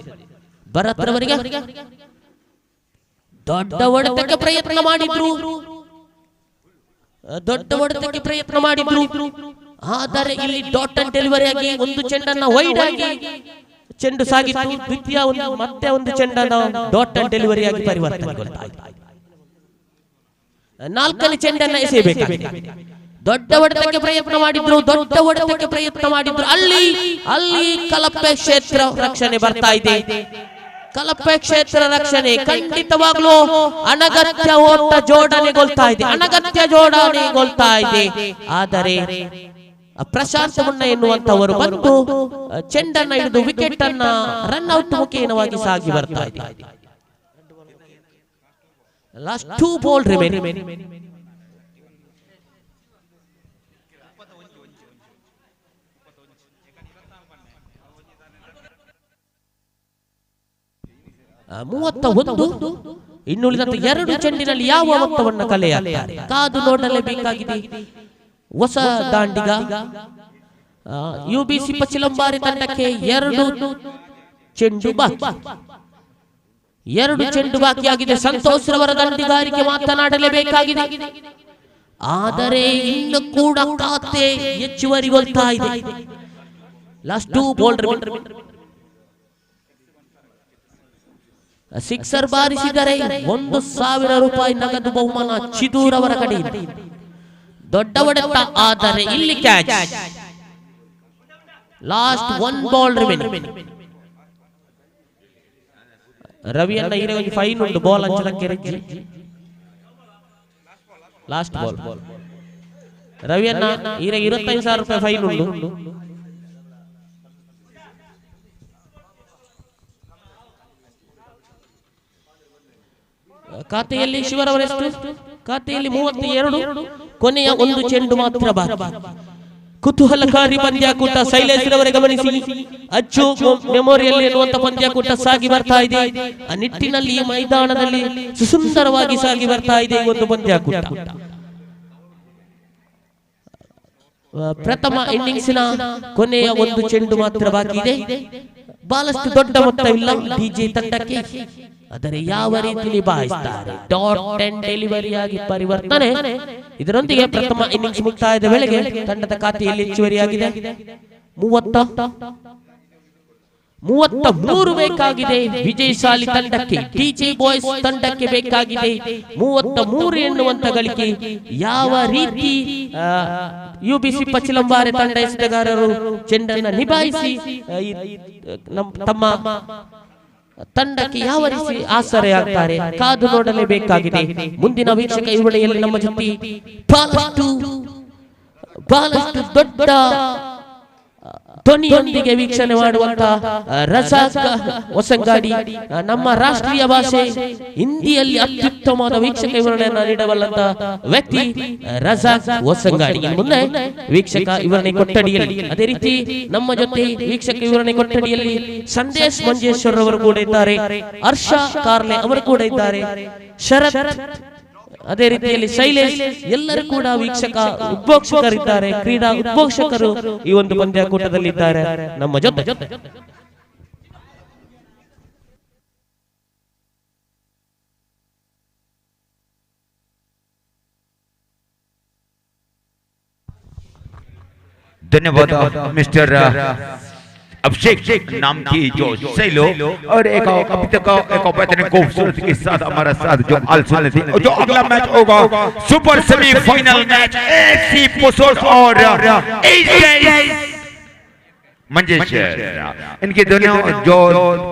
ಭರತ್ ರವರಿಗೆ ದೊಡ್ಡ ಹೊಡೆತಕ್ಕೆ ಪ್ರಯತ್ನ ಮಾಡಿದ್ರು, ದೊಡ್ಡ ಹೊಡೆತಕ್ಕೆ ಪ್ರಯತ್ನ ಮಾಡಿದ್ರು. ಆದರೆ ಇಲ್ಲಿ ಡಾಟ್ ಅಂಡ್ ಡೆಲಿವರಿ ಆಗಿ ಒಂದು ಚೆಂಡನ್ನ ವೈಡ್ ಆಗಿ ಚೆಂಡು ಸಾಗಿತ್ತು. ದ್ವಿತೀಯ ಒಂದು ಮತ್ತೆ ಒಂದು ಚೆಂಡನ್ನ ಡಾಟ್ ಅಂಡ್ ಡೆಲಿವರಿ ಆಗಿ ಪರಿವರ್ತನೆಗೊಳ್ತಾ ಇದೆ. 4ನೇ ಚೆಂಡನ್ನ ಎಸೆಯಬೇಕಾಗಿದೆ. ದೊಡ್ಡ ಹೊಡೆತಕ್ಕೆ ಪ್ರಯತ್ನ ಮಾಡಿದ್ರು, ದೊಡ್ಡ ಹೊಡೆತಕ್ಕೆ ಪ್ರಯತ್ನ ಮಾಡಿದ್ರು. ಅಲ್ಲಿ ಅಲ್ಲಿ ಕಲಪೆ ಕ್ಷೇತ್ರ ರಕ್ಷಣೆ ಬರ್ತಾ ಇದೆ. ಕಲಪೆ ಕ್ಷೇತ್ರ ರಕ್ಷಣೆ ಖಂಡಿತವಾಗ್ಲೂ ಅನಗತ್ಯ ಓಟ ಜೋಡಣೆಗೊಳ್ತಾ ಇದೆ, ಅನಗತ್ಯ ಜೋಡಣೆಗೊಳ್ತಾ ಇದೆ. ಆದರೆ ಪ್ರಶಾಂತ್ ಮುನ್ನ ಎನ್ನುವಂತವರು ಬಂದು ಚೆಂಡನ್ನ ಹಿಡಿದು ವಿಕೆಟ್ ಅನ್ನ ರನ್ ಔಟ್ ಮುಖೇನವಾಗಿ ಸಾಗಿ ಬರ್ತಾ ಇದೆ. Last 2 ball remaining. 31 ಇನ್ನುಳಿದಂತೆ 2 ಚೆಂಡಿನಲ್ಲಿ ಯಾವ ಮೊತ್ತವನ್ನು ಕಲೆ ಹಾಕ್ತಾರೆ ಕಾದು ನೋಡಲೇಬೇಕಾಗಿದೆ. ಹೊಸ ದಾಂಡಿಗ ಯುಬಿಸಿ ಪಚ್ಚಿಲಂಬಾರಿ ತಂಡಕ್ಕೆ 2 ಚೆಂಡು ಬಾಕಿ, 2 ಚೆಂಡು ಬಾಕಿಯಾಗಿದೆ. ಸಂತೋಷ್ ರವರ ದಂಡಿಗಾರಿಕೆ ಮಾತನಾಡಲೇಬೇಕಾಗಿದೆ. ಆದರೆ ಇನ್ನು ಕೂಡ ಖಾತೆ ಹೆಚ್ಚುವರಿಗೊಳ್ತಾ ಇದೆ. ಲಾಸ್ಟ್ 2 ಬಾಲ್ ಸಿಕ್ಸರ್ ಬಾರಿಸಿದರೆ 1000 ರೂಪಾಯಿ ನಗದು ಬಹುಮಾನ ಚಿದೂರವರ ಕಡೆಯಿಂದ. ದೊಡ್ಡ ಹೊಡೆತ, ಆದರೆ ಇಲ್ಲಿ ಕ್ಯಾಚ್. Last 1 ball remaining. ರವಿಯನ್ನ ಈರೆಗೆ ಫೈನ್ ಉಂಟು, ಬಾಲ್ ಅಂಚಲಕ್ಕೆ ಲಾಸ್ಟ್ ಬಾಲ್. ರವಿಯನ್ನ ಈರೆಗೆ 25,000 ರೂಪಾಯಿ ಫೈನ್ ಉಂಟು. ಖಾತೆಯಲ್ಲಿ ಶಿವರವರೆಷ್ಟು? ಖಾತೆಯಲ್ಲಿ 32. ಕೊನೆಯ ಒಂದು ಚೆಂಡು ಮಾತ್ರ ಬಾಕಿ. ಕುತೂಹಲಕಾರಿ ಪಂದ್ಯಾಕೂಟ ಶೈಲೇಶ್ರವರೇ ಗಮನಿಸಿ. ಅಚ್ಚು ಮೆಮೋರಿಯಲ್ ಎನ್ನುವಂತ ಪಂದ್ಯಾಕೂಟ ಸಾಗಿ ಬರ್ತಾ ಇದೆ. ಆ ನಿಟ್ಟಿನಲ್ಲಿ ಈ ಮೈದಾನದಲ್ಲಿ ಸುಂದರವಾಗಿ ಸಾಗಿ ಬರ್ತಾ ಇದೆ ಈ ಒಂದು ಪಂದ್ಯಾಕೂಟ. ಪ್ರಥಮ ಇನ್ನಿಂಗ್ಸಿನ ಕೊನೆಯ ಒಂದು ಚೆಂಡು ಮಾತ್ರ ಬಾಕಿ ಇದೆ. ಬಹಳಷ್ಟು ದೊಡ್ಡ ಮೊತ್ತವಿಲ್ಲ ಡಿಜೆ ತಂಡಕ್ಕೆ, ಆದರೆ ಯಾವ ರೀತಿ ನಿಭಾಯಿಸ್ತಾರೆ. ಡಾಟ್ ಅಂಡ್ ಡೆಲಿವರಿ ಆಗಿ ಪರಿವರ್ತನೆ. ಇದರೊಂದಿಗೆ ಪ್ರಥಮ ಇನ್ನಿಂಗ್ಸ್ ಮುಕ್ತಾಯದ ವೇಳೆಗೆ ತಂಡದ ಖಾತೆಯಲ್ಲಿ ಹೆಚ್ಚುವರಿಯಾಗಿದೆ 33 ಬೇಕಾಗಿದೆ ವಿಜಯಶಾಲಿ ತಂಡಕ್ಕೆ. ಡಿಜೆ ಬಾಯ್ಸ್ ತಂಡಕ್ಕೆ ಬೇಕಾಗಿದೆ 33 ಎನ್ನುವಂತ ಗಳಿಕೆ. ಯಾವ ರೀತಿ ಯುಬಿಸಿ ಪಚ್ಚಿಲಂಬಾರೆ ತಂಡ ಎಸೆತಗಾರರು ಚೆಂಡನ್ನು ನಿಭಾಯಿಸಿ ತಮ್ಮ ತಂಡಕ್ಕೆ ಯಾವ ರೀತಿ ಆಸರೆಯಾಗ್ತಾರೆ ಕಾದು ನೋಡಲೇಬೇಕಾಗಿದೆ. ಮುಂದಿನ ವೀಕ್ಷಕ ವಿವರಣೆಯಲ್ಲಿ ನಮ್ಮ ಜೊತೆ ಬಹಳಷ್ಟು ದೊಡ್ಡ ಧ್ವನಿಯೊಂದಿಗೆ ವೀಕ್ಷಣೆ ಮಾಡುವಂತ ರಜಾಕ್ ಹೊಸಂಗಾಡಿ, ನಮ್ಮ ರಾಷ್ಟ್ರೀಯ ಭಾಷೆ ಹಿಂದಿಯಲ್ಲಿ ಅತ್ಯುತ್ತಮವಾದ ವೀಕ್ಷಕ ವಿವರಣೆಯನ್ನು ನೀಡಬಲ್ಲಂತ ವ್ಯಕ್ತಿ ರಜಾಕ್ ಹೊಸಂಗಾಡಿ. ಮುಂದೆ ವೀಕ್ಷಕ ವಿವರಣೆ ಕೊಠಡಿಯಲ್ಲಿ ಅದೇ ರೀತಿ ನಮ್ಮ ಜೊತೆ ವೀಕ್ಷಕ ವಿವರಣೆ ಕೊಠಡಿಯಲ್ಲಿ ಸಂದೇಶ್ ಮಂಜೇಶ್ವರ್ ಅವರು ಕೂಡ ಇದ್ದಾರೆ, ಹರ್ಷ ಕಾರ್ಲೆ ಅವರು ಕೂಡ ಇದ್ದಾರೆ, ಶರತ್, ಅದೇ ರೀತಿಯಲ್ಲಿ ಶೈಲೇಶ್, ಎಲ್ಲರೂ ಕೂಡ ವೀಕ್ಷಕ ಉದ್ಘೋಷಕರಿದ್ದಾರೆ, ಕ್ರೀಡಾ ಉದ್ಘೋಷಕರು ಈ ಒಂದು ಪಂದ್ಯಾಕೂಟದಲ್ಲಿದ್ದಾರೆ ನಮ್ಮ ಜೊತೆ. ಧನ್ಯವಾದ ಮಿಸ್ಟರ್ अभिषेक नाम की जो शैलो और एक अभी तक एक बेहतरीन खूबसूरती के साथ हमारा साथ जो आल थी। जो अगला मैच होगा सुपर सेमीफाइनल मैच एसी पोसोस और मंजेश्वर, इनके दोनों जो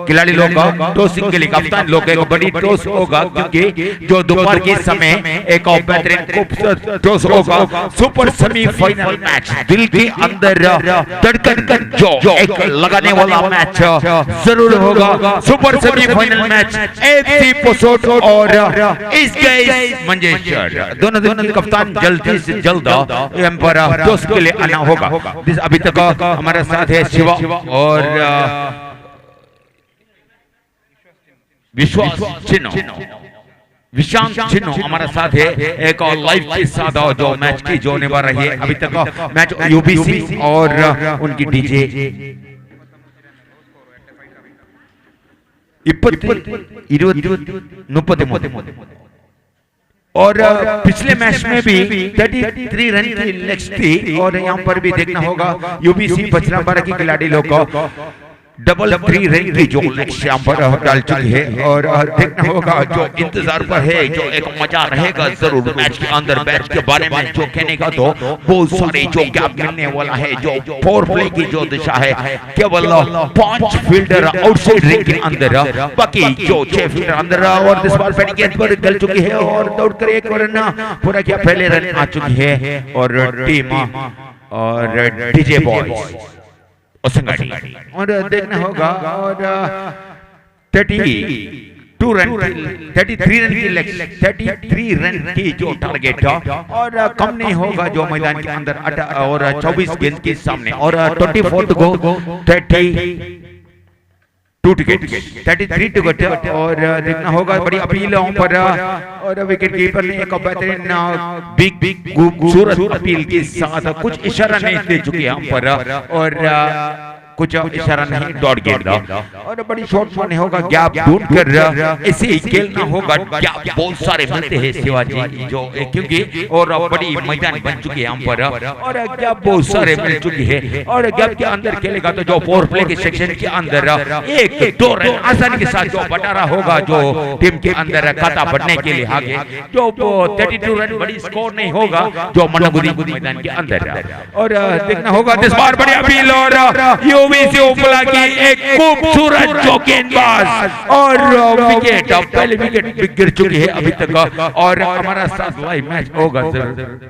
खिलाड़ी लोग टॉसिंग के लिए कप्तान लोग एक बड़ी टॉस होगा, क्योंकि जो दोपहर के समय एक बेहतरीन खूबसूरत टॉस होगा। सुपर सेमीफाइनल मैच दिल के अंदर धड़कन जो एक लगाने वाला मैच जरूर होगा। सुपर सेमीफाइनल मैच एफसी पोसोट और मंजेश्वर, दोनों दोनों कप्तान जल्दी से जल्द पर टॉस के लिए आना होगा। अभी तक हमारे साथ है शिवा और विश्वास चिन्ह, विशांत चिन्ह हमारा साथ है एक और लाइव के साथ जो मैच की जो निभा रही है। अभी तक मैच यूबीसी और उनकी डीजे 20 20 30 और पिछले मैच में भी 33 रन की लक्ष्य थी और यहाँ पर भी देखना होगा यूबीसी पचरापारा के खिलाड़ी लोग को 33 रन की जो लक्ष्य यहाँ पर डाल चुकी है और देखना होगा जो इंतजार पर है, जो एक मजा रहेगा जरूर मैच के अंदर। मैच के बारे में जो कहने का तो बहुत सारे जो गैप मिलने वाला है, जो फोर प्ले की जो दिशा है, केवल 5 फील्डर आउटसाइड रिंग के अंदर, बाकी जो 6 फील्डर अंदर और इस बार बैटिंग गेंद पर गल चुकी है और दौड़ कर एक रन पूरा किया, पहले रन आ चुकी है और टीम और डीजे बॉयज और देखना होगा और 32 रन 33 रन की 33 रन की जो टारगेट और कम नहीं होगा जो मैदान के अंदर और 24 गेंद के सामने और 24 to go 32 to get 33 to get और देखना होगा बड़ी अपील पर और विकेट कीपर ने एक बेहतरीन बिग बिग खूबसूरत अपील के साथ कुछ इशारा नहीं दे चुके हम पर और कुछ इशारा नहीं डॉट गेंद और बड़ी शॉट मारने होगा, गैप ढूंढ कर इसे खेलना होगा। गैप बहुत सारे मिलते हैं शिवाजी जो क्योंकि और बड़ी मैदान बन चुकी है हम पर और गैप बहुत सारे मिल चुकी है और गैप के अंदर खेलेगा तो जो फोर प्ले के सेक्शन के अंदर 1-2 रन आसानी के साथ जो बटारा होगा जो टीम के अंदर खाता बढ़ने के लिए आगे जो 32 रन बड़ी स्कोर नहीं होगा जो मनगुदी मैदान के अंदर और देखना होगा इस बार बड़ी अपील और यूबीसी उपला की एक खूबसूरत जो गेंदबाज और विकेट, पहले विकेट गिर चुकी है अभी तक और हमारा साथ लाइव मैच होगा जरूर।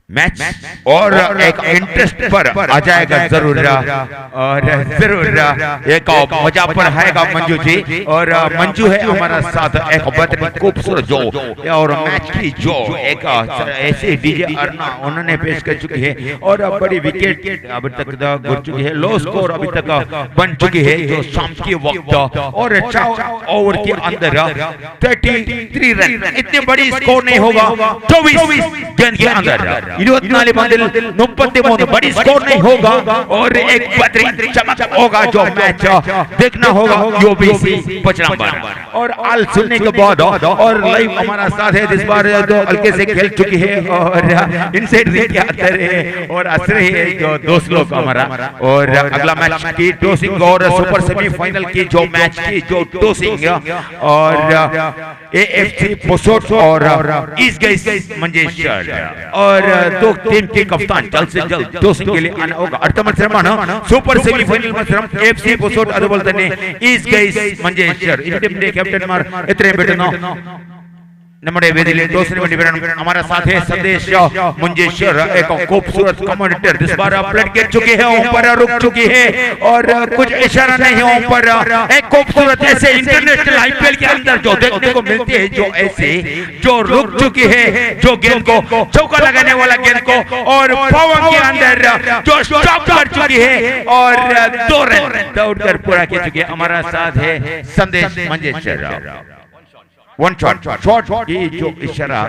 मैच और एक इंटरेस्ट पर आ जाएगा जरूर और जरूर एक मजा पर आएगा मंजू जी और मंजू है हमारा साथ एक बेहतरीन खूबसूरत जो और मैच की जो एक ऐसे डीजे अरुणा उन्होंने पेश कर चुकी है और बड़ी विकेट अभी तक गिर चुकी है, लो स्कोर अभी तक बन चुकी है जो शाम के वक्त और 4 ओवर के अंदर 33 रन, इतने बड़ी स्कोर नहीं होगा 24 गेंद के अंदर। 24 പന്തിൽ 33 बड़ी स्कोर नहीं होगा और एक बेहतरीन चमक होगा जो मैच देखना होगा यूबीसी पचनंबर। और आल सुनने के बाद और लाइव हमारा साथ है इस बार जो हल्के से खेल चुकी है और इनसाइड रिंग के अंदर है और असर है जो दोस्त लोग हमारा। और अगला मैच की टॉसिंग और सुपर सेमीफाइनल की जो मैच की जो टॉसिंग और एएफसी पोसोट और ईस्ट गैस मंजेश्वर और दो टीम के कप्तान जल्द से जल्द टॉसिंग के लिए आना होगा। അടുത്ത മത്സരമാണ് സൂപ്പർ സെമി ഫൈനൽ മത്സരം എഫ്സി പൊസോട്ട് അതുപോലെ തന്നെ ഈസ്റ്റ് ഗൈസ് മഞ്ചേശ്വർ. ഇരു ടീമിന്റെ ക്യാപ്റ്റന്മാർ എത്രയും പെട്ടെന്ന് നമ്മുടെ വേദിയിൽ टॉसने വേണ്ടി വരണം। हमारा साथ है संदेश मुंजेश्वर, एक खूबसूरत कमेंटेटर। इस बार प्लेट गिर चुकी है, ऊपर रुक चुकी है और कुछ इशारा नहीं है ऊपर। एक खूबसूरत ऐसे इंटरनेशनल आईपीएल के अंदर जो देखने को मिलते हैं, जो ऐसे जो रुक चुकी है, जो गेंद को चौका लगाने वाला गेंद को और पवन के अंदर जो स्टॉप कर चुकी है और 2 रन दौड़कर पूरा कर चुकी है। हमारा साथ है संदेश मंजेश्वर। वन शॉट शॉट की जो इशारा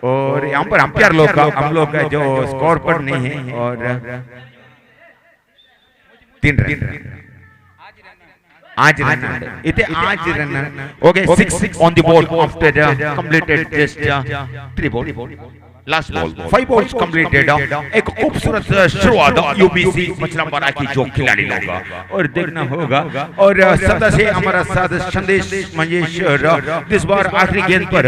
और यहाँ पर अंपायर लोग का हम लोग का जो स्कोर पर नहीं है और 3 रन आज रन इतने आज run. Okay 6 on the board after completed just 3 ball, last ball 5 balls completed. एक खूबसूरत शुरुआत यूबीसी पचलंबरा की जो खिलाड़ी लोग और देखना होगा। और सदा से हमारा साथ संदेश मंजेश्वर इस बार आखिरी गेंद पर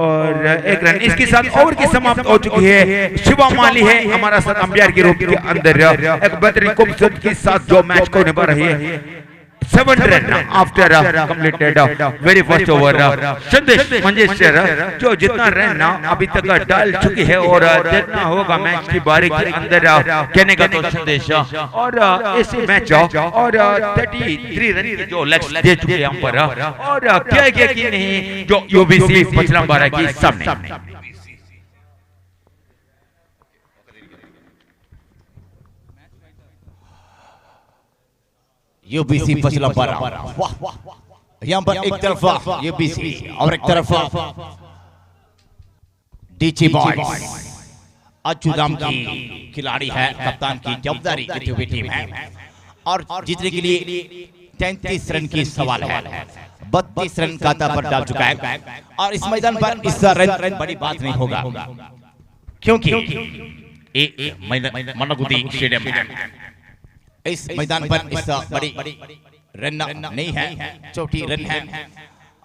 और 1 रन इसके साथ ओवर की समाप्त हो चुकी है। शिवा माली है हमारा साथ अंपायर के रूप के अंदर एक बेहतरीन खूबसूरत के साथ जो मैच को निभा रही है। 7 run after completed very first over. Sandesh Manjeshwar जो जितना रन अभी तक डाल चुकी है और देखना होगा मैच की बारी के अंदर कहने का तो संदेश और इसी मैच और 33 रन की जो लक्ष्य दे चुके हैं यहाँ पर और क्या क्या की नहीं जो यूबीसी पचलंबारा की सामने। यूबीसी पचलंबारा, वाह वाह। यहाँ पर एक तरफ यूबीसी और एक तरफ डीची बॉयज। अच्युदाम की खिलाड़ी है, कप्तान की जवाबदारी लेती हुई टीम है और जीतने के लिए 33 रन की सवाल है। 32 रन खाता पर डाल चुका है और इस मैदान पर इस रन बड़ी बात नहीं होगा क्योंकि मन्नागुदी स्टेडियम है। इस मैदान पर इस बड़ी रन नहीं है, छोटी रन है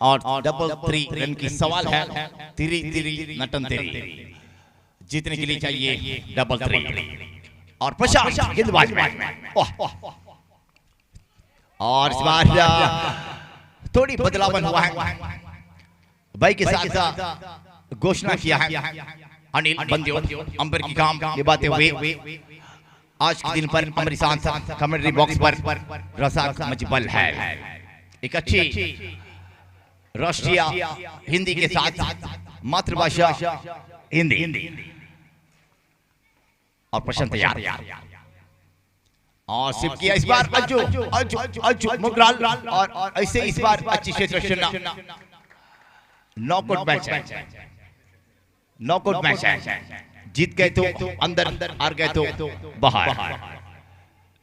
और 33 रन की सवाल है। 3-3 नटन 3 जीतने के लिए चाहिए 33 और प्रशांत गेंदबाज में। और इस बार थोड़ी बदलावन हुआ है, भाई के साथ घोषणा किया है अनिल बंदियों अंबर की काम निभाते हुए आज के दिन पर अमरीसान कमेंट्री बॉक्स पर रसाक मजबल है। एक अच्छी राष्ट्रीय हिंदी के साथ मातृभाषा हिंदी और प्रशांत तैयार और सिर्फ किया इस बार अज्जू अज्जू अज्जू मुगराल और ऐसे इस बार अच्छी क्षेत्र नॉकआउट मैच है, नॉकआउट मैच है। जीत गए तो अंदर, हार गए तो बाहर।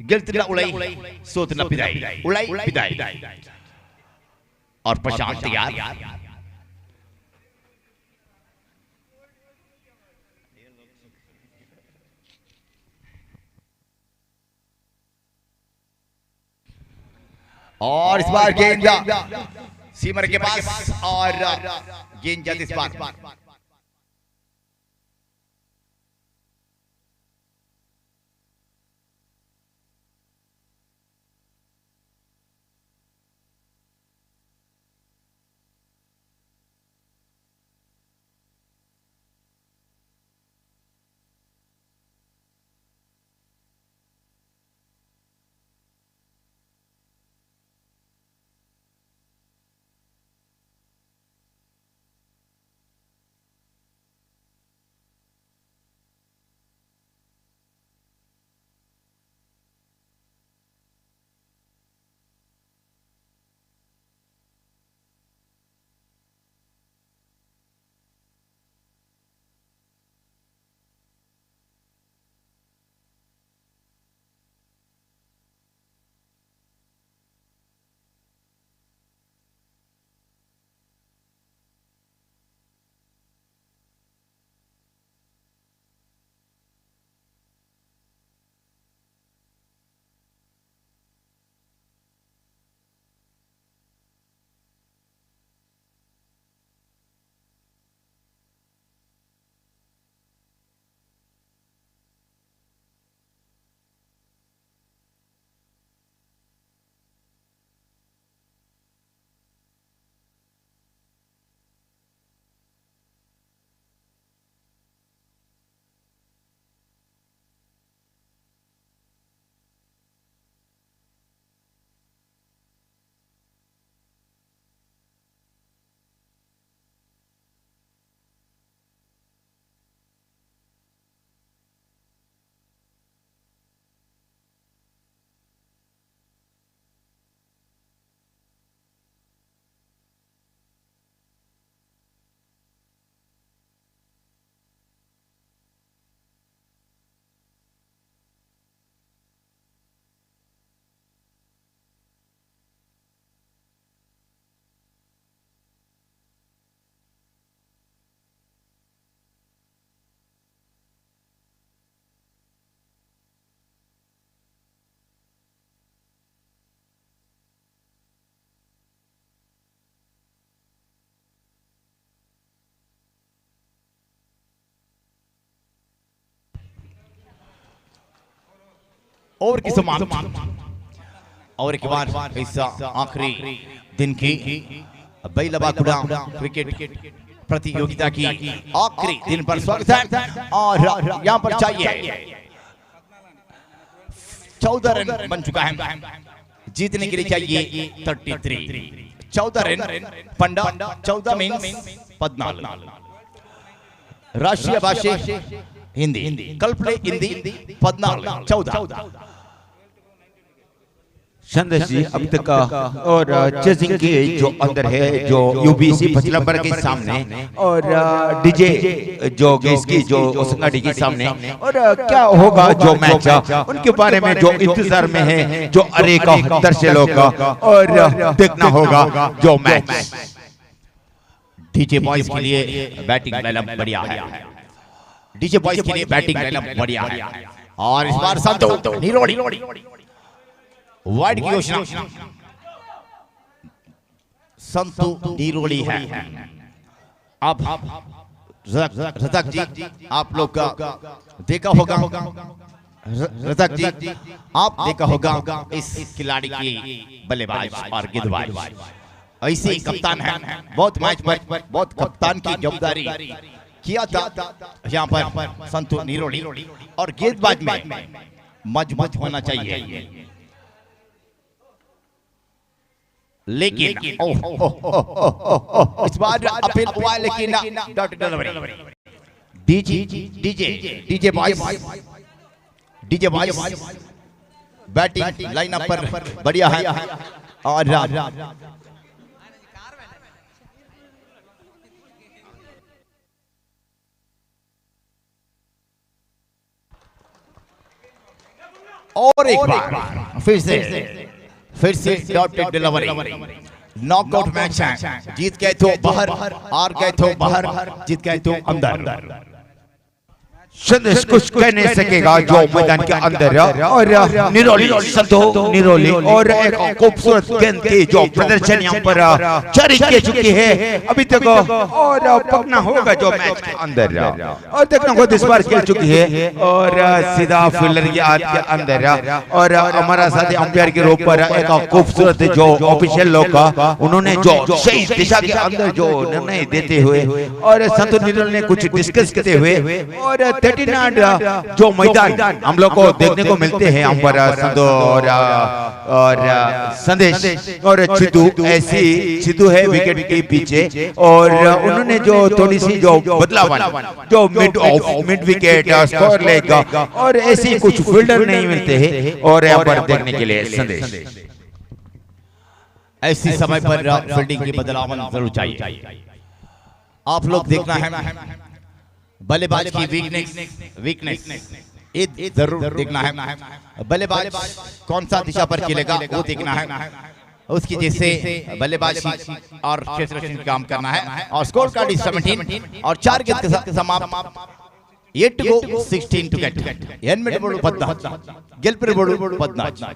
गिरतना उड़ाई सोतना पिदाई, उड़ाई पिदाई और प्रशांत तैयार। और इस बार गेंद सीमर के पास और गेंद जाती इस बार ओवर की समाप्त और एक बार इस आखिरी दिन की बैलबाकुड़ा क्रिकेट प्रतियोगिता की आखिरी दिन पर स्वागत है। और यहां पर चाहिए 14 रन बन चुका है, जीतने के लिए चाहिए 33। 14 रन पंडा 14 मीन्स 14। राष्ट्रीय भाषा हिंदी, कल्पले हिंदी 14 14। संदेश जी अब तक और चेसिंग के जो अंदर है जो यूबीसी पचलंबर के सामने और डीजे जो गैस की जो ओसंगाड़ी के सामने और क्या होगा जो मैच उनके बारे में जो इंतजार में है जो अरे का दर्शक लोग और देखना होगा जो मैच। डीजे बॉयज के लिए बैटिंग लाइनअप बढ़िया है, डीजे बॉयज के लिए बैटिंग लाइनअप बढ़िया है। और इस बार संतु निरोड़ी वाइड की घोषणा, संतु निरोड़ी है। अब रजक जी आप लोग का देखा होगा, रजक जी आप देखा होगा इस खिलाड़ी की बल्लेबाज और गेंदबाज, ऐसे ही कप्तान है, बहुत मैच पर बहुत कप्तान की जिम्मेदारी किया था यहाँ पर संतु निरोड़ी। और गेंदबाज में मजबूत होना चाहिए, लेकिन ओ, ओ, ओ, ओ, ओ, इस बार अपील हुआ लेकिन dot delivery. DJ DJ DJ boys, DJ boys batting lineup पर बढ़िया है। और एक बार फिर से डॉट डिलीवरी। नॉकआउट मैच है, जीत गए तो बाहर, हार गए तो बाहर, जीत गए तो अंदर। संदेश कुछ कह नहीं सकेगा जो मैदान के अंदर और निरोली संतो निरोली और एक खूबसूरत गेंद की जो प्रदर्शन यहाँ पर जारी किए चुकी है अभी तक और पकना होगा जो मैच के अंदर और देखना होगा इस बार खेल चुकी है और सीधा फील्डर के हाथ के अंदर और हमारा साथी अंपायर के रूप पर एक खूबसूरत जो ऑफिशियल लोग का उन्होंने जो सही दिशा के अंदर जो निर्णय देते हुए और संतो निरोली ने कुछ डिस्कस करते हुए और 39 जो मैदान हम लोग को देखने को मिलते हैं यहाँ पर संतो और संदेश और चिदू, ऐसी चिदू है विकेट के पीछे और उन्होंने जो थोड़ी सी जो बदलाव जो mid off mid wicket score लेगा और ऐसी कुछ फील्डर नहीं मिलते हैं और यहाँ पर देखने के लिए संदेश ऐसी समय पर फील्डिंग की बदलाव जरूर चाहिए। आप लोग देखना है बल्लेबाज की वीकनेस ये जरूर देखना है, बल्लेबाज कौन सा दिशा पर खेलेगा वो देखना है, उसकी जैसे बल्लेबाजी और क्षेत्र काम करना है। और स्कोर कार्ड is 17 और 4 गेंद के साथ समाप्त। 8 to go 16 to get. 8 ಬೋಳು 14 ಗೆಲ್ಪಿರ ಬೋಳು 14।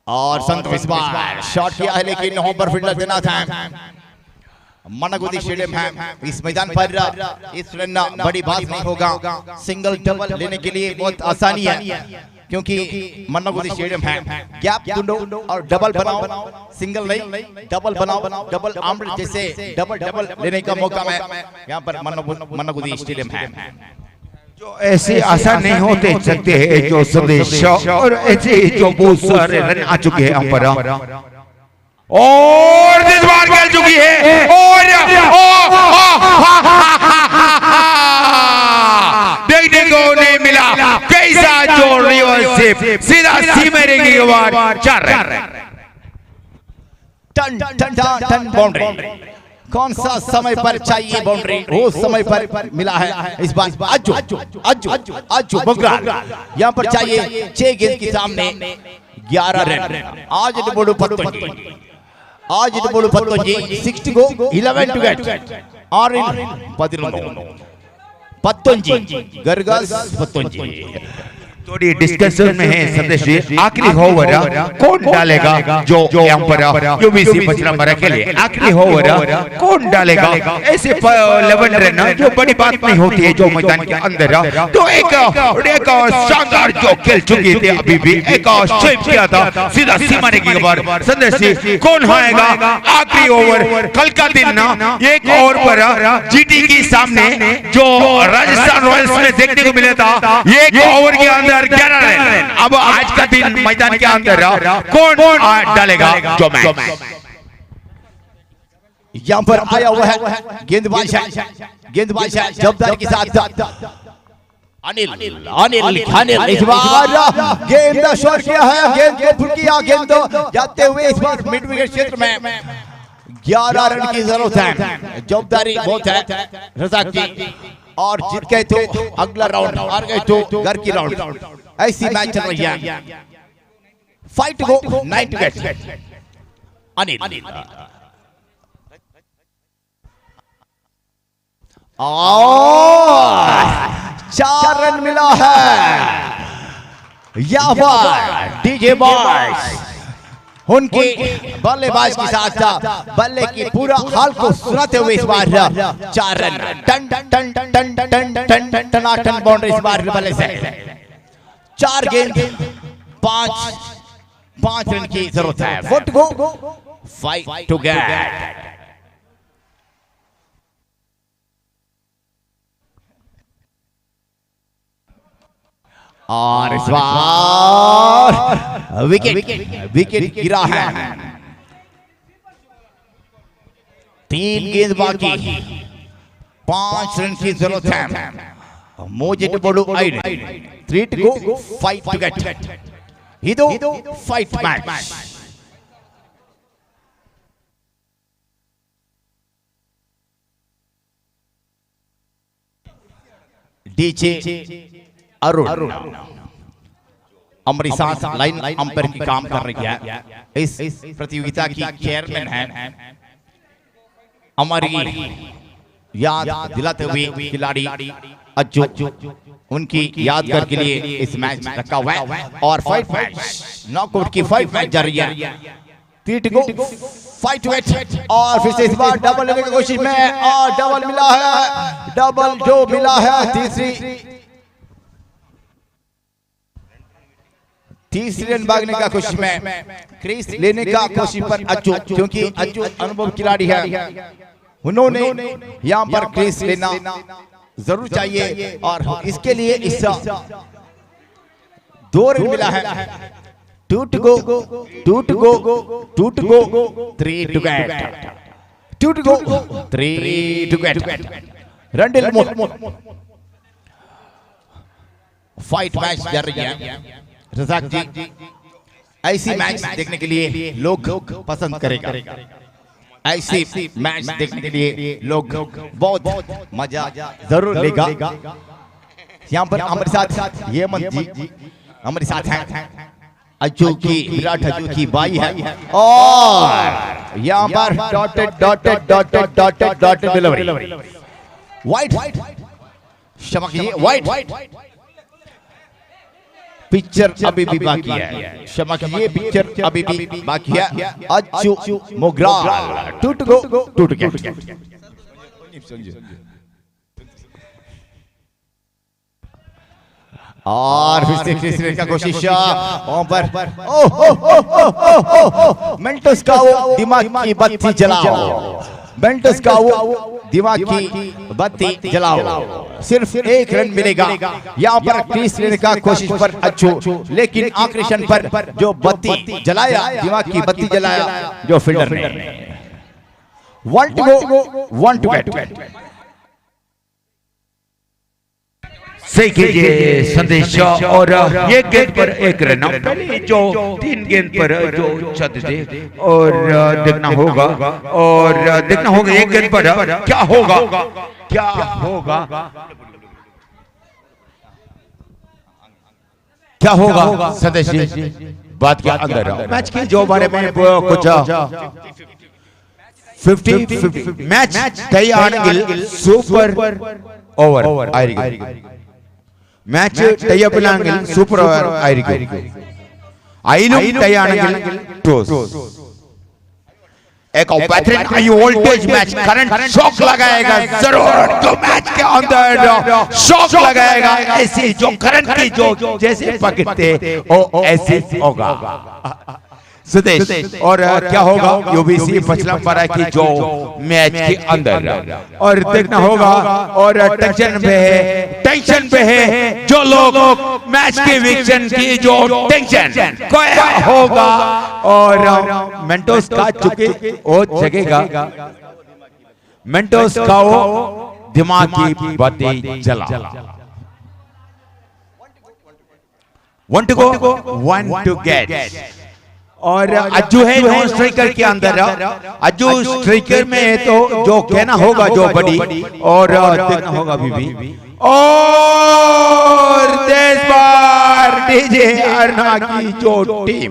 और संत इस बार शॉट किया है लेकिन होम पर फील्डर तैनात है। मनगुदी स्टेडियम है, इस मैदान पर इस रन बड़ी बात नहीं होगा, सिंगल डबल लेने के लिए बहुत आसानी है क्योंकि मन्नागुदी स्टेडियम है। गैप ढूंढो और डबल बनाओ, सिंगल नहीं डबल बनाओ, डबल आर्म जैसे डबल डबल लेने का मौका है यहाँ पर मन्नागुदी स्टेडियम है। जो ऐसे आसान नहीं होते सकते हैं जो संदेश और ऐसे जो बहुत सारे रन आ चुके हैं यहाँ पर और इस बार खेल चुकी है और देखने को नहीं मिला कैसा जोड़ रिवर्स सीधा सीमा रेखा के बाहर 4 रन। टन टन टन बाउंड्री, कौन सा समय पर चाहिए बाउंड्री वो समय पर मिला है इस बार। अज्जू अज्जू अज्जू बंगाल यहाँ पर चाहिए 6 गेंद के सामने 11 रन। आज बोलो पत्तों, आज बोलो पत्तों 6 to go 11 to get और 11 पत्तोंजी गरगस पत्तोंजी। थोड़ी डिस्कशन में है संदेश जी, आखिरी ओवर कौन डालेगा जो यहाँ पर यूबीसी पचरामरा के लिए आखिरी ओवर कौन डालेगा। ऐसे 11 रन जो बड़ी बात नहीं होती है जो मैदान के अंदर, तो एक एक शानदार जो खेल चुकी थी, अभी भी एक स्वीप किया था सीधा सीमाने की बार। संदेश जी कौन आएगा आखिरी ओवर? कल का दिन ना एक ओवर पर जीटी के सामने जो राजस्थान रॉयल्स में देखने को मिला था, एक ओवर के अंदर 11 रन। अब आज का दिन मैदान के अंदर कौन डालेगा जो मैच? यहाँ पर आया हुआ है गेंदबाज है, गेंदबाज है जवाबदारी के साथ अनिल, अनिल, अनिल इस बार गेंद शॉट किया है, गेंद को फुल किया, गेंद जाते हुए इस बार मिड विकेट क्षेत्र में। 11 रन की जरूरत है, जवाबदारी बहुत है रजाक की, और जीत गए तो अगला राउंड, हार गए तो घर की राउंड, ऐसी मैच चल रही है। 5 to go, 9 to get. Anil और 4 रन मिला है यहाँ पर डीजे बॉयज उनकी बल्लेबाज के साथ बल्ले की पूरा हाल को सुनाते हुए इस बार 4 run, ton ton ton ton ton टनाटन बाउंड्री इस बार बल्ले से। 4 गेंद 5 रन की जरूरत है। 4 to go, 5 to get. और इस बार विकेट विकेट गिरा है। 3 गेंद बाकी, 5 रन की जरूरत है। मोजे टू बोडू आइड, 3 टू गो, 5 टू गेट। ಇದು फाइट मैच। डीजे अरुण हमारे साथ लाइन अंपायर की काम कर रही है। इस प्रतियोगिता की चेयरमैन है हमारी याद दिलाते हुए खिलाड़ी अज्जू, उनकी यादगार के लिए इस मैच रखा हुआ है। और 5 मैच नॉकआउट की 5 मैच जा रही है। 3 टू गो, 5 टू 8। और फिर से इस बार डबल लेने की कोशिश में, और डबल मिला है, डबल जो मिला है तीसरी रन भागने का कोशिश में, क्रीज लेने का कोशिश पर अज्जू, क्योंकि अज्जू अनुभव खिलाड़ी है, उन्होंने यहाँ पर क्रीज लेना जरूर चाहिए और इसके लिए इस 2 रन मिला है। 2 to go, 2 to go, 2 to go, 3 to get, 2 to go, 3 to get. रंडिल मोत फाइट मैच चल रही है रजाक जी, ऐसी मैच देखने के लिए लोग पसंद करेगा, ऐसी मैच देखने के लिए लोग बहुत मजा जरूर लेगा। यहाँ पर हमारे साथ हेमंत जी हमारे साथ हैं, अज्जू की विराट अज्जू की बाई है। और यहाँ पर dotted dotted dotted dotted dotted delivery, white, क्षमा कीजिए वाइट, पिक्चर अभी भी बाकी है, क्षमा कीजिए पिक्चर अभी भी बाकी है। Ajju Mogral 2 to go, 2 to get. और फिर से क्रिस का कोशिश वहां पर, ओ हो हो हो हो हो, मेंटोस का वो दिमाग की बत्ती जलाओ, मेंटोस का वो दिमाग की बत्ती जलाओ, सिर्फ 1 रन मिलेगा। यहाँ पर क्रीज लेने का कोशिश पर अच्छू, लेकिन आखिरी क्षण पर जो बत्ती जलाया, दिमाग की बत्ती जलाया जो फील्डर ने। 1 टू गो, 1 टू गेट। सही कीजिए संदेश। और एक गेंद पर 1 रन, पहले जो 3 गेंद पर जो चाहते थे, और देखना होगा, और देखना होगा 1 गेंद पर क्या होगा, क्या होगा, क्या होगा संदेश जी बात के अंदर मैच के जो बारे में कुछ 50-50 मैच तैयार super over. Match tie അപ്പിലാണെങ്കിൽ super over ആയിരിക്കും. അതിലും ടൈ ആണെങ്കിൽ ടോസ്. एक बेहतरीन high voltage match, current shock लगाएगा जरूर, जो मैच के अंदर शॉक लगाएगा, ऐसी जो करंट की जो जैसे पकड़ते वो ऐसे होगा सुदेश। और क्या होगा यूबीसी पचलमपारा की जो मैच के अंदर, और देखना होगा। और टेंशन पे है, टेंशन पे है जो लोग मैच के वीक्षण की जो टेंशन क्या होगा। और मेंटोस का चुके वो जगेगा, मेंटोस का वो दिमाग की बातें जला। 1 to go, 1 to get. और अज्जू है नॉन स्ट्राइकर के अंदर, अज्जू स्ट्राइकर में है तो जो कहना होगा जो बड़ी, और देखना होगा अभी भी। और इस बार डीजे अरुणा की जो टीम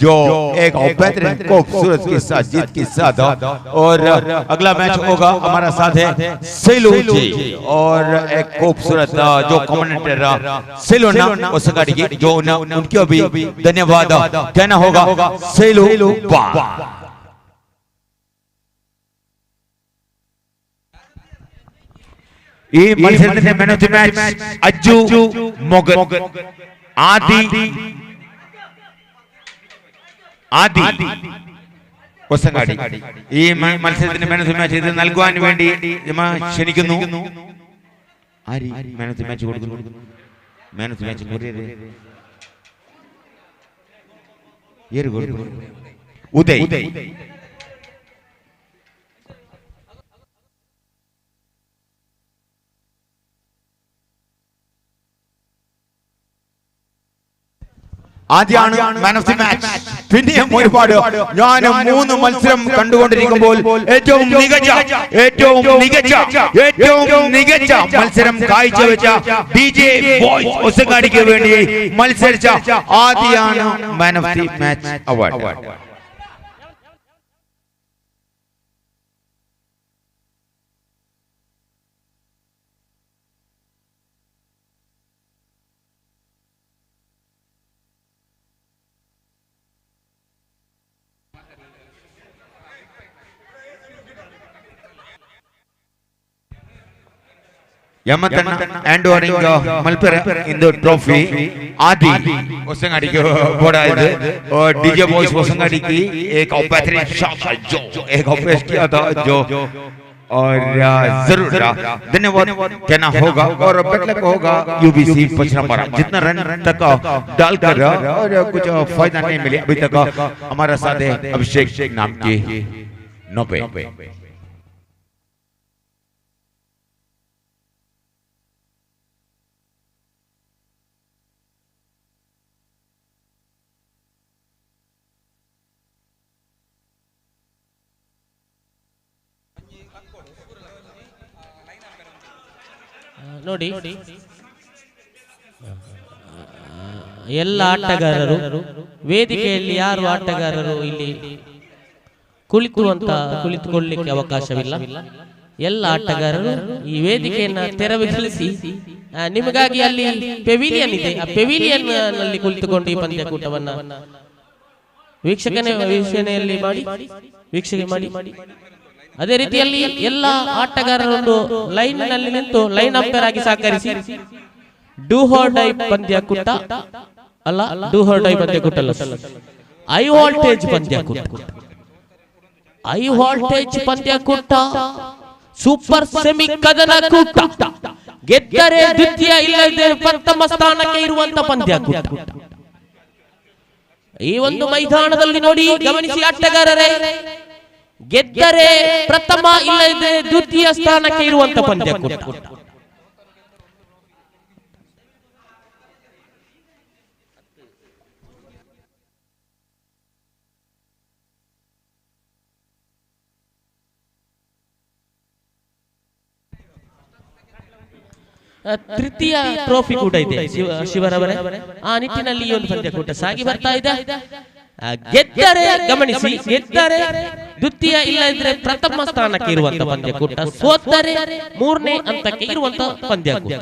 जो एक बेहतरीन खूबसूरत के साथ जीत के साथ, और अगला मैच होगा हमारा साथ है सेलू जी, और एक खूबसूरत जो कमेंटेटर सेलू ना उसगाड़ी की जो उनके भी धन्यवाद कहना होगा सेलू बा। ഈ മത്സരത്തിന്റെ man of the match Ajju Mogar, Adi Adi Hosangadi. ഈ മത്സരത്തിന്റെ man of the match ഇത് നൽകുവാൻ വേണ്ടി ക്ഷണിക്കുന്നു. ആരി man of the match കൊടുക്കുന്നു? Man of the match Uday. ആദ്യമാണ് man of the match. പിന്നെയും ഒരുപാട് ഞാൻ 3 മത്സരം കണ്ടുകൊണ്ടിരിക്കുമ്പോൾ ഏറ്റവും മികച്ച ഏറ്റവും മികച്ച ഏറ്റവും മികച്ച മത്സരം കാഴ്ചവെച്ച ഡിജെ ബോയ്സ് ഒസങ്ങാടിക്ക് വേണ്ടി മത്സരിച്ച ആദ്യമാണ് man of the match award. ಯಮತಣ್ಣ and ಓರಿಂಗ್ ಮಲ್ಪೆರ ಇಂದು ಟ್ರೋಫಿ आदि होसंगाड़ी के बोड़ा है और डीजे बॉयज होसंगाड़ी की एक बेहतरीन शॉट जो एक पेश किया था जो, और जरूर धन्यवाद कहना होगा। और बैटलक होगा यूबीसी पचरापारा जितना रन तक डालकर और कुछ फायदा नहीं मिले अभी तक। हमारा साथ है अभिषेक नाम की 90। ನೋಡಿ, ಎಲ್ಲ ಆಟಗಾರರು ವೇದಿಕೆಯಲ್ಲಿ ಯಾರು ಆಟಗಾರರು ಇಲ್ಲಿ ಕುಳಿತುಕೊಳ್ಳಿಕ್ಕೆ ಅವಕಾಶವಿಲ್ಲ. ಎಲ್ಲ ಆಟಗಾರರು ಈ ವೇದಿಕೆಯನ್ನ ತೆರವುಗೊಳಿಸಿ ನಿಮಗಾಗಿ ಅಲ್ಲಿ ಪೆವಿಲಿಯನ್ ಇದೆ, ಆ ಪೆವಿಲಿಯನ್ ನಲ್ಲಿ ಕುಳಿತುಕೊಂಡು ಈ ಪಂದ್ಯಕೂಟವನ್ನ ವೀಕ್ಷಣೆಯಲ್ಲಿ ಮಾಡಿ ವೀಕ್ಷಣೆ ಮಾಡಿ. ಅದೇ ರೀತಿಯಲ್ಲಿ ಎಲ್ಲ ಆಟಗಾರರೊಂದು ಲೈನ್ ನಲ್ಲಿ ನಿಂತು ಲೈನ್ ಅಂಪೈರ್ ಆಗಿ ಸಹಕರಿಸಿ. Do or die ಪಂದ್ಯಕೂಟ ಅಲ್ಲ, do or die ಪಂದ್ಯಕೂಟ ಅಲ್ಲ, ಹೈ ವೋಲ್ಟೇಜ್ ಪಂದ್ಯಕೂಟ. ಹೈ ವೋಲ್ಟೇಜ್ ಪಂದ್ಯಕೂಟ, ಸೂಪರ್ ಸೆಮಿ ಕದನ ಕೂಟ. ಗೆದ್ದರೆ ದ್ವಿತೀಯ, ಇಲ್ಲದೆ ಪ್ರಥಮ ಸ್ಥಾನಕ್ಕೆ ಇರುವಂತ ಪಂದ್ಯಕೂಟ. ಈ ಒಂದು ಮೈದಾನದಲ್ಲಿ ನೋಡಿ ಗಮನಿಸಿ ಆಟಗಾರರೇ, ಗೆದ್ದರೆ ಪ್ರಥಮ, ಇಲ್ಲದೆ ದ್ವಿತೀಯ ಸ್ಥಾನಕ್ಕೆ ಇರುವಂತ ಪಂದ್ಯಕೂಟ. ತೃತೀಯ ಟ್ರೋಫಿ ಕೂಡ ಇದೆ ಶಿವರವರೇ. ಆ ನಿಟ್ಟಿನಲ್ಲಿ ಈ ಒಂದು ಪಂದ್ಯಕೂಟ ಸಾಗಿ ಬರ್ತಾ ಇದೆ. ಗೆದ್ದರೆ ಗಮನಿಸಿ, ಗೆದ್ದರೆ ದ್ವಿತೀಯ, ಇಲ್ಲದಿದ್ರೆ ಪ್ರಥಮ ಸ್ಥಾನಕ್ಕೆ ಇರುವಂತ ಪಂದ್ಯಕೂಟ. ಸೋತರೆ ಮೂರನೇ ಹಂತಕ್ಕೆ ಇರುವಂತ ಪಂದ್ಯಕೂಟ.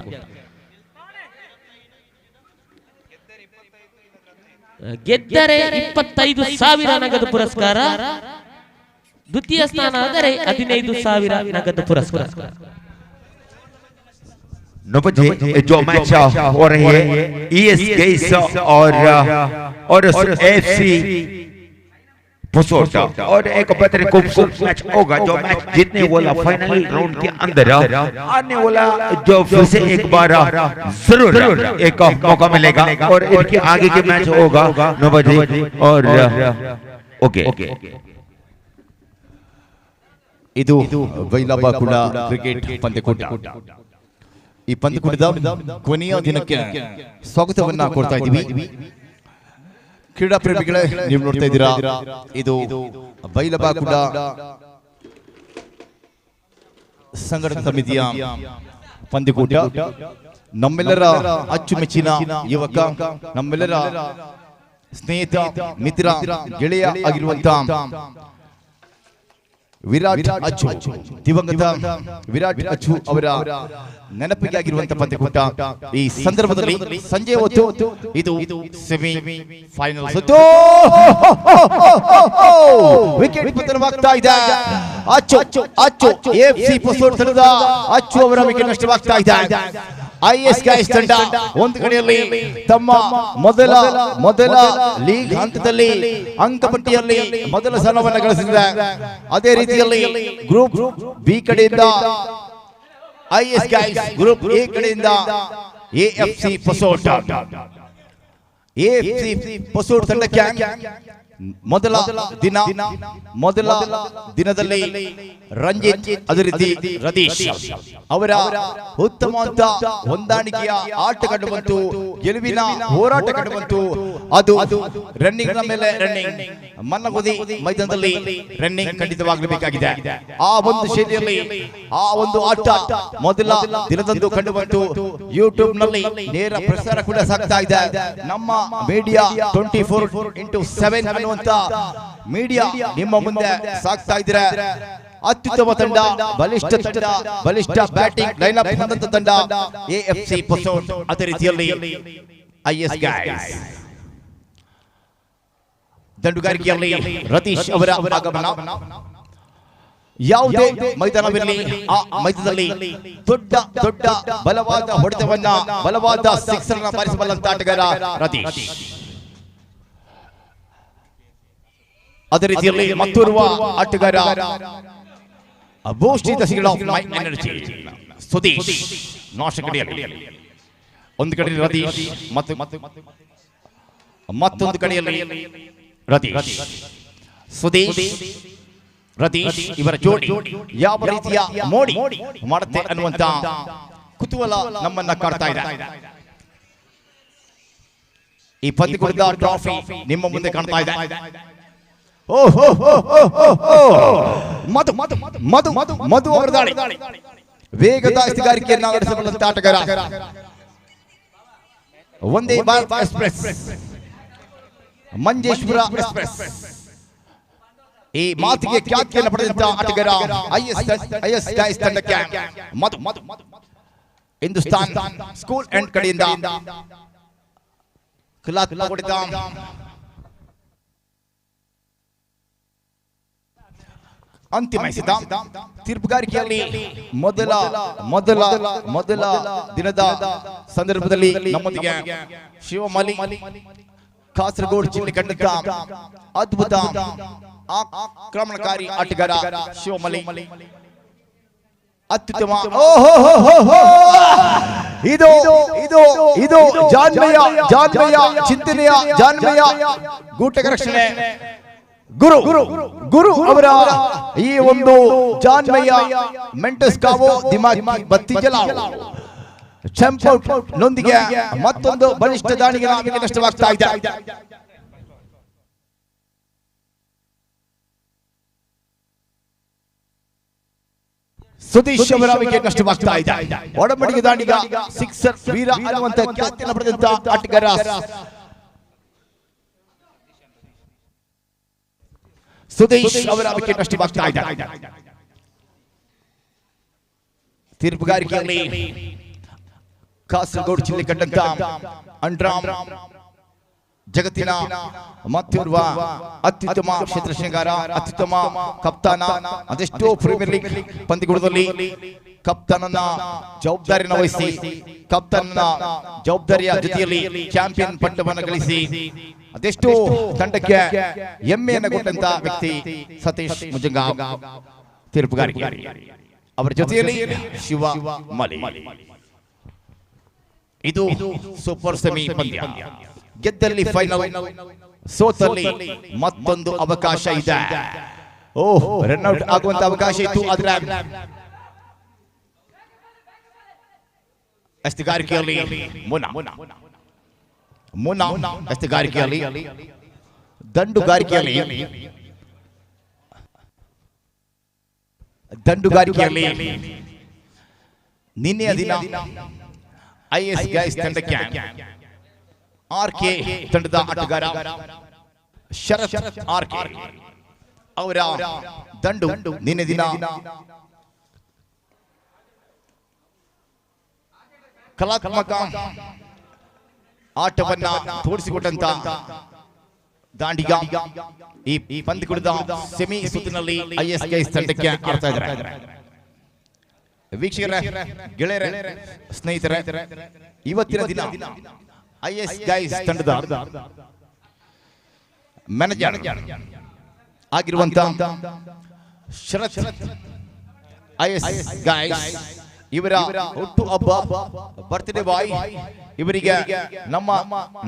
ಗೆದ್ದರೆ 25,000 ನಗದು ಪುರಸ್ಕಾರ, ದ್ವಿತೀಯ ಸ್ಥಾನ ಆದರೆ 15,000 ನಗದು ಪುರಸ್ಕಾರ. 9 बजे जो मैच हो रही है ईएस गेस और एफसी पुसोटा और एक बेहतरीन खूबसूरत मैच होगा। जो मैच जीतने वाला फाइनल राउंड के अंदर आने वाला जो फिर से एक बार जरूर एक मौका मिलेगा और इनके आगे के मैच होगा 9 बजे और ओके। ಇದು ಬೈಲಬಾಕುಡ ಕ್ರಿಕೆಟ್ ಪಂದ್ಯಕೂಟ. ಈ ಪಂದ್ಯಕೂಟದ ಕೊನೆಯ ದಿನಕ್ಕೆ ಸ್ವಾಗತವನ್ನ ಕೊಡ್ತಾ ಇದ್ದೀವಿ. ಕ್ರೀಡಾ ಪ್ರೇಮಿಗಳೇ, ನೀವು ನೋಡ್ತಾ ಇದ್ದೀರಾ ಇದು ಬೈಲಬಾಕುಡ ಸಂಘಟನಾ ಸಮಿತಿಯ ಪಂದ್ಯಕೂಟ. ನಮ್ಮೆಲ್ಲರ ಅಚ್ಚುಮೆಚ್ಚಿನ ಯುವಕ, ನಮ್ಮೆಲ್ಲರ ಸ್ನೇಹಿತ, ಮಿತ್ರ, ಗೆಳೆಯ ಆಗಿರುವಂತ ವಿರಾಟ್ ಅಚ್ಚು, ದಿವಂಗತ ವಿರಾಟ್ ಅಚ್ಚು ಅವರ ನೆನಪಿಗೆ ಆಗಿರುವಂತಹ ಪಂದ್ಯಕೂಟ. ಈ ಸಂದರ್ಭದಲ್ಲಿ ಸಂಜೆ ಹೊತ್ತು ಇದು ಸೆಮಿ ಫೈನಲ್ ವಿಕೆಟ್ ಪತನವಾಗ್ತಾ ಇದೆ. ಅಚ್ಚು ಅಚ್ಚು ಎಫ್ಸಿ ಪೊಸೋಡ್ ತಂಡದ ಅಚ್ಚು ಅವರ ವಿಕೆಟ್ ನಷ್ಟವಾಗ್ತಾ ಇದೆ. IS guys ತಂಡ ಒಂದು ಕಡೆಯಲ್ಲಿ ತಮ್ಮ ಮೊದಲ ಮೊದಲ ಲೀಗ್ ಹಂತದಲ್ಲಿ ಅಂಕಪಟ್ಟಿಯಲ್ಲಿ ಮೊದಲ ಸ್ಥಾನವನ್ನು ಗಳಿಸಿದೆ. ಅದೇ ರೀತಿಯಲ್ಲಿ ಗ್ರೂಪ್ ಬಿ ಕಡೆಯಿಂದ IS guys, group A ಕಡೆಯಿಂದ ಎಎಫ್ಸಿ ಪೊಸೋಟ್. ಎಎಫ್ಸಿ ಪೊಸೋಟ್ ತಂಡಕ್ಕೆ ಮೊದಲ ದಿನ ಮೊದಲ ದಿನದಲ್ಲಿ ರಂಜಿತ್, ಅದೇ ರೀತಿ ರತೀಶ್ ಅವರ ಉತ್ತಮವಾದ ಹೊಂದಾಣಿಕೆಯ ಆಟ ಕಂಡು ಬಂತು, ಗೆಲುವಿನ ಹೋರಾಟ ಕಂಡು ಬಂತು. ಅದು ರನ್ನಿಂಗ್ ಮೇಲೆ ರನ್ನಿಂಗ್, ಮನ್ನಗುದಿ ಮೈದಾನದಲ್ಲಿ ರನ್ನಿಂಗ್ ಖಂಡಿತವಾಗಬೇಕಾಗಿದೆ. ಆ ಒಂದು ಶೈಲಿಯಲ್ಲಿ ಆ ಒಂದು ಆಟ ಮೊದಲ ದಿನದಂದು ಕಂಡು ಬಂತು. ಯೂಟ್ಯೂಬ್ ನಲ್ಲಿ ನೇರ ಪ್ರಸಾರ ಕೂಡ ಸಾಗ್ತಾ ಇದೆ. ನಮ್ಮ ಮೀಡಿಯಾ 24x7 ಅನ್ನುವಂತ ಮೀಡಿಯಾ ನಿಮ್ಮ ಮುಂದೆ ಸಾಗ್ತಾ ಇದ್ರೆ ಅತ್ಯುತ್ತಮ ತಂಡ, ಬಲಿಷ್ಠ ತಂಡ, ಬಲಿಷ್ಠ ಬ್ಯಾಟಿಂಗ್ ಲೈನ್ ಅಪ್ ಹೊಂದಂತ ತಂಡ ಎಎಫ್ಸಿ ಪೊಸೋಟ್, ಅದೇ ರೀತಿಯಲ್ಲಿ IS guys. ದಂಡುಗಾರಿಕೆಯಲ್ಲಿ ರತೀಶ್ ಅವರ ಆಗಮನ. ಯಾವುದೇ ಮೈದಾನವಿರಲಿ, ಆ ಮೈದಾನದಲ್ಲಿ ದೊಡ್ಡ ದೊಡ್ಡ ಬಲವಾದ ಹೊಡೆತವನ್ನ, ಬಲವಾದ ಸಿಕ್ಸರ್ ಅನ್ನು ಬಾರಿಸಬಲ್ಲಂತ ಆಟಗಾರ ರತೀಶ್. ಅದೇ ರೀತಿಯಲ್ಲಿ ಮತ್ತೋರ್ವ ಆಟಗಾರ boost the signal of my energy Sudheesh ನಾಶ ಕಡೆಯಲ್ಲಿ. ಒಂದು ಕಡೆ ರತೀಶ್ ಮತ್ತು ಮತ್ತೊಂದು ಕಡೆಯಲ್ಲಿ ರತೀಶ್, ಸುಧೀಶ್, ರತೀಶ್ ಇವರ ಜೋಡಿ ಯಾವ ರೀತಿಯ ಮೋಡಿ ಮಾಡುತ್ತೆ ಅನ್ನುವಂತ ಕುತೂಹಲ ನಮ್ಮನ್ನ ಕಾಡ್ತಾ ಇದೆ. ಈ ಪಂದ್ಯಕೂಟದ ಟ್ರಾಫಿ ನಿಮ್ಮ ಮುಂದೆ ಕಾಣ್ತಾ ಇದೆ. ಓಹೋ ಮಧು ಮಧು ಮಧು ಮಧು ಅವರ ದಾಳಿ, ವೇಗದ ಎಸೆತಗಾರಿಕೆಯನ್ನು ನಡೆಸಬಲ್ಲಂತ ಆಟಗಾರ. ವಂದೇ ಭಾರತ್ ಎಕ್ಸ್ಪ್ರೆಸ್, ಮಂಜೇಶ್ವರ ಎಕ್ಸ್ಪ್ರೆಸ್ ಈ ಮಾತಿಗೆ ಖ್ಯಾತಿಯನ್ನು ಪಡೆದಂತ ಆಟಗಾರ IS guys ತಂಡಕ್ಕೆ ಮಧು. ಹಿಂದೂಸ್ತಾನ್ ಸ್ಕೂಲ್ ಎಂಡ್ ಕಡೆಯಿಂದ ಹೊಡೆತ. ಅಂತಿಮ ಎಸೆತ. ತೀರ್ಪುಗಾರಿಕೆಯಲ್ಲಿ ಮೊದಲ ಮೊದಲ ಮೊದಲ ದಿನದ ಸಂದರ್ಭದಲ್ಲಿ ನಮ್ಮೊಂದಿಗೆ ಶಿವಮಲಿ, ಕಾಸರಗೋಡು ಜಿಲ್ಲೆ ಕಂಡಂತ ಅದ್ಭುತ ಆಕ್ರಮಣಕಾರಿ ಆಟಗಾರ ಶಿವಮಲಿ. ಅತ್ಯುತ್ತಮ. ಇದು ಇದು ಇದು ಜಾನ್ಮೆಯ ಜಾನ್ಮೆಯ ಚಿಂತನೆಯ ಜಾನ್ಮೆಯ ಗೂಟಕ ರಕ್ಷಣೆ ಗುರು ಗುರು ಅವರ ಈ ಒಂದು ಜಾನ್ಮಯ್ಯ ಮೆಂಟಸ್ ಕಾವೋ ದಿಮಾಗ್ ಬತ್ತಿ ಜಲಾವೋ ಚಂಪೌಟ್ ನೊಂದಿಗೆ ಮತ್ತೊಂದು ಬಲಿಷ್ಠ ದಾಳಿಗೆ ನಮಗೆ ನಷ್ಟವಾಗ್ತಾ ಇದೆ. ಸುಧೀಶ್ ಅವರ ವಿಕೆಟ್ ನಷ್ಟವಾಗ್ತಾ ಇದೆ. ಒಡಂಬಡಿಕೆ ದಾಂಡಿಗ ಸಿಕ್ಸರ್ ವೀರ ಅನ್ನುವಂತ ಖ್ಯಾತಿಯನ್ನು ಪಡೆದಂತ ಆಟಗಾರ ಸುಧೀಶ್ ಅವರ ವಿಕೆಟ್ ನಷ್ಟವಾಗ್ತಾ ಇದೆ. ತೀರ್ಪುಗಾರಿಕೆಯಲ್ಲಿ ಕಾಸರಗೋಡು ಜಿಲ್ಲೆ ಕಂಡಂತ ಅಂಡ್ರಾಮ್ ಜಗತ್ತಿನ ಮತ್ತೋರ್ವ ಅತ್ಯುತ್ತಮ ಕ್ಷೇತ್ರ ಶೃಂಗಾರ, ಅತ್ಯುತ್ತಮ ಕಪ್ತಾನ, ಅದೆಷ್ಟೋ ಪ್ರೀಮಿಯರ್ ಲೀಗ್ ಪಂದ್ಯಗಳಲ್ಲಿ ಕಪ್ತಾನನ ಜವಾಬ್ದಾರಿಯನ್ನು ವಹಿಸಿ ಕಪ್ತಾನನ ಜವಾಬ್ದಾರಿಯ ಜೊತೆಯಲ್ಲಿ ಚಾಂಪಿಯನ್ ಪಟ್ಟವನ್ನು ಗಳಿಸಿ ಅದೆಷ್ಟೋ ತಂಡಕ್ಕೆ ಹೆಮ್ಮೆಯನ್ನು ಕೊಟ್ಟಂತ ವ್ಯಕ್ತಿ ಸತೀಶ್ ಮುಜಂಗ ತೀರ್ಪುಗಾರಿಕೆ. ಅವರ ಜೊತೆಯಲ್ಲಿ ಶಿವ ಮಲಿ. ಇದು ಸೂಪರ್ ಸೆಮಿ ಪಂದ್ಯ. ಗೆದ್ದಲ್ಲಿ ಫೈನಲ್, ಸೋತಲ್ಲಿ ಮತ್ತೊಂದು ಅವಕಾಶ ಇದೆ. ಓಹ್, ರನ್ಔಟ್ ಆಗುವಂತ ಅವಕಾಶ ಇತ್ತು, ಆದ್ರೆ ಎಸ್ತುಗಾರಿಕೆಯಲ್ಲಿ ಮುನಾ ಮುನಾ ಎಸ್ತುಗಾರಿಕೆಯಲ್ಲಿ ದಂಡುಗಾರಿಕೆಯಲ್ಲಿ ದಂಡುಗಾರಿಕೆಯಲ್ಲಿ ನಿನ್ನೆಯ ದಿನ IS guys ತಂಡಕ್ಕೆ ಆರ್ ಕೆ ತಂಡದ ಆಟಗಾರ ಶರತ್ ಆರ್ ಕೆ ಅವರ ದಂಡು ನಿನ್ನೆ ದಿನ ಕಲಾತ್ಮಕ ಆಟವನ್ನ ತೋರಿಸಿಕೊಟ್ಟಂತ ದಾಂಡಿಗ ಈ ಪಂದ್ಯಕೂಟದ ಸೆಮಿ ಸುತ್ತಿನಲ್ಲಿ IS guys ತಂಡಕ್ಕೆ ಆಡ್ತಾ ಇದ್ದಾರೆ. ವೀಕ್ಷಕರೇ, ಗೆಳೆಯರೇ, ಸ್ನೇಹಿತರೆ, ಇವತ್ತಿನ ದಿನ IS guys ತಂಡದ ಮ್ಯಾನೇಜರ್ ಆಗಿರುವಂತ ಶರತ್ IS guys ಇವರ ಹುಟ್ಟು ಹಬ್ಬ, ಬರ್ತ್ಡೇ ಬಾಯ್ ಇವರಿಗೆ ನಮ್ಮ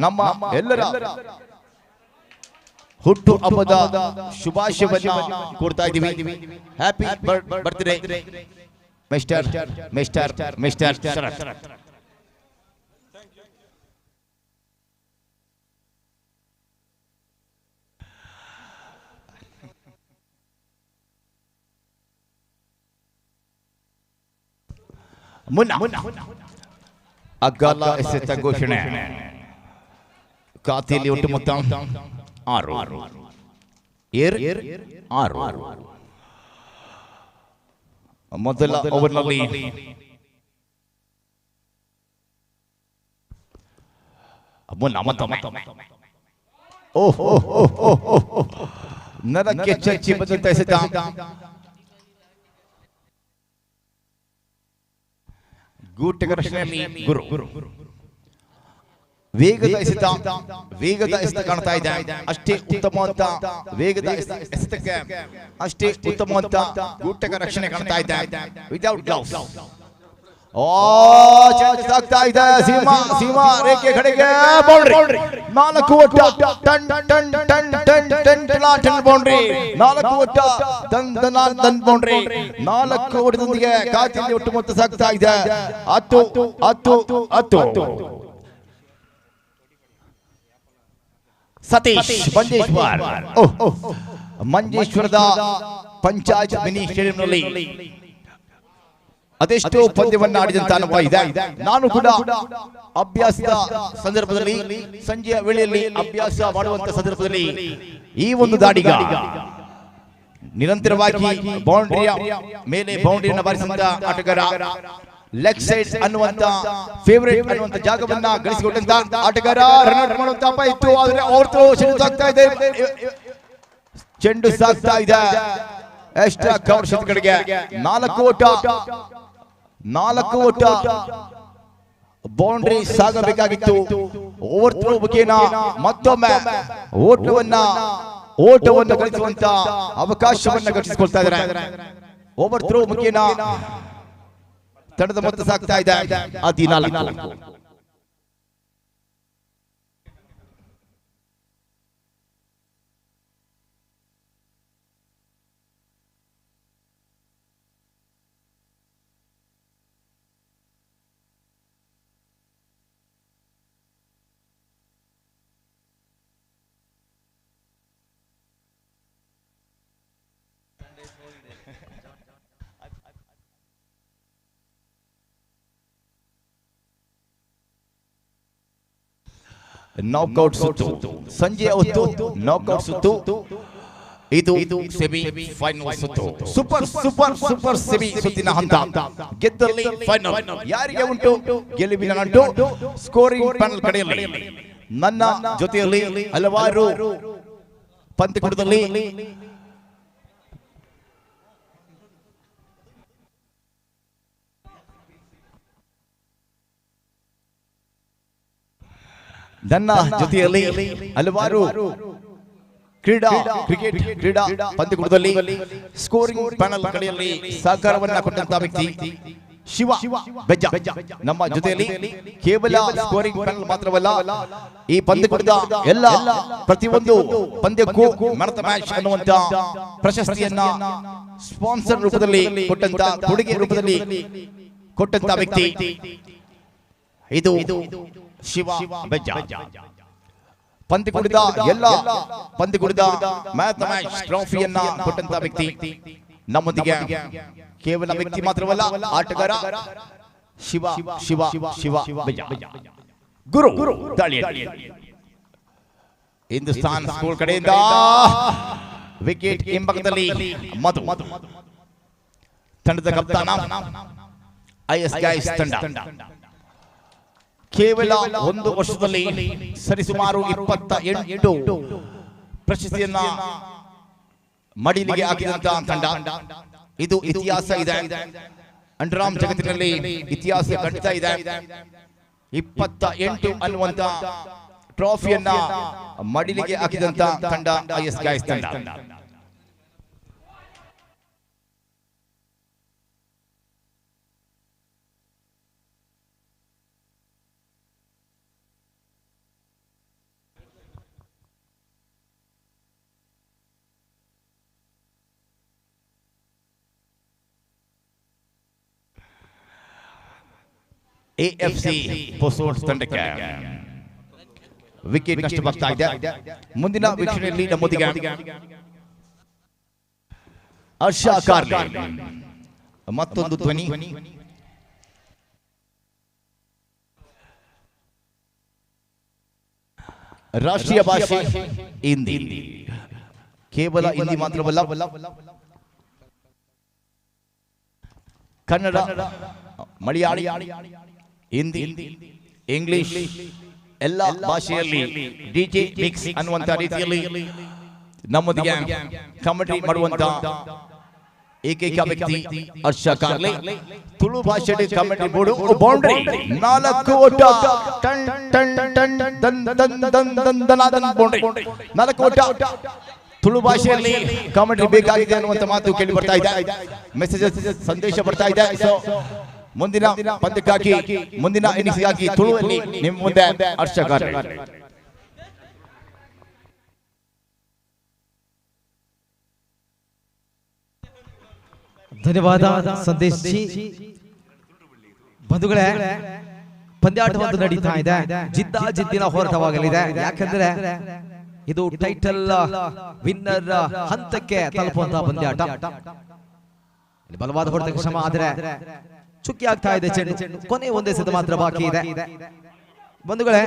ನಮ್ಮ ಎಲ್ಲರ ಹುಟ್ಟು ಹಬ್ಬದ ಶುಭಾಶಯವನ್ನ ಕೋರ್ತಾ ಇದ್ದೀವಿ. Happy birthday mister mister mister Sharath. Munna ಅಗ್ಗಲ ಎಸೆತ ಘೋಷಣೆ. ಖಾತೆಯಲ್ಲಿ ಒಟ್ಟು ಮೊತ್ತ 6 6. ಮೊದಲ ಓವರ್ನಲ್ಲಿ ಮುನ್ನ ಮತ್ತೊಮ್ಮೆ ಓಹ್ ನರಕ್ಕೆ ಚಚ್ಚಿ ಬಂದಂತ ಎಸೆತ. ಗೂಟಕ ರಕ್ಷಣೆಯಲ್ಲಿ ಗುರು ವೇಗದ ಎಸೆತ, ವೇಗದ ಎಸೆತ ಕಾಣ್ತಾ ಇದೆ. ಅಷ್ಟೇ ಉತ್ತಮವಂತ ವೇಗದ ಎಸೆತಕ್ಕೆ ಅಷ್ಟೇ ಉತ್ತಮವಂತ ಗೂಟಕ ರಕ್ಷಣೆ ಕಾಣ್ತಾ ಇದೆ. ವಿದೌಟ್ ಗ್ಲೌಸ್ ಸಾಗ್ತಾ ಇದೆ. ಸೀಮಾ ಸೀಮಾ ರೇಖೆ ಕಡೆಗೆ ಬೌಂಡ್ರಿ. 4 ಓಟ ton ton ton ton ton ton boundary. 4 ಓಟ ದನ್ ದನ್ ದನ್ ಬೌಂಡ್ರಿ. 4 ಓಟದೊಂದಿಗೆ ಖಾತೆಯಲ್ಲಿ ಒಟ್ಟು ಮೊತ್ತ ಸಾಗ್ತಾ ಇದೆ 10 10 10. ಸತೀಶ್ ಮಂಜೇಶ್ವರ್, ಮಂಜೇಶ್ವರದ ಪಂಚಾಯತ್ ಮಿನಿ ಸ್ಟೇಡಿಯಂನಲ್ಲಿ ಅದೆಷ್ಟೋ ಪಂದ್ಯವನ್ನು ಆಡಿದಂತ ಅನುಭವ ಇದೆ. ನಾನು ಕೂಡ ಅಭ್ಯಾಸದ ಸಂದರ್ಭದಲ್ಲಿ, ಸಂಜೆಯ ವೇಳೆಯಲ್ಲಿ ಅಭ್ಯಾಸ ಮಾಡುವಂತ ಸಂದರ್ಭದಲ್ಲಿ ಈ ಒಂದು ದಾಡಿಗ ನಿರಂತರವಾಗಿ ಬೌಂಡ್ರಿಯ ಮೇಲೆ ಬೌಂಡ್ರಿಯನ್ನು ಬಾರಿಸಿದಂತ ಆಟಗಾರ, ಲೆಗ್ ಸೈಡ್ ಅನ್ನುವಂತ ಫೇವರೇಟ್ ಅನ್ನುವಂತ ಜಾಗವನ್ನ ಗಳಿಸಿಕೊಟ್ಟಂತ ಆಟಗಾರ. ರನ್ ಔಟ್ ಮಾಡುವಂತ ಅಪಾಯ ಇತ್ತು, ಆದ್ರೆ ಓವರ್ ಥ್ರೋ ಚೆಂಡು ಸಾಗ್ತಾ ಇದೆ, ಚೆಂಡು ಸಾಗ್ತಾ ಇದೆ ಎಕ್ಸ್ಟ್ರಾ ಕವರ್ ಕಡೆಗೆ. 4 ಓಟ 4 ಓಟ ಬೌಂಡ್ರಿ ಸಾಗಬೇಕಾಗಿತ್ತು. ಓವರ್ ಥ್ರೋ ಮುಖೇನ ಮತ್ತೊಮ್ಮೆ ಓಟವನ್ನು ಗಳಿಸುವಂತ ಅವಕಾಶವನ್ನ ಗಳಿಸಿಕೊಳ್ತಾ ಇದ್ದಾರೆ. ಓವರ್ ಥ್ರೋ ಮುಖೇನ ತಂಡದ ಮೊತ್ತ ಸಾಗ್ತಾ ಇದೆ 14. ನಾಕ್ಔಟ್ ಸುತ್ತು, ಸಂಜೆಯ ಹೊತ್ತು ನಾಕ್ಔಟ್ ಸುತ್ತು, ಇದು ಸೆಮಿ ಫೈನಲ್ ಸುತ್ತು, ಸೂಪರ್ ಸೂಪರ್ ಸೂಪರ್ ಸೆಮಿ ಸುತ್ತಿನ ಹಂತ. ಗೆದ್ದಲ್ಲಿ ಫೈನಲ್ ಯಾರಿಗೆ ಉಂಟು ಗೆಲುವಿನ ನಂಟು. ಸ್ಕೋರಿಂಗ್ ಪ್ಯಾನಲ್ ಕಡೆಯಲ್ಲಿ ನನ್ನ ಜೊತೆಯಲ್ಲಿ ಹಲವಾರು ಪಂದ್ಯಕೂಟದಲ್ಲಿ ನನ್ನ ಜೊತೆಯಲ್ಲಿ ಹಲವಾರು ಕ್ರೀಡಾ ಕ್ರಿಕೆಟ್ ಕ್ರೀಡಾ ಪಂದ್ಯಕೂಟದಲ್ಲಿ ಸ್ಕೋರಿಂಗ್ ಪ್ಯಾನಲ್ ಕಡೆಯಲ್ಲಿ ಸಹಕಾರವನ್ನ ಕೊಟ್ಟಂತಹ ವ್ಯಕ್ತಿ ಶಿವ ಬೆಜ್ಜ ನಮ್ಮ ಜೊತೆಯಲ್ಲಿ ಕೇವಲ ಸ್ಕೋರಿಂಗ್ ಪ್ಯಾನಲ್ ಮಾತ್ರವಲ್ಲ, ಈ ಪಂದ್ಯಕೂಟದ ಎಲ್ಲ ಪ್ರತಿಯೊಂದು ಪಂದ್ಯಕ್ಕೂ ಮ್ಯಾನ್ ಆಫ್ the match ಅನ್ನುವಂತ ಪ್ರಶಸ್ತಿಯನ್ನ ಸ್ಪಾನ್ಸರ್ ರೂಪದಲ್ಲಿ ಕೊಟ್ಟಂತ, ಕೊಡುಗೆ ರೂಪದಲ್ಲಿ ಕೊಟ್ಟಂತ ವ್ಯಕ್ತಿ ಇದು ಶಿವ ಬೆಜ್ಜ. ಪಂದ್ಯಕೂಟದ ಎಲ್ಲ ಪಂದ್ಯಕೂಟದ ಮ್ಯಾನ್ ಆಫ್ the match ಟ್ರೋಫಿಯನ್ನ ಕೊಟ್ಟಂತ ವ್ಯಕ್ತಿ ನಮ್ಮೊಂದಿಗೆ ಕೇವಲ ವ್ಯಕ್ತಿ ಮಾತ್ರವಲ್ಲ, ಆಟಗಾರ ಶಿವ ಶಿವ ಶಿವ ಬೆಜ್ಜ. ಗುರು ದಾಳಿಯಲ್ಲಿ ಹಿಂದೂಸ್ತಾನ್ ಸ್ಕೂಲ್ ಕಡೆಯಿಂದ ವಿಕೆಟ್ ಹಿಂಭಾಗದಲ್ಲಿ ಮಧು, ತಂಡದ ಕಪ್ತಾನ IS guys ತಂಡ. ಕೇವಲ ಒಂದು ವರ್ಷದಲ್ಲಿ ಸರಿಸುಮಾರು 28 ಪ್ರಶಸ್ತಿಯನ್ನ ಮಡಿಲಿಗೆ ಹಾಕಿದಂತಹ ತಂಡ ಇದು. ಇತಿಹಾಸ ಇದೆ, ಅಂಡರಾಮ್ ಜಗತ್ತಿನಲ್ಲಿ ಇತಿಹಾಸ ಕಟ್ತಾ ಇದೆ. 28 ಅನ್ನುವಂತ ಟ್ರೋಫಿಯನ್ನ ಮಡಿಲಿಗೆ ಹಾಕಿದಂತ ತಂಡ IS guys ತಂಡ. ಎಎಫ್ಸಿ ಪೊಸೋಟ್ ತಂಡಕ್ಕೆ ವಿಕೆಟ್ ನಷ್ಟವಾಗ್ತಾ ಇದೆ. ಮುಂದಿನ ವೀಕ್ಷಣೆಯಲ್ಲಿ ನಮ್ಮೊಂದಿಗೆ ಹರ್ಷ ಕಾರ್ಲೆ. ಮತ್ತೊಂದು ಧ್ವನಿ, ರಾಷ್ಟ್ರೀಯ ಭಾಷೆ ಹಿಂದಿ, ಕೇವಲ ಹಿಂದಿ ಮಾತ್ರವಲ್ಲ, ಕನ್ನಡ, ಮಲಯಾಳಿ, ಹಿಂದಿ, ಇಂಗ್ಲಿಷ್ ಎಲ್ಲ ಭಾಷೆಯಲ್ಲಿ ಡಿಜೆ ಮಿಕ್ಸ್ ಅನ್ನುವಂತ ರೀತಿಯಲ್ಲಿ ನಮ್ಮೊಂದಿಗೆ ಕಾಮೆಂಟ್ರಿ ಮಾಡುವಂತ ಏಕೈಕ ವ್ಯಕ್ತಿ ಹರ್ಷ ಕಾರ್ಲೆ. ತುಳು ಭಾಷೆಯಲ್ಲಿ ಕಾಮೆಂಟ್ರಿ ಬೋರ್ಡು ಬೌಂಡ್ರಿ 4 ಓಟ, ಟನ್ ಟನ್ ಟನ್ ದನ್ ದನ್ ದನ್ ದನ್ ದನ್ ದನ್ ಬೌಂಡ್ರಿ 4 ಓಟ. ತುಳು ಭಾಷೆಯಲ್ಲಿ ಕಾಮೆಂಟ್ರಿ ಬೇಕಾಗಿದೆ ಅನ್ನುವಂತ ಮಾತು ಕೇಳಿ ಬರ್ತಾ ಇದೆ, ಮೆಸೇಜಸ್ ಸಂದೇಶ ಬರ್ತಾ ಇದೆ. ಸೊ ಮುಂದಿನ ಪಂದ್ಯಕ್ಕಾಗಿ, ಮುಂದಿನ ಇನ್ನಿಂಗ್ಸ್ಗಾಗಿ ತುಳುವಲ್ಲಿ ನಿಮ್ಮ ಮುಂದೆ ಹರ್ಷ ಕಾರ್ಲೆ. ಧನ್ಯವಾದ ಸಂದೇಶ್ ಜಿ. ಬಂಧುಗಳೇ, ಪಂದ್ಯಾಟವನ್ನು ನಡೀತಾ ಇದೆ, ಜಿದ್ದಾಜಿದ್ದಿನ ಹೋರಾಟವಾಗಲಿದೆ. ಯಾಕಂದ್ರೆ ಇದು ಟೈಟಲ್ ವಿನ್ನರ್ ಹಂತಕ್ಕೆ ತಲುಪುವಂತಹ ಪಂದ್ಯಾಟ. ಬಲವಾದ ಹೊಡೆತಕ್ಕೆ ಶ್ರಮ, ಆದರೆ ಚುಕ್ಕಿ ಆಗ್ತಾ ಇದೆ ಚೆಂಡು. ಕೊನೆ ಒಂದೇ ಸೆಟ್ ಮಾತ್ರ ಬಾಕಿ ಇದೆ. ಬಂಧುಗಳೇ,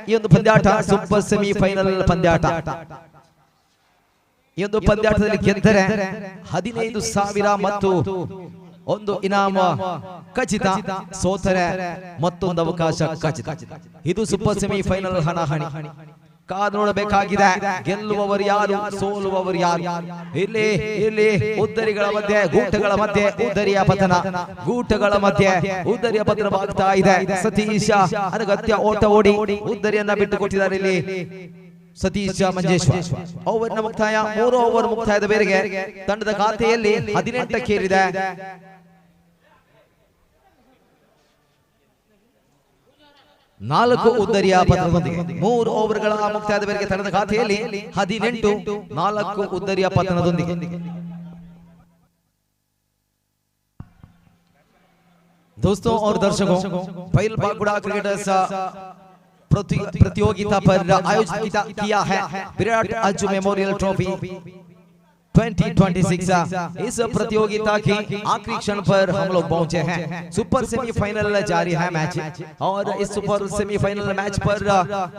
ಈ ಒಂದು ಪಂದ್ಯಾಟ ಸೂಪರ್ ಸೆಮಿಫೈನಲ್ ಪಂದ್ಯಾಟ. ಈ ಒಂದು ಪಂದ್ಯಾಟದಲ್ಲಿ ಗೆದ್ದರೆ 15,000 ಮತ್ತು ಒಂದು ಇನಾಮ ಖಚಿತ, ಸೋತರೆ ಮತ್ತೊಂದು ಅವಕಾಶ ಖಚಿತ. ಇದು ಸೂಪರ್ ಸೆಮಿಫೈನಲ್ ಹಣಾಹಣಿ. ಕಾದು ನೋಡಬೇಕಾಗಿದೆ ಗೆಲ್ಲುವವರು ಯಾರು, ಸೋಲುವವರು ಯಾರು. ಇಲ್ಲಿ ಇಲ್ಲಿ ಉದ್ದರಿಗಳ ಮಧ್ಯೆ, ಗೂಟಗಳ ಮಧ್ಯೆ ಉದ್ದರಿಯ ಪತನ, ಗೂಟಗಳ ಮಧ್ಯೆ ಉದ್ದರಿಯ ಪತನವಾಗ್ತಾ ಇದೆ. ಸತೀಶ ಅನಗತ್ಯ ಓಟ ಓಡಿ ಉದ್ದರಿಯನ್ನ ಬಿಟ್ಟು ಕೊಟ್ಟಿದ್ದಾರೆ ಇಲ್ಲಿ ಸತೀಶ ಮಂಜೇಶ್ವರ. ಓವರ್ನ ಮುಕ್ತಾಯ, 3 ಓವರ್ ಮುಕ್ತಾಯದ ಮೇರೆಗೆ ತಂಡದ ಖಾತೆಯಲ್ಲಿ 18ಕ್ಕೇರಿದೆ. 4 ಉದ್ದರಿಯ ಪತನದೊಂದಿಗೆ 3 ಓವರ್ಗಳ ಮುಕ್ತಾಯದ ಮೇರೆಗೆ ತಂಡದ ಖಾತೆಯಲ್ಲಿ 18, 4 ಉದ್ದರಿಯ ಪತನದೊಂದಿಗೆ. दोस्तों और दर्शकों, बैल बागुड़ा क्रिकेटर्स प्रतियोगिता पर आयोजित किया है विराट अज्जू मेमोरियल ट्रॉफी 2026। इस प्रतियोगिता की आखिरी क्षण पर हम लोग पहुंचे हैं। सुपर सेमीफाइनल जारी है मैच, और इस सुपर सेमीफाइनल मैच पर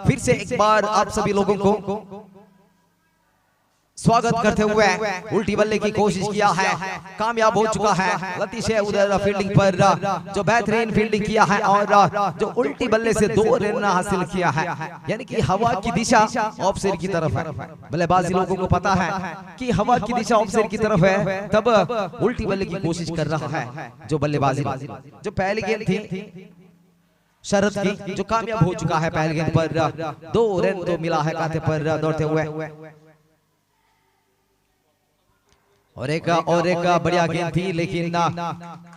फिर से एक बार आप सभी लोगों को स्वागत करते हुए उल्टी बल्ले की कोशिश किया है, कामयाब हो चुका है। लतीश है उधर फील्डिंग पर जो बेहतरीन फील्डिंग किया है और जो उल्टी बल्ले से 2 रन हासिल किया है, यानी कि हवा की दिशा ऑफ साइड की तरफ है। बल्लेबाजी लोगों को पता है कि हवा की दिशा ऑफ साइड की तरफ है, तब उल्टी बल्ले की कोशिश कर रहा है जो बल्लेबाजी। जो पहली गेंद थी शरद की जो कामयाब हो चुका है, पहली गेंद पर 2 रन तो मिला है खाते पर दौड़ते हुए। और एक बढ़िया गेंद थी, लेकिन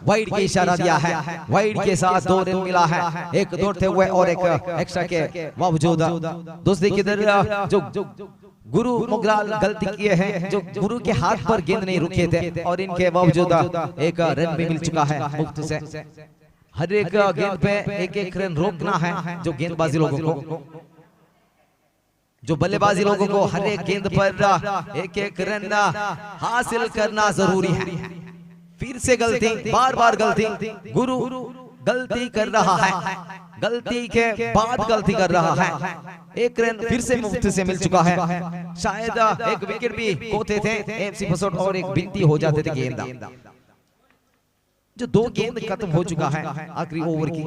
वाइड की इशारा दिया है। वाइड के साथ 2 रन मिला है, एक दौड़ते हुए और एक एक्स्ट्रा के बावजूद। दोस्तों किधर जो गुरु मुगराल गलती किए हैं, जो गुरु के हाथ पर गेंद नहीं रुके थे और इनके बावजूद एक रन भी मिल चुका है मुफ्त से। हर एक गेंद पे एक एक रन रोकना है जो गेंदबाजी लोगों को, जो बल्लेबाजी लोगों को हर एक गेंद पर एक एक रन हासिल करना जरूरी है। फिर से गलती, बार बार गलती, गुरु गलती कर रहा है, गलती के बाद गलती कर रहा है। एक रन फिर से मुफ्त से मिल चुका है, शायद एक विकेट भी खोते थे एएफसी फसोट और एक बिनती हो जाते थे गेंद। जो 2 गेंद खत्म हो चुका है आखिरी ओवर की।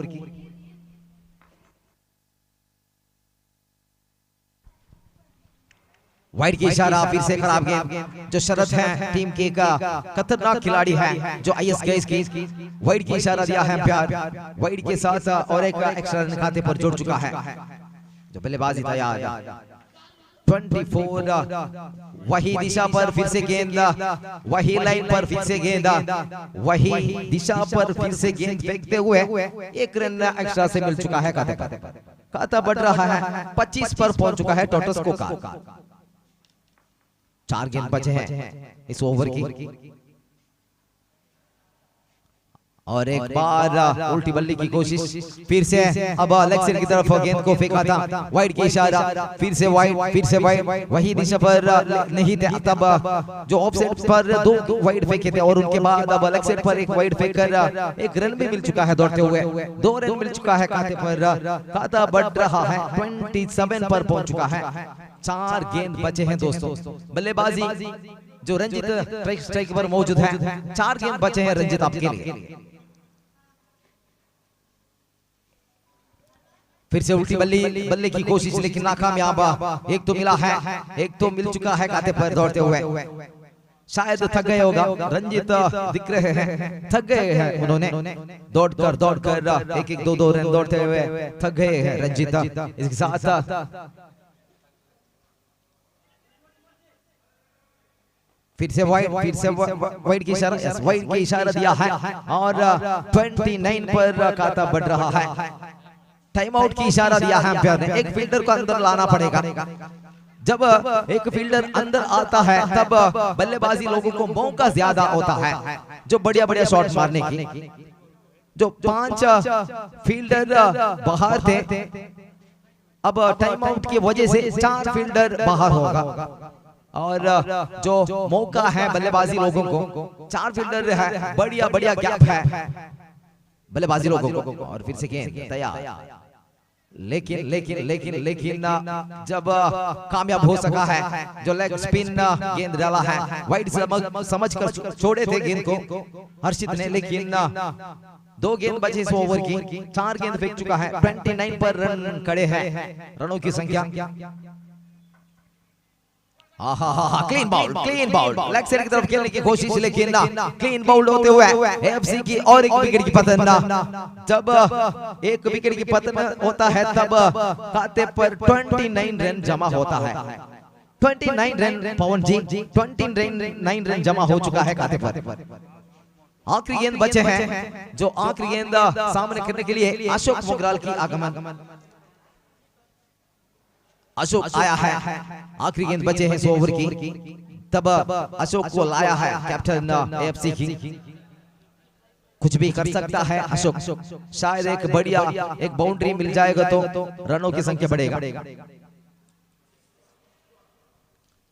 वाइड की इशारा, फिर से खराब गेंद। जो शरद है टीम के का खतरनाक खिलाड़ी है जो IS gas की। वाइड की इशारा दिया है अंपायर, वाइड के साथ और एक एक्स्ट्रा रन खाते पर जुड़ चुका है। जो बल्लेबाजी तैयार 24, वही दिशा पर फिर से गेंद, वही लाइन पर फिर से गेंद, वही दिशा पर फिर से गेंद फेंकते हुए एक रन एक्स्ट्रा से मिल चुका है खाते पर। खाता बढ़ रहा है, 25 पर पहुंच चुका है टोटल स्कोर का। 4 गेंद बचे हैं इस ओवर की। और एक बार उल्टी बल्ली की कोशिश, फिर से अब लेग साइड की तरफ गेंद को फेंका था, वाइड की इशारा, फिर से वाइड, फिर से वाइड, वही दिशा पर नहीं थे तब जो ऑफ साइड पर 2 वाइड फेंके थे और उनके बाद अब लेग साइड पर एक वाइड फेंककर एक रन भी मिल चुका है दौड़ते हुए। 2 रन मिल चुका है खाते पर, खाता बढ़ रहा है 27 पर पहुंच चुका है। 4 गेंद बचे हैं दोस्तों। बल्लेबाजी जो रंजित स्ट्राइक पर मौजूद है, 4 गेंद बचे हैं रंजित आपके लिए। फिर से उल्टी बल्ली बल्ले की कोशिश, लेकिन नाकामयाब। एक तो मिला है, एक तो मिल चुका है खाते पर दौड़ते हुए। शायद थक गए होगा रंजित, दिख रहे हैं थक गए हैं उन्होंने, दौड़ कर एक एक 2-2 रन दौड़ते हुए थक गए हैं रंजित। इसके साथ फिर से वाइड, फिर से वाइड की इशारा, वाइड की इशारा दिया है और 29 पर खाता बढ़ रहा है। टाइम आउट की इशारा दिया है अंपायर ने, एक फील्डर को अंदर लाना पड़ेगा। जब एक फील्डर अंदर आता है तब बल्लेबाजी लोगों को मौका ज्यादा होता है जो बढ़िया बढ़िया शॉट मारने की। जो 5 फील्डर बाहर थे, अब टाइम आउट की वजह से 4 फील्डर बाहर होगा और जो मौका है बल्लेबाजी लोगों को, 4 फील्डर है, बढ़िया बढ़िया गैप है बल्लेबाजी लोगों को। और फिर से गेंद तैयार, लेकिन लेकिन लेकिन लेकिन जब कामयाब हो सका है जो लेग स्पिन गेंद डाला है, वाइड समझ कर छोड़े थे गेंद को हर्षित ने, लेकिन 2 गेंद बचे इस ओवर की, 4 गेंद फेंक चुका है। 29 पर रन खड़े हैं, रनों की संख्या। Clean bowled, clean bowled, leg side की तरफ खेलने की कोशिश, लेकिन क्लीन बाउल्ड होते हुए एफसी की और एक विकेट की पतन। जब एक विकेट की पतन होता है तब खाते पर 29 रन जमा होता है। 29 रन पवन जी, 29 रन जमा हो चुका है खाते पर। आखिरी गेंद बचे हैं, जो आखिरी गेंद सामने करने के लिए अशोक मुगराल की आगमन। अशोक आया है, आखिरी गेंद बचे हैं इस ओवर की, तब अशोक को लाया है कैप्टन एएफसी की। कुछ भी कर सकता है अशोक, शायद एक बढ़िया एक बाउंड्री मिल जाएगा तो रनों की संख्या बढ़ेगा।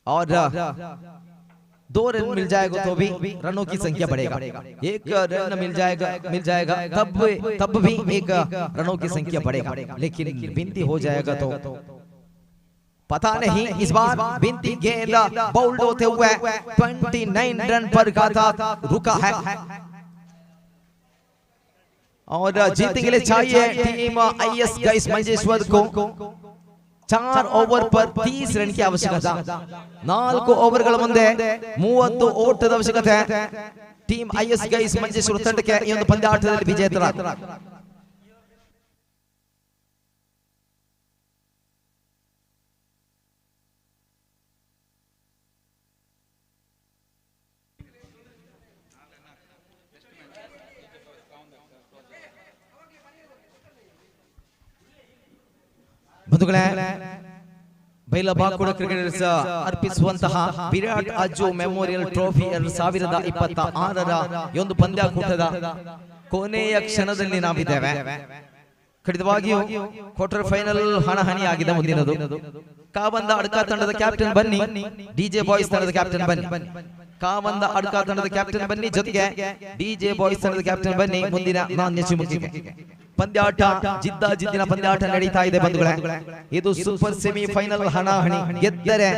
और 2 रन मिल जाएगा तो भी रनों की संख्या बढ़ेगा। 1 रन मिल जाएगा तब भी एक रनों की संख्या बढ़ेगा, लेकिन बिनती हो जाएगा तो पता नहीं इस बार बिनती गेंद बाउल्ड होते हुए 29 रन पर खाता रुका है और जीतने के लिए चाहिए टीम IS guys Manjeshwar को 4 ओवर पर 30 रन की आवश्यकता। 4 ಓವರ್ಗಳ ಮುಂದೆ 30 ಓಟದ ಅವಶ್ಯಕತೆ ಟೀಮ್ IS guys Manjeshwar ತಂಡಕ್ಕೆ ಈ ಒಂದು ಪಂದ್ಯಾಟದಲ್ಲಿ ವಿಜೇತರ. ಬಂಧುಗಳೇ, ಬೈಲಬಾಕುಡ cricketers ಅರ್ಪಿಸುವಂತಹ Virat Ajju memorial trophy 2026ರ ಈ ಒಂದು ಪಂದ್ಯಾಕೂಟದ ಕೊನೆಯ ಕ್ಷಣದಲ್ಲಿ ನಾವಿದ್ದೇವೆ. ಖಂಡಿತವಾಗಿಯೂ ಕ್ವಾರ್ಟರ್ ಫೈನಲ್ ಹಣಹಣಿಯಾಗಿದೆ ಮುಂದಿನದು. ಕಾವಂದ ಅಡ್ಕ ತಂಡದ ಕ್ಯಾಪ್ಟನ್ ಬನ್ನಿ, ಡಿಜೆ ಬಾಯ್ಸ್ ತಂಡದ ಕ್ಯಾಪ್ಟನ್ ಬನ್ನಿ. ಕಾವಂದ ಅಡ್ಕ ತಂಡದ ಕ್ಯಾಪ್ಟನ್ ಬನ್ನಿ, ಜೊತೆಗೆ ಡಿಜೆ ಬಾಯ್ಸ್ ತಂಡದ ಕ್ಯಾಪ್ಟನ್ ಬನ್ನಿ. ಮುಂದಿನ ನಾಣ್ಯ ಚಿಮುಕಿಗೆ ಪಂದ್ಯಾಟ ಜಿದ್ದ ಜಿದ್ದಿನ ಪಂದ್ಯಾಟ ನಡೀತಾ ಇದೆ ಬಂಧುಗಳೇ. ಇದು ಸೂಪರ್ ಸೆಮಿ ಫೈನಲ್ ಹಣಾಹಣಿ. ಗೆದ್ದರೆ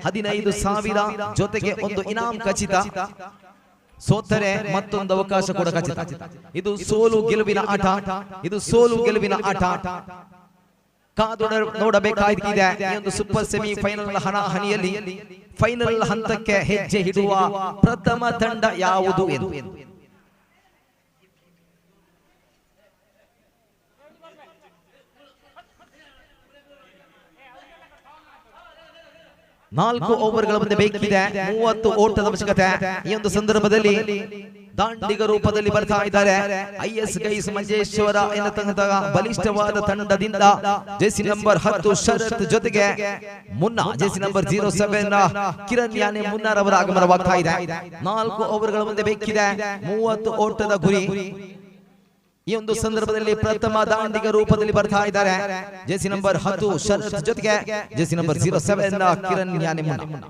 15,000 ಜೊತೆಗೆ ಒಂದು ಇನಾಮ್ ಖಚಿತ, ಸೋತರೆ ಮತ್ತೊಂದು ಅವಕಾಶ ಕೂಡ ಖಚಿತ. ಇದು ಸೋಲು ಗೆಲುವಿನ ಆಟ, ಇದು ಸೋಲು ಗೆಲುವಿನ ಆಟ. ಕಾದು ನೋಡಬೇಕಾಗಿದೆ ಈ ಒಂದು ಸೂಪರ್ ಸೆಮಿ ಫೈನಲ್ ಹಣಾಹಣಿಯಲ್ಲಿ ಫೈನಲ್ ಹಂತಕ್ಕೆ ಹೆಜ್ಜೆ ಇಡುವ ಪ್ರಥಮ ತಂಡ ಯಾವುದು ಎಂದು. ನಾಲ್ಕು ಓವರ್ಗಳ ಮುಂದೆ ಬೇಕಿದೆ 30 ಓಟದ ಅವಶ್ಯಕತೆ. ಈ ಒಂದು ಸಂದರ್ಭದಲ್ಲಿ ದಾಂಡಿಗ ರೂಪದಲ್ಲಿ ಬರ್ತಾ ಇದ್ದಾರೆ IS guys Manjeshwar ಎನ್ನತಕ್ಕಂತಹ ಬಲಿಷ್ಠವಾದ ತಂಡದಿಂದ ಜೆಸಿ ನಂಬರ್ 10 ಶರತ್ ಜೊತೆಗೆ ಮುನ್ನಾ ಜೆಸಿ ನಂಬರ್ 07 ಕಿರಣ್ ಯಾನೆ ಮುನ್ನಾರವರ ಆಗಮನವಾಗ್ತಾ ಇದೆ. 4 ಓವರ್ಗಳ ಮುಂದೆ ಬೇಕಿದೆ 30 ಓಟದ ಗುರಿ. ಈ ಒಂದು ಸಂದರ್ಭದಲ್ಲಿ ಪ್ರಥಮ ದಾಂಡಿಗ ರೂಪದಲ್ಲಿ ಬರ್ತಾ ಇದ್ದಾರೆ ಜೆಸಿ ನಂಬರ್ 10 ಶರತ್ ಜೊತೆಗೆ ಜೆಸಿ ನಂಬರ್ 07 ಕಿರಣ್ ಯಾನೆ ಮುನ್ನಾ.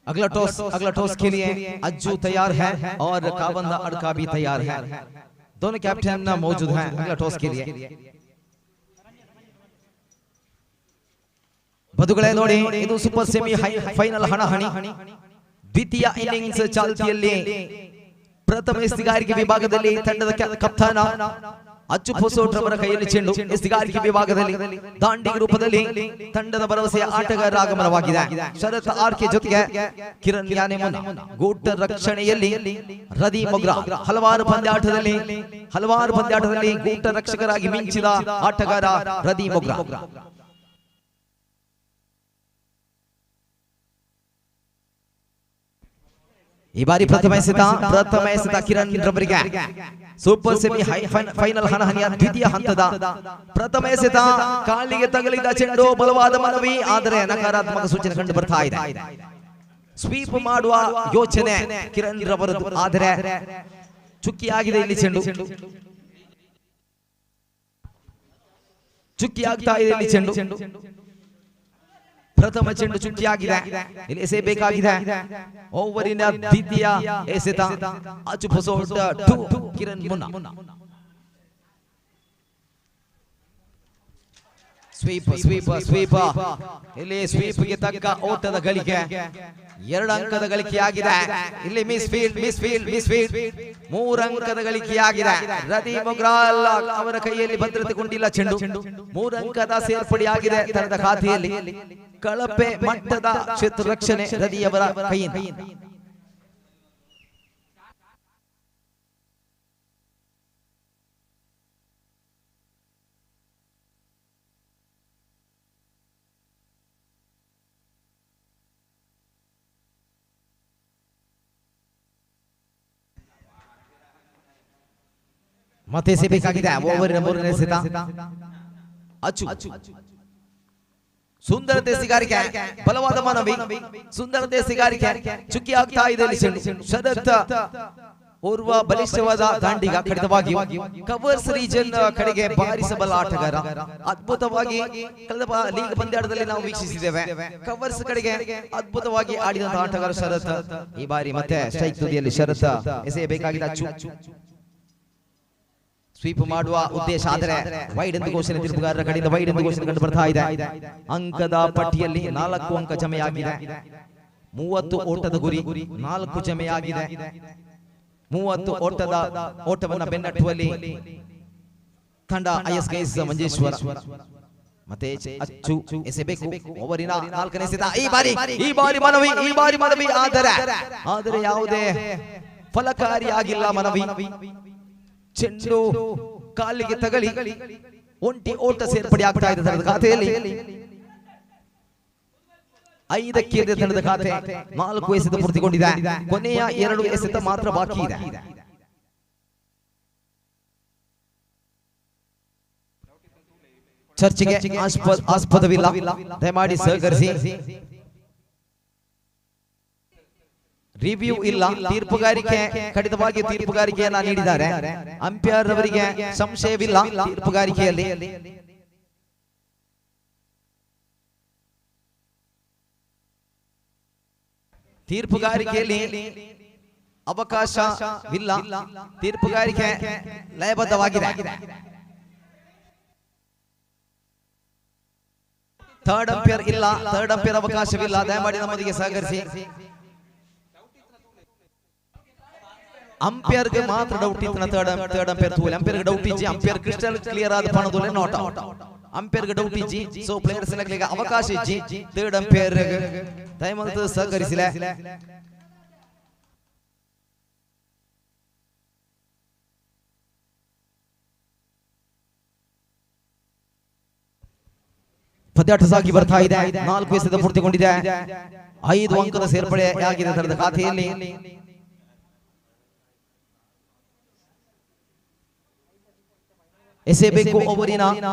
अगला टॉस के लिए अज्जू तैयार है और कावंदा अड़का भी तैयार है। दोनों कैप्टन मौजूद हैं अगला टॉस के लिए. ಬಂಧುಗಳೇ ನೋಡಿ, ಇದು ಸೂಪರ್ ಸೆಮಿ ಫೈನಲ್ ಹಣಾಹಣಿ. ದ್ವಿತೀಯ ಇನ್ನಿಂಗ್ಸ್ ಚಾಲ್ತಿಯಲ್ಲಿ ಪ್ರಥಮ ಎಸ್ತಿಗಾರಿಕೆ ವಿಭಾಗದಲ್ಲಿ ತಂಡದ ಕಪ್ತಾನ ಅಚ್ಚು ಪೊಸೋಟ್ರವರ ಕೈಯಲ್ಲಿ ಚೆಂಡು. ಎಸ್ತಿಗಾರಿಕೆ ವಿಭಾಗದಲ್ಲಿ ದಾಂಡಿ ರೂಪದಲ್ಲಿ ತಂಡದ ಭರವಸೆಯ ಆಟಗಾರರ ಆಗಮನವಾಗಿದೆ. ಶರತ್ ಆರ್ಕೆ ಜೊತೆಗೆ ಕಿರಣ್ ಯಾನೆ ಮುನ್ನ. ಗೂಟ ರಕ್ಷಣೆಯಲ್ಲಿ ರದಿ ಮೊಗ್ರಾ. ಹಲವಾರು ಪಂದ್ಯಾಟದಲ್ಲಿ ಗೂಟ ರಕ್ಷಕರಾಗಿ ಮಿಂಚಿದ ಆಟಗಾರ ರದಿ ಮೊಗ್ರಾ. ಈ ಬಾರಿ ಪ್ರಥಮ ಎಸೆತ ಕಿರಣ್ ರವರಿಗೆ. ಸೂಪರ್ ಸೆಮಿ ಫೈನಲ್ ಹಣಹಣಿಯ ದ್ವಿತೀಯ ಹಂತದ ಪ್ರಥಮ ಎಸೆತ ಕಾಲಿಗೆ ತಗಲಿದ ಚೆಂಡು, ಬಲವಾದ ಮನವಿ, ಆದರೆ ನಕಾರಾತ್ಮಕ ಸೂಚನೆ ಕಂಡು ಬರ್ತಾ ಇದೆ. ಸ್ವೀಪ್ ಮಾಡುವ ಯೋಚನೆ ಕಿರಣ್ ರವರದ್ದು, ಆದರೆ ಚುಕ್ಕಿಯಾಗಿದೆ ಇಲ್ಲಿ ಚೆಂಡು. ಚುಕ್ಕಿಯಾಗ್ತಾ ಇದೆ ಇಲ್ಲಿ ಚೆಂಡು. ಪ್ರಥಮ ಚೆಂಡು ಚುಕ್ಕಿಯಾಗಿದೆ, ಇಲ್ಲಿ ಎಸೆಯಬೇಕಾಗಿದೆ. ಓವರಿನ ದ್ವಿತೀಯ ಎಸೆತ ಅಚ್ಚು ಪೊಸೋಟ್ ಟು ಕಿರಣ್ ಮುನ್ನಾ. ಸ್ವೀಪ್ ಸ್ವೀಪ್ ಸ್ವೀಪ್, ಇಲ್ಲಿ ಸ್ವೀಪ್ಗೆ ತಕ್ಕ ಓಟದ ಗಳಿಕೆ, 2 ಅಂಕದ ಗಳಿಕೆಯಾಗಿದೆ. ಇಲ್ಲಿ miss field miss field miss field, 3 ಅಂಕದ ಗಳಿಕೆಯಾಗಿದೆ. ರದಿ ಮೊಗ್ರಾಲ್ ಅವರ ಕೈಯಲ್ಲಿ ಭದ್ರತೆಗೊಂಡಿಲ್ಲ ಚೆಂಡು. 3 ಅಂಕದ ಸೇರ್ಪಡೆಯಾಗಿದೆ ತಂಡದ ಖಾತೆಯಲ್ಲಿ. ಕಳಪೆ ಮಟ್ಟದ ಕ್ಷೇತ್ರ ರಕ್ಷಣೆ ರದಿಯವರ ಕೈಯಿಂದ. ಮತ್ತೆ ಎಸೆಯಬೇಕಾಗಿದೆ ಓವರಿನ ಮೂರನೇ ಎಸೆತ. ಅಚ್ಚು ಸುಂದರ ದೇಸಿಗಾರಿಕೆ, ಬಲವಾದ ಮನವಿ, ಸುಂದರ ದೇಸಿಗಾರಿಕೆ, ಚುಕ್ಕಿ ಆಗ್ತಾ ಇದೆ ಇಲ್ಲಿ ಚೆಂಡು. ಶರತ್ ಓರ್ವ ಬಲಿಷ್ಠವಾದ ದಾಂಡಿಗ, ಖಂಡಿತವಾಗಿ ಕವರ್ಸ್ ರೀಜನ್ ಕಡೆಗೆ ಬಾರಿಸಬಲ್ಲ ಆಟಗಾರ. ಅದ್ಭುತವಾಗಿ ಕಳೆದ ಲೀಗ್ ಪಂದ್ಯಾಟದಲ್ಲಿ ನಾವು ವೀಕ್ಷಿಸಿದ್ದೇವೆ, ಕವರ್ಸ್ ಕಡೆಗೆ ಅದ್ಭುತವಾಗಿ ಆಡಿದಂತಹ ಆಟಗಾರ ಶರತ್. ಈ ಬಾರಿ ಮತ್ತೆ ಸ್ಟ್ರೈಕ್ ತುದಿಯಲ್ಲಿ ಶರತ್ ಎಸೆಯಬೇಕಾಗಿದೆ. ಅಚ್ಚು ಸ್ವೀಪ್ ಮಾಡುವ ಉದ್ದೇಶ, ಆದರೆ ವೈಡ್ ಎಂದು ಘೋಷಣೆ ತೀರ್ಪುಗಾರರ ಕಡೆಯಿಂದ ವೈಡ್ ಎಂದು ಘೋಷಣೆ ಕಂಡು ಬರ್ತಾ ಇದೆ. ಅಂಕದ ಪಟ್ಟಿಯಲ್ಲಿ 4 ಅಂಕ ಜಮೆಯಾಗಿದೆ. 30 ಓಟದ ಗುರಿ, 4 ಜಮೆಯಾಗಿದೆ. 30 ಓಟದ ಓಟವನ್ನ ಬೆನ್ನಟ್ಟುವಲ್ಲಿ ತಂಡ IS guys Manjeshwar. ಮತ್ತೆ ಅಚ್ಚು ಎಸೆಬೇಕು ಓವರಿನ 4ನೇ ಎಸೆತ. ಈ ಬಾರಿ ಮನವಿ, ಈ ಬಾರಿ ಮನವಿ, ಆದರೆ ಯಾವುದೇ ಫಲಕಾರಿಯಾಗಿಲ್ಲ ಮನವಿ. ಚೆಂಡು ಕಾಲಿಗೆ ತಗಲಿ ಒಂಟಿ ಓಟ ಸೇರ್ಪಡೆ ಆಗ್ತಾ ಇದೆ ತಂಡದ ಖಾತೆಯಲ್ಲಿ. 5ಕ್ಕೆ ತಂಡದ ಖಾತೆ 4 ಎಸೆತ ಪೂರ್ತಿಗೊಂಡಿದೆ. ಕೊನೆಯ 2 ಎಸೆತ ಮಾತ್ರ ಬಾಕಿ ಇದೆ. ಚರ್ಚೆಗೆ ಆಸ್ಪದವಿಲ್ಲ, ದಯಮಾಡಿ ಸಹಕರಿಸಿ. ರಿವ್ಯೂ ಇಲ್ಲ, ತೀರ್ಪುಗಾರಿಕೆ ಖಂಡಿತವಾಗಿ ತೀರ್ಪುಗಾರಿಕೆಯನ್ನ ನೀಡಿದ್ದಾರೆ. ಅಂಪೈರ್ ಅವರಿಗೆ ಸಂಶಯವಿಲ್ಲ ತೀರ್ಪುಗಾರಿಕೆಯಲ್ಲಿ. ತೀರ್ಪುಗಾರಿಕೆಯಲ್ಲಿ ಅವಕಾಶವಿಲ್ಲ, ತೀರ್ಪುಗಾರಿಕೆ ಲಯಬದ್ಧವಾಗಿದೆ. ಥರ್ಡ್ ಅಂಪೈರ್ ಇಲ್ಲ, ಥರ್ಡ್ ಅಂಪೈರ್ ಅವಕಾಶವಿಲ್ಲ, ದಯಮಾಡಿ ನಮ್ಮೊಂದಿಗೆ ಸಹಕರಿಸಿ. ಅಂಪೈರ್ಗೆ ಮಾತ್ರ ಡೌಟ್ ಇತ್ತು, ಥರ್ಡ್ ಅಂಪೈರ್ ತೂಲೆ ಅಂಪೈರ್ಗೆ ಡೌಟ್ ಇಜ್ಜಿ, ಅಂಪೈರ್ ಕ್ರಿಸ್ಟಲ್ ಕ್ಲಿಯರ್ ಆದ ಪಣದೊಲೆ not out. ಅಂಪೈರ್ಗೆ ಡೌಟ್ ಇಜ್ಜಿ, ಸೊ ಪ್ಲೇಯರ್ಸ್ ಅವಕಾಶ ಇಜ್ಜಿ ಥರ್ಡ್ ಅಂಪೈರ್ ದಯಮಾಡಿ ಸಹಕರಿಸಿಲ್ಲ. ಪಂದ್ಯಾಟ ಸಾಗಿ ಬರ್ತಾ ಇದೆ. 4 ಎಸೆತ ಪೂರ್ತಿಗೊಂಡಿದೆ. 5 ಅಂಕದ ಸೇರ್ಪಡೆಯಾಗಿದೆ ತಂಡದ ಖಾತೆಯಲ್ಲಿ. ಎಸೆಯಬೇಕು ಓವರಿನ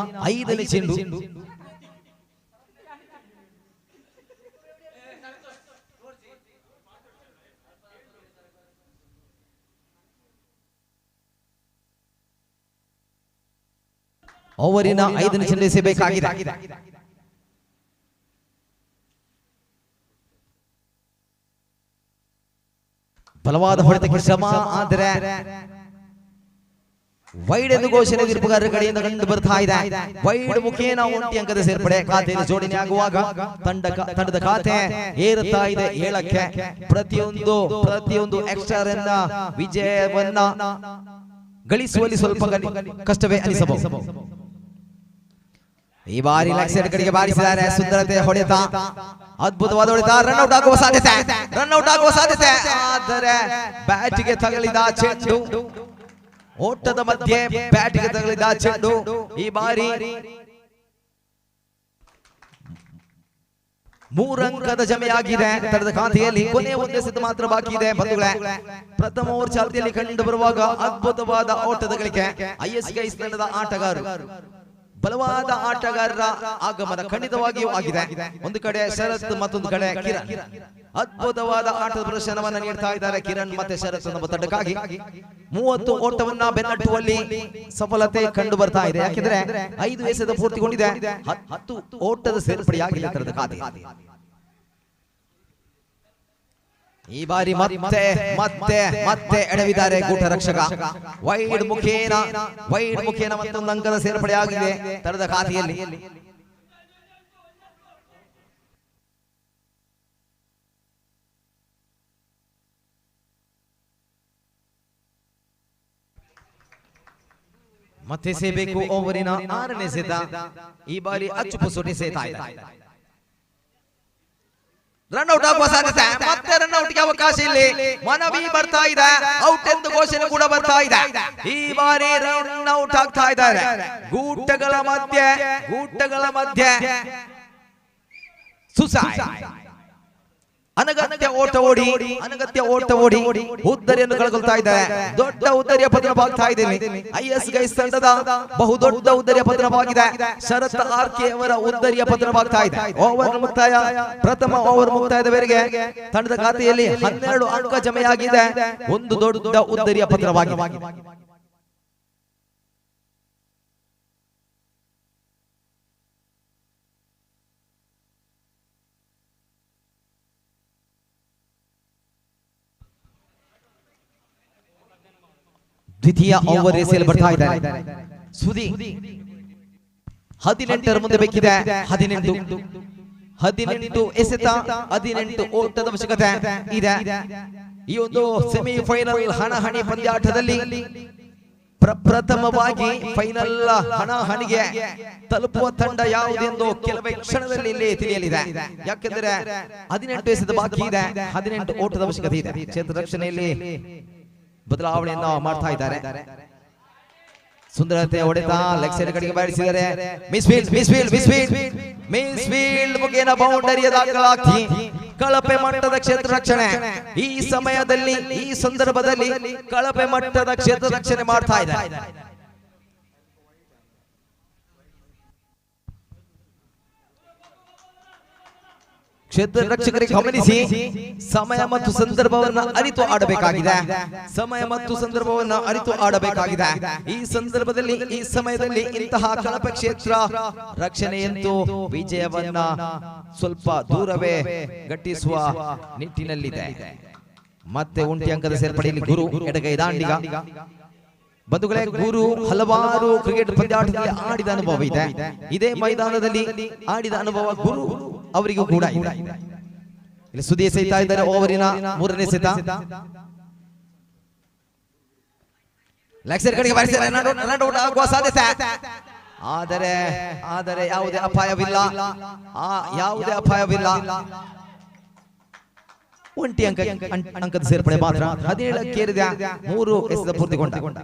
5ನೇ ಚೆಂಡು. ಓವರಿನ 5ನೇ ಚೆಂಡು ಎಸೆಯಬೇಕಾಗಿದೆ. ಬಲವಾದ ಹೊಡೆತಕ್ಕೆ ಶ್ರಮ, ಆದರೆ ವೈಡ್ ಎಂದು ಘೋಷಣೆ ತೀರ್ಪುಗಾರರ ಕಡೆಯಿಂದ ಕಂಡು ಬರ್ತಾ ಇದೆ. ವೈಡ್ ಮುಖೇನ ಒಂಟಿ ಅಂಕದ ಸೇರ್ಪಡೆ ಖಾತೆಯಲ್ಲಿ ಜೋಡಣೆ ಆಗುವಾಗ ತಂಡದ ಖಾತೆ ಏರುತ್ತಾ ಇದೆ 7ಕ್ಕೆ. ಪ್ರತಿಯೊಂದು ಎಕ್ಸ್ಟ್ರಾ ರನ್ನ ವಿಜಯವನ್ನ ಗಳಿಸುವಲ್ಲಿ ಸ್ವಲ್ಪ ಕಷ್ಟವೇ ಅನಿಸಬಹುದು. ಈ ಬಾರಿ ಲೆಗ್ ಸೈಡ್ ಕಡೆಗೆ ಬಾರಿಸಿದ್ದಾರೆ. ಸುಂದರತೆ ಹೊಡೆತ, ಅದ್ಭುತವಾದ ಹೊಡೆತ, ರನ್ ಔಟ್ ಆಗುವ ಸಾಧ್ಯತೆ, ರನ್ ಔಟ್ ಆಗುವ ಸಾಧ್ಯತೆ. ಆದರೆ ಬ್ಯಾಟಿಗೆ ತಗಲಿದ ಚೆಂಡು, ಓಟದ ಮಧ್ಯೆ ಬ್ಯಾಟಿಗೆ ತಗಲಿದ ಚೆಂಡು. ಈ ಬಾರಿ 3 ಅಂಕದ ಜಮೆಯಾಗಿದೆ ತಂಡದ ಖಾತೆಯಲ್ಲಿ. ಕೊನೆಯ ಒಂದು ಎಸೆತ ಮಾತ್ರ ಬಾಕಿ ಇದೆ ಬಂಧುಗಳೇ. ಪ್ರಥಮ ಓವರ್ ಚಾಲ್ತಿಯಲ್ಲಿ ಕಂಡು ಬರುವಾಗ ಅದ್ಭುತವಾದ ಓಟದ ಗಳಿಕೆ IS guys ತಂಡದ ಆಟಗಾರರು, ಬಲವಾದ ಆಟಗಾರರ ಆಗಮನ ಖಂಡಿತವಾಗಿಯೂ ಆಗಿದೆ. ಒಂದು ಕಡೆ ಶರತ್, ಮತ್ತೊಂದು ಕಡೆ ಕಿರಣ್. ಅದ್ಭುತವಾದ ಆಟದ ಪ್ರದರ್ಶನವನ್ನ ನೀಡ್ತಾ ಇದ್ದಾರೆ ಕಿರಣ್ ಮತ್ತೆ ಶರತ್ ನಮ್ಮ ತಂಡಕ್ಕಾಗಿ. 30 ಓಟವನ್ನ ಬೆನ್ನಟ್ಟುವಲ್ಲಿ ಸಫಲತೆ ಕಂಡು ಬರ್ತಾ ಇದೆ. ಯಾಕೆಂದ್ರೆ 5 ಎಸೆತ ಪೂರ್ತಿಗೊಂಡಿದೆ, 10 ಓಟದ ಸೇರ್ಪಡೆಯಾಗಿದೆ ತಂಡದ ಖಾತೆ. ಈ ಬಾರಿ ಮತ್ತೆ ಮತ್ತೆ ಮತ್ತೆ ಎಡವಿದ್ದಾರೆ ಗೂಟ ರಕ್ಷಕ. ವೈಡ್ ಮುಖೇನ ಮತ್ತೊಂದು ಅಂಕದ ಸೇರ್ಪಡೆಯಾಗಿದೆ ತಂಡದ ಖಾತೆಯಲ್ಲಿ. ಮತ್ತೆ ಸೇಬೇಕು ಓವರಿನ 6ನೇ ಎಸೆತ. ಈ ಬಾರಿ ಅಚ್ಚು ಪುಸುಟಿ ಸೇತಾ ಇದೆ. ರನ್ ಔಟ್ ಆಗುವ ಸಾಧ್ಯತೆ, ಮತ್ತೆ ರನ್ ಔಟ್ಗೆ ಅವಕಾಶ ಇಲ್ಲಿ. ಮನವಿ ಬರ್ತಾ ಇದೆ, ಔಟ್ ಎಂದು ಘೋಷಣೆ ಕೂಡ ಬರ್ತಾ ಇದೆ. ಈ ಬಾರಿ ರನ್ ಔಟ್ ಆಗ್ತಾ ಇದ್ದಾರೆ. ಗೂಟಗಳ ಮಧ್ಯೆ ಸುಸೈಡ್. ಅನಗತ್ಯ ಓಟ ಓಡಿ, ಅನಗತ್ಯ ಓಟ ಓಡಿ ಉದ್ದರಿಯನ್ನು ಕಳ್ಕೊಳ್ತಾ ಇದ್ದಾರೆ. ದೊಡ್ಡ ಉದ್ದರಿಯ ಪತನವಾಗ್ತಾ ಇದೆ. IS guys ತಂಡದ ಬಹುದೊಡ್ಡ ಉದ್ದರಿಯ ಪತನವಾಗಿದೆ. ಶರತ್ ಆರ್ ಕೆ ಅವರ ಉದ್ದರಿಯ ಪತನವಾಗ್ತಾ ಇದೆ. ಓವರ್ ಮುಕ್ತಾಯ, ಪ್ರಥಮ ಓವರ್ ಮುಕ್ತಾಯದ ಮೇರೆಗೆ ತಂಡದ ಖಾತೆಯಲ್ಲಿ 12 ಅಂಕ ಜಮೆಯಾಗಿದೆ. ಒಂದು ದೊಡ್ಡ ಉದ್ದರಿಯ ಪತನವಾಗಿದೆ. ದ್ವಿತೀಯ ಓವರ್ ರೇಸಲ್ಲಿ ಬರ್ತಾ ಇದ್ದಾರೆ ಸುದಿ. 18ರ ಮುಂದೆ ಬೇಕಿದೆ. 18 ಎಸೆತ, 18 ಓಟದ ಅವಶ್ಯಕತೆ ಇದೆ. ಈ ಒಂದು ಸೆಮಿಫೈನಲ್ ಹಣಾಹಣಿ ಪಂದ್ಯಾಟದಲ್ಲಿ ಪ್ರಪ್ರಥಮವಾಗಿ ಫೈನಲ್ ಹಣಾಹಣಿಗೆ ತಲುಪುವ ತಂಡ ಯಾವುದೆಂದು ಕೆಲವೇ ಕ್ಷಣದಲ್ಲಿ ಇಲ್ಲಿ ತಿಳಿಯಲಿದೆ. ಯಾಕೆಂದರೆ 18 ಎಸೆತ ಬಾಕಿ ಇದೆ, 18 ಓಟದ ಅವಶ್ಯಕತೆ ಇದೆ. ಕ್ಷೇತ್ರ ರಕ್ಷಣೆಯಲ್ಲಿ ಬದಲಾವಣೆಯನ್ನು ಮಾಡ್ತಾ ಇದ್ದಾರೆ. ಸುಂದರತೆ ಹೊಡೆತ ಲೆಗ್ ಸೈಡ್ ಕಡೆಗೆ ಬಾರಿಸಿದ್ದಾರೆ. ಮಿಸ್ಫೀಲ್ಡ್ ಮಿಸ್ಫೀಲ್ಡ್ ಮಿಸ್ಫೀಲ್ಡ್ ಮಿಸ್ಫೀಲ್ಡ್ ಮುಖೇನ ಬೌಂಡರಿಯ ದಾಖಲಾತಿ. ಕಳಪೆ ಮಟ್ಟದ ಕ್ಷೇತ್ರ ರಕ್ಷಣೆ ಈ ಸಮಯದಲ್ಲಿ, ಈ ಸಂದರ್ಭದಲ್ಲಿ ಕಳಪೆ ಮಟ್ಟದ ಕ್ಷೇತ್ರ ರಕ್ಷಣೆ ಮಾಡ್ತಾ ಇದ್ದಾರೆ. ಕ್ಷೇತ್ರ ರಕ್ಷಕರಿಗೆ ಗಮನಿಸಿ, ಸಮಯ ಮತ್ತು ಸಂದರ್ಭವನ್ನ ಅರಿತು ಆಡಬೇಕಾಗಿದೆ. ಸಮಯ ಮತ್ತು ಸಂದರ್ಭವನ್ನ ಅರಿತು ಆಡಬೇಕಾಗಿದೆ. ಈ ಸಂದರ್ಭದಲ್ಲಿ, ಈ ಸಮಯದಲ್ಲಿ ಇಂತಹ ಕಳಪೆ ಕ್ಷೇತ್ರ ರಕ್ಷಣೆಯಂತೂ ವಿಜಯವನ್ನ ಸ್ವಲ್ಪ ದೂರವೇ ಗಟ್ಟಿಸುವ ನಿಟ್ಟಿನಲ್ಲಿದೆ. ಮತ್ತೆ ಒಂಟಿ ಅಂಕದ ಸೇರ್ಪಡೆಯಲ್ಲಿ ಗುರು ಎಡಗೈ ದಾಂಡಿಗ. ಬಂಧುಗಳೇ, ಗುರು ಹಲವಾರು ಕ್ರಿಕೆಟ್ ಪಂದ್ಯಾಟದಲ್ಲಿ ಆಡಿದ ಅನುಭವ ಇದೆ. ಇದೇ ಮೈದಾನದಲ್ಲಿ ಆಡಿದ ಅನುಭವ ಗುರು ಅವರಿಗೂ ಕೂಡ ಇದೆ. ಇಲ್ಲಿ ಸುದಿ ಎಸೆಯುತ್ತಾ ಇದ್ದಾರೆ. ಓವರಿನ ಮೂರನೇ ಎಸೆತ. ಲೆಗ್ ಸೈಡ್ ಕಡೆಗೆ ಬಾರಿಸಿದ್ದಾರೆ. ರನ್ ಔಟ್ ಆಗುವ ಸಾಧ್ಯತೆ, ಆದರೆ ಆದರೆ ಯಾವುದೇ ಅಪಾಯವಿಲ್ಲ. ಯಾವುದೇ ಅಪಾಯವಿಲ್ಲ. ಒಂಟಿ ಅಂಕದ ಸೇರ್ಪಡೆ ಮಾತ್ರ. 17ಕ್ಕೇರಿದೆ, 3 ಎಸೆತ ಪೂರ್ತಿಗೊಂಡ.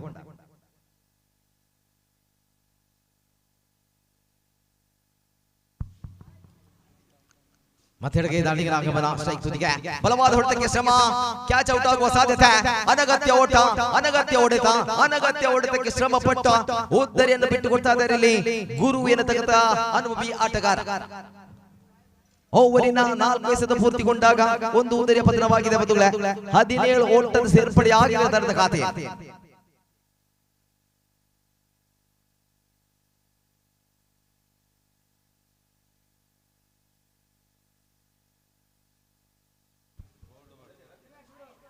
ಮತ್ತೆ ಎಡಗೈ ದಾಂಡಿಗನ ಆಗಮನ. ಸ್ಟ್ರೈಕ್ ತುದಿಗೆ ಬಲವಾದ ಹೊಡೆತಕ್ಕೆ ಶ್ರಮ, ಕ್ಯಾಚ್ ಔಟ್ ಆಗುವ ಸಾಧ್ಯತೆ. ಅನಗತ್ಯ ಓಟ, ಅನಗತ್ಯ ಹೊಡೆತ, ಅನಗತ್ಯ ಹೊಡೆತಕ್ಕೆ ಶ್ರಮ ಪಟ್ಟ ಉದ್ದರಿಯನ್ನು ಬಿಟ್ಟು ಕೊಡ್ತಾ ಇದ್ದಾರೆ ಇಲ್ಲಿ ಗುರು ಎನ್ನತಕ್ಕಂತ ಅನುಭವಿ ಆಟಗಾರ. ಓವರಿನ 4 ಎಸೆತ ಪೂರ್ತಿಗೊಂಡಾಗ ಒಂದು ಉದ್ದರಿಯ ಪತನವಾಗಿದೆ. ಬಂಧುಗಳೇ, 17 ಓಟದ ಸೇರ್ಪಡೆ ಆಗಿದೆ ತಂಡದ ಖಾತೆ.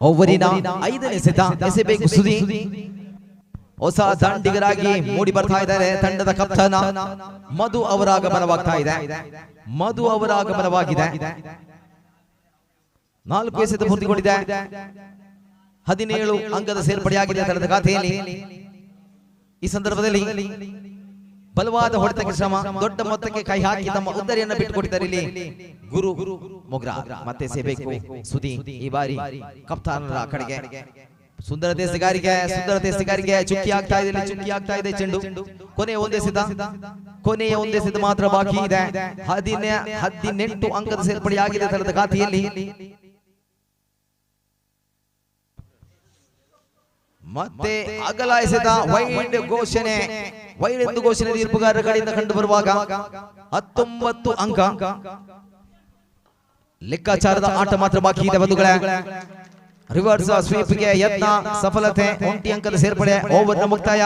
ಓವರಿನ 5ನೇ ಎಸೆತ ಎಸೆಬೇಕು ಸುದಿ. ಹೊಸ ದಾಂಡಿಗರಾಗಿ ಮೂಡಿ ಬರ್ತಾ ಇದ್ದಾರೆ ತಂಡದ ಕಪ್ತಾನ ಮಧು ಅವರ ಆಗಮನವಾಗ್ತಾ ಇದೆ. ಮಧು ಅವರ ಆಗಮನವಾಗಿದೆ. 4 ಎಸೆತ ಪೂರ್ತಿಗೊಂಡಿದೆ. 17 ಅಂಕದ ಸೇರ್ಪಡೆಯಾಗಿದೆ ತಂಡದ ಖಾತೆಯಲ್ಲಿ. ಈ ಸಂದರ್ಭದಲ್ಲಿ ಬಲವಾದ ಹೊಡೆತಕ್ಕೆ ಶ್ರಮ, ದೊಡ್ಡ ಮೊತ್ತಕ್ಕೆ ಕೈ ಹಾಕಿ ತಮ್ಮ ಉದ್ದರಿಯನ್ನು ಬಿಟ್ಟುಕೊಟ್ಟಿದ್ದಾರೆ ಇಲ್ಲಿ ಗುರು ಮೊಗ್ರಾ. ಮತ್ತೆ ಸೇಬೇಕು ಸುದಿ ಈ ಬಾರಿ ಕಪ್ತಾನರ ಕಡೆಗೆ. ಸುಂದರ ದೇಸಗಾರಿಗೆ, ಸುಂದರ ದೇಸಗಾರಿಗೆ ಚುಕ್ಕಿ ಆಗ್ತಾ ಇದೆ, ಚುಕ್ಕಿ ಆಗ್ತಾ ಇದೆ ಚೆಂಡು. ಕೊನೆಯ ಒಂದೇ ಎಸೆತ, ಕೊನೆಯ ಒಂದೇ ಎಸೆತ ಮಾತ್ರ ಬಾಕಿ ಇದೆ. 18 ಅಂಕದ ಸೇರ್ಪಡೆಯಾಗಿದೆ ತಂಡದ ಖಾತೆಯಲ್ಲಿ. ಮತ್ತೆ ಅಗಲ ಎಸೆತ, ವೈಡ್ ಘೋಷಣೆ, ವೈಡ್ ಎಂದು ಘೋಷಣೆ ತೀರ್ಪುಗಾರರ ಕಡೆಯಿಂದ ಕಂಡು ಬರುವಾಗ 19 ಅಂಕ. ಲೆಕ್ಕಾಚಾರದ ಆಟ ಮಾತ್ರ ಬಾಕಿ ಇದೆ ಬಂಧುಗಳೇ. ರಿವರ್ಸ್ ಸ್ವೀಪ್ಗೆ ಯತ್ನ ಸಫಲತೆ, ಒಂಟಿ ಅಂಕದ ಸೇರ್ಪಡೆ. ಓವರ್ನ ಮುಕ್ತಾಯ,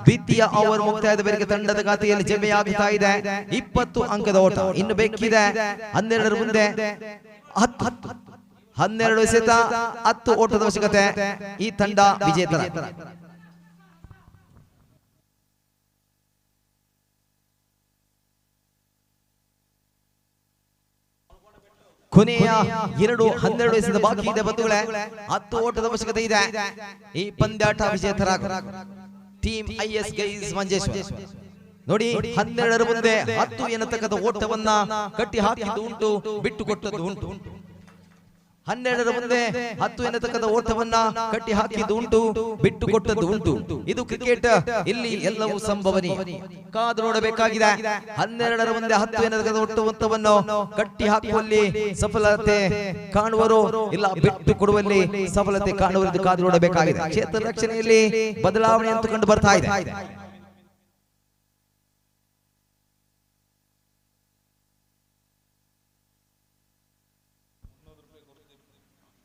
ದ್ವಿತೀಯ ಓವರ್ ಮುಕ್ತಾಯದ ಮೇರೆಗೆ ತಂಡದ ಖಾತೆಯಲ್ಲಿ ಜಮೆಯಾಗುತ್ತಾ ಇದೆ 20 ಅಂಕದ ಓಟ. ಇನ್ನು ಬೇಕಿದೆ 12ರ ಮುಂದೆ 10, 12 ಎಸೆತ, 10 ಓಟದ ಅವಶ್ಯಕತೆ. ಈ ತಂಡ ವಿಜೇತರ. ಕೊನೆಯ 2 12 ಎಸೆತ ಬಾಕಿ ಇದೆ ಬಂಧುಗಳೇ. 10 ಓಟದ ಅವಶ್ಯಕತೆ ಇದೆ. ಈ ಪಂದ್ಯಾಟ ವಿಜೇತರ ಟೀಮ್ IS guys Manjeshwar. ನೋಡಿ, 12ರ ಮುಂದೆ 10 ಎನ್ನತಕ್ಕಂಥ ಓಟವನ್ನ ಕಟ್ಟಿ ಹಾಕಿದ್ದು ಉಂಟು, ಬಿಟ್ಟು ಕೊಟ್ಟದ್ದು ಉಂಟು. 12ರ ಮುಂದೆ 10 ಎನ್ನತಕ್ಕಂಥ ಓಟವನ್ನ ಕಟ್ಟಿ ಹಾಕಿದ್ದು ಉಂಟು, ಬಿಟ್ಟು ಕೊಟ್ಟದ್ದು ಉಂಟು. ಇದು ಕ್ರಿಕೆಟ್, ಇಲ್ಲಿ ಎಲ್ಲವೂ ಸಂಭವನೀಯ. ಕಾದು ನೋಡಬೇಕಾಗಿದೆ. 12ರ ಮುಂದೆ 10 ಎನ್ನತಕ್ಕಂಥ ಓಟವನ್ನು ಕಟ್ಟಿ ಹಾಕುವಲ್ಲಿ ಸಫಲತೆ ಕಾಣುವರು, ಇಲ್ಲ ಬಿಟ್ಟು ಕೊಡುವಲ್ಲಿ ಸಫಲತೆ ಕಾಣುವರು, ಕಾದು ನೋಡಬೇಕಾಗಿದೆ. ಕ್ಷೇತ್ರ ರಕ್ಷಣೆಯಲ್ಲಿ ಬದಲಾವಣೆ ಅಂತೂ ಕಂಡು ಬರ್ತಾ ಇದೆ.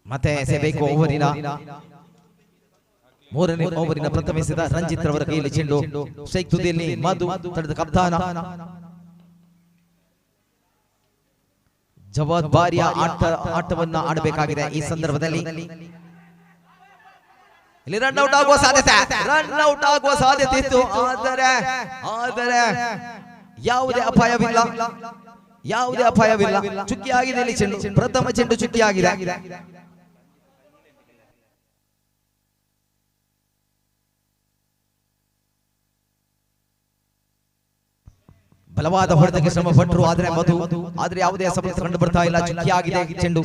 ಮತ್ತೆ ಎಸೆಯಬೇಕು ಓವರಿನ ಮೂರನೇ ಓವರಿನ ಪ್ರಥಮ ಎಸೆತ ರಂಜಿತ್ ರವರ ಕೈಯಲ್ಲಿ ಚೆಂಡು. ಸ್ಟ್ರೈಕ್ ತುದಿಯಲ್ಲಿ ಮಧು, ತಂಡದ ಕಪ್ತಾನ. ಜವಾಬ್ದಾರಿಯ ಆಟವನ್ನ ಆಡಬೇಕಾಗಿದೆ ಈ ಸಂದರ್ಭದಲ್ಲಿ. ಇಲ್ಲಿ ರನ್ ಔಟ್ ಆಗುವ ಸಾಧ್ಯತೆ, ರನ್ ಔಟ್ ಆಗುವ ಸಾಧ್ಯತೆ ಇತ್ತು. ಆದರೆ ಯಾವುದೇ ಅಪಾಯವಿಲ್ಲ, ಯಾವುದೇ ಅಪಾಯವಿಲ್ಲ. ಚುಕ್ಕಿ ಆಗಿದೆ ಇಲ್ಲಿ ಚೆಂಡು, ಪ್ರಥಮ ಚೆಂಡು ಚುಕ್ಕಿ ಆಗಿದೆ. ಬಲವಾದ ಹೊಡೆತಕ್ಕೆ ಶ್ರಮ ಪಟ್ಟರು, ಆದ್ರೆ ಮಧು, ಆದ್ರೆ ಯಾವುದೇ ಸಫಲತೆ ಕಂಡು ಬರ್ತಾ ಇಲ್ಲ. ಚುಕ್ಕಿ ಆಗಿದೆ ಚೆಂಡು.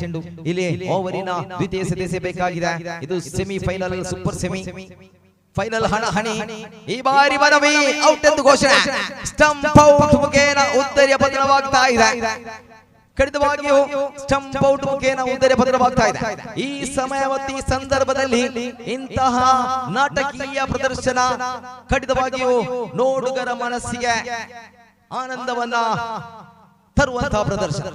ಇಲ್ಲಿ ಓವರಿನ ದ್ವಿತೀಯ ಎಸೆತ ಎಸೆಯಬೇಕಾಗಿದೆ. ಇದು semi final, super semi final ಹಣಹಣಿ. ಈ ಬಾರಿ ಮನವಿ ಔಟ್ ಎಂದು ಘೋಷಣೆ. ಸ್ಟಂಪ್ ಔಟ್ ಮುಖೇನ ಉತ್ತರಿಯ ಪತನವಾಗ್ತಾ ಇದೆ. ಖಂಡಿತವಾಗಿಯೂ ಸ್ಟಂಪ್ ಔಟ್ ಮುಖೇನ ಉತ್ತರಿಯ ಪತನವಾಗ್ತಾ ಇದೆ. ಈ ಸಮಯ ಮತ್ತು ಈ ಸಂದರ್ಭದಲ್ಲಿ ಇಂತಹ ನಾಟಕೀಯ ಪ್ರದರ್ಶನ ಖಂಡಿತವಾಗಿಯೂ ನೋಡುಗರ ಮನಸ್ಸಿಗೆ ಆನಂದವನ್ನ ತರುವಂತಹ ಪ್ರದರ್ಶನ.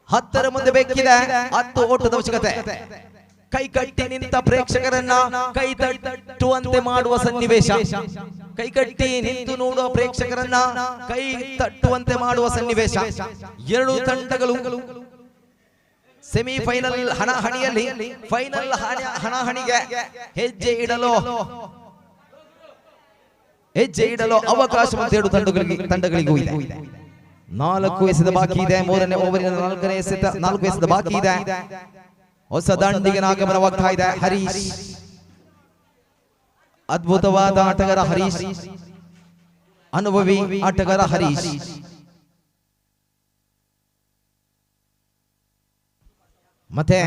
10ರ ಮುಂದೆ ಬೇಕಿದೆ 10 ಓಟದ ಅವಶ್ಯಕತೆ. ಕೈ ಕಟ್ಟಿ ನಿಂತ ಪ್ರೇಕ್ಷಕರನ್ನ ಕೈ ತಟ್ಟುವಂತೆ ಮಾಡುವ ಸನ್ನಿವೇಶ, ಕೈ ಕಟ್ಟಿ ನಿಂತು ನೋಡುವ ಪ್ರೇಕ್ಷಕರನ್ನ ಕೈ ತಟ್ಟುವಂತೆ ಮಾಡುವ ಸನ್ನಿವೇಶ. ಎರಡು ತಂಡಗಳು ಸೆಮಿಫೈನಲ್ ಹಣಾಹಣಿಯಲ್ಲಿ ಫೈನಲ್ ಹಣಾಹಣಿಗೆ ಹೆಜ್ಜೆ ಇಡಲು ಅವಕಾಶ ಎರಡು ತಂಡಗಳಿಗೂ ಇದೆ. 4 ಎಸೆತ ಬಾಕಿ ಇದೆ. ಮೂರನೇ ಓವರಿನ ನಾಲ್ಕನೇ ಎಸೆತ, 4 ಎಸೆತ ಬಾಕಿ ಇದೆ. ಹೊಸ ದಂಡಿಗೆ ಆಗಮನವಾಗ್ತಾ ಇದೆ ಹರೀಶ್. ಅದ್ಭುತವಾದ ಆಟಗಾರ ಹರೀಶ್, ಅನುಭವಿ ಆಟಗಾರ ಹರೀಶ್. ಮತ್ತೆ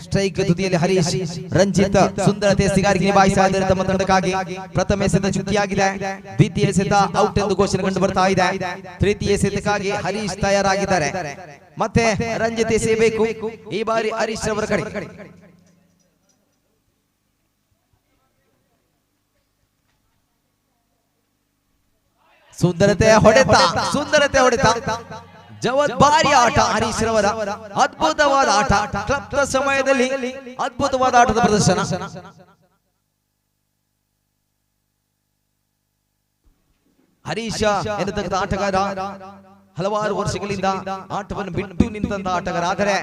ಸ್ಟ್ರೈಕ್ ತುದಿಯಲ್ಲಿ ಹರೀಶ್. ರಂಜಿತ್ ಸುಂದರತೆ ಸಿಗಾರಿಗೆ ನಿಭಾಯಿಸ್ತಾ ಇದ್ದಾರೆ ತಮ್ಮ ತಂಡಕ್ಕಾಗಿ. ಪ್ರಥಮ ಎಸೆತ ಚುಕ್ಕಿಯಾಗಿದೆ, ದ್ವಿತೀಯ ಎಸೆತ ಔಟ್ ಎಂದು ಘೋಷಣೆ ಕಂಡು ಬರ್ತಾ ಇದೆ. ತೃತೀಯ ಎಸೆತಕ್ಕಾಗಿ ಹರೀಶ್ ತಯಾರಾಗಿದ್ದಾರೆ. ಮತ್ತೆ ರಂಜಿತ್ ಎಸೆಯಬೇಕು ಈ ಬಾರಿ ಹರೀಶ್ ಅವರ ಕಡೆ. ಸುಂದರತೆ ಹೊಡೆತ, ಸುಂದರತೆ ಹೊಡೆತ, ಜವಾಬ್ದಾರಿ ಆಟ ಹರೀಶ್ ರವರ ಅದ್ಭುತವಾದ ಆಟ. ಕ್ಲಬ್ದ ಸಮಯದಲ್ಲಿ ಅದ್ಭುತವಾದ ಆಟದ ಪ್ರದರ್ಶನ. ಹರೀಶ ಎನ್ನತಕ್ಕಂಥ ಆಟಗಾರ ಹಲವಾರು ವರ್ಷಗಳಿಂದ ಆಟವನ್ನು ಬಿಟ್ಟು ನಿಂತಹ ಆಟಗಾರ. ಆದರೆ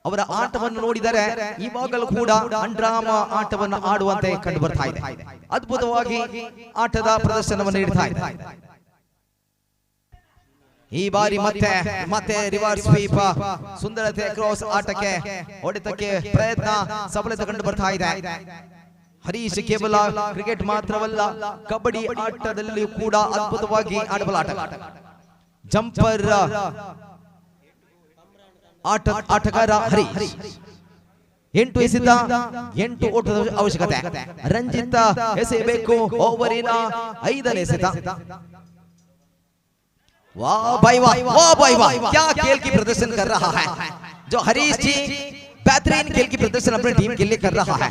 ಅವರ ಆಟವನ್ನು ನೋಡಿದರೆ ಇವಾಗಲೂ ಕೂಡ ಅಂಡ್ರಾಮ ಆಟವನ್ನು ಆಡುವಂತೆ ಕಂಡು ಬರ್ತಾ ಇದೆ. ಅದ್ಭುತವಾಗಿ ಆಟದ ಪ್ರದರ್ಶನವನ್ನು ನೀಡ್ತಾ ಇದೆ. ಈ ಬಾರಿ ಮತ್ತೆ ಮತ್ತೆ ರಿವರ್ಸ್ ಸ್ವೀಪ್, ಸುಂದರತೆ ಕ್ರಾಸ್ ಆಟಕ್ಕೆ ಹೊಡೆತಕ್ಕೆ ಪ್ರಯತ್ನ ಸಫಲತೆ ಕಂಡು ಬರ್ತಾ ಇದೆ. ಹರೀಶ್ ಕೇವಲ ಕ್ರಿಕೆಟ್ ಮಾತ್ರವಲ್ಲ, ಕಬಡ್ಡಿ ಆಟದಲ್ಲಿ ಕೂಡ ಅದ್ಭುತವಾಗಿ ಆಡಬಲ್ಲ ಆಟ, ಜಂಪರ್ ಆಟಗಾರ ಹರೀಶ್. 8 ಎಸೆತ, 8 ಓಟದ ಅವಶ್ಯಕತೆ. ರಂಜಿತ್ ಎಸೆಯಬೇಕು ಓವರಿನ 5ನೇ ಎಸೆತ. वाह भाई वाह, वाह भाई वाह, क्या खेल की प्रदर्शन कर रहा है जो हरीश जी। बेहतरीन खेल की प्रदर्शन अपनी टीम के लिए कर रहा है।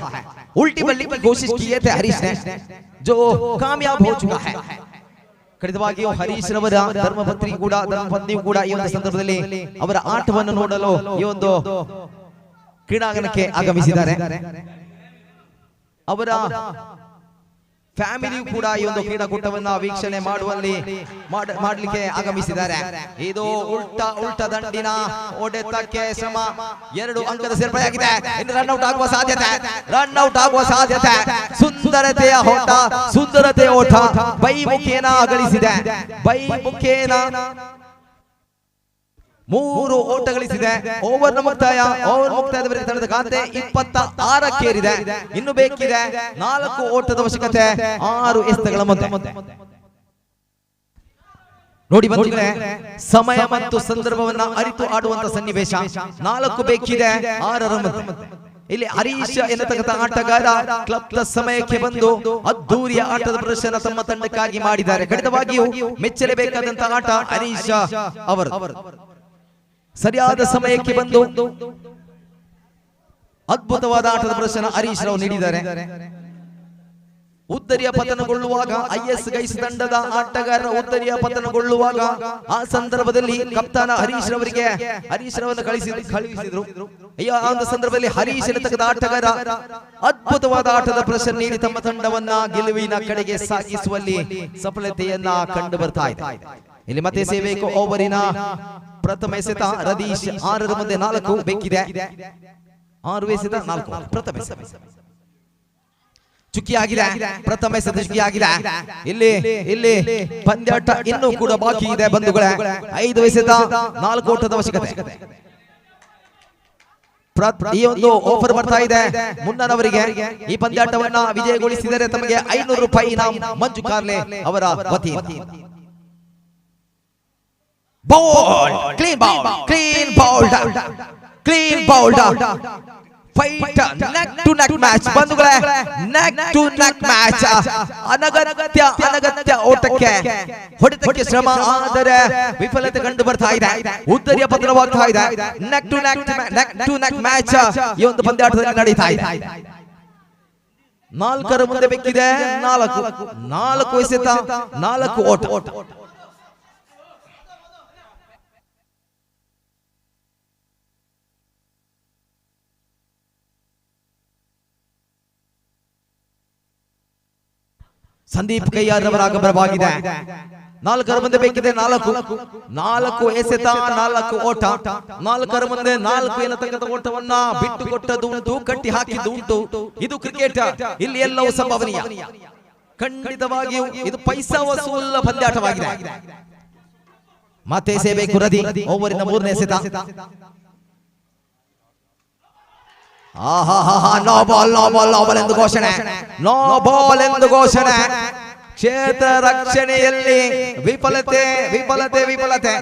उल्टी बल्ली की कोशिश किए थे हरीश ने, जो कामयाब हो चुका है. ಖಂಡಿತವಾಗಿಯೂ ಹರೀಶ್ ರವರ ಧರ್ಮಪತ್ನಿ ಕೂಡ ಈ ಒಂದು ಸಂದರ್ಭದಲ್ಲಿ ಅವರ ಆಟವನ್ನು ನೋಡಲು ಈ ಒಂದು ಕ್ರೀಡಾಂಗಣಕ್ಕೆ ಆಗಮಿಸಿದ್ದಾರೆ. ಅವರ ಫ್ಯಾಮಿಲಿ ಕೂಡ ಈ ಒಂದು ಕ್ರೀಡಾಕೂಟವನ್ನ ವೀಕ್ಷಣೆ ಮಾಡುವಲ್ಲಿ ಮಾಡಲಿಕ್ಕೆ ಆಗಮಿಸಿದ್ದಾರೆ. ಇದು ಉಲ್ಟಾ ಉಲ್ಟಾ ದಂಡಿನ ಹೊಡೆತಕ್ಕೆ ಶ್ರಮ, 2 ಅಂಕದ ಸೇರ್ಪಡೆಯಾಗಿದೆ. ಇನ್ನು ರನ್ ಔಟ್ ಆಗುವ ಸಾಧ್ಯತೆ, ರನ್ ಔಟ್ ಆಗುವ ಸಾಧ್ಯತೆ. ಸುಂದರತೆಯ ಓಟ, ಸುಂದರತೆಯ ಓಟ ಬೈ ಮುಖೇನ ಗಳಿಸಿದೆ. ಬೈ ಮುಖೇನ 3 ಓಟ ಗಳಿಸಿದೆ. ಓವರ್ ಮುಕ್ತಾಯ, ಓವರ್ ಮುಕ್ತಾಯದವರೆಗೆ ತಂಡದ ಖಾತೆ 26ಕ್ಕೇರಿದೆ. ಇನ್ನು ಬೇಕಿದೆ 4 ಓಟದ ಅವಶ್ಯಕತೆ, 6 ಎಸೆತಗಳ ಮುಂದೆ. ನೋಡಿ ಬಂಧುಗಳೇ, ಸಮಯ ಮತ್ತು ಸಂದರ್ಭವನ್ನ ಅರಿತು ಆಡುವಂತ ಸನ್ನಿವೇಶ. 4 ಬೇಕಿದೆ, 6ರ ಮುಂದೆ. ಇಲ್ಲಿ ಹರೀಶ್ ಎನ್ನತಕ್ಕಂಥ ಆಟಗಾರ ಕ್ಲಬ್ನ ಸಮಯಕ್ಕೆ ಬಂದು ಅದ್ದೂರಿಯ ಆಟದ ಪ್ರದರ್ಶನ ತಮ್ಮ ತಂಡಕ್ಕಾಗಿ ಮಾಡಿದ್ದಾರೆ. ಖಂಡಿತವಾಗಿಯೂ ಮೆಚ್ಚಲೇಬೇಕಾದಂತಹ ಆಟ ಹರೀಶ್ ಅವರು. ಸರಿಯಾದ ಸಮಯಕ್ಕೆ ಬಂದು ಅದ್ಭುತವಾದ ಆಟದ ಪ್ರದರ್ಶನ ಹರೀಶ್ ರಾವ್ ನೀಡಿದ್ದಾರೆ. ಉತ್ತರಿಯ ಪತನಗೊಳ್ಳುವಾಗ IS guys ತಂಡದ ಆಟಗಾರರ ಉತ್ತರಿಯ ಪತನಗೊಳ್ಳುವಾಗ ಆ ಸಂದರ್ಭದಲ್ಲಿ ಕಪ್ತಾನ ಹರೀಶ್ ರವರಿಗೆ ಹರೀಶ್ ರವನ್ನು ಕಳುಹಿಸಿದ್ರು. ಆ ಒಂದು ಸಂದರ್ಭದಲ್ಲಿ ಹರೀಶ್ ಎನ್ನತಕ್ಕಂಥ ಆಟಗಾರ ಅದ್ಭುತವಾದ ಆಟದ ಪ್ರದರ್ಶನ ನೀಡಿ ತಮ್ಮ ತಂಡವನ್ನ ಗೆಲುವಿನ ಕಡೆಗೆ ಸಾಗಿಸುವಲ್ಲಿ ಸಫಲತೆಯನ್ನ ಕಂಡು ಬರ್ತಾ ಇದೆ. ಇಲ್ಲಿ ಮತ್ತೆ ಸೇಬೇಕು ಓವರಿನ ಪ್ರಥಮ ಎಸೆತ ರದೀಶ್. 6ರ ಮುಂದೆ 4 ಬೇಕಿದೆ. 6 ಎಸೆತ 4 ಪ್ರಥಮ ಎಸೆತ ಚುಕ್ಕಿಯಾಗಿದೆ. ಪ್ರಥಮ ಎಸೆತ ಚುಕ್ಕಿಯಾಗಿದೆ. ಇಲ್ಲಿ ಇಲ್ಲಿ ಪಂದ್ಯಾಟ ಇನ್ನೂ ಕೂಡ ಬಾಕಿ ಇದೆ ಬಂಧುಗಳೇ. 5 ಎಸೆತ 4 ಓಟದ ಅವಶ್ಯಕತೆ. ಈ ಒಂದು ಆಫರ್ ಬರ್ತಾ ಇದೆ ಮುನ್ನನವರಿಗೆ. ಈ ಪಂದ್ಯಾಟವನ್ನ ವಿಜಯಗೊಳಿಸಿದರೆ ತಮಗೆ 500 ರೂಪಾಯಿ ಇನಾಮ್ ಮಂಜು ಕಾರ್ಲೆ ಅವರ ವತಿಯಿಂದ. Bowl, clean bowl, clean bowled, clean bowled. Fight neck to neck match ಬಂಧುಗಳೇ, ನೆಕ್ ಟು ನೆಕ್ ಮ್ಯಾಚ್. ಅನಗತ್ಯ ಅನಗತ್ಯ ಓಟಕ್ಕೆ ಹೊಡೆತಕ್ಕೆ ಶ್ರಮ, ಆದರೆ ವಿಫಲತೆ ಕಂಡು ಬರ್ತಾ ಇದೆ. ಉತ್ತರಿಯ ಪತನವಾಗ್ತಾ ಇದೆ. Neck to neck, neck to neck match ಈ ಒಂದು ಪಂದ್ಯಾಟದಲ್ಲಿ ನಡೀತಾ ಇದೆ. 4ರ ಮುಂದೆ ಬೇಕಿದೆ 4, 4 ಎಸೆತ 4 ಓಟ. ಸಂದೀಪ್ ಕೈಯಾರವರ ಆಗಮನವಾಗಿದೆ. 4ರ ಮುಂದೆ ಬೇಕಿದೆ 4, 4 ಎಸೆತ 4 ಓಟ. 4ರ ಮುಂದೆ 4 ಎನ್ನತಕ್ಕಂಥ ಓಟವನ್ನ ಬಿಟ್ಟು ಕೊಟ್ಟದ್ದು ಉಂಟು, ಕಟ್ಟಿ ಹಾಕಿದ್ದು ಉಂಟು. ಇದು ಕ್ರಿಕೆಟ್, ಇಲ್ಲಿ ಎಲ್ಲವೂ ಸಂಭವನೀಯ. ಖಂಡಿತವಾಗಿಯೂ ಇದು ಪೈಸಾ ವಸೂಲ ಪಂದ್ಯಾಟವಾಗಿದೆ. ಮತ್ತೆ ಎಸೆಯಬೇಕು ರದಿ, ಓವರಿನ 3ನೇ ಎಸೆತ. ಆಹಾ ಹಾ, no ball, no ball, no ball ಎಂದು ಘೋಷಣೆ, ನೋ ಬಾಲ್ ಎಂದು ಘೋಷಣೆ. ಕ್ಷೇತ್ರ ರಕ್ಷಣೆಯಲ್ಲಿ ವಿಫಲತೆ, ವಿಫಲತೆ, ವಿಫಲತೆ.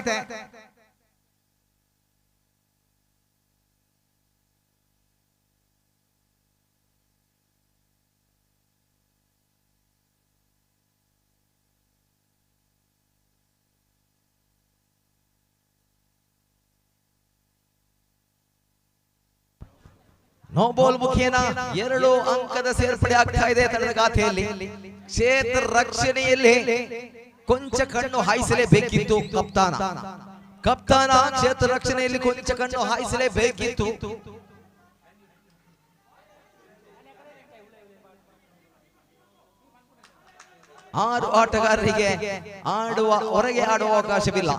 ನೋ ಬಾಲ್ ಮುಖೇನ 2 ಅಂಕದ ಸೇರ್ಪಡೆ ಆಗ್ತಾ ಇದೆ ತಂಡದ ಖಾತೆಯಲ್ಲಿ. ಕ್ಷೇತ್ರ ರಕ್ಷಣೆಯಲ್ಲಿ ಕೊಂಚ ಕಣ್ಣು ಹಾಯಿಸಲೇಬೇಕಿತ್ತು ಕಪ್ತಾನ. ಕಪ್ತಾನ ಕ್ಷೇತ್ರ ರಕ್ಷಣೆಯಲ್ಲಿ ಕೊಂಚ ಕಣ್ಣು ಹಾಯಿಸಲೇಬೇಕಿತ್ತು. ಆರು ಆಟಗಾರರಿಗೆ ಆಡುವ ಹೊರಗೆ ಆಡುವ ಅವಕಾಶವಿಲ್ಲ.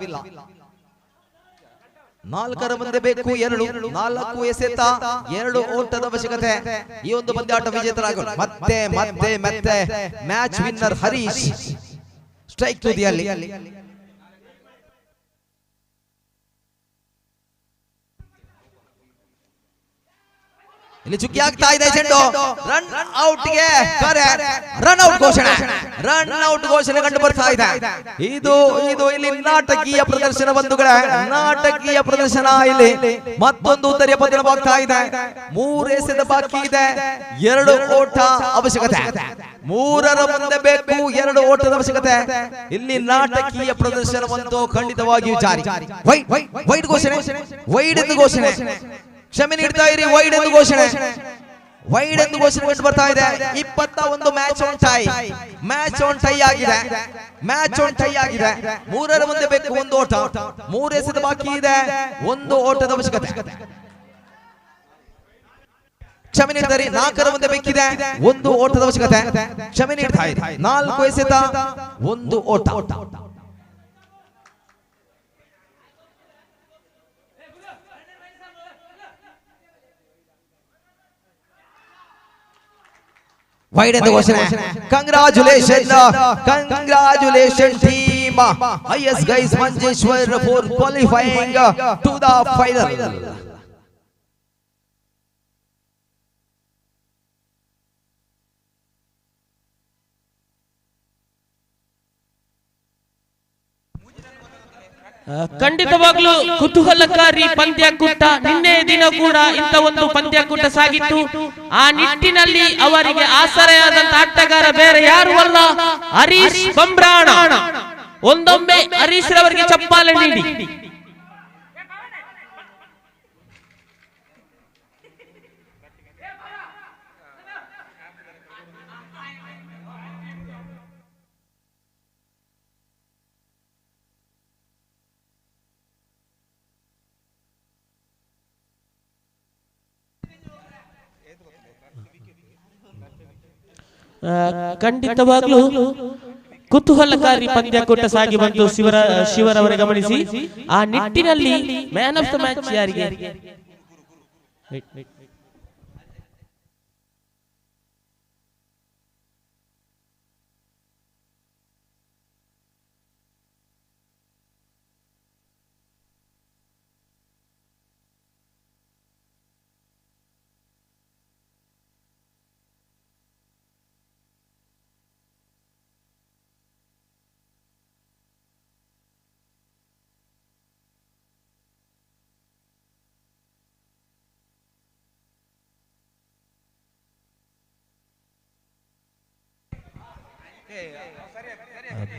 4ರ ಮುಂದೆ ಬೇಕು 2, 4 ಎಸೆತ 2 ಓಟದ ಅವಶ್ಯಕತೆ. ಈ ಒಂದು ಪಂದ್ಯಾಟ ವಿಜೇತರಾಗಲು ಮತ್ತೆ ಮತ್ತೆ ಮತ್ತೆ ಮ್ಯಾಚ್ ವಿನ್ನರ್ ಹರೀಶ್ ಸ್ಟ್ರೈಕ್ ತುದಿಯಲ್ಲಿ. ಇಲ್ಲಿ ಚುಕ್ಕಿ ಆಗ್ತಾ ಇದೆ ಚೆಂಡು. ರನ್ ಔಟ್ ಗೆ ಕರೆ, ರನ್ ಔಟ್ ಘೋಷಣೆ, ರನ್ ಔಟ್ ಘೋಷಣೆ ಕಂಡು ಬರ್ತಾ ಇದೆ. ಇದು ಇದು ಇಲ್ಲಿ ನಾಟಕೀಯ ಪ್ರದರ್ಶನ ಬಂಧುಗಳೇ, ನಾಟಕೀಯ ಪ್ರದರ್ಶನ. ಇಲ್ಲಿ ಮತ್ತೊಂದು ಉತ್ತರಿಯ ಪತನವಾಗ್ತಾ ಇದೆ. 3 ಎಸೆತ ಬಾಕಿ ಇದೆ, 2 ಓಟ ಅವಶ್ಯಕತೆ. 3ರ ಮುಂದೆ ಬೇಕು 2 ಓಟದ ಅವಶ್ಯಕತೆ. ಇಲ್ಲಿ ನಾಟಕೀಯ ಪ್ರದರ್ಶನವಂತೂ ಖಂಡಿತವಾಗಿಯೂ ಜಾರಿ. ವೈಡ್ ವೈಡ್ ಘೋಷಣೆ, ವೈಡ್ ಎಂದು ಘೋಷಣೆ. ಕ್ಷಮೆ ನೀಡ್ತಾ ಇರಿ, ವೈಡ್ ಎಂದು ಘೋಷಣೆ, ವೈಡ್ ಎಂದು ಘೋಷಣೆ ಕಂಡು ಬರ್ತಾ ಇದೆ. 21 match on tie, match on tie ಆಗಿದೆ, ಮ್ಯಾಚ್ ಆನ್ ಟೈ ಆಗಿದೆ. 3ರ ಮುಂದೆ ಬೇಕು 1 ಓಟ, 3 ಎಸೆತ ಬಾಕಿ ಇದೆ, 1 ಓಟದ ಅವಶ್ಯಕತೆ. ಕ್ಷಮೆ ನೀಡ್ತಾರೆ, 4ರ ಮುಂದೆ ಬೇಕಿದೆ, 1 ಓಟದ ಅವಶ್ಯಕತೆ. ಕ್ಷಮೆ ನೀಡ್ತಾ ಇದೆ, 4 ಎಸೆತ 1 ಓಟ. ವೈಡ್ ಎಂದು ಘೋಷಣೆ. Congratulation, congratulation team IS guys Manjeshwar for qualifying to the final. ಖಂಡಿತವಾಗ್ಲೂ ಕುತೂಹಲಕಾರಿ ಪಂದ್ಯಾಕೂಟ. ನಿನ್ನೆ ದಿನ ಕೂಡ ಇಂಥ ಒಂದು ಪಂದ್ಯಾಕೂಟ ಸಾಗಿತ್ತು. ಆ ನಿಟ್ಟಿನಲ್ಲಿ ಅವರಿಗೆ ಆಸರೆಯಾದಂತ ಆಟಗಾರ ಬೇರೆ ಯಾರು ಅಲ್ಲ, ಹರೀಶ್ ಬಂಬ್ರಾಣ. ಒಂದೊಮ್ಮೆ ಹರೀಶ್ ರವರಿಗೆ ಚಪ್ಪಾಳೆ ನೀಡಿ. ಖಂಡಿತವಾಗ್ಲೂ ಕುತೂಹಲಕಾರಿ ಪಂದ್ಯಾಕೂಟ ಸಾಗಿ ಬಂತು. ಶಿವರವರೇ ಗಮನಿಸಿ. ಆ ನಿಟ್ಟಿನಲ್ಲಿ ಮ್ಯಾನ್ ಆಫ್ the match ಯಾರಿಗೆ?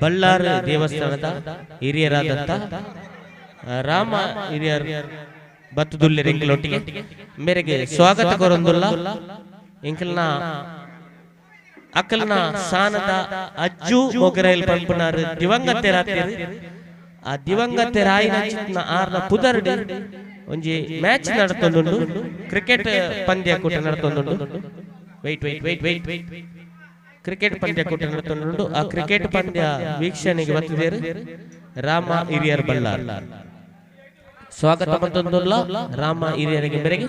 ಬಳ್ಳಾರ ದೇವಸ್ಥಾನದ ಹಿರಿಯರಾದಂತ ರಾಮ ಹಿರಿಯರ್ ಬತ್ತುದುಲ್ಲೆರ್ ಎಂಕಲೊಟ್ಟಿಗೆ ಮೇರೆಗೆ ಸ್ವಾಗತ ಕೊರೊಂದುಲ್ಲ. ಎಂಕಲ್ನ ಅಕಲ್ನ ಸಾನದ ಅಜ್ಜು ಮೊಗರೈಲ್ ಪಂಪುನಾರ್ ದಿವಂಗತೆರಾತೆರ್. ಆ ದಿವಂಗತೆರಾಯಿನ ಚಿತ್ನ ಆರ್ನ ಪುದರ್ಡ್ ಒಂಜಿ ಮ್ಯಾಚ್ ನಡತೊಂದುಂಡು, ಕ್ರಿಕೆಟ್ ಪಂದ್ಯಾಕೂಟ ನಡತೊಂದುಂಡು. Wait wait wait wait cricket ಪಂದ್ಯಾಕೂಟ ನಡತೊಂದುಂಡು. ಆ ಕ್ರಿಕೆಟ್ ಪಂದ್ಯ ವೀಕ್ಷಣೆಗೆ ಬತ್ತಿದ್ದೇರು ರಾಮ ಹಿರಿಯರ್ ಬಳ್ಳಾರ್. ಸ್ವಾಗತ ಮತ್ತೊಂದುಲ್ಲ ರಾಮ ಹಿರಿಯರಿಗೆ ಮೇರೆಗೆ.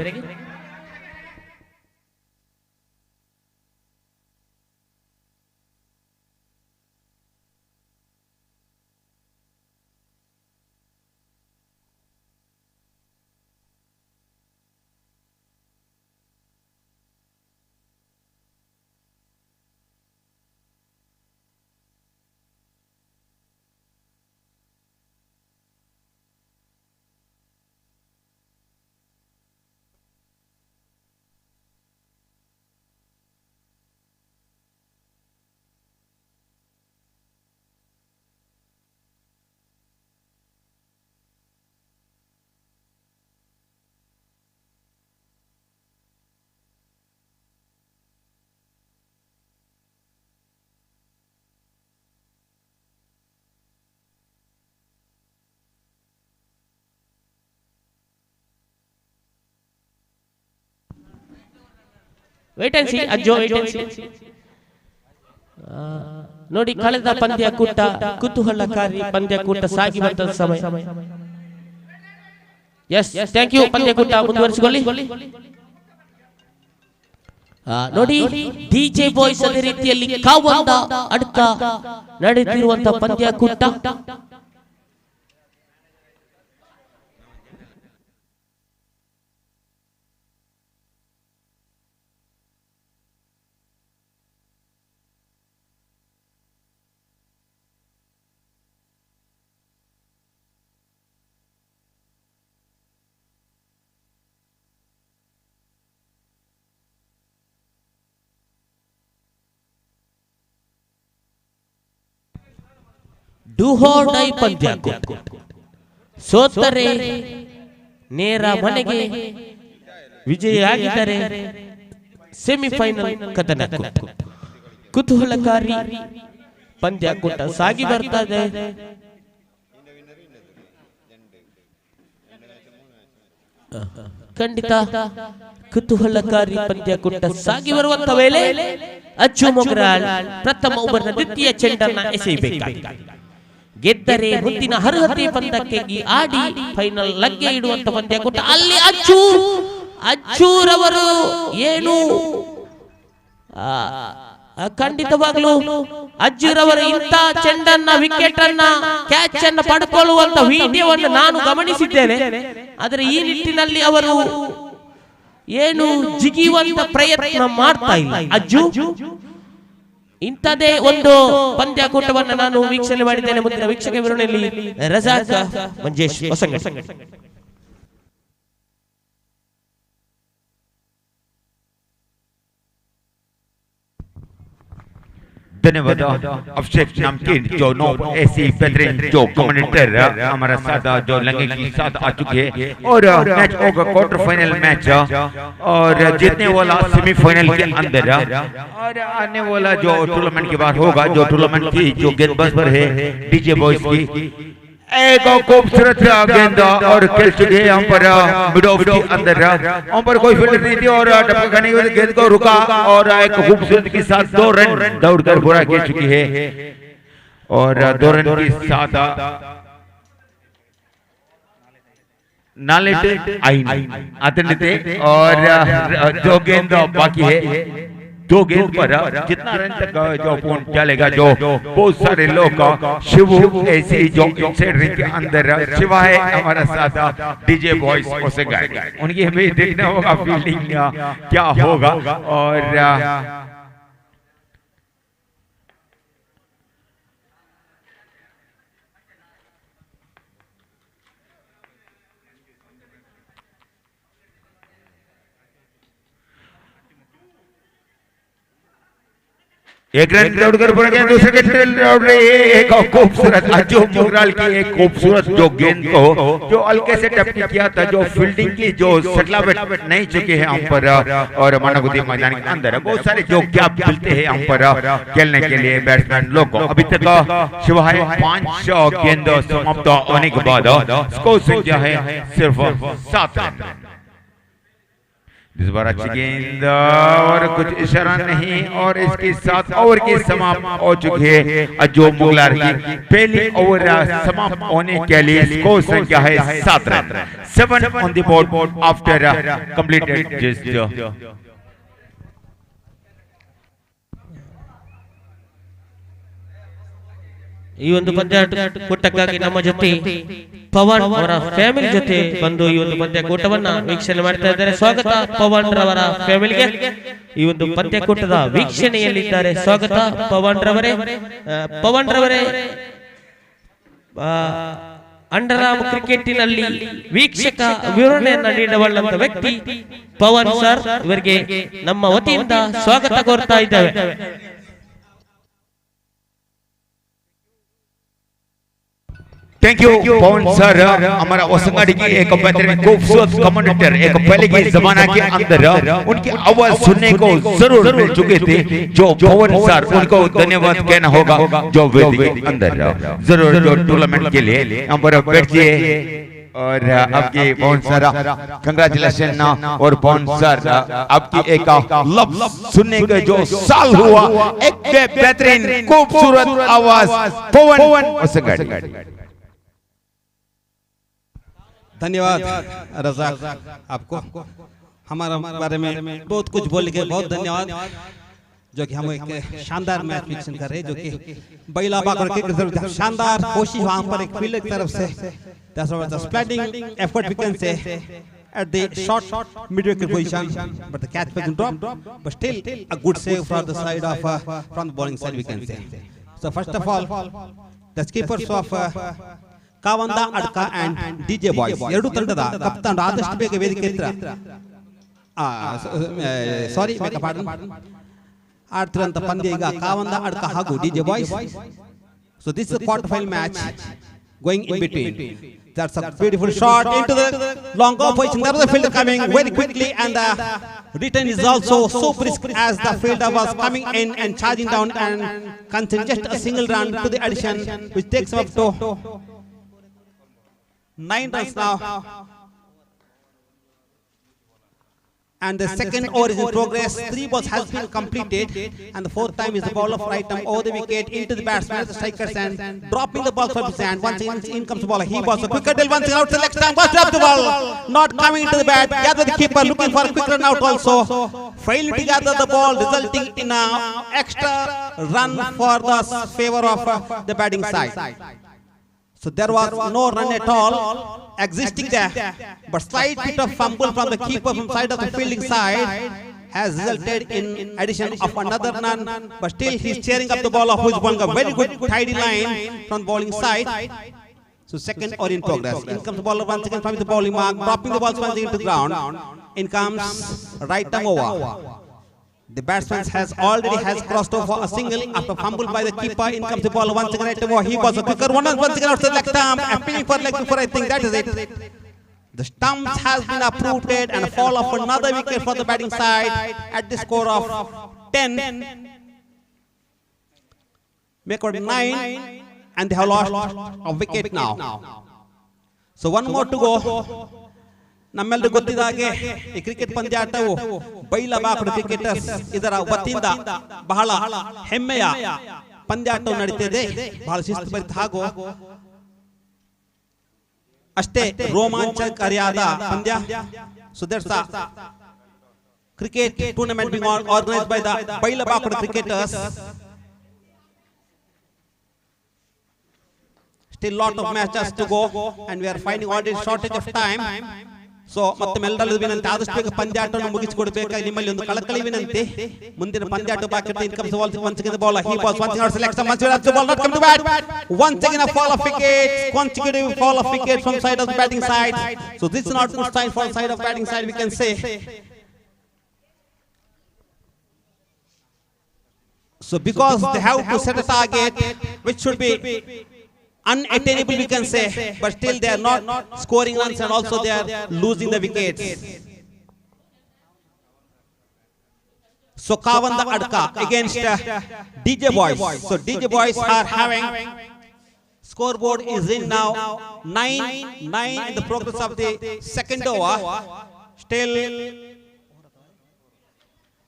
ವೇಟ್ ಅಂಡ್ ಸಿ ಅಜ್ಜೋ, ವೇಟ್ ಅಂಡ್ ಸಿ. ನೋಡಿ, ಕಳೆದ ಪಂದ್ಯಾಕೂಟ ಕುತೂಹಲಕಾರಿ ಪಂದ್ಯಾಕೂಟ ಸಾಗಿ ಬಂದ ಸಮಯ. Yes, thank you. ಪಂದ್ಯಾಕೂಟ ಮುಂದುವರಿಸಿಕೊಳ್ಳಿ. ನೋಡಿ, ಡಿಜೆ ಬಾಯ್ಸ್ ಅದೇ ರೀತಿಯಲ್ಲಿ ಕಾವಂದ ಅಡ್ಕ ನಡೆದಿರುವಂತಹ ಪಂದ್ಯಾಕೂಟ. Do or ಡೈ ಪಂದ್ಯಾಕೂಟ. ಸೋತರೆ ನೇರ ಮನೆಗೆ, ವಿಜಯಿಯಾಗಿದ್ದರೆ ಸೆಮಿಫೈನಲ್ ಕದನ. ಕುತೂಹಲಕಾರಿ ಪಂದ್ಯಾಕೂಟ ಸಾಗಿ ಬರ್ತದೆ. ಖಂಡಿತ ಕುತೂಹಲಕಾರಿ ಪಂದ್ಯಾಕೂಟ ಸಾಗಿ ಬರುವಂತ ವೇಳೆ ಅಚ್ಚು ಮೊಗರಾಳ್ ಪ್ರಥಮ ಓವರ್ನ ದ್ವಿತೀಯ ಚೆಂಡನ್ನ ಎಸೆಯಬೇಕಾಗಿದೆ. ಗೆದ್ದರೆ ಮುಂದಿನ ಅರ್ಹತೆ ಪಂದ್ಯಕ್ಕೆ ಈ ಆಡಿ ಫೈನಲ್ ಲಗ್ಗೆ ಇಡುವಂತ ಪಂದ್ಯಾಕೂಟ. ಅಲ್ಲಿ ಅಚ್ಚೂರವರು ಏನು ಖಂಡಿತವಾಗ್ಲೂ ಅಜ್ಜುರವರು ಇಂಥ ಚೆಂಡನ್ನ, ವಿಕೆಟ್ ಅನ್ನ, ಕ್ಯಾಚ್ ಅನ್ನ ಪಡ್ಕೊಳ್ಳುವಂತ ವಿಡಿಯೋವನ್ನು ನಾನು ಗಮನಿಸಿದ್ದೇನೆ. ಆದರೆ ಈ ನಿಟ್ಟಿನಲ್ಲಿ ಅವರು ಏನು ಜಿಗಿಯುವಂತ ಪ್ರಯತ್ನ ಮಾಡ್ತಾ ಇಲ್ಲ. ಅಜ್ಜು ಇಂಥದೇ ಒಂದು ಪಂದ್ಯಾಕೂಟವನ್ನು ನಾನು ವೀಕ್ಷಣೆ ಮಾಡಿದ್ದೇನೆ. ಮುಂದಿನ ವೀಕ್ಷಕ ವಿವರಣೆಯಲ್ಲಿ ರಜಾಕ್ ಮಂಜೇಶ್ ಹೊಸಂಗಡಿ. धन्यवाद अभिषेक नाम के जो नो ऐसी बेहतरीन जो कमेंटेटर हमारा साथ जो लंगे के साथ आ चुके हैं और मैच होगा क्वार्टर फाइनल मैच और जीतने वाला सेमीफाइनल के अंदर और आने वाला जो टूर्नामेंट के बाद होगा जो टूर्नामेंट की जो गेंदबाज पर है डीजे बॉयज की एक खूबसूरत गेंद और खेल चुके हैं यहाँ पर मिड ऑफ के अंदर। वहां पर कोई फील्डर नहीं थी और टपका खाने के गेंद को रुका और एक खूबसूरत के साथ 2 रन दौड़कर पूरा खेल चुकी है और 2 रन के साथ नाले आते और जो गेंद बाकी है 2 गेंद पर जितना रन तक जो पॉइंट चलेगा जो बहुत सारे लोग शिव ऐसी जो इनसाइड रिंग के अंदर शिवा है हमारा साथ डीजे बॉयज उसे गाएगा उनकी हमें देखना होगा फील्डिंग क्या होगा। और एक रन दौड़कर पड़ गया, दूसरे के दौड़ रही है। एक खूबसूरत अजू मुगराल की एक खूबसूरत जो गेंद को जो हल्के से टपकी किया था जो फील्डिंग की जो सटलावट नहीं चुके हैं हम पर और मानागुदी मैदान के अंदर बहुत सारे जो गैप मिलते हैं हम पर खेलने के लिए बैट्समैन लोग को। अभी तक शिवाय 5 गेंद समाप्त होने के बाद स्कोर संख्या है सिर्फ 7 रन। इस बार अच्छी गेंद और कुछ इशारा नहीं और इसके साथ ओवर की समाप्त हो चुकी है। अजो मुगलार की पहली ओवर समाप्त होने के लिए स्कोर संख्या है 7 run, 7 on the board after completed just. ಈ ಒಂದು ಪಂದ್ಯಾಟಕ್ಕಾಗಿ ನಮ್ಮ ಜೊತೆ ಪವನ್ ಅವರ ಫ್ಯಾಮಿಲಿ ಜೊತೆ ಬಂದು ಈ ಒಂದು ಪಂದ್ಯಕೂಟವನ್ನ ವೀಕ್ಷಣೆ ಮಾಡ್ತಾ ಇದ್ದಾರೆ. ಸ್ವಾಗತ ಪವನ್ ರವರ ಫ್ಯಾಮಿಲಿಗೆ. ಈ ಒಂದು ಪಂದ್ಯಕೂಟದ ವೀಕ್ಷಣೆಯಲ್ಲಿದ್ದಾರೆ. ಸ್ವಾಗತ ಪವನ್ ರವರೇ. ಪವನ್ ರವರೇ, ಅಂಡರ್ ಆರ್ಮ್ ಕ್ರಿಕೆಟಿನಲ್ಲಿ ವೀಕ್ಷಕ ವಿವರಣೆಯನ್ನ ನೀಡಬಲ್ಲಂತ ವ್ಯಕ್ತಿ ಪವನ್ ಸರ್. ಇವರಿಗೆ ನಮ್ಮ ವತಿಯಿಂದ ಸ್ವಾಗತ ಕೋರ್ತಾ ಇದ್ದೇವೆ. Thank you Pawan sir. हमारा ओसंगाड़ी की एक बेहतरीन खूबसूरत कमेंटेटर एक पहले के जमाना के अंदर उनकी आवाज सुनने को जरूर मिल चुके थे जो पवन सर, उनको धन्यवाद कहना होगा जो वेदी के अंदर जरूर जो टूर्नामेंट के लिए हम पर बैठिए। और आपकी पवन सर कंग्रेचुलेशन। और पवन सर आपकी एक लफ्ज सुनने के जो साल हुआ एक बेहतरीन खूबसूरत आवाज पवन ओसंगाड़ी। धन्यवाद रजाक, आपको हमारा बारे में बहुत कुछ बोल के बहुत धन्यवाद। जो कि हम एक शानदार मैच फिक्सिंग कर रहे हैं जो कि बैला बाकर की शानदार कोशिश वहां पर एक फील्डर की तरफ से splendid effort we can say at the short mid wicket position, but the catch was dropped, but still a good save from the side of from the bowling side we can say. So first of all the skippers of Kavanda Adka and DJ Boys ಎರಡು ತಂಡದ ಕಪ್ತಾನ್ ಆದಷ್ಟು ಬೇಗ ವೇದಿಕೆ ಹತ್ರ ಸಾರಿ ಆಡ್ತಿರಂತ ಪಂದ್ಯ ಈಗ ಕಾವಂದ ಅಡ್ಕ ಹಾಗೂ DJ Boys. So this is quarter final match going in between. That's a beautiful shot into the long off position. There was a fielder coming very quickly and the return is also so brisk as the fielder was coming in and charging down and conceding just a single run to the addition, which takes him up to 9 runs now. And the second over is in progress. 3 balls has been completed and the fourth time is the ball of right arm over the wicket into the batsman, the strikers, and dropping the ball from his hand. Once again in comes the ball. He balls a quicker deal. Once again out the next time. Was dropped the ball, not coming into the bat. Gather the keeper looking for a quick run out also. Failed to gather the ball, resulting in an extra run for the favor of the batting side. So there was no run at all existing there, but slight bit of fumble from the keeper from side of the fielding side. has resulted in addition of another run, but still he's cheering up the ball of who is bowling a very good tidy line from bowling side. So second or in progress. In comes the bowler once again from the bowling mark, dropping the ball once again to the ground. In comes right arm over. The batsman has already has crossed over for a single after fumble by the keeper. In comes the ball once again right over. He was a quicker one once again outside leg stump, appealing for leg before. I think that is it. The stumps has been uprooted and a fall of another wicket for the batting side at the score of 10. Make it 9, and they have lost a wicket now. So one more to go. ನಮ್ಮೆಲ್ಲರಿಗೂ ಗೊತ್ತಿದ್ದ ಹಾಗೆ ಈ cricket ಪಂದ್ಯಾಟವು ಬೈಲಬಾಕುಡು cricketers ಇದರ ವತಿಯಿಂದ ಬಹಳ ಹೆಮ್ಮೆಯ ಪಂದ್ಯಾಟವು ನಡೀತಿದೆ. ಬಹಳ ಶಿಸ್ತು ಭರಿತ ಹಾಗೂ ಅಷ್ಟೇ ರೋಮಾಂಚಕಾರಿಯಾದ ಪಂದ್ಯ. So that's cricket tournament being organised by the Bailabakudu cricketers. Still lot of matches to go and we are finding already shortage of time. So ಮತ್ತೆ ಎಲ್ಲರಲ್ಲೂ ವಿನಂತಿ, ಆದಷ್ಟು ಬೇಗ ಪಂದ್ಯಾಟವನ್ನು ಮುಗಿಸಿಕೊಡಬೇಕಾಗಿ ನಿಮ್ಮಲ್ಲಿ ಒಂದು ಕಳಕಳಿ ವಿನಂತಿ. ಮುಂದಿನ ಪಂದ್ಯಾಟ ಬಾಕಿ ಇರುತ್ತೆ. In comes the ball once again, the bowler. He balls once again outside leg stump. Once again the ball not come to bat. Once again a fall of wicket, consecutive fall of wicket from side of the batting side. So this is not good sign for side of batting side, we can say. So because they have to set a target which should be unattainable, we can say, but still they are not scoring runs and also they are losing the wickets. So Kavanda Adka against DJ Boys. So DJ Boys are having scoreboard is in now 9-9 in the progress of the second over. Still,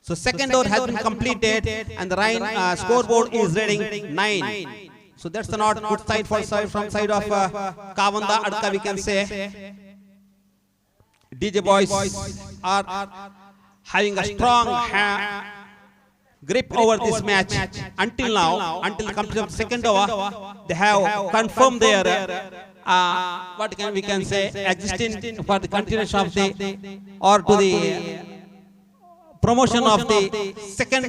so second over has been completed and the scoreboard is reading 9. So that's not good sign for side from side of Kavanda Adka, we can say. DJ Boys are having a strong grip over this match until now, until the completion of the second over. They have confirmed their what can we can say existing for the continuation of the or to the promotion of the second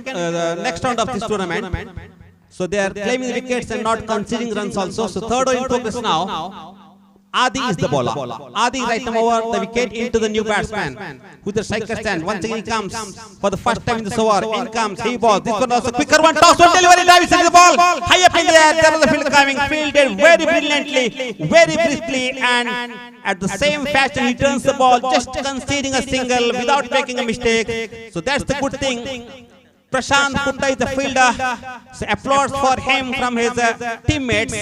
next round of this tournament. So they are claiming the wickets and not conceding runs also. So third over in progress now. Adi is the bowler. Adi right now over the wicket into the new batsman, who the striker stand. Once again he comes for the first time in this over. In comes he balls. This one also quicker one. Toss one delivery. Dives into the ball. High up in the air. There was the field coming. Fielded very brilliantly, very briskly, and at the same fashion he turns the ball, just conceding a single without making a mistake. So that's the good thing. Prashant Putta is the fielder, so applause for him from his teammates,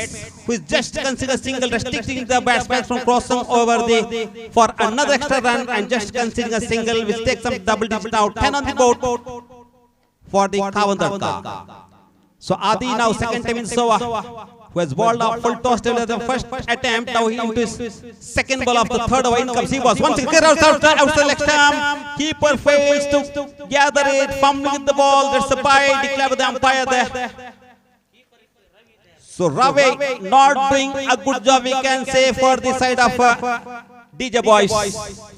who is just considered single, restricting the batsman from crossing over the for another extra run and just conceding a single, which takes some double digit now, 10 on the board for the Kavanda Adka. So Adi now second time in Sova, who has bowled a full toss to the first attempt, now he into his second ball of the third over. In comes he was once again outside leg stump. Keeper fails to gather it, fumbling with the ball. That's a bye declared by the umpire there. So Ravi not doing a good job, we can say, for the side of DJ Boys,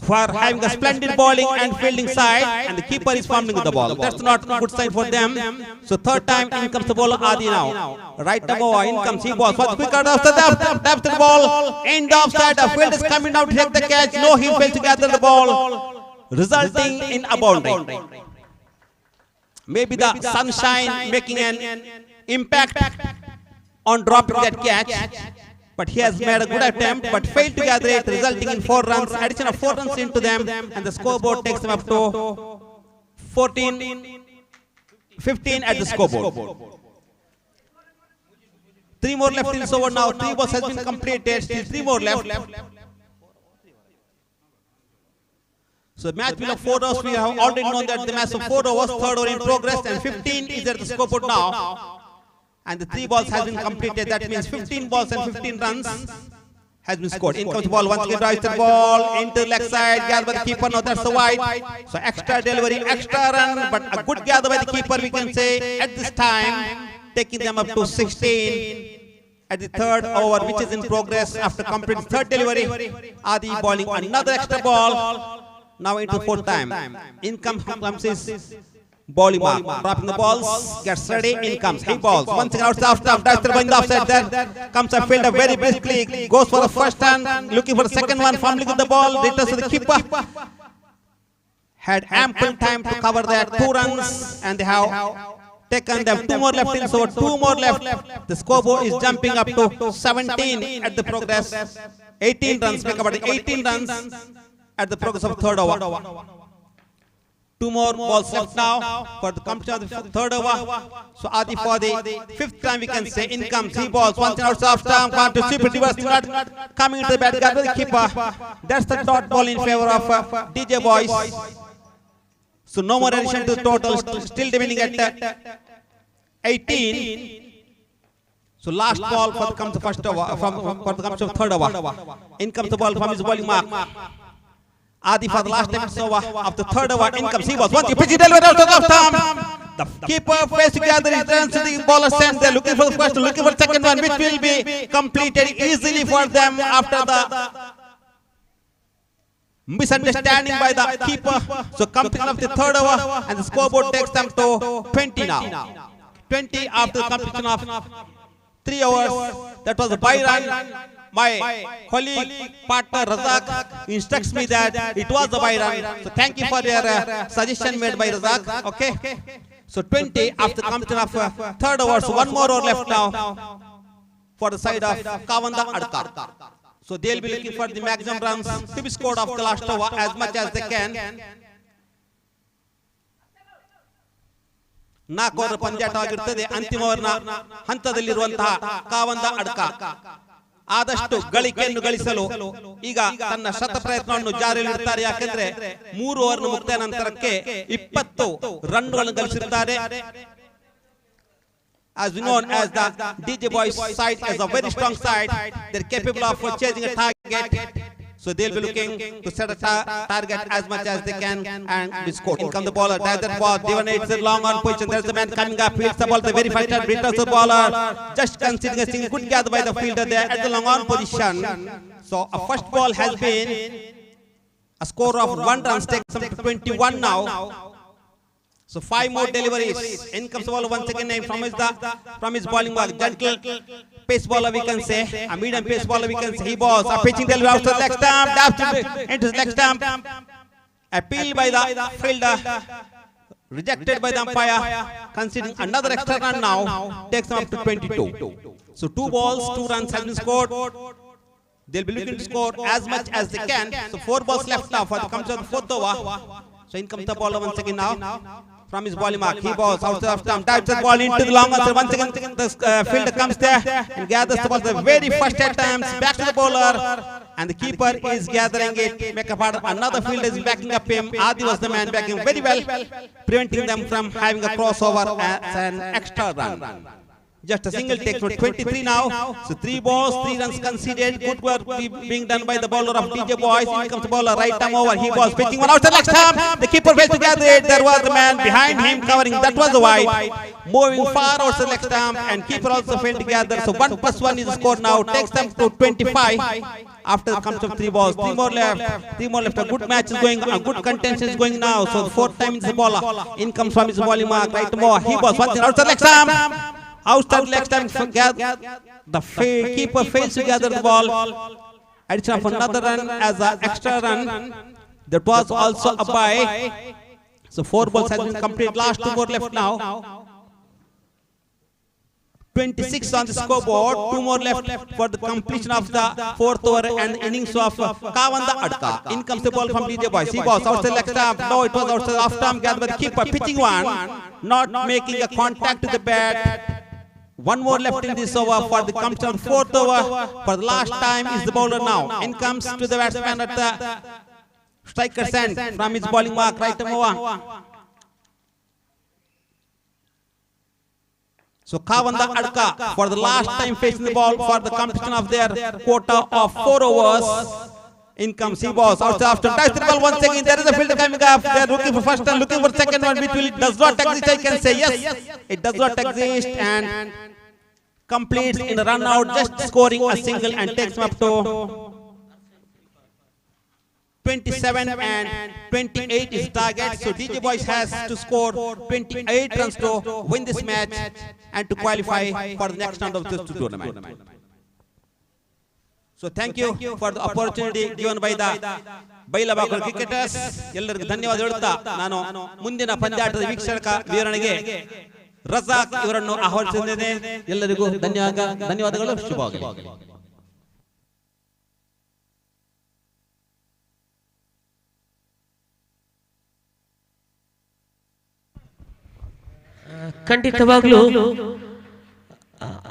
for having a splendid bowling and fielding side, and the keeper is fumbling with the ball. That's not a good sign for them. So third time in comes the ball, Adi now. Right over, in comes he was. First quick out of the depth the ball. End offside, the field is coming out to take the catch. No, he failed to gather the ball, resulting in a boundary. Maybe the sunshine making an impact on dropping that catch. But he has made a good attempt, but failed to gather it, resulting in 4 runs, addition of 4 runs into them, and the scoreboard takes them up to 14, 15 at the scoreboard. 3 more left in this over now. 3 balls has been completed, still 3 more left. So match will of 4 overs. We have already known that the match of 4 overs, third over in progress, and 15 is at the scoreboard now. And the 3 balls has been completed. That means 15 balls and 15 runs has been scored. In comes the ball. Once again drives the ball into leg side. Gathered by the keeper. Now that's a wide. So extra delivery, extra run, but a good gather by the keeper, we can say, at this time, taking them up to 16 at the third over, which is in progress after completing third delivery. Adi bowling another extra ball. Now into fourth time. In comes his bowling mark. Dropping the balls, gets ready, in comes. He balls. Once again outside, off, dives the the offside. There comes a fielder very briskly. Goes for the first one, looking for the second one, fumbling with the ball, returns to the keeper. Had ample time to cover their 2 runs, and they have taken them 2 more left in, so 2 more left. The scoreboard is jumping up to 17 at the progress. 18 runs, make about 18 runs at the progress of third over. 2 more balls left now for the completion of the third over. So Adi for the 5th time we can say in comes 3 balls, one out of time, 1 to sweep it, reverse, not coming into the bat, got the keeper. That's the dot ball in favor of DJ Boys. So no more addition to the total, still remaining at 18. So last ball for the comes the first over, for the comes of third over. In comes the ball from his bowling mark. Adi for the last time over of the third over. In comes he was one pitch delivered out of the thumb. The keeper fails to gather, he turns to the bowler send. They're looking for the first, looking for the second one, which will be completed easily for them after the misunderstanding by the keeper. So completion of the third over, and the scoreboard takes them to 20 now. 20 after the completion of 3 overs. That was a bye run. My colleague, partner Razak instructs me that it was a bye run. So thank you for your suggestion made by Razak. Okay. So 20 after completion of third over. So 1 more over left now for the side of Kavanda Adka. So they'll be looking for the maximum runs to be scored off the last over as much as they can. 4 over ಪಂದ್ಯಾಟವಾಗಿರುತ್ತದೆ. ಅಂತಿಮ ಓವರ್ನ ಹಂತದಲ್ಲಿರುವಂತಹ ಕಾವಂದ ಅಡ್ಕ ಆದಷ್ಟು ಗಳಿಕೆಯನ್ನು ಗಳಿಸಲು ಈಗ ತನ್ನ ಶತ ಪ್ರಯತ್ನವನ್ನು ಜಾರಿಯಲ್ಲಿಡುತ್ತಾರೆ. ಯಾಕೆಂದ್ರೆ 3 over ಮುಕ್ತಾಯ ನಂತರಕ್ಕೆ 20 ರನ್ಗಳನ್ನು ಗಳಿಸಿರುತ್ತಾರೆ. As we known as the DJ Boys side is a very strong side. They're capable of chasing a target. So they'll be looking to set a target as much as they can and be scored. In comes the bowler. That ball, Divan it's a long on position. There's a man coming up, fields the ball, the very first time, returns the bowler. Just considering a single good gather by the fielder there at the long on position. So a first ball has been a score of 1 run, takes them to 21 now. So 5 more deliveries. In comes the ball once again from his bowling mark. Gentle pace bowler we can say, a medium pace bowler we can say. He balls a pitching delivery out to the leg stump, into the leg stump. Appeal by the fielder, rejected by the umpire, conceding another extra run now, takes them up to 22. So 2 balls, 2 runs have been scored. They'll be looking to score as much as they can. So 4 balls left now for the comes to the fourth over. So in comes the bowler once again now. From his bowling mark, he balls outside of stump, dives the ball into the long answer. Once again, the fielder comes there and gathers the ball the very first attempts back to the bowler, and the keeper is gathering it. Make a part. Another fielder is backing up him. Adi was the man backing very well, preventing them from having a crossover as an extra run. Just a single take for 23 now. So 3 balls, 3 runs conceded. Good work being done by the bowler of DJ Boys. In comes the bowler, right arm over. He was pitching one out the next time. The keeper failed to gather it. There was the man behind him covering. That was the wide. Moving far out the next time, and keeper also failed to gather. So 1 plus 1 is the score now. Takes them to 25. After comes of 3 balls, 3 more left. 3 more left. A good match is going, a good contention is going now. So the fourth time is the bowler. In comes from his bowling mark. Right more. He was once out the next time. Outside leg stump, the keeper fails to gather the ball. Addition of another run as an extra run. That was also a bye. So 4 balls has been complete. Last 2 more left now. 26 on the scoreboard. 2 more left for the completion of the fourth over and innings of Kavanda Adka. In comes the ball from DJ Boys. He was outside leg stump. No, it was outside off stump. Gathered by the keeper, pitching one, not making a contact to the bat. 1 more left in this over for the completion of the fourth over. For the last time is the bowler now. In comes to the batsman at the striker's end from his bowling mark. Right over. So Kavanda Adka for the last time facing the ball for the completion of their quota of 4 overs. In comes he balls outside after dives the ball once again. There is a fielder coming up. They are looking for first and looking for second one, which will does not exist. I can say yes, it does not exist, and completes in a run out, just scoring a single and takes him up to 27 and 28 is target. So DJ Boys has to score 28 runs to win this match and to qualify for the next round of this tournament. So thank you for the opportunity given by the Bailabakkul cricketers. ಎಲ್ಲರಿಗೂ ಧನ್ಯವಾದ ಹೇಳುತ್ತಾ ನಾನು ಮುಂದಿನ ಪಂದ್ಯಾಟದ ವೀಕ್ಷಕ ವಿವರಣೆಗೆ ರಜಾಕ್ ಇವರನ್ನು ಆಹ್ವಾನಿಸಿದ್ದೇನೆ. ಎಲ್ಲರಿಗೂ ಧನ್ಯವಾದಗಳು, ಶುಭವಾಗಲಿ. ಖಂಡಿತವಾಗ್ಲೂ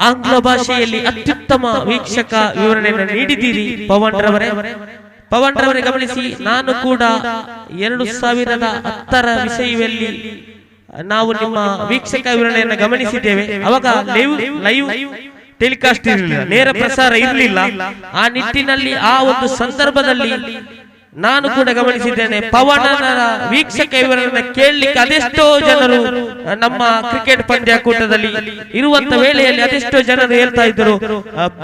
ಆಂಗ್ಲ ಭಾಷೆಯಲ್ಲಿ ಅತ್ಯುತ್ತಮ ವೀಕ್ಷಕ ವಿವರಣೆಯನ್ನು ನೀಡಿದ್ದೀರಿ ಪವನ್ ರವರೇ. ಪವನ್ ರವರೇ ಗಮನಿಸಿ, ನಾನು ಕೂಡ 2010 ವಿಷಯದಲ್ಲಿ ನಾವು ನಿಮ್ಮ ವೀಕ್ಷಕ ವಿವರಣೆಯನ್ನು ಗಮನಿಸಿದ್ದೇವೆ. ಅವಾಗ ಲೈವ್ ಟೆಲಿಕಾಸ್ಟ್ ಇರಲಿಲ್ಲ, ನೇರ ಪ್ರಸಾರ ಇರಲಿಲ್ಲ. ಆ ನಿಟ್ಟಿನಲ್ಲಿ ಆ ಒಂದು ಸಂದರ್ಭದಲ್ಲಿ ನಾನು ಕೂಡ ಗಮನಿಸಿದ್ದೇನೆ, ಪವನನ ವೀಕ್ಷಕ ವಿವರಣೆಯನ್ನು ಕೇಳಲಿಕ್ಕೆ ಅದೆಷ್ಟೋ ಜನರು ನಮ್ಮ ಕ್ರಿಕೆಟ್ ಪಂದ್ಯಾಕೂಟದಲ್ಲಿ ಇರುವಂತ ವೇಳೆಯಲ್ಲಿ ಅದೆಷ್ಟೋ ಜನರು ಹೇಳ್ತಾ ಇದ್ದರು,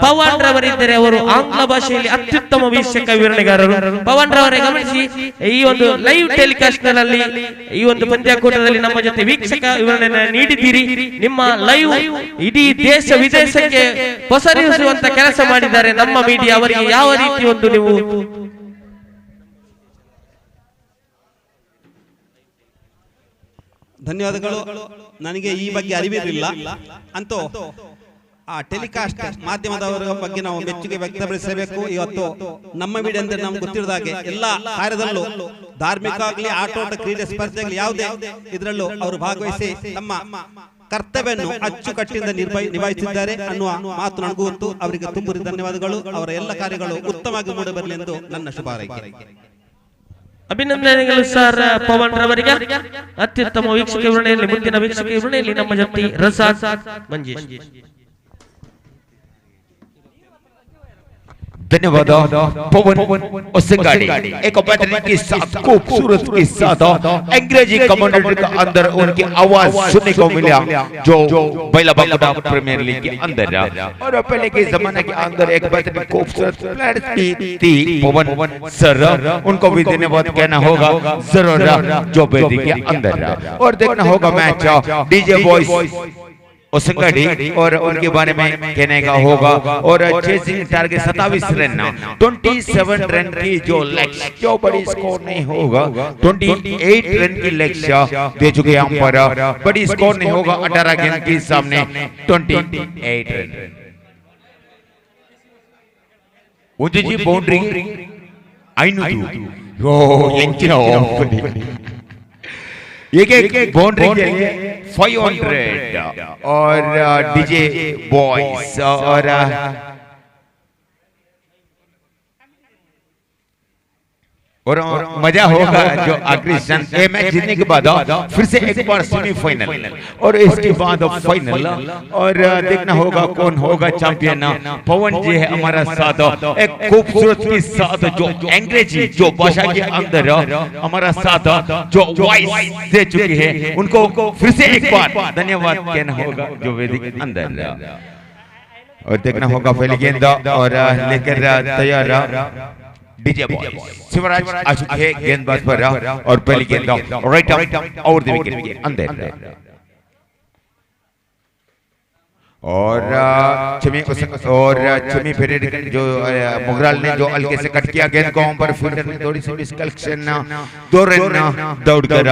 ಪವನ್ ರವರಿದ್ದರೆ ಅವರು ಆಂಗ್ಲ ಭಾಷೆಯಲ್ಲಿ ಅತ್ಯುತ್ತಮ ವೀಕ್ಷಕ ವಿವರಣೆಗಾರರು. ಪವನ್ ರವರೇ ಗಮನಿಸಿ, ಈ ಒಂದು ಲೈವ್ ಟೆಲಿಕಾಸ್ಟ್ ನಲ್ಲಿ ಈ ಒಂದು ಪಂದ್ಯಾಕೂಟದಲ್ಲಿ ನಮ್ಮ ಜೊತೆ ವೀಕ್ಷಕ ವಿವರಣೆಯನ್ನು ನೀಡಿದ್ದೀರಿ. ನಿಮ್ಮ ಲೈವ್ ಇಡೀ ದೇಶ ವಿದೇಶಕ್ಕೆ ಪಸರಿಸುವಂತ ಕೆಲಸ ಮಾಡಿದ್ದಾರೆ ನಮ್ಮ ಮೀಡಿಯಾ. ಅವರಿಗೆ ಯಾವ ರೀತಿ ಒಂದು ನೀವು ಧನ್ಯವಾದಗಳು. ನನಗೆ ಈ ಬಗ್ಗೆ ಅರಿವಿರಲಿಲ್ಲ ಅಂತೂ ಆ ಟೆಲಿಕಾಸ್ಟ್ ಮಾಧ್ಯಮದವರ ಬಗ್ಗೆ ನಾವು ಮೆಚ್ಚುಗೆ ವ್ಯಕ್ತಪಡಿಸಬೇಕು. ಇವತ್ತು ನಮ್ಮ ಮೀಡಿಯಾ ಅಂದರೆ ನಮ್ಗೆ ಗೊತ್ತಿರೋದ ಹಾಗೆ ಎಲ್ಲ ಕಾರ್ಯದಲ್ಲೂ, ಧಾರ್ಮಿಕ ಆಗಲಿ, ಆಟೋಟ, ಕ್ರೀಡೆ ಸ್ಪರ್ಧೆ ಆಗಲಿ, ಯಾವುದೇ ಇದರಲ್ಲೂ ಅವರು ಭಾಗವಹಿಸಿ ತಮ್ಮ ಕರ್ತವ್ಯವನ್ನು ಅಚ್ಚುಕಟ್ಟಿಂದ ನಿಭಾಯಿಸಿದ್ದಾರೆ ಅನ್ನುವ ಮಾತು ನನಗೂ ಗೊತ್ತು. ಅವರಿಗೆ ತುಂಬು ಧನ್ಯವಾದಗಳು. ಅವರ ಎಲ್ಲ ಕಾರ್ಯಗಳು ಉತ್ತಮವಾಗಿ ಮೂಡಿಬರಲಿ ಎಂದು ನನ್ನ ಶುಭ ಹಾರೈಕೆ. ಅಭಿನಂದನೆಗಳು ಸರ್ ಪವನ್ ರವರಿಗೆ. ಅತ್ಯುತ್ತಮ ವೀಕ್ಷಕ ವಿವರಣೆಯಲ್ಲಿ ಮುಂದಿನ ವೀಕ್ಷಕ ವಿವರಣೆಯಲ್ಲಿ ನಮ್ಮ ಜೊತೆ ರಜಾಕ್ ಮಂಜೇಶ್. धन्यवाद पवन ओसंगाड़ी। एक बेहतरीन के साथ खूबसूरत के साथ अंग्रेजी कमेंटेटर के अंदर उनकी आवाज सुनने को मिला जो बैलाबाकुडा प्रीमियर लीग के अंदर। और पहले के जमाने के अंदर एक बेहतरीन खूबसूरत प्लेयर थी पवन सर, उनको भी धन्यवाद कहना होगा जरूर जो बेदी के अंदर। और देखना होगा मैच डीजे बॉयज ओसंगाड़ी और उनके बारे में कहने का होगा। और चेसिंग टारगेट 27 रन, 27 रन की जो लक्ष्य, जो बड़ी स्कोर नहीं होगा, 28 रन की लक्ष्य दे चुके हैं हम पर, बड़ी स्कोर नहीं होगा। 18 गेंद के सामने 28 रन। जी बाउंड्री एक एक बाउंड्री के लिए 500 और डीजे बॉयज और मजा होगा जो आखिरी ये मैच जीतने के बाद फिर से एक बार सेमीफाइनल और इसके बाद फाइनल। और देखना होगा कौन होगा चैंपियन। पवन जी है हमारा साथ, एक खूबसूरत के साथ जो अंग्रेजी जो भाषा के अंदर हमारा साथ जो वॉइस दे चुकी है, उनको फिर से एक बार धन्यवाद कहना होगा जो वेदिक अंदर। और देखना होगा पहली गेंद और लेकर तैयार डीजे बॉय शिवराज आ चुके हैं गेंदबाज पर और पहली गेंद राइट और the wicket के अंदर। और चमी फिर जो मुगराल ने जो हल्के से कट किया गेंद को, पर फील्डर ने थोड़ी सी मिसकलेक्शन, 2 रन दौड़ कर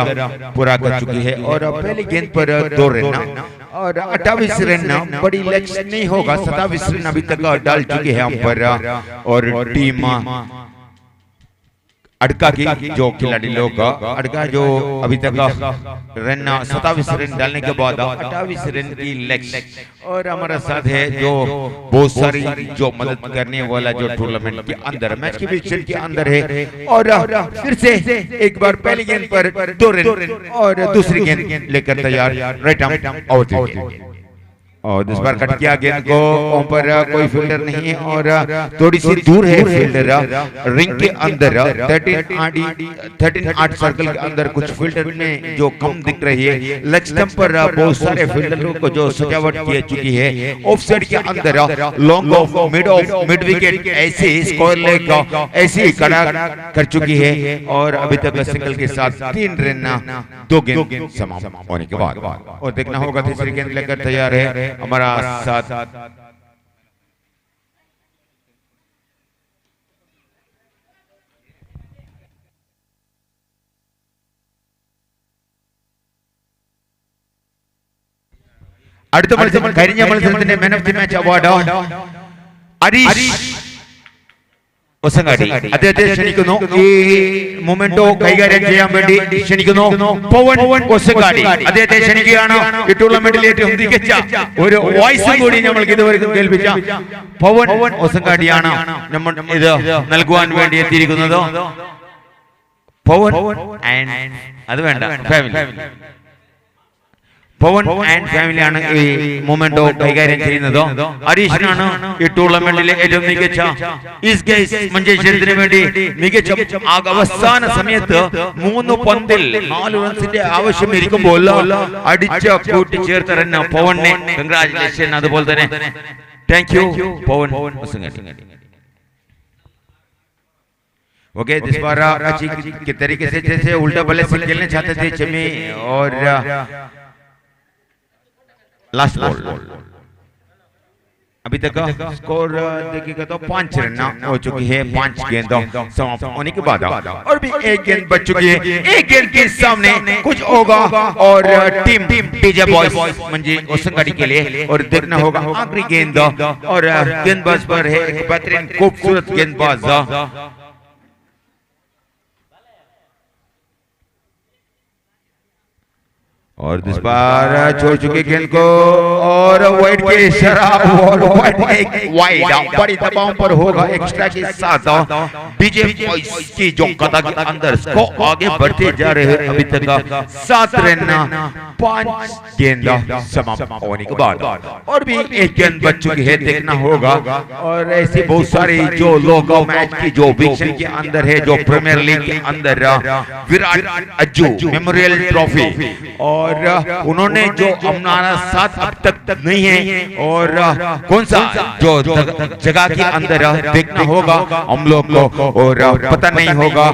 पूरा कर चुकी है। और पहली गेंद पर 2 रन और 28 रन बड़ी लक्ष्य नहीं होगा, 27 रन अभी तक डाल चुके हैं हम पर। और टीम अड़का की जो खिलाड़ी लोग अड़का जो अभी तक रन 27 रन डालने के बाद 28 रन की लक्ष्य। और हमारा साथ है जो बहुत सारी जो मदद करने वाला जो टूर्नामेंट के अंदर मैच के बीच के अंदर है। और फिर से एक बार पहली गेंद पर 2 रन और दूसरी गेंद लेकर तैयार राइट आर्म और और इस बार कट किया गेंद को, वहां पर कोई फील्डर नहीं है और थोड़ी सी दूर है फील्डर रिंग के अंदर। 13-8 सर्कल के अंदर कुछ फील्डर में जो कम दिख रही है। लेग स्टंप पर बहुत सारे फील्डरों को जो सजावट की चुकी है। ऑफ साइड के अंदर long off, mid off, mid wicket ऐसे स्क्वायर लेग ऐसी कड़ा कर चुकी है और अभी तक सिंगल के साथ 3 रन 2 गेंद समाप्त होने के बाद। और देखना होगा तीसरी गेंद लेकर तैयार है हमारा साथ അടുത്ത മത്സരം കഴിഞ്ഞ മത്സരത്തിന്റെ man of the match award Harish Hosangadi അദ്ദേഹത്തെ ക്ഷണിക്കുന്നു. ഈ മൊമെന്റോ കൈകാര്യം ചെയ്യാൻ വേണ്ടി ക്ഷണിക്കുന്നു. പവൻ ഒസങ്ങാടി അദ്ദേഹത്തെ ക്ഷണിക്കുകയാണ്. ഈ ടൂർണമെന്റിൽ ഏറ്റവും മികച്ച ഒരു വോയിസും കൂടി നമ്മൾക്ക് ഇതുവരെ കേൾപ്പിച്ച പവൻ ഒസങ്ങാടിയാണ് നമ്മൾ ഇത് നൽകുവാൻ വേണ്ടി എത്തിയിരിക്കുന്നത്. പവൻ ആൻഡ് അത് വേണ്ട ഫാമിലി, പവൻ ആൻഡ് ഫാമിലിയാണ് ഈ മൊമെന്റോ കൈകാര്യം ചെയ്യുന്നത്. ഹരീഷിനാണ് ഈ ടൂർണമെന്റിലെ ഏറ്റവും മികച്ച മഞ്ചേശ്വരത്തിന് വേണ്ടി മികച്ച അവസാന സമയത്ത് 3 പന്തിൽ 4 റൺസിന്റെ ആവശ്യം ഇരിക്കുമ്പോൾ അടിച്ച കൂട്ടിച്ചേർത്ത റൺ പവനെ കൺഗ്രാറ്റുലേഷൻ. അതുപോലെ തന്നെ thank you Pavan. Okay, this बार अच्छी के तरीके से जैसे उल्टा बल्ले से खेलने चाहते थे चमी और लास्ट बॉल अभी तक स्कोर देखिएगा तो 5 रन हो चुकी है। 5 गेंद समाप्त होने के बाद और भी 1 गेंद बच चुकी है। 1 गेंद के सामने कुछ होगा और टीम डीजे बॉयज मंजी ओसंगाड़ी के लिए और देखना होगा आखिरी गेंद और गेंदबाज पर है एक बेहतरीन खूबसूरत गेंदबाज। और इस बार छोड़ चुके गेंद को और वाइड के शराब और वाइड वाइड बड़ी दबाव पर होगा एक्स्ट्रा के साथ डीजे बॉयज की जो कता के अंदर को आगे बढ़ते जा रहे हैं। अभी तक 7 रन 5 गेंद समाप्त होने के बाद और भी 1 गेंद बच चुकी है। देखना होगा और ऐसे बहुत सारे जो लोग मैच की जो विक्शन के अंदर है, जो प्रीमियर लीग के अंदर विराट अज्जू मेमोरियल ट्रॉफी और उन्होंने जो हमारा साथ अब तक नहीं है और कौन सा जो जगह के अंदर देखना होगा हम लोग को और पता नहीं होगा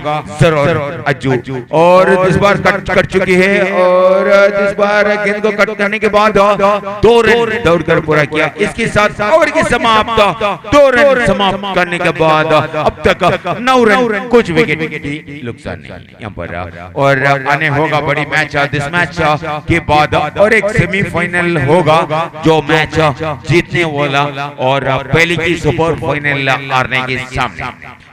जरूर अज्जू। और इस बार कट कर चुकी है और इस बार गेंद को कट करने के बाद 2 रन दौड़कर पूरा किया। इसके साथ ओवर की समाप्त 2 रन समाप्त करने के बाद अब तक 9 रन कुछ विकेट की नुकसान नहीं यहाँ पर। और आने होगा बड़ी मैच, this match के बाद और एक सेमीफाइनल होगा जो मैच जीतने वाला और पहले की सुपर फाइनल हारने के सामने।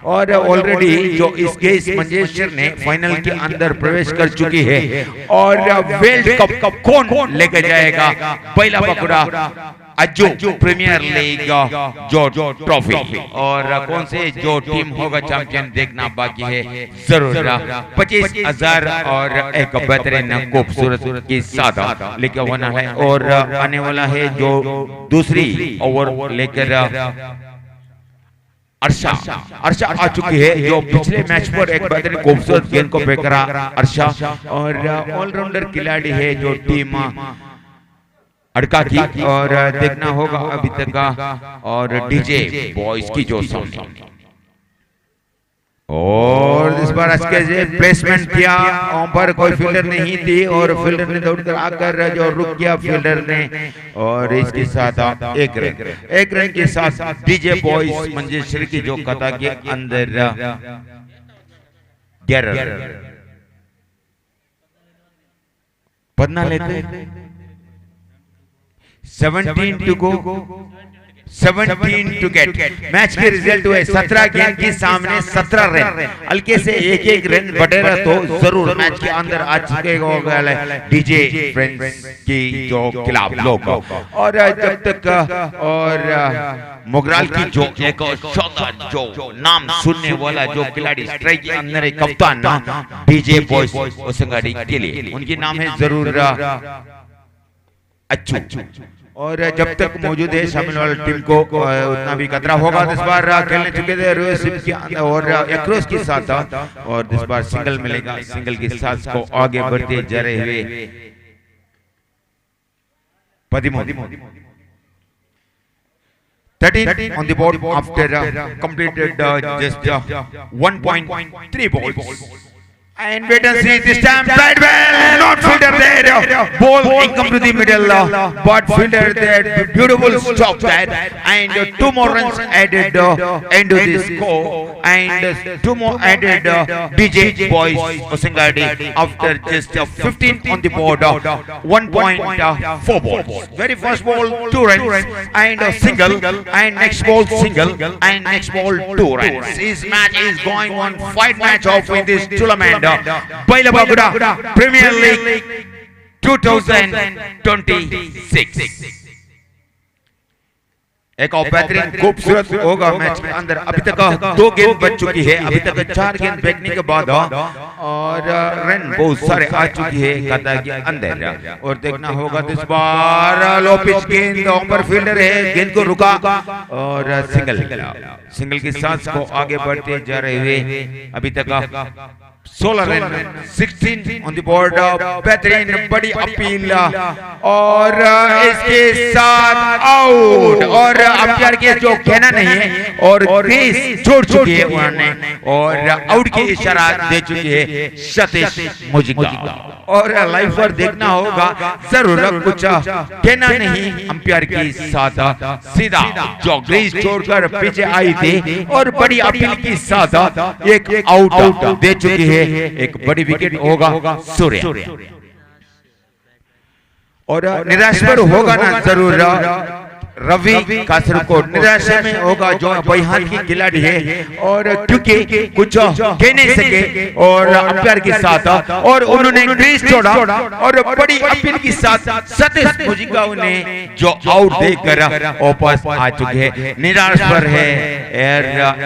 और ऑलरेडी जो इस केस मंजेश्वर ने फाइनल के अंदर प्रवेश कर चुकी है और वर्ल्ड कप कौन लेकर जाएगा पहला पकड़ा अज्जू प्रीमियर लीग जो ट्रॉफी और कौन से जो टीम होगा चैंपियन देखना बाकी है जरूर। 25,000 और एक बेहतरीन खूबसूरत के साथ लेकर होना है और आने वाला है जो दूसरी ओवर लेकर अर्शा आ चुकी है जो पिछले मैच पर एक बेहतरीन खूबसूरत गेंद को फेंका अर्शा और ऑलराउंडर खिलाड़ी है जो टीम अड़का की और देखना होगा अभी तक और डीजे बॉयज की जो सामने। और इस बार इसके प्लेसमेंट किया वहां पर कोई फील्डर नहीं थी और फील्डर ने दौड़कर आकर जो रुक गया फील्डर ने और इसके साथ 1 रन के साथ डीजे बॉयज मंजेश्वर की जो कता के अंदर 11 रन पन्ना लेते 17 to go, 17 to get. Match के रिजल्ट हुए 17 गेंद के सामने 17 रन, हल्के से 1-1 रन बढ़ेगा तो जरूर मैच के अंदर आ चुके होगा डीजे फ्रेंड्स की जो खिलाफ लोग। और जब तक और मुगराल की जो एक शानदार जो नाम सुनने वाला जो खिलाड़ी स्ट्राइक के अंदर एक कप्तान डीजे बॉयज ओसंगाड़ी के लिए उनकी नाम है जरूर अच्छू। और जब तक मौजूद है शामिल वाली टीम को उतना भी खतरा होगा। इस बार खेलने चुके थे रोहित के और एक्रोस के साथ और इस बार सिंगल मिलेगा। सिंगल के साथ को आगे बढ़ते जा रहे हुए 13 13 on the board after completed just 1.3 balls. And wait and see this time, played well, not fielder there. Ball income to the middle, but fielder there, beautiful stop there. And 2 more runs added into the score, and 2 more added DJ Boys Hosangadi after just 15 on the board, 1.4 balls. Very first ball, 2 runs and a single, and next ball single, and next ball 2 runs. This match is going on 5 match off in this tournament. Baila Bakuda Premier League 2026. एक और बेहतरीन खूबसूरत होगा match के अंदर। अभी तक 2 गेंद बच चुकी है, अभी तक 4 गेंद फेंकने के बाद और रन बहुत सारे आ चुकी है खाता के अंदर। और देखना होगा इस बार लो पिच गेंद, ओपर फील्डर है, गेंद को रुका और सिंगल, सिंगल के साथ को आगे बढ़ते जा रहे हुए अभी तक 16 run, 16 on the board. बेहतरीन बड़ी अपील और इसके साथ आउट। और अंपायर के जो कहना नहीं है और क्रीज छोड़ चुकी है उन्होंने और आउट की इशारा दे चुकी है सतीश मुजिका। और लाइव पर देखना होगा जरूर, कुछ कहना नहीं अंपायर के साथ। सीधा जो क्रीज छोड़कर पीछे आई थी और बड़ी अपील के साथ एक आउट दे चुकी है। एक बड़ी विकेट होगा सूर्य और निराश पर होगा ना जरूर रवि कासर को, निराशा में होगा जो बहान की खिलाड़ी है और क्योंकि कुछ कह नहीं सके और अंपायर के साथ और उन्होंने क्रीज छोड़ा और बड़ी अपील के साथ सतीश मुजिका ने जो आउट देकर वापस आ चुके हैं। निराश पर है और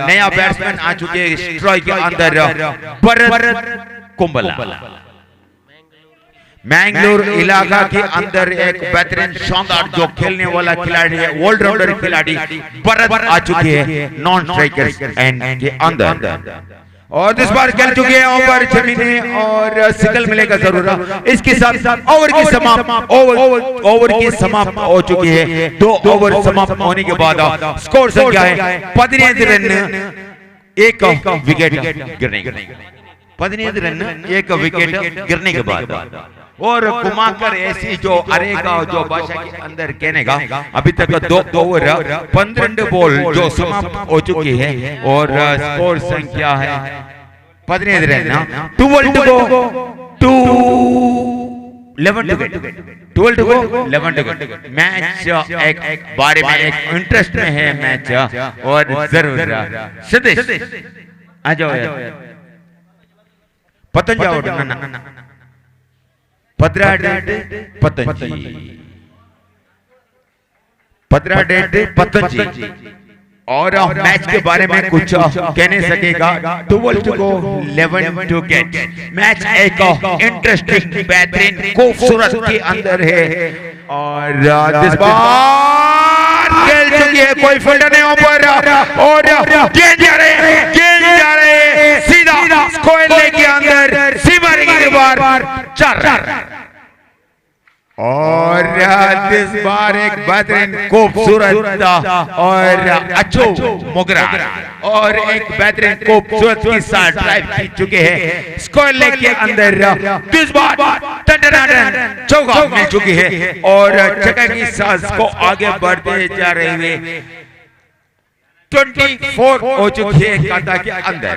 नया बैट्समैन आ चुके हैं स्ट्राइक के अंदर भरत कुंबला। मैंगलोर इलाका के अंदर एक बेहतरीन शानदार जो खेलने वाला खिलाड़ी है, ऑलराउंडर खिलाड़ी भरत आ चुके हैं non striker and के अंदर। और इस बार खेल चुके हैं ओवर जमीने और सिंगल मिलेगा जरूर। इसके साथ ओवर की समाप्त, ओवर की समाप्त हो चुकी है। 2 ओवर समाप्त होने के बाद स्कोर संख्या है 15 रन 1 विकेट गिरने, 15 रन 1 विकेट गिरने के बाद। और घुमाकर ऐसी जो अरेगा जो भाषा के अंदर कहने का अभी तक 2 ओवर 15 बॉल जो समाप्त हो चुकी है और स्कोर संख्या है 15 run. 12 to go, 11 to get, 12 to go, 11 to get. Match एक बारे में एक इंटरेस्ट में है मैच और जरूर सतीश आ जाओ यार, पतंज आओ ना 15 पतंजी। और मैच के बारे में कुछ कहने सकेगा। 12 to go, 11 to get. Match एक इंटरेस्टिंग बेहतरीन खूबसूरत के अंदर है और इस बार खेल चुकी है, कोई फील्डर नहीं ऊपर और गेंद जा रहे, गेंद जा रहे सीधा स्क्वायर के अंदर सीमा के बार 4 रन। और इस बार एक बेहतरीन खूबसूरत और अच्छो मोगरा और एक बेहतरीन खूबसूरत की साथ ड्राइव की चुके हैं स्क्वायर लेग के अंदर। इस बार चौका मिल चुकी है और चक्का की सांस को आगे बढ़ते जा रहे हुए 24 हो चुकी है खाता के अंदर।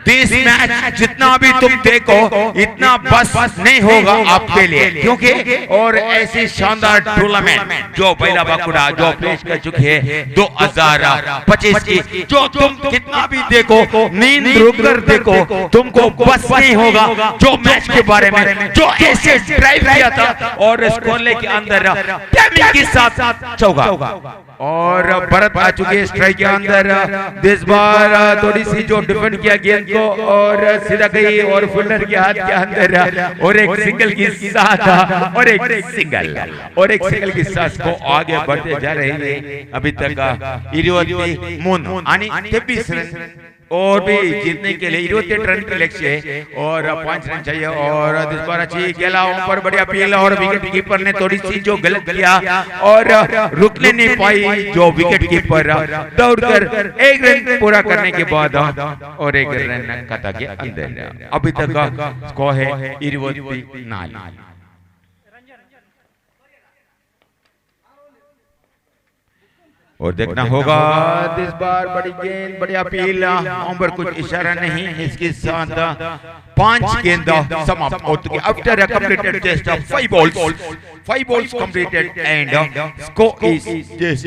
this match जितना भी तुम देखो इतना बस नहीं होगा आपके लिए, क्योंकि और ऐसी शानदार टूर्नामेंट जो बैला बाकुड़ा जो पेश कर चुके हैं 2025 की, जो तुम कितना भी देखो नींद रुक कर देखो तुमको बस नहीं होगा। जो मैच के बारे में जो ऐसे ड्राइव किया था और स्कोर के अंदर के साथ चौका और भरत आ चुके हैं स्ट्राइक के अंदर। अंदर। इस बार थोड़ी सी जो डिफेंड किया गेंद को और सीधा गई और फील्डर के हाथ के अंदर और एक सिंगल के साथ और एक सिंगल और एक सिंगल के साथ को आगे बढ़ते जा रहे हैं। अभी तक 23 आणि 23 रन और भी जीतने के लिए 28 रन के लक्ष्य है और 5 रन चाहिए। और इस बार अच्छी खेला पर बढ़िया अपील और विकेट कीपर ने थोड़ी सी जो गलत किया और रुकने नहीं पाई जो विकेट कीपर दौड़कर 1 रन पूरा करने के बाद और 1 रन खाता के अंदर। अभी तक स्कोर है 24। और देखना होगा इस बार बड़ी गेंद बड़ी अपील पर कुछ इशारा नहीं। इसके साथ 5 गेंद समाप्त हो चुकी। After completed just 5 balls, 5 balls completed and score is just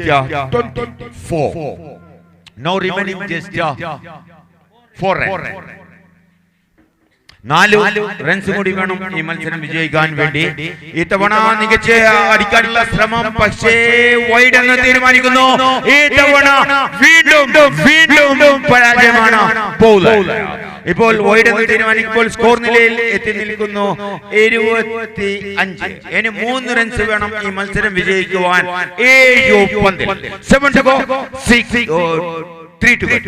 24. Now remaining just 4 run. 4 runs കൂടി വേണം ഈ മത്സരം വിജയിക്കാൻ വേണ്ടി. ഇത്തവണ മികച്ച അടിക്കാനുള്ള ശ്രമം, പക്ഷേ വൈഡ് എന്ന് തീരുമാനിക്കുന്നു. ഇത്തവണ വീണ്ടും വീണ്ടും പരാജയമാണ് ബൗളർ. ഇപ്പോൾ വൈഡ് എന്ന് തീരുമാനിക്കുമ്പോൾ സ്കോർ നിലയിൽ എത്തി നിൽക്കുന്നു 25. ഇനി 3 റൺസ് വേണം ഈ മത്സരം വിജയിക്കുവാൻ. 7 പന്തിൽ 7 to go, 6 3 to go.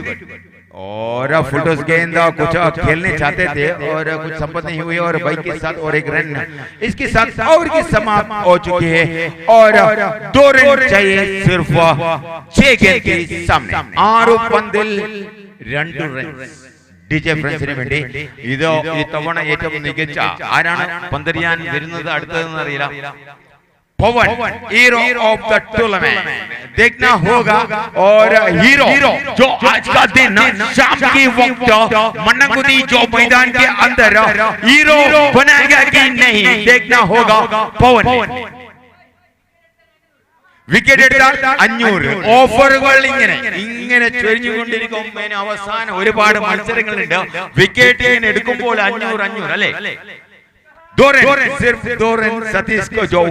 और फुलटॉस गेंद कुछ खेलने चाहते थे और कुछ संपत्ति नहीं हुई और बाइक के साथ और 1 रन इसके साथ और की समाप्त हो चुकी है और 2 रन चाहिए सिर्फ 6 गेंद के सामने. 6 പന്തിൽ 2 റൺ ഡിജെ ഫ്രണ്ട്സിന് വേണ്ടി. ഇത് ഈ തവണ ഏറ്റവും മികച്ച ആരാണ് പന്തറിയാൻ വരുന്നത് അടുത്തതെന്ന് അറിയില്ല. Pawan hero of the tournament देखना होगा और हीरो जो आज का दिन शाम के वक्त मन्नगुदी जो मैदान के अंदर हीरो बनाएगा कि नहीं देखना होगा. पवन വിക്കറ്റ് എടുത്താൽ 500 ഓഫറുകൾ ഇങ്ങനെ ഇങ്ങനെ ചൊരിഞ്ഞുകൊണ്ടിരിക്കും. അവസാനം ഒരുപാട് മത്സരങ്ങളുണ്ട്. വിക്കറ്റ് ഇങ്ങനെ എടുക്കുമ്പോൾ 500 500 അല്ലേ? 2 रन, सिर्फ 2 रन सतीश को जो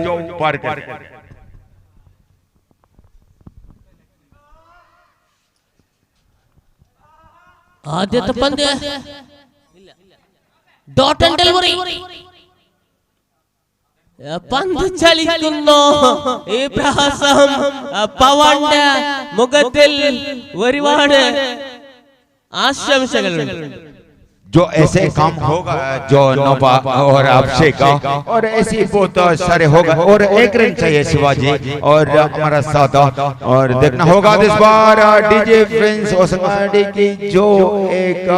पार कर। ആദ്യത്തെ പന്ത് ഡോട്ട് ആൻഡ് ഡെലിവറി. പന്ത് ചലിക്കുന്നു. ഈ പ്രഹാസം പവന്റെ മുഖത്തിൽ ഒരുപാട് ആശംസകളുണ്ട്. जो ऐसे काम होगा जो नोबा और अभिषेक और ऐसे बहुत सारे होगा और 1 रन चाहिए शिवाजी और हमारा साथ। और देखना होगा इस बार डीजे फ्रेंड्स ओसंगाड़ी की जो एक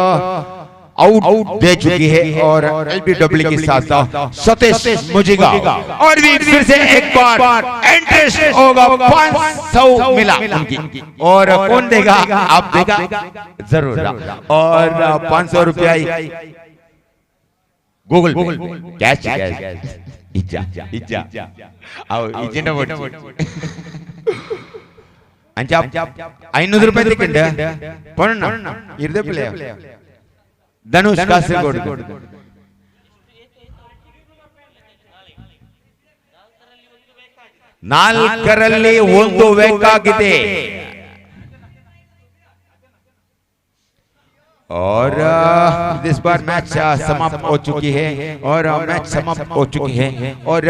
आउट दे चुकी है और एलबीडब्ल्यू के साथ सतीश मुझेगा और भी फिर से एक बार एंट्रेस होगा. 500 मिला उनकी और कौन देगा आप देगा जरूर। और 500 रुपया गूगल पे कैश कैश इज्जा इज्जा आओ इज्जा ಅಂಚ 500 ರೂಪಾಯಿ ತಿಕ್ಕಂಡ ಪೊಣ್ಣ ಇರ್ದೆ ಪ್ಲೇ ಧನುಷ್ ಕಾಸರಗೋಡು ನಾಲ್ಕರಲ್ಲಿ ಒಂದು ಬೇಕಾಗಿದೆ. और इस बार मैच समाप्त हो चुकी है और मैच समाप्त हो चुकी है और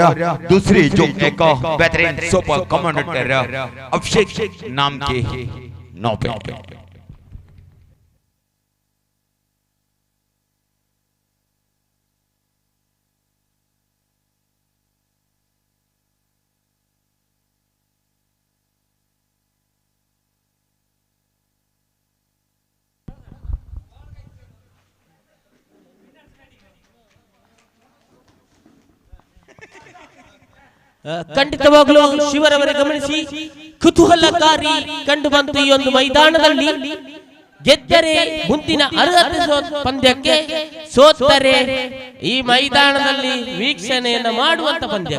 दूसरी जो एक बेहतरीन सुपर कमांडर अभिषेक नाम के 9 पे ಖಂಡಿತವಾಗ್ಲೂ ಶಿವರವರೇ ಗಮನಿಸಿ, ಕುತೂಹಲಕಾರಿ ಕಂಡು ಬಂತು ಈ ಒಂದು ಮೈದಾನದಲ್ಲಿ. ಗೆದ್ದರೆ ಮುಂದಿನ ಅರ್ಹತೆ ಪಂದ್ಯಕ್ಕೆ, ಸೋತರೆ ಈ ಮೈದಾನದಲ್ಲಿ ವೀಕ್ಷಣೆಯನ್ನು ಮಾಡುವಂತ ಪಂದ್ಯ.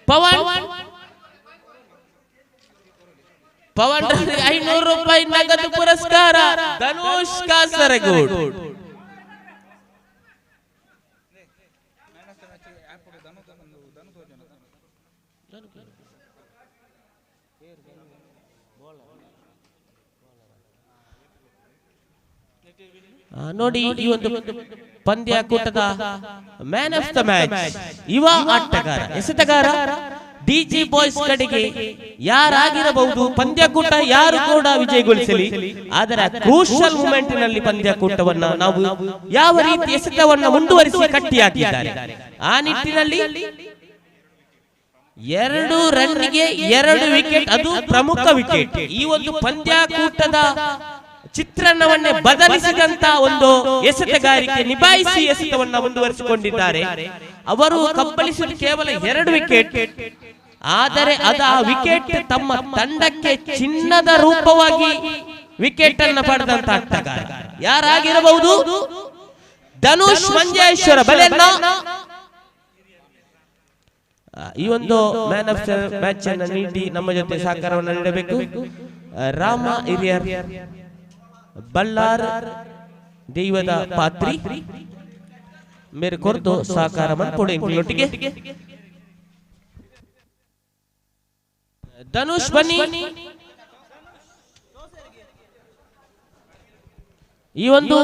ಪವನ್ ಪವನ್ 500 ರೂಪಾಯಿ ನಗದು ಪುರಸ್ಕಾರ ಧನುಷ್ ಕಾಸರಗೋಡು. ನೋಡಿ, ಈ ಒಂದು ಪಂದ್ಯಾಕೂಟದ man of the match ಯುವ ಆಟಗಾರ, ಎಸೆತಗಾರ ಡಿಜಿ ಬಾಯ್ಸ್ ಕಡೆಗೆ ಯಾರಾಗಿರಬಹುದು? ಪಂದ್ಯಕೂಟ ಯಾರು ಕೂಡ ವಿಜಯಗೊಳಿಸಲಿ, ಆದರೆ ಕ್ರೂಷಲ್ ಮೂಮೆಂಟ್ ನಲ್ಲಿ ಪಂದ್ಯಕೂಟವನ್ನ ನಾವು ಯಾವ ರೀತಿ ಎಸೆತವನ್ನ ಮುಂದುವರಿಸಿ ಕಟ್ಟಿಹಾಕಿದ್ದಾರೆ. ಆ ನಿಟ್ಟಿನಲ್ಲಿ 2 ರನ್ಗೆ 2 ವಿಕೆಟ್, ಅದು ಪ್ರಮುಖ ವಿಕೆಟ್. ಈ ಒಂದು ಪಂದ್ಯಾಕೂಟದ ಚಿತ್ರಣವನ್ನೇ ಬದಲಿಸಿದಂತ ಒಂದು ಎಸೆತಗಾರಿಕೆ ನಿಭಾಯಿಸಿ ಎಸೆತವನ್ನ ಮುಂದುವರಿಸಿಕೊಂಡಿದ್ದಾರೆ. ಅವರು ಕಬ್ಬಳಿಸಿದ ಕೇವಲ 2 ವಿಕೆಟ್, ಆದರೆ ಅದು ಆ ವಿಕೆಟ್ ತಮ್ಮ ತಂಡಕ್ಕೆ ಚಿನ್ನದ ರೂಪವಾಗಿ ವಿಕೆಟ್ ಅನ್ನು ಪಡೆದಂತ ಆಟಗಾರ ಯಾರಾಗಿರಬಹುದು? ಧನುಷ್ ಮಂಜೇಶ್ವರ ಬಲೆಯನ್ನ ಈ ಒಂದು man of match ಅನ್ನು ನೀಡಿ ನಮ್ಮ ಜೊತೆ ಸಹಕಾರವನ್ನು ನೀಡಬೇಕು. ರಾಮ ಹಿರಿಯರ್ ಬಳ್ಳಾರ್ ದೈವದ ಪಾತ್ರಿ ಮೇರೆ ಕೊರತು ಸಹಕಾರ ಮನ್ಪೊಡು ಎಂಕ್ಲೊಟ್ಟಿಗೆ. ಧನುಷ್ ಬನ್ನಿ. ಈ ಒಂದು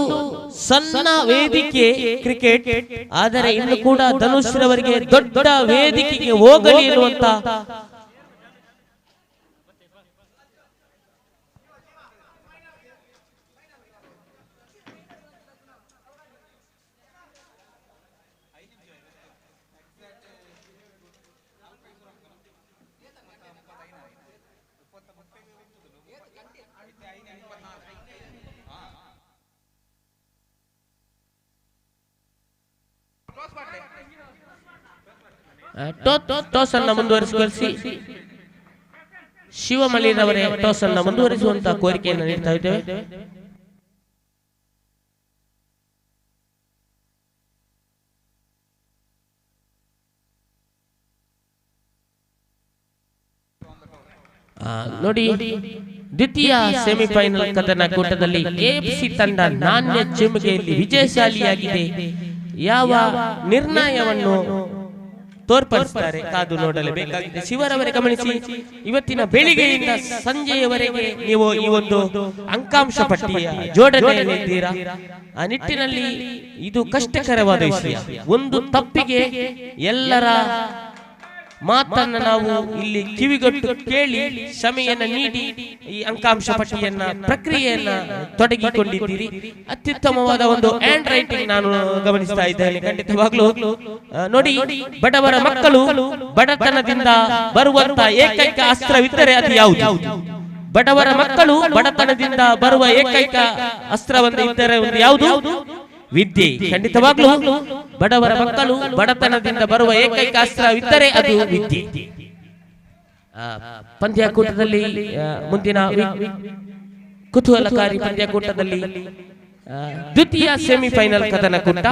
ಸಣ್ಣ ವೇದಿಕೆ ಕ್ರಿಕೆಟ್, ಆದರೆ ಇನ್ನು ಕೂಡ ಧನುಷ್ ರವರಿಗೆ ದೊಡ್ಡ ವೇದಿಕೆಗೆ ಹೋಗಲಿ ಎನ್ನುವಂತ ಟಾಸ್ ಅನ್ನ ಮುಂದುವರಿಸಿ ಶಿವಮಲ್ಲಿರವರೇ ಟಾಸ್ ಅನ್ನ ಮುಂದುವರಿಸುವಂತಹ ಕೋರಿಕೆಯನ್ನು ನೀಡ್ತಾ ಇದ್ದೇವೆ. ನೋಡಿ, ದ್ವಿತೀಯ ಸೆಮಿಫೈನಲ್ ಕದನ ಕೂಟದಲ್ಲಿ ಕೆಎಫ್ಸಿ ತಂಡ ನಾಣ್ಯ ಚಿಮುಗೆಯಲ್ಲಿ ವಿಜಯಶಾಲಿಯಾಗಿದೆ. ಯಾವ ನಿರ್ಣಯವನ್ನು ತೋರ್ಪಡಿಸುತ್ತಾರೆ ಕಾದು ನೋಡಲೇಬೇಕಾಗಿದೆ. ಶಿವರವರೇ ಗಮನಿಸಿ, ಇವತ್ತಿನ ಬೆಳಿಗ್ಗೆಯಿಂದ ಸಂಜೆಯವರೆಗೆ ನೀವು ಈ ಒಂದು ಅಂಕಾಂಶ ಪಟ್ಟಿಯ ಜೋಡಣೆಯಲ್ಲಿದ್ದೀರಾ. ಆ ನಿಟ್ಟಿನಲ್ಲಿ ಇದು ಕಷ್ಟಕರವಾದ ವಿಷಯ. ಒಂದು ತಪ್ಪಿಗೆ ಎಲ್ಲರ ಮಾತನ್ನ ನಾವು ಇಲ್ಲಿ ಕಿವಿಗೊಟ್ಟು ಕೇಳಿ ಕ್ಷಮೆಯನ್ನ ನೀಡಿ ಈ ಅಂಕಾಂಶ ಪಟ್ಟಿಯನ್ನ ಪ್ರಕ್ರಿಯೆಯನ್ನ ತೊಡಗಿಕೊಂಡಿದ್ದೀರಿ. ಅತ್ಯುತ್ತಮವಾದ ಒಂದು ಹ್ಯಾಂಡ್ ರೈಟಿಂಗ್ ನಾನು ಗಮನಿಸ್ತಾ ಇದ್ದೇನೆ. ಖಂಡಿತವಾಗ್ಲೂ ನೋಡಿ, ಬಡವರ ಮಕ್ಕಳು ಬಡತನದಿಂದ ಬರುವಂತ ಏಕೈಕ ಅಸ್ತ್ರವಿದ್ದರೆ ಅದು ಯಾವುದು? ಬಡವರ ಮಕ್ಕಳು ಬಡತನದಿಂದ ಬರುವ ಏಕೈಕ ಅಸ್ತ್ರವನ್ನು ಇದ್ದರೆ ಒಂದು ಯಾವುದು? ವಿದ್ಯೆ. ಖಂಡಿತವಾಗ್ಲೂ ಬಡವರ ಮಕ್ಕಳು ಬಡತನದಿಂದ ಬರುವ ಏಕೈಕ ಅಸ್ತ್ರವಿದ್ದರೆ ಅದು ವಿದ್ಯೆ. ಪಂದ್ಯಾಕೂಟದಲ್ಲಿ ಮುಂದಿನ ಕುತೂಹಲಕಾರಿ ಪಂದ್ಯಾಕೂಟದಲ್ಲಿ ದ್ವಿತೀಯ ಸೆಮಿಫೈನಲ್ ಕದನಕೂಟ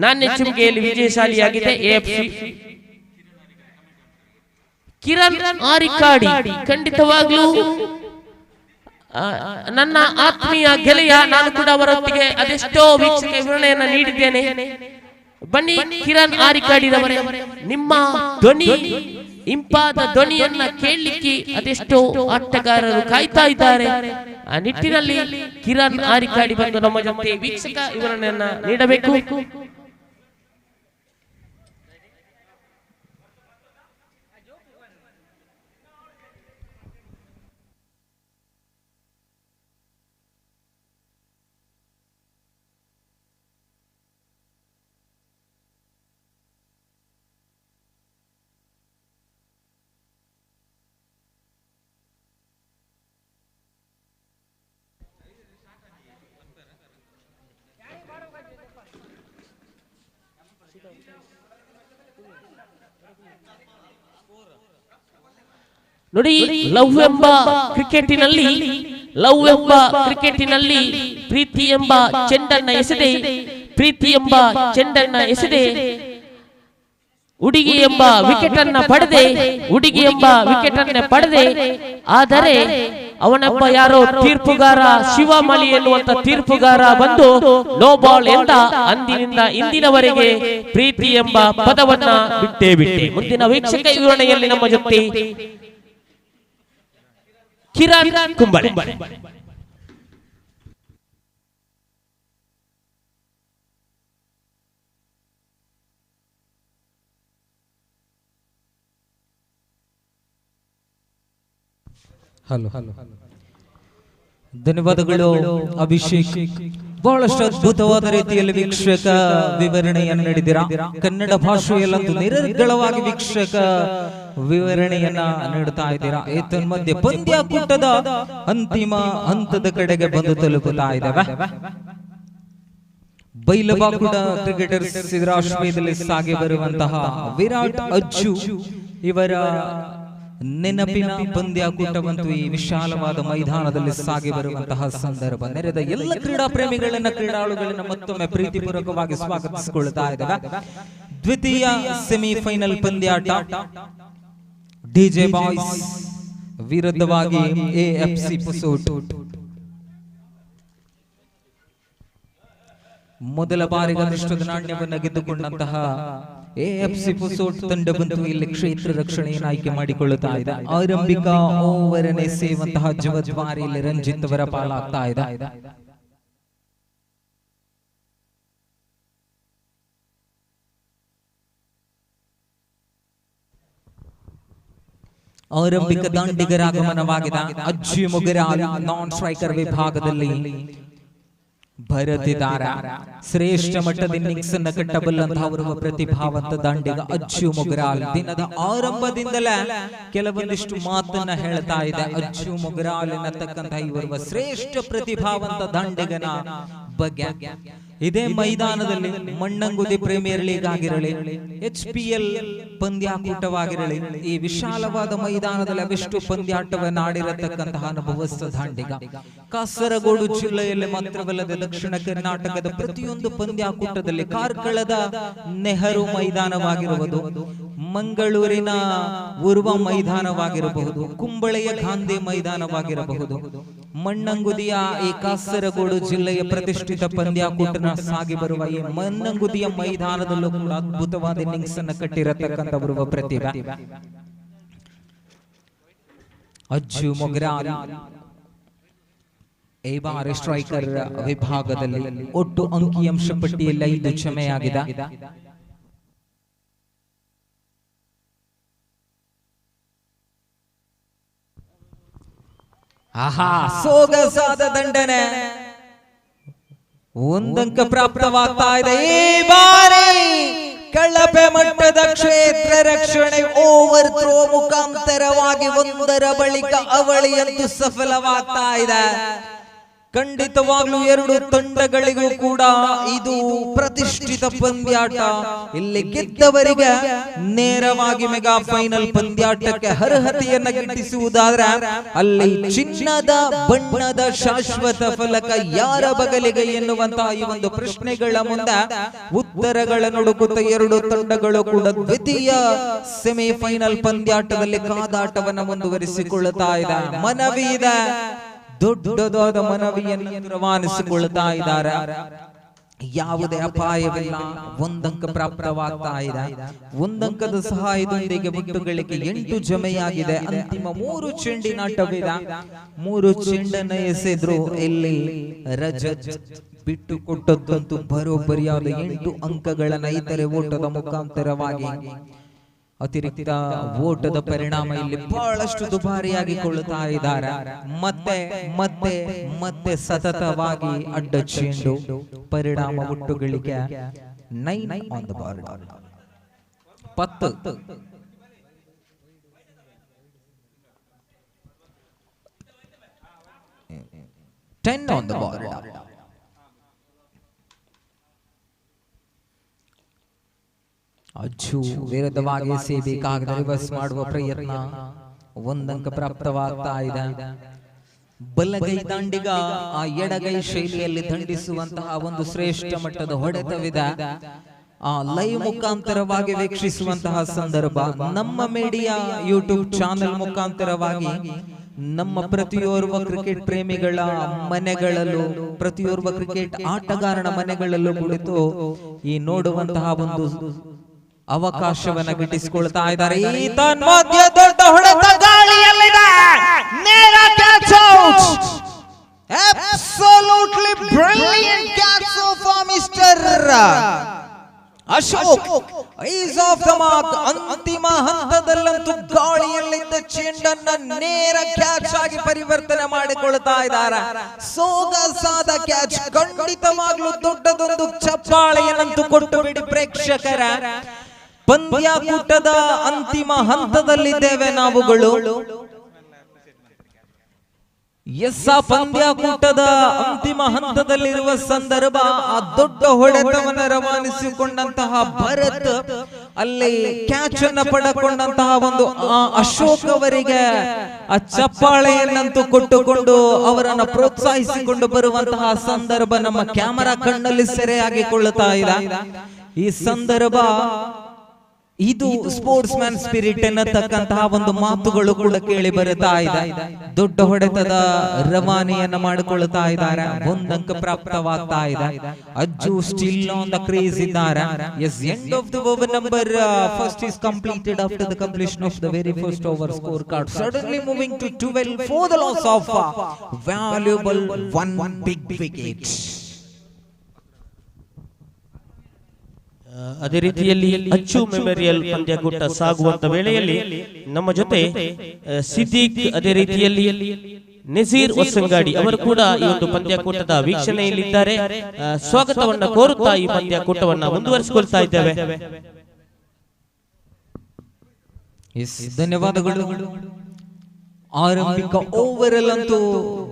ನಾಣ್ಯ ಚಿಮುಗೆಯಲ್ಲಿ ವಿಜಯಶಾಲಿಯಾಗಿದೆ ಎಎಫ್ಸಿ. ಕಿರಣ್ ಆರಿಕಾಡಿ ಖಂಡಿತವಾಗ್ಲೂ ನನ್ನ ಆತ್ಮೀಯ ಗೆಳೆಯ, ನಾನು ಕೂಡ ಅವರೊತ್ತಿಗೆ ಅದೆಷ್ಟೋ ವೀಕ್ಷಕ ವಿವರಣೆಯನ್ನ ನೀಡಿದ್ದೇನೆ. ಬನ್ನಿ ಕಿರಣ್ ಆರಿಕಾಡಿರವರೇ, ನಿಮ್ಮ ಧ್ವನಿ, ಇಂಪಾದ ಧ್ವನಿಯನ್ನ ಕೇಳಲಿಕ್ಕೆ ಅದೆಷ್ಟೋ ಆಟಗಾರರು ಕಾಯ್ತಾ ಇದ್ದಾರೆ. ಆ ನಿಟ್ಟಿನಲ್ಲಿ ಕಿರಣ್ ಆರಿಕಾಡಿ ಬಂದು ನಮ್ಮ ಜೊತೆ ವೀಕ್ಷಕ ವಿವರಣೆಯನ್ನ ನೀಡಬೇಕು. ನೋಡಿ, ಲವ್ ಎಂಬ ಕ್ರಿಕೆಟಿನಲ್ಲಿ, ಲವ್ ಎಂಬ ಕ್ರಿಕೆಟಿನಲ್ಲಿ ಪ್ರೀತಿ ಎಂಬ ಚೆಂಡನ್ನ ಎಸೆದೆ, ಪ್ರೀತಿ ಎಂಬ ಚೆಂಡನ್ನ ಎಸೆದೆ ಹುಡುಗಿ ಎಂಬ ವಿಕೆಟ್ ಅನ್ನ ಪಡೆದೆ, ಹುಡುಗಿ ಎಂಬ ವಿಕೆಟ್ ಅನ್ನ ಪಡೆದೆ. ಆದರೆ ಅವನೊಬ್ಬ ಯಾರೋ ತೀರ್ಪುಗಾರ, ಶಿವಮಲಿ ಎನ್ನುವಂತ ತೀರ್ಪುಗಾರ ಬಂದು ನೋ ಬಾಲ್ ಎಂದ. ಅಂದಿನಿಂದ ಇಂದಿನವರೆಗೆ ಪ್ರೀತಿ ಎಂಬ ಪದವನ್ನ ಬಿಟ್ಟೇ ಬಿಟ್ಟೆ. ಮುಂದಿನ ವೀಕ್ಷಕ ವಿವರಣೆಯಲ್ಲಿ ನಮ್ಮ ಜೊತೆ ಕಿರಣ್ ಕುಂಬಳೆ. Hello, ಧನ್ಯವಾದಗಳು ಅಭಿಷೇಕ್. ಬಹಳಷ್ಟು ಅದ್ಭುತವಾದ ರೀತಿಯಲ್ಲಿ ವೀಕ್ಷಕ ವಿವರಣೆಯನ್ನು ನೀಡಿದ್ದೀರಾ. ಕನ್ನಡ ಭಾಷೆಯಲ್ಲಂತೂ ನಿರರ್ಗಳವಾಗಿ ವೀಕ್ಷಕ ವಿವರಣೆಯನ್ನ ನೀಡುತ್ತಾ ಇದ್ದೀರಾ. ಏತನ್ಮಧ್ಯೆ ಪಂದ್ಯಾಕೂಟದ ಅಂತಿಮ ಹಂತದ ಕಡೆಗೆ ಬಂದು ತಲುಪುತ್ತಾ ಇದ್ದೇವೆ. ಬೈಲಬಾಕುಡ ಕ್ರಿಕೆಟರ್ಸ್ ಇದರ ಆಶ್ರಯದಲ್ಲಿ ಸಾಗಿ ಬರುವಂತಹ ವಿರಾಟ್ ಅಜ್ಜು ಇವರ ನೆನಪಿನ ಪಂದ್ಯಾಕೂಟವಂತೂ ಈ ವಿಶಾಲವಾದ ಮೈದಾನದಲ್ಲಿ ಸಾಗಿ ಬರುವಂತಹ ಸಂದರ್ಭ. ನೆರೆದ ಎಲ್ಲ ಕ್ರೀಡಾ ಪ್ರೇಮಿಗಳನ್ನ, ಕ್ರೀಡಾಳುಗಳನ್ನ ಮತ್ತೊಮ್ಮೆ ಪ್ರೀತಿಪೂರ್ವಕವಾಗಿ ಸ್ವಾಗತಿಸಿಕೊಳ್ಳುತ್ತಾ ಇದ್ದೇವೆ. ದ್ವಿತೀಯ ಸೆಮಿಫೈನಲ್ ಪಂದ್ಯಾಟ ಡಿಜೆ ಬಾಯ್ಸ್ ವಿರುದ್ಧವಾಗಿ ಎಎಫ್ಸಿ ಪುಸೂಟ್. ಮೊದಲ ಬಾರಿಗೆ ಅದೃಷ್ಟದ ನಾಣ್ಯವನ್ನು ಗೆದ್ದುಕೊಂಡಂತಹ ಎಎಫ್ಸಿ ಪುಸೋಟ್ ತಂಡ ಬಂದು ಇಲ್ಲಿ ಕ್ಷೇತ್ರ ರಕ್ಷಣೆಯನ್ನು ಆಯ್ಕೆ ಮಾಡಿಕೊಳ್ಳುತ್ತಾ ಇದೆ. ಆರಂಭಿಕ ಓವರ್ ಎಸೆಯುವಂತಹ ಜವಾಬ್ದಾರಿ ಇಲ್ಲಿ ರಂಜಿತ್ ಅವರ ಪಾಲಾಗ್ತಾ ಇದೆ. ಆರಂಭಿಕ ದಾಂಡಿಗರ ಆಗಮನವಾಗಿದೆ. ಅಜ್ಜಿ ಮುಗರಾಲ್ ನಾನ್ ಸ್ಟ್ರೈಕರ್ ವಿಭಾಗದಲ್ಲಿ ಭರತಿದಾರ. ಶ್ರೇಷ್ಠ ಮಟ್ಟದ ಇನ್ನಿಂಗ್ಸ್ ಅನ್ನು ಕಟ್ಟಬಲ್ಲಂತಹ ಓರ್ವ ಪ್ರತಿಭಾವಂತ ದಾಂಡಿಗ ಅಜ್ಜು ಮೊಗರಾಲ್. ದಿನದ ಆರಂಭದಿಂದಲೇ ಕೆಲವೊಂದಿಷ್ಟು ಮಾತನ್ನ ಹೇಳ್ತಾ ಇದೆ ಅಜ್ಜು ಮೊಗರಾಲ್ ಎನ್ನತಕ್ಕಂತಹ ಈ ಓರ್ವ ಶ್ರೇಷ್ಠ ಪ್ರತಿಭಾವಂತ ದಾಂಡಿಗನ ಬಗ್ಗೆ. ಇದೇ ಮೈದಾನದಲ್ಲಿ ಮಣ್ಣಂಗುದಿ ಪ್ರೀಮಿಯರ್ ಲೀಗ್ ಆಗಿರಲಿ, HPL ಪಂದ್ಯಾಕೂಟವಾಗಿರಲಿ, ಈ ವಿಶಾಲವಾದ ಮೈದಾನದಲ್ಲಿ ಅವೆಷ್ಟು ಪಂದ್ಯಾಟವನ್ನು ಆಡಿರತಕ್ಕಂತಹ ಅನುಭವಸ್ಥ ದಾಂಡಿಗ. ಕಾಸರಗೋಡು ಜಿಲ್ಲೆಯಲ್ಲಿ ಮಾತ್ರವಲ್ಲದೆ ದಕ್ಷಿಣ ಕರ್ನಾಟಕದ ಪ್ರತಿಯೊಂದು ಪಂದ್ಯಾಕೂಟದಲ್ಲಿ, ಕಾರ್ಕಳದ ನೆಹರು ಮೈದಾನವಾಗಿರುವುದು, ಮಂಗಳೂರಿನ ಉರ್ವ ಮೈದಾನವಾಗಿರಬಹುದು, ಕುಂಬಳೆಯ ಗಾಂಧಿ ಮೈದಾನವಾಗಿರಬಹುದು, ಮಣ್ಣಂಗುದಿಯ ಈ ಕಾಸರಗೋಡು ಜಿಲ್ಲೆಯ ಪ್ರತಿಷ್ಠಿತ ಪಂದ್ಯಾಕೂಟನ ಸಾಗಿ ಬರುವ ಈ ಮಣ್ಣಂಗುದಿಯ ಮೈದಾನದಲ್ಲೂ ಕೂಡ ಅದ್ಭುತವಾದ ಇನ್ನಿಂಗ್ಸ್ ಅನ್ನು ಕಟ್ಟಿರತಕ್ಕಂಥ ಬರುವ ಪ್ರತಿಭೆ ಅಜ್ಜು ಮೊಗರಾಲ್. ಈ ಬಾರಿ ಸ್ಟ್ರೈಕರ್ ವಿಭಾಗದಲ್ಲಿ ಒಟ್ಟು ಅಂಕಿಅಂಶ ಪಟ್ಟಿಯಲ್ಲಿ 5 ಜಮೆಯಾಗಿದೆ. ಆಹಾ, ಸೊಗಸಾದ ದಂಡನೆ, ಒಂದಂಕ ಪ್ರಾಪ್ತವಾಗ್ತಾ ಇದೆ. ಈ ಬಾರಿ ಕಳಪೆ ಮಟ್ಟದ ಕ್ಷೇತ್ರ ರಕ್ಷಣೆ ಓವರ್ ಥ್ರೋ ಮುಖಾಂತರವಾಗಿ ಒಂದರ ಬಳಿಕ ಅವಳಿಯಂತೂ ಸಫಲವಾಗ್ತಾ ಇದೆ. ಖಂಡಿತವಾಗ್ಲೂ ಎರಡು ತಂಡಗಳಿಗೂ ಕೂಡ ಇದು ಪ್ರತಿಷ್ಠಿತ ಪಂದ್ಯಾಟ. ಇಲ್ಲಿ ಗೆದ್ದವರಿಗೆ ನೇರವಾಗಿ ಮೆಗಾ ಫೈನಲ್ ಪಂದ್ಯಾಟಕ್ಕೆ ಅರ್ಹತೆಯನ್ನ ಗಿಟ್ಟಿಸುವುದಾದ್ರೆ ಅಲ್ಲಿ ಚಿನ್ನದ ಬಣ್ಣದ ಶಾಶ್ವತ ಫಲಕ ಯಾರ ಬಗಲಿಗೆ ಎನ್ನುವಂತಹ ಈ ಒಂದು ಪ್ರಶ್ನೆಗಳ ಮುಂದೆ ಉತ್ತರಗಳನ್ನು ಹುಡುಕುತ್ತ ಎರಡು ತಂಡಗಳು ಕೂಡ ದ್ವಿತೀಯ ಸೆಮಿಫೈನಲ್ ಪಂದ್ಯಾಟದಲ್ಲಿ ಕಾದಾಟವನ್ನು ಮುಂದುವರಿಸಿಕೊಳ್ಳುತ್ತಾ ಇದೆ. ಮನವಿ ಇದೆ, ದೊಡ್ಡದಾದ ಮನವಿಯನ್ನು ರವಾನಿಸಿಕೊಳ್ಳುತ್ತಾ ಇದ್ದಾರೆ. ಯಾವುದೇ ಅಪಾಯವಿಲ್ಲ, ಒಂದಂಕ ಪ್ರಾಪ್ತವಾಗ್ತಾ ಇದೆ. ಒಂದಂಕದ ಸಹಾಯದೊಂದಿಗೆ ಒಟ್ಟುಗಳಿಗೆ 8 ಜಮೆಯಾಗಿದೆ. ಅಂತಿಮ 3 ಚೆಂಡಿನಾಟವಿದೆ. 3 ಚೆಂಡನ್ನು ಎಸೆದ್ರು ಇಲ್ಲಿ ರಜತ್ ಬಿಟ್ಟು ಕೊಟ್ಟದ್ದಂತೂ ಬರೋಬ್ಬರಿಯಾದ 8 ಅಂಕಗಳನ್ನ ಇತರೆ ಓಟದ ಮುಖಾಂತರವಾಗಿ ಅತಿರಿಕ್ತ ಓಟದ ಪರಿಣಾಮ ಇಲ್ಲಿ ಬಹಳಷ್ಟು ದುಬಾರಿಯಾಗಿಕೊಳ್ಳುತ್ತಾ ಇದ್ದಾರೆ. ಮತ್ತೆ ಮತ್ತೆ ಮತ್ತೆ ಸತತವಾಗಿ ಅಡ್ಡ ಚೆಂಡು, ಪರಿಣಾಮ ಒಟ್ಟುಗಳಿಗೆ 9 on the board, 10. 10 on the board. Ajju ವಿರುದ್ಧವಾಗಿ ಎಸೆಯಬೇಕಾಗಿದೆ. ರಿವರ್ಸ್ ಮಾಡುವ ಪ್ರಯತ್ನ, ಒಂದಂಕ ಪ್ರಾಪ್ತವಾಗ್ತಾ ಇದೆ. ಬಲಗೈ ದಾಂಡಿಗ ಆ ಎಡಗೈ ಶೈಲಿಯಲ್ಲಿ ದಂಡಿಸುವಂತಹ ಒಂದು ಶ್ರೇಷ್ಠ ಮಟ್ಟದ ಹೊಡೆತವಿದೆ. ಆ ಲೈವ್ ಮುಖಾಂತರವಾಗಿ ವೀಕ್ಷಿಸುವಂತಹ ಸಂದರ್ಭ ನಮ್ಮ media YouTube channel ಮುಖಾಂತರವಾಗಿ ನಮ್ಮ ಪ್ರತಿಯೋರ್ವ ಕ್ರಿಕೆಟ್ ಪ್ರೇಮಿಗಳ ಮನೆಗಳಲ್ಲೂ, ಪ್ರತಿಯೋರ್ವ ಕ್ರಿಕೆಟ್ ಆಟಗಾರನ ಮನೆಗಳಲ್ಲೂ ಕುಳಿತು ಈ ನೋಡುವಂತಹ ಒಂದು ಅವಕಾಶವನ್ನ ಗಿಟ್ಟಿಸಿಕೊಳ್ತಾ ಇದ್ದಾರೆ. ಈ ತನ್ಮಧ್ಯ ದೊಡ್ಡ ಹೊಡೆತ ಗಾಳಿಯಲ್ಲಿದೆ, ನೇರ catch out, absolutely brilliant catch for mister Ashok, is off the mark. ಅಂತಿಮ ಹಂತದಲ್ಲಂತೂ ಗಾಳಿಯಲ್ಲಿದ್ದ ಚೆಂಡನ್ನ ನೇರ ಕ್ಯಾಚ್ ಆಗಿ ಪರಿವರ್ತನೆ ಮಾಡಿಕೊಳ್ತಾ ಇದ್ದಾರೆ. ಸೊಗಸಾದ ಕ್ಯಾಚ್, ಖಂಡಿತವಾಗ್ಲೂ ದೊಡ್ಡದೊಂದು ಚಪ್ಪಾಳೆಯನ್ನಂತೂ ಕೊಟ್ಟು ಬಿಡಿ ಪ್ರೇಕ್ಷಕರ. ಪಂದ್ಯಾಕೂಟದ ಅಂತಿಮ ಹಂತದಲ್ಲಿದ್ದೇವೆ ನಾವುಗಳು. ಎಸ್, ಆ ಪಂದ್ಯಾಕೂಟದ ಅಂತಿಮ ಹಂತದಲ್ಲಿರುವ ಸಂದರ್ಭ ಆ ದೊಡ್ಡ ಹೊಡೆತವನ್ನು ರವಾನಿಸಿಕೊಂಡಂತಹ ಭರತ್ ಅಲ್ಲಿ ಕ್ಯಾಚ್ ಅನ್ನ ಪಡೆಕೊಂಡಂತಹ ಒಂದು ಅಶೋಕ್ ಅವರಿಗೆ ಆ ಚಪ್ಪಾಳೆಯನ್ನಂತೂ ಕೊಟ್ಟುಕೊಂಡು ಅವರನ್ನು ಪ್ರೋತ್ಸಾಹಿಸಿಕೊಂಡು ಬರುವಂತಹ ಸಂದರ್ಭ ನಮ್ಮ ಕ್ಯಾಮರಾ ಕಣ್ಣಲ್ಲಿ ಸೆರೆಯಾಗಿಕೊಳ್ಳುತ್ತಾ ಇದೆ. ಈ ಸಂದರ್ಭ ಇದು ಸ್ಪೋರ್ಟ್ಸ್ ಮ್ಯಾನ್ ಸ್ಪಿರಿಟ್ ಎನ್ನತಕ್ಕಂತಹ ಒಂದು ಮಾತುಗಳು ಕೂಡ ಕೇಳಿ ಬರುತ್ತಾ ಇದೆ. ದೊಡ್ಡ ಹೊಡೆತದ ರವಾನೆಯನ್ನ ಮಾಡಿಕೊಳ್ಳುತ್ತಾ ಇದ್ದಾರೆ, ಒಂದಂಕ ಪ್ರಾಪ್ತವಾಗ್ತಾ ಇದೆ. Ajju still on the crease ಇದ್ದಾರೆ. Yes, end of the over number first is completed after the completion of the very first over. Score card suddenly moving to 12 for the loss of valuable one big wicket. ಅದೇ ರೀತಿಯಲ್ಲಿ ಅಚ್ಚು memorial ಪಂದ್ಯಕೂಟ ಸಾಗುವಂತ ವೇಳೆಯಲ್ಲಿ ನಮ್ಮ ಜೊತೆ ಸಿದ್ದಿಕ್, ಅದೇ ರೀತಿಯಲ್ಲಿ ನಜೀರ್ ಹೊಸಂಗಾಡಿ ಅವರು ಕೂಡ ಈ ಒಂದು ಪಂದ್ಯಕೂಟದ ವೀಕ್ಷಣೆಯಲ್ಲಿದ್ದಾರೆ. ಸ್ವಾಗತವನ್ನ ಕೋರುತ್ತಾ ಈ ಪಂದ್ಯಕೂಟವನ್ನ ಮುಂದುವರಿಸಿಕೊಳ್ತಾ ಇದ್ದೇವೆ. ಧನ್ಯವಾದಗಳು. ಆರಂಭಿಕ ಓವರ್ ಅಲ್ಲಂತೂ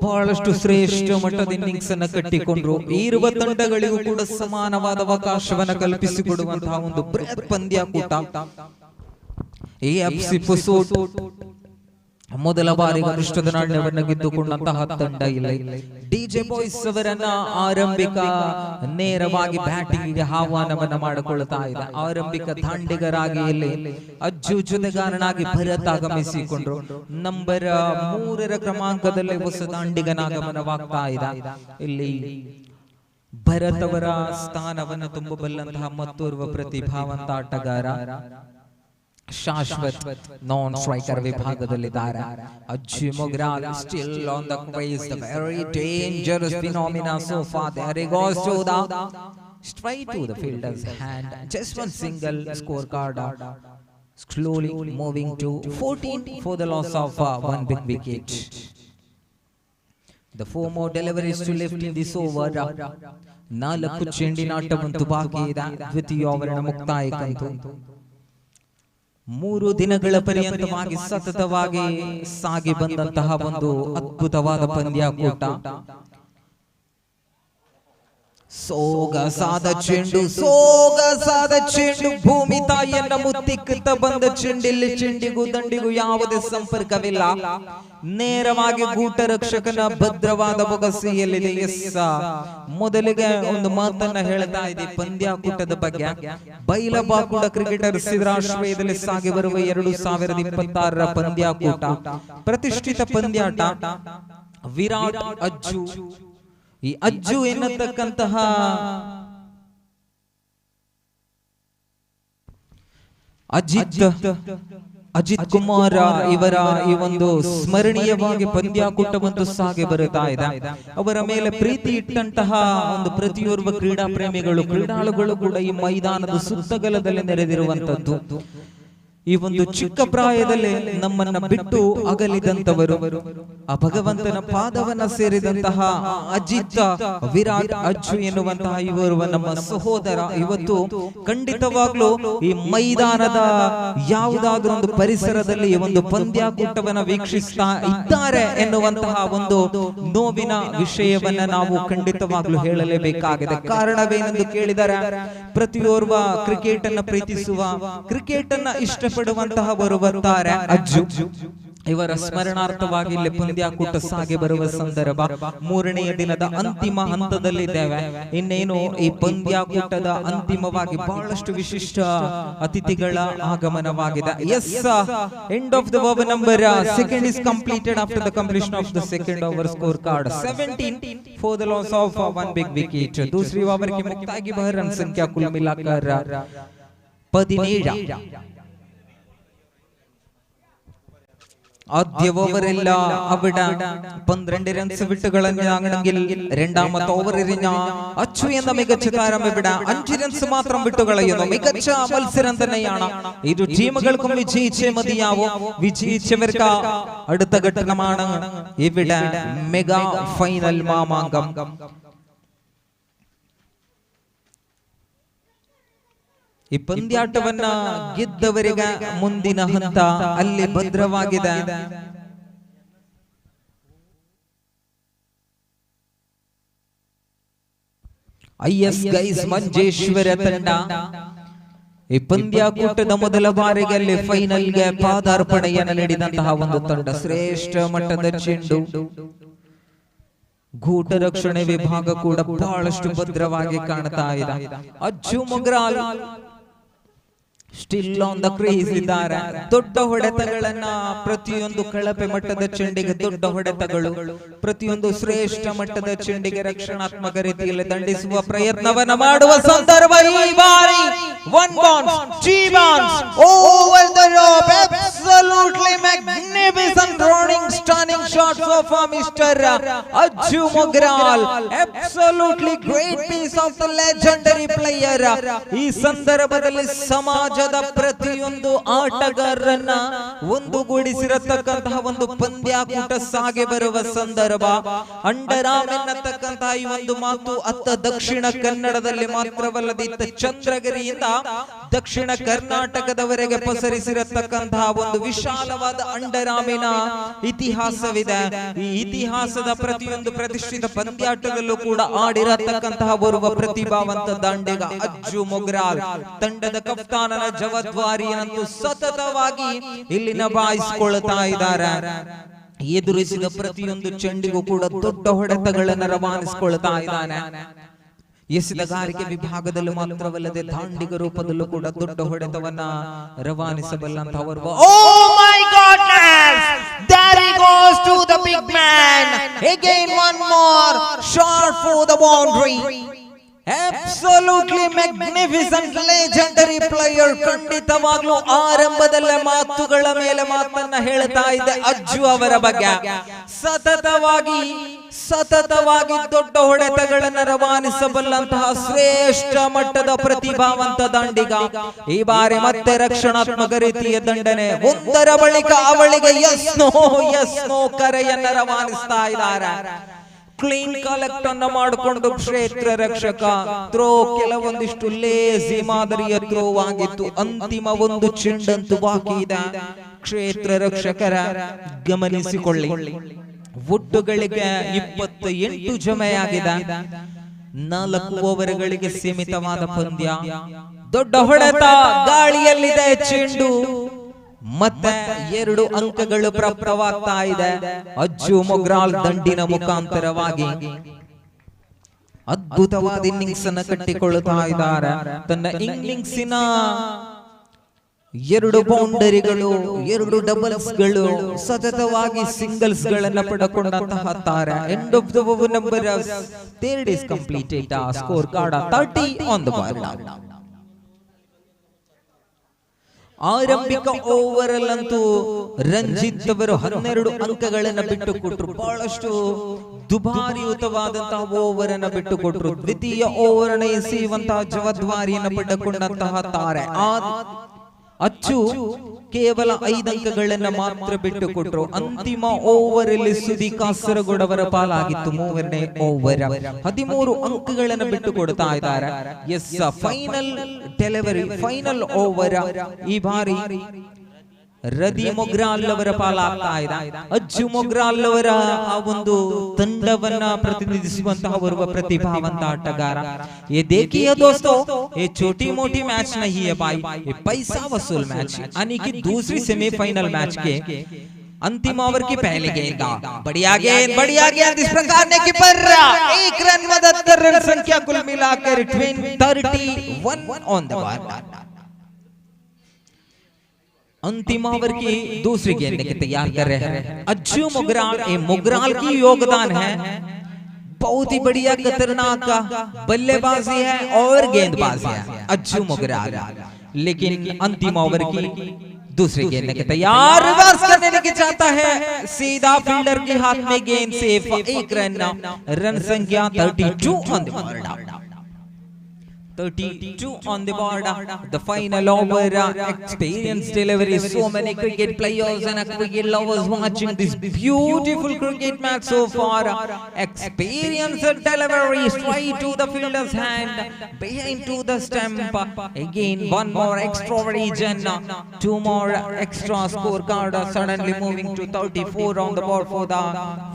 ಬಹಳಷ್ಟು ಶ್ರೇಷ್ಠ ಮಟ್ಟದ ಇನ್ನಿಂಗ್ಸ್ ಅನ್ನು ಕಟ್ಟಿಕೊಂಡ್ರು. ಇರುವ ತಂಡಗಳಿಗೂ ಕೂಡ ಸಮಾನವಾದ ಅವಕಾಶವನ್ನು ಕಲ್ಪಿಸಿಕೊಡುವಂತಹ ಒಂದು ಬೃಹತ್ ಪಂದ್ಯಾಕೂಟ. ಎಎಫ್ಸಿ ಪುಸೋಟ್ ಮೊದಲ ಬಾರಿಗೆ ಅನಿಷ್ಟದ ನಾಣ್ಯವನ್ನು ಗೆದ್ದುಕೊಂಡಂತಹ ತಂಡ ಇಲ್ಲಿ. ಡಿಜೆ ಬಾಯ್ಸ್ ಅವರನ್ನ ಆರಂಭಿಕ ನೇರವಾಗಿ ಬ್ಯಾಟಿಂಗ್ ಆಹ್ವಾನವನ್ನ ಮಾಡಿಕೊಳ್ಳುತ್ತಾ ಇದೆ. ಆರಂಭಿಕ ದಾಂಡಿಗರಾಗಿ ಇಲ್ಲಿ ಅಜ್ಜು ಜೊತೆಗಾರನಾಗಿ ಭರತ್ ಆಗಮಿಸಿಕೊಂಡ್ರು. ನಂಬರ್ 3ರ ಕ್ರಮಾಂಕದಲ್ಲಿ ಹೊಸ ದಾಂಡಿಗನಾಗಮನವಾಗ್ತಾ ಇದೆ. ಇಲ್ಲಿ ಭರತ್ ಅವರ ಸ್ಥಾನವನ್ನು ತುಂಬಬಲ್ಲಂತಹ ಮತ್ತೋರ್ವ ಪ್ರತಿಭಾವಂತ ಆಟಗಾರ ಶಾಶ್ವತ್ ನಾನ್ ಸ್ಟ್ರೈಕರ್ ವಿಭಾಗದಲ್ಲಿದ್ದಾರೆ. Ajju Mogral still on the crease, the very dangerous phenomena so far. There he goes to the straight to the fielder's hand. Just one single score card, slowly moving to 14 for the loss of one big wicket. The four more deliveries to lift in this over. 4 ಚೆಂಡಿನ ಆಟವಂತೂ ಬಾಕಿ ಇದೆ. ದ್ವಿತೀಯ ಓವರಿನ ಮುಕ್ತಾಯಕ್ಕಂತೂ 3 ದಿನಗಳ ಪರ್ಯಂತವಾಗಿ ಸತತವಾಗಿ ಸಾಗಿ ಬಂದಂತಹ ಒಂದು ಅದ್ಭುತವಾದ ಪಂದ್ಯಾಕೂಟ. ಸೊಗಸಾದ ಚೆಂಡು, ಸೊಗಸಾದ ಚೆಂಡು, ಭೂಮಿ ತಾಯಿಯನ್ನ ಮುತ್ತಿಕ್ಕುತ್ತ ಬಂದ ಚೆಂಡಿಲ್ಲಿ ಚೆಂಡಿಗೂ ದಂಡಿಗೂ ಯಾವುದೇ ಸಂಪರ್ಕವಿಲ್ಲ. ನೇರವಾಗಿ ಗೂಟ ರಕ್ಷಕನ ಭದ್ರವಾದ ಬೊಗಸೆಯಲ್ಲಿದೆ. ಎಸ್, ಮೊದಲಿಗೆ ಒಂದು ಮಾತನ್ನ ಹೇಳ್ತಾ ಇದೆ ಪಂದ್ಯಾಕೂಟದ ಬಗ್ಗೆ. ಬೈಲಬಾಕುಡ ಕ್ರಿಕೆಟರ್ಸ್ ಇದರ ಆಶ್ರಯದಲ್ಲಿ ಸಾಗಿ ಬರುವ 2026ರ ಪಂದ್ಯಾಕೂಟ, ಪ್ರತಿಷ್ಠಿತ ಪಂದ್ಯಾಟ. ವಿರಾಟ್ ಅಜ್ಜು, ಈ ಅಜ್ಜು ಎನ್ನತಕ್ಕಂತಹ ಅಜಿತ್ ಕುಮಾರ್ ಇವರ ಈ ಒಂದು ಸ್ಮರಣೀಯವಾಗಿ ಪಂದ್ಯಾಕೂಟವಂತೂ ಸಾಗಿ ಬರುತ್ತಾ ಇದೆ. ಅವರ ಮೇಲೆ ಪ್ರೀತಿ ಇಟ್ಟಂತಹ ಒಂದು ಪ್ರತಿಯೋರ್ವ ಕ್ರೀಡಾ ಪ್ರೇಮಿಗಳು, ಕ್ರೀಡಾಳುಗಳು ಕೂಡ ಈ ಮೈದಾನದ ಸುತ್ತಗಲದಲ್ಲಿ ನೆರೆದಿರುವಂತದ್ದು. ಈ ಒಂದು ಚಿಕ್ಕ ಪ್ರಾಯದಲ್ಲಿ ನಮ್ಮನ್ನ ಬಿಟ್ಟು ಅಗಲಿದಂತವರು, ಆ ಭಗವಂತನ ಪಾದವನ್ನ ಸೇರಿದಂತಹ ಅಜಿತ್ ವಿರಾಟ್ ಅಜ್ಜು ಎನ್ನುವಂತಹ ಇವರು ನಮ್ಮ ಸಹೋದರ ಇವತ್ತು ಖಂಡಿತವಾಗ್ಲೂ ಈ ಮೈದಾನದ ಯಾವುದಾದ್ರೂ ಒಂದು ಪರಿಸರದಲ್ಲಿ ಈ ಒಂದು ಪಂದ್ಯಾಕೂಟವನ್ನ ವೀಕ್ಷಿಸ್ತಾ ಇದ್ದಾರೆ ಎನ್ನುವಂತಹ ಒಂದು ನೋವಿನ ವಿಷಯವನ್ನ ನಾವು ಖಂಡಿತವಾಗ್ಲೂ ಹೇಳಲೇಬೇಕಾಗಿದೆ. ಕಾರಣವೇನೆಂದು ಕೇಳಿದರೆ, ಪ್ರತಿಯೋರ್ವ ಕ್ರಿಕೆಟ್ ಅನ್ನ ಪ್ರೀತಿಸುವ, ಕ್ರಿಕೆಟ್ ಅನ್ನ ಇಷ್ಟ ಪಡುವಂತಹವರು ಬರ್ತಾರೆ. ಅಜ್ಜು ಇವರ ಸ್ಮರಣಾರ್ಥವಾಗಿ ಇಲ್ಲಿ ಪಂದ್ಯಾಕೂಟ ಸಾಗಿ ಬರುವ ಸಂದರ್ಭ ಮೂರನೆಯ ದಿನದ ಅಂತಿಮ ಹಂತದಲ್ಲಿದ್ದೇವೆ. ಇನ್ನೇನು ಈ ಪಂದ್ಯಾಕೂಟದ ಅಂತಿಮವಾಗಿ ಬಹಳಷ್ಟು ವಿಶಿಷ್ಟ ಅತಿಥಿಗಳ ಆಗಮನವಾಗಿದೆ. Yes, end of the over number second is completed after the completion of the second over. Score card 17 for the loss of one big wicket. दूसरी ओवर की मुक्तागी बहर रन संख्या कुल मिलाकर 17. ആദ്യ ഓവറില്ല അവിടെ 12 റൺസ് വിട്ടുകളഞ്ഞാണെങ്കിൽ രണ്ടാമത്തെ ഓവർ എറിഞ്ഞ അച്ചു എന്ന മികച്ച താരം ഇവിടെ 5 റൺസ് മാത്രം വിട്ടുകളയുന്നു. മികച്ച മത്സരം തന്നെയാണ്. ഇരു ടീമുകൾക്കും വിജയിച്ചേ മതിയാവൂ. വിജയിച്ചവർക്ക് അടുത്ത ഘട്ടമാണ് ഇവിടെ മെഗാ ഫൈനൽ മാമാങ്കം. ಈ ಪಂದ್ಯಾಟವನ್ನ ಗೆದ್ದವರಿಗೆ ಮುಂದಿನ ಹಂತ ಅಲ್ಲಿ ಭದ್ರವಾಗಿದೆ. IS guys Manjeshwar ತಂಡ ಈ ಪಂದ್ಯಾಕೂಟದ ಮೊದಲ ಬಾರಿಗೆ ಅಲ್ಲಿ ಫೈನಲ್ಗೆ ಪಾದಾರ್ಪಣೆಯನ್ನು ನೀಡಿದಂತಹ ಒಂದು ತಂಡ. ಶ್ರೇಷ್ಠ ಮಟ್ಟದ ಚೆಂಡು, ಗೂಟ ರಕ್ಷಣೆ ವಿಭಾಗ ಕೂಡ ಬಹಳಷ್ಟು ಭದ್ರವಾಗಿ ಕಾಣ್ತಾ ಇದೆ. Ajju Mogral still on the crease ಇದ್ದಾರೆ. ದೊಡ್ಡ ಹೊಡೆತಗಳನ್ನ ಪ್ರತಿಯೊಂದು ಕಳಪೆ ಮಟ್ಟದ ಚೆಂಡಿಗೆ ದೊಡ್ಡ ಹೊಡೆತಗಳು, ಪ್ರತಿಯೊಂದು ಶ್ರೇಷ್ಠ ಮಟ್ಟದ ಚೆಂಡಿಗೆ ರಕ್ಷಣಾತ್ಮಕ ರೀತಿಯಲ್ಲಿ ದಂಡಿಸುವ ಪ್ರಯತ್ನವನ್ನ ಮಾಡುವ ಸಂದರ್ಭ ಈ ಬಾರಿ. 1 bounce, 2 bounce, over the rope, absolutely magnificent running stunning shots of mister Ajju Mogral. Absolutely great piece of the legendary player. ಈ ಸಂದರ್ಭದಲ್ಲಿ ಸಮಾಜದ ಪ್ರತಿಯೊಂದು ಆಟಗಾರರನ್ನ ಒಂದುಗೂಡಿಸಿರತಕ್ಕಂತಹ ಒಂದು ಪಂದ್ಯಾಕೂಟ ಸಾಗಿ ಬರುವ ಸಂದರ್ಭ. ಅಂಡರಾಮ್ ಎನ್ನತಕ್ಕಂತಹ ಈ ಒಂದು ಮಾತು ಅತ್ತ ದಕ್ಷಿಣ ಕನ್ನಡದಲ್ಲಿ ಮಾತ್ರವಲ್ಲದೆ ಇತ್ತ ಚಂದ್ರಗಿರಿಯಿಂದ ದಕ್ಷಿಣ ಕರ್ನಾಟಕದವರೆಗೆ ಪಸರಿಸಿರತಕ್ಕಂತಹ ಒಂದು ವಿಶಾಲವಾದ ಅಂಡರಾಮಿನ ಇತಿಹಾಸವಿದೆ. ಈ ಇತಿಹಾಸದ ಪ್ರತಿಯೊಂದು ಪ್ರತಿಷ್ಠಿತ ಪಂದ್ಯಾಟದಲ್ಲೂ ಕೂಡ ಆಡಿರತಕ್ಕಂತಹ ಓರ್ವ ಪ್ರತಿಭಾವಂತ ದಾಂಡಿಗ ಅಜ್ಜು ಮೊಗ್ರಾಲ್ ತಂಡದ ಕಪ್ತಾನನ ಜವಾಬ್ದಾರಿಯನ್ನಂತೂ ಸತತವಾಗಿ ಇಲ್ಲಿ ನಿಭಾಯಿಸಿಕೊಳ್ಳುತ್ತಾ ಇದ್ದಾರೆ. ಎದುರಿಸಿದ ಪ್ರತಿಯೊಂದು ಚೆಂಡಿಗೂ ಕೂಡ ದೊಡ್ಡ ಹೊಡೆತಗಳನ್ನು ರವಾನಿಸಿಕೊಳ್ತಾ ಇದ್ದಾನೆ. ಎಸೆತಗಾರಿಕೆ ವಿಭಾಗದಲ್ಲೂ ಮಾತ್ರವಲ್ಲದೆ ದಾಂಡಿಗ ರೂಪದಲ್ಲೂ ಕೂಡ ದೊಡ್ಡ ಹೊಡೆತವನ್ನ ರವಾನಿಸಬಲ್ಲಂತಹ. Oh my goodness! There he goes to the big man. Again one more shot for the boundary. Absolutely magnificent legendary player. ಖಂಡಿತವಾಗ್ಲೂ ಆರಂಭದಲ್ಲೇ ಮಾತುಗಳ ಮೇಲೆ ಮಾತನ್ನ ಹೇಳ್ತಾ ಇದೆ ಅಜ್ಜು ಅವರ ಬಗ್ಗೆ. ಸತತವಾಗಿ ದೊಡ್ಡ ಹೊಡೆತಗಳನ್ನು ರವಾನಿಸಬಲ್ಲಂತಹ ಶ್ರೇಷ್ಠ ಮಟ್ಟದ ಪ್ರತಿಭಾವಂತ ದಾಂಡಿಗ. ಈ ಬಾರಿ ಮತ್ತೆ ರಕ್ಷಣಾತ್ಮಕ ರೀತಿಯ ದಂಡನೆ. ಒಂದರ ಬಳಿಕ ಅವಳಿಗೆ ಎಸ್ ನೋ ಕರೆಯನ್ನ ರವಾನಿಸ್ತಾ ಇದ್ದಾರೆ. ಕ್ಲೀನ್ ಕಲೆಕ್ಟ್ ಅನ್ನು ಮಾಡಿಕೊಂಡು ಕ್ಷೇತ್ರ ರಕ್ಷಕ ಥ್ರೋ ಕೆಲವೊಂದಿಷ್ಟು ಲೇಜಿ ಮಾದರಿಯ ಥ್ರೋ ಆಗಿತ್ತು. ಅಂತಿಮ ಒಂದು ಚೆಂಡಂತೂ ಬಾಕಿ ಇದೆ. ಕ್ಷೇತ್ರ ರಕ್ಷಕರ ಗಮನಿಸಿಕೊಳ್ಳಿ. ಒಟ್ಟುಗಳಿಗೆ 28 ಜಮೆಯಾಗಿದೆ. 4 ಓವರ್ಗಳಿಗೆ ಸೀಮಿತವಾದ ಪಂದ್ಯ. ದೊಡ್ಡ ಹೊಡೆತ, ಗಾಳಿಯಲ್ಲಿದೆ ಚೆಂಡು, ಮತ್ತೆ 2 ಅಂಕಗಳು ಪ್ರಾಪ್ತವಾಗ್ತಾ ಇದೆ ಅಜ್ಜು ಮೊಗ್ರಾಲ್ ದಂಡಿನ ಮುಖಾಂತರವಾಗಿ. ಅದ್ಭುತವಾದ ಇನ್ನಿಂಗ್ಸ್ ಅನ್ನು ಕಟ್ಟಿಕೊಳ್ಳುತ್ತಾ ಇದ್ದಾರೆ. ತನ್ನ ಇನ್ನಿಂಗ್ಸಿನ 2 ಬೌಂಡರಿಗಳು, 2 ಡಬಲ್ಸ್ ಗಳು, ಸತತವಾಗಿ ಸಿಂಗಲ್ಸ್ ಗಳನ್ನ ಪಡೆಕೊಂಡಂತಹ ತಾರೆ. End of the over number third is completed. Score card 30 on the board. ಆರಂಭಿಕ ಓವರ್ ಅಲ್ಲಂತೂ ರಂಜಿತ್ ಅವರು 12 ಅಂಕಗಳನ್ನು ಬಿಟ್ಟುಕೊಟ್ರು. ಬಹಳಷ್ಟು ದುಬಾರಿಯುತವಾದಂತಹ ಓವರ್ ಅನ್ನು ಬಿಟ್ಟುಕೊಟ್ರು. ದ್ವಿತೀಯ ಓವರ್ ಅನ್ನು ಎಸೆಯುವಂತಹ ಜವಾಬ್ದಾರಿಯನ್ನು ಪಡೆದುಕೊಂಡಂತಹ ತಾರೆ ಅಚ್ಚು ಕೇವಲ 5 ಅಂಕಗಳನ್ನು ಮಾತ್ರ ಬಿಟ್ಟುಕೊಟ್ರು. ಅಂತಿಮ ಓವರ್ ಅಲ್ಲಿ ಸುದಿ ಕಾಸರಗೋಡ್ ಅವರ ಪಾಲಾಗಿತ್ತು. 3ನೇ ಓವರ್ 13 ಅಂಕಗಳನ್ನು ಬಿಟ್ಟು ಕೊಡ್ತಾ ಇದ್ದಾರೆ. Yes, final delivery, final over ಈ ಬಾರಿ ರದಿ ಮೊಗ್ರಾಲ್ ಅವರ ಪಾಲಾಗ್ತಾ ಇದೆ. ಅಜ್ಜು ಮೊಗ್ರಾಲ್ ಅವರ ಆ ಒಂದು ತಂಡವನ್ನ ಪ್ರತಿನಿಧಿಸುವಂತಹ ಓರ್ವ ಪ್ರತಿಭಾವಂತ ಆಟಗಾರ. ये देखिए दोस्तों, ये छोटी मोटी मैच नहीं है भाई, ये पैसा वसूल मैच, यानी कि दूसरी सेमीफाइनल मैच के अंतिम ओवर की पहली गेंद। बढ़िया गेंद, बढ़िया गेंद, इस प्रकार ने कीपर 1 रन मदद कर रन संख्या कुल मिलाकर 31 ऑन the board. अंतिम ओवर की दूसरी गेंद के तैयार कर रहे हैं अज्जू मोगराल। ये मोगराल की योगदान है, बहुत ही बढ़िया खतरनाक बल्लेबाजी है और गेंदबाजी है अज्जू मोगराल। लेकिन अंतिम ओवर की दूसरे गेंद के तैयार, रिवर्स करने लेके जाता है, सीधा फील्डर के हाथ में गेंद, सेफ, 1 रन। रन संख्या 32 on the board, 32 on the board. The final over, experience delivery. So many cricket players and cricket lovers watching this beautiful cricket match so far. Experience delivery straight to the fielder's hand, behind to the stump. Again one more extra region, 2 more extra scorecard, suddenly moving to 34 on the board for the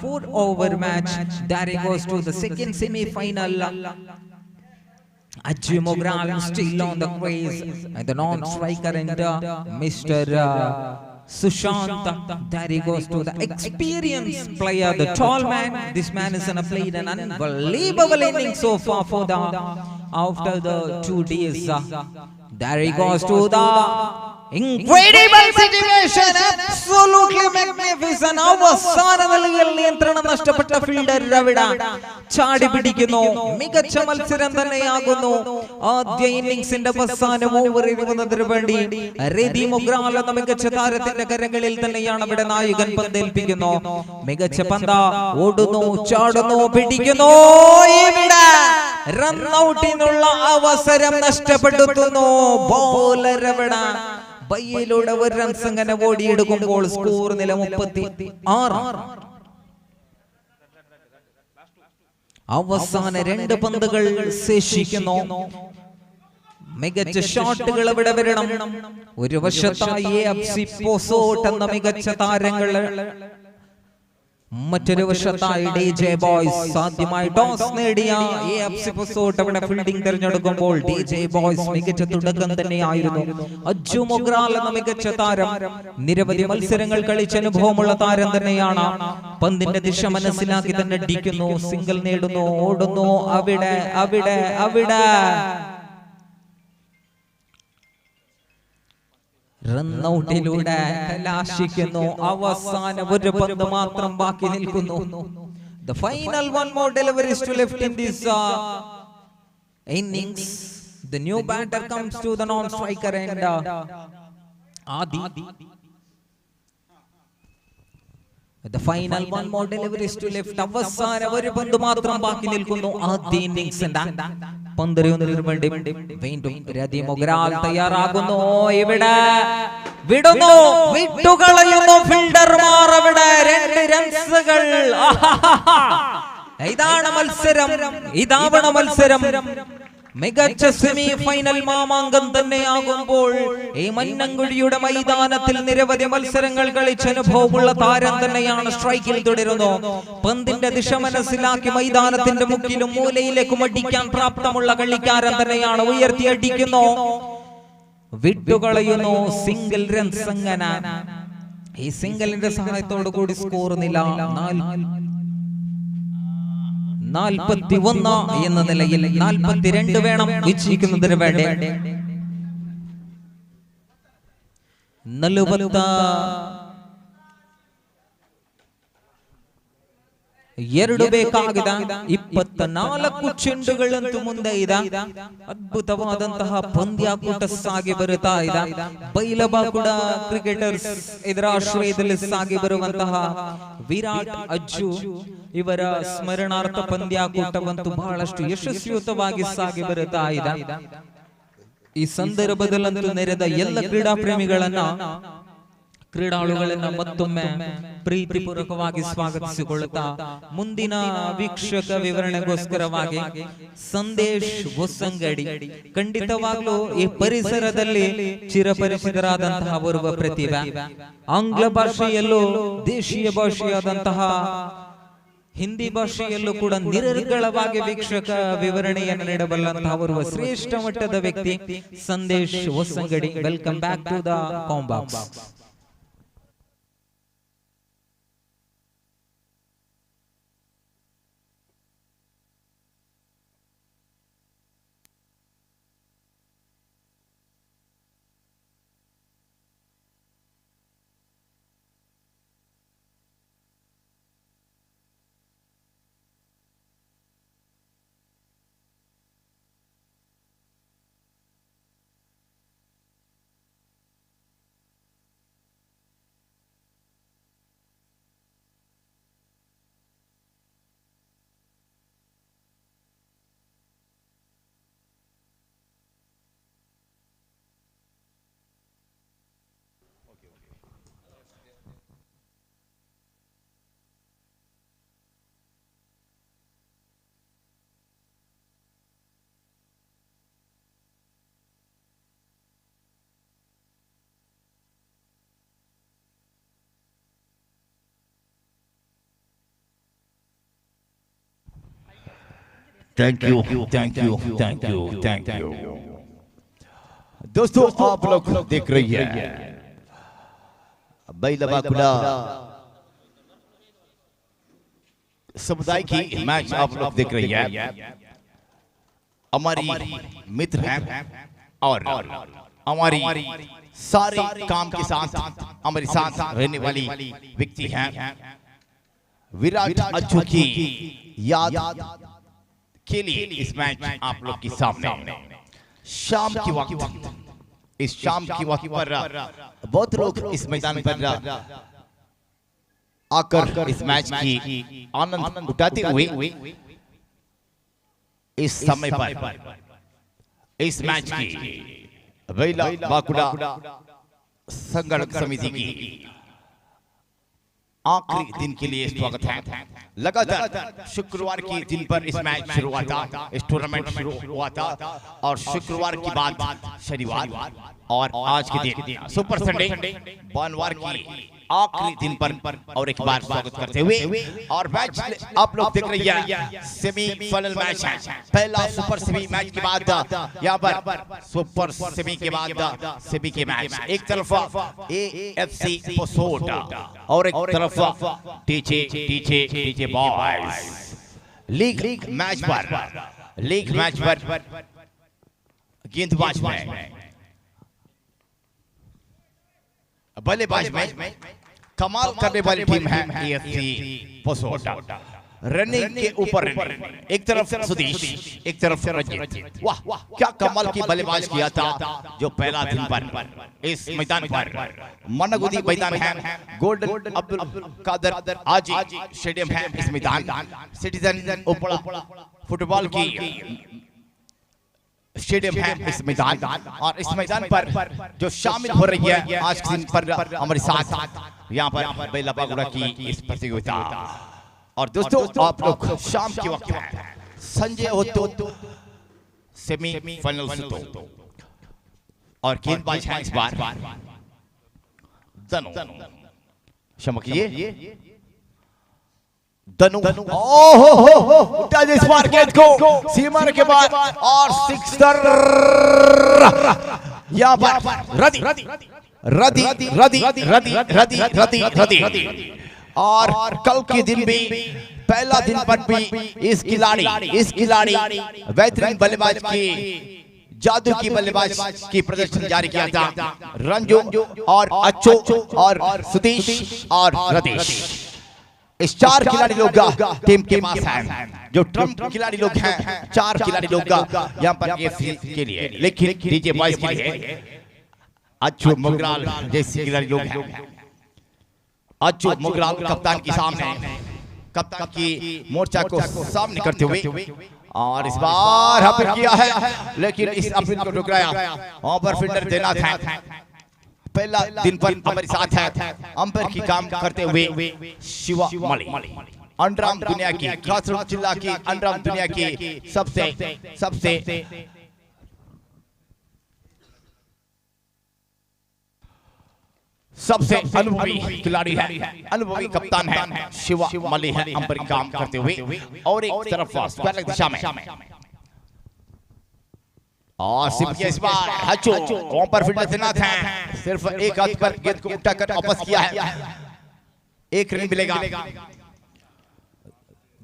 4 over match. There he goes to the second semi-final. Ajju Mogral still on the crease, and the non-striker and Mr. Sushant. There he goes to the experienced player, the tall man. This man is gonna played an unbelievable inning so far for the after the 2 days. There he goes to the incredible situation, absolutely magnificent. അവസാന നിലയിൽ നിയന്ത്രണം നഷ്ടപ്പെട്ട fielder അവിടെ ചാടി പിടിക്കുന്നു. മികച്ച മത്സരം തന്നെയാകുന്നു. ആദ്യ ഇന്നിംഗ്സിന്റെ അവസാന ഓവറിൽ വന്നതിന് വേണ്ടി രതി മൊഗ്രാൽ എന്ന മികച്ച താരത്തിന്റെ കരങ്ങളിൽ തന്നെയാണ് അവിടെ നായകൻ പന്തേൽപ്പിക്കുന്നു. മികച്ച പന്ത, ഓടുന്നു, ചാടുന്നു, പിടിക്കുന്നു. ഇവിടെ റൺഔട്ടിനുള്ള അവസരം നഷ്ടപ്പെടുത്തുന്നു. ബോളർ അവിടെ ബയ്യയിലൂടെ ഒരു റൺസ് അങ്ങനെ ഓടിയെടുക്കുമ്പോൾ സ്കോർ നില 36. അവസാന 2 പന്തുകൾ ശേഷിക്കുന്നു. മികച്ച ഷോട്ടുകൾ ഇവിടെ വരണം. ഒരു വശത്തായി AFC Posot എന്ന മികച്ച താരങ്ങൾ, മറ്റൊരു വശത്തായി DJ boys. ആദ്യമായി ടോസ് നേടിയ AFC Posot അവിടെ ഫീൽഡിംഗ് തിരഞ്ഞെടുക്കുമ്പോൾ DJ boys മികച്ച തുടക്കം തന്നെയായിരുന്നു. അജ്ജു മൊഗ്രാൽ എന്ന മികച്ച താരം, നിരവധി മത്സരങ്ങൾ കളിച്ച അനുഭവമുള്ള താരം തന്നെയാണ്. പന്തിന്റെ ദിശ മനസ്സിലാക്കി തന്നെ അടിക്കുന്നു, സിംഗിൾ നേടുന്നു, ഓടുന്നു. അവിടെ അവിടെ അവിടെ റൺഔട്ടിലൂടെ കലാശിക്കുന്നു. അവസാന ഒരു പന്ത് മാത്രം ബാക്കി നിൽക്കുന്നു. The final one more delivery is to left in this innings. The new batter comes to the non-striker and Adi. The final one more delivery is to left. അവസാന ഒരു പന്ത് മാത്രം ബാക്കി നിൽക്കുന്നു ആദ്യ ഇന്നിംഗ്സിന്റെ. പന്തെറിയുന്നതിന് വേണ്ടി വീണ്ടും രതി മൊഗ്രാൽ തയ്യാറാകുന്നു. ഇവിടെ വിടുന്നു, വിട്ടുകളയുന്നു ഫീൽഡർമാർ. അവിടെ 2 റൺസുകൾ. ഇതാണ് മത്സരം, ഇതാവണ മത്സരം. മികച്ച സെമി ഫൈനൽ മാമാങ്കം തന്നെയാകുമ്പോൾ ഈ മന്നംകുഴിയുടെ മൈതാനത്തിൽ നിരവധി മത്സരങ്ങൾ കളിച്ച അനുഭവമുള്ള താരം തന്നെയാണ് സ്ട്രൈക്കിൽ തുടരുന്നു. പന്തിന്റെ ദിശ മനസ്സിലാക്കി മൈതാനത്തിന്റെ മുക്കിലും മൂലയിലേക്കും അടിക്കാൻ പ്രാപ്തമുള്ള കളിക്കാരൻ തന്നെയാണ്. ഉയർത്തി അടിക്കുന്നു, വിട്ടുകളയുന്നു, സിംഗിൾ റൺസ്. അങ്ങനെ ഈ സിംഗിളിന്റെ സഹായത്തോടു കൂടി സ്കോർ നില 41 എന്ന നിലയിൽ 42 വേണം വിജയിക്കുന്നതിന് വേണ്ടി. 42 ಬೇಕಾಗಿದೆ. 24 ಚೆಂಡುಗಳಂತೂ ಮುಂದೆ ಇದೆ. ಅದ್ಭುತವಾದಂತಹ ಪಂದ್ಯಾಕೂಟ ಸಾಗಿ ಬರುತ್ತಾ ಇದೆ. ಬೈಲಬಾಕುಡ ಕ್ರಿಕೆಟರ್ಸ್ ಇದರ ಆಶ್ರಯದಲ್ಲಿ ಸಾಗಿ ಬರುವಂತಹ ವಿರಾಟ್ ಅಜ್ಜು ಇವರ ಸ್ಮರಣಾರ್ಥ ಪಂದ್ಯಾಕೂಟವಂತೂ ಬಹಳಷ್ಟು ಯಶಸ್ವಿಯುತವಾಗಿ ಸಾಗಿ ಬರುತ್ತಾ ಇದೆ. ಈ ಸಂದರ್ಭದಲ್ಲಂತೂ ನೆರೆದ ಎಲ್ಲ ಕ್ರೀಡಾ ಪ್ರೇಮಿಗಳನ್ನ, ಕ್ರೀಡಾಳುಗಳನ್ನ ಮತ್ತೊಮ್ಮೆ ಪ್ರೀತಿಪೂರ್ವಕವಾಗಿ ಸ್ವಾಗತಿಸಿಕೊಳ್ಳುತ್ತಾ ಮುಂದಿನ ವೀಕ್ಷಕ ವಿವರಣೆಗೋಸ್ಕರವಾಗಿ ಸಂದೇಶ್ ಹೊಸಂಗಡಿ, ಖಂಡಿತವಾಗ್ಲೂ ಈ ಪರಿಸರದಲ್ಲಿ ಚಿರಪರಿಚಿತರಾದಂತಹ ಓರ್ವ ಪ್ರತಿಭೆ, ಆಂಗ್ಲ ಭಾಷೆಯಲ್ಲೂ ದೇಶೀಯ ಭಾಷೆಯಾದಂತಹ ಹಿಂದಿ ಭಾಷೆಯಲ್ಲೂ ಕೂಡ ನಿರರ್ಗಳವಾಗಿ ವೀಕ್ಷಕ ವಿವರಣೆಯನ್ನು ನೀಡಬಲ್ಲಂತಹ ಓರ್ವ ಶ್ರೇಷ್ಠ ಮಟ್ಟದ ವ್ಯಕ್ತಿ Sandesh Hosangadi. Welcome back to the com box. Thank you, thank you, thank you, thank you. दोस्तों आप लोग देख रही है बैलबाकुला समुदाय की मैच आप लोग देख रही है। हमारी मित्र हैं और हमारी सारे काम के साथ हमारे साथ रहने वाली व्यक्ति हैं। विराट अज्जू की याद के लिए इस मैच आप लोग के सामने शाम की वक्त, इस शाम की वक्त पर बहुत लोग इस मैदान पर आकर इस मैच की आनंद उठाते हुए इस समय पर इस मैच की बैलबाकुला संगठन समिति की आखिरी दिन के लिए स्वागत है। लगातार शुक्रवार के दिन पर इस मैच शुरू हुआ था, इस टूर्नामेंट शुरू हुआ था और शुक्रवार के बाद शनिवार और आज के दिन सुपर संडे भानुवार की आखिरी दिन पर और एक बार स्वागत करते हुए और मैच आप लोग देख रही है सेमीफाइनल मैच है। पहला सुपर सेमी मैच के बाद यहाँ पर सुपर सेमी के बाद सेमी के मैच, एक तरफ एएफसी पोसोटा और एक तरफ DJ DJ DJ boys. League match पर, लीग मैच पर गेंदबाज में, बल्लेबाज में कमाल करने वाली टीम है एएफसी पोसोटा। रनिंग के ऊपर एक तरफ सुधीश, एक तरफ रंजीत। वाह क्या कमाल की बल्लेबाज किया था जो पहला दिन पर इस मैदान पर, मनगुदी मैदान है, गोल्डन अब्दुल कादर आजी स्टेडियम है इस मैदान, सिटीजन उपड़ा फुटबॉल की स्टेडियम है इस मैदान और इस मैदान पर जो शामिल हो रही है आज के दिन पर हमारे साथ यहाँ पर बैलबाकुला की इस प्रतियोगिता। और दोस्तों आप लोग शाम के वक्त है संजय हो तो सेमीफाइनल तो और गेंदबाज है इस बार धनु, क्षमा कीजिए धनु। ओहो हो उठा इस बार गेंद को सीमा के बाद और सिक्सर यहाँ पर रदी रदी रदी रदी रदी रदी रदी। और कल के दिन भी पहला दिन पर भी इस खिलाड़ी बेहतरीन बल्लेबाज की जादू की बल्लेबाज की प्रदर्शन जारी किया था रंजू और अच्छो और सुधीश और रतीश। इस चार खिलाड़ी लोग टीम के पास हैं, जो ट्रम्प खिलाड़ी लोग हैं, चार खिलाड़ी लोग यहाँ पर के लिए, लेकिन डीजे बॉयज के लिए अच्छो मुगराल जैसे खिलाड़ी लोग हैं। अच्छो मुगराल कप्तान के सामने, कप्तान की मोर्चा को सामने करते हुए और इस बार अपील किया है लेकिन इस अपील को ठुकराया। वहां पर फील्डर तैनात है, पहला दिन पर हमारे साथ है अंपायर की काम करते हुए शिवा मणि, अंडराम दुनिया की कासरगोड जिला की अंडराम दुनिया की सबसे सबसे सबसे अनुभवी खिलाड़ी है, अनुभवी कप्तान है शिवा मणि है अंपायर काम करते हुए। और एक तरफ स्क्वायर दिशा में और सिर्फ इस बार हचो वहां पर फील्डर तैनात हैं, सिर्फ एक हाथ पर गेंद को उठाकर वापस किया है, एक रन मिलेगा।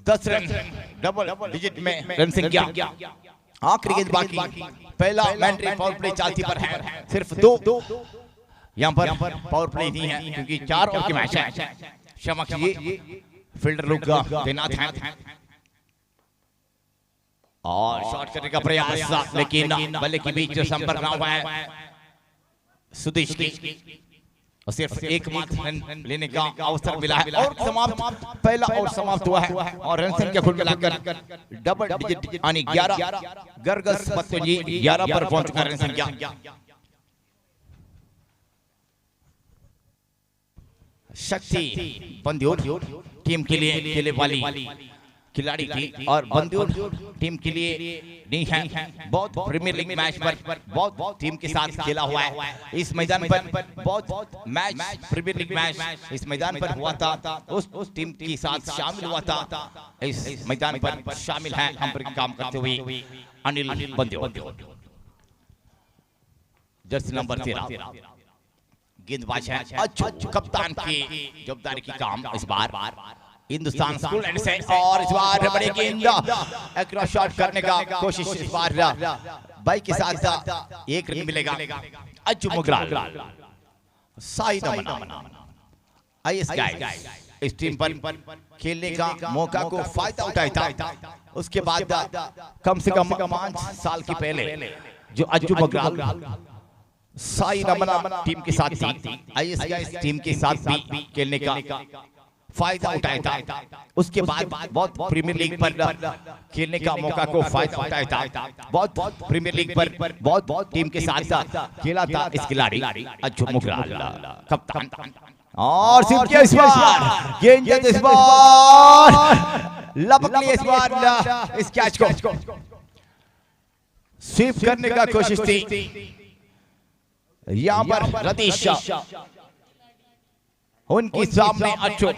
10 रन डबल डिजिट में रन संख्या, आखिरी गेंद बाकी, पहला मैंडरी पावर प्ले चालती पर है, सिर्फ 2 यहाँ पर पावर प्ले नहीं है क्योंकि 4 ओवर की मैच है। क्षमा कीजिए फील्डर लोग तैनात हैं और शॉट करने का प्रयास लेकिन बल्ले के बीच संपर्क ना हुआ है सुदेश की और सिर्फ एक मात्र रन लेने का अवसर मिला है और समाप्त, पहला और समाप्त हुआ है और रन संख्या कुल मिलाकर डबल डिजिट यानी 11 गरगस पत्तोजी 11 पर पहुंच चुका रन संख्या। शक्ति बंदियोर टीम के लिए खेले वाली खिलाड़ी थी और बंदूर टीम के लिए नहीं है। बहुत प्रीमियर लीग मैच पर बहुत टीम के साथ खेला हुआ है। इस मैदान पर बहुत मैच, प्रीमियर लीग मैच इस मैदान पर हुआ था, उस टीम के साथ शामिल हुआ था। इस मैदान पर शामिल है हम पर काम करते हुए अनिल बंदूर, जर्सी नंबर 13 गेंदबाज है। अच्छो कप्तान की जवाबदारी की काम इस बार हिंदुस्तान स्कूल एंड से, और इस बार बड़े गेंद क्रॉस शॉट करने का कोशिश इस बार बाइक के साथ एक रन मिलेगा। अज्जू मुगराल साई दमना IS guys इस टीम पर खेलने का मौका को फायदा उठाया था। उसके बाद कम से कम 5 साल के पहले जो अज्जू मुगराल साई रमना टीम के साथ थी, IS guys team के साथ भी खेलने का फायदा उठाया था। उसके बाद बहुत प्रीमियर लीग पर खेलने का मौका को फायदा उठाया था। बहुत प्रीमियर लीग पर बहुत टीम के साथ खेला था इस खिलाड़ी अज्जू मुगराल कप्तान। और सिर्फ किया इस बार गेंद, इस बार लपक लिया, इस बार इस कैच को स्वीप करने का कोशिश थी यहां पर रतीश, उनके सामने अच्छो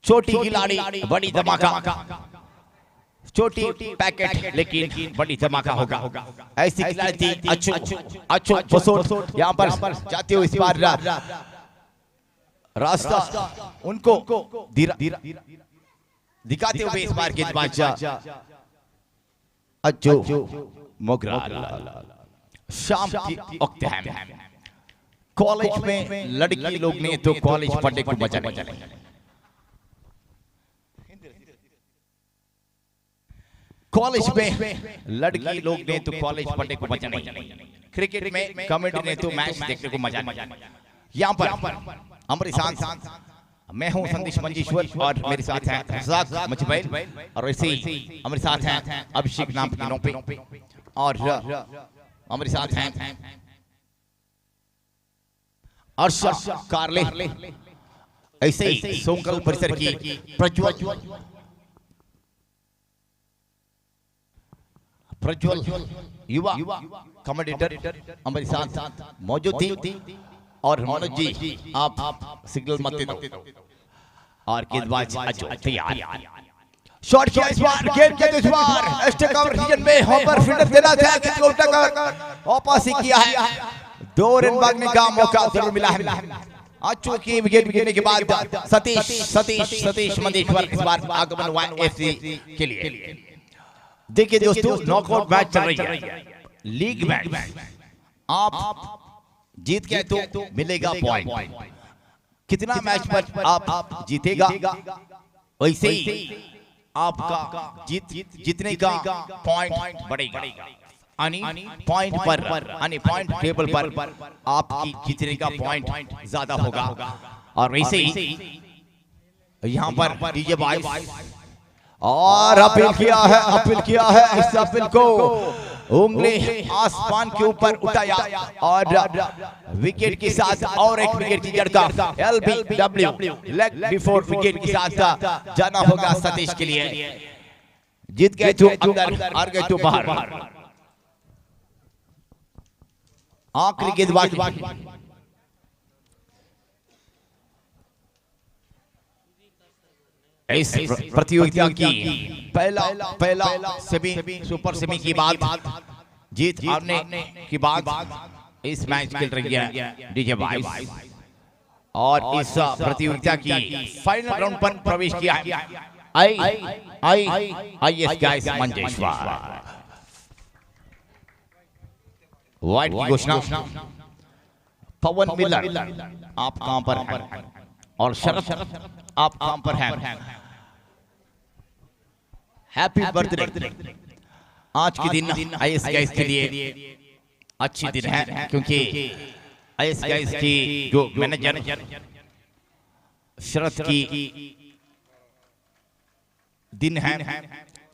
छोटी खिलाड़ी बड़ी धमाका, छोटी पैकेट लेकिन बड़ी धमाका होगा। ऐसी खिलाड़ी थी अच्छो अच्छो बसोट यहां पर जाते हुए इस बार रास्ता उनको दिखाते हुए इस बार गेंदबाज अज्जू मोगराल। शाम की वक्त है, कॉलेज में लड़की लोग ने तो कॉलेज पढ़ने को मजा नहीं। कॉलेज में लड़की लोग ने तो कॉलेज पढ़ने को मजा नहीं, क्रिकेट में कमेंट्री ने तो मैच देखने को मजा नहीं। यहाँ पर हमारे साथ मैं हूं संदेश मंजेश्वर और मेरे साथ हैं रज़ाक मजबैल, और ऐसे ही हमारे साथ हैं अभिषेक नाम के नौपे, और हमारे साथ हैं अर्शा कार्ले। ऐसे ही सोंकल परिसर की प्रज्वल प्रज्वल युवा कमेंटेटर हमारे साथ मौजूद थी। और मनोज जी आप सिग्नल मत दे दो। और गेंदबाज अजो तैयार, शॉट किया इस बार, गेंद किया इस बार एक्स्ट्रा कवर रीजन में हॉपर फील्डर देना था, गेंद को उठाकर वापस ही किया है। 2 रन भागने का मौका जरूर मिला है। अच्छो की विकेट गिरने के बाद सतीश सतीश सतीश मंदेश्वर इस बार आगमन हुआ एफसी के लिए। देखिए दोस्तों, नॉकआउट मैच चल रही है, लीग मैच, आप जीत गए तो मिलेगा पॉइंट, कितना मैच पर आप जीतेगा वैसे ही आपका जीतने का पॉइंट बढ़ेगा। यानी पॉइंट पर, यानी पॉइंट टेबल पर आपकी जीतने का पॉइंट ज्यादा होगा। और वैसे ही यहां पर डीजे बॉयज और अपील किया है, अपील किया है, इस अपील को उंगली आसमान के ऊपर उठाया और विकेट के साथ और एक विकेट की जड़ का एलबीडब्ल्यू लेग बिफोर विकेट के साथ जाना होगा सतीश के लिए। जीत गए तो अंदर, हार गए तो बाहर। आखिरी गेंदबाज इस प्रतियोगिता की पहला पहला सेमी सुपर सेमी की बात जीत हारने की बात इस मैच खेल रही है डीजे बॉयज और इस प्रतियोगिता की फाइनल राउंड पर प्रवेश किया है I I I S guys Manjeshwar. Wide की घोषणा। पवन मिलर आप कहां पर हैं और शरद आप कहां पर हैं? Happy birthday. आज के दिन IS guys के लिए अच्छी दिन है क्योंकि IS guys की जो मैनेजर शरद की दिन है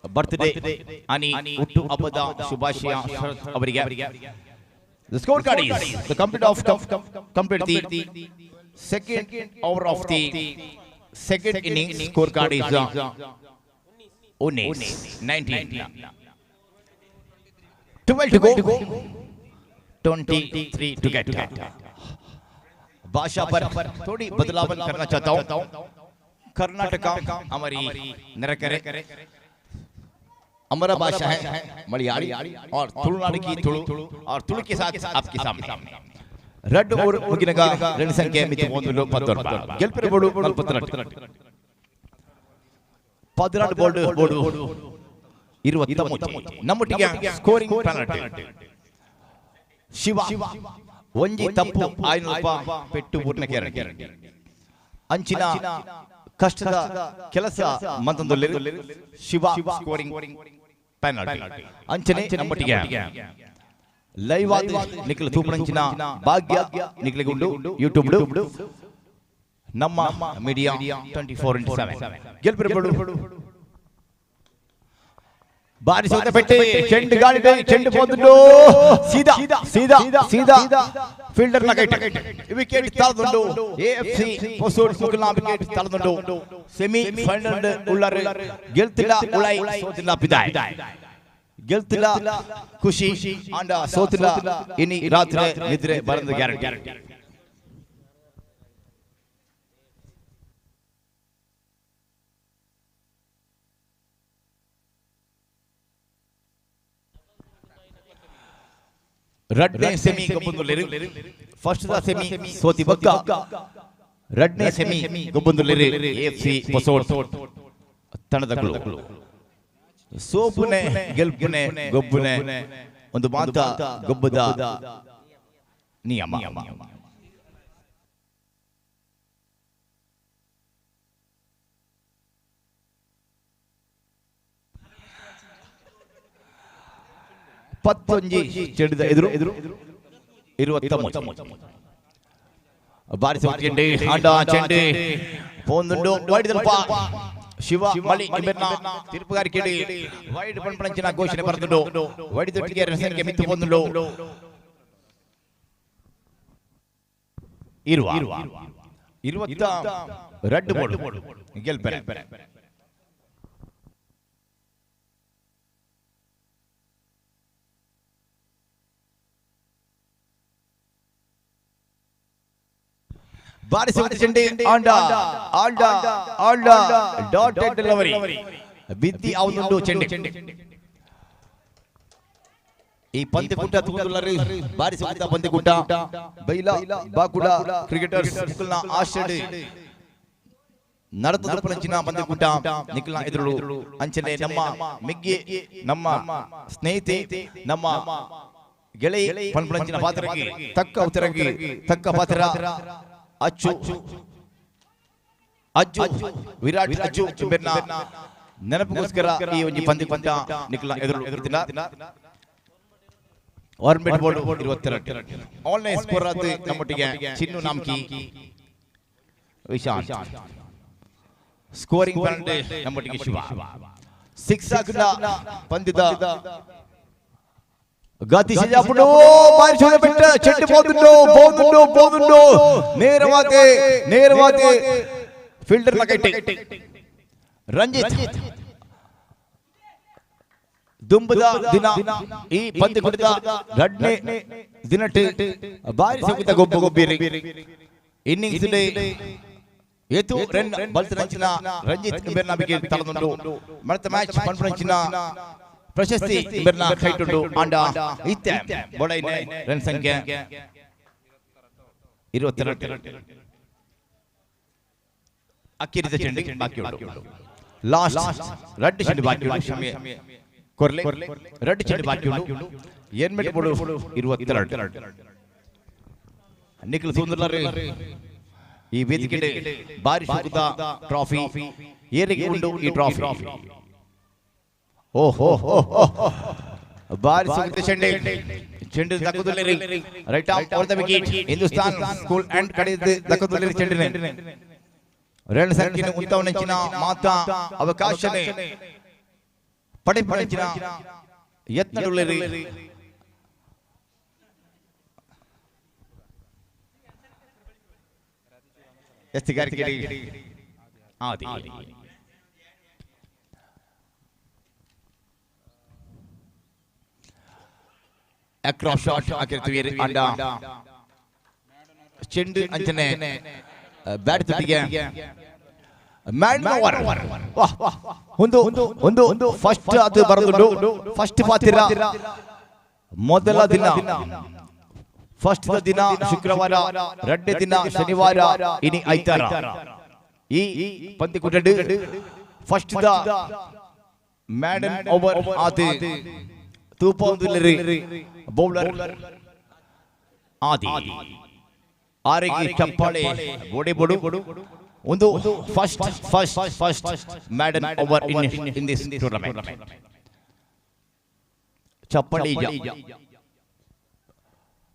बर्थडे, यानी उट्टु अबदा शुभाशय शरद ಅವರಿಗೆ। The scorecard is the complete of complete the second over of the second innings. Scorecard is 19 19 12 to go, 23 to get. बादशाह पर थोड़ी बदलाव करना चाहता हूं। कर्नाटका हमारी नरकरे हमारा बादशाह है मलयाली और तुलुनाडु की तुलु और तुलु के साथ आपके सामने रेड और मुगिनगा रन संख्यೆ ಮಿತಿ 1 19 ಗೆಲ್ಪಿನ ಬೋರ್ಡ್ 42 14 ಬೋರ್ಡ್ ಬೋರ್ಡ್ 23 ನಮ್ಮೊಟ್ಟಿಗೆ ಸ್ಕೋರಿಂಗ್ ಪೆನಾಲ್ಟಿ ಶಿವ ಒಂಜಿ ತಪ್ಪು ಆಯ್ನಲ್ಪ ಪೆಟ್ಟು ಪೂರ್ಣ ಗ್ಯಾರಂಟಿ ಅಂಚಿನ ಕಷ್ಟದ ಕೆಲಸ ಮಂತಂದೊಲ್ಲೆರು ಶಿವ ಸ್ಕೋರಿಂಗ್ ಪೆನಾಲ್ಟಿ ಅಂಚನೆ ನಮ್ಮೊಟ್ಟಿಗೆ ಲೈವ್ ಆದ ನಿಖಿಲ್ ತೂಪಣಂಚಿನ ಭಾಗ್ಯ ನಿಖಿಲ್ಗುಂಡು ಯೂಟ್ಯೂಬ್ ನಮ್ಮ ಮೀಡಿಯಾ 24x7 ಗೆಲ್ಪಿನ ಬೋರ್ಡ್ ಬಾರಿ ಸೌದ ಪೆಟ್ಟಿ ಚೆಂಡು ಗಾಳಿ ಚೆಂಡು ಪೋದುಂಡು ಸೀದಾ ಸೀದಾ ಸೀದಾ ಫೀಲ್ಡರ್ ನ ಕೈಟ್ ವಿಕೆಟ್ ತಳದುಂಡು ಎಎಫ್ಸಿ ಪೊಸೂರ್ ಮುಕುಲ್ನ ವಿಕೆಟ್ ತಳದುಂಡು ಸೆಮಿ ಫೈನಲ್ ಉಳ್ಳರೆ ಗೆಲ್ತಿಲ್ಲ ಉಳೈ ಸೋತಿಲ್ಲ ಪಿದಾಯ್ ಗೆಲ್ತಿಲ್ಲ ಖುಷಿ ಆಂಡ ಸೋತಿಲ್ಲ ಇನಿ ರಾತ್ರಿ ನಿದ್ರೆ ಬರಂದ ಗ್ಯಾರಂಟಿ. ರಡ್ನೇ ಸೆಮಿ ಗೊಬ್ಬಂದುಲ್ಲೆರು ಫಸ್ಟ್ the semi ಸೋತಿ ಬಕ್ಕ ರಡ್ನೇ ಸೆಮಿ ಗೊಬ್ಬಂದುಲ್ಲೆರು ಎಎಫ್ಸಿ ಪೊಸೋಟ್ ತಂಡದಗಳು ಸೋಪುನೆ ಗೆಲ್ಪುನೆ ಗೊಬ್ಬುನೆ ಒಂದು ಮಾತ ಗೊಬ್ಬದ ನಿಯಮ. ಪತ್ತೊಂಜಿ ಚೆಂಡಿದ ಎದುರು 23 ಬಾರಿಸುವ ಚೆಂಡು ಆಂಡ ಚೆಂಡು ಪೋಂದುಂಡು ವೈಡ್ ಶಿವ ಮಳಿ ಇಬೆರ್ನ ತೀರ್ಪುಗಾರಿಕೆ ವೈಡ್ ಪಂಪಣಂಚಿನ ಘೋಷಣೆ ಬರೆದುಂಡು ವೈಡ್ ದೊಟ್ಟಿಗೆ ರನ್ ಸಂಖ್ಯೆ ಮಿತ್ತು ಪೋಂದುಂಡು ಇರುವ 22 ಬೋರ್ಡ್ ಗೆಲ್ಪೆರೆ. ಬಾರಿಸುವ ಚೆಂಡು ಆಂಡ ಆಂಡ ಆಂಡ ಡಾಟ್ ಡೆಲಿವರಿ ಬಿದ್ದಿ ಅವನುಂಡು ಚೆಂಡು. ಈ ಪಂದ್ಯಕೂಟ ತೂಂದುಲ್ಲರು ಬಾರಿಸುವಂತ ಪಂದ್ಯಕೂಟ ಬೈಲ ಬಾಕುಡ ಕ್ರಿಕೆಟರ್ಸ್ ನಿಖಿಲ್ನ ಆಶ್ರಯ ನಡತದ ಪಂಚಿನ ಪಂದ್ಯಕೂಟ ನಿಖಿಲ್ನ ಎದುರು ಅಂಚನೆ ನಮ್ಮ ಮಿಗ್ಗಿ ನಮ್ಮ ಸ್ನೇಹಿತೆ ನಮ್ಮ ಗೆಳೆಯ ಪಂಪಣಂಚಿನ ಪಾತ್ರಕ್ಕೆ ತಕ್ಕ ಉತ್ತರಕ್ಕೆ ತಕ್ಕ ಪಾತ್ರ ಅಚ್ಚು ಅಜ್ಜು ವಿರಾಟ್ ಅಜ್ಜು ಬೆನ್ನ ನೆನಪಿಗೋಸ್ಕರ ಈ ಒಂದು ಪಂದ್ಯಕೂಟ ನಿಖಿಲ್ನ ಎದುರು ಎದುರುತ್ತಿಲ್ಲ. ಆರ್ಬಿಟ್ ಬೋರ್ಡ್ 22 ಆನ್ಲೈನ್ ಸ್ಕೋರ್ ಆದ ನಮ್ಮೊಟ್ಟಿಗೆ ಚಿನ್ನು ನಾಮ್ಕಿ ವಿಶಾಂತ್ ಸ್ಕೋರಿಂಗ್ ಪೆನಾಲ್ಟಿ ನಮ್ಮೊಟ್ಟಿಗೆ ಶಿವ 6 ಹಾಕಿದ ಪಂದ್ಯದ ಗತಿ ಸಿಜಾಪುಡು ಬಾರಿಸುವ ಬೆಟ್ಟ ಚೆಂಡು ಪೋದುಂಡು ಪೋದುಂಡು ಪೋದುಂಡು ನೇರವಾದೆ ನೇರವಾದೆ ಫೀಲ್ಡರ್ ನ ಕೈಟಿ ರಂಜಿತ್ ದುಂಬದ ದಿನ ಈ ಪಂದ್ಯಕೂಟದ ರಡ್ನೇ ದಿನಟ್ ಬಾರಿ ಸೊಗಿತ ಗೊಬ್ಬ ಗೊಬ್ಬಿರಿ ಇನ್ನಿಂಗ್ಸ್ ಏತು ರನ್ ಬಲ್ತನಂಚಿನ ರಂಜಿತ್ ಬೆರ್ನ ವಿಕೆಟ್ ತಳದುಂಡು ಮತ್ತ ಮ್ಯಾಚ್ ಪಂಪಣಂಚಿನ ಪ್ರಶಸ್ತಿ ಬೆರ್ನ ಕೈಟುಂಡು ಆಂಡ ಇತ್ತೆ ಬೊಡೈನೆ ರನ್ ಸಂಖ್ಯೆ 22 ಅಕ್ಕಿರಿದ ಚೆಂಡು ಬಾಕಿ ಉಂಟು ಲಾಸ್ಟ್ ರಡ್ಡು ಚೆಂಡು ಬಾಕಿ ಉಂಟು ಕ್ಷಮೆ ಕೊರ್ಲೆ ರಡ್ಡು ಚೆಂಡು ಬಾಕಿ ಉಂಟು ಎನ್ಮೆಟ್ ಬೋಡು 22 ನಿಖಿಲ್ ಸುಂದರ್ಲರ್ ಈ ವೇದಿಕೆ ಬಾರಿ ಶುಕುದ ಟ್ರಾಫಿ ಏರಿಗೆ ಉಂಟು ಈ ಟ್ರಾಫಿ. ಓಹೋ ಬಾರಿ ಸುಗುತ್ತ ಚೆಂಡು ಚೆಂಡು ದಕ್ಕುದುಲ್ಲೆರಿ right off over the wicket Hindustan school and ಕಡೆ ದಕ್ಕುದುಲ್ಲೆರಿ ಚೆಂಡಿನೆ ರನ್ ಸಂಖ್ಯೆ ಉಂತವನಂಚಿನ ಮಾತಾ ಅವಕಾಶನೆ ಪಡೆಪಣಂಚಿನ ಯತ್ನಡುಲ್ಲೆರಿ ಎಸ್ತಿಗಾರಿಕೆ ಆದಿ ಅಕ್ರಾಸ್ ಶಾಟ್ ಹಾಕಿರ್ತೀವಿ ಅಂಡ ಚೆಂಡು ಅಂಚನೆ ಬ್ಯಾಟ್ ತುಟಿಗೆ ಮ್ಯಾನ್ ಓವರ್ ಒಂದು ಒಂದು ಫಸ್ಟ್ ಅದು ಬರೋದುಂಟು. ಫಸ್ಟ್ ಪಾತಿರ ಮೊದಲ ದಿನ, ಫಸ್ಟ್ ದಿನ ಶುಕ್ರವಾರ, ಎರಡನೇ ದಿನ ಶನಿವಾರ, ಇನಿ ಐತಾರ ಈ ಪಂದ್ಯಕೂಟ first the Madan over Adi ತೂಪೊಂದುಲ್ಲೆರ್ bowler ಆದಿ ಆರಿಗೆ ಚಪ್ಪಾಳೆ ಬೋಡೆ ಬೋಡು. ಒಂದು first first first maiden over in this tournament. ಚಪ್ಪಾಳೆ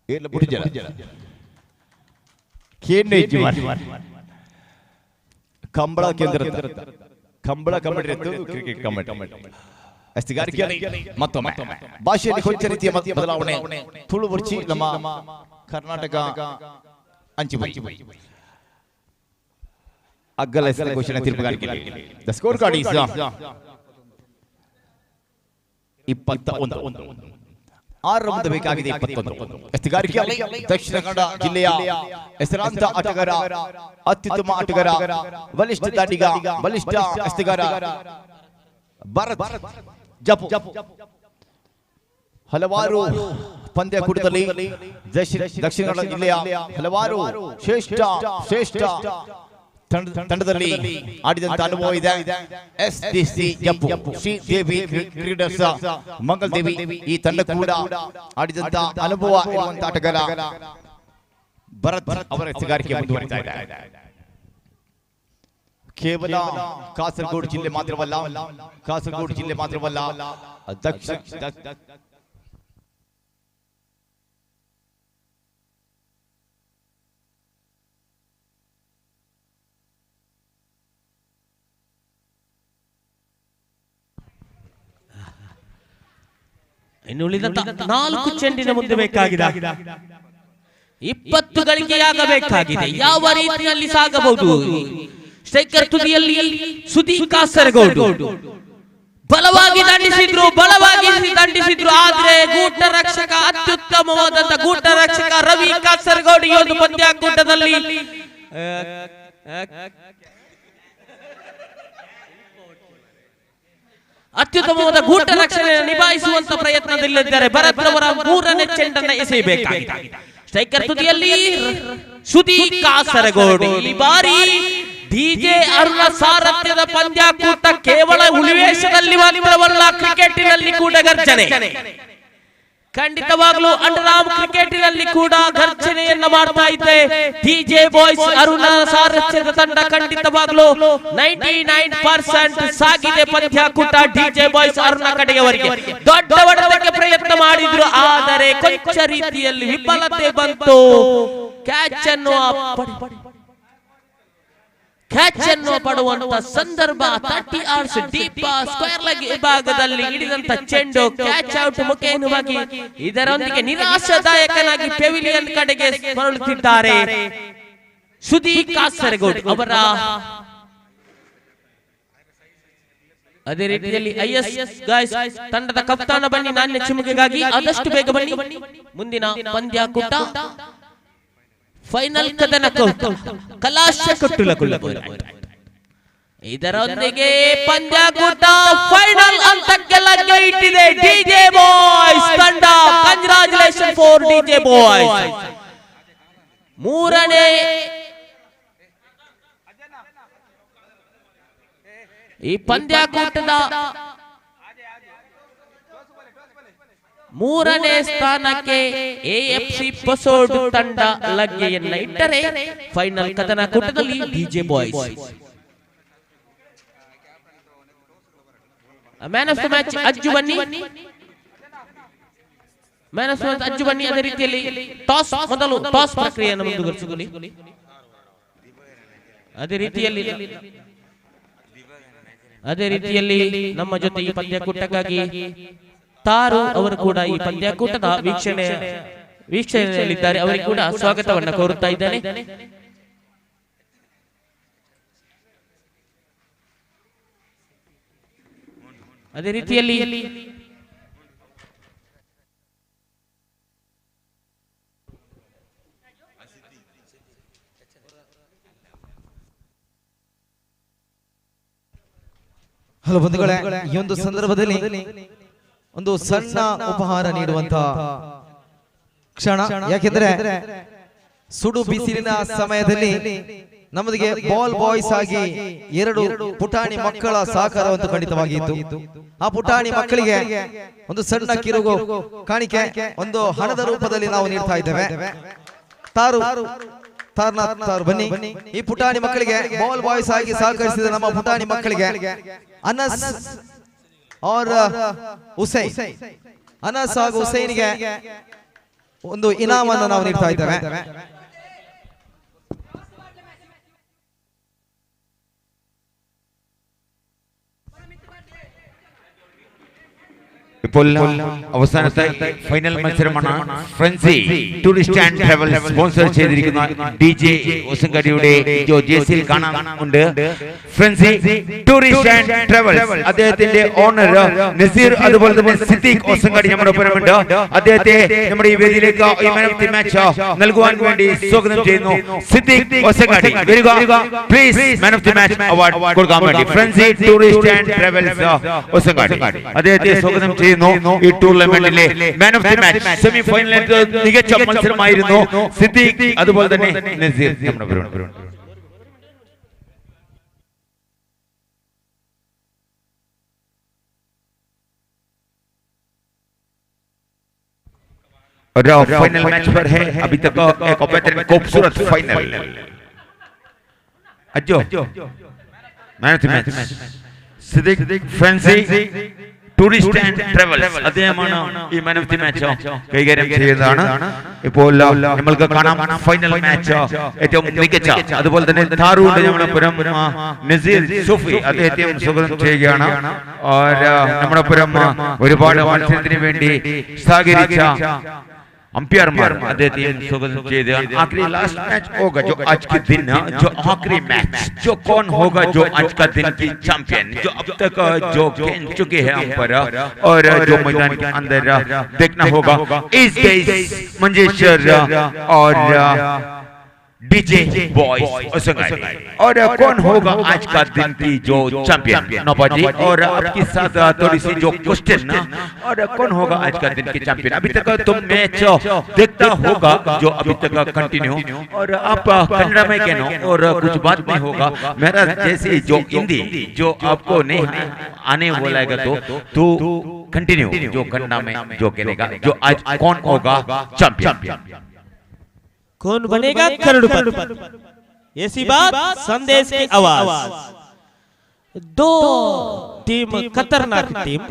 ಏರ್ಲ ಬುಡಿಜರ ಕೇಂದ್ರ ಕಂಬಳ ಕೇಂದ್ರ ಕಂಬಳ ಕಬಡ್ಡಿ ಕ್ರಿಕೆಟ್ ಕಬಡ್ಡಿ ಅಸ್ತಿಗಾರಿಕೆಯಲ್ಲಿ ಮತ್ತೊಮ್ಮೆ ಭಾಷೆಯಲ್ಲಿ ಕೊಂಚ ರೀತಿಯ ಬದಲಾವಣೆ. ತುಳು ಬುರ್ಚಿ ನಮ್ಮ ಕರ್ನಾಟಕ ಅಂಚಿ ಅಗ್ಗಲ ಹೆಸರ ಘೋಷಣೆ ತೀರ್ಪುಗಾರಿಕೆ. The score card is 21. 6 ಮುಂದೆ ಬೇಕಾಗಿದೆ 21. ಎಸ್ತಿಗಾರಿಕೆಯಲ್ಲಿ ದಕ್ಷಿಣ ಕನ್ನಡ ಜಿಲ್ಲೆಯ ಹೆಸರಾಂತ ಆಟಗಾರ, ಅತ್ಯುತ್ತಮ ಆಟಗಾರ, ಬಲಿಷ್ಠ ದಾಂಡಿಗ, ಬಲಿಷ್ಠ ಎಸ್ತಿಗಾರ ಭರತ್ ಜಪು. ಹಲವಾರು ಪಂದ್ಯಕೂಟದಲ್ಲಿ ದಕ್ಷಿಣ ಕನ್ನಡ ಜಿಲ್ಲೆಯ ಹಲವಾರು ಶ್ರೇಷ್ಠ ಶ್ರೇಷ್ಠ ತಂಡದಲ್ಲಿ ಆಡಿದಂತ ಅನುಭವ ಇದೆ. ಎಸ್ ಡಿ ಸಿ ಜಪ್ಪು ಶ್ರೀ ದೇವಿ ಕ್ರೀಡರ್ಸ್ ಮಂಗಲ್ ದೇವಿ ಈ ತಂಡ ಕೂಡ ಆಡಿದಂತ ಅನುಭವ ಇರುವಂತ ಆಟಗಾರ ಭರತ್ ಅವರ ಎಸೆಗಾರಿಕೆ ಮುಂದುವರಿತಾ ಇದೆ. ಕೇವಲ ಕಾಸರಗೋಡು ಜಿಲ್ಲೆ ಮಾತ್ರವಲ್ಲ, ಕಾಸರಗೋಡು ಜಿಲ್ಲೆ ಮಾತ್ರವಲ್ಲ, ದಕ್ಷಿಣ ಇನ್ನು ಉಳಿದಂತ 4 ಚೆಂಡಿನ ಮುಂದೆ ಬೇಕಾಗಿದೆ. 20 ಗಳಿಕೆಯಾಗಬೇಕಾಗಿದೆ. ಯಾವ ರೀತಿಯಲ್ಲಿ ಸಾಗಬಹುದು? ಸ್ಟ್ರೈಕರ್ ತುದಿಯಲ್ಲಿ ಸುದೀ ಕಾಸರಗೋಡು ಬಲವಾಗಿ ದಂಡಿಸಿದ್ರು, ಬಲವಾಗಿ ದಂಡಿಸಿದ್ರು. ಆದ್ರೆ ಗೂಟ ರಕ್ಷಕ, ಅತ್ಯುತ್ತಮವಾದಂತ ಗೂಟ ರಕ್ಷಕ ರವಿ ಕಾಸರಗೋಡು ಈ ಒಂದು ಪಂದ್ಯಾಕೂಟದಲ್ಲಿ ಅತ್ಯುತ್ತಮವಾದ ಗೂಟ ರಕ್ಷಣೆ ನಿಭಾಯಿಸುವಂತ ಪ್ರಯತ್ನದಲ್ಲಿದ್ದಾರೆ. ಭರತ್ ಅವರ 3ನೇ ಚೆಂಡನ್ನ ಎಸೆಯಬೇಕಾಗಿದೆ. ಸ್ಟ್ರೈಕರ್ ತುದಿಯಲ್ಲಿ ಸುದೀ ಕಾಸರಗೋಡು. ಈ ಬಾರಿ ಡಿಜೆ ಅರುಣ ಸಾರಥ್ಯದ ಪಂದ್ಯಾಕೂಟ ಕೇವಲ ಹುಲಿವೇಷದಲ್ಲಿ ಮಾತ್ರವಲ್ಲ, ಕ್ರಿಕೆಟಿನಲ್ಲಿ ಕೂಡ ಗರ್ಜನೆ. ಖಂಡಿತವಾಗ್ಲೂ ಅಂಡರ್ ಆರ್ಮ್ ಕ್ರಿಕೆಟಿನಲ್ಲಿ ಕೂಡ ಗರ್ಜನೆಯನ್ನ ಮಾಡ್ತಾ ಇದ್ದೆ ಡಿಜೆ ಬಾಯ್ಸ್ ಅರುಣ ಸಾರಥ್ಯದ ತಂಡ. ಖಂಡಿತವಾಗ್ಲೂ 99% ಸಾಗಿದೆ ಪಂದ್ಯಾಕೂಟ ಡಿಜೆ ಬಾಯ್ಸ್ ಅರುಣ ಕಡೆಯವರಿಗೆ. ದೊಡ್ಡ ಹೊಡೆತಕ್ಕೆ ಪ್ರಯತ್ನ ಮಾಡಿದ್ರು, ಆದರೆ ಕೊಂಚ ರೀತಿಯಲ್ಲಿ ವಿಫಲತೆ ಬಂತು. ಕ್ಯಾಚ್ ಅನ್ನು ಪಡುವಂತ ಸಂದರ್ಭ 30 ಆರ್ಸ್ ಡೀಪ್ ಸ್ಕ್ವೇರ್ ಲೆಗ್ ವಿಭಾಗದಲ್ಲಿ ಹಿಡಿದಂತ ಚೆಂಡು ಕ್ಯಾಚ್ ಔಟ್ ಮುಖೇನವಾಗಿ ಇದರೊಂದಿಗೆ ನಿರಾಶಾದಾಯಕನಾಗಿ ಪೆವಿಲಿಯನ್ ಕಡೆಗೆ ಮರಳುತ್ತಿದ್ದಾರೆ ಸುದೀ ಕಾಸರಗೋಡು ಅವರ. ಅದೇ ರೀತಿಯಲ್ಲಿ IS guys ತಂಡದ ಕಪ್ತಾನ ಬನ್ನಿ ನಾಣ್ಯ ಚಿಮುಕೆಗಾಗಿ ಆದಷ್ಟು ಬೇಗ ಬನ್ನಿ. ಮುಂದಿನ ಪಂದ್ಯಾಕೂಟ ಫೈನಲ್ ಕದನ ಕಲಾಶ ಕಟ್ಟುಲ. ಇದರೊಂದಿಗೆ ಪಂದ್ಯಾಕೂಟ ಫೈನಲ್ ಹಂತಕ್ಕೆ ಲಗ್ಗೆ ಇಟ್ಟಿದೆ ಡಿಜೆ ಬಾಯ್ಸ್ ತಂಡ. Congratulation for DJ boys. ಮೂರನೇ ಈ ಪಂದ್ಯಾಕೂಟದ 3ನೇ ಸ್ಥಾನಕ್ಕೆ ಎಎಫ್ಸಿ ಪಸೋಡು ತಂಡ ಲಗ್ಗೆಯನ್ನ ಇಟ್ಟರೆ ಫೈನಲ್ ಕದನ ಕೂಟದಲ್ಲಿ DJ boys. Man of the match Ajju ಬನ್ನಿ, man of the match Ajju ಬನ್ನಿ. ಅದೇ ರೀತಿಯಲ್ಲಿ ಟಾಸ್, ಮೊದಲು ಟಾಸ್ ಪ್ರಕ್ರಿಯೆಯನ್ನು ಮುಂದುವರಿಸಿಕೊಳ್ಳಿ. ಅದೇ ರೀತಿಯಲ್ಲಿ ನಮ್ಮ ಜೊತೆ ಈ ಪಂದ್ಯಕೂಟಕ್ಕಾಗಿ ತಾರು ಅವರು ಕೂಡ ಈ ಪಂದ್ಯಾಕೂಟದ ವೀಕ್ಷಣೆಯಲ್ಲಿದ್ದಾರೆ. ಅವರಿಗೆ ಕೂಡ ಸ್ವಾಗತವನ್ನು ಕೋರುತ್ತಾ ಇದ್ದೇನೆ. ಅದೇ ರೀತಿಯಲ್ಲಿ ಹಲೋ ಬಂಧುಗಳೇ, ಈ ಒಂದು ಸಂದರ್ಭದಲ್ಲಿ ಒಂದು ಸಣ್ಣ ಉಪಹಾರ ನೀಡುವಂತ ಕ್ಷಣ. ಯಾಕೆಂದ್ರೆ ಸುಡು ಬಿಸಿಲಿನ ಸಮಯದಲ್ಲಿ ನಮ್ಮದಿಗೆ ಬಾಲ್ ಬಾಯ್ಸ್ ಆಗಿ ಎರಡು ಪುಟಾಣಿ ಮಕ್ಕಳ ಸಹಕಾರವಂತೂ ಖಂಡಿತವಾಗಿತ್ತು. ಆ ಪುಟಾಣಿ ಮಕ್ಕಳಿಗೆ ಒಂದು ಸಣ್ಣ ಕಿರುಗು ಕಾಣಿಕೆ ಒಂದು ಹಣದ ರೂಪದಲ್ಲಿ ನಾವು ನೀಡ್ತಾ ಇದ್ದೇವೆ. ತಾರು ತಾರ್ನಾಥ್ ತಾರು ಬನ್ನಿ. ಈ ಪುಟಾಣಿ ಮಕ್ಕಳಿಗೆ ಬಾಲ್ ಬಾಯ್ಸ್ ಆಗಿ ಸಹಕರಿಸಿದ ನಮ್ಮ ಪುಟಾಣಿ ಮಕ್ಕಳಿಗೆ ಅನಸ್ और ಹುಸೈನ್, ಅನಸ್ ಹಾಗೂ ಹುಸೈನ್ಗೆ ಒಂದು ಇನಾಮನ್ನು ನಾವು ನೀಡ್ತಾ ಇದ್ದೇವೆ. ഇപ്പോൾ അവസാനത്തെ ഫൈനൽ മത്സരമാണ്. Frenzy tourist and travel sponsor ചെയ്തിരിക്കുന്ന ഡി ജെ ഒസങ്കടിയുടെ ജേഴ്സിയിൽ കാണാനുണ്ട്. ഫ്രൻസി ടൂറിസ്റ്റ് ആൻഡ് ട്രാവൽസ് അദ്ദേഹത്തിന്റെ ഓണർ നസീർ, അതുപോലെ തന്നെ സിദ്ദീഖ് ഒസങ്കടി നമ്മുടെ ഒപ്പമുണ്ട്. അദ്ദേഹത്തെ നമ്മുടെ ഈ വേദിയിലേക്ക് ഈ മാൻ ഓഫ് the match നൽകുവാൻ വേണ്ടി സ്വാഗതം ചെയ്യുന്നു. സിദ്ദീഖ് ഒസങ്കടി വരിക please, man of the match award കൊടുക്കാൻ വേണ്ടി ഫ്രൻസി ടൂറിസ്റ്റ് ആൻഡ് ട്രാവൽസ് ഒസങ്കടി അദ്ദേഹത്തെ സ്വാഗതം ചെയ്യുന്നു. ഈ ടൂർണമെന്റിലെ man of the match semi ഫൈനലിൽ മികച്ച മത്സരമായിരുന്നു സിദ്ദീഖ്, അതുപോലെ തന്നെ നസീർ നമ്മുടെ ഒപ്പമുണ്ട്. और फाइनल मैच पर है अभी तक एक बेहतरीन खूबसूरत final. अज्जो man of the match Siddique Frenzy tourist and travels അദ്ദേഹമാണ് ഈ മാൻ ഓഫ് the match കൈകാര്യം ചെയ്യുന്നതാണ്. ഇപ്പോൾ നമ്മൾക്ക് കാണാം ഫൈനൽ മാച്ച് ഏറ്റവും മികച്ച, അതുപോലെ തന്നെ താറൂണ്ട് നമ്മുടെ പുരം നസീർ സൂഫി അദ്ദേഹത്തെയും സ്വാഗതം ചെയ്യുകയാണ്. നമ്മുടെ പുരം ഒരുപാട് മത്സരത്തിന് വേണ്ടി സഹകരിച്ച अंपायर അദ്ദേഹത്തെ स्वागत ചെയ്ത് आखिरी लास्ट मैच होगा जो आज के दिन, जो आखिरी मैच जो कौन होगा जो आज का दिन की चैंपियन, जो अब तक जो खेल चुके हैं अंपायर और जो मैदान के अंदर देखना होगा इस गैस मंजेश्वर और डीजे बॉयज और कौन होगा आज का दिन की जो चैंपियन नौबाजी। और आपके साथ थोड़ी सी जो क्वेश्चन, और कौन होगा आज का दिन की चैंपियन। अभी तक तुम मैच देखता होगा जो अभी तक कंटिन्यू, और आप कन्नड़ में कहना और कुछ बात नहीं होगा मेरा जैसे जो हिंदी जो आपको नहीं आने बोलेगा तो कंटिन्यू जो कन्नड़ में जो कहनेगा जो आज कौन होगा चैंपियन, कौन बनेगा करोड़पति। ऐसी बात संदेश की आवाज। दो टीम खतरनाक टीम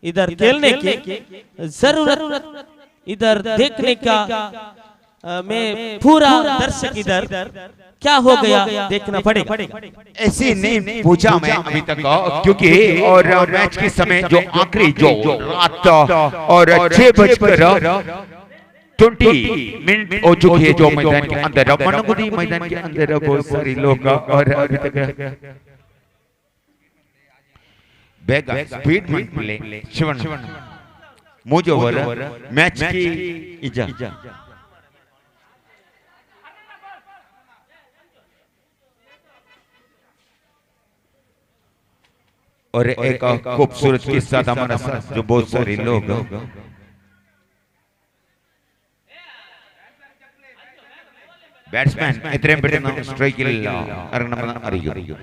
इधर खेलने की जरूरत, इधर देखने का मैं पूरा दर्शक इधर क्या हो गया देखना पड़ेगा। ऐसी नहीं पूछा मैं अभी तक, क्योंकि और मैच के समय जो आखिरी जो रात और 6:20 हो चुकी है जो मैदान के अंदर, मनगुदी मैदान के अंदर बहुत सारे लोग और अभी तक बेगा स्पीड में मिले शिवन मुझे ओवर मैच की इजा और एक खूबसूरत के साथ हमारा साथ जो बहुत सारे लोग ബാറ്റ്സ്മാൻ എത്രയും പെട്ടെന്ന് സ്ട്രൈക്കിൽ ഇറങ്ങണമെന്ന് അറിയിക്കും.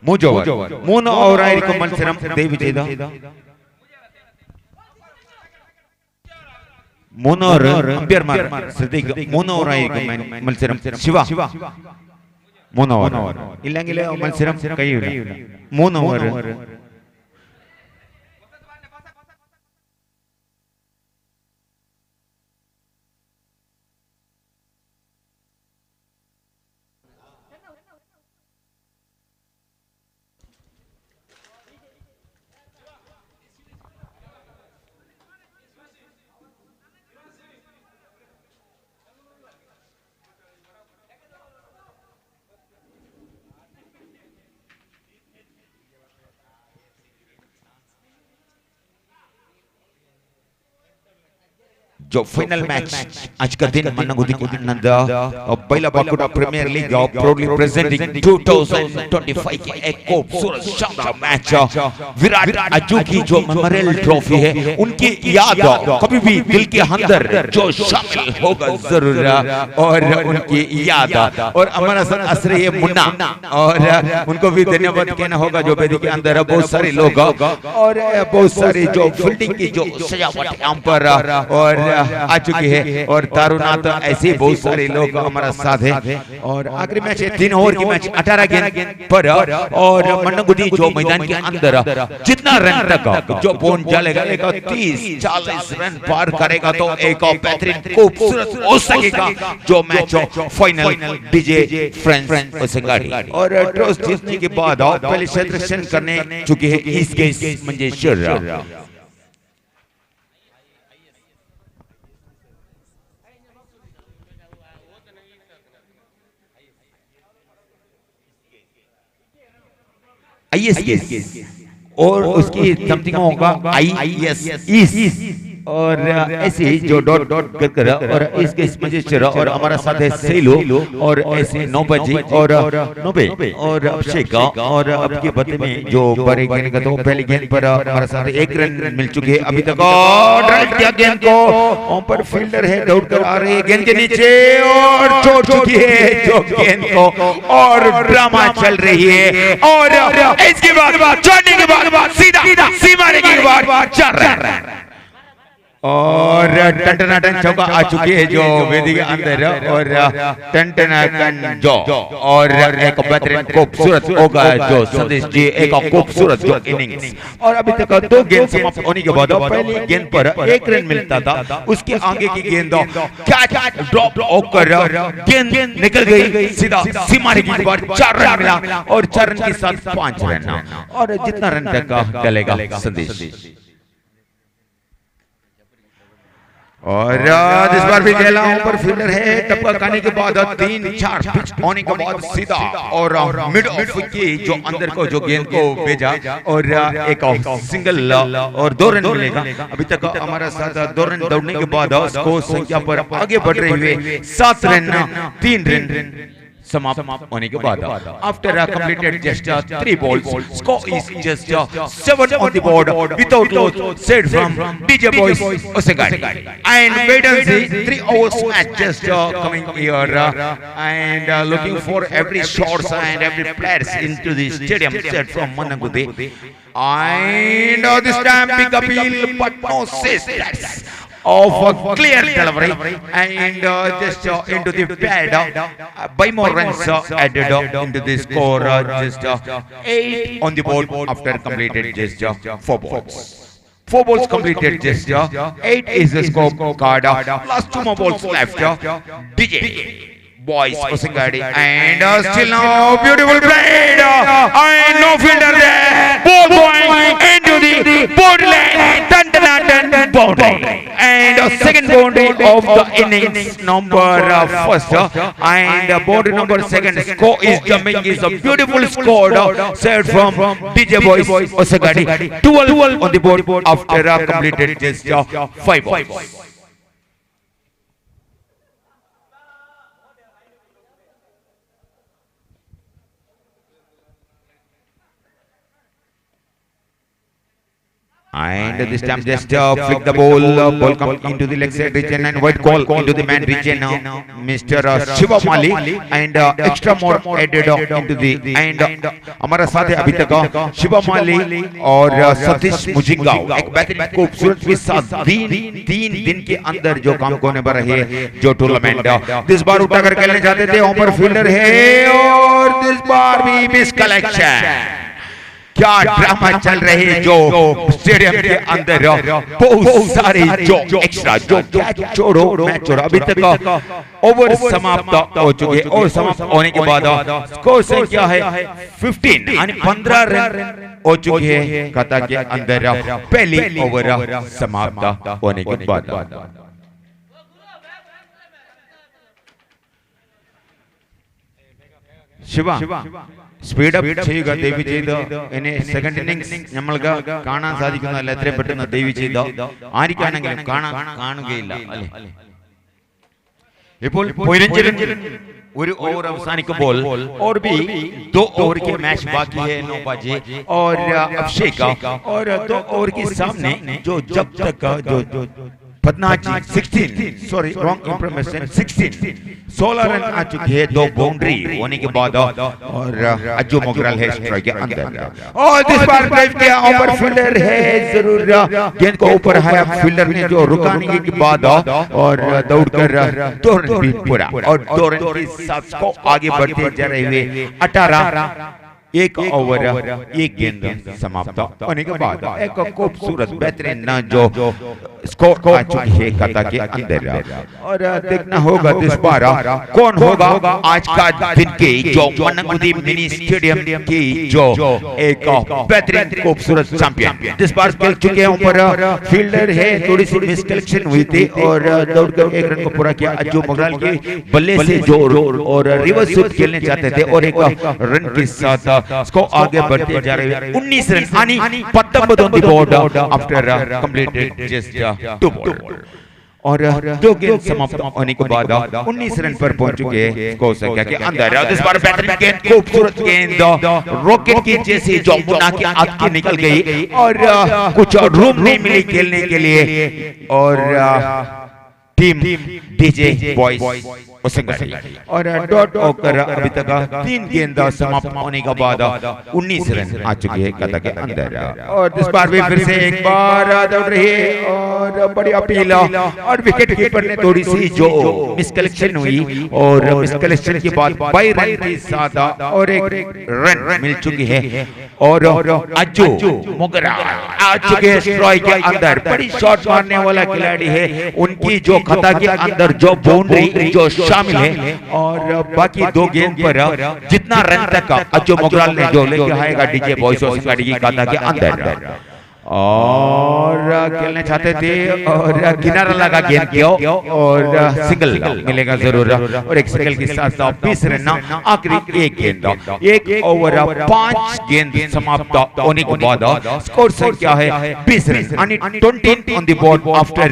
3 ഓവറായിരിക്കും മത്സരം. ദയവ് ചെയ്ത 3 ഓവർ അമ്പയർമാർ ശ്രദ്ധിക്കുക. 3 ഓവറായിരിക്കും മത്സരം. ശിവ 3 ഓവർ ഇല്ലെങ്കിൽ മത്സരം കഴിയില്ല. 3 ഓവർ. जो फाइनल मैच आज का दिन मन्नगुदी के आनंद Baila Bakuda premier league proudly presenting 2025 की एक खूबसूरत शानदार मैच विराट अज्जू की जो मेमोरियल ट्रॉफी है उनकी याद कभी भी दिल के अंदर जो शामिल होगा जरूर और उनकी याद और हमारा सर असरे ये मुन्ना और उनको भी धन्यवाद कहना होगा जो वेदी के अंदर बहुत सारे लोग और बहुत सारे जो फील्डिंग की जो सजावट यहाँ पर और आ चुकी है और तारुनाथ ऐसे बहुत सारे लोग हमारा साथ है और आखिरी मैच है 3 ओवर की मैच 18 गेंद पर और मन्नगुदी जो मैदान के अंदर जितना रन तक जो पहुंच जाएगा 30-40 रन पार करेगा तो एक बेहतरीन खूबसूरत हो सकेगा जो मैच फाइनल डीजे फ्रेंड्स ओसंगाड़ी और टॉस जीतने के बाद पहले क्षेत्ररक्षण करने चुके हैं इस गेस मंजेश्वर। IS और उसकी समथिंग होगा IS और ऐसे ही जो डॉट डॉट कर कर और इसके मजिस्टर और हमारा साथ है सेलो और ऐसे 9 बजे और 9 और अभिषेक और अब के बदले में जो बड़े गेंद का तो पहली गेंद पर हमारा साथ 1 रन मिल चुके हैं अभी तक और ड्राइव किया गेंद को वहां पर फील्डर है दौड़ कर आ रहे हैं गेंद के नीचे और छोड़ चुकी है जो गेंद को और ड्रामा चल रही है और इसके बाद छोड़ने के बाद सीधा सीमा रेखा के बाद 4 रन और टन चौका आ चुकी है जो वेदी के अंदर और टन टन जो और एक बेहतरीन खूबसूरत होगा जो संदेश जी एक खूबसूरत जो इनिंग्स और अभी तक 2 गेंद समाप्त होने के बाद पहली गेंद पर 1 रन मिलता था उसके आगे की गेंद कैच ड्रॉप होकर गेंद निकल गई सीधा सीमा रेखा के बाद 4 रन मिला और 4 रन के साथ 5 रन और जितना रन तक डलेगा संदेश। और इस बार भी खेला ऊपर फील्डर है टप्पा खाने के बाद 3-4 पिच होने के बाद सीधा और मिड ऑफ की जो अंदर को जो गेंद को भेजा और एक सिंगल और 2 रन मिलेगा। अभी तक हमारा साथ 2 रन दौड़ने के बाद स्कोर संख्या पर आगे बढ़ रहे हुए 7 रन 3 रन समाप्त होने के बाद after completed just 3 balls score is just 7 on the board without loss set from DJ Boys Osegadi and wait and see 3 overs match just coming here and looking for every shots and every players into the stadium set from Mannagudi and this time big appeal but no success of a clear delivery and just into the pad by more runs added into the score just 8 on the board after completed just 4 balls. 4 balls completed just 8 is the score card. Last 2 more balls left. DJ Boys Osengadi and still now beautiful played and no fielder there. Ball going into the borderline, dun dun dun boundary and second boundary of the innings number first and boundary number second. Score is jumping is a beautiful score set from DJ Boys Osengadi. 12 on the board after completed just 5 balls. And this time just flick the ball, ball come into the leg side region and white call into the man region, Mr. Shiva Mali and extra more added into the and हमारा साथ है अभी तक शिवा माली और सतीश मुजिंगाव एक बेहतरीन खूबसूरत के साथ 3 दिन के अंदर जो काम होने पर रहे जो टूर्नामेंट इस बार उठाकर खेलने चाहते थे वहां पर फील्डर है और इस बार भी मिस कलेक्शन। क्या ड्रामा चल रहे है जो स्टेडियम के अंदर बहुत सारे जो एक्स्ट्रा जो कैच छोड़ो मैच छोड़ो अभी तक ओवर समाप्त हो चुके और समाप्त होने के बाद स्कोर संख्या है 15 यानी 15 रन हो चुके हैं खाता के अंदर पहली ओवर समाप्त होने के बाद। Shiva speed up ചെയ്യുക ദയവ് ചെയ്ത്. ഇനി സെക്കൻഡ് ഇന്നിംഗ്സ് നമ്മൾക്ക് കാണാൻ സാധിക്കുന്നതല്ല. എത്രയും പെട്ടെന്ന് ദയവ് ചെയ്ത് ആർക്കാണെങ്കിലും കാണുകയില്ല അല്ലേ? ഇപ്പോൾ 15 റൺ ഒരു ഓवर അവസാനിക്കുമ്പോൾ और भी 2 ओवर के मैच बाकी है 9 बजे और अभिषेक और 2 ओवर के सामने जो जब तक जो 16 sorry wrong information 16 run आ चुकी है 2 बाउंड्री होने के बाद और अज्जू मोगराल है स्ट्राइक के अंदर। और इस बार ड्राइव किया ओवर फील्डर है जरूर गेंद को ऊपर आया फील्डर ने जो रुकाने के बाद और दौड़कर 2 रन भी पूरा और 2 रन के साथ को आगे बढ़ते जा रहे हुए 18 1 ओवर 1 गेंद समाप्त होने के बाद एक खूबसूरत बेहतरीन जो स्कोर आ चुकी है खाता के अंदर। और देखना होगा इस बार कौन होगा आज का दिन के जो मन्नगुदी मिनी स्टेडियम की जो एक बेहतरीन खूबसूरत चैंपियन। इस बार खेल चुके हैं ऊपर फील्डर है, थोड़ी सी मिसकलेक्शन हुई थी और दौड़कर 1 रन को पूरा किया अज्जू मोगराल के बल्ले से जो और रिवर्स स्वीप खेलने चाहते थे और 1 रन के साथ इसको आगे बढ़ते जा रहे हैं 19 run आनी 19 on the board after completed just 2 ball और 2 गेंद समाप्त होने के बाद 19 रन पर पहुंच चुके हैं स्कोर संख्या के अंदर। और इस बार बेहतरीन गेंद, खूबसूरत गेंद रॉकेट की जैसी जो मुन्ना के हाथ की निकल गई और कुछ रूम नहीं मिली खेलने के लिए और team DJ boys और डॉट होकर अभी तक 3 गेंद समाप्त होने के बाद 19 रन आ चुके हैं खाता के अंदर। और इस बार भी फिर से एक बार दौड़ रही है और बड़ी अपील और विकेट कीपर ने थोड़ी सी जो मिसकलेक्शन हुई और मिसकलेक्शन के बाद 22 रन के साथ और 1 रन मिल चुकी है और अज्जू मोगरा आ चुके हैं स्ट्राइक के अंदर। बड़ी शॉट मारने वाला खिलाड़ी है, उनकी जो खाता के अंदर जो बाउंड्री जो शामिल है और बाकी 2 गेंद पर जितना रन तक अज्जू मोगराल ने जो लेके आएगा डीजे बॉयज और गाड़ी की खाता के अंदर और खेलने चाहते थे और किनारा लगा गेंद किया और सिंगल मिलेगा जरूर और एक सिंगल के साथ साथ 20 रन आखिरी 1 गेंद 1 ओवर 5 गेंद समाप्त होने के बाद स्कोर संख्या है 20 run 20 on the board after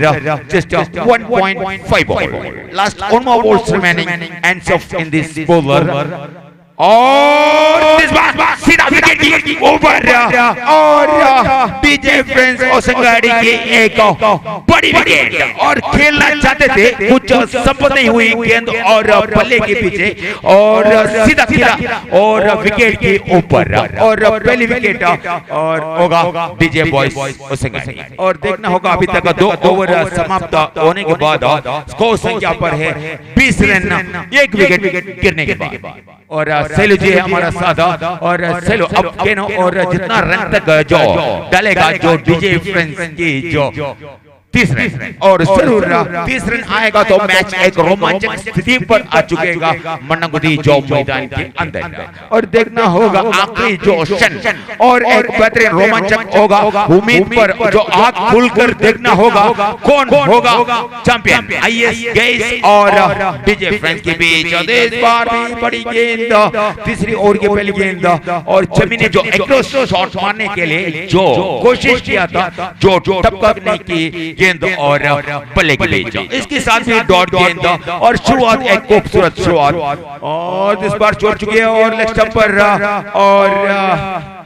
just 1.5 ball. Last 1 more balls remaining ends of in this bowler और इस बार सीधा विकेट की ओवर और डीजे फ्रेंड्स ओसंगाड़ी की एक बड़ी विकेट और खेलना चाहते थे कुछ संभव नहीं हुई गेंद और बल्ले के पीछे और सीधा सीधा और विकेट के ऊपर और पहली विकेट और होगा डीजे बॉयज ओसंगाड़ी। और देखना होगा अभी तक 2 ओवर समाप्त होने के बाद स्कोर संख्या पर है 20 रन 1 विकेट गिरने के बाद। और सैलू जी है हमारा साथ और सैलू अब केनो और जितना रन तक जो डालेगा जो डीजे फ्रेंड्स की जो 30 रन और जरूर 30 रन आएगा तो मैच एक रोमांचक स्थिति पर आ चुकेगा मन्नगुदी जो मैदान के अंदर। और देखना होगा आखिरी जो क्षण और एक बेहतरीन रोमांचक होगा उम्मीद पर जो आग खुलकर देखना होगा कौन होगा champion IAS gas और डीजे फ्रेंड्स के बीच। इस बार भी बड़ी गेंद तीसरी ओवर की पहली गेंद और चमी ने जो एक्रॉस शॉट मारने के लिए जो कोशिश किया था जो टपकने की गेंद और बल्ले के बीच इसके साथ भी डॉट गेंद और शुरुआत एक खूबसूरत शुरुआत और इस बार छोड़ चुके हैं और लेग स्टंप पर और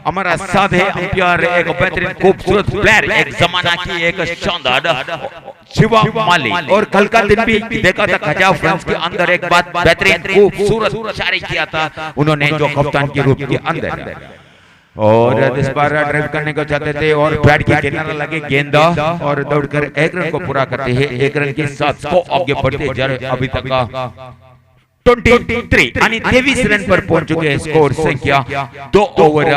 हमारा साथ है अंपायर एक बेहतरीन खूबसूरत प्लेयर एक जमाना की एक शानदार शिवा माली और कल का दिन भी देखा था खजा फ्रेंड्स के अंदर एक बात बेहतरीन खूबसूरत जारी किया था उन्होंने जो कप्तान के रूप के अंदर और इस बार ड्राइव करने को चाहते थे और बैट के किनारे लगे गेंद और दौड़कर 1 रन को पूरा करते हैं 1 रन के साथ को आगे बढ़ते जा रहे अभी तक 23 यानी 23 रन पर पहुंच चुके हैं स्कोर संख्या 2 ओवर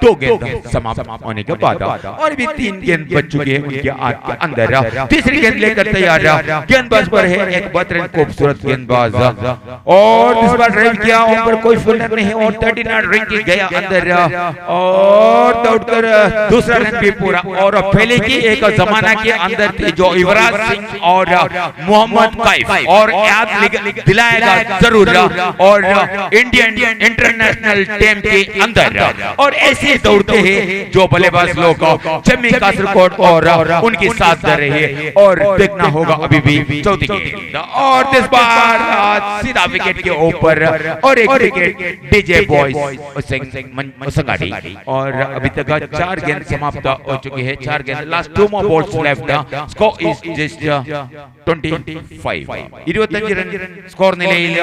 2 गेंद समाप्त होने के बाद और भी 3 गेंद बच चुके हैं उनके हाथ के अंदर। तीसरी गेंद लेकर तैयार गेंदबाज पर है एक बेहतरीन खूबसूरत गेंदबाज और इस बार ड्राइव किया उन पर कोई फील्डर नहीं और 39 रन की गया अंदर और दौड़कर दूसरा रन भी पूरा और पहले की एक जमाना के अंदर थी जो युवराज सिंह और मोहम्मद कैफ और याद दिलाएगा जरूर और Indian international team के अंदर और ऐसे दौड़ते हैं जो बल्लेबाज लोग जम्मी कासरकोट और उनके साथ दे रहे हैं और देखना होगा अभी भी चौथी गेंद और इस बार सीधा विकेट के ऊपर और एक wicket DJ boys Hosangadi और अभी तक 4 गेंद समाप्त हो चुकी है। 4 गेंद, last 2 more balls left. Score is just 25. 25 run score നിലയിൽ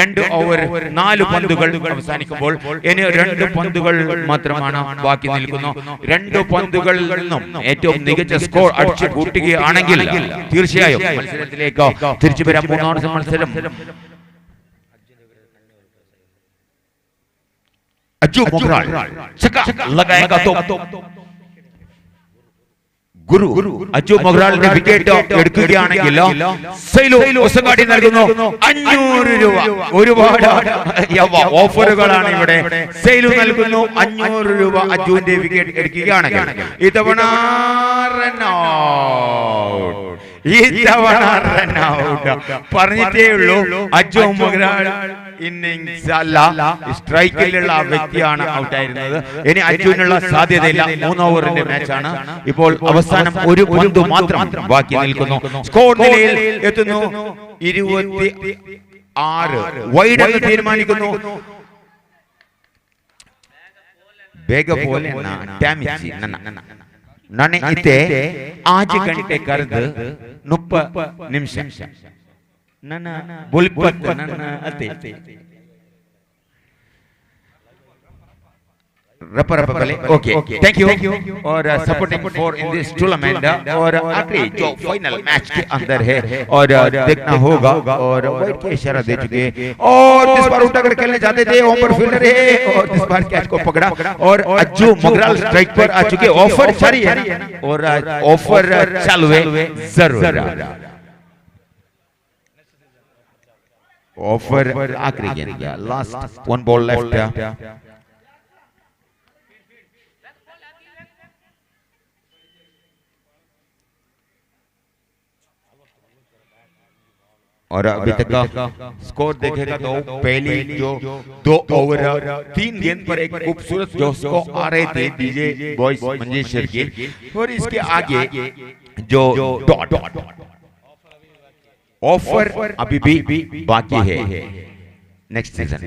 2 ഓവർ 4 പന്തുകൾ അവസാനിക്കുമ്പോൾ ഇനി 2 പന്തുകൾ മാത്രമാണ് ബാക്കി നിൽക്കുന്നു. 2 പന്തുകളിൽ നിന്നും ഏറ്റവും മികച്ച സ്കോർ അടിച്ചു കൂട്ടുകയാണെങ്കിൽ തീർച്ചയായും മത്സരത്തിലേക്ക് തിരിച്ചു വരാം. മൂന്നാം മത്സരം अज्जू मोगराल छक्का लगाएगा तो ഗുരു അജ്ജു മൊഗ്രാളിന്റെ വിക്കറ്റ് എടുക്കുകയാണെങ്കിൽ സൈലു ഒസങ്ങാടി നൽകുന്നു 500 രൂപ. ഒരുപാട് ഓഫറുകളാണ് ഇവിടെ. സൈലു നൽകുന്നു 500 രൂപ അജ്ജുവിന്റെ വിക്കറ്റ് എടുക്കുകയാണെങ്കിൽ. ഇത്തവണ റൺ ഔട്ട് പറഞ്ഞിട്ടേ ഉള്ളൂ. അജ്ജു മൊഗ്രാൾ ഇന്നിംഗ്സ് അല്ല, സ്ട്രൈക്കിലുള്ള ആ വ്യക്തിയാണ് ഔട്ടായിരുന്നത്. ഇനി അജ്ജുവിനുള്ള സാധ്യതയില്ല. 3 ഓവറിന്റെ മാച്ചാണ് ഇപ്പോൾ. അവസാനം ഒരു പന്ത് മാത്രം ബാക്കി നിൽക്കുന്നു. സ്കോർ നിലയിൽ എത്തുന്നു 26. വൈഡ് എന്ന് തീരുമാനിക്കുന്നു. ಬೇಗ ಬೋಲೆ ಡ್ಯಾಮೇಜ್ ನನ್ನ ಇತ್ತೆ ಆಜ್ ಗಂಟೆ ಕರೆದು 30 ನಿಮಿಷ ನನ್ನ ಬೊಲ್ಪತ್ ನನ್ನ ಅತೆ रपर रपर पहले okay thank you और supporting for in this tournament और आखिरी जो फाइनल मैच के अंदर है और देखना होगा और वाइट के इशारा दे चुके और इस बार उठाकर खेलने जाते थे ओम पर फील्डर है और इस बार कैच को पकड़ा और अज्जू मोगराल स्ट्राइक पर आ चुके। ऑफर जारी है और ऑफर चालू है जरूर। ऑफर आखिरी गेंद, last 1 ball left. और अभी तक का स्कोर देखेगा तो पहली जो 2 ओवर 3 गेंद पर एक खूबसूरत जो स्कोर आ रहे थे डीजे बॉयज मंजेश्वर के और इसके आगे जो डॉट ऑफर अभी भी बाकी है नेक्स्ट सीजन।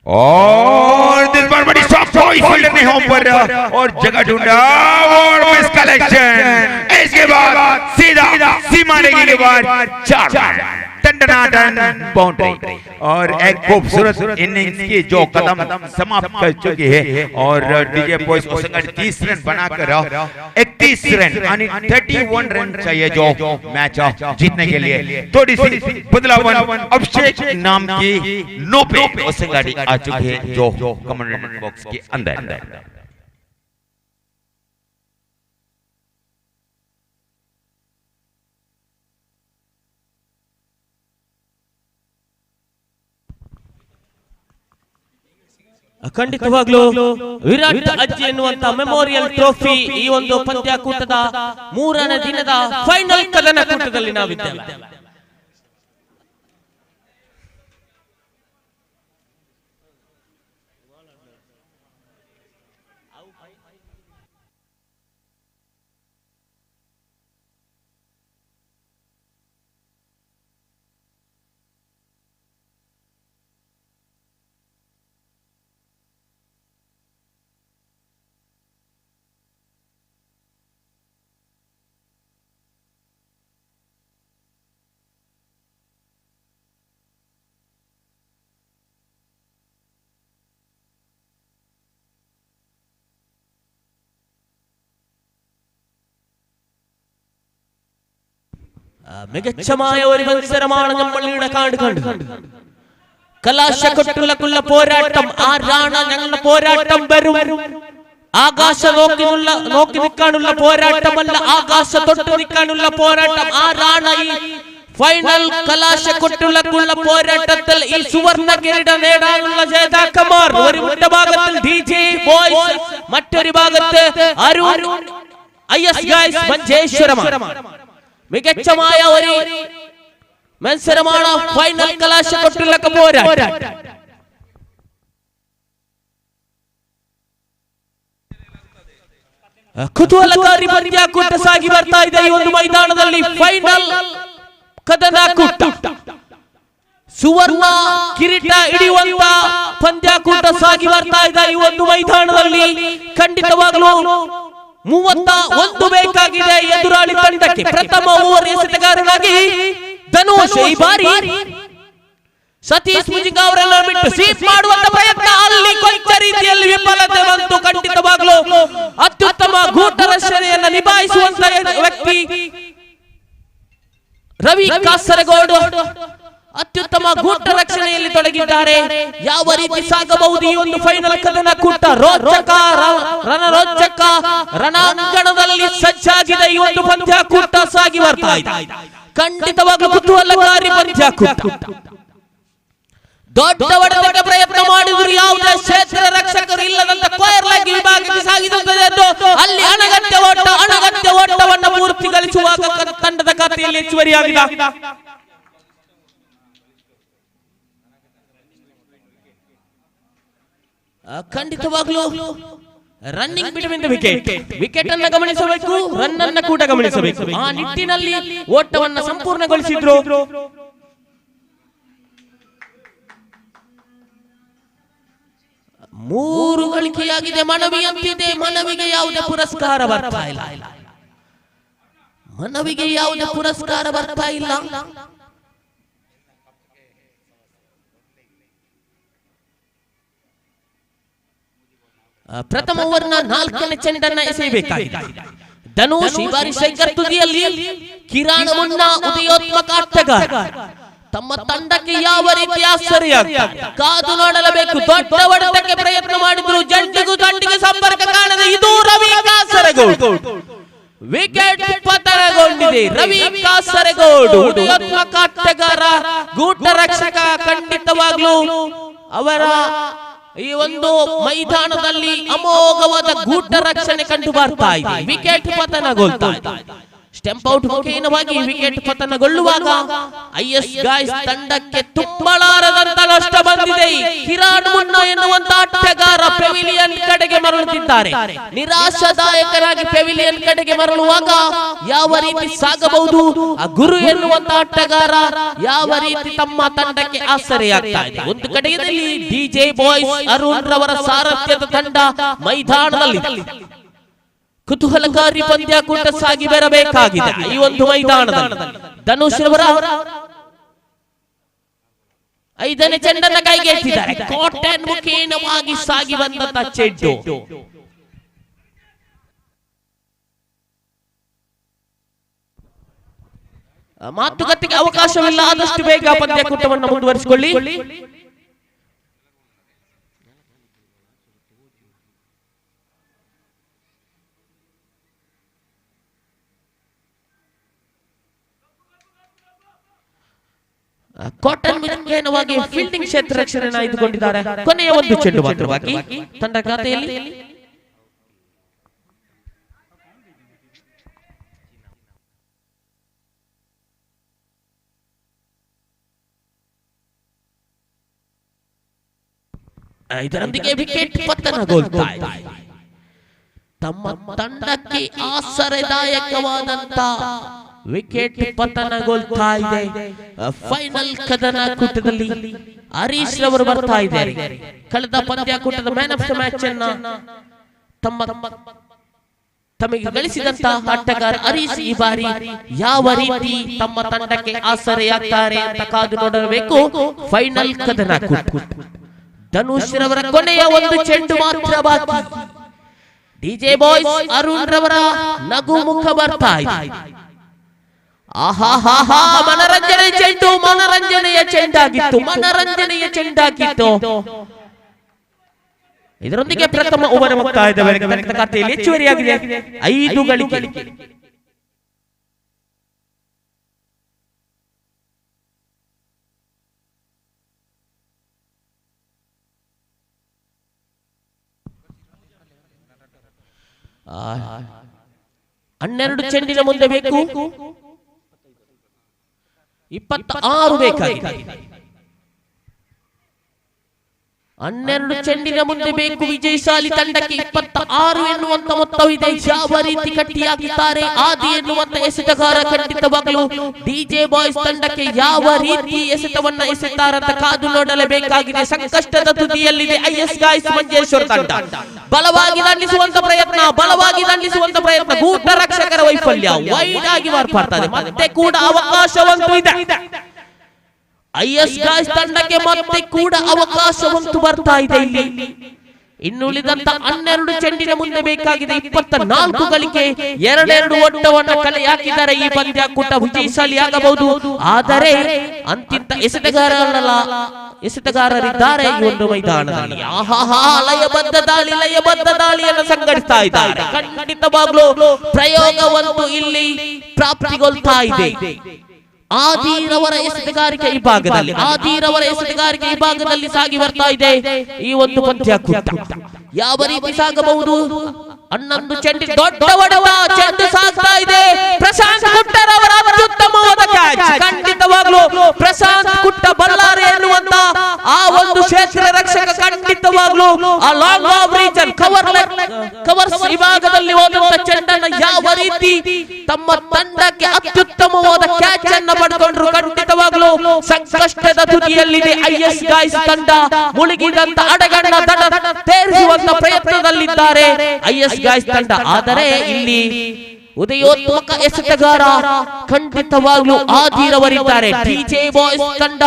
और इस बार बड़ी शॉट फील्डर ने होम पर और जगह ढूंढा और मिस कलेक्शन। इसके बाद सीधा सीमा रेखा के बाद 4 टन बाउंड्री और एक खूबसूरत इनिंग्स की जो कदम समाप्त कर चुकी है और DJ boys Hosangadi 30 run बनाकर 31 रन यानी 31 रन चाहिए जो मैच जीतने के लिए। थोड़ी सी बदलावन अभिषेक नाम की 9 पे होसंगाड़ी आ चुकी है जो कमेंट बॉक्स के अंदर। ಖಂಡಿತವಾಗ್ಲೂ ವಿರಾಟ್ ಅಜ್ಜಿ ಎನ್ನುವಂತ ಮೆಮೋರಿಯಲ್ ಟ್ರೋಫಿ ಈ ಒಂದು ಪಂದ್ಯಾಕೂಟದ 3ನೇ ದಿನದ ಫೈನಲ್ ಕದನಕೂಟದಲ್ಲಿ ನಾವಿದ್ದೇವೆ. മികച്ചമായ ഒരു മത്സരമാണ് നമ്മൾ ഇവിടെ കാണുന്നത്. കലാശക്കൊട്ടുള്ള പോരാട്ടം. ആരാണ് ഞങ്ങളുടെ പോരാട്ടം വരും? ആകാശ നോക്കി നിൽക്കാനുള്ള പോരാട്ടമല്ല, ആകാശ തൊട്ട് നിൽക്കാനുള്ള പോരാട്ടം. ആരാണ് ഈ ഫൈനൽ കലാശക്കൊട്ടുള്ള പോരാട്ടത്തിൽ ഈ സുവർണ കിരീടം നേടാനുള്ള ജേതാക്കന്മാർ? ഒരു ഭാഗത്തിൽ ഡിജെ ബോയ്സ്, മറ്റൊരു ഭാഗത്ത് അരുൺ I S guys മഞ്ചേശ്വരമാണ്. മികച്ചമായ ഒരു ಮೆನ್ಸರಮಾಣ ಫೈನಲ್ ಕಲಾಶ ಕೊಟ್ಟಿಲ್ಲಕ ಹೋರಾಟ. ಕುತೂಹಲಕಾರಿ ಪಂದ್ಯಾಕೂಟ ಸಾಗಿ ಬರ್ತಾ ಇದೆ ಈ ಒಂದು ಮೈದಾನದಲ್ಲಿ. ಫೈನಲ್ ಕದನಾಕೂಟ, ಸುವರ್ಣ ಕಿರೀಟ ಹಿಡಿಯುವಂತ ಪಂದ್ಯಾಕೂಟ ಸಾಗಿ ಬರ್ತಾ ಇದೆ ಈ ಒಂದು ಮೈದಾನದಲ್ಲಿ. ಖಂಡಿತವಾಗ್ಲೂ 31 ಬೇಕಾಗಿದೆ ಎದುರಾಳಿ ತಂಡಕ್ಕೆ. ಪ್ರಥಮ ಓವರ್ ಎಸೆತಗಾರನಾಗಿ ಧನುಷ್ ಈ ಬಾರಿ ಸತೀಶ್ ಮುಜಿಂಗ ಅವರೆಲ್ಲ ಬಿಟ್ಟು ಸ್ವೀಪ್ ಮಾಡುವಂತ ಪ್ರಯತ್ನ, ಅಲ್ಲಿ ಕೊಂಚ ರೀತಿಯಲ್ಲಿ ವಿಫಲತೆ ಬಂತು. ಖಂಡಿತವಾಗ್ಲೂ ಅತ್ಯುತ್ತಮ ಗೂಟ ರಕ್ಷಣೆಯನ್ನು ನಿಭಾಯಿಸುವಂತ ವ್ಯಕ್ತಿ ರವಿ ಕಾಸರಗೋಡು ಅತ್ಯುತ್ತಮ ಗೂಟ ರಕ್ಷಣೆಯಲ್ಲಿ ತೊಡಗಿದ್ದಾರೆ. ಯಾವ ರೀತಿ ಸಾಗಬಹುದು ಈ ಒಂದು ಫೈನಲ್ ಕದನ ಕೂಟ? ರೋಚಕ ರಣರೋಚಕ ರಣಾಂಗಣದಲ್ಲಿ ಸಜ್ಜಾಗಿದೆ ಈ ಒಂದು ಪಂದ್ಯಾಕೂಟ ಸಾಗಿ ಬರ್ತಾ ಇದೆ. ಖಂಡಿತವಾಗ್ಲೂ ಕುತೂಹಲಕಾರಿ ಪಂದ್ಯಾಕೂಟ. ದೊಡ್ಡ ಹೊಡೆತಕ್ಕೆ ಪ್ರಯತ್ನ ಮಾಡಿದ್ರು, ಯಾವುದೇ ಕ್ಷೇತ್ರ ರಕ್ಷಕರು ಇಲ್ಲದಂತ ಕೊಯರ್ಲಾಗಿ ವಿಭಾಗಕ್ಕೆ ಸಾಗಿಸುತ್ತದೆ. ಅಲ್ಲಿ ಅನಗತ್ಯ ಓಟ, ಅನಗತ್ಯ ಓಟವನ್ನು ಪೂರ್ತಿಗೊಳಿಸುವಾಗ ತಂಡದ ಖಾತೆಯಲ್ಲಿ ಹೆಚ್ಚುವರಿಯಾಗಿದೆ. ಖಂಡಿತವಾಗ್ಲೂ running between the wicket, wicket ಅನ್ನು ಗಮನಿಸಬೇಕು, ರನ್ ಅನ್ನು ಕೂಡ ಗಮನಿಸಬೇಕು. ಆ ನಿಟ್ಟಿನಲ್ಲಿ ಓಟವನ್ನು ಸಂಪೂರ್ಣಗೊಳಿಸಿದ್ರು. ಮೂರು ಗಳಿಕೆಯಾಗಿದೆ. ಮನವಿಯಂತಿದೆ, ಮನವಿಗೆ ಯಾವುದೇ ಪುರಸ್ಕಾರ ಬರ್ತಾ ಇಲ್ಲ, ಮನವಿಗೆ ಯಾವುದೇ ಪುರಸ್ಕಾರ ಬರ್ತಾ ಇಲ್ಲ. ಪ್ರಥಮ ಓವರ್ನ 4ನೇ ಚೆಂಡನ್ನ ಎಸೆಯಬೇಕಾಗಿದೆ. ಧನುಷ್ ಈ ಬಾರಿ ಶಂಕರ್ ತುದಿಯಲ್ಲಿ, ಕಿರಾಣ ಮುನ್ನ ಉದಯೋತ್ಮಕ ಆಟಗಾರ ತಮ್ಮ ತಂಡಕ್ಕೆ ಯಾವ ರೀತಿ ಆಸರೆಯಾಗ್ತಾರೆ ಕಾದು ನೋಡಲೇಬೇಕು. ದೊಡ್ಡ ಹೊಡೆತಕ್ಕೆ ಪ್ರಯತ್ನ ಮಾಡಿದ್ರು, ಜಂಟಿಗೂ ತಂಡಿಗೆ ಸಂಪರ್ಕ ಕಾಣದೆ ಇದು ರವಿ ಕಾಸರಗೋಡು ವಿಕೆಟ್ ಪತನಗೊಂಡಿದೆ. ರವಿ ಕಾಸರಗೋಡು ಉದಯೋತ್ಮಕ ಆಟಗಾರ, ಗೂಟ ರಕ್ಷಕ. ಖಂಡಿತವಾಗ್ಲೂ ಅವರ ಈ ಒಂದು ಮೈದಾನದಲ್ಲಿ ಅಮೋಘವಾದ ಗೂಟ ರಕ್ಷಣೆ ಕಂಡು ಬರ್ತಾ ಇದೆ. ವಿಕೆಟ್ ಪತನಗೊಳ್ತಾ ಇದೆ. ಸ್ಟೆಂಪ್ ಔಟ್ ಮುಖೇನವಾಗಿ ವಿಕೆಟ್ ಪತನಗೊಳ್ಳುವಾಗ IS guys ತಂಡಕ್ಕೆ ತುಂಬಲಾರದಂತ ನಷ್ಟ ಬಂದಿದೆ. ಕಿರಾಣ್ ಮುನ್ನ ಎನ್ನುವಂತ ಆಟಗಾರ ಪೆವಿಲಿಯನ್ ಕಡೆಗೆ ಮರಳುತ್ತಿದ್ದಾರೆ. ನಿರಾಶಾದಾಯಕರಾಗಿ ಪೆವಿಲಿಯನ್ ಕಡೆಗೆ ಮರಳುವಾಗ ಯಾವ ರೀತಿ ಸಾಗಬಹುದು? ಆ ಗುರು ಎನ್ನುವಂತ ಆಟಗಾರ ಯಾವ ರೀತಿ ತಮ್ಮ ತಂಡಕ್ಕೆ ಆಸರೆಯಾಗ್ತಾ ಇದೆ. ಒಂದು ಕಡೆಯಲ್ಲಿ ಡಿಜೆ ಬಾಯ್ಸ್ ಅರುಣ್ ರವರ ಸಾರಥ್ಯದ ತಂಡ ಮೈದಾನದಲ್ಲಿ ಕುತೂಹಲಕಾರಿ ಪಂದ್ಯಾಕೂಟ ಸಾಗಿ ಬರಬೇಕಾಗಿದೆ ಈ ಒಂದು ಮೈದಾನದಲ್ಲಿ. ಧನುಷ್ ರವರ 5ನೇ ಚೆಂಡನ್ನ ಕೈಗೆ ಎತ್ತಿದ್ದಾರೆ. ಕಾಟನ್ ಮುಖೇನವಾಗಿ ಸಾಗಿ ಬಂದಂತ ಚೆಂಡು. ಮಾತುಕತೆಗೆ ಅವಕಾಶವಿಲ್ಲ, ಆದಷ್ಟು ಬೇಗ ಪಂದ್ಯಾಕೂಟವನ್ನು ಮುಂದುವರಿಸಿಕೊಳ್ಳಿ. ಕಾಟನ್ ಮುಖೇನವಾಗಿ ಫೀಲ್ಡಿಂಗ್ ಕ್ಷೇತ್ರ ರಕ್ಷಣೆಯನ್ನು ಆಯ್ದುಕೊಂಡಿದ್ದಾರೆ. ಕೊನೆಯ ಒಂದು ಚೆಂಡು ಮಾತ್ರ ಬಾಕಿ ತಂಡ ಖಾತೆಯಲ್ಲಿ. ಇದರೊಂದಿಗೆ ವಿಕೆಟ್ ಪತನಗೊಳ್ತಾ ಇದೆ. ತಮ್ಮ ತಂಡಕ್ಕೆ ಆಸರೆದಾಯಕವಾದಂತ ವಿಕೆಟ್ ಪತನಗೊಳ್ತಾ ಇದೆ. ಫೈನಲ್ ಕದನ ಕೂಟದಲ್ಲಿ ಹರೀಶ್ ರವರು ಬರ್ತಾ ಇದ್ದಾರೆ. ಕಳೆದ ಪಂದ್ಯಾಕೂಟದ ಮ್ಯಾನ್ ಆಫ್ the match ಅನ್ನ ತಮಗೆ ಗಳಿಸಿದಂತಹ ಆಟಗಾರ ಹರೀಶ್ ಈ ಬಾರಿ ಯಾವ ರೀತಿ ತಮ್ಮ ತಂಡಕ್ಕೆ ಆಸರೆಯಾಗ್ತಾರೆ ಅಂತ ಕಾದು ನೋಡಬೇಕು. ಫೈನಲ್ ಕದನ ಕೂಟ ಧನುಷ್ ರವರ ಕೊನೆಯ ಒಂದು ಚೆಂಡು ಮಾತ್ರ ಬಾಕಿ. ಡಿಜೆ ಬಾಯ್ಸ್ ಅರುಣ್ ರವರ ನಗು ಮುಖ ಬರ್ತಾ ಇದೆ. ಆಹಾ, ಮನರಂಜನೆ ಚೆಂಡು, ಮನರಂಜನೆಯ ಚೆಂಡಾಗಿತ್ತು, ಮನರಂಜನೆಯ ಚೆಂಡಾಗಿತ್ತು. ಇದರೊಂದಿಗೆ ಪ್ರಥಮ ಓವರ್ ಮುಕ್ತಾಯದವರೆಗೆ ಖಾತೆಯಲ್ಲಿ ಹೆಚ್ಚುವರಿಯಾಗಿದೆ 5 ಗಳಿಕೆ. 12 ಚೆಂಡಿನ ಮುಂದೆ ಬೇಕು. 26 ಬೇಕಾಗಿದೆ. 12 ಚೆಂಡಿನ ಮುಂದೆ ಬೇಕು ವಿಜಯಶಾಲಿ ತಂಡಕ್ಕೆ 26 ಎನ್ನುವಂತ ಮೊತ್ತವಿದೆ. ಯಾವ ರೀತಿ ಕಟ್ಟಿಯಾಗಿದ್ದಾರೆ ಆದಿ ಎನ್ನುವಂತ ಎಸೆತಗಾರ ಖಂಡಿತವಾಗಲೂ ಡಿಜೆ ಬಾಯ್ಸ್ ತಂಡಕ್ಕೆ ಯಾವ ರೀತಿ ಎಸೆತವನ್ನ ಎಸೆತಾರಂತ ಕಾದು ನೋಡಲೇಬೇಕಾಗಿದೆ. ಸಂಕಷ್ಟದ ತುದಿಯಲ್ಲಿದೆ IS guys Manjeshwar ತಂಡ. ಬಲವಾಗಿ ದಂಡಿಸುವಂತ ಪ್ರಯತ್ನ, ಬಲವಾಗಿ ದಂಡಿಸುವಂತ ಪ್ರಯತ್ನ, ಗೂಟ ರಕ್ಷಕರ ವೈಫಲ್ಯ, ವೈಡ್ ಆಗಿ ಮಾರ್ಪಾಡ್ತದೆ. ಮತ್ತೆ ಕೂಡ ಅವಕಾಶವಂತೂ ಇದೆ IS guys ತಂಡಕ್ಕೆ, ಮತ್ತೆ ಕೂಡ ಅವಕಾಶವಂತೂ ಬರ್ತಾ ಇದೆ ಇಲ್ಲಿ. ಇನ್ನುಳಿದಂತ 12 ಚೆಂಡಿನ ಮುಂದೆ ಬೇಕಾಗಿದೆ 24 ಗಳಿಕೆ. 2-2 ಓಟವನ್ನು ಕಲೆ ಹಾಕಿದರೆ ಈ ಪಂದ್ಯಾಕೂಟ ವಿಜಯಶಾಲಿ ಆಗಬಹುದು. ಆದರೆ ಅಂತಿಂತ ಎಸೆತಗಾರರಿದ್ದಾರೆ ಈ ಒಂದು ಮೈದಾನದಲ್ಲಿ. ಆಹಾಹಾ, ಲಯಬದ್ಧ ದಾಳಿ, ಲಯಬದ್ಧ ದಾಳಿಯನ್ನು ಸಂಘಟಿಸ್ತಾ ಇದ್ದಾರೆ. ಖಂಡಿತವಾಗ್ಲೂ ಪ್ರಯೋಗವಂತೂ ಇಲ್ಲಿ ಪ್ರಾಪ್ತಿಗೊಳ್ತಾ ಇದೆ. ಆದಿರವರ ಎಸೆತಗಾರಿಕೆ ಈ ಭಾಗದಲ್ಲಿ, ಆದಿರವರ ಎಸೆತಗಾರಿಕೆ ಈ ಭಾಗದಲ್ಲಿ ಸಾಗಿ ಬರ್ತಾ ಇದೆ ಈ ಒಂದು ಪಂದ್ಯಾಕೂಟ. ಯಾವ ರೀತಿ ಸಾಗಬಹುದು? 11 ಚೆಂಡು, ದೊಡ್ಡ ಒಡವ ಚೆಂಡು ಸಾಗ್ತಾ ಇದೆ. ಪ್ರಶಾಂತ್ ಕುಟ್ಟರವರ ಅತ್ಯುತ್ತಮವಾದ ಕ್ಯಾಚ್. ಖಂಡಿತವಾಗ್ಲೂ ಪ್ರಶಾಂತ್ ಕುಟ್ಟ ಬಳ್ಳಾರಿ ಎನ್ನುವಂತ ಆ ಒಂದು ಕ್ಷೇತ್ರ ರಕ್ಷಕ ಖಂಡಿತವಾಗ್ಲೂ ಆ long off region covers ವಿಭಾಗದಲ್ಲಿ ಹೋದಂತ ಚೆಂಡನ್ನ ಯಾವ ರೀತಿ ತಮ್ಮ ತಂಡಕ್ಕೆ ಅತ್ಯುತ್ತಮವಾದ ಕ್ಯಾಚ್ ಅನ್ನ ಪಡ್ಕೊಂಡ್ರು. ಖಂಡಿತವಾಗ್ಲೂ ಸಂಕಷ್ಟದ ತುದಿಯಲ್ಲಿದೆ IS guys ತಂಡ. ಮುಳುಗಿದಂತ ಅಡಗಣ್ಣ ದಡ ತೇರಿಸುವಂತ ಪ್ರಯತ್ನದಲ್ಲಿದ್ದಾರೆ IS guys ತಂಡ. ಆದರೆ ಇಲ್ಲಿ ಉದಯೋತ್ಮಕ ಎಸೆತಗಾರ ಖಂಡಿತವಾಗ್ಲೂ ಆದಿರವರಿದ್ದಾರೆ. ಡಿಜೆ ಬಾಯ್ಸ್ ತಂಡ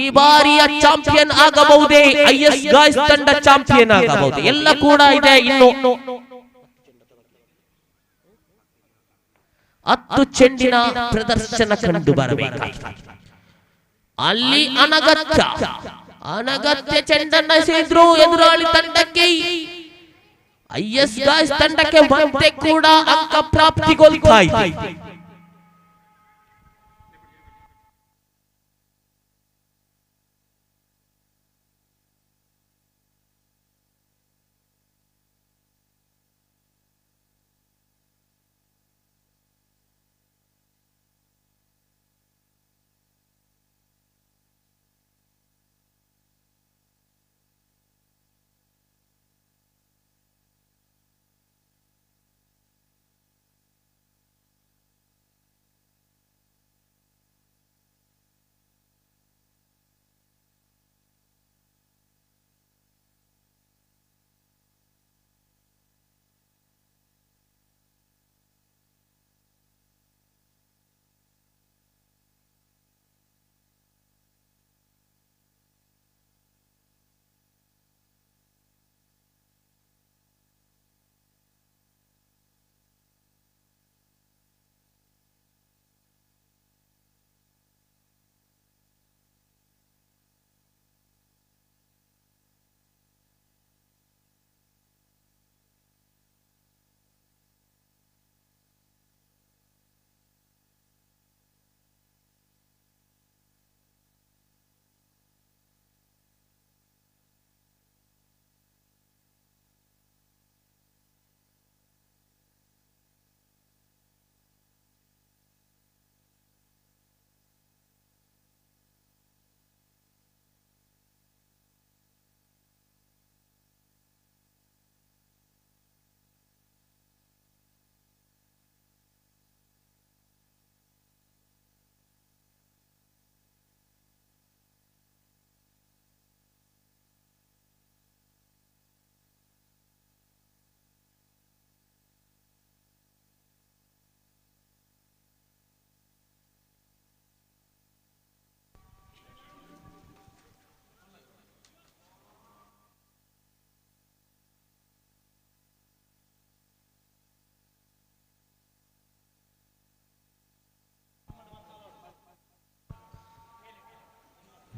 ಈ ಬಾರಿಯ ಚಾಂಪಿಯನ್ ಆಗಬಹುದೇ? IS guys ತಂಡ ಚಾಂಪಿಯನ್ ಆಗಬಹುದು? ಎಲ್ಲ ಕೂಡ ಇದೆ. ಇನ್ನು 10 ಚೆಂಡಿನ ಪ್ರದರ್ಶನ ಕಂಡು ಬರಬೇಕಾಗಿದೆ. ಅಲ್ಲಿ ಅನಗತ್ಯ ಚೆಂಡನ್ನ ಎಸೆದ್ರು ಎದುರಾಳಿ ತಂಡಕ್ಕೆ. IS guys ತಂಡಕ್ಕೆ ಮತ್ತೆ ಕೂಡ ಅಂಕ ಪ್ರಾಪ್ತಿಗೊಳ್ತಾ ಇದೆ.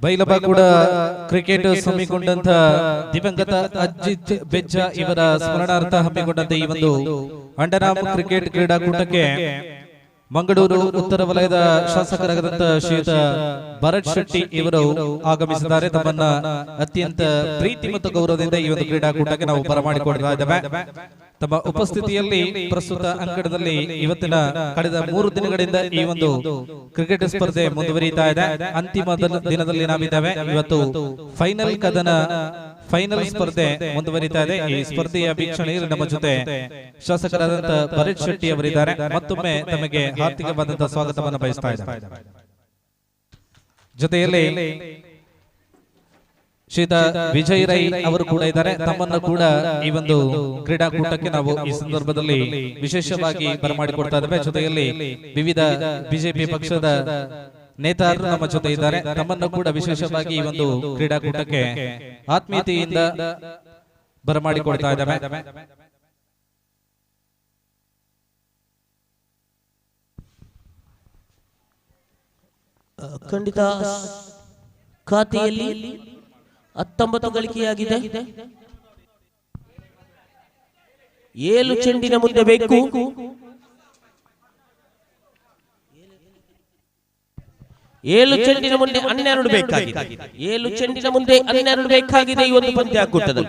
ಬೈಲಬ ಕೂಡ ಕ್ರಿಕೆಟ್ ಹಮ್ಮಿಕೊಂಡಂತ ದಿವಂಗತ ಅಜಿತ್ ಬೆಜ್ಜ ಇವರ ಸ್ಮರಣಾರ್ಥ ಹಮ್ಮಿಕೊಂಡಂತ ಈ ಒಂದು ಅಂಡರಾಮ್ ಕ್ರಿಕೆಟ್ ಕ್ರೀಡಾಕೂಟಕ್ಕೆ ಮಂಗಳೂರು ಉತ್ತರ ವಲಯದ ಶಾಸಕರಾದಂತ ಶ್ರೀಯುತ ಭರತ್ ಶೆಟ್ಟಿ ಇವರು ಆಗಮಿಸಿದ್ದಾರೆ. ತಮ್ಮನ್ನ ಅತ್ಯಂತ ಪ್ರೀತಿ ಮತ್ತು ಗೌರವದಿಂದ ಈ ಒಂದು ಕ್ರೀಡಾಕೂಟಕ್ಕೆ ನಾವು ಬರಮಾಡಿಕೊಳ್ತಾ ಇದ್ದೇವೆ. ತಮ್ಮ ಉಪಸ್ಥಿತಿಯಲ್ಲಿ ಪ್ರಸ್ತುತ ಅಂಕಣದಲ್ಲಿ ಇವತ್ತಿನ ಕಳೆದ 3 ದಿನಗಳಿಂದ ಈ ಒಂದು ಕ್ರಿಕೆಟ್ ಸ್ಪರ್ಧೆ ಮುಂದುವರಿಯುತ್ತಾ ಇದೆ. ಅಂತಿಮ ದಿನದಲ್ಲಿ ನಾವಿದ್ದೇವೆ. ಇವತ್ತು ಫೈನಲ್ ಕದನ, ಫೈನಲ್ ಸ್ಪರ್ಧೆ ಮುಂದುವರಿತಾ ಇದೆ. ಈ ಸ್ಪರ್ಧೆಯ ವೀಕ್ಷಣೆಯಲ್ಲಿ ನಮ್ಮ ಜೊತೆ ಶಾಸಕರಾದಂತಹ ಭರತ್ ಶೆಟ್ಟಿ ಅವರಿದ್ದಾರೆ. ಮತ್ತೊಮ್ಮೆ ತಮಗೆ ಹಾರ್ದಿಕವಾದಂತಹ ಸ್ವಾಗತವನ್ನು ಬಯಸ್ತಾ ಇದ್ದಾರೆ. ಜೊತೆಯಲ್ಲಿ ಶ್ರೀತ ವಿಜಯ್ ರೈ ಅವರು ಕೂಡ ಇದ್ದಾರೆ. ತಮ್ಮನ್ನು ಕೂಡ ಈ ಒಂದು ಕ್ರೀಡಾಕೂಟಕ್ಕೆ ನಾವು ಈ ಸಂದರ್ಭದಲ್ಲಿ ವಿಶೇಷವಾಗಿ ಬರಮಾಡಿಕೊಡ್ತಾ ಇದ್ದೇವೆ. ಜೊತೆಯಲ್ಲಿ ವಿವಿಧ ಬಿಜೆಪಿ ಪಕ್ಷದ ನೇತಾರರು ನಮ್ಮ ಜೊತೆ ಇದ್ದಾರೆ. ತಮ್ಮನ್ನು ಕೂಡ ವಿಶೇಷವಾಗಿ ಈ ಒಂದು ಕ್ರೀಡಾಕೂಟಕ್ಕೆ ಆತ್ಮೀಯತೆಯಿಂದ ಬರಮಾಡಿಕೊಡ್ತಾ ಇದ್ದೇವೆ. ಖಂಡಿತ ಖಾತೆಯಲ್ಲಿ 19 ಗಳಿಕೆಯಾಗಿದೆ. 7 ಚೆಂಡಿನ ಮುಂದೆ ಬೇಕು. 7 ಚೆಂಡಿನ ಮುಂದೆ 12 ಬೇಕಾಗಿದೆ. 7 ಚೆಂಡಿನ ಮುಂದೆ 12 ಬೇಕಾಗಿದೆ ಈ ಒಂದು ಪಂದ್ಯಾಕೂಟದಲ್ಲಿ.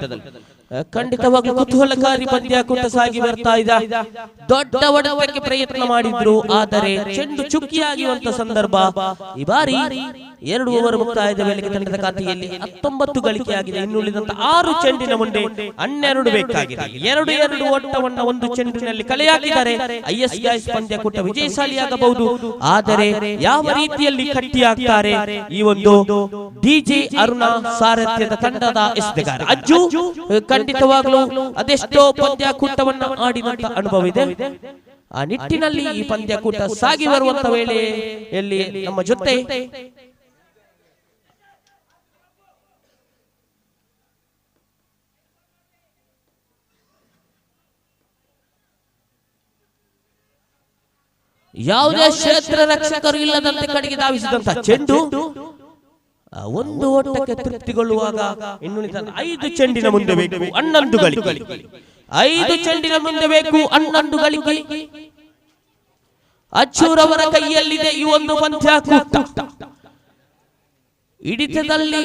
ಖಂಡಿತವಾಗಿ ಕುತೂಹಲಕಾರಿ ಪಂದ್ಯಾಕೂಟ ಸಾಗಿ ಬರ್ತಾ ಇದೆ. ದೊಡ್ಡ ಒಡವಕ್ಕೆ ಪ್ರಯತ್ನ ಮಾಡಿದ್ರು, ಆದರೆ ಚೆಂಡು ಚುಕ್ಕಿಯಾಗಿರುವಂತ ಸಂದರ್ಭ. ಈ ಬಾರಿ 2 ಓವರ್ ಮುಕ್ತಾಯದ ವೇಳೆಗೆ ತಂಡದ ಖಾತೆಯಲ್ಲಿ 19 ಗಳಿಕೆಯಾಗಿದೆ. ಇನ್ನುಳಿದಂತ 6 ಚೆಂಡಿನ ಮುಂದೆ 12 ಬೇಕಾಗಿದೆ. 2-2 ಓಟವನ್ನು ಒಂದು ಚೆಂಡಿನಲ್ಲಿ ಕಲೆಯಾಕಿದರೆ IS guys ಪಂದ್ಯಾಕೂಟ ವಿಜಯಶಾಲಿಯಾಗಬಹುದು. ಆದರೆ ಯಾವ ರೀತಿಯಲ್ಲಿ ಕಟ್ಟಿಯಾಗ್ತಾರೆ ಈ ಒಂದು ಡಿಜೆ ಅರುಣ ಸಾರಥ್ಯದ ತಂಡದ ಎಸೆತಗಾರ ಅಜ್ಜು, ಖಂಡಿತವಾಗ್ಲೂ ಅದೆಷ್ಟೋ ಪಂದ್ಯಾಕೂಟವನ್ನು ಆಡಿದಂತ ಅನುಭವ ಇದೆ. ಆ ನಿಟ್ಟಿನಲ್ಲಿ ಈ ಪಂದ್ಯಾಕೂಟ ಸಾಗಿ ಬರುವಂತ ವೇಳೆಯಲ್ಲಿ ನಮ್ಮ ಜೊತೆ ಯಾವುದೇ ಕ್ಷೇತ್ರ ರಕ್ಷಕರು ಇಲ್ಲದಂತೆ ಕಡೆಗೆ ಧಾವಿಸಿದಂತ ಚೆಂಡು ಒಂದು ಓಟಕ್ಕೆ ತೃಪ್ತಿಗೊಳ್ಳುವಾಗ ಇನ್ನುಳಿದ 5 ಚೆಂಡಿನ ಮುಂದೆ ಬೇಕು 11 ಗಳಿಕೆ. 5 ಚೆಂಡಿನ ಮುಂದೆ ಬೇಕು 11 ಗಳಿಕೆ. ಅಚ್ಚೂರವರ ಕೈಯಲ್ಲಿದೆ ಈ ಒಂದು ಪಂದ್ಯಾಕೂಟ. ಹಿಡಿತದಲ್ಲಿ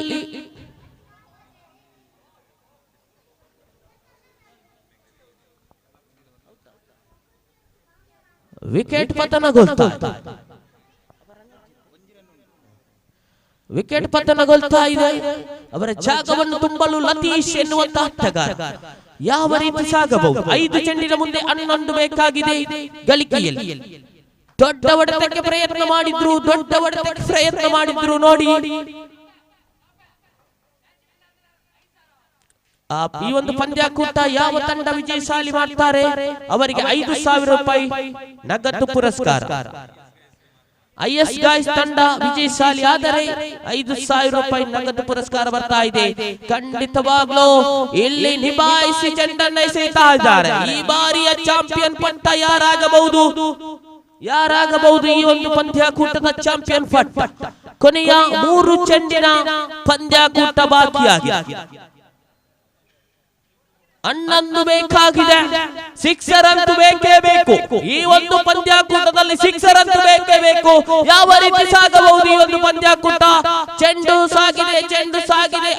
ವಿಕೆಟ್ ಪತನಗೊಳ್ತಾ ವಿಕೆಟ್ ಪತನಗೊಳ್ತಾ ಇದೆ. ಅವರ ಜಾಗವನ್ನು ತುಂಬಲು ಲತೀಶ್ ಎನ್ನುವಂತ ಆಟಗಾರ ಯಾವ ರೀತಿ ಸಾಗಬಹುದು? 5 ಚೆಂಡಿನ ಮುಂದೆ 11 ಬೇಕಾಗಿದೆ ಗಳಿಕೆಯಲ್ಲಿ. ದೊಡ್ಡ ಹೊಡೆತಕ್ಕೆ ಪ್ರಯತ್ನ ಮಾಡಿದ್ರು, ನೋಡಿ ಈ ಒಂದು ಪಂದ್ಯಾಕೂಟ ಯಾವ ತಂಡ ವಿಜಯಶಾಲಿ ಮಾಡ್ತಾರೆ ಅವರಿಗೆ 5,000 ರೂಪಾಯಿ ನಗದು ಪುರಸ್ಕಾರ. IS guys ತಂಡ ವಿಜಯಶಾಲಿ ಆದರೆ 5,000 ರೂಪಾಯಿ ನಗದು ಪುರಸ್ಕಾರ ಬರ್ತಾ ಇದೆ. ಖಂಡಿತವಾಗ್ಲೂ ಇಲ್ಲಿ ನಿಭಾಯಿಸಿ ಚೆಂಡನ್ನು ಎಸೆಯುತ್ತಾ ಇದ್ದಾರೆ. ಈ ಬಾರಿಯ ಚಾಂಪಿಯನ್ ಪಟ್ಟ ಯಾರಾಗಬಹುದು? ಈ ಒಂದು ಪಂದ್ಯಾಕೂಟದ ಚಾಂಪಿಯನ್ ಪಟ್ಟ. ಕೊನೆಯ 3 ಚೆಂಡಿನ ಪಂದ್ಯಾಕೂಟ ಬಾಕಿಯಾಗಿದೆ. 11 ಬೇಕಾಗಿದೆ. ಸಿಕ್ಸರ್ ಅಂತೂ ಬೇಕೇ ಬೇಕು. ಈ ಒಂದು ಪಂದ್ಯಾಕೂಟದಲ್ಲಿ ಸಿಕ್ಸರ್ ಅಂತೂ ಬೇಕೇ ಬೇಕು. ಯಾವ ರೀತಿ ಸಾಗಬಹುದು ಈ ಒಂದು ಪಂದ್ಯಾಕೂಟ? ಚೆಂಡು ಸಾಗಿದೆ.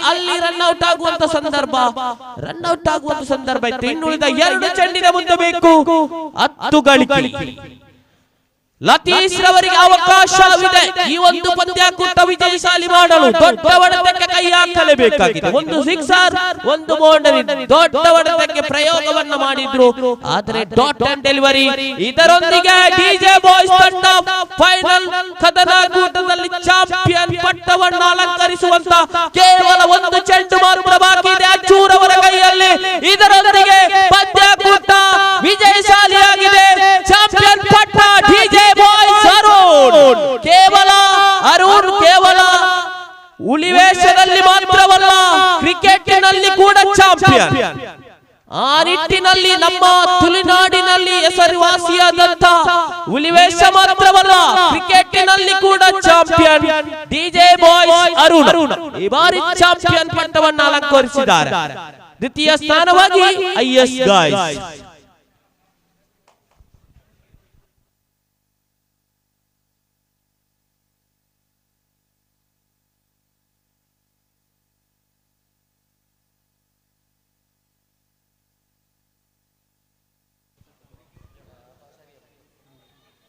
ಅಲ್ಲಿ ರನ್ ಔಟ್ ಆಗುವಂತ ಸಂದರ್ಭ ಇತ್ತು. ಇನ್ನುಳಿದ 2 ಚೆಂಡಿನ ಮುಂದೆ ಬೇಕು 10 ಗಳಿಕೆ. ಲತೀಶ್ ರವರಿಗೆ ಅವಕಾಶವಿದೆ ಈ ಒಂದು ಪಂದ್ಯಾಕೂಟ ವಿಜಯಶಾಲಿ ಮಾಡಲು. ದೊಡ್ಡ ಹೊಡೆತಕ್ಕೆ ಕೈ ಹಾಕಲೇಬೇಕಾಗಿದೆ. ಒಂದು ಸಿಕ್ಸರ್, ಒಂದು ಬೌಂಡರಿ, ದೊಡ್ಡ ಹೊಡೆತಕ್ಕೆ ಪ್ರಯೋಗವನ್ನ ಮಾಡಿದ್ರು. ಆದರೆ ಡಾಟ್ ಅಂಡ್ ಡೆಲಿವರಿ. ಇದರೊಂದಿಗೆ ಡಿಜೆ ಬಾಯ್ಸ್ ತಂಡ ಫೈನಲ್ ಕದನಾಕೂಟದಲ್ಲಿ ಚಾಂಪಿಯನ್ ಪಟ್ಟವನ್ನು ಅಲಂಕರಿಸುವಂತ ಕೇವಲ ಒಂದು ಚೆಂಡು ಮಾತ್ರ ಬಾಕಿ ಇದೆ ಅಚ್ಚೂರವರ ಕೈಯಲ್ಲಿ. ಇದರೊಂದಿಗೆ ಪಂದ್ಯಾಕೂಟ ವಿಜಯಶಾಲಿಯಾಗಿದೆ. ಚಾಂಪಿಯನ್ ಪಟ್ಟ ಡಿಜೆ ಬಾಯ್ಸ್ ಅರುಣ್. ಕೇವಲ ಅರುಣ್ ಕೇವಲ ಉಳಿವೇಶದಲ್ಲಿ ಮಾತ್ರವಲ್ಲ, ಕ್ರಿಕೆಟ್ನಲ್ಲಿ ಕೂಡ ಚಾಂಪಿಯನ್. ಆ ನಿಟ್ಟಿನಲ್ಲಿ ನಮ್ಮ ತುಳುನಾಡಿನಲ್ಲಿ ಹೆಸರುವಾಸಿಯಾದಂತ ಉಳಿವೇಶ ಮಾತ್ರವಲ್ಲ, ಕ್ರಿಕೆಟ್ನಲ್ಲಿ ಕೂಡ ಚಾಂಪಿಯನ್ ಡಿಜೆ ಬಾಯ್ಸ್ ಅರುಣ್ ಈ ಬಾರಿ ಚಾಂಪಿಯನ್ ಪಟ್ಟವನ್ನು ಅಲಂಕರಿಸಿದ್ದಾರೆ. ದ್ವಿತೀಯ ಸ್ಥಾನವಾಗಿ IS guys.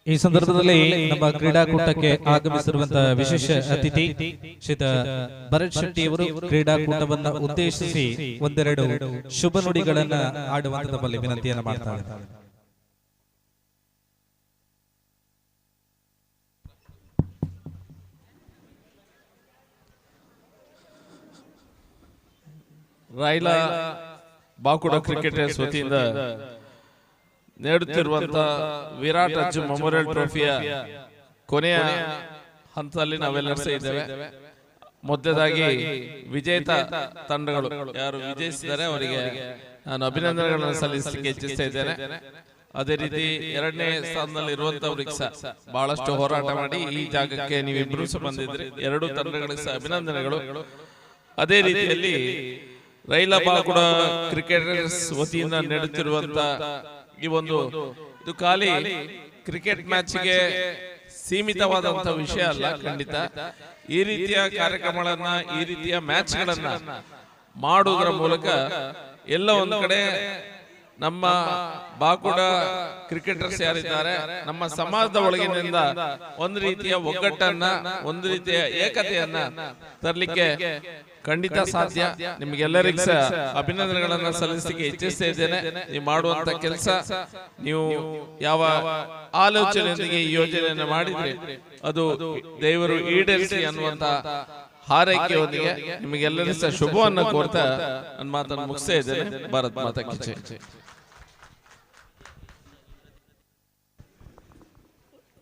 ಈ ಸಂದರ್ಭದಲ್ಲಿ ನಮ್ಮ ಕ್ರೀಡಾಕೂಟಕ್ಕೆ ಆಗಮಿಸಿರುವಂತಹ ವಿಶೇಷ ಅತಿಥಿ ಶ್ರೀತ ಭರತ್ ಶೆಟ್ಟಿ ಅವರು ಕ್ರೀಡಾಕೂಟವನ್ನು ಉದ್ದೇಶಿಸಿ ಒಂದೆರಡು ಶುಭ ನುಡಿಗಳನ್ನು ಆಡುವಂತ ನಮ್ಮಲ್ಲಿ ವಿನಂತಿಯನ್ನು ಮಾಡ್ತಾರೆ. ರಾಯ್ಲಾ ಬಾಕುಡ ಕ್ರಿಕೆಟರ್ಸ್ ವತಿಯಿಂದ ನೀಡುತ್ತಿರುವಂತಹ ವಿರಾಟ್ ಅಜ್ಜು ಮೆಮೋರಿಯಲ್ ಟ್ರೋಫಿಯ ಕೊನೆಯ ಹಂತದಲ್ಲಿ ನಾವೆಲ್ಲರೂ ಸಹ ಇದ್ದೇವೆ. ಮೊದಲದಾಗಿ ವಿಜೇತ ತಂಡಗಳು ಯಾರು ವಿಜಯಿಸಿದ್ದಾರೆ ಅವರಿಗೆ ನಾನು ಅಭಿನಂದನೆಗಳನ್ನು ಸಲ್ಲಿಸಲಿಕ್ಕೆ ಇಚ್ಛಿಸ್ತಾ ಇದ್ದೇನೆ. ಅದೇ ರೀತಿ ಎರಡನೇ ಸ್ಥಾನದಲ್ಲಿ ಇರುವಂತವ್ರಿಗೆ ಸಹ ಬಹಳಷ್ಟು ಹೋರಾಟ ಮಾಡಿ ಈ ಜಾಗಕ್ಕೆ ನೀವಿಬ್ಬರು ಸಹ ಬಂದಿದ್ರಿ, ಎರಡು ತಂಡಗಳಿಗೆ ಸಹ ಅಭಿನಂದನೆಗಳು. ಅದೇ ರೀತಿಯಲ್ಲಿ ರೈಲಾ ಬಾಕುಡ ಕ್ರಿಕೆಟರ್ಸ್ ವತಿಯಿಂದ ನಡೆಯುತ್ತಿರುವಂತ ಈ ಒಂದು ಇದು ಖಾಲಿ ಕ್ರಿಕೆಟ್ ಮ್ಯಾಚ್ಗೆ ಸೀಮಿತವಾದಂತಹ ವಿಷಯ ಅಲ್ಲ. ಖಂಡಿತ ಈ ರೀತಿಯ ಕಾರ್ಯಕ್ರಮಗಳನ್ನ, ಈ ರೀತಿಯ ಮ್ಯಾಚ್ಗಳನ್ನ ಮಾಡುವುದರ ಮೂಲಕ ಎಲ್ಲ ಒಂದ್ ಕಡೆ ನಮ್ಮ ಬಾಕುಡ ಕ್ರಿಕೆಟರ್ಸ್ ಯಾರಿದ್ದಾರೆ ನಮ್ಮ ಸಮಾಜದ ಒಳಗಿನಿಂದ ಒಂದು ರೀತಿಯ ಒಗ್ಗಟ್ಟನ್ನ, ಒಂದು ರೀತಿಯ ಏಕತೆಯನ್ನ ತರಲಿಕ್ಕೆ ಖಂಡಿತ ಸಾಧ್ಯ. ನಿಮ್ಗೆಲ್ಲರಿಗೂ ಸಹ ಅಭಿನಂದನೆಗಳನ್ನ ಸಲ್ಲಿಸಲಿಕ್ಕೆ ಇಚ್ಛಿಸ್ತಾ ಇದ್ದೇನೆ. ನೀವು ಮಾಡುವಂತ ಕೆಲಸ, ನೀವು ಯಾವ ಆಲೋಚನೆಯೊಂದಿಗೆ ಈ ಯೋಜನೆಯನ್ನು ಮಾಡಿದ್ರೆ ಅದು ದೇವರು ಈಡೇರಿಸಿ ಅನ್ನುವಂತ ಹಾರೈಕೆಯೊಂದಿಗೆ ನಿಮಗೆಲ್ಲರಿಗೂ ಸಹ ಶುಭವನ್ನು ಕೋರ್ತಾ ನನ್ನ ಮಾತನ್ನು ಮುಗಿಸ್ತಾ ಇದ್ದೇನೆ. ಭಾರತ್ ಮಾತಾ ಕಿ ಜೈ.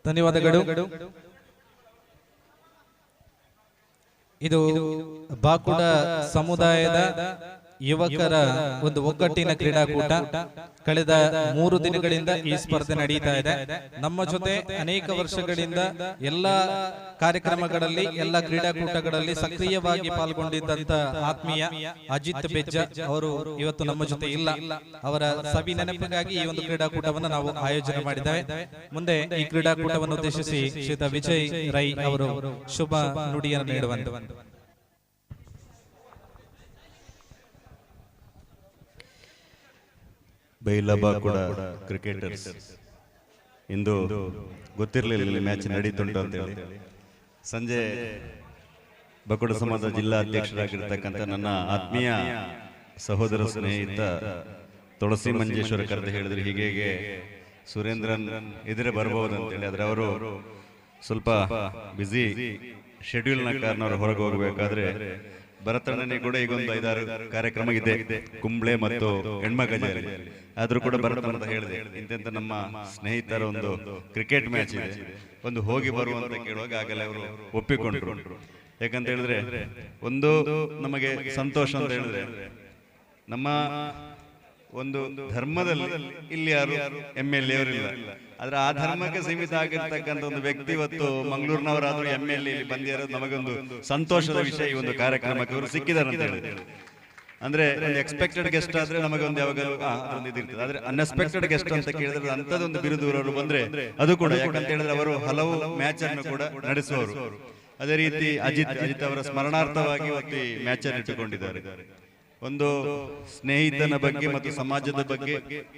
ಧನ್ಯವಾದಗಳು. ಇದು ಬಾಕುಡ ಸಮುದಾಯದ ಯುವಕರ ಒಂದು ಒಗ್ಗಟ್ಟಿನ ಕ್ರೀಡಾಕೂಟ. ಕಳೆದ 3 ದಿನಗಳಿಂದ ಈ ಸ್ಪರ್ಧೆ ನಡೆಯುತ್ತಾ ಇದೆ. ನಮ್ಮ ಜೊತೆ ಅನೇಕ ವರ್ಷಗಳಿಂದ ಎಲ್ಲ ಕಾರ್ಯಕ್ರಮಗಳಲ್ಲಿ, ಎಲ್ಲ ಕ್ರೀಡಾಕೂಟಗಳಲ್ಲಿ ಸಕ್ರಿಯವಾಗಿ ಪಾಲ್ಗೊಂಡಿದ್ದಂತ ಆತ್ಮೀಯ ಅಜಿತ್ ಬೆಜ್ಜ ಅವರು ಇವತ್ತು ನಮ್ಮ ಜೊತೆ ಇಲ್ಲ. ಅವರ ಸವಿ ನೆನಪಿಗಾಗಿ ಈ ಒಂದು ಕ್ರೀಡಾಕೂಟವನ್ನು ನಾವು ಆಯೋಜನೆ ಮಾಡಿದ್ದೇವೆ. ಮುಂದೆ ಈ ಕ್ರೀಡಾಕೂಟವನ್ನು ಉದ್ದೇಶಿಸಿ ಶ್ರೀತ ವಿಜಯ್ ರೈ ಅವರು ಶುಭ ನುಡಿಯನ್ನು ನೀಡುವಂತ. ಬೈಲಬಾಕುಡ ಕ್ರಿಕೆಟರ್ಸ್ ಇಂದು ಗೊತ್ತಿರಲಿಲ್ಲ ಇಲ್ಲಿ ಮ್ಯಾಚ್ ನಡೀತುಂಟು ಅಂತೇಳಿ. ಸಂಜೆ ಬಕುಡ ಸಮಾಜದ ಜಿಲ್ಲಾ ಅಧ್ಯಕ್ಷರಾಗಿರ್ತಕ್ಕಂಥ ನನ್ನ ಆತ್ಮೀಯ ಸಹೋದರ ಸ್ನೇಹಿತ ತುಳಸಿ ಮಂಜೇಶ್ವರ ಕರೆದು ಹೇಳಿದ್ರು, ಹೀಗೆ ಸುರೇಂದ್ರನ್ ಎದುರೇ ಬರ್ಬೋದು ಅಂತೇಳಿ. ಆದರೆ ಅವರು ಸ್ವಲ್ಪ ಬ್ಯುಸಿ ಶೆಡ್ಯೂಲ್ನ ಕಾರಣ ಅವರು ಹೊರಗೆ ಹೋಗಬೇಕಾದ್ರೆ ಭರತಣ್ಣನೇ ಕೂಡ ಈಗೊಂದು 5-6 ಕಾರ್ಯಕ್ರಮ ಇದೆ ಕುಂಬ್ಳೆ ಮತ್ತು ಹೆಣ್ಮಗಜಲ್ಲಿ. ಆದರೂ ಕೂಡ ಭರತಣ್ಣ ಅಂತ ಹೇಳಿದೆ, ಇಂತೆಂತ ನಮ್ಮ ಸ್ನೇಹಿತರ ಒಂದು ಕ್ರಿಕೆಟ್ ಮ್ಯಾಚ್ ಇದೆ, ಒಂದು ಹೋಗಿ ಬರುವಂತ ಕೇಳುವಾಗ ಆಗಲೇ ಅವರು ಒಪ್ಪಿಕೊಂಡ್ರು. ಯಾಕಂತ ಹೇಳಿದ್ರೆ ಒಂದು ನಮಗೆ ಸಂತೋಷ ಅಂತ ಹೇಳಿದ್ರೆ ನಮ್ಮ ಒಂದು ಧರ್ಮದಲ್ಲಿ ಇಲ್ಲಿ ಯಾರು MLA ಅವರಿಲ್ಲ, ಆದ್ರೆ ಆ ಧರ್ಮಕ್ಕೆ ಸೀಮಿತ ಆಗಿರ್ತಕ್ಕಂಥ ಒಂದು ವ್ಯಕ್ತಿ ಇವತ್ತು ಮಂಗಳೂರಿನವರಾದ್ರೂ MLA ಇಲ್ಲಿ ಬಂದಿರೋದು ನಮಗೊಂದು ಸಂತೋಷದ ವಿಷಯ. ಈ ಒಂದು ಕಾರ್ಯಕ್ರಮಕ್ಕೆ ಅವರು ಸಿಕ್ಕಿದ್ದಾರೆ ಅಂತ ಹೇಳಿದ್ರೆ, ಅಂದ್ರೆ ಒಂದು ಎಕ್ಸ್ಪೆಕ್ಟೆಡ್ ಗೆಸ್ಟ್ ಆದ್ರೆ ನಮಗೊಂದು ಯಾವಾಗಲೂ ಅದೊಂದು ಇದಿರ್ತದೆ. ಆದ್ರೆ ಅನ್ಎಕ್ಸ್ಪೆಕ್ಟೆಡ್ ಗೆಸ್ಟ್ ಅಂತ ಕೇಳಿದ್ರೆ ಅಂಥದ್ದೊಂದು ಬಿರುದೂರವರು ಬಂದ್ರೆ ಅದು ಕೂಡ, ಯಾಕಂತ ಹೇಳಿದ್ರೆ ಅವರು ಹಲವು ಮ್ಯಾಚ್ ಅನ್ನು ಕೂಡ ನಡೆಸುವವರು. ಅದೇ ರೀತಿ ಅಜಿತ್ ಅವರ ಸ್ಮರಣಾರ್ಥವಾಗಿ ಇವತ್ತು ಈ ಮ್ಯಾಚ್ ಅನ್ನು ಇಟ್ಟುಕೊಂಡಿದ್ದಾರೆ. ಒಂದು ಸ್ನೇಹಿತನ ಬಗ್ಗೆ ಮತ್ತು ಸಮಾಜದ ಬಗ್ಗೆ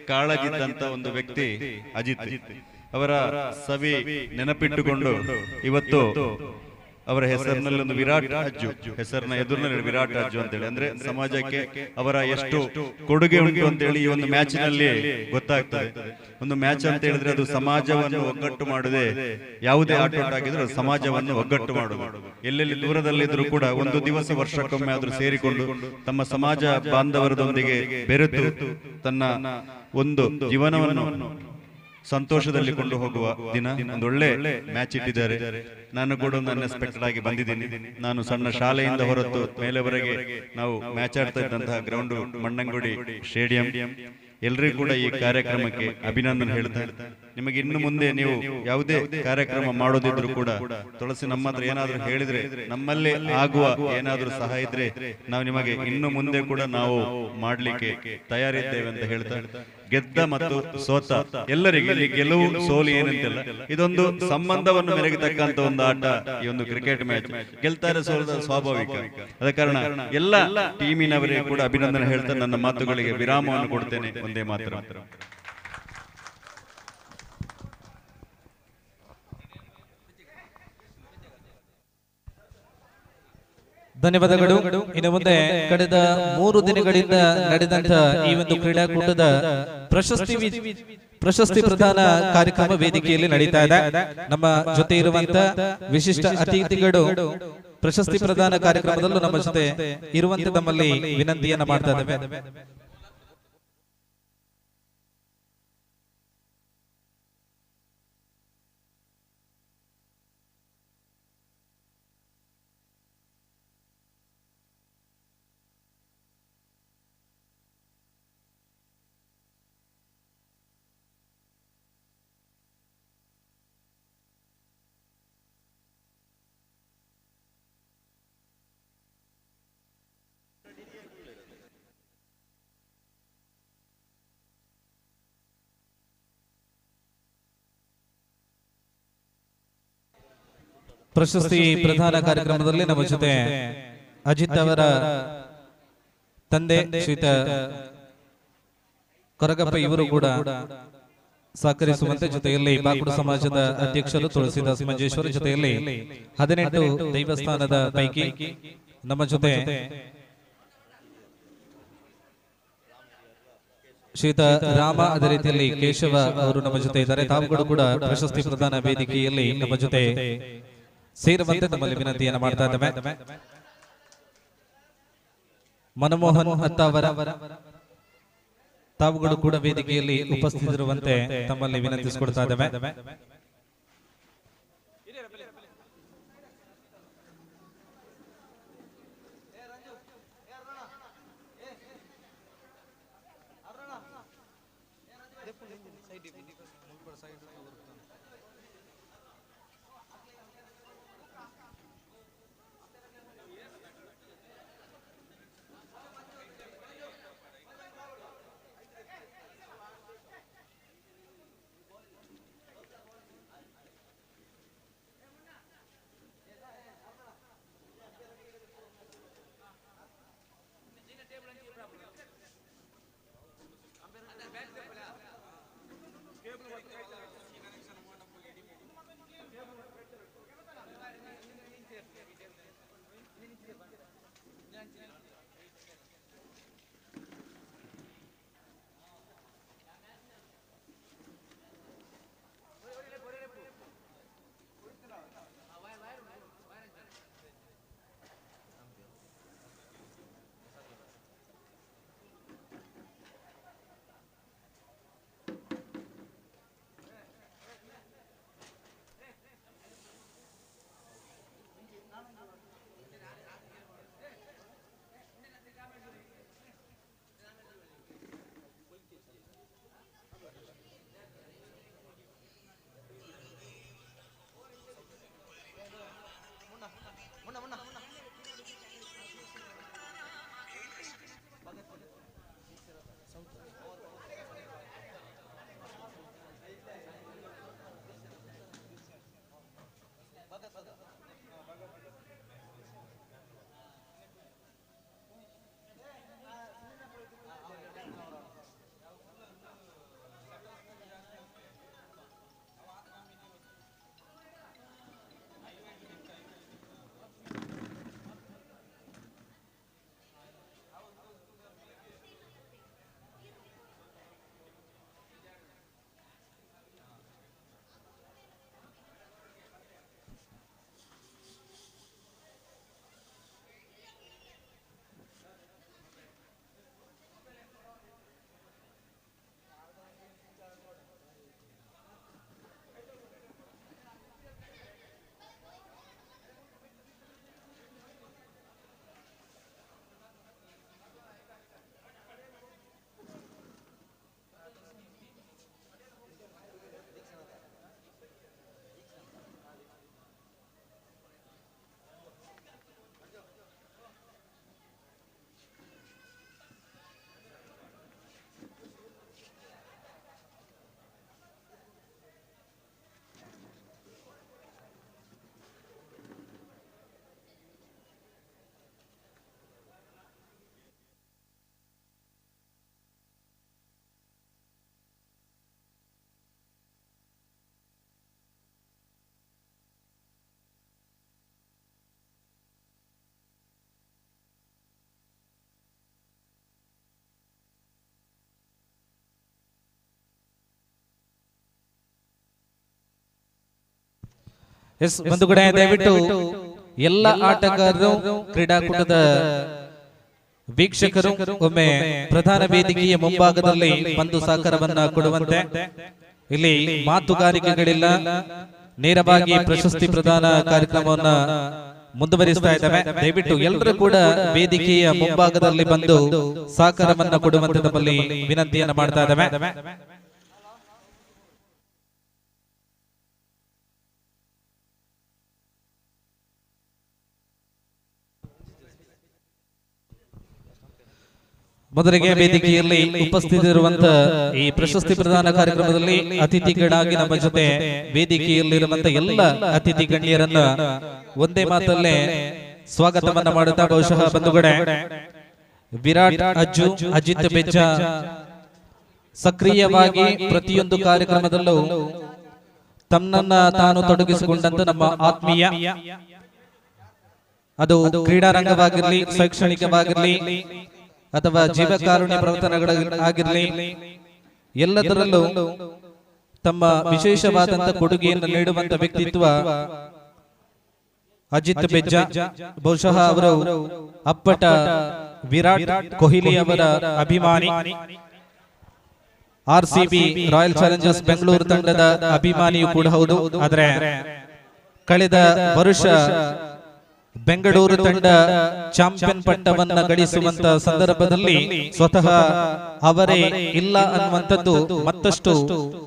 ಕಾಳಜಿದ್ದಂತ ಒಂದು ವ್ಯಕ್ತಿ ಅಜಿತ್. ಅವರ ಸವಿ ನೆನಪಿಟ್ಟುಕೊಂಡು ಇವತ್ತು ಅವರ ಹೆಸರಿನಲ್ಲಿ ಒಂದು ವಿರಾಟ್ ಅಜ್ಜು, ಹೆಸರಿನ ಎದುರಿನಲ್ಲಿ ವಿರಾಟ್ ಅಜ್ಜು ಅಂತೇಳಿ, ಅಂದ್ರೆ ಸಮಾಜಕ್ಕೆ ಅವರ ಎಷ್ಟು ಕೊಡುಗೆ ಉಂಟು ಅಂತೇಳಿ ಈ ಒಂದು ಮ್ಯಾಚ್ ನಲ್ಲಿ ಗೊತ್ತಾಗ್ತದೆ. ಒಂದು ಮ್ಯಾಚ್ ಅಂತ ಹೇಳಿದ್ರೆ ಅದು ಸಮಾಜವನ್ನು ಒಗ್ಗಟ್ಟು ಮಾಡದೆ, ಯಾವುದೇ ಆಟೋಟ ಆಗಿದ್ರು ಅದು ಸಮಾಜವನ್ನು ಒಗ್ಗಟ್ಟು ಮಾಡುವುದು. ಎಲ್ಲೆಲ್ಲಿ ದೂರದಲ್ಲಿದ್ರೂ ಕೂಡ ಒಂದು ದಿವಸ ವರ್ಷಕ್ಕೊಮ್ಮೆ ಆದ್ರೂ ಸೇರಿಕೊಂಡು ತಮ್ಮ ಸಮಾಜ ಬಾಂಧವರದೊಂದಿಗೆ ಬೆರೆತು ತನ್ನ ಒಂದು ಜೀವನವನ್ನು ಸಂತೋಷದಲ್ಲಿ ಕೊಂಡು ಹೋಗುವ ದಿನ. ಒಂದೊಳ್ಳೆ ಮ್ಯಾಚ್ ಇಟ್ಟಿದ್ದಾರೆ. ನಾನು ಕೂಡ ಒಂದು ಅನ್ಎಕ್ಸ್ಪೆಕ್ಟೆಡ್ ಆಗಿ ಬಂದಿದ್ದೀನಿ. ನಾನು ಸಣ್ಣ ಶಾಲೆಯಿಂದ ಹೊರತು ಮೇಲೆವರೆಗೆ ನಾವು ಮ್ಯಾಚ್ ಆಡ್ತಾ ಇದ್ದಂತಹ ಗ್ರೌಂಡ್ ಮಣ್ಣಂಗುಡಿ ಸ್ಟೇಡಿಯಂ. ಎಲ್ಲರಿಗೂ ಕೂಡ ಈ ಕಾರ್ಯಕ್ರಮಕ್ಕೆ ಅಭಿನಂದನೆ ಹೇಳ್ತಾ, ನಿಮಗೆ ಇನ್ನು ಮುಂದೆ ನೀವು ಯಾವುದೇ ಕಾರ್ಯಕ್ರಮ ಮಾಡೋದಿದ್ರು ಕೂಡ ತುಳಸಿ ನಮ್ಮ ಹತ್ರ ಏನಾದರೂ ಹೇಳಿದ್ರೆ, ನಮ್ಮಲ್ಲೇ ಆಗುವ ಏನಾದರೂ ಸಹಾಯ ಇದ್ರೆ ನಾವು ನಿಮಗೆ ಇನ್ನು ಮುಂದೆ ಕೂಡ ನಾವು ಮಾಡಲಿಕ್ಕೆ ತಯಾರಿದ್ದೇವೆ ಅಂತ ಹೇಳ್ತಾ, ಗೆದ್ದ ಮತ್ತು ಸೋತ ಎಲ್ಲರಿಗೂ ಇಲ್ಲಿ ಗೆಲುವು ಸೋಲು ಏನಂತಿಲ್ಲ, ಇದೊಂದು ಸಂಬಂಧವನ್ನು ಮೆರೆಗತಕ್ಕಂತ ಒಂದು ಆಟ ಈ ಒಂದು ಕ್ರಿಕೆಟ್ ಮ್ಯಾಚ್. ಗೆಲ್ತಾರೆ ಸೋಲದ ಸ್ವಾಭಾವಿಕ. ಅದ ಕಾರಣ ಎಲ್ಲ ಟೀಮಿನವರಿಗೆ ಕೂಡ ಅಭಿನಂದನೆ ಹೇಳ್ತಾ ನನ್ನ ಮಾತುಗಳಿಗೆ ವಿರಾಮವನ್ನು ಕೊಡ್ತೇನೆ. ಒಂದೇ ಮಾತ್ರ. ಧನ್ಯವಾದಗಳು. ಇನ್ನು ಮುಂದೆ ಕಳೆದ 3 ದಿನಗಳಿಂದ ನಡೆದಂತಹ ಈ ಒಂದು ಕ್ರೀಡಾಕೂಟದ ಪ್ರಶಸ್ತಿ ಪ್ರದಾನ ಕಾರ್ಯಕ್ರಮ ವೇದಿಕೆಯಲ್ಲಿ ನಡೀತಾ ಇದೆ. ನಮ್ಮ ಜೊತೆ ಇರುವಂತಹ ವಿಶಿಷ್ಟ ಅತಿಥಿಗಳು ಪ್ರಶಸ್ತಿ ಪ್ರದಾನ ಕಾರ್ಯಕ್ರಮದಲ್ಲೂ ನಮ್ಮ ಜೊತೆ ಇರುವಂತೆ ತಮ್ಮಲ್ಲಿ ವಿನಂತಿಯನ್ನ ಮಾಡ್ತಾ ಇದ್ದೇವೆ. ಪ್ರಶಸ್ತಿ ಪ್ರದಾನ ಕಾರ್ಯಕ್ರಮದಲ್ಲಿ ನಮ್ಮ ಜೊತೆ ಅಜಿತ್ ಅವರ ತಂದೆ ಶ್ರೀತ ಕೊರಗಪ್ಪ ಇವರು ಕೂಡ ಸಹಕರಿಸುವಂತೆ, ಜೊತೆಯಲ್ಲಿ ಬಾಕುಡ ಸಮಾಜದ ಅಧ್ಯಕ್ಷರು ತುಳಸಿದಾಸ್ ಮಂಜೇಶ್ವರ, ಜೊತೆಯಲ್ಲಿ 18 ದೇವಸ್ಥಾನದ ಪೈಕಿ ನಮ್ಮ ಜೊತೆ ಶ್ರೀತ ರಾಮ, ಅದೇ ರೀತಿಯಲ್ಲಿ ಕೇಶವ ಅವರು ನಮ್ಮ ಜೊತೆ ಇದ್ದಾರೆ. ತಾವುಗಳು ಕೂಡ ಪ್ರಶಸ್ತಿ ಪ್ರದಾನ ವೇದಿಕೆಯಲ್ಲಿ ನಮ್ಮ ಜೊತೆ ಸೇರುವಂತೆ ತಮ್ಮಲ್ಲಿ ವಿನಂತಿಯನ್ನು ಮಾಡ್ತಾ ಇದ್ದೇವೆ. ಮನಮೋಹನ್ ಅತ್ತಾವರ ತಾವುಗಳು ಕೂಡ ವೇದಿಕೆಯಲ್ಲಿ ಉಪಸ್ಥಿತರಿರುವಂತೆ ತಮ್ಮಲ್ಲಿ ವಿನಂತಿಸಿಕೊಡ್ತಾ ಇದ್ದೇವೆ. ಎಸ್ ಬಂಧುಗಳೇ, ದಯವಿಟ್ಟು ಎಲ್ಲ ಆಟಗಾರರು, ಕ್ರೀಡಾಕೂಟದ ವೀಕ್ಷಕರು ಒಮ್ಮೆ ಪ್ರಧಾನ ವೇದಿಕೆಯ ಮುಂಭಾಗದಲ್ಲಿ ಬಂದು ಸಹಕಾರವನ್ನ ಕೊಡುವಂತೆ. ಇಲ್ಲಿ ಮಾತುಗಾರಿಕೆಗಳಿಲ್ಲ, ನೇರವಾಗಿ ಪ್ರಶಸ್ತಿ ಪ್ರದಾನ ಕಾರ್ಯಕ್ರಮವನ್ನ ಮುಂದುವರಿಸ್ತಾ ಇದ್ದಾವೆ. ದಯವಿಟ್ಟು ಎಲ್ಲರೂ ಕೂಡ ವೇದಿಕೆಯ ಮುಂಭಾಗದಲ್ಲಿ ಬಂದು ಸಹಕಾರವನ್ನ ಕೊಡುವಂತೆ ನಮ್ಮಲ್ಲಿ ವಿನಂತಿಯನ್ನ ಮಾಡ್ತಾ ಇದ್ದಾವೆ. ಮೊದಲಿಗೆ ವೇದಿಕೆಯಲ್ಲಿ ಉಪಸ್ಥಿತರಿರುವಂತಹ ಈ ಪ್ರಶಸ್ತಿ ಪ್ರದಾನ ಕಾರ್ಯಕ್ರಮದಲ್ಲಿ ಅತಿಥಿಗಳಾಗಿ ನಮ್ಮ ಜೊತೆ ವೇದಿಕೆಯಲ್ಲಿರುವಂತಹ ಎಲ್ಲ ಅತಿಥಿ ಗಣ್ಯರನ್ನ ಒಂದೇ ಮಾತಲ್ಲೇ ಸ್ವಾಗತವನ್ನ ಮಾಡುತ್ತಾ, ಬಹುಶಃ ಬಂಧುಗಳೇ, ವಿರಾಟ್ ಅಜ್ಜು, ಅಜಿತ್ ಬೆಜ್ಜ ಸಕ್ರಿಯವಾಗಿ ಪ್ರತಿಯೊಂದು ಕಾರ್ಯಕ್ರಮದಲ್ಲೂ ತಮ್ಮನ್ನ ತಾನು ತೊಡಗಿಸಿಕೊಂಡಂತ ನಮ್ಮ ಆತ್ಮೀಯ, ಅದು ಕ್ರೀಡಾರಂಗವಾಗಿರ್ಲಿ, ಶೈಕ್ಷಣಿಕವಾಗಿರ್ಲಿ ಅಥವಾ ಜೀವಕಾರುಣ್ಯ ಪ್ರವರ್ತನಗಳಾಗಿರಲಿ, ಎಲ್ಲದರಲ್ಲೂ ತಮ್ಮ ವಿಶೇಷವಾದಂತ ಕೊಡುಗೆಯನ್ನು ನೀಡುವಂತ ವ್ಯಕ್ತಿತ್ವ ಅಜಿತ್ ಬೆಜ್ಜ. ಬಹುಶಃ ಅವರು ಅಪ್ಪಟ ವಿರಾಟ್ ಕೊಹ್ಲಿ ಅವರ ಅಭಿಮಾನಿ, ಆರ್ಸಿಬಿ ರಾಯಲ್ ಚಾಲೆಂಜರ್ಸ್ ಬೆಂಗಳೂರು ತಂಡದ ಅಭಿಮಾನಿಯೂ ಕೂಡ ಹೌದು. ಆದರೆ ಕಳೆದ ವರ್ಷ ಬೆಂಗಳೂರು ತಂಡ ಚಾಂಪಿಯನ್ ಪಟ್ಟವನ್ನ ಗಳಿಸುವಂತ ಸಂದರ್ಭದಲ್ಲಿ ಸ್ವತಃ ಅವರೇ ಇಲ್ಲ ಅನ್ನುವಂಥದ್ದು ಮತ್ತಷ್ಟು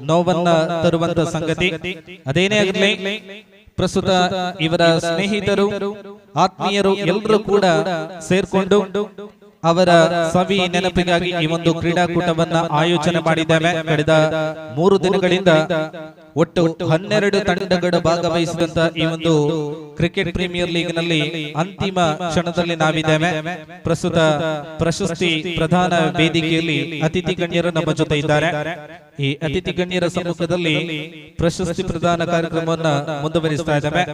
ನೋವನ್ನ ತರುವಂತ ಸಂಗತಿ. ಅದೇನೇ ಆಗಲಿ, ಪ್ರಸ್ತುತ ಇವರ ಸ್ನೇಹಿತರು, ಆತ್ಮೀಯರು ಎಲ್ಲರೂ ಕೂಡ ಸೇರ್ಕೊಂಡು ಅವರ ಸವಿ ನೆನಪಿಗಾಗಿ ಈ ಒಂದು ಕ್ರೀಡಾಕೂಟವನ್ನ ಆಯೋಜನೆ ಮಾಡಿದ್ದೇವೆ. ಕಳೆದ 3 ದಿನಗಳಿಂದ ಒಟ್ಟು 12 ತಂಡಗಳು ಭಾಗವಹಿಸಿದಂತ ಈ ಒಂದು ಕ್ರಿಕೆಟ್ ಪ್ರೀಮಿಯರ್ ಲೀಗ್ ನಲ್ಲಿ ಅಂತಿಮ ಕ್ಷಣದಲ್ಲಿ ನಾವಿದ್ದೇವೆ. ಪ್ರಸ್ತುತ ಪ್ರಶಸ್ತಿ ಪ್ರಧಾನ ವೇದಿಕೆಯಲ್ಲಿ ಅತಿಥಿ ಗಣ್ಯರು ನಮ್ಮ ಜೊತೆ ಇದ್ದಾರೆ. ಈ ಅತಿಥಿ ಗಣ್ಯರ ಸಮ್ಮುಖದಲ್ಲಿ ಪ್ರಶಸ್ತಿ ಪ್ರದಾನ ಕಾರ್ಯಕ್ರಮವನ್ನ ಮುಂದುವರಿಸ್ತಾ ಇದ್ದೇವೆ.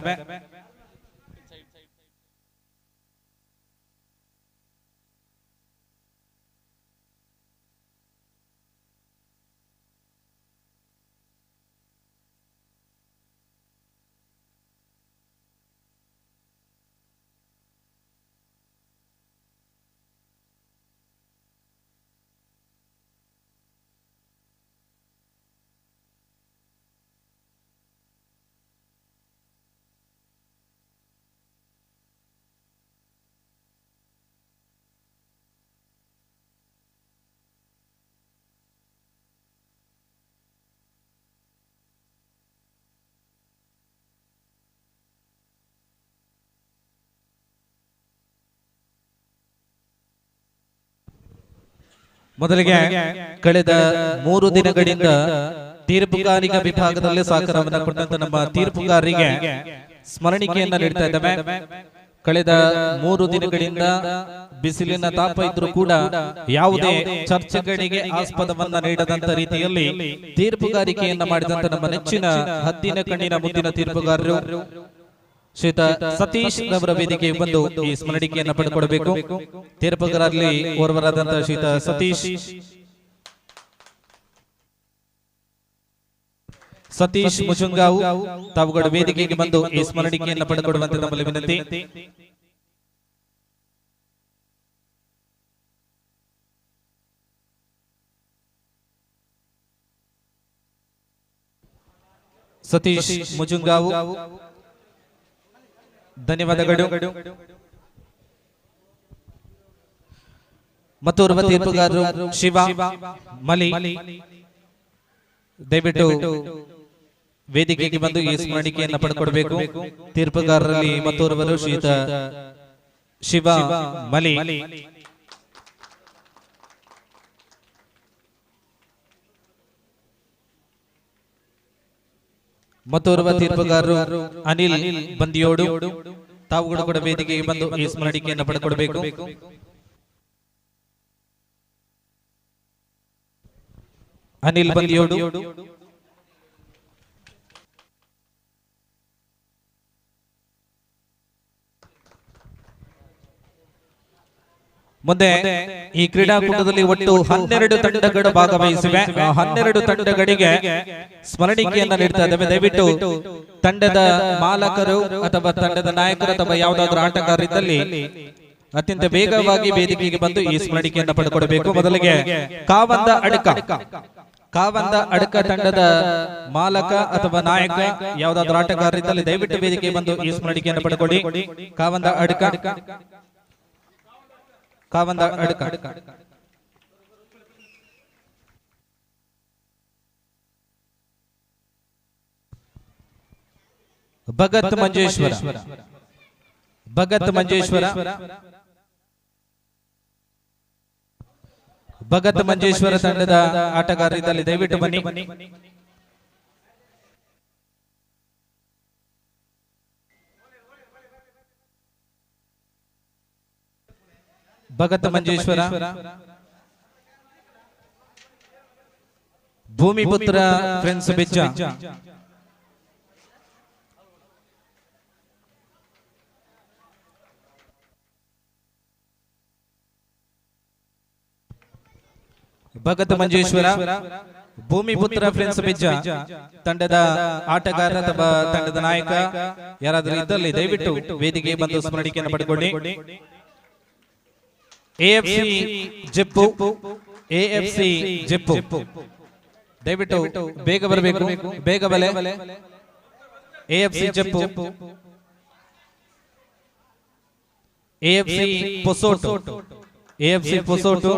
ಮೊದಲಿಗೆ ಕಳೆದ 3 ದಿನಗಳಿಂದ ತೀರ್ಪುಗಾರಿಕಾ ವಿಭಾಗದಲ್ಲಿ ಸಹಕಾರವನ್ನು ಕೊಟ್ಟಂತ ನಮ್ಮ ತೀರ್ಪುಗಾರರಿಗೆ ಸ್ಮರಣಿಕೆಯನ್ನ ನೀಡ್ತಾ ಇದ್ದೇವೆ. ಕಳೆದ 3 ದಿನಗಳಿಂದ ಬಿಸಿಲಿನ ತಾಪ ಇದ್ರೂ ಕೂಡ ಯಾವುದೇ ಚರ್ಚೆಗಳಿಗೆ ಆಸ್ಪದವನ್ನ ನೀಡದಂತ ರೀತಿಯಲ್ಲಿ ತೀರ್ಪುಗಾರಿಕೆಯನ್ನ ಮಾಡಿದಂತ ನಮ್ಮ ನೆಚ್ಚಿನ ಹದ್ದಿನ ಕಣ್ಣಿನ ಮುದ್ದಿನ ತೀರ್ಪುಗಾರರು ಶ್ರೀತ ಸತೀಶ್ ರವರ ವೇದಿಕೆಗೆ ಬಂದು ಈ ಸ್ಮರಣಿಕೆಯನ್ನು ಪಡೆದುಕೊಳ್ಳಬೇಕು. ತೀರ್ಪುಗಾರರಲ್ಲಿ ಓರ್ವರಾದಂತಹ ಶ್ರೀತ ಸತೀಶ್ ಮುಜುಂಗಾವು ತಾವುಗಳ ವೇದಿಕೆಗೆ ಬಂದು ಈ ಸ್ಮರಣಿಕೆಯನ್ನು ಪಡೆದುಕೊಳ್ಳುವಂತೆ ನಮ್ಮಲ್ಲಿ ವಿನಂತಿ. ಸತೀಶ್ ಮುಜುಂಗಾವು ಧನ್ಯವಾದಗಳು. ಮತ್ತೋರ್ವ ತೀರ್ಪುಗಾರರು ಶಿವ ಮಲಿ ದಯವಿಟ್ಟು ವೇದಿಕೆಗೆ ಬಂದು ಈ ಸ್ಮರಣಿಕೆಯನ್ನು ಪಡೆದುಕೊಡಬೇಕು. ತೀರ್ಪುಗಾರರಲ್ಲಿ ಮತ್ತೋರ್ವರು ಶ್ರೀತ ಶಿವ ಮಲಿ. ಮತ್ತೋರ್ವ ತೀರ್ಪುಗಾರರು ಅನಿಲ್ ಬಂದಿಯೋಡು ತಾವುಗಳು ಕೂಡ ವೇದಿಕೆಗೆ ಬಂದು ಈ ಸ್ಮರಣಿಕೆಯನ್ನು ಪಡೆದುಕೊಡಬೇಕು. ಅನಿಲ್ ಬಂದಿಯೋಡು. ಮುಂದೆ ಈ ಕ್ರೀಡಾಕೂಟದಲ್ಲಿ ಒಟ್ಟು 12 ತಂಡಗಳು ಭಾಗವಹಿಸಿವೆ. 12 ತಂಡಗಳಿಗೆ ಸ್ಮರಣಿಕೆಯನ್ನ ನೀಡ್ತಾ ಇದ್ದೇವೆ. ದಯವಿಟ್ಟು ತಂಡದ ಮಾಲಕರು ಅಥವಾ ತಂಡದ ನಾಯಕರು ಅಥವಾ ಯಾವುದಾದ್ರೂ ಆಟಗಾರರಿದ್ದಲ್ಲಿ ಅತ್ಯಂತ ವೇಗವಾಗಿ ವೇದಿಕೆಗೆ ಬಂದು ಈ ಸ್ಮರಣಿಕೆಯನ್ನು ಪಡೆದುಕೊಳ್ಳಬೇಕು. ಮೊದಲಿಗೆ ಕಾವಂದ ಅಡಕ, ಕಾವಂದ ಅಡಕ ತಂಡದ ಮಾಲಕ ಅಥವಾ ನಾಯಕ ಯಾವುದಾದ್ರೂ ಆಟಗಾರರಿದ್ದಲ್ಲಿ ದಯವಿಟ್ಟು ವೇದಿಕೆಗೆ ಬಂದು ಈ ಸ್ಮರಣಿಕೆಯನ್ನು ಪಡೆದುಕೊಳ್ಳಿ. ಕಾವಂದ ಅಡಕ, ಕಾವಂದ ಅಡಕ. ಭಗತ್ ಮಂಜೇಶ್ವರ, ಭಗತ್ ಮಂಜೇಶ್ವರ, ಭಗತ್ ಮಂಜೇಶ್ವರ ತಂಡದ ಆಟಗಾರರಿದ್ದಲ್ಲಿ ದಯವಿಟ್ಟು ಬನ್ನಿ. ಭಗತ್ ಮಂಜೇಶ್ವರ, ಭೂಮಿಪುತ್ರ ಫ್ರೆಂಡ್ಸ್ ಬಿಜ್ಜ, ಭಗತ್ ಮಂಜೇಶ್ವರ, ಭೂಮಿಪುತ್ರ ಫ್ರೆಂಡ್ಸ್ ಬಿಜ್ಜ ತಂಡದ ಆಟಗಾರ ಅಥವಾ ತಂಡದ ನಾಯಕ ಯಾರಾದರೂ ಇದ್ದಲ್ಲಿ ದಯವಿಟ್ಟು ವೇದಿಕೆಗೆ ಬಂದು ಸ್ಮರಣಿಕೆಯನ್ನು ಪಡೆದುಕೊಳ್ಳಿ. ಎಎಫ್ಸಿ ಜೆಪ್ಪು, ಎಎಫ್ಸಿ ಜೆಪ್ಪು, ದಯವಿಟ್ಟು ಬೇಗ ಬರಬೇಕು, ಬೇಗ ಬಲೆ. AFC Jeppu, AFC Posotu, AFC Posotu,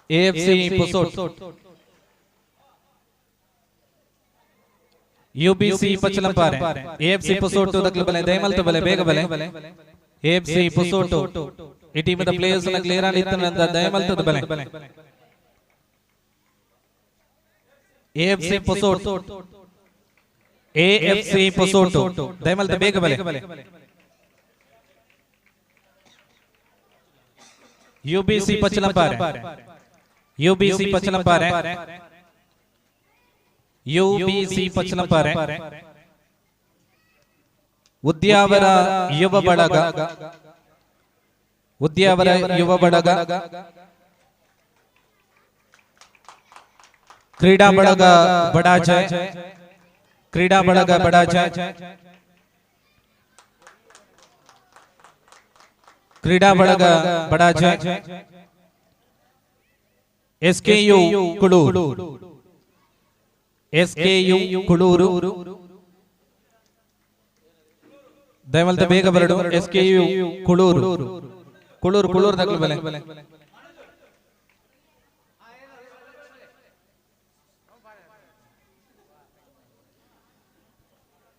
AFC Posotu, UBC Pachalampare, AFC Posotu ದಕ್ಲ ಬಲೆ, ದಯಮಲ್ತ ಬಲೆ, ಬೇಗ ಬಲೆ. ಎಎಫ್ಸಿ ಪೊಸೋಟು ಈ ಟೀಮ್ the players ನ ಕ್ಲಿಯರ್ ಆಗಿ ದಯಮಲ್ತದ ಬಲೆ. ಎಎಫ್ಸಿ ಪೊಸೋಟು, ಎಎಫ್ಸಿ ಪೊಸೋಟು, ದಯಮಲ್ತ ಬೇಗ ಬಲೆ. UBC Pachalampare, UBC Pachalampare, UBC Pachalampare, Udyavara Yuva Balaga, Udyavara Yuva Balaga, Krida Balaga Badaje, Krida Balaga Badaje, Krida Balaga Badaje, SKU Kulur, SKU Kulur, ದಯಮಲ್ತ ಬೇಗ ಬರಡು. ಎಸ್ಕೆಯು ಕುಳೂರು, ಕುಳೂರು, ಕುಳೂರು ದಕ್ಲು ಬಲೆ.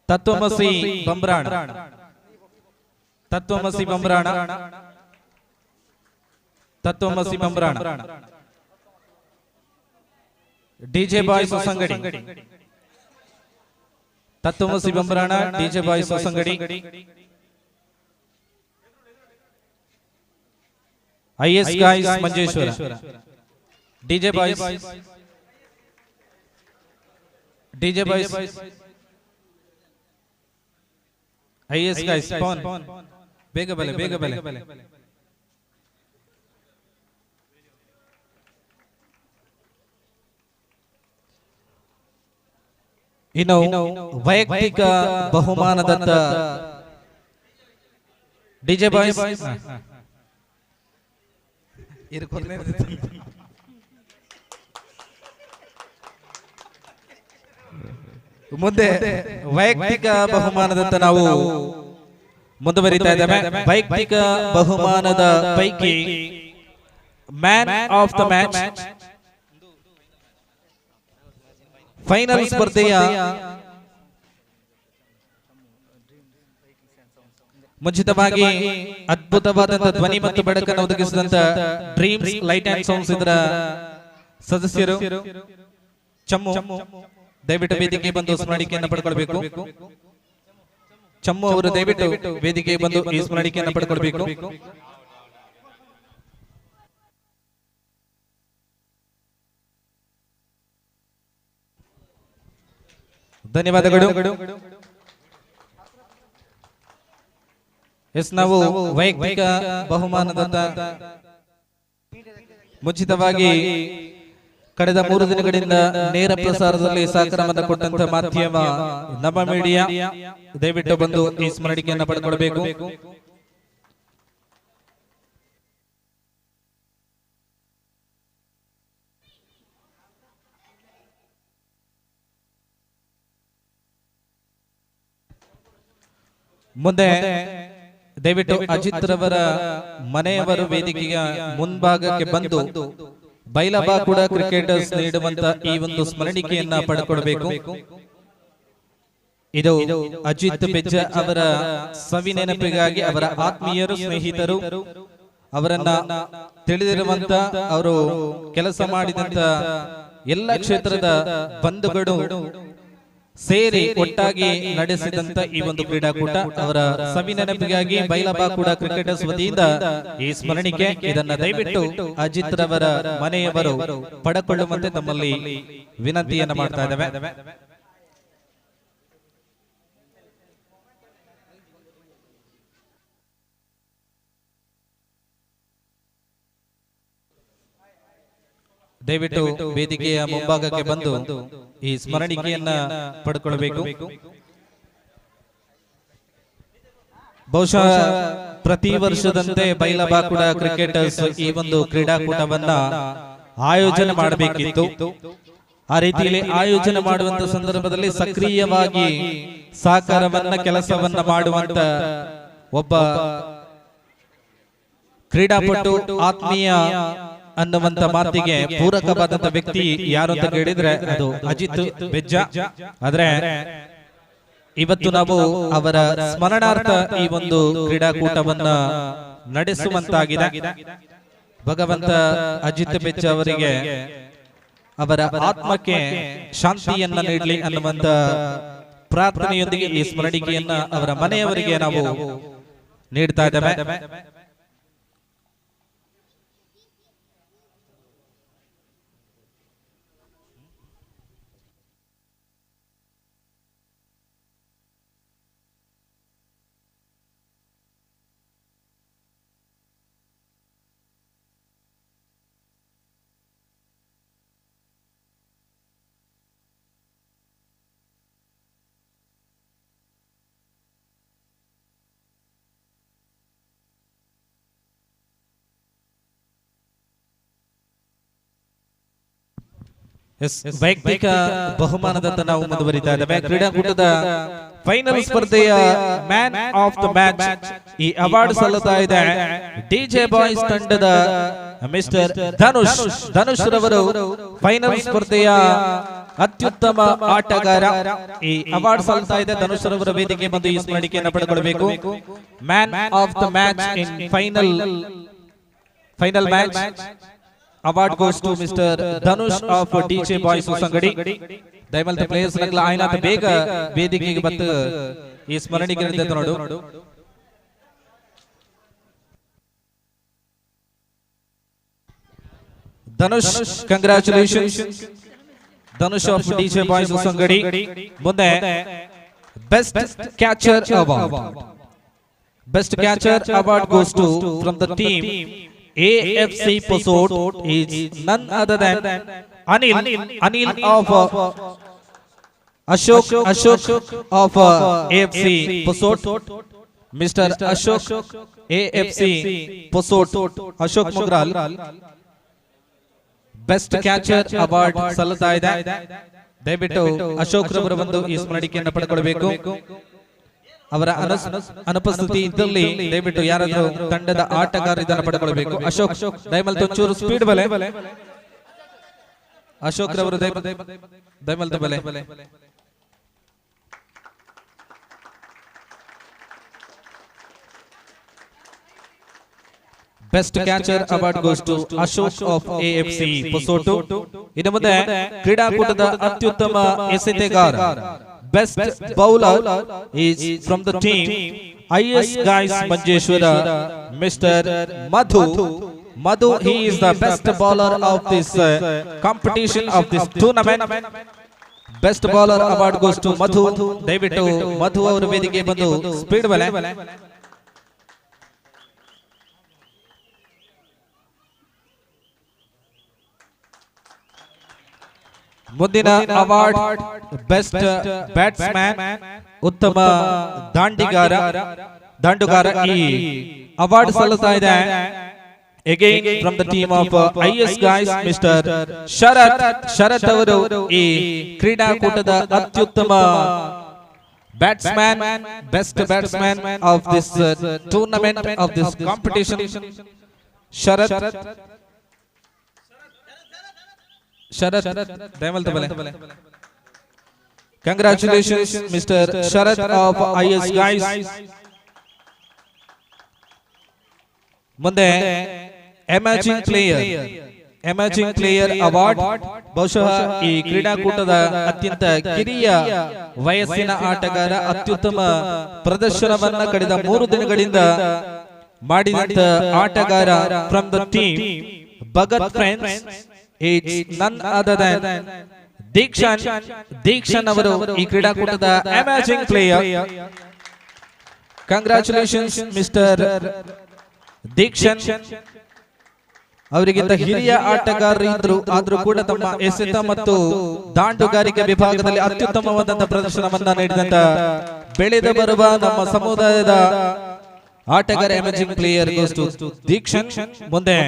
ತತ್ವಮಸಿ ಬಂಬ್ರಾಣ, ತತ್ವಮಸಿ ಬಂಬ್ರಾಣ, ತತ್ವಮಸಿ ಬಂಬ್ರಾಣ, DJ boys Hosangadi, Tattvamasi Bambrana, DJ boys Hosangadi, IS guys Manjeshwara, DJ boys, DJ boys, IS guys Pavan, ಬೇಗ ಬಲೆ, ಬೇಗ ಬಲೆ. ಇನ್ನು ವೈಯಕ್ತಿಕ ಬಹುಮಾನದತ್ತ ಡಿಜೆ ಬಾಯ್ಸ್ ಮುಂದೆ ವೈಯಕ್ತಿಕ ಬಹುಮಾನದತ್ತ ನಾವು ಮುಂದುವರಿತಾ ಇದ್ದೇವೆ. ವೈಯಕ್ತಿಕ ಬಹುಮಾನದ ಪೈಕಿ man of the match final ಸ್ಪರ್ಧೆಯ ಮುಂಚಿತವಾಗಿ ಅದ್ಭುತವಾದಂತಹ ಧ್ವನಿ ಮತ್ತು ಬೆಳಕನ್ನು ಒದಗಿಸಿದಂತ ಡ್ರೀಮ್ಸ್ ಲೈಟ್ ಅಂಡ್ ಸೌಂಡ್ಸ್ ಇದರ ಸದಸ್ಯರು ಚಮ್ಮು ದಯವಿಟ್ಟು ವೇದಿಕೆ ಬಂದು ಸ್ಮರಣಿಕೆಯನ್ನು ಪಡ್ಕೊಳ್ಬೇಕು. ಚಮ್ಮು ಅವರು ದಯವಿಟ್ಟು ವೇದಿಕೆ ಬಂದು ಈ ಸ್ಮರಣಿಕೆಯನ್ನು ಪಡ್ಕೊಳ್ಬೇಕು. ಧನ್ಯವಾದಗಳು. ಎಸ್, ನಾವು ವೈಯಕ್ತಿಕ ಬಹುಮಾನದ ಮುಂಚಿತವಾಗಿ ಕಳೆದ 3 ದಿನಗಳಿಂದ ನೇರ ಪ್ರಸಾರದಲ್ಲಿ ಸಹಕಾರವನ್ನು ಕೊಟ್ಟಂತ ಮಾಧ್ಯಮ ನಮ್ಮ ಮೀಡಿಯಾ, ದಯವಿಟ್ಟು ಬಂದು ಈ ಸ್ಮರಣಿಕೆಯನ್ನು ಪಡೆದುಕೊಳ್ಳಬೇಕು. ಮುಂದೆ ದಯವಿಟ್ಟು ಅಜಿತ್ ರವರ ಮನೆಯವರು ವೇದಿಕೆಯ ಮುಂಭಾಗಕ್ಕೆ ಬಂದು ಬೈಲಬಾಕುಡ ಕ್ರಿಕೆಟರ್ಸ್ ನೀಡುವಂತ ಈ ಒಂದು ಸ್ಮರಣಿಕೆಯನ್ನ ಪಡೆದುಕೊಳ್ಳಬೇಕು. ಇದು ಅಜಿತ್ ಬೆಜ್ಜ ಅವರ ಸವಿ ನೆನಪಿಗಾಗಿ ಅವರ ಆತ್ಮೀಯರು, ಸ್ನೇಹಿತರು, ಅವರನ್ನ ತಿಳಿದಿರುವಂತ, ಅವರು ಕೆಲಸ ಮಾಡಿದಂತ ಎಲ್ಲ ಕ್ಷೇತ್ರದ ಬಂಧುಗಳು ಸೇರಿ ಒಟ್ಟಾಗಿ ನಡೆಸಿದಂತ ಈ ಒಂದು ಕ್ರೀಡಾಕೂಟ ಅವರ ಸವಿ ನೆನಪಿಗಾಗಿ ಬೈಲಬಾಕುಡ ಕ್ರಿಕೆಟರ್ಸ್ ವತಿಯಿಂದ ಈ ಸ್ಮರಣಿಕೆ. ಇದನ್ನ ದಯವಿಟ್ಟು ಅಜಿತ್ ರವರ ಮನೆಯವರು ಪಡೆಕೊಳ್ಳುವಂತೆ ತಮ್ಮಲ್ಲಿ ವಿನಂತಿಯನ್ನ ಮಾಡ್ತಾ ಇದ್ದೇವೆ. ದಯವಿಟ್ಟು ವೇದಿಕೆಯ ಮುಂಭಾಗಕ್ಕೆ ಬಂದು ಈ ಸ್ಮರಣಿಕೆಯನ್ನ ಪಡ್ಕೊಳ್ಬೇಕು. ಬಹುಶಃ ಪ್ರತಿ ವರ್ಷದಂತೆ ಬೈಲಬಾಕುಡ ಕ್ರಿಕೆಟರ್ಸ್ ಈ ಒಂದು ಕ್ರೀಡಾಕೂಟವನ್ನ ಆಯೋಜನೆ ಮಾಡಬೇಕಿತ್ತು. ಆ ರೀತಿಯಲ್ಲಿ ಆಯೋಜನೆ ಮಾಡುವಂತ ಸಂದರ್ಭದಲ್ಲಿ ಸಕ್ರಿಯವಾಗಿ ಸಹಕಾರವನ್ನ, ಕೆಲಸವನ್ನ ಮಾಡುವಂತ ಒಬ್ಬ ಕ್ರೀಡಾಪಟು, ಆತ್ಮೀಯ ಅನ್ನುವಂತ ಮಾತಿಗೆ ಪೂರಕವಾದಂತ ವ್ಯಕ್ತಿ ಯಾರು ಅಂತ ಕೇಳಿದ್ರೆ ಅದು ಅಜಿತ್ ಬೆಜ್ಜ. ಆದ್ರೆ ಇವತ್ತು ನಾವು ಅವರ ಸ್ಮರಣಾರ್ಥ ಈ ಒಂದು ಕ್ರೀಡಾಕೂಟವನ್ನ ನಡೆಸುವಂತಾಗಿದೆ. ಭಗವಂತ ಅಜಿತ್ ಬೆಜ್ಜ ಅವರಿಗೆ ಅವರ ಆತ್ಮಕ್ಕೆ ಶಾಂತಿಯನ್ನ ನೀಡಲಿ ಅನ್ನುವಂತ ಪ್ರಾರ್ಥನೆಯೊಂದಿಗೆ ಈ ಸ್ಮರಣಿಕೆಯನ್ನ ಅವರ ಮನೆಯವರಿಗೆ ನಾವು ನೀಡ್ತಾ ಇದ್ದೇವೆ. ವೈಯಕ್ತಿಕ ಬಹುಮಾನದಂತ ನಾವು ಮುಂದುವರಿತಾ ಇದ್ದೇವೆ. ಕ್ರೀಡಾಕೂಟದ ಫೈನಲ್ ಸ್ಪರ್ಧೆಯ ಮ್ಯಾನ್ ಆಫ್ the match ಈ ಅವಾರ್ಡ್ ಸಲ್ಲುತ್ತಾ ಇದೆ ಡಿಜೆ ಬಾಯ್ಸ್ ತಂಡದ ಮಿಸ್ಟರ್ ಧನುಷ್. ಧನುಷ್ ರವರು ಫೈನಲ್ ಸ್ಪರ್ಧೆಯ ಅತ್ಯುತ್ತಮ ಆಟಗಾರ. ಈ ಅವಾರ್ಡ್ ಸಲ್ತಾ ಇದೆ. ಧನುಷ್ ರವರ ವೇದಿಕೆ ಬಂದು ಈ ಸ್ಮರಣಿಕೆಯನ್ನು ಪಡೆದುಕೊಳ್ಳಬೇಕು. Man of the match in final match award goes to Mr. Dhanush of DJ Boys Hosangadi. ದಯಮಲ್ತ players ನಗಲ ಆಯ್ನಾತ ಬೇಗ ವೇದಿಕೆಗೆ ಬಂದು ಈ ಸ್ಮರಣಿಕೆ ನೋಡು. Dhanush, congratulations Dhanush of DJ Boys Hosangadi. ಮುಂದೆ best catcher award. Best catcher award goes to from the team AFC Posot is none other than Anil of Ashok of AFC Posot, Mr. Ashok AFC Posot, Ashok Mugral best catcher award ಸಲ್ಲುತ್ತಾ ಇದೆ. ದಯವಿಟ್ಟು ಅಶೋಕ್ ರವರು ಬಂದು ಈ ಸ್ಮರಣಿಕೆಯನ್ನು ಪಡೆದುಕೊಳ್ಳಬೇಕು. ಅವರ ಅನುಪಸ್ಥಿತಿ ಇದ್ದಲ್ಲಿ ದಯವಿಟ್ಟು ಯಾರಾದರೂ ತಂಡದ ಆಟಗಾರರು ಇದನ್ನು ಪಡೆದುಕೊಳ್ಳಬೇಕು. ಅಶೋಕ್ ದಯಮಲ್ತ ಒಂಚೂರು ಸ್ಪೀಡ್ ಬಲೆ. ಅಶೋಕ್ ರವರು ದಯಮಲ್ತ ಬಲೆ. Best catcher award goes to Ashok of AFC Posotu. ಇನ್ನು ಮುಂದೆ ಕ್ರೀಡಾಕೂಟದ ಅತ್ಯುತ್ತಮ ಎಸೆತಗಾರ best bowler is from the team IS Guys Manjeshwara, Mr. Madhu. Madhu, he is the best bowler of this competition of this tournament. Best bowler award goes to Madhu. ದಯವಿಟ್ಟು ಮಧು ಅವರ ವೇದಿಕೆ ಬಂದು speed ಬಲೆ. ಮುಂದಿನ award best batsman, ಉತ್ತಮ ದಾಂಡಿಗಾರ ದಾಂಡುಗಾರ ಈ award ಸಲ್ಲುತ್ತಾ ಇದೆ. Again from the team of IS Guys, Mister Sharath. Sharath ಅವರು ಈ ಕ್ರೀಡಾಕೂಟದ ಅತ್ಯುತ್ತಮ batsman, best batsman of this tournament, of this competition. Sharath, Sharath ದಯಮಲ್ ತಬಲೆ. Congratulations, Mister Sharath of IS Guys. ಮುಂದೆ emerging player, emerging player award. ಬಹುಶಃ ಈ ಕ್ರೀಡಾಕೂಟದ ಅತ್ಯಂತ ಕಿರಿಯ ವಯಸ್ಸಿನ ಆಟಗಾರ, ಅತ್ಯುತ್ತಮ ಪ್ರದರ್ಶನವನ್ನ ಕಳೆದ 3 ದಿನಗಳಿಂದ ಮಾಡಿದಂತ ಆಟಗಾರ from the team Bhagat Friends, it's none other than Deekshan. Deekshan ಅವರು ಈ ಕ್ರೀಡಾಕೂಟದ emerging player. Congratulations, Mister Deekshan. ಅವರಿಗಿಂತ ಹಿರಿಯ ಆಟಗಾರರು ಇದ್ರು, ಆದ್ರೂ ಕೂಡ ತಮ್ಮ ಎಸೆತ ಮತ್ತು ದಾಂಡುಗಾರಿಕೆ ವಿಭಾಗದಲ್ಲಿ ಅತ್ಯುತ್ತಮವಾದಂತಹ ಪ್ರದರ್ಶನವನ್ನ ನೀಡಿದಂತ ಬೆಳೆದು ಬರುವ ನಮ್ಮ ಸಮುದಾಯದ ಆಟಗಾರ, emerging player goes to Deekshan. ಮುಂದೆ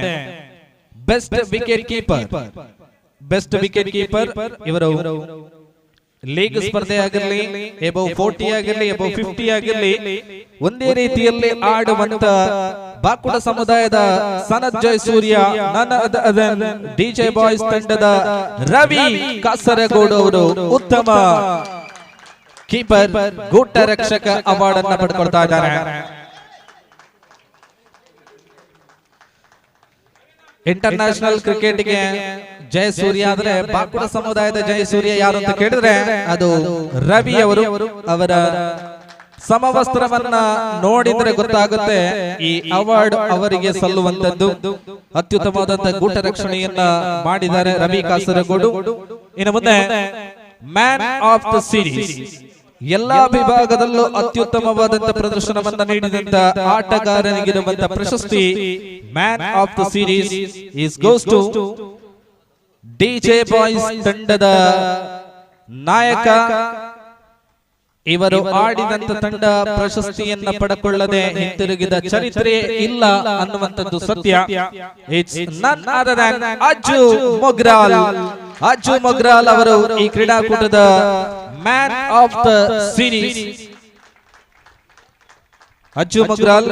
best wicket keeper, best wicket keeper ಇವರು ಲೀಗ್ ಸ್ಪರ್ಧೆ ಆಗಿರಲಿ, ಎಬವ್ 40 ಆಗಿರಲಿ, ಎಬವ್ 50 ಆಗಿರಲಿ, ಒಂದೇ ರೀತಿಯಲ್ಲಿ ಆಡುವಂತ ಬಾಕುಡ ಸಮುದಾಯದ ಸನತ್ ಜಯ ಸೂರ್ಯ, ಡಿಜೆ ಬಾಯ್ಸ್ ತಂಡದ ರವಿ ಕಾಸರಗೋಡು ಅವರು ಉತ್ತಮ ಕೀಪರ್, ಗೂಟ ರಕ್ಷಕ ಅವಾರ್ಡ್ ಅನ್ನು ಪಡ್ಕೊಳ್ತಾ ಇದ್ದಾರೆ. ಇಂಟರ್ನ್ಯಾಷನಲ್ ಕ್ರಿಕೆಟ್ಗೆ ಜಯಸೂರ್ಯ ಆದ್ರೆ ಬಾಕುಡ ಸಮುದಾಯದ ಜಯಸೂರ್ಯ ಯಾರು ಅಂತ ಕೇಳಿದ್ರೆ ಅದು ರವಿ ಅವರು. ಅವರ ಸಮವಸ್ತ್ರವನ್ನ ನೋಡಿದ್ರೆ ಗೊತ್ತಾಗುತ್ತೆ ಈ ಅವಾರ್ಡ್ ಅವರಿಗೆ ಸಲ್ಲುವಂತದ್ದು. ಅತ್ಯುತ್ತಮವಾದಂತಹ ಗೂಟ ರಕ್ಷಣೆಯನ್ನ ಮಾಡಿದ್ದಾರೆ ರವಿ ಕಾಸರಗೋಡು. ಇನ್ನು ಮುಂದೆ man of the series, ಎಲ್ಲಾ ವಿಭಾಗದಲ್ಲೂ ಅತ್ಯುತ್ತಮವಾದಂತಹ ಪ್ರದರ್ಶನವನ್ನ ನೀಡಿದಂತ ಆಟಗಾರನಿಗಿರುವಂತಹ ಪ್ರಶಸ್ತಿ man of the series is goes to DJ Boys ತಂಡದ ನಾಯಕ. ಇವರು ಆಡಿದಂತ ತಂಡ ಪ್ರಶಸ್ತಿಯನ್ನ ಪಡೆಕೊಳ್ಳದೆ ಹಿಂತಿರುಗಿದ ಚರಿತ್ರೆ ಇಲ್ಲ ಅನ್ನುವಂಥದ್ದು ಸತ್ಯ. It's none other than Ajju Mogral. Ajju Mogral ಅವರು ಈ ಕ್ರೀಡಾಕೂಟದ man of the series. Ajju Mogral,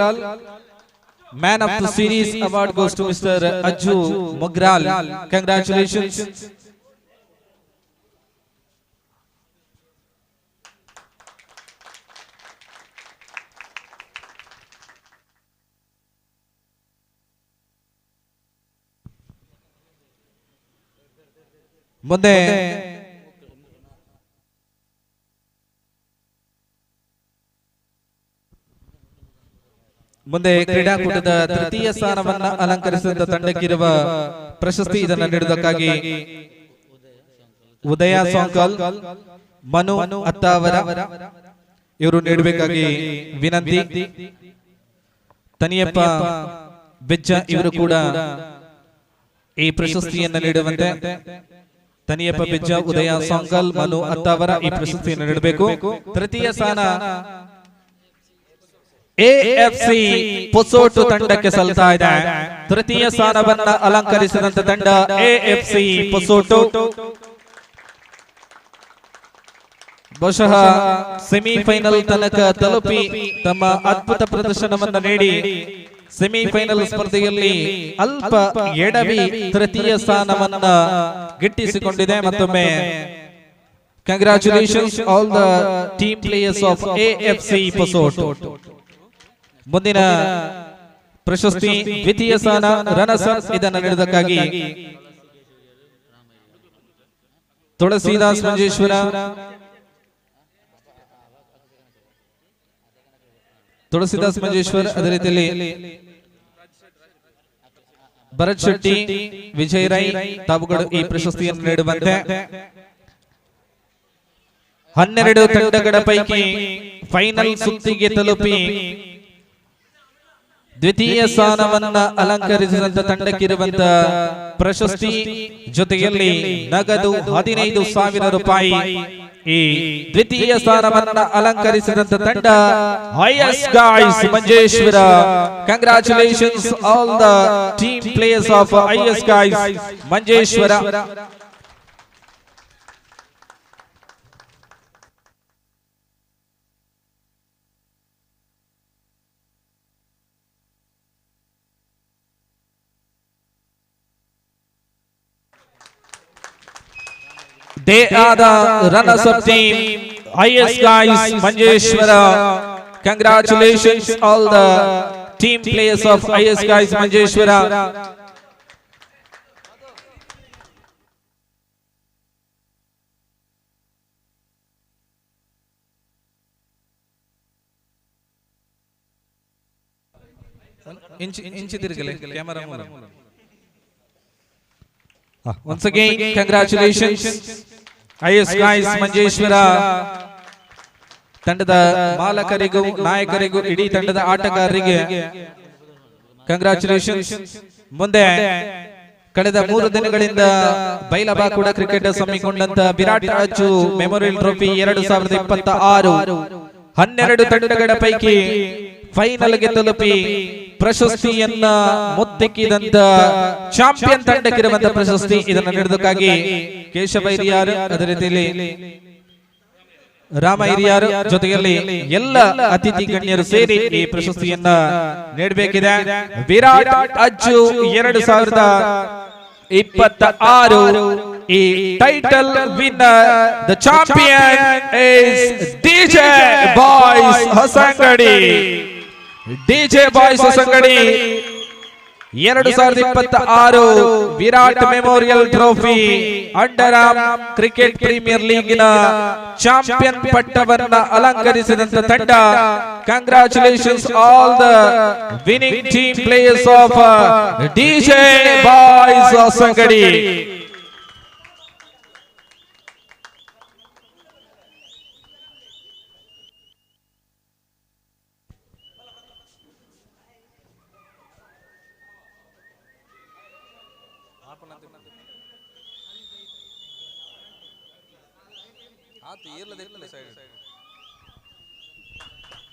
man of the series award goes to Mister Ajju Mogral. Congratulations. ಮುಂದೆ ಮುಂದೆ ಕ್ರೀಡಾಕೂಟದ ತೃತೀಯ ಸ್ಥಾನವನ್ನ ಅಲಂಕರಿಸಿದ ತಂಡಕ್ಕಿರುವ ಪ್ರಶಸ್ತಿ ಇದನ್ನು ನೀಡುವುದಕ್ಕಾಗಿ ಉದಯ ಸೋಂಕಲ್, ಮನು ಅತ್ತಾವರ ಇವರು ನೀಡಬೇಕಾಗಿ ವಿನಂತಿ. ತನಿಯಪ್ಪ ಬೆಜ್ಜ ಇವರು ಕೂಡ ಈ ಪ್ರಶಸ್ತಿಯನ್ನು ನೀಡುವಂತೆ. ತನಿಯಪ್ಪ ಬೆಜ್ಜ, ಉದಯ ಸೋಂಕಲ್, ಮನು ಅತ್ತಾವರ ಈ ಪ್ರಶಸ್ತಿಯನ್ನು ನೀಡಬೇಕು. ತೃತೀಯ ಸ್ಥಾನ ಎಎಫ್ಸಿ ಪೊಸೋಟು ತಂಡಕ್ಕೆ ಸಲ್ತಾ ಇದೆ. ತೃತೀಯ ಸ್ಥಾನವನ್ನ ಅಲಂಕರಿಸಿದಂತ ತಂಡ ಎಎಫ್ಸಿ ಪೊಸೋಟು. ಬಹುಶಃ ಸೆಮಿಫೈನಲ್ ತನಕ ತಲುಪಿ ತಮ್ಮ ಅದ್ಭುತ ಪ್ರದರ್ಶನವನ್ನ ನೀಡಿ ಸೆಮಿಫೈನಲ್ ಸ್ಪರ್ಧೆಯಲ್ಲಿ ಅಲ್ಪ ಎಡವಿ ತೃತೀಯ ಸ್ಥಾನವನ್ನ ಗಿಟ್ಟಿಸಿಕೊಂಡಿದೆ. ಮತ್ತೊಮ್ಮೆ congratulations all the team players of AFC Posotu. ಮುಂದಿನ ಪ್ರಶಸ್ತಿ ದ್ವಿತೀಯ ಸ್ಥಾನ ರನರ್ಸ್ ಅಪ್ ಇದನ್ನು ನೀಡುವುದಕ್ಕಾಗಿ ತುಳಸಿದಾಸ್ ಮಂಜೇಶ್ವರ, ತುಳಸಿದಾಸ್ ಮಂಜೇಶ್ವರ್, ಅದೇ ರೀತಿಯಲ್ಲಿ ಭರತ್ ಶೆಟ್ಟಿ, ವಿಜಯ್ ರೈ ತಾವುಗಳು ಈ ಪ್ರಶಸ್ತಿಯನ್ನು ನೀಡುವಂತೆ. 12 ತಂಡಗಳ ಪೈಕಿ ಫೈನಲ್ ಸುತ್ತಿಗೆ ತಲುಪಿ ದ್ವಿತೀಯ ಸ್ಥಾನವನ್ನ ಅಲಂಕರಿಸಿದಂತ ತಂಡಕ್ಕಿರುವಂತ ಪ್ರಶಸ್ತಿ ಜೊತೆಯಲ್ಲಿ ನಗದು 15,000 ರೂಪಾಯಿ. ಈ ದ್ವಿತೀಯ ಸ್ಥಾನವನ್ನ ಅಲಂಕರಿಸಿದಂತ ತಂಡ IS guys Manjeshwar. Congratulations all the team players of IS guys Manjeshwar. They are the runners-up team, IS guys Manjeshwara. Congratulations all the team players of IS guys Manjeshwara. ಇಂಚಿ ತಿರುಗಲೆ camera ಮೂಲ. Once again, congratulations, IS guys Manjeshwar ತಂಡದ ಮಾಲಕರಿಗೂ ನಾಯಕರಿಗೂ ಇಡೀ ತಂಡದ ಆಟಗಾರರಿಗೆ congratulations. ಮುಂದೆ ಕಳೆದ 3 ದಿನಗಳಿಂದ ಬೈಲಬಾಕುಡ cricketers ಹಮ್ಮಿಕೊಂಡಂತ Virat Ajju memorial trophy 2026 12 ತಂಡಗಳ ಪೈಕಿ ಫೈನಲ್ಗೆ ತಲುಪಿ ಪ್ರಶಸ್ತಿಯನ್ನ ಮುತ್ತಿಕ್ಕಿದಂತ ಚಾಂಪಿಯನ್ ತಂಡಕ್ಕಿರುವಂತಹ ಪ್ರಶಸ್ತಿ ಇದನ್ನು ನೀಡುವುದಕ್ಕಾಗಿ ಕೇಶವ ಹಿರಿಯಾರು, ಅದೇ ರೀತಿಯಲ್ಲಿ ರಾಮ ಹಿರಿಯಾರು ಜೊತೆಯಲ್ಲಿ ಎಲ್ಲ ಅತಿಥಿ ಗಣ್ಯರು ಸೇರಿ ಈ ಪ್ರಶಸ್ತಿಯನ್ನ ನೀಡಬೇಕಿದೆ. ವಿರಾಟ್ ಅಜ್ಜು 2026 ಈ title winner, the champion is DJ boys Hosangadi. DJ boys Hosangadi 2026 Virat memorial trophy under arm cricket premier ಲೀಗಿನ champion ಪಟ್ಟವನ್ನ ಅಲಂಕರಿಸಿದಂತ ತಂಡ. Congratulations all the winning team players of DJ boys Hosangadi.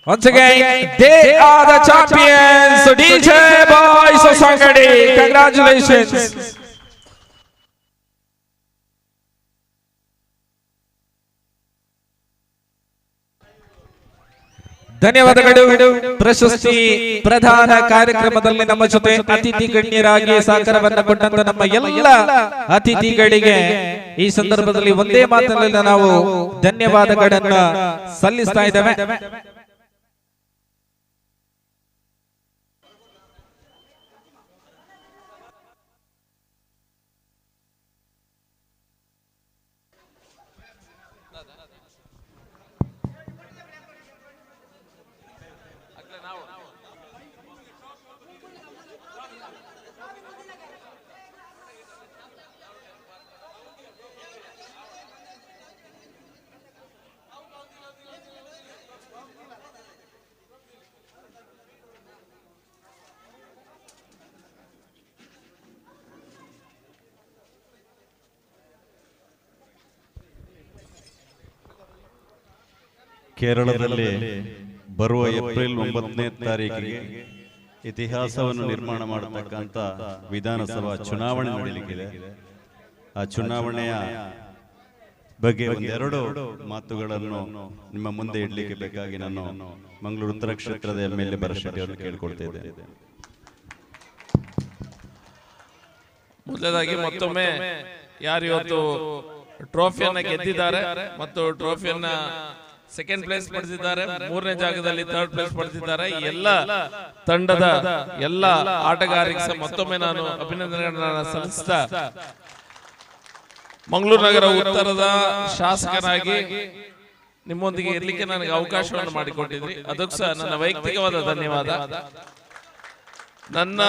Once again, they are the champions, DJ Boys Hosangadi. Congratulations. ಧನ್ಯವಾದಗಳು. ಪ್ರಶಸ್ತಿ ಪ್ರದಾನ ಕಾರ್ಯಕ್ರಮದಲ್ಲಿ ನಮ್ಮ ಜೊತೆ ಅತಿಥಿ ಗಣ್ಯರಾಗಿ ಸಹಕಾರವನ್ನು ಕೊಟ್ಟಂತ ನಮ್ಮ ಎಲ್ಲ ಅತಿಥಿಗಳಿಗೆ ಈ ಸಂದರ್ಭದಲ್ಲಿ ಒಂದೇ ಮಾತಿನಲ್ಲಿ ನಾವು ಧನ್ಯವಾದಗಳನ್ನ ಸಲ್ಲಿಸ್ತಾ ಇದ್ದೇವೆ. ಕೇರಳದಲ್ಲಿ ಬರುವ ಏಪ್ರಿಲ್ 9ನೇ ತಾರೀಕಿಗೆ ಇತಿಹಾಸವನ್ನು ನಿರ್ಮಾಣ ಮಾಡತಕ್ಕಂಥ ವಿಧಾನಸಭಾ ಚುನಾವಣೆ ನಡೆಯಲಿಕ್ಕಿದೆ. ಆ ಚುನಾವಣೆಯ ಬಗ್ಗೆ ಒಂದೆರಡು ಮಾತುಗಳನ್ನು ನಿಮ್ಮ ಮುಂದೆ ಇಡಲಿಕ್ಕೆ ಬೇಕಾಗಿ ನಾನು ಮಂಗಳೂರು ಉತ್ತರ ಕ್ಷೇತ್ರದ MLA Bharat Shetty ಅವರನ್ನು ಕೇಳಿಕೊಳ್ತಾ ಇದ್ದೇನೆ. ಮೊದಲದಾಗಿ ಮತ್ತೊಮ್ಮೆ ಯಾರು ಇವತ್ತು ಟ್ರೋಫಿಯನ್ನ ಗೆದ್ದಿದ್ದಾರೆ ಮತ್ತು ಟ್ರೋಫಿಯನ್ನ ಸೆಕೆಂಡ್ ಪ್ಲೇಸ್ ಪಡೆದಿದ್ದಾರೆ, ಮೂರನೇ ಜಾಗದಲ್ಲಿ ಥರ್ಡ್ ಪ್ಲೇಸ್ ಪಡೆದಿದ್ದಾರೆ, ಎಲ್ಲ ತಂಡದ ಎಲ್ಲ ಆಟಗಾರರಿಗೆ ಸಹ ಮತ್ತೊಮ್ಮೆ ನಾನು ಅಭಿನಂದನೆಗಳನ್ನ ಸಲ್ಲಿಸ್ತಾ, ಮಂಗಳೂರು ನಗರ ಉತ್ತರದ ಶಾಸಕನಾಗಿ ನಿಮ್ಮೊಂದಿಗೆ ಇರಲಿಕ್ಕೆ ನನಗೆ ಅವಕಾಶವನ್ನು ಮಾಡಿಕೊಟ್ಟಿದ್ರಿ, ಅದಕ್ಕೂ ಸಹ ನನ್ನ ವೈಯಕ್ತಿಕವಾದ ಧನ್ಯವಾದ. ನನ್ನ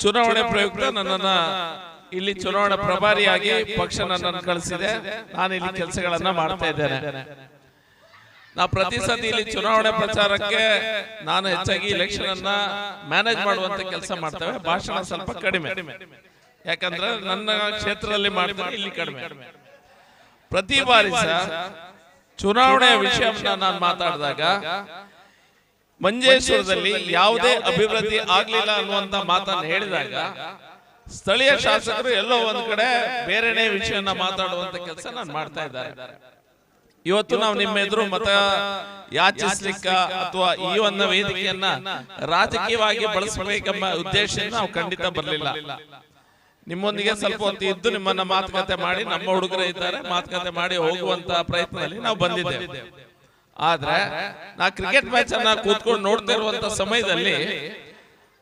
ಚುನಾವಣೆ ಪ್ರಯುಕ್ತ ನನ್ನನ್ನ ಇಲ್ಲಿ ಚುನಾವಣಾ ಪ್ರಭಾರಿಯಾಗಿ ಪಕ್ಷ ನನ್ನನ್ನು ಕಳಿಸಿದೆ, ನಾನು ಇಲ್ಲಿ ಕೆಲಸಗಳನ್ನ ಮಾಡ್ತಾ ಇದ್ದೇನೆ. ನಾ ಪ್ರತಿ ಸತಿ ಇಲ್ಲಿ ಚುನಾವಣೆ ಪ್ರಚಾರಕ್ಕೆ ನಾನು ಹೆಚ್ಚಾಗಿ ಎಲೆಕ್ಷನ್ ಅನ್ನ ಮ್ಯಾನೇಜ್ ಮಾಡುವಂತ ಕೆಲಸ ಮಾಡ್ತೇವೆ. ಭಾಷಣ ಸ್ವಲ್ಪ ಕಡಿಮೆ, ಯಾಕಂದ್ರೆ ನನ್ನ ಕ್ಷೇತ್ರದಲ್ಲಿ ಮಾಡ್ತೇನೆ, ಇಲ್ಲಿ ಕಡಿಮೆ. ಪ್ರತಿ ಬಾರಿ ಸಹ ಚುನಾವಣೆಯ ವಿಷಯವನ್ನ ನಾನು ಮಾತಾಡಿದಾಗ ಮಂಜೇಶ್ವರದಲ್ಲಿ ಯಾವುದೇ ಅಭಿವೃದ್ಧಿ ಆಗ್ಲಿಲ್ಲ ಅನ್ನುವಂತ ಮಾತನ್ನು ಹೇಳಿದಾಗ ಸ್ಥಳೀಯ ಶಾಸಕರು ಎಲ್ಲೋ ಒಂದ್ ಕಡೆ ಬೇರೆನೇ ವಿಷಯನ ಮಾತಾಡುವಂತ ಕೆಲಸ ನಾನು ಮಾಡ್ತಾ ಇದ್ದಾರೆ. ಇವತ್ತು ನಾವು ನಿಮ್ಮ ಎದುರು ಮತ ಯಾಚಿಸ್ಲಿಕ್ಕ ಅಥವಾ ಈ ಒಂದು ವೇದಿಕೆಯನ್ನ ರಾಜಕೀಯವಾಗಿ ಬಳಸಬೇಕೆಂಬ ಉದ್ದೇಶದಿಂದ ನಾವು ಖಂಡಿತ ಬರಲಿಲ್ಲ. ನಿಮ್ಮೊಂದಿಗೆ ಸ್ವಲ್ಪ ಹೊತ್ತು ಇದ್ದು ನಿಮ್ಮನ್ನ ಮಾತುಕತೆ ಮಾಡಿ, ನಮ್ಮ ಹುಡುಗರು ಇದ್ದಾರೆ, ಮಾತುಕತೆ ಮಾಡಿ ಹೋಗುವಂತ ಪ್ರಯತ್ನದಲ್ಲಿ ನಾವು ಬಂದಿದ್ದೇವೆ. ಆದ್ರೆ ನಾ ಕ್ರಿಕೆಟ್ ಮ್ಯಾಚ್ ಅನ್ನ ಕೂತ್ಕೊಂಡು ನೋಡ್ತಾ ಇರುವಂತ ಸಮಯದಲ್ಲಿ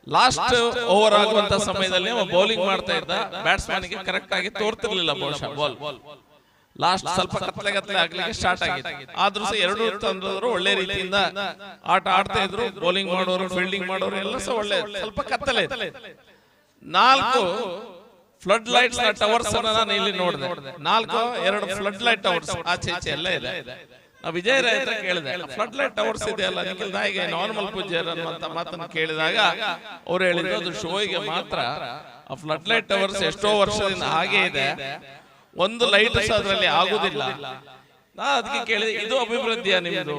ಲಾಸ್ಟ್ ಓವರ್ ಆಗುವಂತ ಸಮಯದಲ್ಲಿ ಬೌಲಿಂಗ್ ಮಾಡ್ತಾ ಇದ್ದ ಬ್ಯಾಟ್ಸ್ಮನ್ ಗೆ ಕರೆಕ್ಟ್ ಆಗಿ ತೋರ್ತಿರ್ಲಿಲ್ಲ ಬಹುಶಃ ಬಾಲ್. ಲಾಸ್ಟ್ ಸ್ವಲ್ಪ ಕತ್ಲೆ ಕತ್ಲೆ ಆಗ್ಲಿಕ್ಕೆ ಸ್ಟಾರ್ಟ್ ಆಗಿತ್ತು. ಆದ್ರೂ ಸಹ ಎರಡು ತಂಡದವರು ಒಳ್ಳೆ ರೀತಿಯಿಂದ ಆಟ ಆಡ್ತಾ ಇದ್ರು. ಬೌಲಿಂಗ್ ಮಾಡೋರು, ಫೀಲ್ಡಿಂಗ್ ಮಾಡೋರು ಎಲ್ಲ ಸಹ ಒಳ್ಳೆ, ಸ್ವಲ್ಪ ಕತ್ತಲೆ. 4 ಫ್ಲಡ್ ಲೈಟ್ಸ್ ನ ಟವರ್ಸ್ ಅನ್ನ ನಾನು ಇಲ್ಲಿ ನೋಡಿದೆ. 4 2 ಫ್ಲಡ್ ಲೈಟ್ ಟವರ್ಸ್ ಆಚೆ ಈಚೆ ಎಲ್ಲ ಇದೆ. ನಾ ವಿಜಯ ರಾಯ್ ಹತ್ರ ಕೇಳಿದೆ, ಫ್ಲಡ್ ಲೈಟ್ ಟವರ್ಸ್ ಇದೆಯಲ್ಲ ನಿಖಿಲ್ ನಾಯಿಗೆ ನಾರ್ಮಲ್ ಪೂಜೆ ಅನ್ನುವಂತ ಮಾತನ್ನು ಕೇಳಿದಾಗ ಅವ್ರು ಹೇಳಿದ್ರು ಅದು ಶೋಗೆ ಮಾತ್ರ, ಆ ಫ್ಲಡ್ ಲೈಟ್ ಟವರ್ಸ್ ಎಷ್ಟೋ ವರ್ಷದಿಂದ ಹಾಗೆ ಇದೆ, ಒಂದು ಲೈಟ್ ಸಹ ಅದರಲ್ಲಿ ಆಗುದಿಲ್ಲ. ನಾ ಅದಕ್ಕೆ ಕೇಳಿದೆ, ಇದು ಅಭಿವೃದ್ಧಿಯ ನಿಮ್ದು?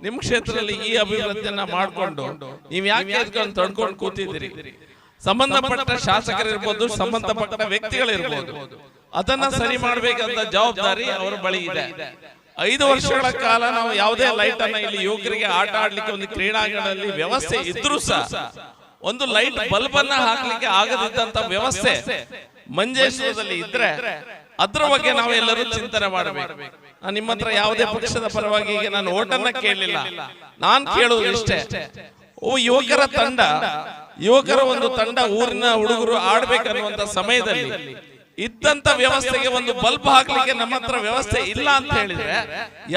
ನಿಮ್ ಕ್ಷೇತ್ರದಲ್ಲಿ ಈ ಅಭಿವೃದ್ಧಿಯನ್ನ ಮಾಡ್ಕೊಂಡು ನೀವ್ ಯಾಕೆ ಅದಕ್ಕೆ ತಡ್ಕೊಂಡು ಕೂತಿದ್ದೀರಿ? ಸಂಬಂಧಪಟ್ಟ ಶಾಸಕರಿರ್ಬೋದು, ಸಂಬಂಧಪಟ್ಟ ವ್ಯಕ್ತಿಗಳಿರ್ಬೋದು, ಅದನ್ನ ಸರಿ ಮಾಡ್ಬೇಕಂತ ಜವಾಬ್ದಾರಿ ಅವರ ಬಳಿ ಇದೆ. 5 ವರ್ಷಗಳ ಕಾಲ ನಾವು ಯಾವುದೇ ಲೈಟ್ ಅನ್ನ ಇಲ್ಲಿ ಯುವಕರಿಗೆ ಆಟ ಆಡ್ಲಿಕ್ಕೆ ಒಂದು ಕ್ರೀಡಾಂಗಣದಲ್ಲಿ ವ್ಯವಸ್ಥೆ ಇದ್ರೂ ಸಹ ಒಂದು ಲೈಟ್ ಬಲ್ಬ್ ಅನ್ನ ಹಾಕ್ಲಿಕ್ಕೆ ಆಗದಿದ್ದಂತ ವ್ಯವಸ್ಥೆ ಮಂಜೇಶ್ವರದಲ್ಲಿ ಇದ್ರೆ ಅದ್ರ ಬಗ್ಗೆ ನಾವೆಲ್ಲರೂ ಚಿಂತನೆ ಮಾಡಬೇಕು. ನಾನು ನಿಮ್ಮ ಹತ್ರ ಯಾವುದೇ ಪಕ್ಷದ ಪರವಾಗಿ ಈಗ ನಾನು ಓಟನ್ನ ಕೇಳಲಿಲ್ಲ. ನಾನ್ ಕೇಳುವುದು ಇಷ್ಟೇ, ಯುವಕರ ತಂಡ, ಯುವಕರ ಒಂದು ತಂಡ, ಊರಿನ ಹುಡುಗರು ಆಡ್ಬೇಕನ್ನುವಂತ ಸಮಯದಲ್ಲಿ ಇದ್ದಂತ ವ್ಯವಸ್ಥೆಗೆ ಒಂದು ಬಲ್ಬ್ ಹಾಕ್ಲಿಕ್ಕೆ ನಮ್ಮ ಹತ್ರ ವ್ಯವಸ್ಥೆ ಇಲ್ಲ ಅಂತ ಹೇಳಿದ್ರೆ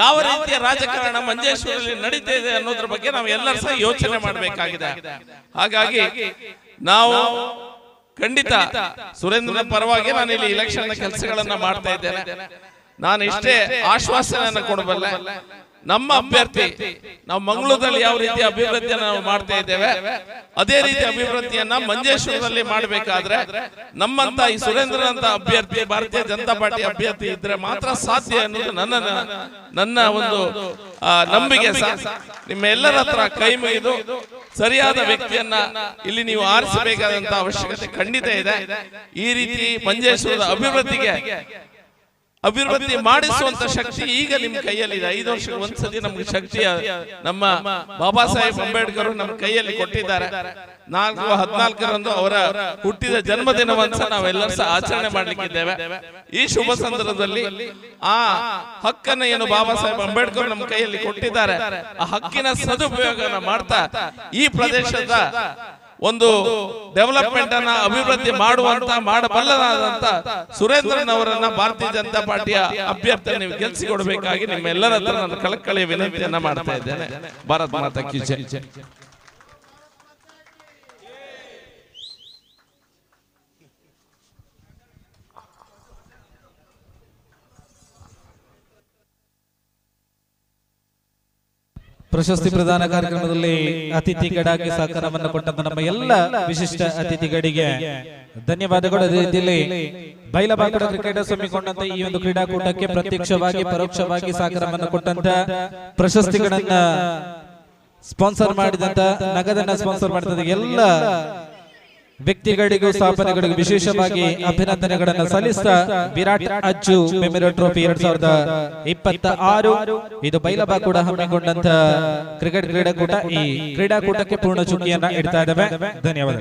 ಯಾವ ರೀತಿಯ ರಾಜಕಾರಣ ಮಂಜೇಶ್ವರದಲ್ಲಿ ನಡೀತಾ ಇದೆ ಅನ್ನೋದ್ರ ಬಗ್ಗೆ ನಾವು ಎಲ್ಲರೂ ಸಹ ಯೋಚನೆ ಮಾಡಬೇಕಾಗಿದೆ. ಹಾಗಾಗಿ ನಾವು ಖಂಡಿತ ಸುರೇಂದ್ರನ ಪರವಾಗಿ ನಾನು ಇಲ್ಲಿ ಎಲೆಕ್ಷನ್ ಕೆಲಸಗಳನ್ನ ಮಾಡ್ತಾ ಇದ್ದೇನೆ. ನಾನು ಇಷ್ಟೇ ಆಶ್ವಾಸನೆಯನ್ನು ಕೊಡಬಲ್ಲೆ, ನಮ್ಮ ಅಭ್ಯರ್ಥಿ ನಾವು ಮಂಗಳೂರಲ್ಲಿ ಯಾವ ರೀತಿ ಅಭಿವೃದ್ಧಿಯನ್ನು ನಾವು ಮಾಡ್ತಾ ಇದ್ದೇವೆ ಅದೇ ರೀತಿ ಅಭಿವೃದ್ಧಿಯನ್ನ ಮಂಜೇಶ್ವರದಲ್ಲಿ ಮಾಡಬೇಕಾದ್ರೆ ನಮ್ಮಂತ ಈ ಸುರೇಂದ್ರನಂತ ಅಭ್ಯರ್ಥಿ, ಭಾರತೀಯ ಜನತಾ ಪಾರ್ಟಿ ಅಭ್ಯರ್ಥಿ ಇದ್ರೆ ಮಾತ್ರ ಸಾಧ್ಯ ಅನ್ನೋದು ನನ್ನ ನನ್ನ ಒಂದು ನಂಬಿಕೆ. ನಿಮ್ಮ ಎಲ್ಲರ ಹತ್ರ ಕೈ ಮುಗಿದು ಸರಿಯಾದ ವ್ಯಕ್ತಿಯನ್ನ ಇಲ್ಲಿ ನೀವು ಆರಿಸಬೇಕಾದಂತ ಅವಶ್ಯಕತೆ ಖಂಡಿತ ಇದೆ. ಈ ರೀತಿ ಮಂಜೇಶ್ವರದ ಅಭಿವೃದ್ಧಿ ಮಾಡಿಸುವಂತ ಶಕ್ತಿ ಈಗ ನಿಮ್ ಕೈಯಲ್ಲಿದೆ. 5 ವರ್ಷಕ್ಕೆ ಒಂದ್ಸತಿ ನಮ್ಗೆ ಶಕ್ತಿಯ ನಮ್ಮ ಬಾಬಾ ಸಾಹೇಬ್ ಅಂಬೇಡ್ಕರ್ ನಮ್ಮ ಕೈಯಲ್ಲಿ ಕೊಟ್ಟಿದ್ದಾರೆ. 4-14ರಂದು ಅವರ ಹುಟ್ಟಿದ ಜನ್ಮದಿನವನ್ನು ಸಹ ನಾವೆಲ್ಲರೂ ಸಹ ಆಚರಣೆ ಮಾಡ್ಲಿಕ್ಕಿದ್ದೇವೆ. ಈ ಶುಭ ಸಂದರ್ಭದಲ್ಲಿ ಆ ಹಕ್ಕನ್ನು ಏನು ಬಾಬಾ ಸಾಹೇಬ್ ಅಂಬೇಡ್ಕರ್ ನಮ್ಮ ಕೈಯಲ್ಲಿ ಕೊಟ್ಟಿದ್ದಾರೆ, ಆ ಹಕ್ಕಿನ ಸದುಪಯೋಗನ ಮಾಡ್ತಾ ಈ ಪ್ರದೇಶದ ಒಂದು ಡೆವಲಪ್ಮೆಂಟ್ ಅನ್ನ ಅಭಿವೃದ್ಧಿ ಮಾಡುವಂತ ಮಾಡಬಲ್ಲದಾದಂತ ಸುರೇಂದ್ರನ್ ಅವರನ್ನ ಭಾರತೀಯ ಜನತಾ ಪಾರ್ಟಿಯ ಅಭ್ಯರ್ಥಿ ನೀವು ಗೆಲ್ಲಿಸಿಕೊಡಬೇಕಾಗಿ ನಿಮ್ಮೆಲ್ಲರ ಹತ್ರ ನಾನು ಕಳಕಳಿಯ ವಿನಂತಿಯನ್ನ ಮಾಡ್ತಾ ಇದ್ದೇನೆ. ಭಾರತ್ ಮಾತಾ ಕಿ ಜೈ. ಪ್ರಶಸ್ತಿ ಪ್ರದಾನ ಕಾರ್ಯಕ್ರಮದಲ್ಲಿ ಅತಿಥಿಗಳಾಗಿ ಸಹಕಾರವನ್ನು ಕೊಟ್ಟಂತ ನಮ್ಮ ಎಲ್ಲ ವಿಶಿಷ್ಟ ಅತಿಥಿಗಳಿಗೆ ಧನ್ಯವಾದಗಳು. ಅದೇ ರೀತಿಯಲ್ಲಿ ಬೈಲಬಾಕುಡ ಕ್ರಿಕೆಟರ್ಸ್ ಹಮ್ಮಿಕೊಂಡಂತ ಈ ಒಂದು ಕ್ರೀಡಾಕೂಟಕ್ಕೆ ಪ್ರತ್ಯಕ್ಷವಾಗಿ ಪರೋಕ್ಷವಾಗಿ ಸಹಕಾರವನ್ನು ಕೊಟ್ಟಂತ, ಪ್ರಶಸ್ತಿಗಳನ್ನ ಸ್ಪಾನ್ಸರ್ ಮಾಡಿದಂತ, ನಗದನ್ನ ಸ್ಪಾನ್ಸರ್ ಮಾಡಿದಂತ ಎಲ್ಲ ವ್ಯಕ್ತಿಗಳಿಗೂ ಸ್ಥಾಪನೆಗಳಿಗೂ ವಿಶೇಷವಾಗಿ ಅಭಿನಂದನೆಗಳನ್ನು ಸಲ್ಲಿಸ್ತಾ ವಿರಾಟ್ ಅಜ್ಜು ಮೆಮೋರಿಯಲ್ ಟ್ರೋಫಿ 2026 ಇದು ಬೈಲಬಾಕುಡ ಹಮ್ಮಿಕೊಂಡಂತ ಕ್ರಿಕೆಟ್ ಕ್ರೀಡಾಕೂಟ. ಈ ಕ್ರೀಡಾಕೂಟಕ್ಕೆ ಪೂರ್ಣ ಚುಕ್ಕಿಯನ್ನ ಇಡ್ತಾ ಇದ್ದಾವೆ. ಧನ್ಯವಾದ.